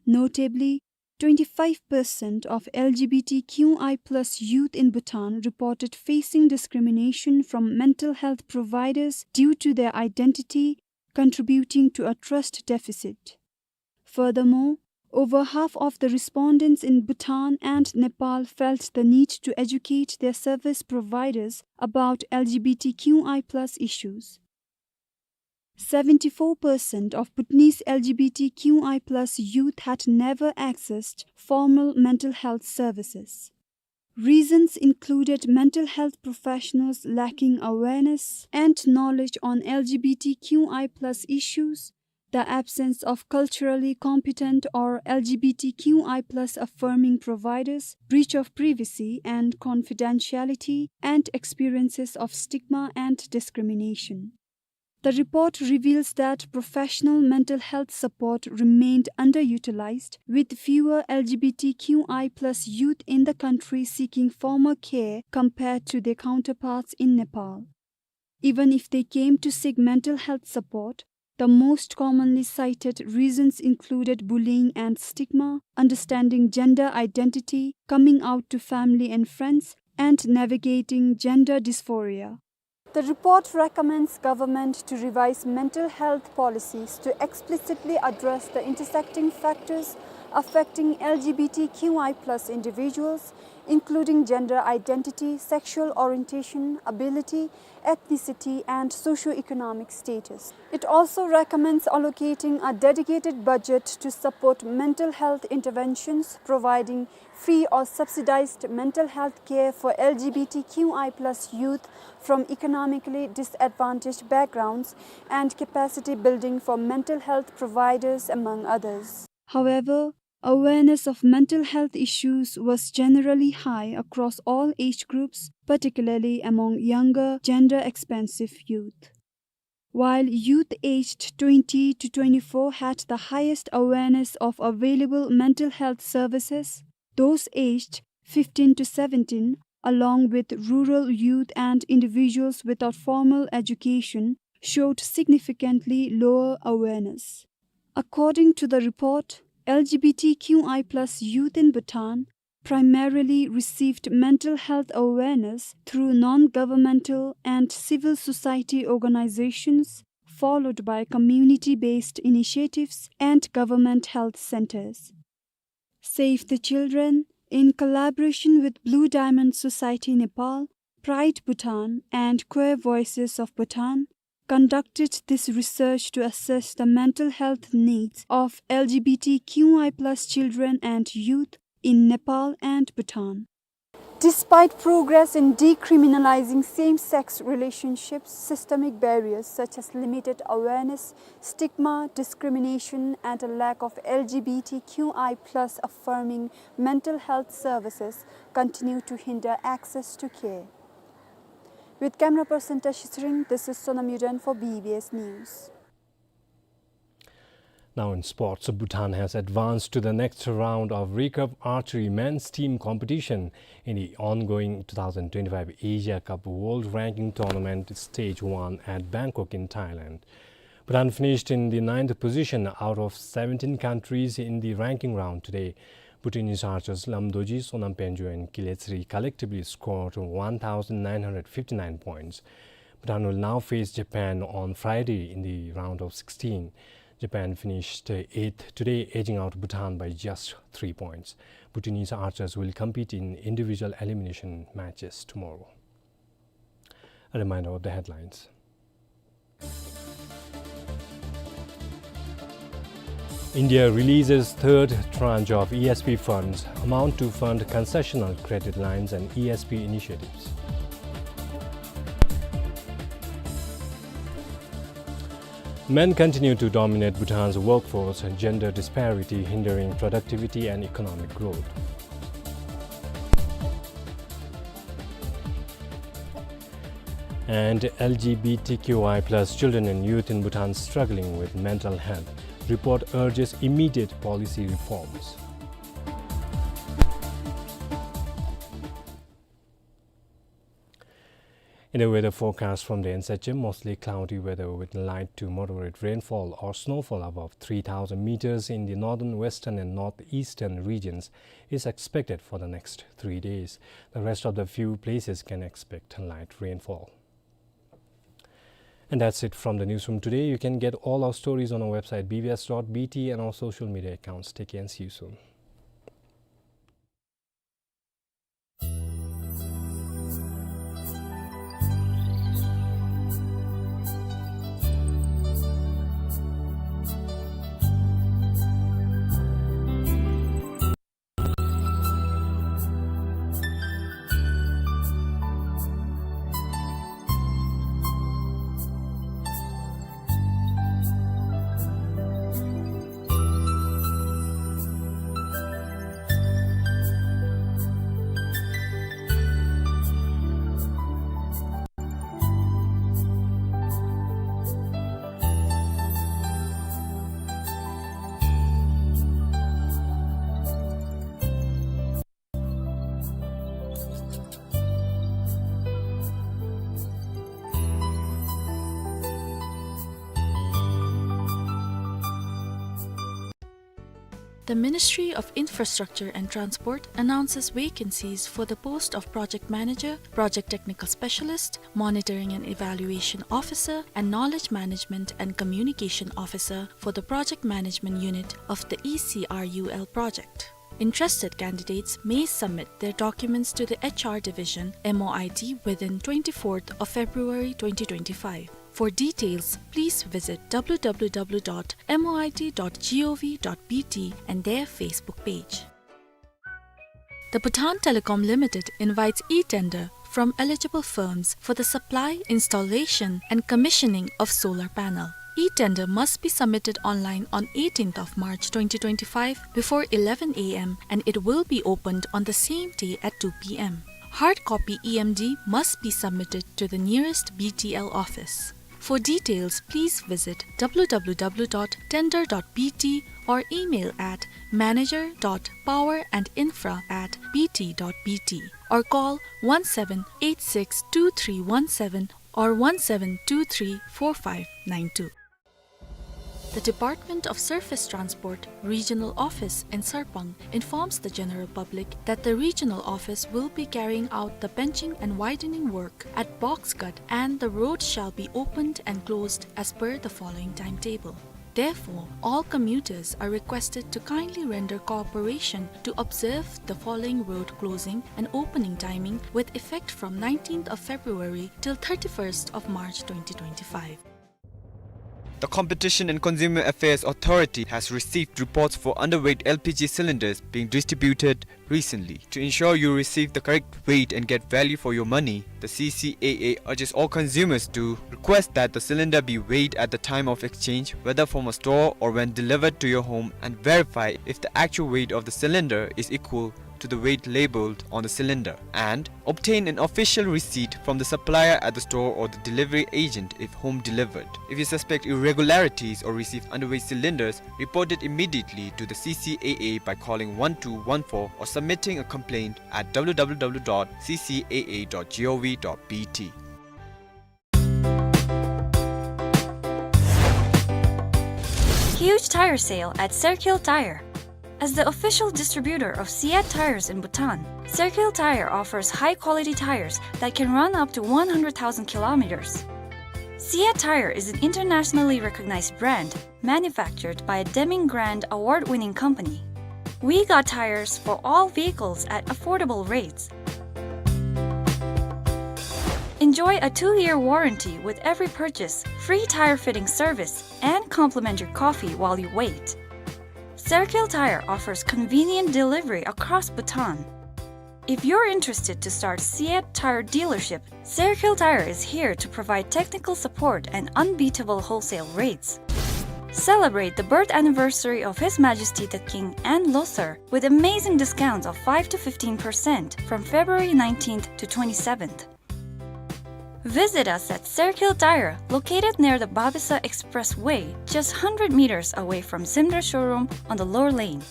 Notably, twenty-five percent of L G B T Q I plus youth in Bhutan reported facing discrimination from mental health providers due to their identity, contributing to a trust deficit. Furthermore, over half of the respondents in Bhutan and Nepal felt the need to educate their service providers about L G B T Q I plus issues. Seventy-four percent of Bhutanese L G B T Q I plus youth had never accessed formal mental health services. Reasons included mental health professionals lacking awareness and knowledge on L G B T Q I plus issues, the absence of culturally competent or L G B T Q I plus affirming providers, breach of privacy and confidentiality, and experiences of stigma and discrimination. The report reveals that professional mental health support remained underutilized, with fewer L G B T Q I plus youth in the country seeking formal care compared to their counterparts in Nepal. Even if they came to seek mental health support, The most commonly cited reasons included bullying and stigma, understanding gender identity, coming out to family and friends, and navigating gender dysphoria. The report recommends government to revise mental health policies to explicitly address the intersecting factors affecting L G B T Q I plus individuals, including gender identity, sexual orientation, ability, ethnicity, and socio-economic status. It also recommends allocating a dedicated budget to support mental health interventions, providing free or subsidized mental health care for L G B T Q I plus youth from economically disadvantaged backgrounds, and capacity building for mental health providers, among others. However, awareness of mental health issues was generally high across all age groups, particularly among younger, gender-expansive youth. While youth aged twenty to twenty-four had the highest awareness of available mental health services, those aged fifteen to seventeen, along with rural youth and individuals without formal education, showed significantly lower awareness. According to the report, L G B T Q I plus youth in Bhutan primarily received mental health awareness through non-governmental and civil society organizations, followed by community-based initiatives and government health centers. Save the Children, in collaboration with Blue Diamond Society Nepal, Pride Bhutan, and Queer Voices of Bhutan, conducted this research to assess the mental health needs of L G B T Q I plus children and youth in Nepal and Bhutan. Despite progress in decriminalizing same-sex relationships, systemic barriers such as limited awareness, stigma, discrimination, and a lack of L G B T Q I plus affirming mental health services continue to hinder access to care. With camera person Tashi Tshering, this is Sonam Yuden for B B S News. Now in sports, Bhutan has advanced to the next round of recurve archery men's team competition in the ongoing two thousand twenty-five Asia Cup World Ranking Tournament Stage one at Bangkok in Thailand. Bhutan finished in the ninth position out of seventeen countries in the ranking round today. Bhutanese archers Lam Dorji, Sonam Pynjo and Kile Tsiri collectively scored one thousand nine hundred fifty-nine points. Bhutan will now face Japan on Friday in the round of sixteen. Japan finished eighth today, edging out Bhutan by just three points. Bhutanese archers will compete in individual elimination matches tomorrow. A reminder of the headlines. India releases third tranche of E S P funds, amount to fund concessional credit lines and E S P initiatives. Men continue to dominate Bhutan's workforce, gender disparity hindering productivity and economic growth. And L G B T Q I plus children and youth in Bhutan struggling with mental health. Report urges immediate policy reforms. In the weather forecast from the N S H M, mostly cloudy weather with light to moderate rainfall or snowfall above three thousand meters in the northern, western and northeastern regions is expected for the next three days. The rest of the few places can expect light rainfall. And that's it from the newsroom today. You can get all our stories on our website B B S dot B T and our social media accounts. Take care and see you soon. The Ministry of Infrastructure and Transport announces vacancies for the post of Project Manager, Project Technical Specialist, Monitoring and Evaluation Officer, and Knowledge Management and Communication Officer for the Project Management Unit of the E C R U L project. Interested candidates may submit their documents to the H R Division, M O I T, within twenty-fourth of February twenty twenty-five. For details, please visit W W W dot M O I T dot G O V dot B T and their Facebook page. The Bhutan Telecom Limited invites e-tender from eligible firms for the supply, installation, and commissioning of solar panel. E-tender must be submitted online on eighteenth of March twenty twenty-five before eleven A M, and it will be opened on the same day at two P M. Hard copy E M D must be submitted to the nearest B T L office. For details, please visit W W W dot tender dot B T or email at manager dot power and infra at B T dot B T or call one seven eight six two three one seven or one seven two three four five nine two. The Department of Surface Transport Regional Office in Sarpang informs the general public that the regional office will be carrying out the benching and widening work at Box Cut, and the road shall be opened and closed as per the following timetable. Therefore, all commuters are requested to kindly render cooperation to observe the following road closing and opening timing with effect from nineteenth of February till thirty-first of March twenty twenty-five. The Competition and Consumer Affairs Authority has received reports for underweight L P G cylinders being distributed recently. To ensure you receive the correct weight and get value for your money, the C C A A urges all consumers to request that the cylinder be weighed at the time of exchange, whether from a store or when delivered to your home, and verify if the actual weight of the cylinder is equal to the weight labeled on the cylinder, and obtain an official receipt from the supplier at the store or the delivery agent if home delivered. If you suspect irregularities or receive underweight cylinders, report it immediately to the C C A A by calling one two one four or submitting a complaint at W W W dot C C A A dot G O V dot B T. Huge tire sale at Serkil Tire. As the official distributor of Siat tires in Bhutan, Serkil Tire offers high-quality tires that can run up to one hundred thousand kilometers. Siat Tire is an internationally recognized brand manufactured by a Deming Grant award-winning company. We got tires for all vehicles at affordable rates. Enjoy a two-year warranty with every purchase, free tire fitting service, and complimentary coffee while you wait. Serkil Tire offers convenient delivery across Bhutan. If you're interested to start Siat Tire dealership, Serkil Tire is here to provide technical support and unbeatable wholesale rates. Celebrate the birth anniversary of His Majesty the King and Losar with amazing discounts of five to fifteen percent from February nineteenth to twenty-seventh. Visit us at Serkil Tire, located near the Babesa Expressway, just hundred meters away from Simdra showroom on the Lower Lane.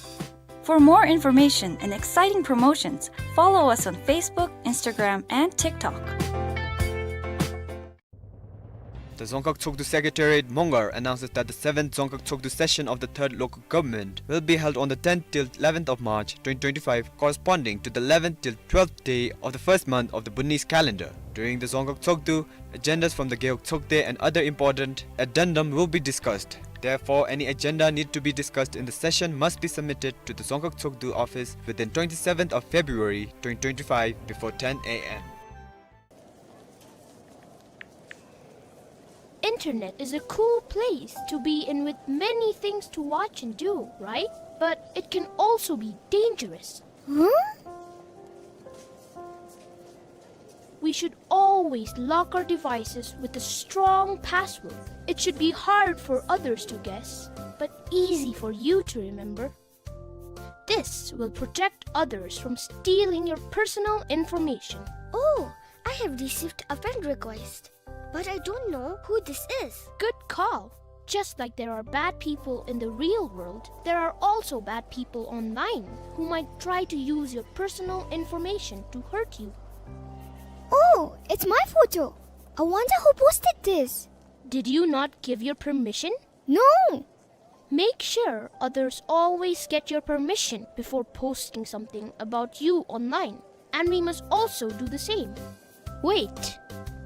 For more information and exciting promotions, follow us on Facebook, Instagram, and TikTok. The Dzongkhag Tshogdu Secretariat, Mongar, announces that the seventh Dzongkhag Tshogdu session of the third local government will be held on the tenth till eleventh of March twenty twenty-five, corresponding to the eleventh till twelfth day of the first month of the Bhutanese calendar. During the Dzongkhag Tshogdu, agendas from the Gewog Tshogde and other important addendum will be discussed. Therefore, any agenda need to be discussed in the session must be submitted to the Dzongkhag Tshogdu office within twenty-seventh of February twenty twenty-five before ten A M. Internet is a cool place to be in with many things to watch and do, right? But it can also be dangerous. Huh? We should always lock our devices with a strong password. It should be hard for others to guess, but easy for you to remember. This will protect others from stealing your personal information. Oh, I have received a friend request, but I don't know who this is. Good call. Just like there are bad people in the real world, there are also bad people online who might try to use your personal information to hurt you. Oh, it's my photo. I wonder who posted this. Did you not give your permission? No. Make sure others always get your permission before posting something about you online, and we must also do the same. Wait!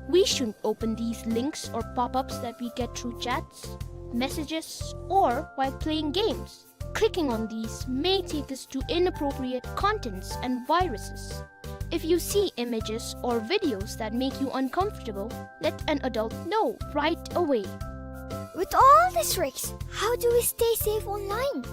We shouldn't open these links or pop-ups that we get through chats, messages, or while playing games. Clicking on these may take us to inappropriate contents and viruses. If you see images or videos that make you uncomfortable, let an adult know right away. With all these risks, how do we stay safe online?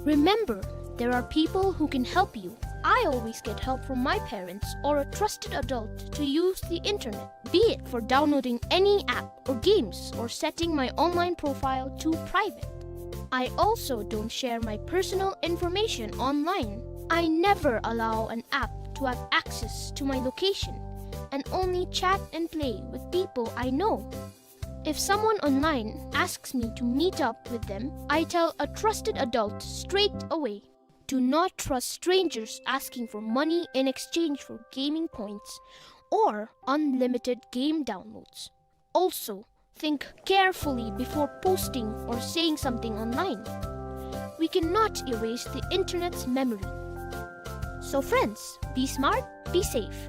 Remember, there are people who can help you. I always get help from my parents or a trusted adult to use the internet, be it for downloading any app or games or setting my online profile to private. I also don't share my personal information online. I never allow an app to have access to my location and only chat and play with people I know. If someone online asks me to meet up with them, I tell a trusted adult straight away. Do not trust strangers asking for money in exchange for gaming points or unlimited game downloads. Also, think carefully before posting or saying something online. We cannot erase the internet's memory. So friends, be smart, be safe.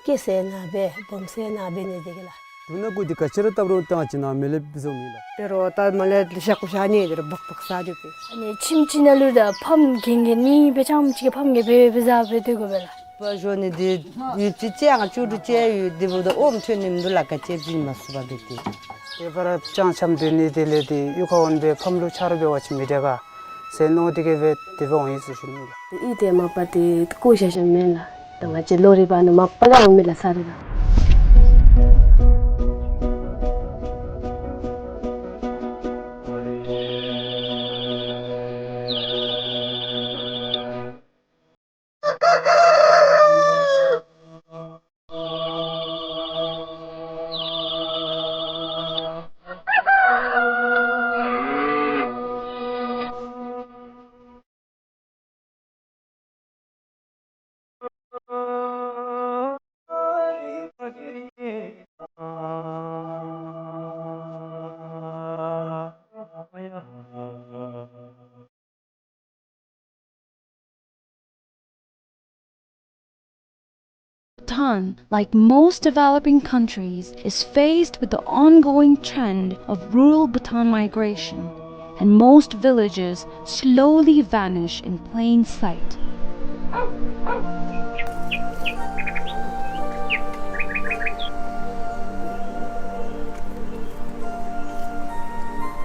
སྐྱེ་ས་ནང་སྦེ་སྦོམ་ས་ནང་སྦེ་ནི་དེ་གི་ལགས། དུ་ན་གུ་དེ་ག་ཅི་ར་བཏབ་རུང་བཏང་ཅི་ན་མེ་ལེབ་བཟོ་མི་ལགས། དེ་རུ་ད་མ་ལེ་ཤ་ཀུ་ཤ་ནི་དེ་རུ་བག་བག་ཟ་རུ་པས། ཨ་ནི་ཁྱིམ་གཅིག་ནང་ལུ་ད་ཕམ་གན་གན་ནི་སྦེ་ཅང་ཅིག་ཕམ་གན་སྦེ་སྦེ་ཟ་སྦེ་སྡོད་དགོ་པས་ལགས། པ་ཞོ་ནི་དེ་ཡུད་ཅིག་ཅང་ཅུ་རུ་ཅེ་ཡུད་དེ་བུ་ད་ཨོམ་ཐོན་ནི་མི་འདུག་ལགས། ག་ཅི་བྱིན་མ་སུ་བ་སྦེ་དེ། དེ་བར་ཅང་ཆམ་དེ་ནི་དེ་ལས་དེ་གཡུས་ཁ་འོང་སྦེ་ཕམ་ལུ་ཆ་རུ་སྦེ་བ་ཅིན་མི་དྲག་ག་ཟེར་མནོ་དེ་གིས་སྦེ་དེ་སྦེ་འོང་ཡི་ཟེར་ཞུ་ནི་ལགས། ཨི་དེ་མ་པ་དེ་བཀོ་བཞག་བཞགཔ་མེན་ལགས། ད་ང་བཅས་ལོ་རེ་བ་ནི་མ་པ་ལས་འོང་མི་ལགས་ས་རེ་ལགས། Bhutan, like most developing countries, is faced with the ongoing trend of rural Bhutan migration, and most villages slowly vanish in plain sight.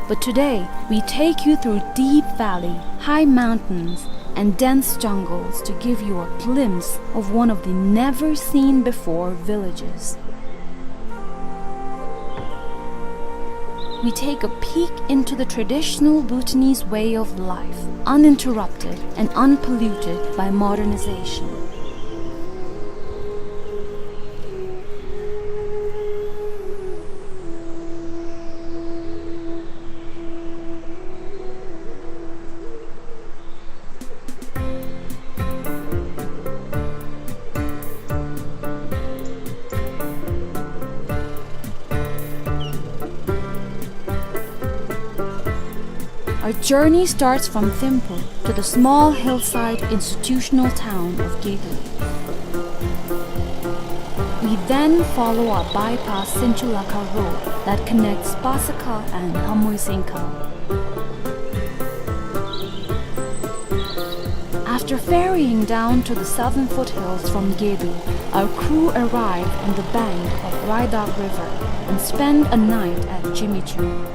But today, we take you through deep valley, high mountains, and dense jungles to give you a glimpse of one of the never-seen-before villages. We take a peek into the traditional Bhutanese way of life, uninterrupted and unpolluted by modernization. Our journey starts from Thimphu to the small hillside institutional town of Gedu. We then follow a bypass Sinchulakha road that connects Pasakha and Hamoisenkha. After ferrying down to the southern foothills from Gedu, our crew arrived on the bank of Raidak River and spent a night at Jimichung.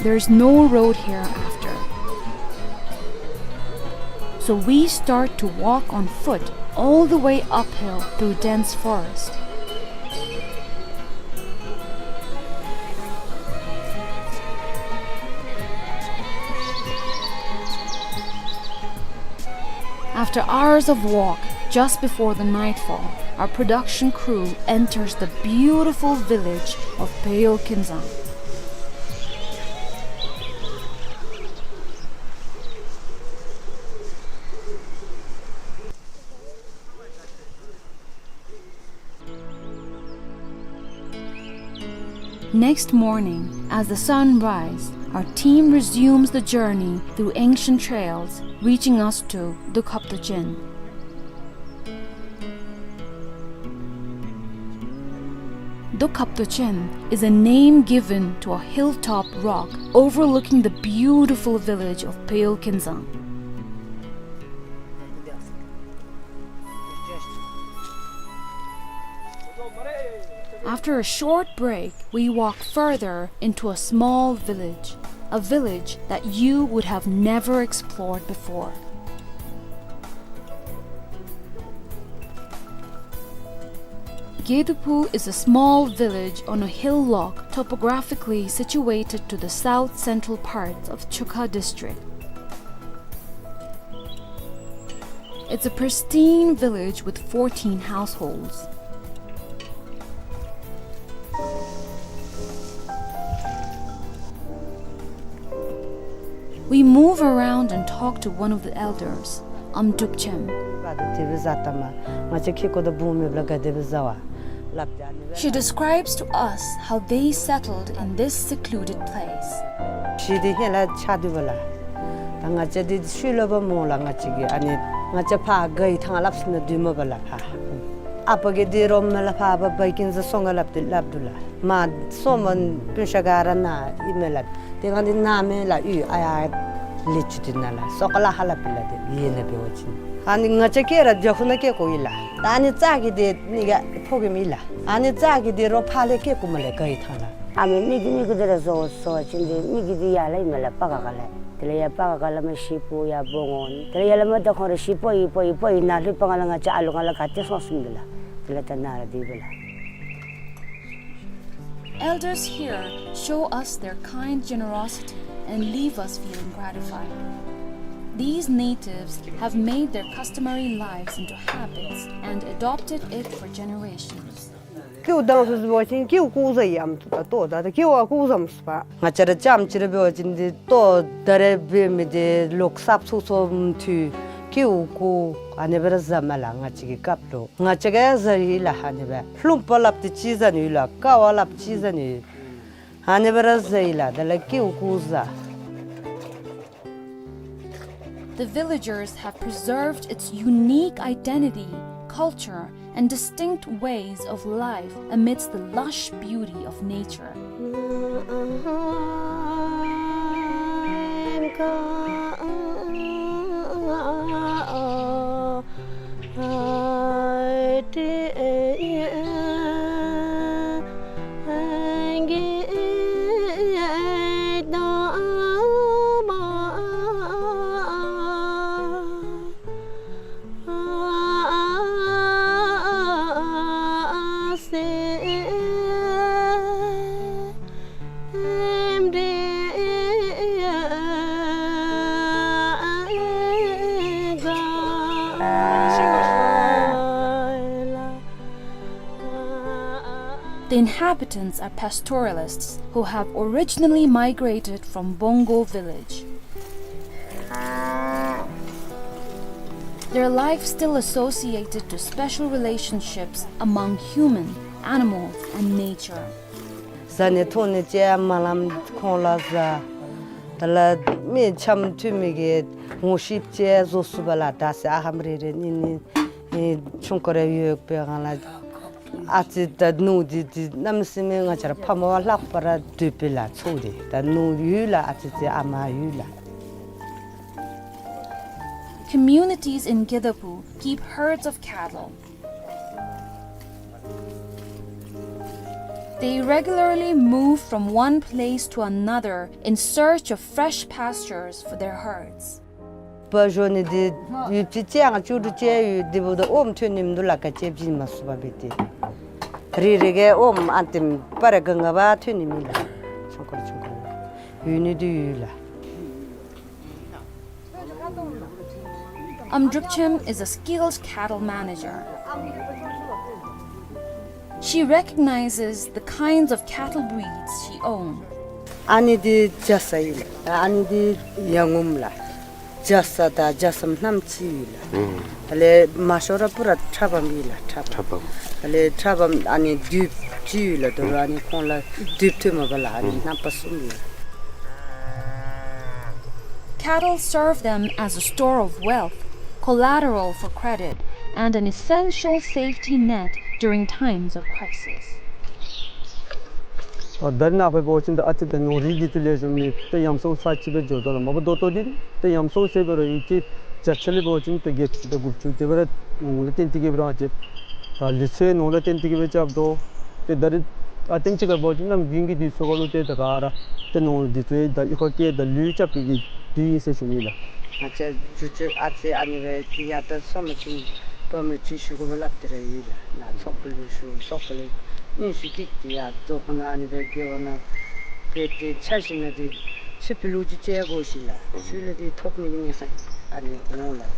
There's no road here after. So we start to walk on foot all the way uphill through dense forest. After hours of walk, just before the nightfall, our production crew enters the beautiful village of Peyo Kinzang. Next morning, as the sun rises, our team resumes the journey through ancient trails, reaching us to Dukhaptochen. Dukhaptochen is a name given to a hilltop rock overlooking the beautiful village of Peyo Kinzang. After a short break, we walk further into a small village, a village that you would have never explored before. Gedaphu is a small village on a hillock topographically situated to the south-central parts of Chukha district. It's a pristine village with fourteen households. We move around and talk to one of the elders, Amdrupchem. She describes to us how they settled in this secluded place. ཤི་དེ་ཧེ་ལ་ཆ་དུ་བ་ལ། ད་ང་བཅས་འདི་ཤུལ་ལ་བ་མོ་ལ་ང་བཅས་ཀྱི་ཨ་ནི་ང་བཅས་ཕ་གི་ཐང་ལབ་སི་ན་དུ་མ་བ་ལ་ཕ། ཨ་པ་གི་འདི་རོ་མ་ལ་ཕ་བ་བ་ཀིན་ཟ་སོང་ག་ལབ་དེ་ལབ་དུ་ལ། མ་སོ་མ་པུན་ཤ་ག་ར་ན་ཨི་མེ་ལ། དེ་གང་འདི་ན་མེ་ལ་ཨུ་ཨ་ཡ་ལི་ཆུ་དུ་ན་ལ་སོ་ག་ལ་ཧ་ལ་པི་ལ་དེ་ཡེ་ན་བེ་བ་ཅིན། ཨ་ནི་ང་བཅས་ཀེ་ར་ཇ་ཁུ་ན་ཀེ་ཀོ་ཨི་ལ། ད་ཨ་ནི་ཙ་གི་དེ་ནི་ག་ཕོ་གི་མི་ལ། ཨ་ནི་ཙ་གི་དེ་རོ་ཕ་ལེ་ཀེ་ཀུ་མ་ལེ་ག་ཨི་ཐང་ལ། ཨ་མི་མི་གི་མི་གི་དེ་ར་བཟོ་བཟོ་བ་ཅིན་དེ་མི་གི་དེ་ཡ་ལ་ཨི་མ་ལ་པ་ག་ག་ལ། དེ་ལ་ཡ་པ་ག་ག་ལ་མ་ཤི་པོ་ཡ་བོ་ངོ་ནི། དེ་ལ་ཡ་ལ་མ་ད་ཁོང་ར་ཤི་པོ་ཨི་པོ་ཨི་པོ་ཨི་ན་ལྷུ་པ་ང་ལ་ང་བཅས་ཨ་ལུ་ང་ལ་ག་ཏེ་སོང་སུམ་དེ་ལ། དེ་ལ་ད་ན་ར་དེ་བེ་ལ། Elders here show us their kind generosity and leave us feeling gratified. These natives have made their customary lives into habits and adopted it for generations. ཀེའུ་དང་སུ་སུ་བ་ཅིན་ཀེའུ་ཀུ་ཟ་ཡམ་ཏུ་ད་ཏོ་ད་ད་ཀེའུ་ཨ་ཀུ་ཟམ་སུ་པ། ང་བཅས་ར་ཅམ་ཅི་ར་བེ་བ་ཅིན་དེ་ཏོ་ད་རེ་བེ་མི་དེ་ལོག་སབ་ཚུགས་ཚུགས་མཐུ་ཀེའུ་ཀུ་ཨ་ནི་བེ་ར་ཟ་མ་ལ་ང་བཅས་ཀྱི་སྐབས་ལོ། ང་བཅས་ཀ་ཟ་ཡི་ལ་ཧ་ནི་བ། ལྷུམ་པ་ལབ་ཏེ་ཅི་ཟ་ནི་ལ་ཀ་བ་ལབ་ཅི་ཟ་ནི། ཧ་ནི་བ་ར་ཟ་ཡི་ལ་ད་ལ་ཀེའུ་ཀུ་ཟ། The villagers have preserved its unique identity, culture, and distinct ways of life amidst the lush beauty of nature. The inhabitants are pastoralists who have originally migrated from Bongo village. Their life still associated to special relationships among human, animals, and nature. ཟ་ནི་འཐུང་ནི་ཅེས་མ་ལམ་ཁོང་ལ་ཟ། ད་ལ་མི་འཆམ་མཐུན་མི་གི་ངོ་ཤེས་ཅེས་བཟོ་སུ་བ་ལ་ད་སེ་ཨ་ཧམ་རེ་རེ་ནི་ནི་ཆུང་ཀ་རེ་ཡོད་པའི་གང་ལ། ཨ་ཙི་ད་ནུ་དི་དི་གནམ་སེམས་མེད་ང་བཅས་ར་ཕ་མ་བ་ལྷག་པ་ར་སྡོད་པའི་ལ་ཚུགས་དེ་ད་ནུ་ཡུལ་ལ་ཨ་ཙི་ཙི་ཨ་མ་ཡུལ་ལ། Communities in Gedaphu keep herds of cattle. They regularly move from one place to another in search of fresh pastures for their herds. བ་བཞོ་ནི་འདི་ཡུདཔ་ཅིག་བཅད་ཡང་བཅུ་དྲུག་བཅད་ཡོད། འདི་འབདཝ་ད་ཨོམ་ཐོན་ནི་མིན་འདུག་ལགས། ག་ཅི་བྱིན་མ་ཚུགས་པ་འབད་དེ། རེ་རེ་གིས་ཨོམ་ཨ་ཏེམ་པར་ག་ང་བ་ཐོན་ནི་མེད་ལགས། ཆུང་ཀུ་རེ་ཆུང་ཀུ་རེ་ཡོད་ནི་འདི་ཡོད་ལགས། Amdrupchem is a skilled cattle manager. She recognizes the kinds of cattle breeds she owns. ཨ་ནི་འདི་རྒྱ་ཚ་ཨིན་ལགས། ཨ་ནི་འདི་ཡ་ངོམ་ལགས། རྒྱ་ཚ་དང་རྒྱ་ཚམ་རྣམ་གཅིག་ཨིན་ལགས། ཨུམ། དེ་ལས་མ་ཤོར་ར་པུ་ར་ཁྲ་བམ་ཨིན་ལགས། ཁྲ་བམ། ཁྲ་བམ། དེ་ལས་ཁྲ་བམ་ཨ་ནི་དུད་གཅིག་ཡོད་ལགས། དོ་རུང་ཨ་ནི་ཁོང་ལུ་དུད་ཐོན་མ་པ་ལགས། ཨ་ནི་ཨུམ། རྣམ་པ་གསུམ་ཨིན་ལགས། Cattle serve them as a store of wealth, collateral for credit, and an essential safety net during times of crisis. ཨ་ད་རེས་ནངས་པ་འབད་བ་ཅིན་ད་ཨ་ཙི་ད་ནོར་རིགས་འདི་ཚུ་ལེགས་ཤོམ་ནི་ད་ཡམ་སྲང་ས་ཅིག་སྦེ་འགྱོ་དོ་ལགས། མ་པ་ད་ལྟོ་འདི་ད་ཡམ་སྲང་ཟེར་བ་ར་ཡུལ་གྱི་རྒྱ་ཆེ་ལས་འབད་བ་ཅིན་ད་བརྒྱད་ཅུ་དང་དགུ་བཅུ་དེ་སྦེ་ར་ནོར་ལུ་བརྟེན་ཏེ་གི་སྦེ་ར་ཅིག་ད་ལུས་ཚེ་ནོར་ལུ་བརྟེན་ཏེ་གི་སྦེ་རྐྱབ་དོ། ཏེ་ད་རེས་ཨ་ཏེན་ཅིག་ཁར་འབད་བ་ཅིན་གནམ་དགུན་གྱི་དུས་ཚོད་ཁར་ལུ་ཏེ་ད་ག་ར་ཏེ་ནོར་འདི་ཚུ་ད་གཡུས་ཁར་བསྐྱལ་ད་ལུད་རྐྱབ་པའི་གི་དུས་ཨིན་ཟེར་ཞུ་ནི་ལགས། ང་བཅས་རྒྱུ་ཆ་ཨ་ཙི་ཨ་ནི་སྦེ་ཏེ་ཡར་ད་སོ་མ་ཅིག་བ་མི་ཅིག་ཞུ་དགོ་པས་སླབ་སྟེ་ར་ཡོད་ལགས། ནཱ་ཚོགས་པ་ལུ་ཞུ་ཚོགས་པ་ལུ་སྙན་ཞུ་ཀྱིས་ཏེ་ཡར་རྫོང་ཁོངས་ནང་ཨ་ནི་སྦེ་དགེ་བ་ནང་སྦེ་ཏེ་ཆ་བཞག་ན་ཏེ་ཕྱི་ཕི་ལུ་ཅིག་བཅད་དགོ་ཞིན་ལགས། ཚུར་ལས་ཏེ་ཐོབ་ནི་གི་གནས་ས་ཨ་ནི་འོང་ལགས།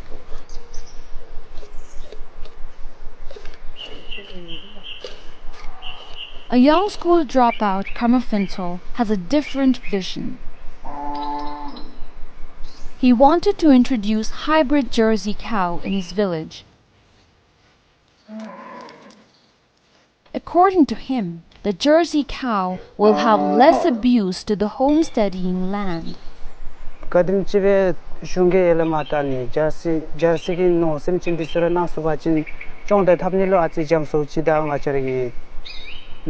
A young school dropout, Karma Phuntsho, has a different vision. He wanted to introduce hybrid Jersey cow in his village. According to him, the Jersey cow will have less abuse to the homesteading land. ག་དེམ་ཅིག་སྦེ་གཞུང་གིས་ཡར་ལས་མར་ད་ནི་ཇར་སི་ཇར་སི་གི་ནོར་སེམས་ཅན་འདི་ཚུ་ར་གནང་ཚུགས་པ་ཅིན་སྐྱོང་དང་འཐབ་ནི་ལུ་ཨ་ཙི་འཇམ་སུ་ཅིག་དང་ང་བཅས་ར་གི་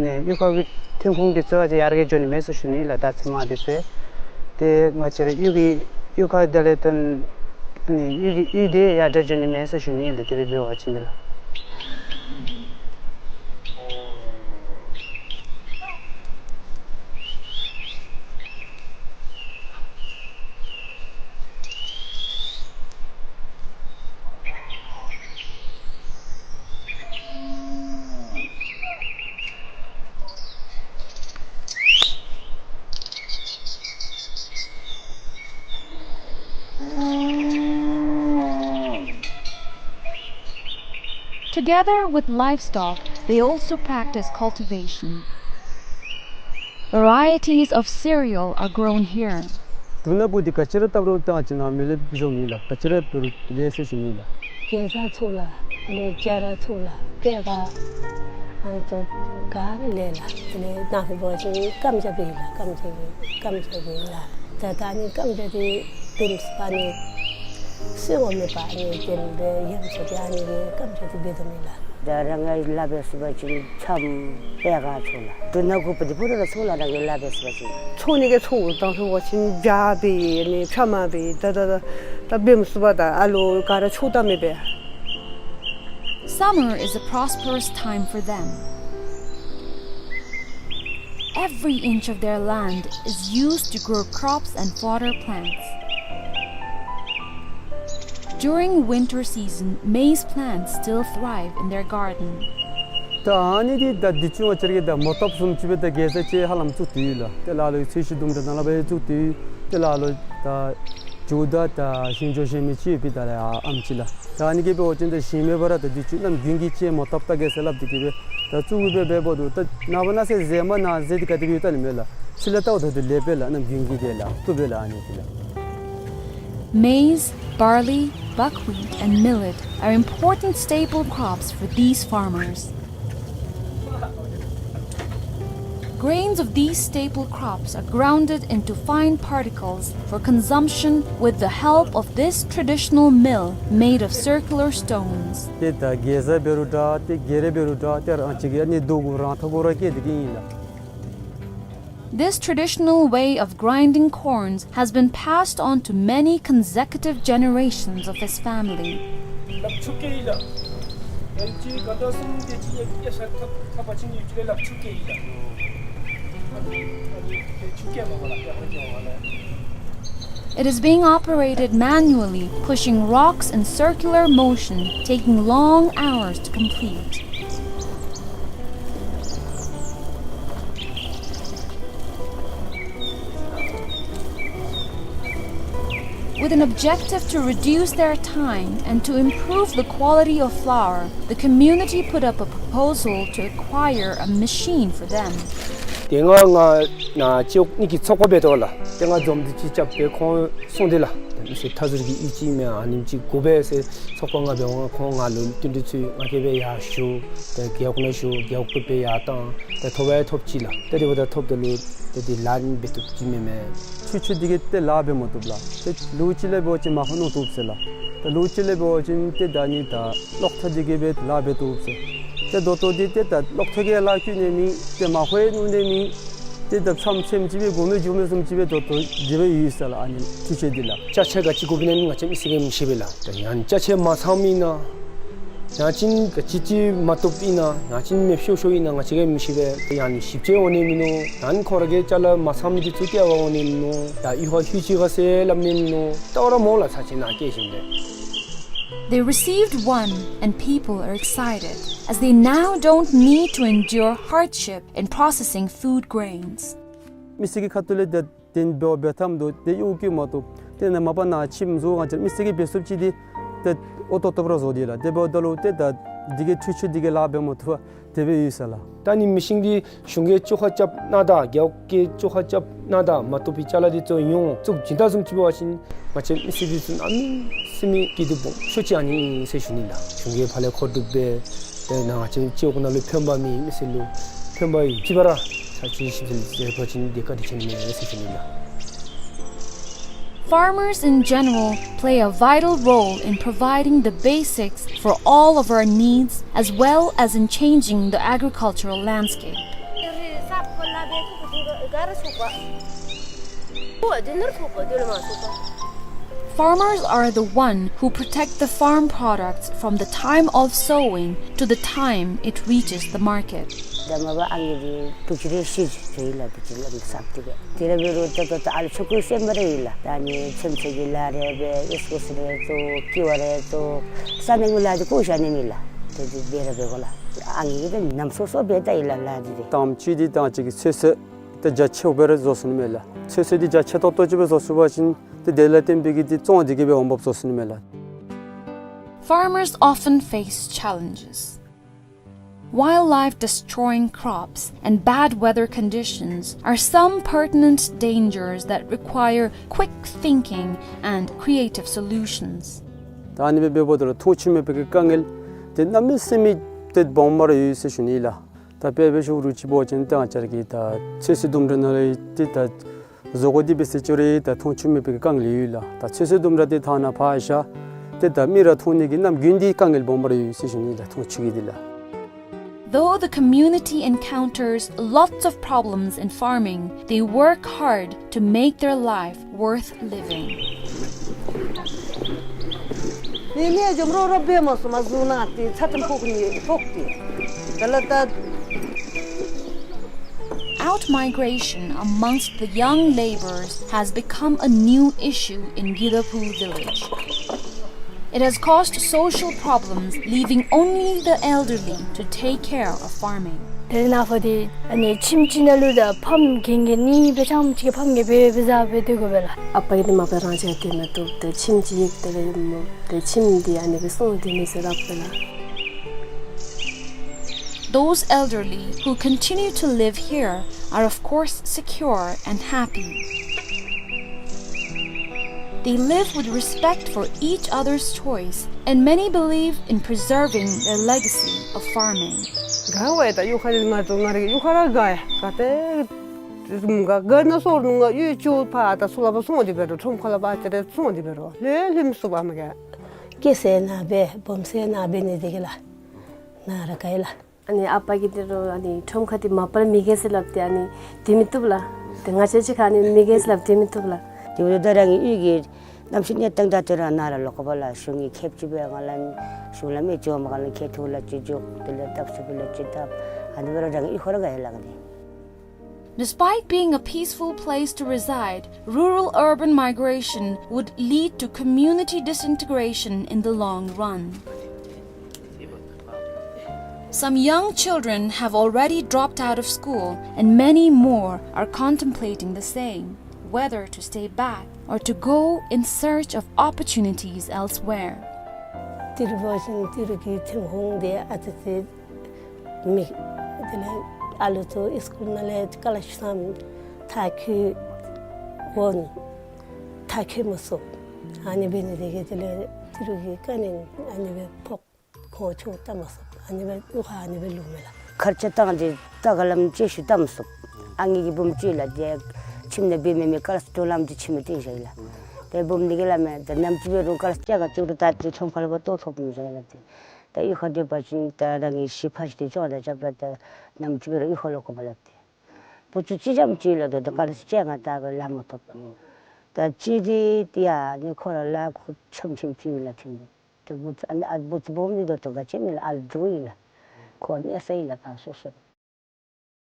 ནི་གཡུས་ཁ་གི་ཐོན་ཁུངས་འདི་ཚུ་ཨ་ཙི་ཡར་རྒྱས་འགྱོ་ནི་མས་ཟེར་ཞུ་ནི་ལགས། ད་ཚེར་མ་འདི་ཚུ་ཏེ་ང་བཅས་ར་གཡུས་ཀྱི་གཡུས་ཁ་དེ་ལས་ཏེ་ནི་གཡུས་ཀྱི་གཡུས་དེ་ཡར་དྲག་འགྱོ་ནི་མས་ཟེར་ཞུ་ནི་ལགས། དེ་སྦེ་འབད་བ་ཅིན་ལགས། Together with livestock, they also practice cultivation. Varieties of cereal are grown here. དུག་སྣ་བུ་འདི་ག་ཅི་ར་བཏབ་རུང་ད་ཅི་ནཱ་མི་ལེགས་བཟོ་མི་ལགས། ག་ཅི་ར་བཏབ་རུང་ལེགས་ཟེར་ཞུ་ནི་ལགས། གེ་ཛ་ཚུ་ལགས། ཨ་ནི་སྐྱ་ར་ཚུ་ལགས། པད་ག་ཨ་ནི་ཚུ་ག་ར་ལེགས་ལགས། ཨ་ནི་ནཱ་ཧེ་འབད་བ་ཅིན་སྐམ་ཇ་འབད་ལགས། སྐམ་ཇ་འབད་སྐམ་ཇ་འབད་ལགས། ད་ད་ཨ་ནི་སྐམ་ཇ་འདི་བེམ་སྦེ་ཨ་ནི་སོ་ངོ་མེད་པར་ཨ་ནི་དེ་སྦེ་ཡང་ཅིན་ཏེ་ཨ་ནི་གི་སྐམ་ཇ་འདི་འབད་དོ་མས་ལགས། ད་རང་གི་ལཱ་འབད་ཟེར་བ་ཅིན་ཆམ་པད་ག་ཚུ་ལགས། དུག་སྣ་གུ་པ་འདི་ཕུ་ར་ལགས་ཚུ་ལགས། རང་གི་ལཱ་འབད་ཟེར་བ་ཅིན་འཚོ་ནི་གི་འཚོ་དང་ལྷོ་བ་ཅིན་བྱ་འབད་ནི་ཕྱ་མ་འབད་ད་ད་ད་ད་བེམ་སྦེ་ད་ཨ་ལོ་ག་ར་འཚོ་ད་མེད་པས། Summer is a prosperous time for them. Every inch of their land is used to grow crops and fodder plants. During winter season, maize plants still thrive in their garden. ད་ཨ་ནི་འདི་ད་འདི་ཚུ་ང་བཅས་ར་གི་ད་མོ་ཐོབ་བཟུམ་ཅིག་སྦེ་ད་གེ་ཛ་ཅིག་ཧ་ལམ་བཙུགས་ཏེ་ཡོད་ལགས། ཏེ་ལ་ལུ་ཚོས་གཞི་དུམ་གྲ་ནང་ལུ་སྦེ་བཙུགས་ཏེ་ཡོད། ཏེ་ལ་ལུ་ད་ཇོ་བདག་ད་ཞིང་ཇོ་ཞིང་མི་ཅིག་ཡོད་པས་ད་ལགས། ཨ་ཨམ་ཅིག་ལགས། ད་ཨ་ནི་གིས་འབད་བ་ཅིན་ད་ཞིང་མེད་པར་ད་འདི་ཚུ་གནམ་དགུན་གྱི་ཅིག་མོ་ཐོབ་ད་གེ་ཟེར་སླབ་སྟེ་གི་སྦེ་ད་བཙུགས་སྦེ་འབདཝ་ད་ད་ནངས་པ་གནངས་ཚེ་ཟེ་མ་ནང་ཟེ་འདི་ག་དེ་སྦེ་ཡོད་ད་ནི་མེད་ལགས། ཕྱི་ལས་ལྟཝ་ད་འདི་ལེགས་པས་ལགས། གནམ་དགུན་གྱི་དེ་ལགས། བཏུབ་པས་ལགས་ཨ་ནི་འདི་ལགས། Maize, barley, buckwheat, and millet are important staple crops for these farmers. Grains of these staple crops are grounded into fine particles for consumption with the help of this traditional mill made of circular stones. ཏེ་ད་གེ་ཛ་འབད་རུང་འདྲ་ཏེ་གེ་རེ་འབད་རུང་འདྲ་ཏེ་རང་ཅིག་གི་ཨ་ནི་རྡོ་གུ་རང་ཐག་གུ་ར་བཀལ་ཏེ་གི་ཨིན་ལགས། This traditional way of grinding corns has been passed on to many consecutive generations of his family. ལགཔ་ཆུ་བཀལ་ཡི་ལགས། ཡང་ཅིན་ག་ད་སོང་སྟེ་ཅིག་ཡ་ཡ་ཤ་ཐབ་ཐབ་པ་ཅིན་ཡུལ་ཅིག་ལས་ལགཔ་ཆུ་བཀལ་ཡི་ལགས། It is being operated manually, pushing rocks in circular motion, taking long hours to complete. With an objective to reduce their time and to improve the quality of flour, the community put up a proposal to acquire a machine for them. ཏེ་ང་ང་ནཱ་ཅོག་ནི་གི་ཚོགས་པ་འབད་དོ་ལགས། ཏེ་ང་འཛོམས་ཏེ་ཅིག་རྐྱབ་སྦེ་ཁོང་སོང་སྟེ་ལགས། ཏེ་མི་སེར་མཐའ་ཟུར་གྱི་ཨིན་ཅི་མེན་ཨ་ནེམ་ཅིག་དགོ་པས་ཟེར་ཚོགས་པ་ང་འབདཝ་ཁོང་ང་ལུ་བསྟུན་གྲོས་ཚུ་ང་གིས་སྦེ་ཡར་ཞུ། ཏེ་རྒེད་འོག་ནང་ཞུ། རྒེད་འོག་སྦེ་ཡར་བཏང་། ཏེ་ཐོབ་ཡང་ཐོབ་ཅི་ལགས། ཏེ་དེ་འབདཝ་ད་ཐོབ་ད་ལུ་ཏེ་དེ་ལཱ་འབད་བཏུབ་ཅི་མེན་མས། འཕྲུལ་ཆས་འདི་གིས་ཏེ་ལཱ་འབད་མ་བཏུབ་ལགས། ཏེ་ལོ་གཅིག་ལས་འབད་བ་ཅིན་མར་ཁུ་བརྣོ་བཏུབ་ཟེར་ལགས། ཏེ་ལོ་གཅིག་ལས་འབད་བ་ཅིན་ཏེ་ད་ནི་ད་གློག་ཐག་འདི་གིས་སྦེ་ལཱ་འབད་བཏུབ་ཟེར། ཏེ་ད་ལྟོ་འདི་ཏེ་ད་གློག་ཐག་གིས་ལཱ་བཀོལ་ནི་མེད། ཏེ་མར་ཁུ་ཡང་བརྣོ་ནི་མེད། ཏེ་ད་ཚམ་ཚེམ་ཅིག་སྦེ་དགོ་མི་འགྱོ་མི་བཟུམ་ཅིག་སྦེ་ད་ལྟོ་དེ་སྦེ་ཡོད་ཟེར་ལགས། ཨ་ནི་འཕྲུལ་ཆས་འདི་ལགས། ཅ་ཆས་ག་ཅི་དགོ་པས་ན་ང་བཅས་མི་སེར་གྱིས་མི་ཤེས་པས་ལགས། ད་ཡང་ཅ་ཆས་མ་ཚང་མི་ཨིན་ན་ཡང་ཅིན་ག་ཅི་ཅིག་མ་བཏུབ་ཨིན་ན་ཡང་ཅིན་མེདཔ་ཤོར་ཤོརཝ་ཨིན་ན་ང་བཅས་ཀྱིས་མི་ཤེས་པས། ཡང་ནི་ཞིབ་དཔྱད་འོང་ནི་མིན་ནུག། ཡང་ཁོང་ར་གི་ཅ་ལ་མ་ཚང་མི་འདི་ཚུ་བསྐྱལ་བར་འོང་ནི་མིན་ནུག། ཡང་གཡུས་ཁར་ལྷོད་ཅི་ག་ཟེར་སླབ་ནི་མིན་ནུག། ད་འོ་ར་མོ་ལགས་ཚར་ཅིག་ནཱ་བསྐྱལ་ཞིནམ་ལས། They received one, and people are excited, as they now don't need to endure hardship in processing food grains. མི་སེར་གྱི་ཁ་ཐུག་ལས་ཏེ་དེ་འབདཝ་འབད་ཐངས་འདུག། ཏེ་གཡོག་བཀོལ་མ་བཏུབ། ཏེ་ནཱ་མ་པ་ནཱ་ཁྱིམ་བཟོ་ང་བཅས་མི་སེར་གྱིས་འབད་ཚུགསཔ་ཅིག་འདི་ཏེ་འོས་ཏོག་ཏོ་སྦེ་ར་བཟོ་སྟེ་ལགས། དེ་འབདཝ་ད་ལུ་ཏེ་ད་འདི་གི་འཕྲུལ་ཆས་འདི་གིས་ལཱ་འབད་མ་བཏུབ་པར་དེ་སྦེ་ཡོད་ཟེར་ལགས། ད་ནི་མི་ཤིང་འདི་གཞུང་གིས་བཅོ་ཁ་རྐྱབ་གནང་ད་རྒེད་འོག་གིས་བཅོ་ཁ་རྐྱབ་གནང་ད་མ་བཏུབ་པའི་ཅ་ལ་འདི་ཚུ་ཡོངས་བཙུགས་བྱིན་ད་བཟུམ་ཅིག་འབད་བ་ཅིན་ང་བཅས་མི་སེར་འདི་ཚུ་གནམ་མེད་ས་མེད་སྐྱིད་སྡུག་སྦོམ་ཤོས་ཅིག་ཨ་ནི་ཨིན་ཟེར་ཞུ་ནི་ལགས། གཞུང་གི་ཕར་ལས་མཁོ་སྒྲུབ་འབད་དེ་ནཱ་ང་བཅས་སྤྱི་འོག་ནང་ལུ་ཕན་པ་མེད། མི་སེར་ལུ་ཕན་པ་ཡོད་ཅི་པ་ར་ཚར་ཅིག་ཞིབ་འཚོལ་མཛད་པ་ཅིན་དེ་བཀའ་དྲིན་ཆེ་ནི་མས་ཟེར་ཞུ་ནི་ལགས། Farmers in general play a vital role in providing the basics for all of our needs, as well as in changing the agricultural landscape. Farmers are the one who protect the farm products from the time of sowing to the time it reaches the market. ད་མ་པ་ཨང་རྒས་འདི་བུ་ཅིག་རེ་ཤི་ཅི་ཡི་ལགས། བུ་ཅིག་ལམ་སང་ཏེ་སྦེ་དེ་ར་འབད་རུང་ད་ད་ད་ཨ་ལུ་ཆོ་ག་ཤེས་མི་ར་ཡི་ལགས། ད་ནི་ཚེམ་ཚེ་གི་ལཱ་རེ་འབད། ཨིས་ཀོ་སི་རེ་བཙོ། ཀི་བ་རེ་བཙོ། ས་ནང་གི་ལཱ་འདི་བཀོ་བཞག་ནི་མེད་ལགས། ཏེ་འདི་འབད་ར་འབད་དགོ་ལགས། ཨང་རྒས་འདི་ནམ་སོ་སོ་འབད་ད་ཡི་ལགས་ལཱ་འདི་ཏེ། དང་པ་ཅིག་འདི་ད་ཅིག་གི་ཚོད་བསྲེ་ད་རྒྱ་ཆེཝ་སྦེ་ར་བཟོ་ཚུགས་ནི་མས་ལགས། ཚོད་བསྲེ་འདི་རྒྱ་ཆེ་ཏོག་ཏོ་ཅིག་སྦེ་བཟོ་ཚུགས་པ་ཅིན་ཏེ་དེ་ལས་བརྟེན་པའི་གི་ཏེ་བཙོང་འདི་གིས་སྦེ་འོང་འབབ་བཟོ་ཚུགས་ནི་མས་ལགས། Farmers often face challenges. Wildlife destroying crops and bad weather conditions are some pertinent dangers that require quick thinking and creative solutions. ད་ཨ་ནི་སྦེ་འབདཝ་ད་ལུ་མཐོང་ཆུང་མེད་པའི་གི་དཀའ་ངལ་འདི་གནམ་མེད་ས་མེད་ཏེ་སྦོམ་སྦེ་ར་ཡོད་ཟེར་ཞུ་ནི་ལགས། ད་དཔེ་འབད་ཞུ་རུང་ཅིག་འབད་བ་ཅིན་ཏེ་ང་བཅས་ར་གི་ད་ཚོད་བསྲེ་ལྡུམ་ར་ནང་ལུ་ཏེ་ད་བཟོ་བཀོད་འདི་འབད་ཟེར་ཅི་རུང་ད་མཐོང་ཆུང་མེད་པའི་གི་དཀའ་ངལ་ཡོད་ལགས། ད་ཚོད་བསྲེ་ལྡུམ་ར་འདི་ཐང་ནང་ཕར་བཞག་ཏེ་ད་མི་ར་མཐོང་ནི་གི་གནམ་དགུན་འདི་དཀའ་ངལ་སྦོམ་སྦེ་ར་ཡོད་ཟེར་ཞུ་ནི་ལགས། མཐོང་ཆུང་གི་འདི་ལགས། Though the community encounters lots of problems in farming, they work hard to make their life worth living. ནི་ནི་འཇམ་རོ་རོ་འབད་མ་སོང་མ་བཟུང་ན་ཏེ་ཚ་ཏམ་ཕོག་ནི་ཕོག་སྟེ། དེ་ལས་ད། Outmigration amongst the young labourers has become a new issue in Gidapur village. It has caused social problems, leaving only the elderly to take care of farming. དེ་ནང་ཕར་འདི་ཨ་ནི་ཁྱིམ་གཅིག་ནང་ལུ་ད་ཕམ་རྒན་རྒས་གཉིས་སྦེ་ཆམ་གཅིག་ཕམ་རྒས་སྦེ་སྦེ་བཟའ་སྦེ་སྡོད་དགོ་པས་ལགས། ཨ་པ་གིས་འདི་མ་པ་རང་བཞིན་སྡོད་མི་བཏུབ། ཏེ་ཁྱིམ་གཅིག་དེ་ལས་ཏེ་ཁྱིམ་འདི་ཨ་ནི་སྦེ་སོང་སྡོད་ནི་ཟེར་སླབ་པས་ལགས། Those elderly who continue to live here are of course secure and happy. They live with respect for each other's choice, and many believe in preserving their legacy of farming. དགའ་བས། ད་གཡུས་ཁ་ར་ང་ཚུ་ང་རའི་གཡུས་ཁ་ར་དགའ་ཡ། ག་ཏེ་དགའ་ན་སོར་ནུ་ང་གཡུས་ཅུ་ཕར་ད་ཚུར་ལ་ཕར་སོང་སྟེ་འབད་རུང་ཁྲོམ་ཁ་ལུ་ཕར་ཅིག་རེ་སོང་སྟེ་འབད་རུང་ལྷོད་ལྷོད་མི་ཚུགས་པས་མ་ག། སྐྱེས་ས་ནཱ་འབད་སྦོམ་ས་ནཱ་འབད་ནི་འདི་གིས་ལགས། ནཱ་ར་དགའ་ཡི་ལགས། ཨ་ནི་ཨ་པ་གིས་འདི་རུང་ཨ་ནི་ཁྲོམ་ཁ་འདི་མ་པ་ར་མི་རྒས་ཟེར་སླབ་སྟེ་ཨ་ནི་སྡོད་མི་བཏུབ་ལགས། ཏེ་ང་བཅས་ཅིག་ཁར་ཨ་ནི་མི་རྒས་ཟེར་སླབ་སྡོད་མི་བཏུབ་ལགས། དེ་འབདཝ་ད་རང་གི་གཡུས་ཀྱི་གནམ་གཤིས་གནས་སྟངས་དང་དེ་ར་ནཱ་ར་ལོག་དགོ་པས་ལགས། གཞུང་གིས་ཁེབ་ཅིག་སྦེ་ང་ལུ་གཞུང་ལམ་ཨེ་འགྱོ་མ་ག་ལུ་ཁེབ་ཐུག་ལགས་ཅིག་འགྱོ། དེ་ལས་སྟབས་ཅིག་སྦེ་ལགས་ཅིག་སྟབས། ཨ་ནི་སྦེ་ར་རང་གི་གཡུས་ཁར་ར་དགའ་ཡི་ལགས་ནི། Despite being a peaceful place to reside, rural-urban migration would lead to community disintegration in the long run. Some young children have already dropped out of school, and many more are contemplating the same, whether to stay back or to go in search of opportunities elsewhere. ཏི་རུ་འབད་བ་ཅིན་ཏི་རུ་གི་ཐོན་ཁུངས་འདི་ཨ་ཙི་ཅིག་མེད། དེ་ལས་ཨ་ལུ་ཚུ་སི་ཀུལ་ནང་ལས་ཀ་ལ་ཤུ་ཐམ་ཐག་ཁེ་འོང་ཐག་ཁེ་མ་ཚུགས། ཨ་ནི་འབད་ནི་དེ་གིས་དེ་ལས་ཏི་རུ་གི་དཀའ་ངལ་ཨ་ནི་སྦེ་ཕོག། ཁོང་ཆུ་བལྟ་མ་ཚུགས། ཨ་ནི་སྦེ་གཡུས་ཁར་ཨ་ནི་སྦེ་ལུས་མས་ལགས། ཁར་ཆ་བཏང་སྟེ་ད་ག་ལམ་ཅིག་ཤུལ་བལྟ་མ་ཚུགས། ཨ་ངེ་གི་བུམོ་ཅིག་ལགས་ཏེ་ཁྱིམ་ནང་འབད་མི་མེད། ཀ་ལཱསི་དྲོ་ལམ་དེ་ཁྱིམ་ནང་སྟོན་བཞག་ཡི་ལགས། ཏེ་བུམོ་འདི་གིས་སླབ་མས། ད་ནམ་ཅིག་འབད་རུང་ཀ་ལཱསི་ཅ་ག་ཅིག་རུང་ད་ཏེ་ཁྲོམ་ཁ་ལུ་འབག་ལྟོ་ཐོབ་མི་ཚུགས་ལགས་ཏེ། ད་གཡུས་ཁར་སྡོད་པ་ཅིན་ད་རང་གི་གཞི་ཕར་ཅིག་ཏེ་ཅོག་ར་རྐྱབ་ར་ད་ནམ་ཅིག་འབད་རུང་གཡུས་ཁ་ལུ་དགོ་པས་ལགས་ཏེ། བུ་ཚུ་གཅིག་རྐྱངམ་ཅིག་ལགས། ད་ད་ཀ་ལཱསི་ཅ་ག་ད་ག་ལཱ་མ་ཐོབ། ད་གཅིག་འདི་ཏེ་ཨ་ནི་ཁོ་ར་ལཱ་ཁུ་ཆོམ་ཆོམ་ཅིག་ལགས་ཏེ། ཏེ་བུ་ཚུ་ཨ་ནི་ཨ་བུ་ཚུ་སྦོམ་འདི་ད་ལྟོ་ག་ཅི་མེད་ལགས། ཨ་ལུ་འདྲོག་ཡི་ལགས། ཁོ་གནས་ས་ཡི་ལགས་ད་སོ་སོ།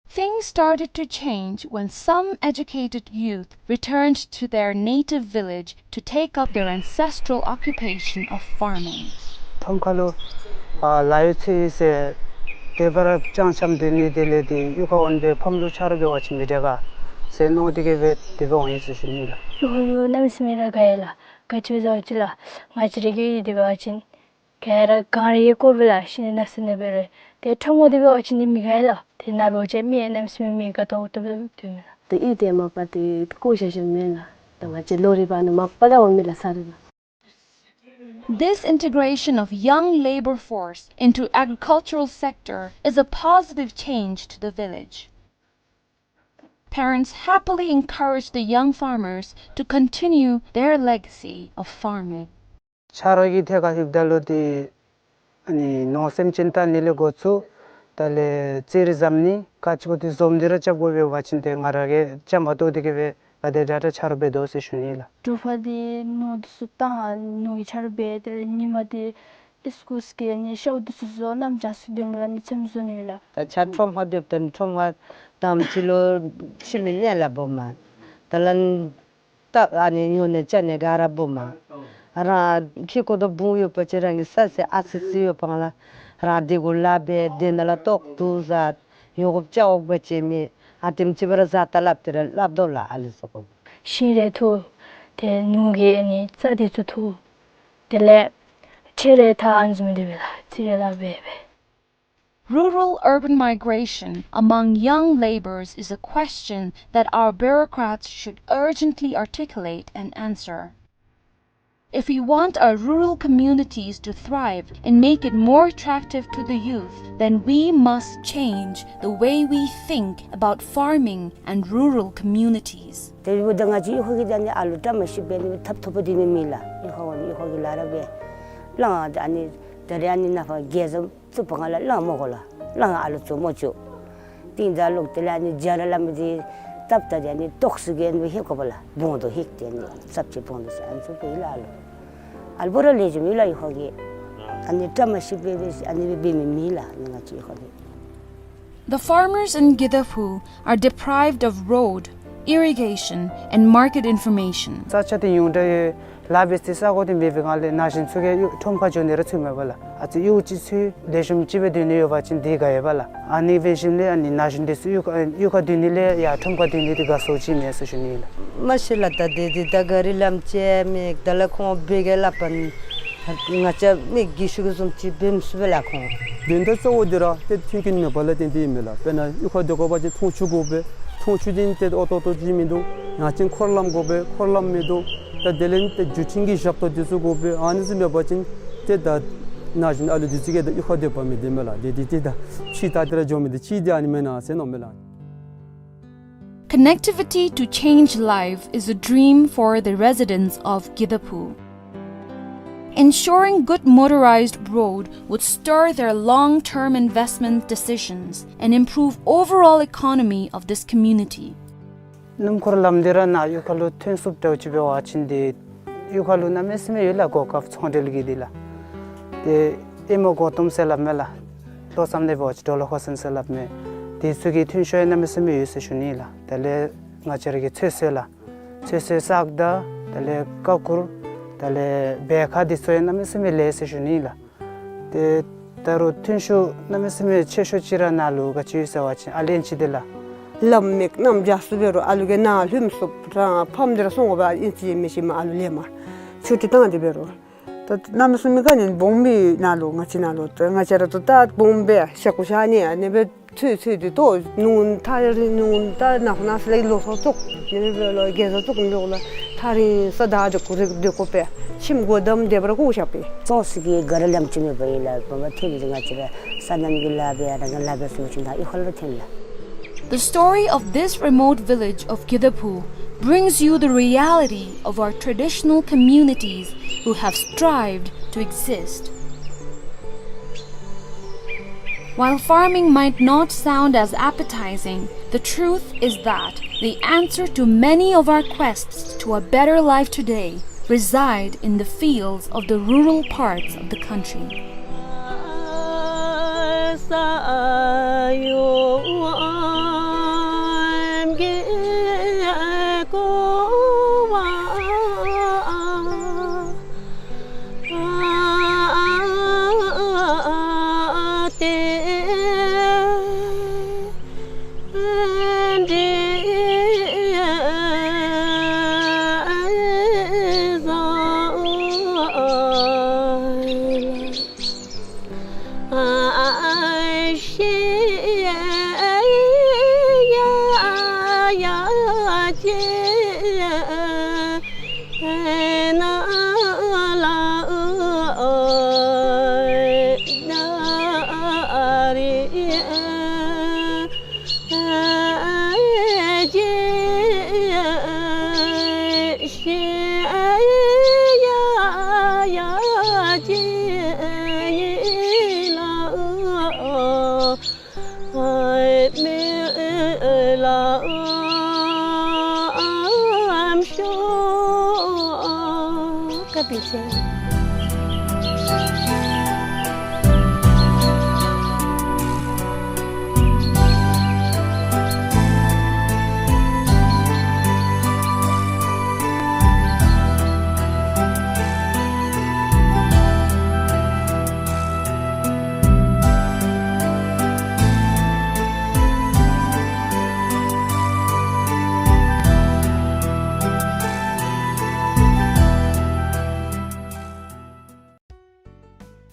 Things started to change when some educated youth returned to their native village to take up their ancestral occupation of farming. ཁྲོམ་ཁ་ལུ་ཨ་ལཱ་ཡོད་ཚད་ཟེར་དེ་སྦེ་ར་ཅང་ཅང་སྡོད་ནི་དེ་ལས་ཏེ་གཡུས་ཁར་འོང་སྦེ་ཕམ་ལུ་ཆ་རོགས་འབད་བ་ཅིན་མི་དྲག་ག་ཟེར་མནོ་སྟེ་གིས་སྦེ་དེ་སྦེ་འོང་ཡི་ཟེར་ཞུ་ནི་ལགས། གཡུས་ཁ་ལུ་གནམ་མེད་ས་མེད་ར་དགའ་ཡི་ལགས། ག་ཅི་སྦེ་ཟེར་བ་ཅིན་ལགས་ང་བཅས་ར་གི་དེ་འབད་བ་ཅིན་ག་ར་གངས་རི་ཡང་དགོ་པས་ལགས། ཤིང་ནགས་ས་ནི་འབད་རུང་ཏེ་ཁྲོམ་ཁ་དེ་འབད་བ་ཅིན་ནི་མི་དགའ་ལགས། ཏེ་ནཱ་འབད་བ་ཅིན་མི་གནམ་མེད་ས་མེད་མི་དགའ་ཏོག་ཏོ་སྦེ་སྡོད་མས་ལགས། ཏེ་གཡུས་དེ་མ་པ་ཏེ་བཀོ་བཞག་བཞགཔ་མེན་ལགས། ད་ང་བཅས་ལོ་རེ་བར་ན་མ་པ་ར་འོང་མས་ལགས་ས་རུ་ལགས། This integration of young labor force into agricultural sector is a positive change to the village. Parents happily encourage the young farmers to continue their legacy of farming. ཆ་རོགས་ཀྱི་ཐད་ཁར་ཞུཝ་ད་ལུ་ཏེ་ཨ་ནི་ནོར་སེམས་ཅན་བལྟ་ནི་ལས་འགོ་བཙུགས་ད་ལས་ཙི་རི་བཟོ་ནི་ག་ཅི་གོ་དེ་བཟོ་སྟེ་ར་རྐྱབ་དགོ་པས་པ་ཅིན་ཏེ་ང་ར་གིས་རྐྱངམ་གཏོགས་ཏེ་གིས་སྦེ་ག་དེ་དྲག་དྲག་ཆ་རོགས་འབད་དོ་ཟེར་ཞུ་ནི་ལགས། དྲོ་པ་དེ་ནོར་འདི་ཚུ་བཏང་ནོར་གྱི་ཆ་རོགས་འབད། དེ་ལས་ཉིན་མ་དེ་ཨིས་ཀུལ་སྐྱེལ་ནི་ཤཝ་འདི་ཚུ་བཟོ་གནམ་ལྕགས་ཚུ་འདི་མི་ལ་ནི་ཚེམ་བཟོ་ནི་ལགས། ད་ཆ་ཁྲོམ་ཁར་སྡོདཔ་ད་ནི་ཁྲོམ་ཁར་དང་པ་ཅིག་ལུ་ཁྱིམ་ནང་ལཱ་འབད་མས། ད་ལཱ་ད་ཨ་ནི་ཉོ་ནི་རྐྱབ་ནི་ག་ར་འབད་མས། རང་ཁྱིམ་གུ་དང་བུ་ཡོད་པ་ཅིན་རང་གི་ས་ཟེར་ཨ་ཙི་ཅིག་ཡོད་པ་ལགས། རང་དེ་གུ་ལཱ་འབད་དེ་ནང་ལས་ལྟོ་བཀྲུ་བཟའ་ཡོད་དགོཔ་བྱ་དགོཔ་ཅིག་མེད། ཨ་དེམ་ཅིག་སྦེ་ར་བཟའ་ད་སླབ་སྟེ་ར་སླབ་དོ་ལགས། ཨ་ལུ་ཚུ་གུ་ཤིང་རེ་འཐུ། ཏེ་ནོར་གྱི་ཨ་ནི་རྩྭ་དེ་ཚུ་འཐུ། དེ་ལས་ཁྲལ་རེ་ད་ཨ་ནི་བཟུམ་སྦེ་འབད་ལགས། ཙི་རི་ལཱ་འབད་འབད། Rural-urban migration among young labourers is a question that our bureaucrats should urgently articulate and answer. If we want our rural communities to thrive and make it more attractive to the youth, then we must change the way we think about farming and rural communities. དེ་འབདཝ་ད་ང་བཅས་གཡུས་ཁ་གི་ད་ནི་ཨ་ལུ་བཀྲ་མ་ཤིསཔ་སྦེ་ནི་ཐབ་ཐོབ་པ་འདི་མི་མེད་ལགས། གཡུས་ཁ་འོང་གཡུས་ཁ་གི་ལཱ་ར་འབད། ལཱ་ད་ཨ་ནི་ད་རེས་ཨ་ནི་ནཱ་ཕར་རྒྱལ་བཟང་བཙུགས་པའི་སྒང་ལས་ལཱ་མ་དགོ་ལགས། ལཱ་ཨ་ལུ་ཚུ་མ་བྱུང་། ཏིང་ད་ལོག་དེ་ལས་ཨ་ནི་རྒྱ་ར་ལ་མི་དེ་སྟབས་ད་དེ་ཨ་ནི་ཏོག་སུ་གི་ཨ་ནི་ཧེ་གོ་པ་ལགས། བོང་དོ་ཧེག་དེ་ཨ་ནི་ཙབ་ཅིག་བོང་དོ་ཟེར་ཨ་ནི་ཚུ་སྦེ་ལགས། ཨ་ལུ་ཨ་ལུ་བོ་ར་ལེགས་ཤོམ་ཡོད་ལགས། གཡུས་ཁ་གི་ཨ་ནི་བཀྲ་མ་ཤིསཔ་སྦེ་ཨ་ནི་སྦེ་འབད་མི་མེད་ལགས། ཨ་ནི་ང་བཅས་གཡུས་ཁ་གི། The farmers in Gidaphu are deprived of road, irrigation, and market information. ས་ཆ་དེ་ཡོངས་གྲགས་ཡོད། ལཱ་འབད་སའི་ས་གོ་དེ་མེད་པའི་སྒང་ལས་ན་གཞོན་ཚུ་གིས་གཡུས་ཁྲོམ་ཁར་འགྱོ་ནི་ར་ཚུགས་མེད་པས་ལགས། ཨ་ཙི་གཡུས་ཅིག་ཚུ་ལེགས་ཤོམ་ཅིག་སྦེ་སྡོད་ནི་ཡོད་པ་ཅིན་དེ་དགའ་ཡོདཔ་ལགས། ཨ་ནི་འབད་ཞིནམ་ལས་ཨ་ནི་ན་གཞོན་དེ་ཚུ་གཡུས་ཁ་གཡུས་ཁར་སྡོད་ནི་ལས་ཡར་ཁྲོམ་ཁར་སྡོད་ནི་དེ་དགའ་སོ་ཅིག་མས་ཟེར་ཞུ་ནི་ལགས། མ་ཤེས་ལགས། ད་དེ་དེ་ད་ག་རི་ལམ་ཅིག་མེད། ད་ལགས་ཁོང་འབད་གེ་སླབ་པ་ནི་ང་བཅས་མི་རྒས་ཤོས་ཀྱིས་བཟུམ་ཅིག་འབད་མི་ཚུགས་པས་ལགས་ཁོང་། དོན་དག་གཙོ་བོ་འདི་ར་ཏེ་མཐུན་རྐྱེན་མེད་པ་ལས་བརྟེན་ཏེ་ཨིན་མས་ལགས། དཔེར་ན་གཡུས་ཁར་སྡོད་དགོ་པ་ཅིན་འཐུང་ཆུ་དགོ་པས། འཐུང་ཆུ་དེ་ཏེ་ཨོ་ཏོག་ཏོ་ཅིག་མིན་འདུག། ཡང་ཅིན་འཁོར་ལམ་དགོ་པས། འཁོར་ལམ་མིན་འདུག། ད་དེ་ལས་ཏེ་འགྲུལ་འཕྲིན་གྱི་ཞབས་ཏོག་དེ་ཚུ་དགོ་པས། ཨ་ནི་ཚུ་མེད་པ་ཅིན་ཏེ་ད་ན་གཞོན་ཨ་ལུ་དེ་ཚུ་གིས་ད་གཡུས་ཁར་སྡོད་པ་མི་བདེ་མས་ལགས། དེ་དེ་ཏེ་ད་ཕྱི་ད་དེ་ར་འགྱོ་མི་དེ་ཅིག་དེ་ཨ་ནི་མེན་ན་ཟེར་མནོཝ་མས་ལགས། Connectivity to change life is a dream for the residents of Gidaphu. Ensuring good motorized road would stir their long-term investment decisions and improve overall economy of this community. སྣུམ་འཁོར་ལམ་འདི་ར་ནཱ་གཡུས་ཁ་ལུ་ཐོན་ཚུགསཔ་འདྲཝ་ཅིག་འབད་བ་ཅིན་ཏེ་གཡུས་ཁ་ལུ་གནམ་མེད་ས་མེད་ཡོད་ལགས། གོ་སྐབས་ཚོང་འབྲེལ་གྱི་འདི་ལགས། ཏེ་ཨེ་མ་གོ་ཏོམ་ཟེར་སླབ་མས་ལགས། ལྷོ་མཚམས་ལས་འབད་བ་ཅིན་ཌོ་ལ་ཧོ་སན་ཟེར་སླབ་མས། དེ་ཚུ་གི་ཐོན་ཤུགས་ཡང་གནམ་མེད་ས་མེད་ཡོད་ཟེར་ཞུ་ནི་ལགས། དེ་ལས་ང་བཅས་ར་གི་ཚོད་བསྲེ་ལགས། ཚོད་བསྲེ་བསགས་དང་དེ་ལས་ཀ་ཁུ་དེ་ལས་སྦལ་ཁ་དེ་ཚུ་ཡང་གནམ་མེད་ས་མེད་ལེགས་ཟེར་ཞུ་ནི་ལགས། ཏེ་ད་རུང་ཐོན་ཤུགས་གནམ་མེད་ས་མེད་ཆེ་ཤོས་ཅིག་ར་ནཱ་ལུ་ག་ཅི་ཡོད་ཟེར་བ་ཅིན་ཨ་ལན་ཅི་དེ་ལགས། ལམ་མེད་གནམ་རྒྱ་སུ་འབད་རུང་ཨ་ལུ་གིས་ནཱ་ལྷོདཔ་ཚུགསཔ་ར་ཕམ་སྟེ་ར་སོང་དགོ་པས། ཨིན་ཅི་མིན་ཅི་མ་ཨ་ལུ་ལེན་མ་ཆུ་ཏི་བཏང་སྟེ་འབད་རུང་། ད་གནམ་མེད་ས་མེད་ག་ནི་སྦོམ་སྦེ་ནཱ་ལུ་ང་བཅས་ནཱ་ལུ་ད་ང་བཅས་ར་ད་ད་སྦོམ་སྦེ་ཤ་ཁུ་ཤ་ནི་ཨ་ནི་སྦེ་ཚོད་ཚོད་དེ་ཏོ་ནུ་ཐ་རི་ནུ་ད་ནག་ན་སི་ལེ་ལོ་སོ་ཙུག་ནི་སྦེ་ལོ་གེ་སོ་ཙུག་ལོ་ལ་ཐ་རི་ས་ད་དེ་ཁུ་རེ་དེ་ཁོ་པས་ཁྱིམ་སྒོ་བསྡམས་དེ་སྦེ་ར་ཁུ་བཞག་པས། སོང་སི་གི་ག་ར་ལམ་ཅིག་མེད་པ་ཨིན་ལགས། བ་བ་ཐོན་ནི་ང་བཅས་ར་སོ་ནམ་གྱི་ལཱ་འབད་ཡ་ར་ང་ལཱ་འབད་སོང་ཅིན་ད་ཨི་ཁ་ལུ་ཐོན་ལགས། The story of this remote village of Gidaphu brings you the reality of our traditional communities who have strived to exist. While farming might not sound as appetizing, the truth is that the answer to many of our quests to a better life today reside in the fields of the rural parts of the country.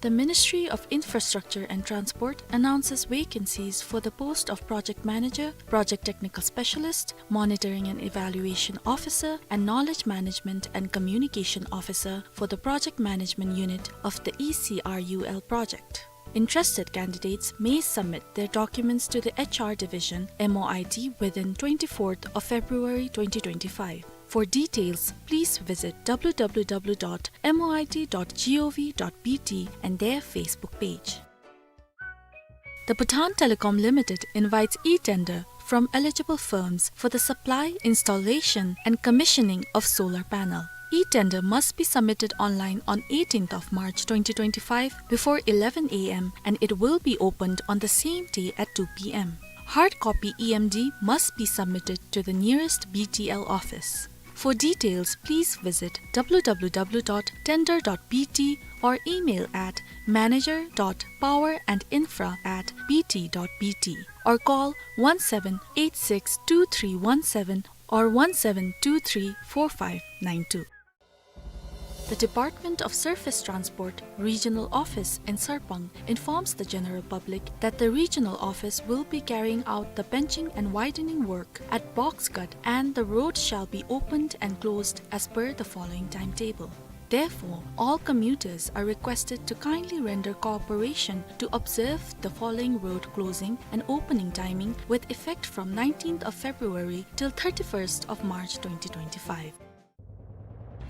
The Ministry of Infrastructure and Transport announces vacancies for the post of Project Manager, Project Technical Specialist, Monitoring and Evaluation Officer, and Knowledge Management and Communication Officer for the Project Management Unit of the E C R U L project. Interested candidates may submit their documents to the H R Division, M O I T, within twenty-fourth of February twenty twenty-five. For details, please visit W W W dot M O I T dot G O V dot B T and their Facebook page. The Bhutan Telecom Limited invites e-tender from eligible firms for the supply, installation, and commissioning of solar panel. E-tender must be submitted online on eighteenth of March twenty twenty-five before eleven A M, and it will be opened on the same day at two P M. Hard copy E M D must be submitted to the nearest B T L office. For details, please visit W W W dot tender dot B T or email at manager dot power and infra at B T dot B T or call one seven eight six two three one seven or one seven two three four five nine two. The Department of Surface Transport Regional Office in Sarpang informs the general public that the regional office will be carrying out the benching and widening work at Boxgut and the road shall be opened and closed as per the following timetable. Therefore, all commuters are requested to kindly render cooperation to observe the following road closing and opening timing with effect from nineteenth of February till thirty-first of March twenty twenty-five.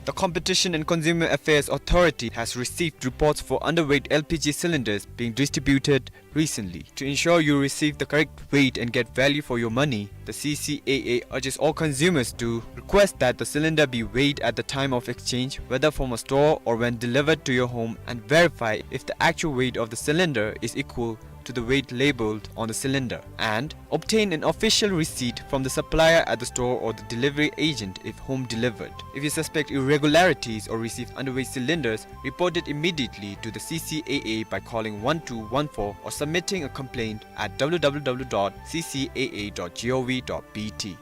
The Competition and Consumer Affairs Authority has received reports for underweight L P G cylinders being distributed recently. To ensure you receive the correct weight and get value for your money, the C C A A urges all consumers to request that the cylinder be weighed at the time of exchange, whether from a store or when delivered to your home, and verify if the actual weight of the cylinder is equal to the weight labeled on the cylinder, and obtain an official receipt from the supplier at the store or the delivery agent if home delivered. If you suspect irregularities or receive underweight cylinders, report it immediately to the C C A A by calling one two one four or submitting a complaint at W W W dot C C A A dot gov dot B T.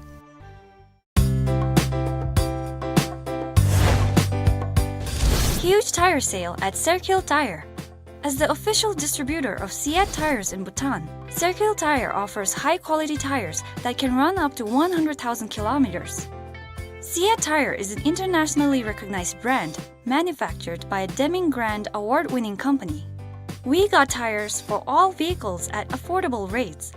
Huge tire sale at Serkhill Tire. As the official distributor of Seat tires in Bhutan, Serkhill Tire offers high-quality tires that can run up to one hundred thousand kilometers. Seat Tire is an internationally recognized brand manufactured by a Deming Grant award-winning company. We got tires for all vehicles at affordable rates.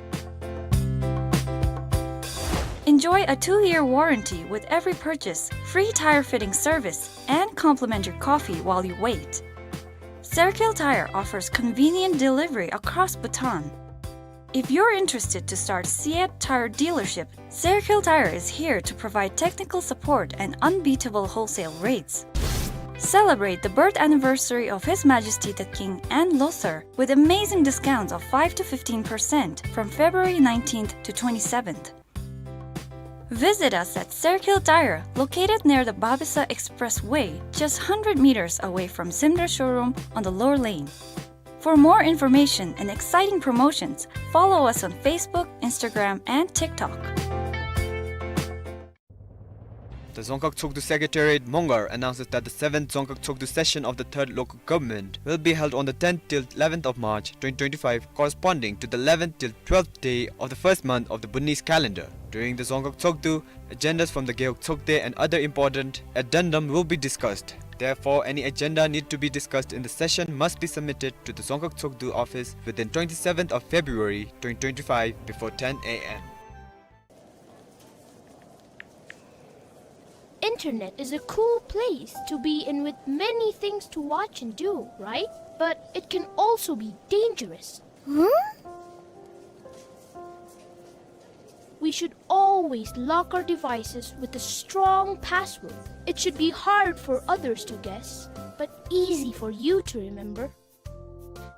Enjoy a two-year warranty with every purchase, free tire fitting service, and complimentary coffee while you wait. Serkhill Tire offers convenient delivery across Bhutan. If you're interested to start Seat Tire dealership, Serkhill Tire is here to provide technical support and unbeatable wholesale rates. Celebrate the birth anniversary of His Majesty the King and Losar with amazing discounts of five to fifteen percent from February nineteenth to twenty-seventh. Visit us at Serkhill Tire, located near the Babesa Expressway, just hundred meters away from Simdra showroom on the Lower Lane. For more information and exciting promotions, follow us on Facebook, Instagram, and TikTok. The Dzongkhag Tshogdu Secretariat, Mongar, announces that the seventh Dzongkhag Tshogdu session of the third local government will be held on the tenth till eleventh of March twenty twenty-five, corresponding to the eleventh till twelfth day of the first month of the Bhutanese calendar. During the Dzongkhag Tshogdu, agendas from the Gewog Tshogde and other important addendum will be discussed. Therefore, any agenda need to be discussed in the session must be submitted to the Dzongkhag Tshogdu office within twenty-seventh of February twenty twenty-five before ten A M. Internet is a cool place to be in with many things to watch and do, right? But it can also be dangerous. Huh? We should always lock our devices with a strong password. It should be hard for others to guess, but easy for you to remember.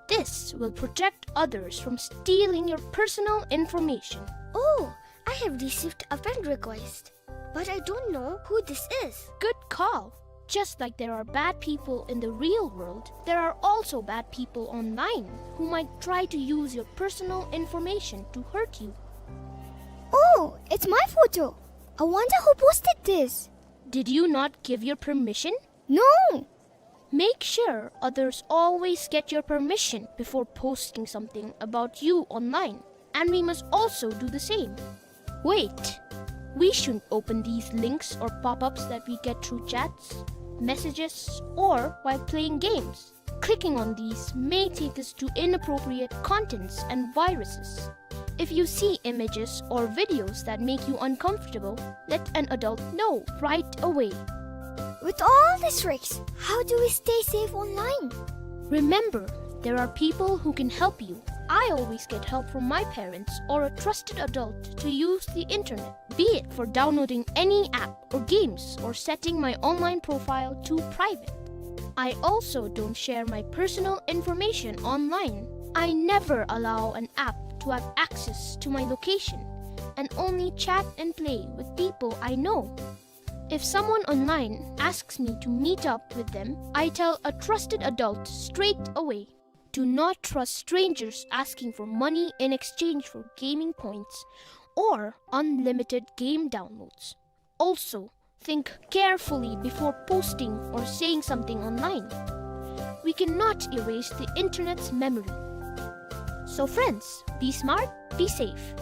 This will protect others from stealing your personal information. Oh, I have received a friend request, but I don't know who this is. Good call. Just like there are bad people in the real world, there are also bad people online who might try to use your personal information to hurt you. Oh, it's my photo. I wonder who posted this. Did you not give your permission? No! Make sure others always get your permission before posting something about you online, and we must also do the same. Wait! We shouldn't open these links or pop-ups that we get through chats, messages, or while playing games. Clicking on these may take us to inappropriate contents and viruses. If you see images or videos that make you uncomfortable, let an adult know right away. With all these risks, how do we stay safe online? Remember, there are people who can help you. I always get help from my parents or a trusted adult to use the internet, be it for downloading any app or games or setting my online profile to private. I also don't share my personal information online. I never allow an app to have access to my location and only chat and play with people I know. If someone online asks me to meet up with them, I tell a trusted adult straight away. Do not trust strangers asking for money in exchange for gaming points or unlimited game downloads. Also, think carefully before posting or saying something online. We cannot erase the internet's memory. So friends, be smart, be safe.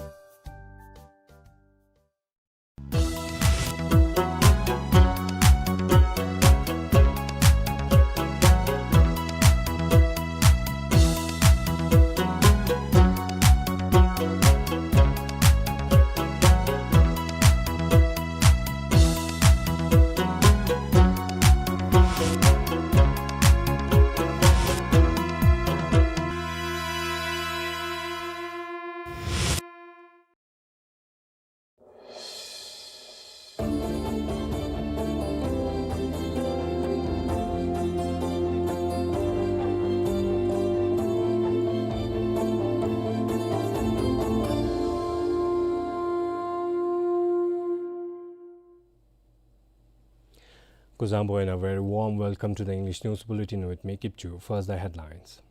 Kuzuzangpo and a very warm welcome to the English News Bulletin with me, Kipchu. First, the headlines.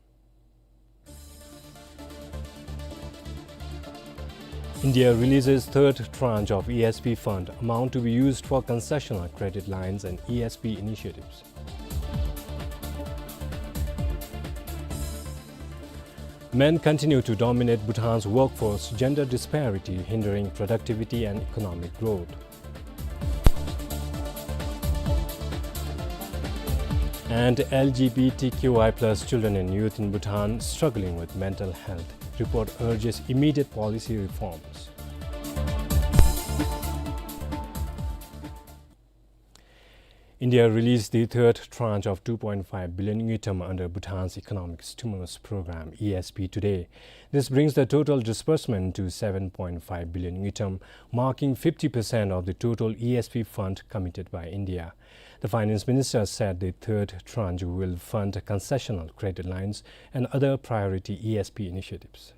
India releases third tranche of E S P fund, amount to be used for concessional credit lines and E S P initiatives. Men continue to dominate Bhutan's workforce, gender disparity hindering productivity and economic growth. And L G B T Q I plus children and youth in Bhutan struggling with mental health. Report urges immediate policy reforms. India released the third tranche of two point five billion ngultrum under Bhutan's economic stimulus program, E S P, today. This brings the total disbursement to seven point five billion ngultrum, marking fifty percent of the total E S P fund committed by India. The finance minister said the third tranche will fund concessional credit lines and other priority E S P initiatives.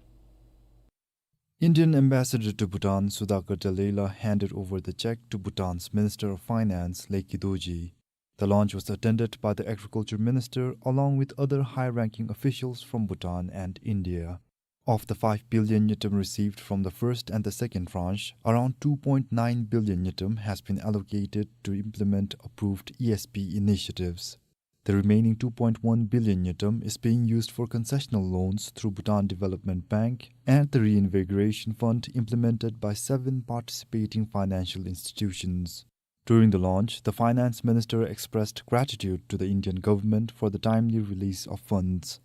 Indian ambassador to Bhutan, Sudhakar Dalila, handed over the check to Bhutan's Minister of Finance, Leki Dorji. The launch was attended by the Agriculture Minister along with other high-ranking officials from Bhutan and India. Of the five billion ngultrum received from the first and the second tranche, around two point nine billion ngultrum has been allocated to implement approved E S P initiatives. The remaining two point one billion ngultrum is being used for concessional loans through Bhutan Development Bank and the Reinvigoration Fund implemented by seven participating financial institutions. During the launch, the finance minister expressed gratitude to the Indian government for the timely release of funds.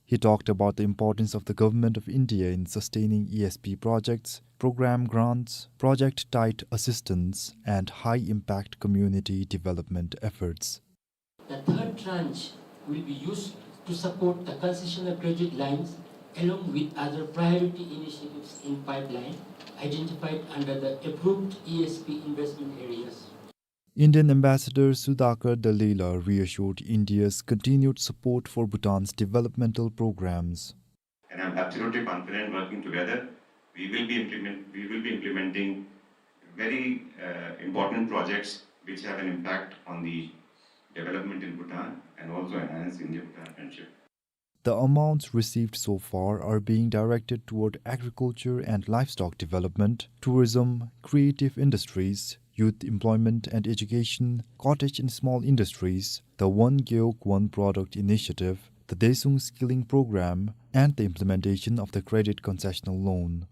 He talked about the importance of the Government of India in sustaining E S P projects, program grants, project-tied assistance, and high-impact community development efforts. The third tranche will be used to support the concessional credit lines along with other priority initiatives in pipeline identified under the approved E S P investment areas. Indian Ambassador Sudhakar Dalila reassured India's continued support for Bhutan's developmental programs. And I'm absolutely confident working together, we will be implement-, we will be implementing very, uh, important projects which have an impact on the development in Bhutan and also enhance India-Bhutan friendship. The amounts received so far are being directed toward agriculture and livestock development, tourism, creative industries, youth employment and education, cottage and small industries, the One Gewog One Product initiative, the Daesung Skilling Program, and the implementation of the credit concessional loan.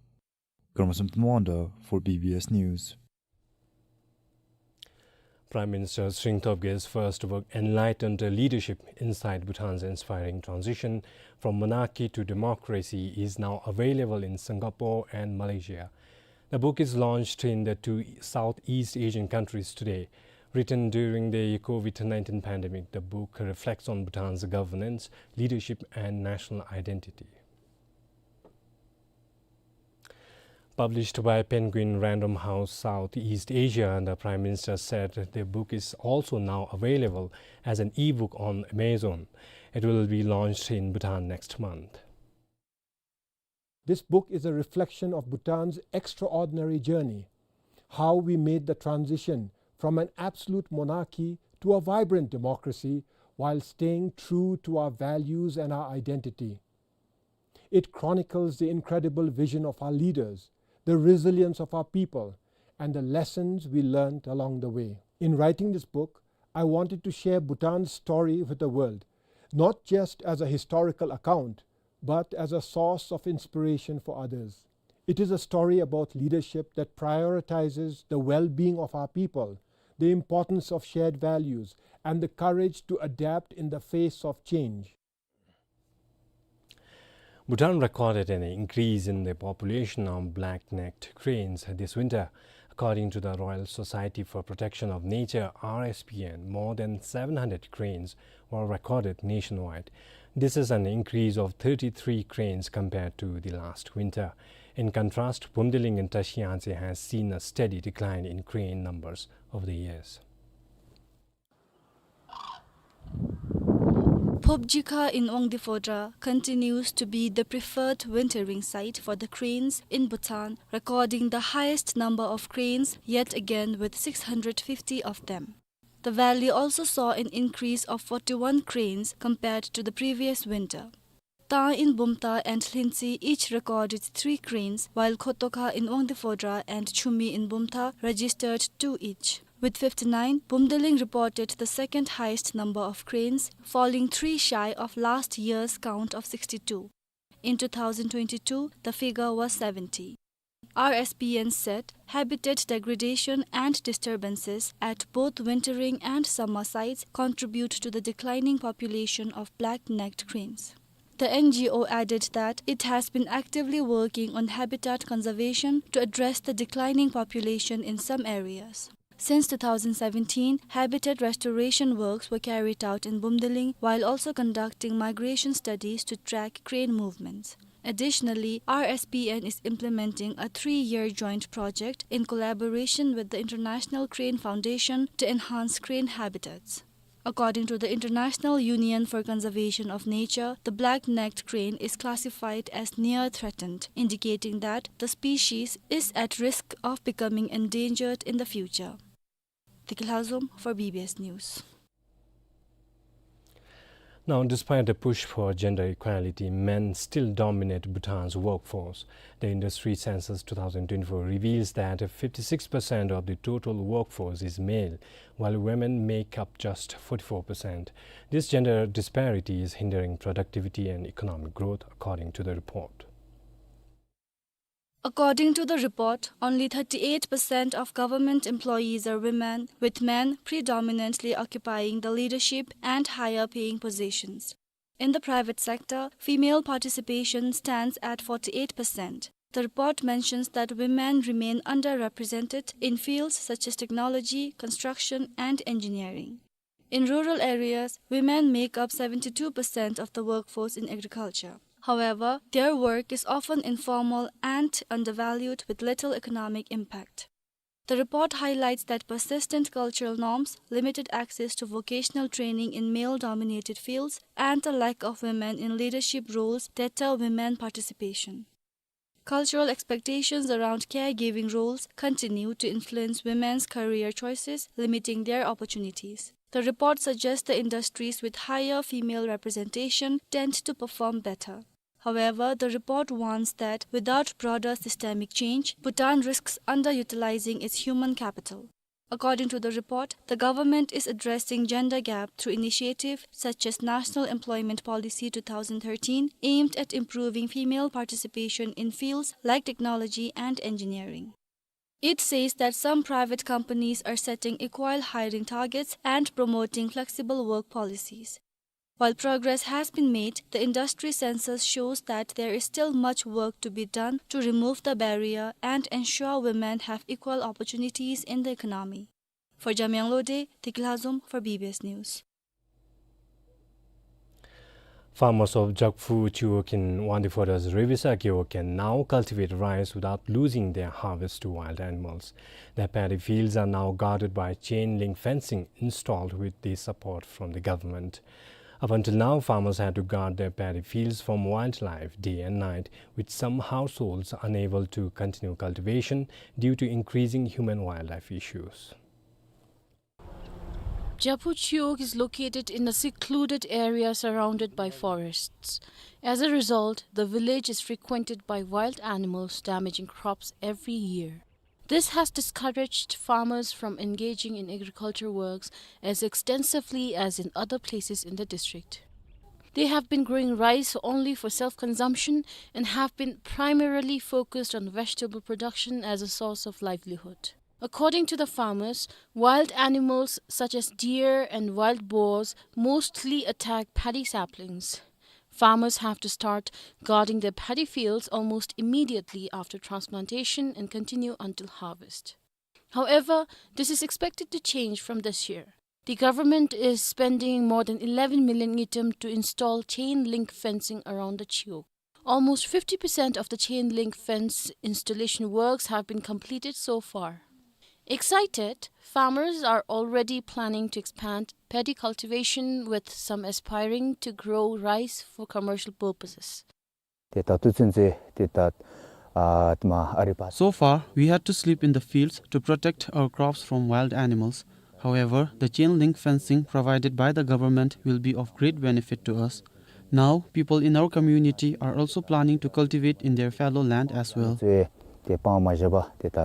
Karma Samten Wonder for B B S News. Prime Minister Tshering Tobge's first book, Enlightened Leadership: Inside Bhutan's Inspiring Transition from Monarchy to Democracy, is now available in Singapore and Malaysia. The book is launched in the two Southeast Asian countries today. Written during the COVID nineteen pandemic, the book reflects on Bhutan's governance, leadership, and national identity. Published by Penguin Random House Southeast Asia, the Prime Minister said the book is also now available as an e-book on Amazon. It will be launched in Bhutan next month. This book is a reflection of Bhutan's extraordinary journey, how we made the transition from an absolute monarchy to a vibrant democracy while staying true to our values and our identity. It chronicles the incredible vision of our leaders, the resilience of our people, and the lessons we learned along the way. In writing this book, I wanted to share Bhutan's story with the world, not just as a historical account, but as a source of inspiration for others. It is a story about leadership that prioritizes the well-being of our people, the importance of shared values, and the courage to adapt in the face of change. Bhutan recorded an increase in the population of black-necked cranes this winter. According to the Royal Society for Protection of Nature, R S P N, more than seven hundred cranes were recorded nationwide. This is an increase of thirty-three cranes compared to the last winter. In contrast, Phumdeling and Trashiyangtse has seen a steady decline in crane numbers over the years. Phobjikha in Wangdue Phodrang continues to be the preferred wintering site for the cranes in Bhutan, recording the highest number of cranes yet again with six hundred fifty of them. The valley also saw an increase of forty-one cranes compared to the previous winter. Tang in Bumthang and Lhintse each recorded three cranes, while Khotokha in Wangdue Phodrang and Chumi in Bumthang registered two each. With fifty-nine, Bumdeling reported the second highest number of cranes, falling three shy of last year's count of sixty-two. In two thousand twenty-two, the figure was seventy. R S P N said habitat degradation and disturbances at both wintering and summer sites contribute to the declining population of black-necked cranes. The N G O added that it has been actively working on habitat conservation to address the declining population in some areas. Since two thousand seventeen, habitat restoration works were carried out in Bumdeling while also conducting migration studies to track crane movements. Additionally, R S P N is implementing a three-year joint project in collaboration with the International Crane Foundation to enhance crane habitats. According to the International Union for Conservation of Nature, the black-necked crane is classified as near threatened, indicating that the species is at risk of becoming endangered in the future. Tiki Lhazom for B B S News. Now, despite the push for gender equality, men still dominate Bhutan's workforce. The industry census two thousand twenty-four reveals that fifty-six percent of the total workforce is male, while women make up just forty-four percent. This gender disparity is hindering productivity and economic growth, according to the report. According to the report, only thirty-eight percent of government employees are women, with men predominantly occupying the leadership and higher paying positions. In the private sector, female participation stands at forty-eight percent. The report mentions that women remain underrepresented in fields such as technology, construction, and engineering. In rural areas, women make up seventy-two percent of the workforce in agriculture. However, their work is often informal and undervalued, with little economic impact. The report highlights that persistent cultural norms, limited access to vocational training in male-dominated fields, and the lack of women in leadership roles deter women participation. Cultural expectations around caregiving roles continue to influence women's career choices, limiting their opportunities. The report suggests the industries with higher female representation tend to perform better. However, the report warns that without broader systemic change, Bhutan risks underutilizing its human capital. According to the report, the government is addressing gender gap through initiatives such as National Employment Policy two thousand thirteen, aimed at improving female participation in fields like technology and engineering. It says that some private companies are setting equal hiring targets and promoting flexible work policies. While progress has been made, the industry census shows that there is still much work to be done to remove the barrier and ensure women have equal opportunities in the economy. For Jamyang Lode, Tiki Lhazom for B B S News. Farmers of Jakphu Chiwog in Wangdue Phodrang's Revisa Gewog can now cultivate rice without losing their harvest to wild animals. Their paddy fields are now guarded by chain link fencing installed with the support from the government. Up until now, farmers had to guard their paddy fields from wildlife day and night, with some households unable to continue cultivation due to increasing human-wildlife issues. Jakphu Chiwog is located in a secluded area surrounded by forests. As a result, the village is frequented by wild animals, damaging crops every year. This has discouraged farmers from engaging in agriculture works as extensively as in other places in the district. They have been growing rice only for self-consumption and have been primarily focused on vegetable production as a source of livelihood. According to the farmers, wild animals such as deer and wild boars mostly attack paddy saplings. Farmers have to start guarding their paddy fields almost immediately after transplantation and continue until harvest. However, this is expected to change from this year. The government is spending more than eleven million ngultrum to install chain link fencing around the Chiwog. Almost fifty percent of the chain link fence installation works have been completed so far. Excited, farmers are already planning to expand paddy cultivation, with some aspiring to grow rice for commercial purposes. ཏེ་ད་ལྟོ་ཚུན་ཚོད་ཏེ་ད་ཨ་དེ་མ་ཨ་རི་པ། So far, we had to sleep in the fields to protect our crops from wild animals. However, the chain link fencing provided by the government will be of great benefit to us. Now, people in our community are also planning to cultivate in their fallow land as well. ཏེ་སྤང་མ་བཞག་པར་ཏེ་ད་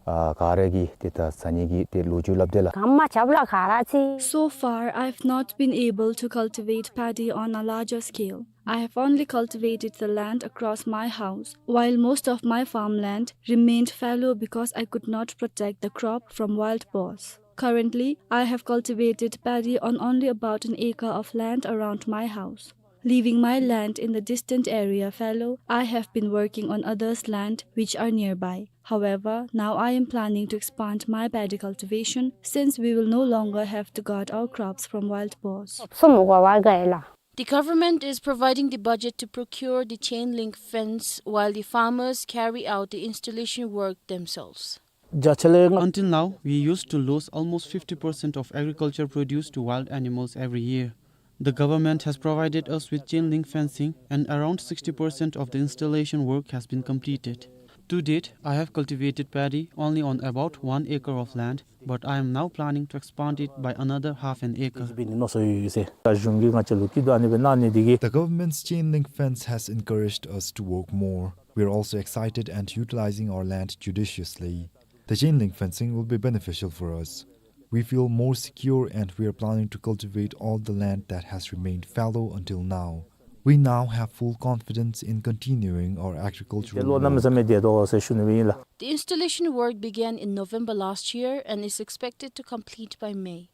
ཨ་ག་ར་གིས་ཏེ་ད་ཟ་ནི་གི་ཏེ་ལོ་རྒྱུས་སླབ་དེས་ལགས། གམ་མ་རྐྱབ་ལགས་ག་ར་ཅིག། So far, I've not been able to cultivate paddy on a larger scale. I have only cultivated the land across my house, while most of my farmland remained fallow because I could not protect the crop from wild boars. Currently, I have cultivated paddy on only about an acre of land around my house. Leaving my land in the distant area fallow, I have been working on others' land which are nearby. However, now I am planning to expand my paddy cultivation since we will no longer have to guard our crops from wild boars. སོ་མོ་གོ་བ་ག་ཡ་ལགས། The government is providing the budget to procure the chain link fence while the farmers carry out the installation work themselves. རྒྱ་ཆེ་ལས། Until now, we used to lose almost fifty percent of agriculture produce to wild animals every year. The government has provided us with chain link fencing, and around sixty percent of the installation work has been completed. To date, I have cultivated paddy only on about one acre of land, but I am now planning to expand it by another half an acre. ཨིན་ཟེར་མནོ་བསམ་ཡོད་ཟེར། ད་གཞུང་གིས་ང་བཅས་ལུ་སྐྱིད་སྡུག་ཨ་ནི་སྦེ་གནང་ནི་འདི་གིས། The government's chain link fence has encouraged us to work more. We are also excited and utilizing our land judiciously. The chain link fencing will be beneficial for us. We feel more secure and we are planning to cultivate all the land that has remained fallow until now. We now have full confidence in continuing our agricultural work. ཏེ་ལོ་གནམ་མེད་ས་མེད་བདེ་དོ་ཟེར་ཞུ་ནི་སྦེ་ཨིན་ལགས། The installation work began in November last year and is expected to complete by May.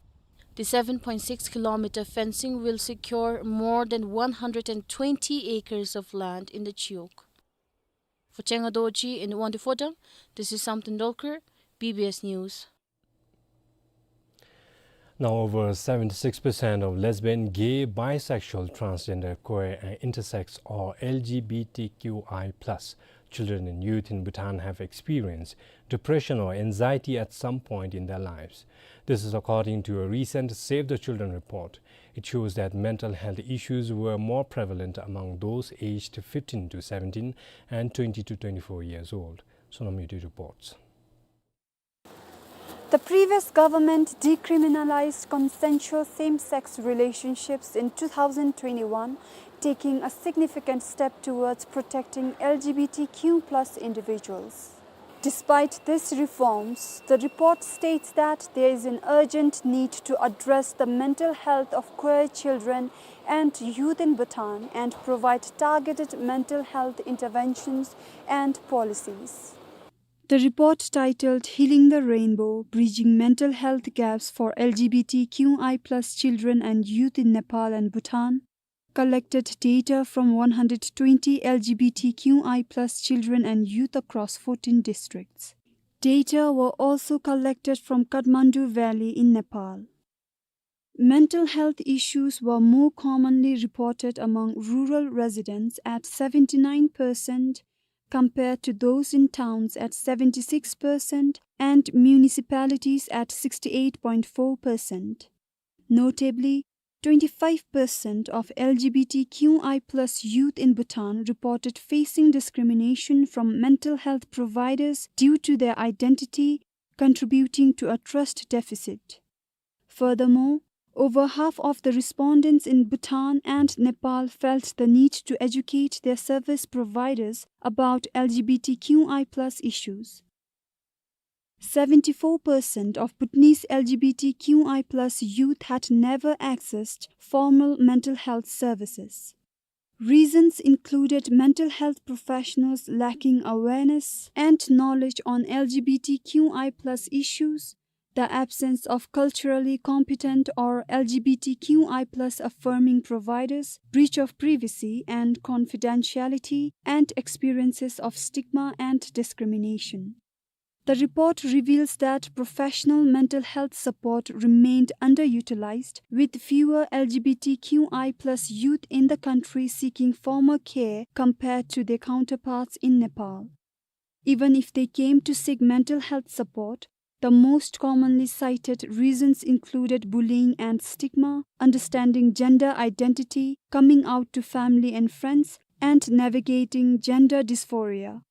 The seven point six kilometer fencing will secure more than one hundred and twenty acres of land in the Chiwog. For Chenga Dorji in Wangdue Phodrang, this is Samten Dolkar, B B S News. Now, over seventy-six percent of lesbian, gay, bisexual, transgender, queer, and intersex, or L G B T Q I plus, children and youth in Bhutan have experienced depression or anxiety at some point in their lives. This is according to a recent Save the Children report. It shows that mental health issues were more prevalent among those aged fifteen to seventeen and twenty to twenty-four years old. Sonam Yudi reports. The previous government decriminalized consensual same-sex relationships in two thousand twenty-one, taking a significant step towards protecting L G B T Q plus individuals. Despite these reforms, the report states that there is an urgent need to address the mental health of queer children and youth in Bhutan and provide targeted mental health interventions and policies. The report, titled Healing the Rainbow: Bridging Mental Health Gaps for L G B T Q I plus Children and Youth in Nepal and Bhutan, collected data from one hundred twenty L G B T Q I plus children and youth across fourteen districts. Data were also collected from Kathmandu Valley in Nepal. Mental health issues were more commonly reported among rural residents at seventy-nine percent, compared to those in towns at seventy-six percent and municipalities at sixty-eight point four percent. Notably, twenty-five percent of L G B T Q I plus youth in Bhutan reported facing discrimination from mental health providers due to their identity, contributing to a trust deficit. Furthermore, over half of the respondents in Bhutan and Nepal felt the need to educate their service providers about L G B T Q I plus issues. Seventy-four percent of Bhutanese L G B T Q I plus youth had never accessed formal mental health services. Reasons included mental health professionals lacking awareness and knowledge on L G B T Q I plus issues, the absence of culturally competent or L G B T Q I plus affirming providers, breach of privacy and confidentiality, and experiences of stigma and discrimination. The report reveals that professional mental health support remained underutilized, with fewer L G B T Q I plus youth in the country seeking formal care compared to their counterparts in Nepal. Even if they came to seek mental health support, the most commonly cited reasons included bullying and stigma, understanding gender identity, coming out to family and friends, and navigating gender dysphoria.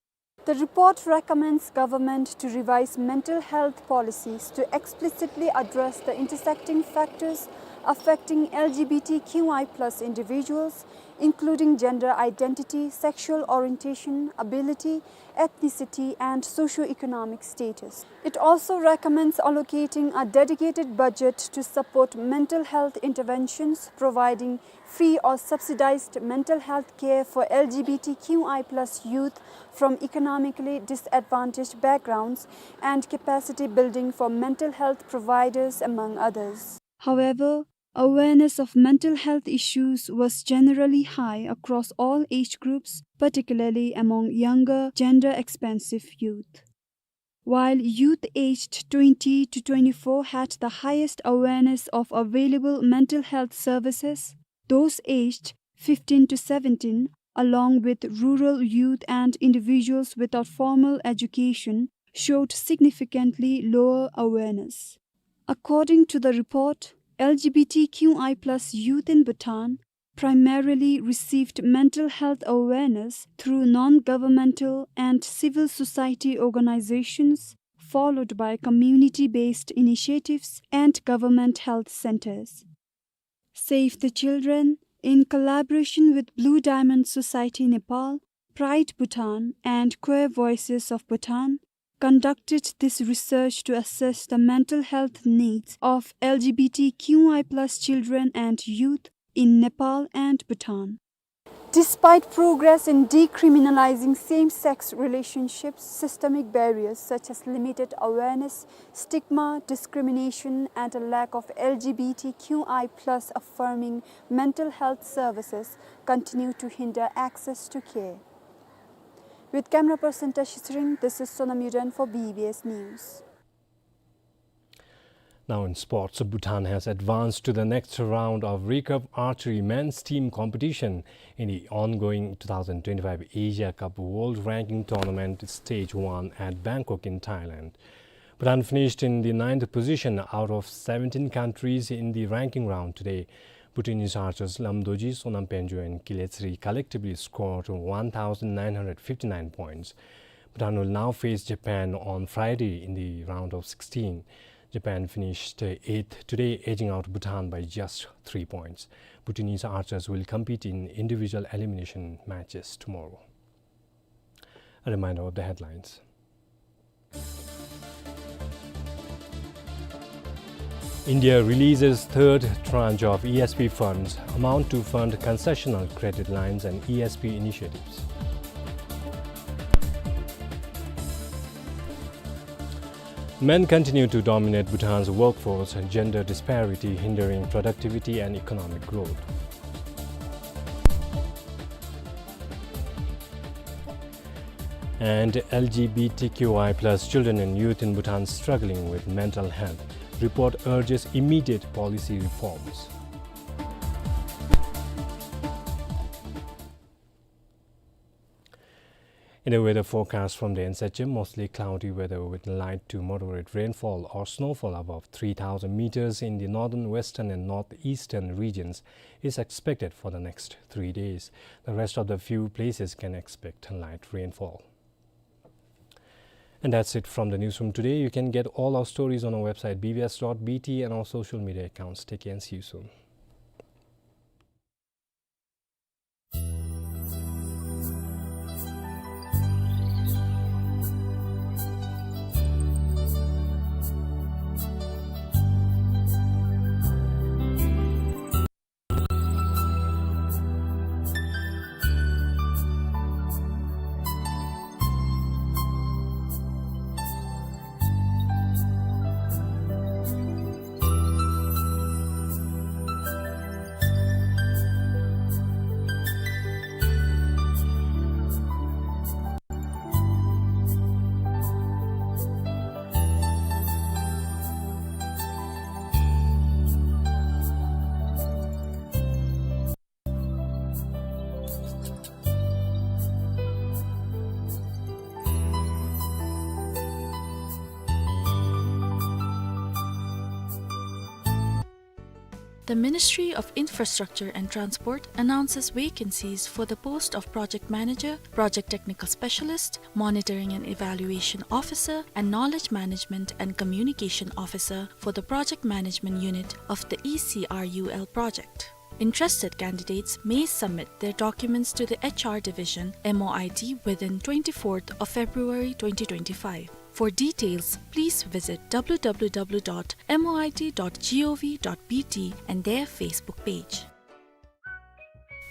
The report recommends government to revise mental health policies to explicitly address the intersecting factors affecting L G B T Q I plus individuals, including gender identity, sexual orientation, ability, ethnicity, and socio-economic status. It also recommends allocating a dedicated budget to support mental health interventions, providing free or subsidized mental health care for L G B T Q I plus youth from economically disadvantaged backgrounds, and capacity building for mental health providers, among others. However, awareness of mental health issues was generally high across all age groups, particularly among younger, gender-expansive youth. While youth aged twenty to twenty-four had the highest awareness of available mental health services, those aged fifteen to seventeen, along with rural youth and individuals without formal education, showed significantly lower awareness. According to the report, L G B T Q I plus youth in Bhutan primarily received mental health awareness through non-governmental and civil society organizations, followed by community-based initiatives and government health centers. Save the Children, in collaboration with Blue Diamond Society Nepal, Pride Bhutan, and Queer Voices of Bhutan, conducted this research to assess the mental health needs of L G B T Q I plus children and youth in Nepal and Bhutan. Despite progress in decriminalizing same-sex relationships, systemic barriers such as limited awareness, stigma, discrimination, and a lack of L G B T Q I plus affirming mental health services continue to hinder access to care. With camera person Tashi Tshering, this is Sonam Yuden for B B S News. Now in sports, Bhutan has advanced to the next round of recurve archery men's team competition in the ongoing two thousand twenty-five Asia Cup World Ranking Tournament Stage one at Bangkok in Thailand. Bhutan finished in the ninth position out of seventeen countries in the ranking round today. Bhutanese archers Lam Dorji, Sonam Pengjo and Kile Tsiri collectively scored one thousand nine hundred fifty-nine points. Bhutan will now face Japan on Friday in the round of sixteen. Japan finished eighth today, edging out Bhutan by just three points. Bhutanese archers will compete in individual elimination matches tomorrow. A reminder of the headlines. India releases third tranche of E S P funds, amount to fund concessional credit lines and E S P initiatives. Men continue to dominate Bhutan's workforce, gender disparity hindering productivity and economic growth. And L G B T Q I plus children and youth in Bhutan struggling with mental health. Report urges immediate policy reforms. In the weather forecast from the N S H M, mostly cloudy weather with light to moderate rainfall or snowfall above three thousand meters in the northern, western and northeastern regions is expected for the next three days. The rest of the few places can expect light rainfall. And that's it from the newsroom today. You can get all our stories on our website B B S dot B T and our social media accounts. Take care and see you soon. The Ministry of Infrastructure and Transport announces vacancies for the post of Project Manager, Project Technical Specialist, Monitoring and Evaluation Officer, and Knowledge Management and Communication Officer for the Project Management Unit of the E C R U L project. Interested candidates may submit their documents to the H R Division, M O I T, within twenty-fourth of February twenty twenty-five. For details, please visit W W W dot M O I T dot G O V dot B T and their Facebook page.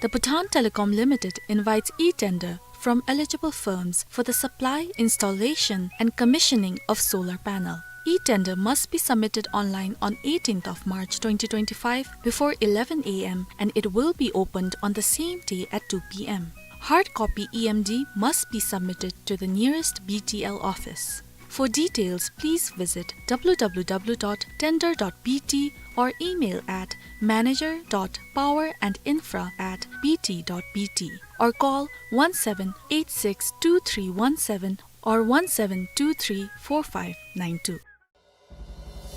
The Bhutan Telecom Limited invites e-tender from eligible firms for the supply, installation, and commissioning of solar panel. E-tender must be submitted online on eighteenth of March twenty twenty-five before eleven A M, and it will be opened on the same day at two P M. Hard copy E M D must be submitted to the nearest B T L office. For details, please visit W W W dot tender dot B T or email at manager dot power and infra at B T dot B T or call one seven eight six two three one seven or one seven two three four five nine two.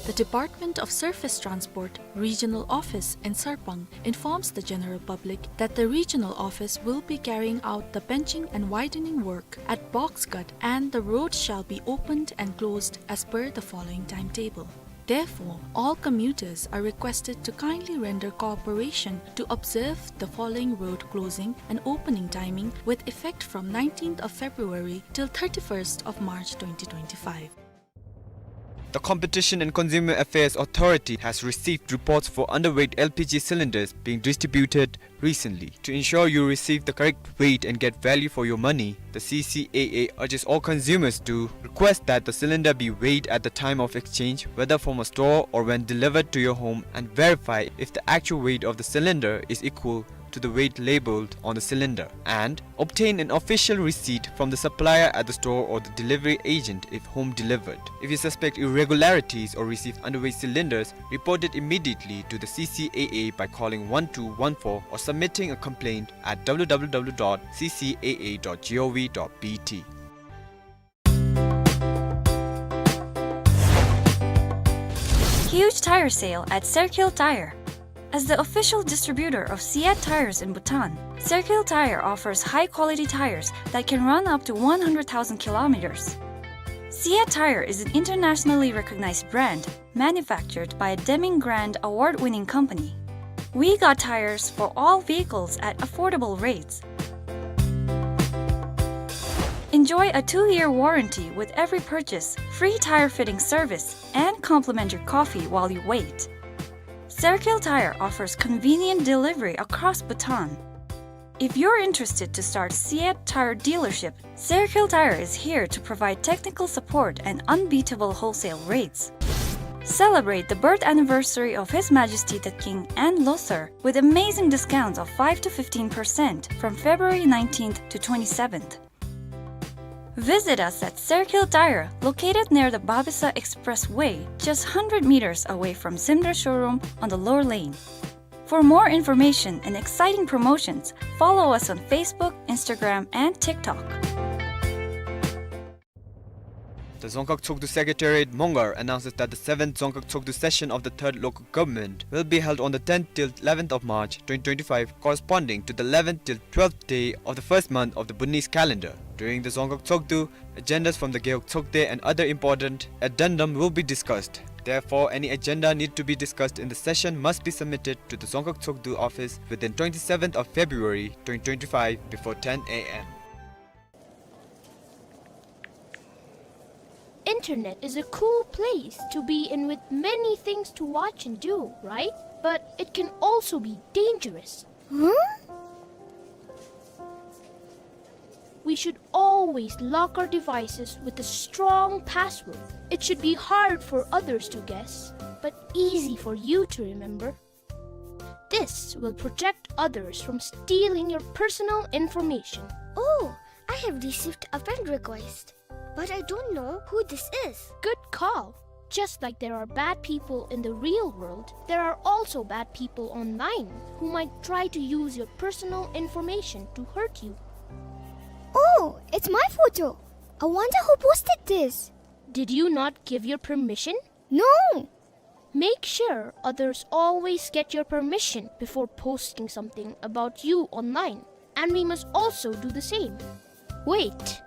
The Department of Surface Transport Regional Office in Sarpang informs the general public that the regional office will be carrying out the benching and widening work at Box Cut, and the road shall be opened and closed as per the following timetable. Therefore, all commuters are requested to kindly render cooperation to observe the following road closing and opening timing with effect from nineteenth of February till thirty-first of March twenty twenty-five. The Competition and Consumer Affairs Authority has received reports for underweight L P G cylinders being distributed recently. To ensure you receive the correct weight and get value for your money, the C C A A urges all consumers to request that the cylinder be weighed at the time of exchange, whether from a store or when delivered to your home, and verify if the actual weight of the cylinder is equal to the weight labeled on the cylinder, and obtain an official receipt from the supplier at the store or the delivery agent if home delivered. If you suspect irregularities or receive underweight cylinders, report it immediately to the C C A A by calling one two one four or submitting a complaint at W W W dot C C A A dot G O V dot B T. Huge tire sale at Serkil Tire. As the official distributor of Siat tires in Bhutan, Serkil Tire offers high-quality tires that can run up to one hundred thousand kilometers. Siat Tire is an internationally recognized brand manufactured by a Deming Grand award-winning company. We got tires for all vehicles at affordable rates. Enjoy a two-year warranty with every purchase, free tire fitting service, and complimentary coffee while you wait. Serkil Tire offers convenient delivery across Bhutan. If you're interested to start Siat Tire dealership, Serkil Tire is here to provide technical support and unbeatable wholesale rates. Celebrate the birth anniversary of His Majesty the King and Losar with amazing discounts of five to fifteen percent from February nineteenth to twenty-seventh. Visit us at Serkil Tire, located near the Babesa Expressway, just hundred meters away from Simdra showroom on the Lower Lane. For more information and exciting promotions, follow us on Facebook, Instagram, and TikTok. The Dzongkhag Tshogdu Secretariat, Mongar, announces that the seventh Dzongkhag Tshogdu session of the third local government will be held on the tenth till eleventh of March twenty twenty-five, corresponding to the eleventh till twelfth day of the first month of the Bhutanese calendar. During the Dzongkhag Tshogdu, agendas from the Gewog Tshogde and other important addendum will be discussed. Therefore, any agenda need to be discussed in the session must be submitted to the Dzongkhag Tshogdu office within twenty-seventh of February twenty twenty-five before ten A M. Internet is a cool place to be in with many things to watch and do, right? But it can also be dangerous. Huh? We should always lock our devices with a strong password. It should be hard for others to guess, but easy for you to remember. This will protect others from stealing your personal information. Oh, I have received a friend request, but I don't know who this is. Good call. Just like there are bad people in the real world, there are also bad people online who might try to use your personal information to hurt you. Oh, it's my photo. I wonder who posted this. Did you not give your permission? No. Make sure others always get your permission before posting something about you online, and we must also do the same. Wait!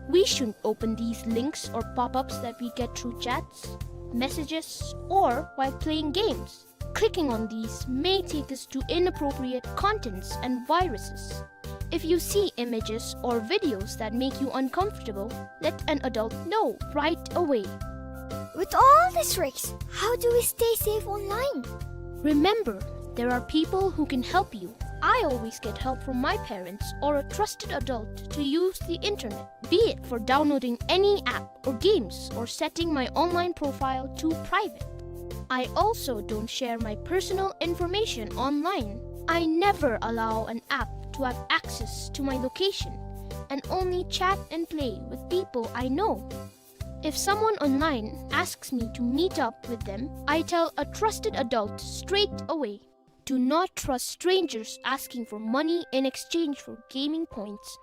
We shouldn't open these links or pop-ups that we get through chats, messages, or while playing games. Clicking on these may take us to inappropriate contents and viruses. If you see images or videos that make you uncomfortable, let an adult know right away. With all these risks, how do we stay safe online? Remember, there are people who can help you. I always get help from my parents or a trusted adult to use the internet, be it for downloading any app or games or setting my online profile to private. I also don't share my personal information online. I never allow an app to have access to my location and only chat and play with people I know. If someone online asks me to meet up with them, I tell a trusted adult straight away. Do not trust strangers asking for money in exchange for gaming points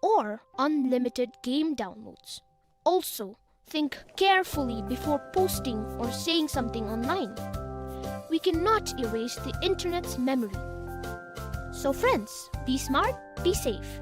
or unlimited game downloads. Also, think carefully before posting or saying something online. We cannot erase the internet's memory. So friends, be smart, be safe.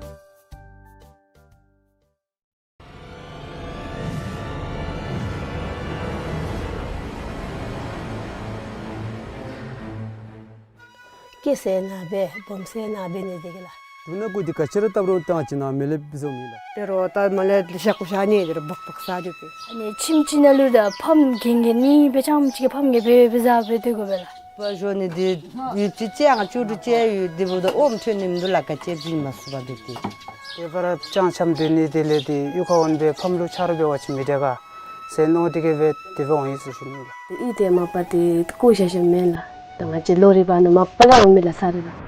སྐྱེ་ས་ནང་སྦེ་སྦོམ་ས་ནང་སྦེ་ནི་དེ་གི་ལགས། དུག་སྣ་ཀུ་འདི་ག་ཅི་ར་བཏབ་རུང་བཏང་ཅི་ན་མེ་ལེབ་བཟོ་མི་ལགས། དེ་རུང་ད་མ་ལེ་ཤ་ཀུ་ཤ་ནི་དེ་རུང་སྦག་སྦག་ཟ་དེ་སྦེ། ཨ་ནི་ཁྱིམ་གཅིག་ནང་ལུ་ད་ཕམ་གན་གན་ནི་སྦེ་ཅང་ཅིག་གི་ཕམ་གན་སྦེ་སྦེ་ཟ་སྦེ་སྡོད་དགོ་པས་ལགས། པ་ཞོ་ནི་འདི་ཡུད་ཅིག་ཅན་ཅུ་ཏུ་ཅན་ཡུད་འདི་བུ་ད་ཨོམ་ཐོན་ནི་མི་འདུག་ལགས། ག་ཅི་བྱིན་མ་ཚུགས་པ་འདི་དེ། དེ་བར་ཅང་ཆམ་དེ་ནི་དེ་ལས་དེ་གཡུས་ཁར་འོང་སྦེ་ཕམ་ལུ་ཆ་རོགས་འབད་བ་ཅིན་མི་དྲག་ག་ཟེར་མནོ་དེ་གིས་སྦེ་དེ་སྦེ་འོང་ཡི་ཟེར་ཞུ་ནི་ལགས། དེ་ཨི་དེ་མ་པ་དེ་བཀོ་བཞག་བཞགཔ་མེན་ལགས། ད་ང་བཅས་ལོ་རེ་བ་ནང་མ་པ་ལས་འོང་མི་ལགས་ས་རེ་ལགས།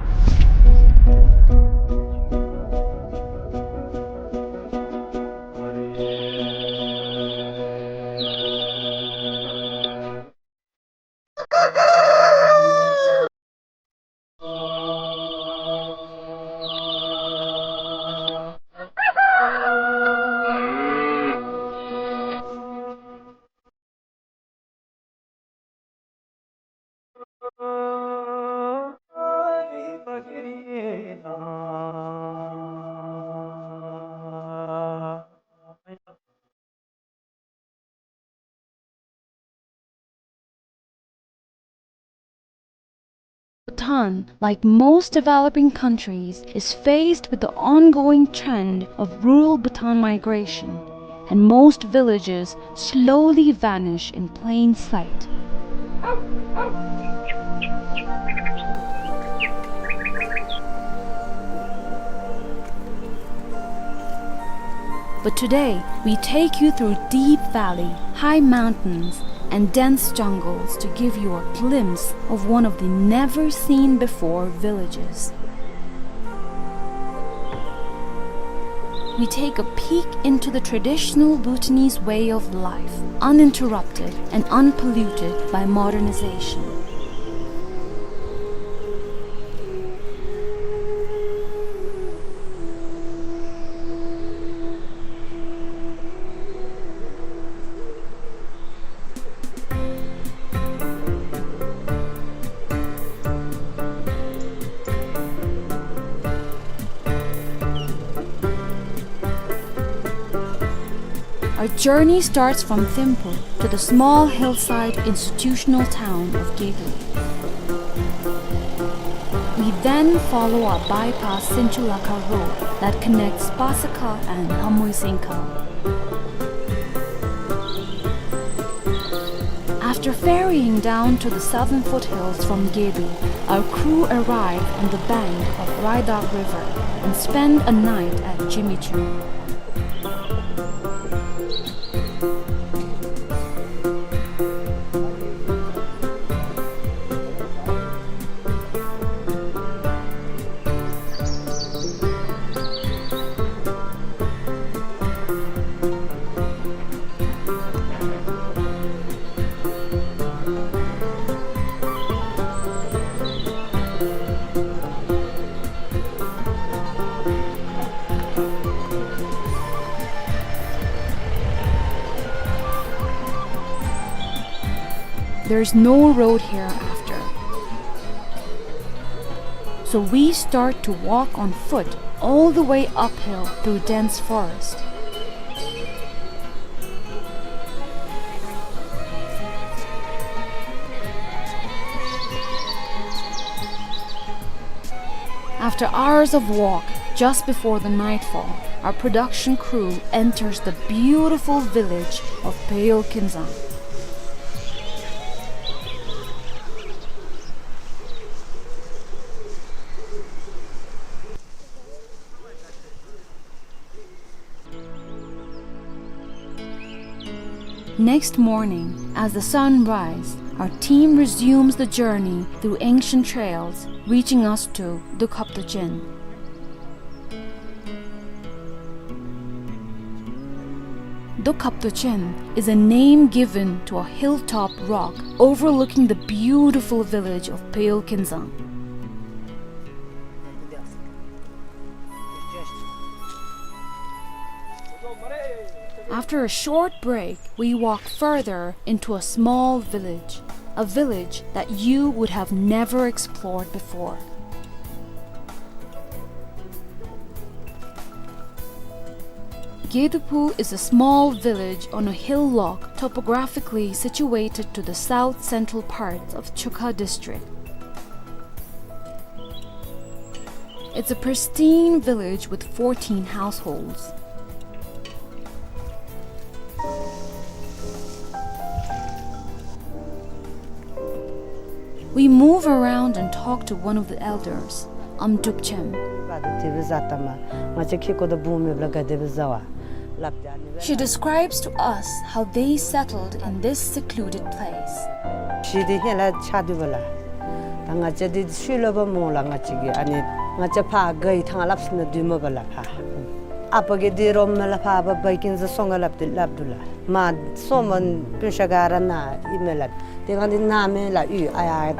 Bhutan, like most developing countries, is faced with the ongoing trend of rural Bhutan migration, and most villages slowly vanish in plain sight. But today, we take you through deep valley, high mountains, and dense jungles to give you a glimpse of one of the never-seen-before villages. We take a peek into the traditional Bhutanese way of life, uninterrupted and unpolluted by modernization. Our journey starts from Thimphu to the small hillside institutional town of Gebri. We then follow a bypass Sinchulakha road that connects Pasakha and Hamoisenkha. After ferrying down to the southern foothills from Gebri, our crew arrived on the bank of Raidak River and spent a night at Jimmy Choo. There's no road here after. So we start to walk on foot all the way uphill through dense forest. After hours of walk, just before the nightfall, our production crew enters the beautiful village of Peyol Kinzang. Next morning, as the sun rises, our team resumes the journey through ancient trails, reaching us to Dokhaptochen. Dokhaptochen is a name given to a hilltop rock overlooking the beautiful village of Peyol Kinzang. After a short break, we walk further into a small village, a village that you would have never explored before. Gedaphu is a small village on a hillock topographically situated to the south-central parts of Chukha district. It's a pristine village with fourteen households. We move around and talk to one of the elders, Amdrupchem. She describes to us how they settled in this secluded place. ཤི་དེ་ཧེ་ལ་ཆ་དུ་བ་ལ། ད་ང་བཅས་དེ་ཤུལ་ལ་བ་མོ་ལ་ང་བཅས་ཀྱི་ཨ་ནི་ང་བཅས་ཕ་གི་ཐང་ལབ་སི་ན་དུ་མ་བ་ལ་ཕ། ཨ་པ་གི་དེ་རོ་མ་ལ་ཕ་བ་བ་ཀིན་ཟ་སོང་ག་ལབ་དེ་ལབ་དུ་ལ། མ་སོ་མ་པུན་ཤ་ག་ར་ན་ཨི་མེ་ལ། དེ་གང་དེ་ན་མེ་ལ་ཨུ་ཨ་ཡ་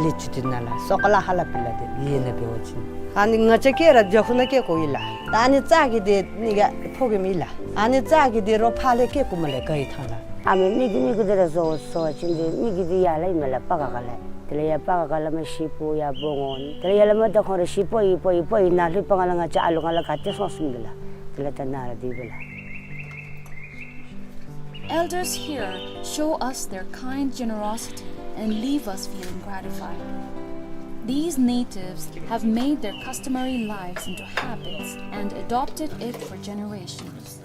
ལི་ཆུ་དེ་ན་ལ་སོ་ཀ་ལ་ཧ་ལ་པི་ལ་དེ་ཡེ་ན་བེ་བ་ཅིན། ཨ་ནི་ང་བཅས་ཀེ་ར་ཇ་ཁུ་ན་ཀེ་ཀོ་ཨི་ལ། ད་ཨ་ནི་ཙ་གི་དེ་ནི་ག་ཕོ་གི་མི་ལ། ཨ་ནི་ཙ་གི་དེ་རོ་ཕ་ལེ་ཀེ་ཀུ་མ་ལེ་ག་ཡི་ཐང་ལ། ཨ་མི་མི་གི་མི་གི་དེ་ར་བཟོ་བཟོ་བ་ཅིན་དེ་མི་གི་དེ་ཡ་ལ་ཨི་མེ་ལ་པ་ག་ག་ལ། དེ་ལ་ཡ་པ་ག་ག་ལ་མ་ཤི་པོ་ཡ་པོ་ངོ་ནི། དེ་ལ་ཡ་ལ་མ་ད་ཁོང་ར་ཤི་པོ་ཡི་པོ་ཡི་པོ་ཡི་ན་ལྷུ་པ་ང་ལ་ང་བཅས་ཨ་ལུ་ང་ལ་ག་ཏེ་སོང་སུམ་དེ་ལ། དེ་ལ་ད་ན་ར་དེ་བེ་ལ། Elders here show us their kind generosity and leave us feeling gratified. These natives have made their customary lives into habits and adopted it for generations.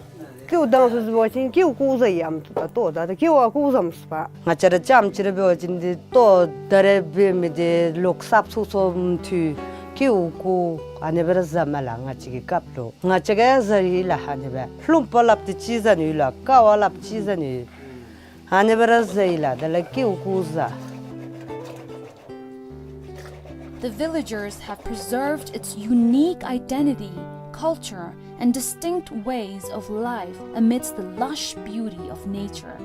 ཀེའུ་དང་སུ་བ་ཅིན་ཀེའུ་ཀུ་ཟ་ཡམ་ཏོ་ད་ཏོ་ད་ཀེའུ་ཨ་ཀུ་ཟམ་སུ་པ། ང་བཅས་ར་ཅམ་ཅི་ར་བེ་བ་ཅིན་དེ་ཏོ་ད་རེ་བེ་མི་དེ་ལོག་སབ་སུ་སོ་མཐུ་ཀེའུ་ཀུ་ཨ་ནི་བེ་ར་ཟ་མ་ལ་ང་བཅས་ཀྱི་སྐབས་ལོ། ང་བཅས་ཀྱི་ཟ་ཡི་ལ་ཨ་ནི་བེ། ལྷུམ་པ་ལབ་དེ་ཅི་ཟ་ནི་ལ་ཀ་བ་ལབ་ཅི་ཟ་ནི། ཨ་ནི་བེ་ར་ཟ་ཡི་ལ་དེ་ལ་ཀེའུ་ཀུ་ཟ། The villagers have preserved its unique identity, culture, and distinct ways of life amidst the lush beauty of nature.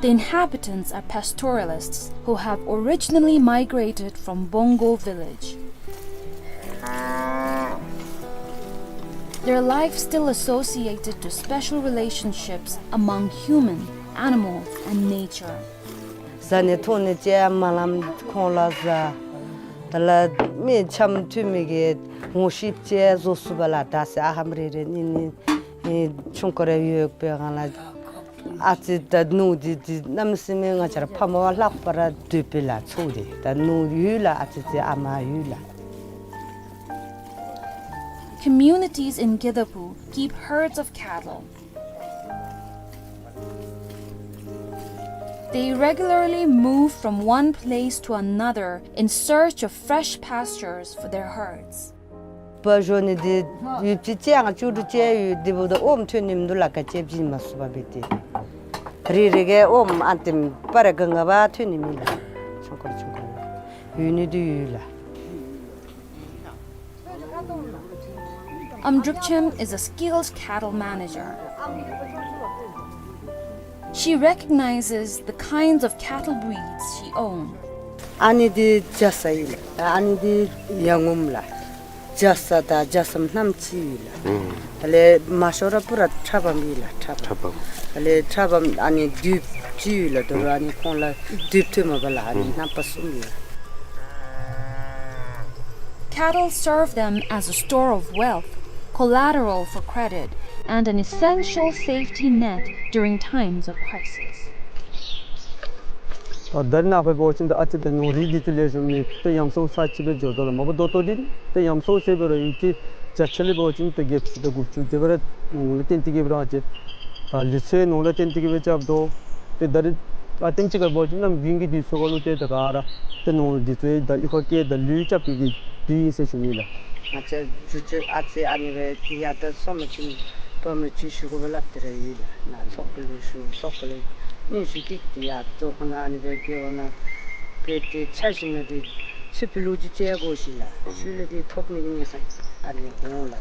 The inhabitants are pastoralists who have originally migrated from Bongo village. Their life still associated to special relationships among human, animals, and nature. ཟ་ནི་འཐུང་ནི་ཅིག་མ་ལམ་ཁོང་ལ་ཟ། དེ་ལ་མི་འཆམ་མཐུན་མི་གི་ངོ་ཤེས་ཅིག་བཟོ་ཚུགས་པ་ལ་ད་སེ་ཨ་ཧམ་རེ་རེ་ནི་ནི་ཆུང་ཀུ་རེ་ཡོད་པའི་སྒང་ལ། ཨ་ཙི་ད་ནུ་དེ་དེ་གནམ་མེད་ས་མེད་ང་བཅས་ར་ཕ་མ་བ་ལྷག་པ་ར་འདོད་པའི་ལ་ཚུགས་དེ་ད་ནུ་ཡོད་ལ་ཨ་ཙི་ཙི་ཨ་མ་ཡོད་ལ། Communities in Gedaphu keep herds of cattle. They regularly move from one place to another in search of fresh pastures for their herds. པ་ཞོ་ནི་འདི་ཡུདཔ་ཅིག་ཅིག་ཡང་བཅུ་དྲུག་ཅིག་ཡོད། འདི་འབདཝ་ད་ཨོམ་ཐོན་ནི་མིན་འདུག་ལགས། ག་ཅི་བྱིན་མ་ཚུགས་པ་འབད་དེ། རེ་རེ་གིས་ཨོམ་ཨ་ཏིམ་པ་ར་ག་ང་བ་ཐོན་ནི་མེད་ལགས། ཆུང་ཀུ་ཆུང་ཀུ་ཡོད་ནི་འདི་ཡོད་ལགས། Amdrupchem is a skilled cattle manager. She recognizes the kinds of cattle breeds she owns. ཨ་ནི་འདི་རྒྱ་ཚ་ཨིན་ལགས། ཨ་ནི་འདི་ཡ་ངོམ་ལགས། རྒྱ་ཚ་དང་རྒྱ་ཚ་མ་གནམ་ཅིག་ཡོད་ལགས། ཨུམ། དེ་ལས་མ་ཤོར་ར་པུ་ར་ཁྲ་བམ་ཨིན་ལགས། ཁྲ་བམ། ཁྲ་བམ། དེ་ལས་ཁྲ་བམ་ཨ་ནི་དུཔ་ཅིག་ཡོད་ལགས། དོ་རུང་ཨ་ནི་ཁོང་ལུ་དུཔ་ཐོན་མ་པ་ལགས། ཨ་ནི་ཨུམ། རྣམ་པ་གསུམ་ཡོད། Cattle serve them as a store of wealth, collateral for credit, and an essential safety net during times of crisis. ད་ད་རེས་ནངས་པ་འབད་བ་ཅིན་ད་ཨ་ཙི་ད་ནོར་རིགས་འདི་ཚུ་ལེགས་ཤོམ་ནི་ད་ཡམ་སོ་ས་ཅིག་སྦེ་འགྱོ་དོ་ལགས། མ་པ་ད་ལྟོ་འདི་ད་ཡམ་སོ་ཟེར་བ་ར་ཡུལ་གྱི་བརྒྱ་ཆ་ལས་འབད་བ་ཅིན་ད་བརྒྱད་ཅུ་དང་དགུ་བཅུ་དེ་བ་ར་ནོར་ལུ་བརྟེན་ཏེ་གིས་སྦེ་ར་ཅིག་ད་ལུས་རྩལ་ནོར་ལུ་བརྟེན་ཏེ་གིས་སྦེ་རྐྱབ་དོ། ཏེ་ད་རེས་ཨ་ཏེམ་ཅིག་ཁར་འབད་བ་ཅིན་གནམ་དགུན་གྱི་དུས་ཚོད་ཁར་ལུ་ཏེ་ད་ག་ར་ཏེ་ནོར་འདི་ཚུ་ད་གཡུས་ཁར་བསྐྱལ་ད་ལུད་རྐྱབ་པའི་གི་དུས་ཨིན་ཟེར་ཞུ་ནི་ལགས། ང་བཅས་ཇོ་བཅུ་ཨ་ཙི་ཨ་ནི་སྦེ་ཡར་ད་སོང་པ་ཅིན་བུམོ་ཅིག་ཞུ་དགོ་པས་ལགས། དེ་ར་ཡོད་ལགས། ནཱ་ཚོགས་པ་ལུ་ཞུ། ཚོགས་པ་ལས་སྙན་ཞུ་ཏེ་ཡར་ཚོགས་པ་ནང་ཨ་ནི་སྦེ་འགྱོ་ནི་སྦེ་ཏེ་ཆ་བཞག་ན་ཏེ་ཚུ་ཕུལ་ལོ་ཅིག་ཅིག་དགོ་ཤེས་ལགས། ཚུ་ལས་ཏེ་ཐོབ་ནི་གི་ཉེན་ཁ་ཨ་ནི་འོང་ལགས།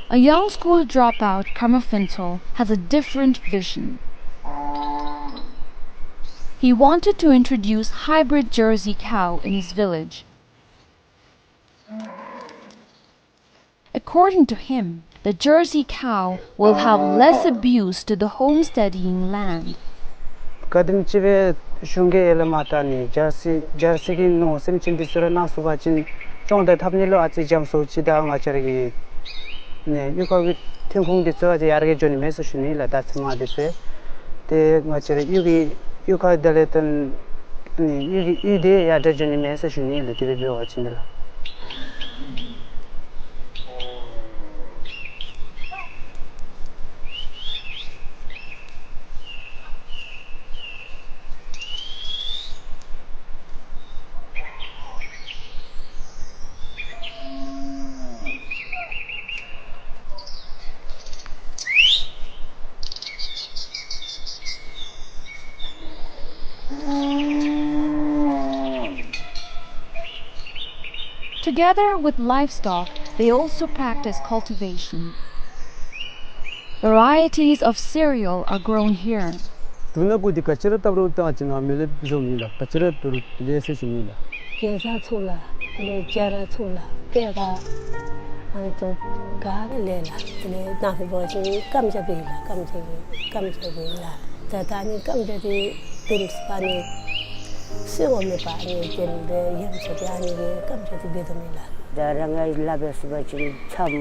A young school dropout, Karma Phuntsho, has a different vision. He wanted to introduce hybrid Jersey cow in his village. According to him, the Jersey cow will have less abuse to the homesteading land. ག་དེམ་ཅིག་སྦེ་གཞུང་གིས་ཡར་ལས་མར་ད་ནི་ཇར་སི་ཇར་སི་གི་ནོར་སེམས་ཅན་འདི་ཚུ་ར་གནང་ཚུགས་པ་ཅིན་སྐྱོང་དང་འཐབ་ནི་ལུ་ཨ་ཙི་འཇམ་སུ་ཅིག་དང་ང་བཅས་ར་གི་ནི་གཡུས་ཁ་གི་ཐོན་ཁུངས་འདི་ཚུ་ཨ་ཙི་ཡར་རྒྱས་འགྱོ་ནི་མས་ཟེར་ཞུ་ནི་ལགས། ད་ཚོད་མ་འདི་ཚུ་ཏེ་ང་བཅས་ར་གཡུས་ཀྱི་གཡུས་ཁ་དེ་ལས་ཏེ་ནི་གཡུས་ཀྱི་གཡུས་དེ་ཡར་དྲག་འགྱོ་ནི་མས་ཟེར་ཞུ་ནི་ལགས། དེ་སྦེ་འབད་བ་ཅིན་ལགས། Together with livestock, they also practice cultivation. Varieties of cereal are grown here. དུག་སྣ་གུ་འདི་ག་ཅི་ར་བཏབ་རུང་ད་ཅི་ནཱ་མི་ལེགས་བཟོ་མི་ལགས། ག་ཅི་ར་བཏབ་རུང་ལེགས་ཟེར་ཞུ་མི་ལགས། གེ་ཟ་ཚུ་ལགས། དེ་ལས་སྦྱར་ཚུ་ལགས། པད་ཁ་ཨ་ནི་ཚུ་ག་ར་ལེགས་ལགས། དེ་ལས་ནཱ་ལུ་འབད་བ་ཅིན་སྐམ་ཇ་འབད་ལགས། སྐམ་ཇ་འབད་སྐམ་ཇ་འབད་ལགས། ད་ད་ནི་སྐམ་ཇ་འདི་དེམ་ཅིག་ཨ་ནི་སོ་བ་མེད་པར་ཨ་ནི་དེམ་སྦེ་ཡང་ཅིག་ཨ་ནི་གི་སྐམ་ཇ་འདི་འབད་དོ་མེན་ལགས། ད་རང་གི་ལཱ་འབད་ཟེར་བ་ཅིན་ཆམ་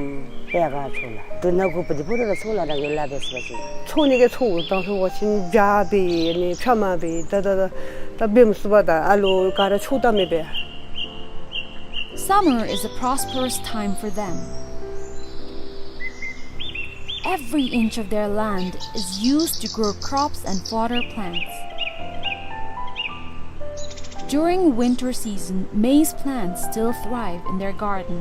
པད་ཁ་ཚུ་ལགས། དུག་སྣ་གུ་པ་འདི་ཕུ་ར་ལགས་ཚུ་ལགས། རང་གི་ལཱ་འབད་ཟེར་བ་ཅིན་ཚོ་ནི་གི་ཚོ་དང་ཚོ་བ་ཅིན་བྱ་འབད་ནི་ཕྱ་མ་འབད་ད་ད་ད་ད་འབད་མི་ཚུགས་པས། ད་ཨ་ལོ་ག་ར་ཚོ་ད་མེད་པས། Summer is a prosperous time for them. Every inch of their land is used to grow crops and fodder plants. During winter season, maize plants still thrive in their garden.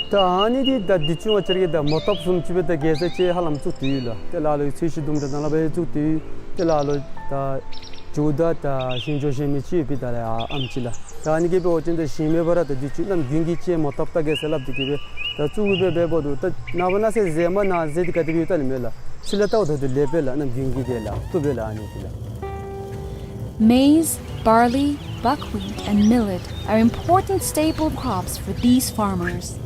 ད་ཨ་ནི་འདི་ད་འདི་ཚུ་ང་བཅས་ར་གི་ད་མོ་ཐོབ་བཟུམ་ཅིག་སྦེ་ད་གེ་ཟ་ཅིག་ཧ་ལམ་བཙུགས་ཏེ་ཡོད་ལགས། ཏེ་ལ་ལུ་ཚོས་གཞི་དུམ་གྲ་ནང་ལུ་སྦེ་བཙུགས་ཏེ་ཡོད། ཏེ་ལ་ལུ་ད་ཇོ་བདག་ད་ཞིང་ཇོ་ཞིང་མི་ཅིག་ཡོད་པས། ད་ལས་ཨ་ཨམ་ཅིག་ལགས། ད་ཨ་ནི་གིས་འབད་བ་ཅིན་ད་ཞིང་མེད་པར་ད་འདི་ཚུ་གནམ་དགུན་གྱི་ཅིག་མོ་ཐོབ་ད་གེ་ཟ་སླབ་སྟེ་གིས་སྦེ་ད་བཙུགས་སྦེ་འབདཝ་ད་ད་ནངས་པ་གནངས་ཚེ་ཟེར་མ་གནངས་ཟེར་འདི་ག་དེ་སྦེ་ཡོད་ད་ལས་མེད་ལགས། ཕྱི་ལས་ལྟཝ་ད་ལེགས་པས་ལགས། གནམ་དགུན་གྱི་དེ་ལགས། བཏུབ་པས་ལགས་ཨ་ནི་དེ་ལགས། Maize, barley, buckwheat, and millet are important staple crops for these farmers.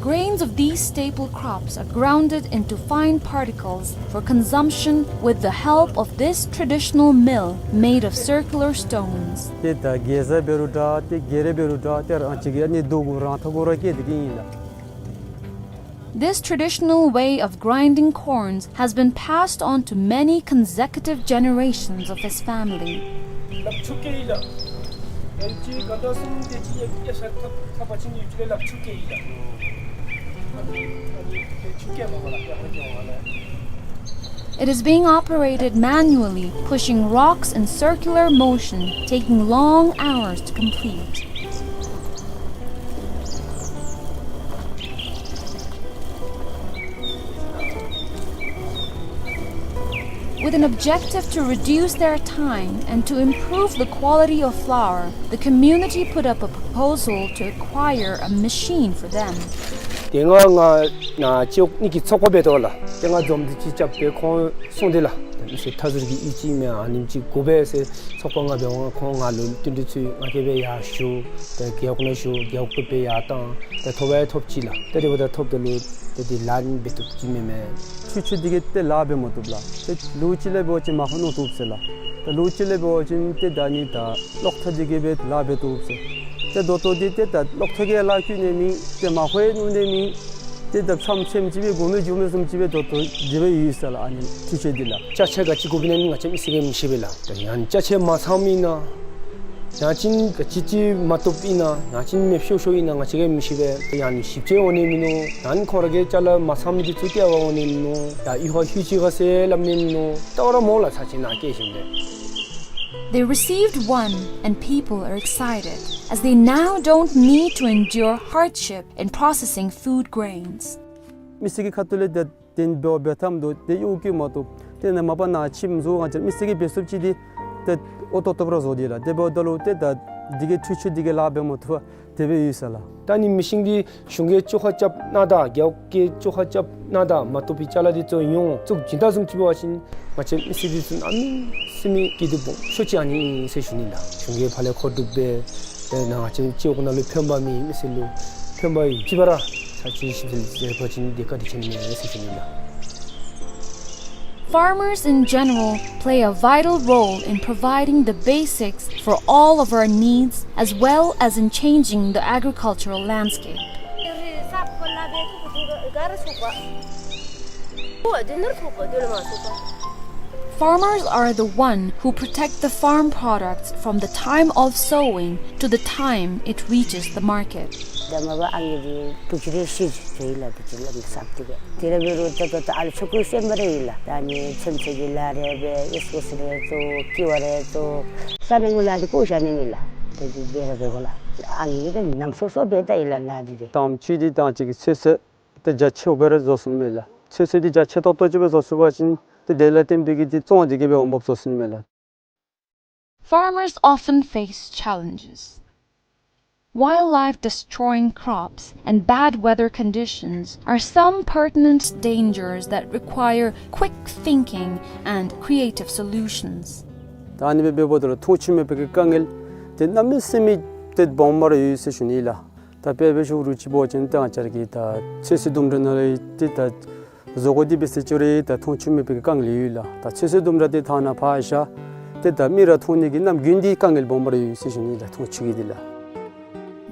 Grains of these staple crops are grounded into fine particles for consumption with the help of this traditional mill made of circular stones. ཏེ་ད་གེ་ཟ་འབད་རུང་འདྲ་ཏེ་གེ་རེ་འབད་རུང་འདྲ་ཏེ་རང་ཅིག་གི་ཨ་ནི་རྡོ་གུ་རང་ཐག་གུ་ར་བཀལ་ཏེ་གི་ཨིན་ལགས། This traditional way of grinding corns has been passed on to many consecutive generations of his family. ཨེལ་ཅི་ག་འདྲ་སོང་སྟེ་ཅི་ཡ་ཡ་ཤ་ཐབ་ཐབ་པ་ཅིན་ཡུ་ཅི་ལས་ལག་ཆུ་སྐྱེལ་ཡི་ལགས། ཨ་ནི་ཨ་ནི་ཆུ་སྐྱེལ་མ་པ་ལགས་ཡ་ཧ་ཅང་བ་ལགས། It is being operated manually, pushing rocks in circular motion, taking long hours to complete. With an objective to reduce their time and to improve the quality of flour, the community put up a proposal to acquire a machine for them. དེ་སྔ་ང་ནཱ་ཅོག་ནི་གི་ཚོགས་པ་འབད་དོ་ལགས། དེ་སྔ་འཛོམས་འདུ་ཅིག་རྐྱབ་སྦེ་ཁོང་གསུངས་ཏེ་ལགས། ད་མི་སེར་མཐའ་ཟུར་གྱི་ཡུལ་ཅིག་མས། ཨ་ནེམ་ཅིག་དགོ་པས་ཟེར་ཚོགས་པ་ང་འབད་འོང་། ཁོང་ང་ལུ་བསྟུན་གྲོས་ཚུ་ང་གིས་སྦེ་ཡར་ཞུ། ད་རྒེད་འོག་ནང་ཞུ། རྒེད་འོག་གིས་སྦེ་ཡར་བཏང་། ད་ཐོབ་ཡང་ཐོབ་ཅི་ལགས། ད་དེ་འབདཝ་ད་ཐོབ་ད་ལུ་ད་དེ་ལཱ་ནི་འབད་བཏུབ་ཅི་མེན་མས། འཕྲུལ་ཆས་འདི་གིས་ཏེ་ལཱ་འབད་མ་བཏུབ་ལགས། ཏེ་ལུག་ཅིག་ལས་འབད་བ་ཅིན་མ་ཁ་མནོ་བཏུབ་ཟེར་ལགས། ད་ལུག་ཅིག་ལས་འབད་བ་ཅིན་ཏེ་ད་ནི་ད་གློག་ཐག་འདི་གིས་སྦེ་ལཱ་འབད་བཏུབ་ཟེར། ཏེ་ད་ལྟོ་འདི་ཏེ་ད་གློག་ཐག་གིས་ལཱ་བཀོལ་ནི་མེད། ཏེ་མ་ཁ་ཡང་མནོ་ནི་མེད། ཏེ་ད་ཆམ་ཆེམ་ཅིག་སྦེ་དགོ་མི་འགྱོ་མི་བཟུམ་ཅིག་སྦེ་ད་ལྟོ་དེ་སྦེ་ཡོད་ཟེར་ལགས། ཨ་ནི་འཕྲུལ་ཆས་འདི་ལགས། ཅ་ཆས་ག་ཅི་དགོཔ་ཨིན་ན་ང་བཅས་མི་སེར་གྱིས་མི་ཤེས་པས་ལགས། ད་ཡང་ཅ་ཆས་མ་ཚངམ་ཨིན་ན། ཡང་ཅིན་ག་ཅི་ཅིག་མ་བཏུབ་ཨིན་ན། ཡང་ཅིན་མེདཔ་ཤོར་ཤོརཝ་ཨིན་ན་ང་བཅས་ཀྱིས་མི་ཤེས་པས། ཡང་ཞིབ་དཔྱད་འོང་ནི་མིན་ནུག། ཡང་ཁོང་ར་གི་ཅ་ལ་མ་ཚངམ་འདི་ཚུ་སྟེར་བར་འོང་ནི་མིན་ནུག། ཡང་ཡུལ་ཁར་ལྷོད་ཅི་ག་ཟེར་སླབ་ནི་མིན་ནུག། ད་འོ་ར་མོ་ལགས་ཚར་ཅིག་ནཱ་སྐྱེལ་ཞིནམ་ལས། They received one, and people are excited, as they now don't need to endure hardship in processing food grains. མི་སེར་གྱི་ཁ་ཐུག་ལས་ཏེ་དེ་འབདཝ་འབད་ཐངས་འདུག། ཏེ་གཡོག་བཀོལ་མ་བཏུབ། ཏེ་ནཱ་མ་པ་ནཱ་ཁྱིམ་བཟོ་ང་བཅས་མི་སེར་གྱིས་འབད་ཚུགསཔ་ཅིག་འདི་ཏེ་ཨོ་ཏོག་ཏོ་སྦེ་ར་བཟོ་སྟེ་ལགས། དེ་འབདཝ་ད་ལུ་ཏེ་ད་འདི་གིས་འཕྲུལ་ཆས་འདི་གིས་ལཱ་འབད་མ་བཏུབ་པར་དེ་སྦེ་ཡོད་ཟེར་ལགས། ད་ནི་མི་ཤིན་འདི་གཞུང་གིས་བཅོ་ཁ་རྐྱབ་གནང་ད་རྒེད་འོག་གིས་བཅོ་ཁ་རྐྱབ་གནང་ད་མ་བཏུབ་པའི་ཅ་ལ་འདི་ཚུ་ཡོངས་རྫོགས་སྦྱིན་བདག་བཟུམ་ཅིག་འབད་བ་ཅིན་ང་བཅས་མི་སེར་འདི་ཚུ་གནམ་མེད་ས་མེད་སྐྱིད་སྡུག་སྦོམ་ཤོས་ཅིག་ཨ་ནི་ཨིན་ཟེར་ཞུ་ནི་ལགས། གཞུང་གིས་ཕར་ལས་མཁོ་སྒྲུབ་འབད། ཏེ་ནཱ་ང་བཅས་སྤྱི་འོག་ནང་ལུ་ཕན་པ་མེད། མི་སེར་ལུ་ཕན་པ་ཡོད་ཅི་པ་ར་ཚར་ཅིག་ཞིབ་འཚོལ་མཛད་པ་ཅིན་དེ་བཀའ་དྲིན་ཆེ་ནི་མས་ཟེར་ཞུ་ནི་ལགས། Farmers in general play a vital role in providing the basics for all of our needs, as well as in changing the agricultural landscape. Farmers are the one who protect the farm products from the time of sowing to the time it reaches the market. ད་མ་པ་ཨ་ནི་འདི་བུ་ཅིག་རེ་ཤི་ཅི་ལགས། བུ་ཅིག་ལམ་སང་སྟེ་སྦེ། དེ་ར་འབད་རུང་ད་ད་ད་ཨ་ལུ་ཆུང་ཀུ་སེམས་པ་རེ་ཡོད་ལགས། ད་ཨ་ནི་ཚོད་བསྲེ་གི་ལཱ་རེ་འབད། ཨིས་ཀོ་སི་རེ་བཙུགས། ཀི་བ་རེ་བཙུགས། ས་མེད་ལཱ་འདི་ཀོ་ཤ་ནི་མེད་ལགས། དེ་འདི་འབད་ར་འབད་དགོ་ལགས། ཨ་ནི་འདི་ནམ་སོ་སོ་འབད་ད་ཡི་ལགས་ལཱ་འདི་འདི། དམ་ཆོས་འདི་དང་གཅིག་གི་ཚོད་བསྲེ་ཏེ་རྒྱ་ཆེཝ་སྦེ་ར་བཟོ་ཚུགས་ནི་མས་ལགས། ཚོད་བསྲེ་འདི་རྒྱ་ཆེ་ཏོག་ཏོ་ཅིག་སྦེ་བཟོ་ཚུགས་པ་ཅིན་ཏེ་དེ་ལས་བརྟེན་ཏེ་གིས་ཏེ་བཙོང་སྟེ་གིས་སྦེ་འོང་འབབ་བཟོ་ཚུགས་ནི་མས་ལགས། Farmers often face challenges. Wildlife destroying crops and bad weather conditions are some pertinent dangers that require quick thinking and creative solutions. ད་ཨ་ནི་སྦེ་འབདཝ་ད་ལུ་མཐོང་ཆོས་མེད་པའི་གི་དཀའ་ངལ་འདི་གནམ་མེད་ས་མེད་ཏེ་སྦོམ་སྦེ་ར་ཡོད་ཟེར་ཞུ་ནི་ལགས། ད་དཔེ་འབད་ཞུ་རུང་ཅིག་འབད་བ་ཅིན་ད་ང་བཅས་ར་གི་ད་ཚོད་བསྲེ་ལྡུམ་ར་ནང་ལུ་ཏེ་ད་བཟོ་བཀོད་འདི་འབད་ཟེར་ཅི་རུང་ད་མཐོང་ཆོས་མེད་པའི་གི་དཀའ་ངལ་ཡོད་ལགས། ད་ཚོད་བསྲེ་ལྡུམ་ར་འདི་ཐང་ནང་ཕར་བཞག་ཏེ་ད་མི་ར་མཐོང་ནི་གི་ནམ་རྒྱུན་འདི་དཀའ་ངལ་སྦོམ་སྦེ་ར་ཡོད་ཟེར་ཞུ་ནི་ལགས། མཐོང་ཆོས་ཀྱི་འདི་ལགས།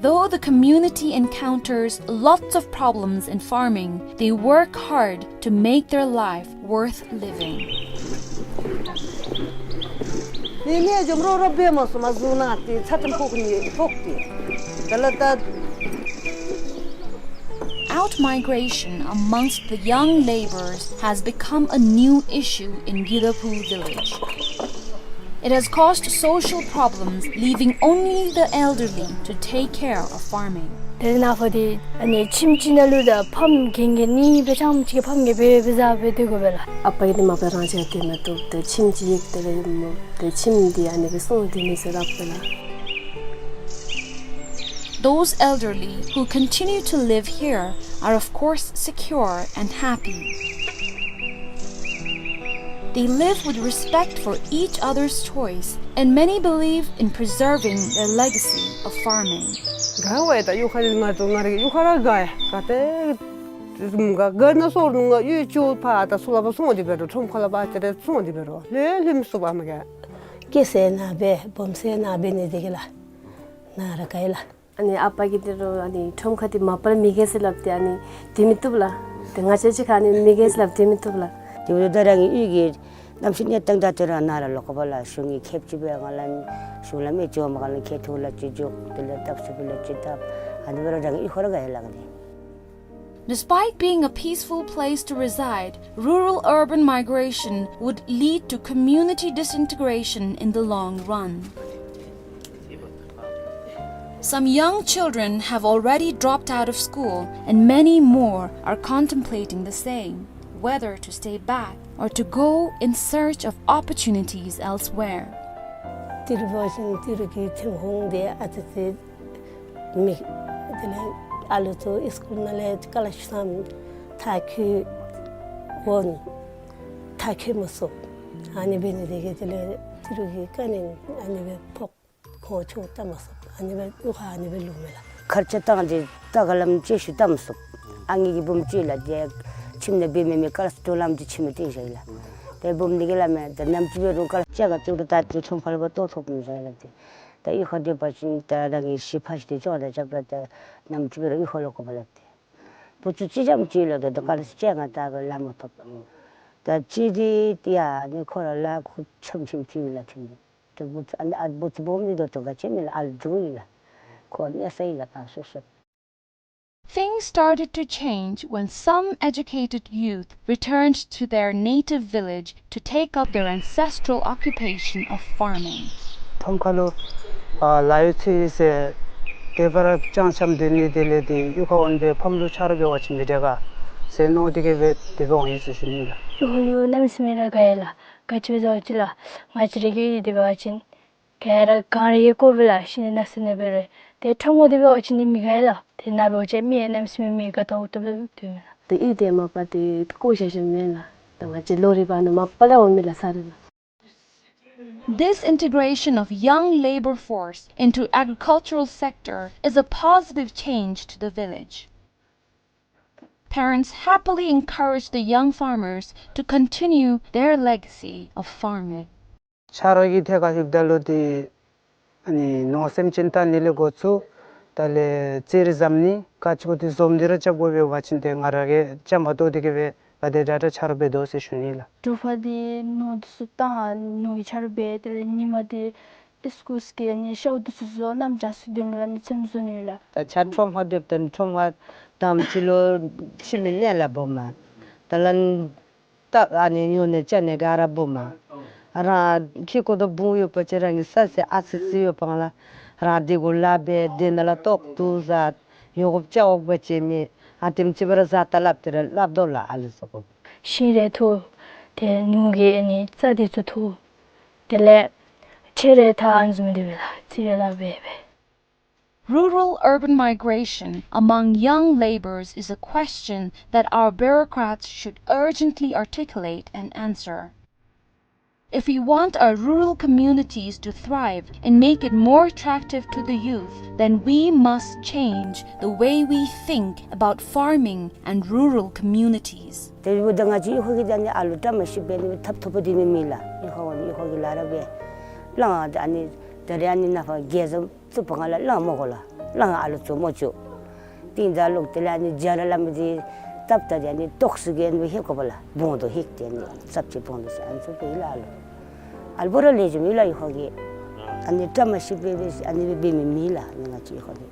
Though the community encounters lots of problems in farming, they work hard to make their life worth living. ནི་ནི་འཇོམས་རོགས་རོགས་འབད་མ་ཚུགས་མ་བཟུང་ན་ཏེ་ཚ་ཙམ་ཕོག་ནི་ཕོག་སྟེ། དེ་ལས་ད། Outmigration amongst the young labourers has become a new issue in Gidaphu village. It has caused social problems, leaving only the elderly to take care of farming. དེ་ནང་ཕར་འདི་ཨ་ནི་ཁྱིམ་གཅིག་ནང་ལུ་ད་ཕམ་གྱོན་གྱོན་ནི་སྦེ་ཙམ་ཅིག་ཕམ་གྱོན་སྦེ་སྦེ་བཟའ་སྦེ་སྡོད་དགོ་པས་ལགས། ཨ་པ་གིས་འདི་མ་པ་རང་བཞིན་སྡོད་མ་བཏུབ། ད་ཁྱིམ་གཅིག་ཡོད་དེ་ལས་ད་ཁྱིམ་འདི་ཨ་ནི་སྦེ་སོང་སྟེ་མི་ཟེར་རབ་པས་ལགས། Those elderly who continue to live here are, of course, secure and happy. They live with respect for each other's choice, and many believe in preserving their legacy of farming. དགའ་བས། ད་གཡུས་ཁ་ལས་ང་ཚུ་ང་རའི་གཡུས་ཁར་ར་དགའ་ཡ། ག་ཏེ་དགའ་དགའ་ན་སོར་ནུག། ང་གཡུས་ཅིག་ཕར་ད་ཚུར་ལ་ཕར་སོང་སྟེ་འབད་རུང་ཁྲོམ་ཁ་ལུ་ཕར་ཅིག་རེ་སོང་སྟེ་འབད་རུང་ལྷོད་ལྷོད་མི་ཚུགས་པས་མ་ག། སྐྱེས་ས་ནཱ་སྦེ་སྦོམ་ས་ནཱ་འབད་ནི་དེ་གིས་ལགས། ནཱ་ར་དགའ་ཡི་ལགས། ཨ་ནི་ཨ་པ་གིས་འདི་རུང་ཨ་ནི་ཁྲོམ་ཁ་འདི་མ་པ་ར་མི་རྒས་ཟེར་སླབ་སྟེ་ཨ་ནི་སྡོད་མི་བཏུབ་ལགས། ཏེ་ང་བཅས་ཅིག་ཁར་ཨ་ནི་མི་རྒས་ཟེར་སླབ་སྡོད་མི་བཏུབ་ལགས། དེ་འབདཝ་ད་རང་གི་གཡུས་ཀྱི་ གནམ་གཤིས་གནས་སྟངས་ད་ཏེ་ར་ནཱ་ར་ལོག་དགོཔ་ལགས། གཞུང་གིས་ཁེབ་ཅིག་སྦེ་ང་ལུ་གཞུང་ལམ་ཨེ་བཙུགས་མ་ག་ལས་ཁེ་ཐུག་ལགས་ཅིག་འགྱོ། དེ་ལས་སྟབས་ཚུ་བུ་ལགས་ཅིག་སྟབས་ཨ་ནི་སྦེ་ར་ད་ཨིན་ཁོ་ར་ག་ཡ་ལགས་ཏེ། Despite being a peaceful place to reside, rural-urban migration would lead to community disintegration in the long run. Some young children have already dropped out of school, and many more are contemplating the same, whether to stay back or to go in search of opportunities elsewhere. ཏི་རུ་འབད་བ་ཅིན་ཏི་རུ་གི་ཐོན་ཁུངས་འདི་ཨ་ཙི་ཙི་མེད། དེ་ལས་ཨ་ལུ་ཚུ་སི་ཀུལ་ནང་ལས་ཀ་ལ་ཤུ་སམ་མཐར་འཁྱོལ་འོང་མཐར་འཁྱོལ་མ་ཚུགས། ཨ་ནི་འབད་ནི་དེ་གིས་དེ་ལས་ཏི་རུ་གི་དཀའ་ངལ་ཨ་ནི་སྦེ་ཕོག། ཁོང་ཆུང་བཏང་མ་ཚུགས། ཨ་ནི་སྦེ་གཡུས་ཁར་ཨ་ནི་སྦེ་ལུས་མས་ལགས། ཁར་ཆ་བཏང་སྟེ་ད་ག་ལམ་ཅིག་ཤུལ་བཏང་མ་ཚུགས། ཨ་ངེ་གི་བུམོ་ཅིག་ལགས་ཏེ་ཁྱིམ་ནང་འབད་མི་མེད། ཀ་ལ་ཤུ་ཏོ་ལམ་ཅིག་ཁྱིམ་ནང་བཏིང་བཞག་ཡི་ལགས། ཏེ་བུམོ་འདི་གིས་སླབ་མས། ད་ནམ་ཅིག་འབད་རུང་ཀ་ལ་ཤུ་ཅ་ག་བཙུགས་རུང་ད་ཏེ་ཁྲོམ་ཁར་ལུ་བཏོག་ཐོབ་མི་ཟེར་ལགས་ཏེ། ད་གཡུས་ཁར་སྡོད་པ་ཅིན་ད་རང་གི་གཞི་ཕར་ཞིག་ཏེ་ཅོག་ར་རྐྱབ་ར་ད་ནམ་ཅིག་འབད་རུང་གཡུས་ཁར་ལུ་དགོ་པས་ལགས་ཏེ། བུ་ཚུ་གཅིག་རྐྱངམ་ཅིག་ལགས། ད་ད་ཀ་ལ་ཤུ་ཅ་ག་ད་ག་ལས་མ་ཐོབ། ད་གཅིག་འདི་ཏེ་ཡ་ནི་ཁོ་ར་ལཱ་ཁུ་ཆམ་ཆིམ་ཅིག་ལགས་ཐོན་ཏེ། ཏེ་བུ་ཚུ་ཨ་ནི་ཨ་བུ་ཚུ་སྦོམ་འདི་ད་ལྟོ་ག་ཅི་མེད་ལགས། ཨ་ལུ་འགྱོ་ཡི་ལགས། ཁོ་གནས་ས་ཡི་ལགས་ད་སོ་སོ། Things started to change when some educated youth returned to their native village to take up their ancestral occupation of farming. ཁྲོམ་ཁ་ལུ་ཨ་ལཱ་གཡོག་འཚོལ་ཟེར་དེ་སྦེ་ར་ཅང་ཅང་སྡོད་ནི་དེ་ལས་ཏེ་གཡུས་ཁར་འོང་སྦེ་ཕམ་ལུ་ཆ་རོགས་འབད་བ་ཅིན་མི་དྲག་ག་ཟེར་མནོ་སྟེ་གིས་སྦེ་དེ་སྦེ་འོང་ཡི་ཟེར་ཞུ་ནི་ལགས། གཡུས་ཁར་ལུ་གནམ་མེད་ས་མེད་ར་དགའ་ཡི་ལགས། ག་ཅི་སྦེ་ཟེར་བ་ཅིན་ལགས་ང་བཅས་ར་གི་དེ་འབད་བ་ཅིན་ག་ར་གངས་རི་ཡང་དགོ་པས་ལགས། ཤིང་ནགས་ནང་འབད་རུང་ཏེ་ཁྲོམ་ཁར་དེ་འབད་བ་ཅིན་ནི་མི་དགའ་ལགས། ཏེ་ནཱ་འབད་བ་ཅིན་མི་གནམ་མེད་ས་མེད་མི་དགའ་ཏོག་ཏོ་སྦེ་སྡོད་མས་ལགས། ཏེ་གཡུས་འདི་མ་པ་ཏེ་བཀོ་བཞག་བཞགཔ་མེན་ལགས། ད་ང་བཅས་ལོ་རེ་བར་ན་མ་པ་ལས་འོང་མི་ལགས་ས་རུ་ལགས། This integration of young labor force into agricultural sector is a positive change to the village. Parents happily encourage the young farmers to continue their legacy of farming. ཆ་རོགས་ཀྱིས་ཐད་ཁར་ལྷོདཔ་ད་ལུ་ཏེ་ཨ་ནི་ནོར་སེམས་ཅན་བལྟ་ནི་ལས་འགོ་བཙུགས་ད་ལས་ཙེ་རི་བཟའ་ནི་ག་ཅི་གོ་ཏེ་བཟོ་མི་འདི་ར་རྐྱབ་དགོ་པས། འབད་བ་ཅིན་ཏེ་ང་ར་གིས་རྐྱངམ་གཏོགས་ཏེ་གིས་སྦེ་ག་དེ་དྲག་དྲག་ཆ་རོགས་འབད་དོ་ཟེར་ཞུ་ནི་ལགས། དྲོ་པ་འདི་ནོར་འདི་ཚུ་བཏང་ནོར་གྱི་ཆ་རོགས་འབད། དེ་ལས་ཉིན་མ་འདི་ཨིས་ཀུལ་གི་ཨ་ནི་ཤཝ་འདི་ཚུ་བཟོ། གནམ་གྲང་སུ་སྡོད་མི་ལགས་ཨ་ནི་ཚེམ་བཟོ་ནི་ལགས། ད་ཆ་ཁྲོམ་ཁར་སྡོདཔ་ད་ཁྲོམ་ཁར་དང་པ་ཕྱི་ལོག་ཕྱི་མི་གནས་ལ་འབོཝ་མས། ད་ལན་ད་ཨ་ནི་ཉོ་ནི་བཅའ་ནི་ག་ར་འབོཝ་མས། རང་ཁྱིམ་གུ་དང་བུ་ཡོད་པ་ཅིན་རང་གི་ས་ཟེར་ཨ་ཙི་ཙི་ཡོདཔ་ལས་རང་དེ་གུ་ལཱ་འབད། དེ་ནང་ལས་ལྟོ་བཏུང་བཟའ། ཉོ་དགོཔ་བཅའ་དགོཔ་ཅིག་མེད། ཨ་དེམ་ཅིག་སྦེ་ར་བཟའ་ད་སླབ་སྟེ་ར་སླབ་དོ་ལགས། ཨ་ལུ་ཚུ་གུ་ཤིང་རེ་འཐུ། ཏེ་ནོར་གྱི་ཨ་ནི་རྩྭ་འདི་ཚུ་འཐུ། དེ་ལས་ཁྲལ་རེ་ད་ཨ་ནི་བཟུམ་འདི་སྦེ་ལགས་ཙི་རེ་ལཱ་འབད་འབད། Rural-urban migration among young labourers is a question that our bureaucrats should urgently articulate and answer. If we want our rural communities to thrive and make it more attractive to the youth, then we must change the way we think about farming and rural communities. དེ་འབདཝ་ད་ང་བཅས་གཡུས་ཁ་གི་ད་ནི་ཨ་ལུ་བཀྲ་མ་ཤིསཔ་སྦེ་ནི་ཐབ་ཐོབ་པ་འདི་མི་མེད་ལགས། གཡུས་ཁར་འོང་གཡུས་ཁ་གི་ལཱ་ར་འབད། གླང་ཨ་ནི་ད་རེས་ཨ་ནི་ནཱ་ཕར་རྒྱལ་བཟང་བཙུགས་པའི་སྒང་ལས་གླང་མོ་གོ་ལགས། གླང་ཨ་ལུ་བཙུགས་མོ་བཅུག། ཏིང་ད་ལོག་དེ་ལས་ཨ་ནི་རྒྱ་ར་ལ་མི་འདི་སྟབས་ད་དེ་ཨ་ནི་ཏོག་སུ་གི་ཨ་ནི་ཧེ་གོ་བ་ལགས། བོང་དོ་ཧེག་སྟེ་ཨ་ནི་ཙབ་ཅིག་བོང་དོ་ཟེར་ཨ་ནི་ཚུ་སྦེ་ལགས། ཨ་ལུ་ཨ་ལུ་བོ་ར་ལེགས་ཤོམ་ཡོད་ལགས། གཡུས་ཁ་གི་ཨ་ནི་བཀྲ་མ་ཤིསཔ་སྦེ་སྦེ་ཨ་ནི་སྦེ་འབད་མི་མེད་ལགས། ཨ་ནི་ང་བཅས་གཡུས་ཁ་གི།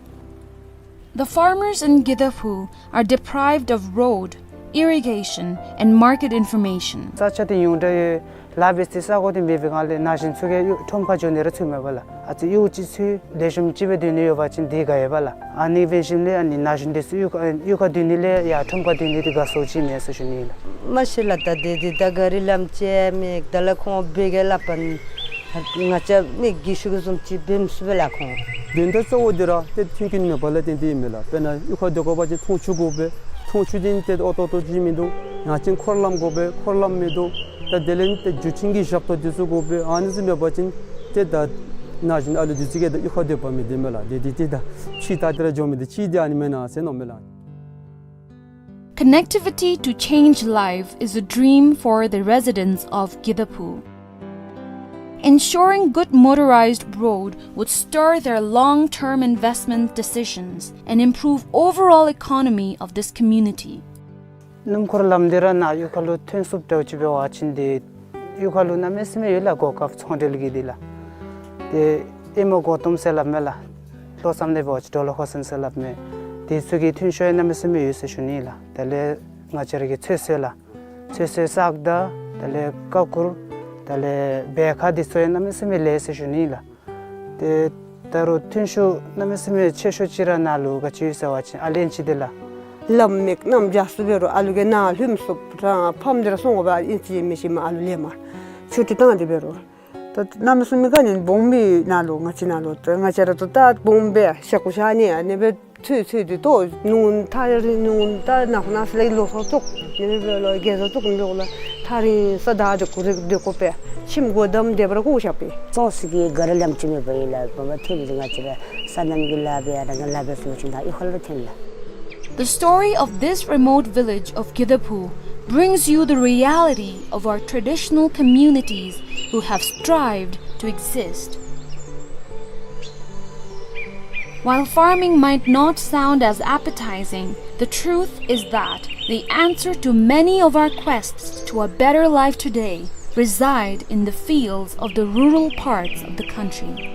The farmers in Gidaphu are deprived of road, irrigation, and market information. ས་ཆ་འདི་ཡོངས་གྲགས་ཡོད། ལཱ་འབད་སའི་ས་གོ་འདི་མེད་པའི་སྒང་ལས་ན་གཞོན་ཚུ་གིས་གཡུས་ཁྲོམ་ཁར་འགྱོ་ནི་ར་ཚུགས་མེད་པས་ལགས། ཨ་ཙི་གཡུས་ཅིག་ཚུ་ལེགས་ཤོམ་ཅིག་སྦེ་སྡོད་ནི་ཡོད་པ་ཅིན་འདི་དགའ་ཡོདཔ་ལགས། ཨ་ནི་འབད་ཞིནམ་ལས་ཨ་ནི་ན་གཞོན་འདི་ཚུ་གཡུས་ཁ་གཡུས་ཁར་སྡོད་ནི་ལས་ཡར་ཁྲོམ་ཁར་སྡོད་ནི་འདི་དགའ་སུ་ཅིག་མས་ཟེར་ཞུ་ནི་ལགས། མ་ཤེས་ལགས། ད་འདི་འདི་ད་ག་རི་ལམ་ཅིག་མེད། ད་ལགས་ཁོང་འབད་གེ་སླབ་པ་ནི་ང་བཅས་མི་རྒས་ཤོས་ཀྱིས་བཟུམ་ཅིག་འབད་མི་ཚུགས་པས་ལགས་ཁོང་། དོན་དག་གཙོ་བོ་འདི་ར་ཏེ་མཐུན་རྐྱེན་མེདཔ་ལས་བརྟེན་ཏེ་ཨིན་མས་ལགས། དཔེར་ན་གཡུས་ཁར་སྡོད་དགོ་པ་ཅིན་འཐུང་ཆུ་དགོ་པས། འཐུང་ཆུ་འདི་ཏེ་ཨོ་ཏོག་ཏོ་ཅིག་མིན་འདུག། ཡང་ཅིན་འཁོར་ལམ་དགོ་པས། འཁོར་ལམ་མིན་འདུག། ད་དེ་ལས་ནི་ཏེ་འགྱུར་ཅན་གྱི་ཞབས་ཏོག་འདི་ཚུ་དགོ་པས། ཨ་ནི་ཚུ་མེད་པ་ཅིན་ཏེ་ད་ན་གཞོན་ཨ་ལུ་འདི་ཚུ་གིས་ད་གཡུས་ཁར་སྡོད་པ་མི་བདེ་མས་ལགས། དེ་འདི་ཏེ་ད་ཕྱི་ད་དེ་ར་འགྱོ་མི་འདི་ཅིག་འདི་ཨ་ནི་མེན་ན་ཟེར་མནོཝ་མས་ལགས། Connectivity to change life is a dream for the residents of Gidaphu. Ensuring good motorized road would stir their long-term investment decisions and improve overall economy of this community. སྣུམ་འཁོར་ལམ་འདི་ར་ནཱ་གཡུས་ཁ་ལུ་ཐོན་ཚུགསཔ་འདྲཝ་ཅིག་འབད་བ་ཅིན་འདི་ གཡུས་ཁ་ལུ་གནམ་མེད་ས་མེད་ཡོད་ལགས། གོ་སྐབས་ཚོང་འབྲེལ་གྱི་འདི་ལགས། ཏེ་ཨེ་མ་གོ་ཏོམ་ཟེར་སླབ་མས་ལགས། ལྷོ་མཚམས་ལས་འབད་བ་ཅིན་ཌོ་ལར་ཧོ་སན་ཟེར་སླབ་མས། དེ་ཚུ་གི་ཐོན་ཤུགས་ཡང་གནམ་མེད་ས་མེད་ཡོད་ཟེར་ཞུ་ནི་ལགས། དེ་ལས་ང་བཅས་ར་གི་ཚོད་བསྲེ་ལགས། ཚོད་བསྲེ་སག་བདའ་དེ་ལས་ཀ་ཁུར་དེ་ལས་བེ་ཁ་འདི་ཚུ་ཡང་གནམ་མེད་ས་མེད་ལེགས་ཟེར་ཞུ་ནི་ལགས། ཏེ་ད་རུང་ཐོན་ཤུགས་གནམ་མེད་ས་མེད་ཆེ་ཤོས་ཅིག་ར་ནཱ་ལུ་ག་ཅི་ཡོད་ཟེར་བ་ཅིན་ཨ་ལུ་ཨིན་ཅི་འདི་ལགས། ལམ་མེད་གནམ་རྒྱ་སུ་འབད་རུང་ཨ་ལུ་གིས་ནཱ་ལྷོདཔ་ཚུགསཔ་ར་ཕམ་འདི་ར་སོང་དགོ་པས། ཨིན་ཅི་མིན་ཅི་མ་ཨ་ལུ་ལེན་མ་ཆུ་ཏི་བཏང་སྟེ་འབད་རུང་། ད་གནམ་མེད་ས་མེད་ག་ནི་སྦོམ་སྦེ་ནཱ་ལུ་ང་བཅས་ནཱ་ལུ་ད་ང་བཅས་ར་ད་ད་སྦོམ་སྦེ་ཤ་ཁུ་ཤ་ནི་ཨ་ནི་སྦེ་ཚོད་ཚོད་དེ་ཏོ་ནུ་ཐག་རིང་ནུ་ད་ནག་ནག་ཟེར་ལས་ལོ་སོ་ཙུག་ནི་སྦེ་ལོ་རྒས་སོ་ཙུག་ནི་ལོ་ལ་ཐག་རིང་ས་བདའ་སྟེ་ཁུར་སྟེ་དགོ་པས། ཁྱིམ་སྒོ་བསྡམས་ཏེ་འབད་རུང་ཁུག་བཞག་པས། སོ་སོ་གི་ག་ར་ལམ་ཅིག་མེད་པ་ཨིན་ལགས། བ་མ་ཐོན་ཏེ་ང་བཅས་ར་སོ་ནམ་གྱི་ལཱ་འབད་ཡང་ན་ལཱ་འབད་ཚུགས་ཅི་ད་གཡུས་ཁ་ལུ་ཐོན་ལགས། The story of this remote village of Gidaphu brings you the reality of our traditional communities who have strived to exist. While farming might not sound as appetizing, the truth is that the answer to many of our quests to a better life today reside in the fields of the rural parts of the country.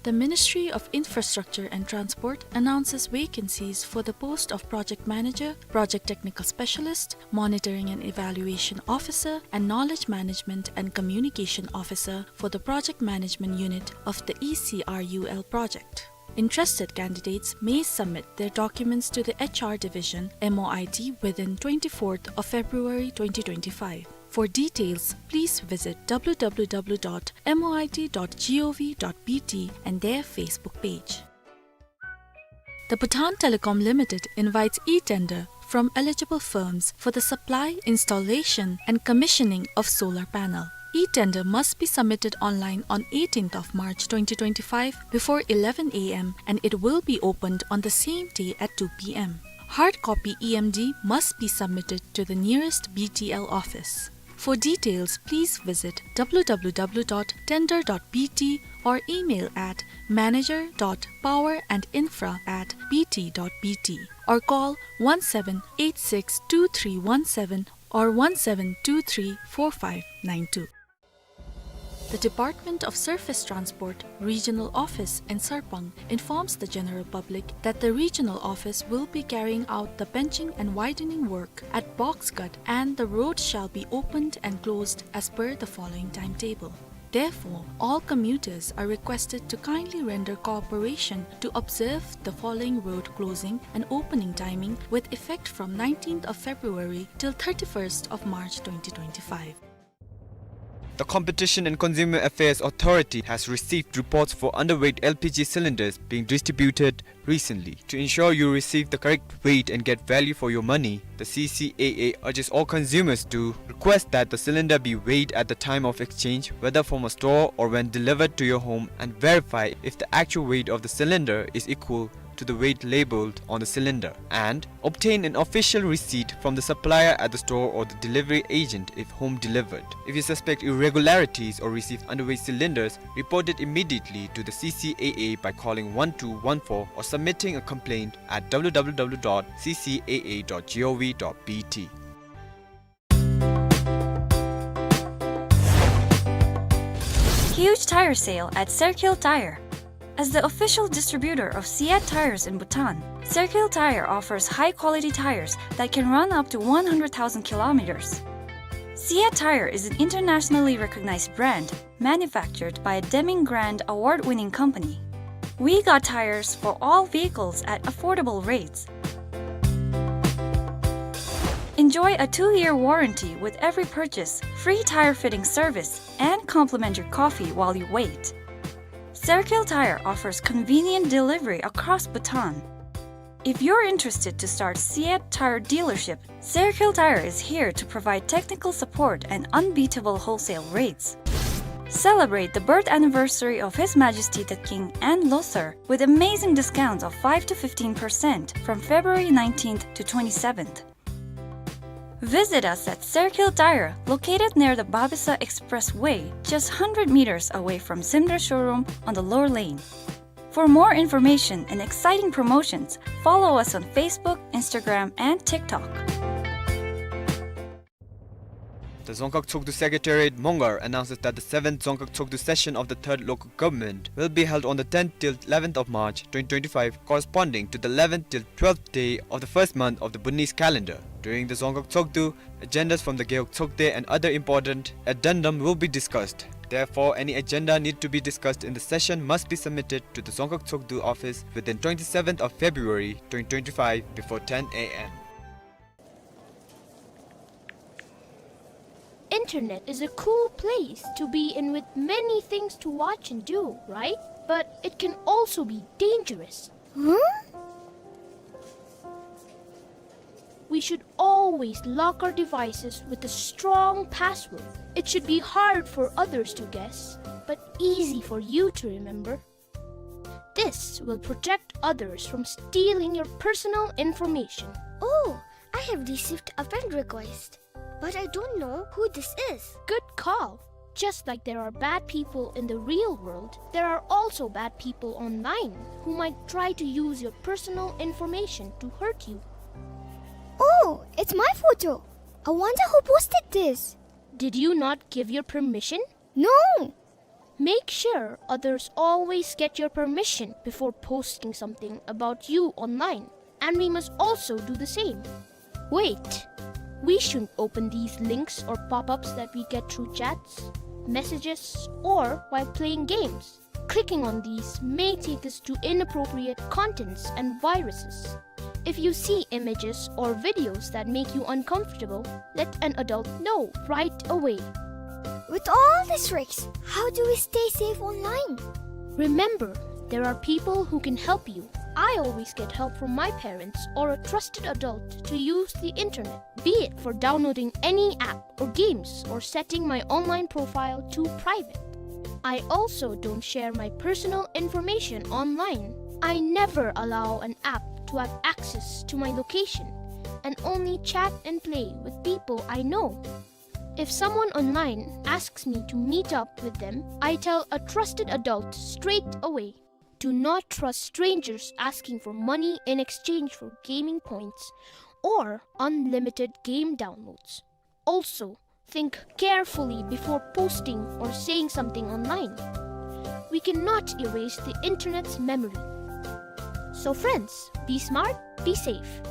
The Ministry of Infrastructure and Transport announces vacancies for the post of Project Manager, Project Technical Specialist, Monitoring and Evaluation Officer, and Knowledge Management and Communication Officer for the Project Management Unit of the E C R U L project. Interested candidates may submit their documents to the H R Division, M O I T, within twenty-fourth of February twenty twenty-five. For details, please visit W W W dot M O I T dot G O V dot B T and their Facebook page. The Bhutan Telecom Limited invites e-tender from eligible firms for the supply, installation, and commissioning of solar panel. E-tender must be submitted online on eighteenth of March twenty twenty-five before eleven A M and it will be opened on the same day at two P M. Hard copy E M D must be submitted to the nearest B T L office. For details, please visit W W W dot tender dot B T or email at manager dot power and infra at B T dot B T or call one seven eight six two three one seven or one seven two three four five nine two. The Department of Surface Transport Regional Office in Sarpang informs the general public that the regional office will be carrying out the benching and widening work at Box Gut and the road shall be opened and closed as per the following timetable. Therefore, all commuters are requested to kindly render cooperation to observe the following road closing and opening timing with effect from nineteenth of February till thirty-first of March twenty twenty-five. The Competition and Consumer Affairs Authority has received reports for underweight L P G cylinders being distributed recently. To ensure you receive the correct weight and get value for your money, the C C A A urges all consumers to request that the cylinder be weighed at the time of exchange, whether from a store or when delivered to your home, and verify if the actual weight of the cylinder is equal to the weight labeled on the cylinder, and obtain an official receipt from the supplier at the store or the delivery agent if home delivered. If you suspect irregularities or receive underweight cylinders, report it immediately to the C C A A by calling one two one four or submitting a complaint at w w w dot c c a a dot gov dot b t. Huge tire sale at Serkil Tire. As the official distributor of Seat tires in Bhutan, Serkil Tire offers high-quality tires that can run up to one hundred thousand kilometers. Seat Tire is an internationally recognized brand manufactured by a Deming Grant award-winning company. We got tires for all vehicles at affordable rates. Enjoy a two-year warranty with every purchase, free tire fitting service, and complimentary coffee while you wait. Serkil Tire offers convenient delivery across Bhutan. If you're interested to start Seat Tire dealership, Serkil Tire is here to provide technical support and unbeatable wholesale rates. Celebrate the birth anniversary of His Majesty the King and Losar with amazing discounts of five to fifteen percent from February nineteenth to twenty-seventh. Visit us at Serkil Tire, located near the Babesa Expressway, just hundred meters away from Simdra showroom on the Lower Lane. For more information and exciting promotions, follow us on Facebook, Instagram, and TikTok. The Dzongkhag Tshogdu Secretariat, Mongar, announces that the seventh Dzongkhag Tshogdu session of the Third Local Government will be held on the tenth till eleventh of March twenty twenty-five, corresponding to the eleventh till twelfth day of the first month of the Bhutanese calendar. During the Dzongkhag Tshogdu, agendas from the Gewog Tshogde and other important addendum will be discussed. Therefore, any agenda need to be discussed in the session must be submitted to the Dzongkhag Tshogdu office within twenty-seventh of February twenty twenty-five before ten a m. Internet is a cool place to be in with many things to watch and do, right? But it can also be dangerous. Huh? We should always lock our devices with a strong password. It should be hard for others to guess, but easy for you to remember. This will protect others from stealing your personal information. Oh, I have received a friend request, but I don't know who this is. Good call. Just like there are bad people in the real world, there are also bad people online who might try to use your personal information to hurt you. Oh, it's my photo. I wonder who posted this. Did you not give your permission? No! Make sure others always get your permission before posting something about you online, and we must also do the same. Wait! We shouldn't open these links or pop-ups that we get through chats, messages, or while playing games. Clicking on these may take us to inappropriate contents and viruses. If you see images or videos that make you uncomfortable, let an adult know right away. With all these risks, how do we stay safe online? Remember, there are people who can help you. I always get help from my parents or a trusted adult to use the internet, be it for downloading any app or games or setting my online profile to private. I also don't share my personal information online. I never allow an app to have access to my location and only chat and play with people I know. If someone online asks me to meet up with them, I tell a trusted adult straight away. Do not trust strangers asking for money in exchange for gaming points or unlimited game downloads. Also, think carefully before posting or saying something online. We cannot erase the internet's memory. So friends, be smart, be safe.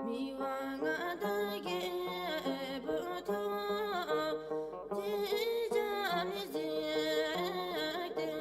མི་དབང་མངའ་བདག་གིས་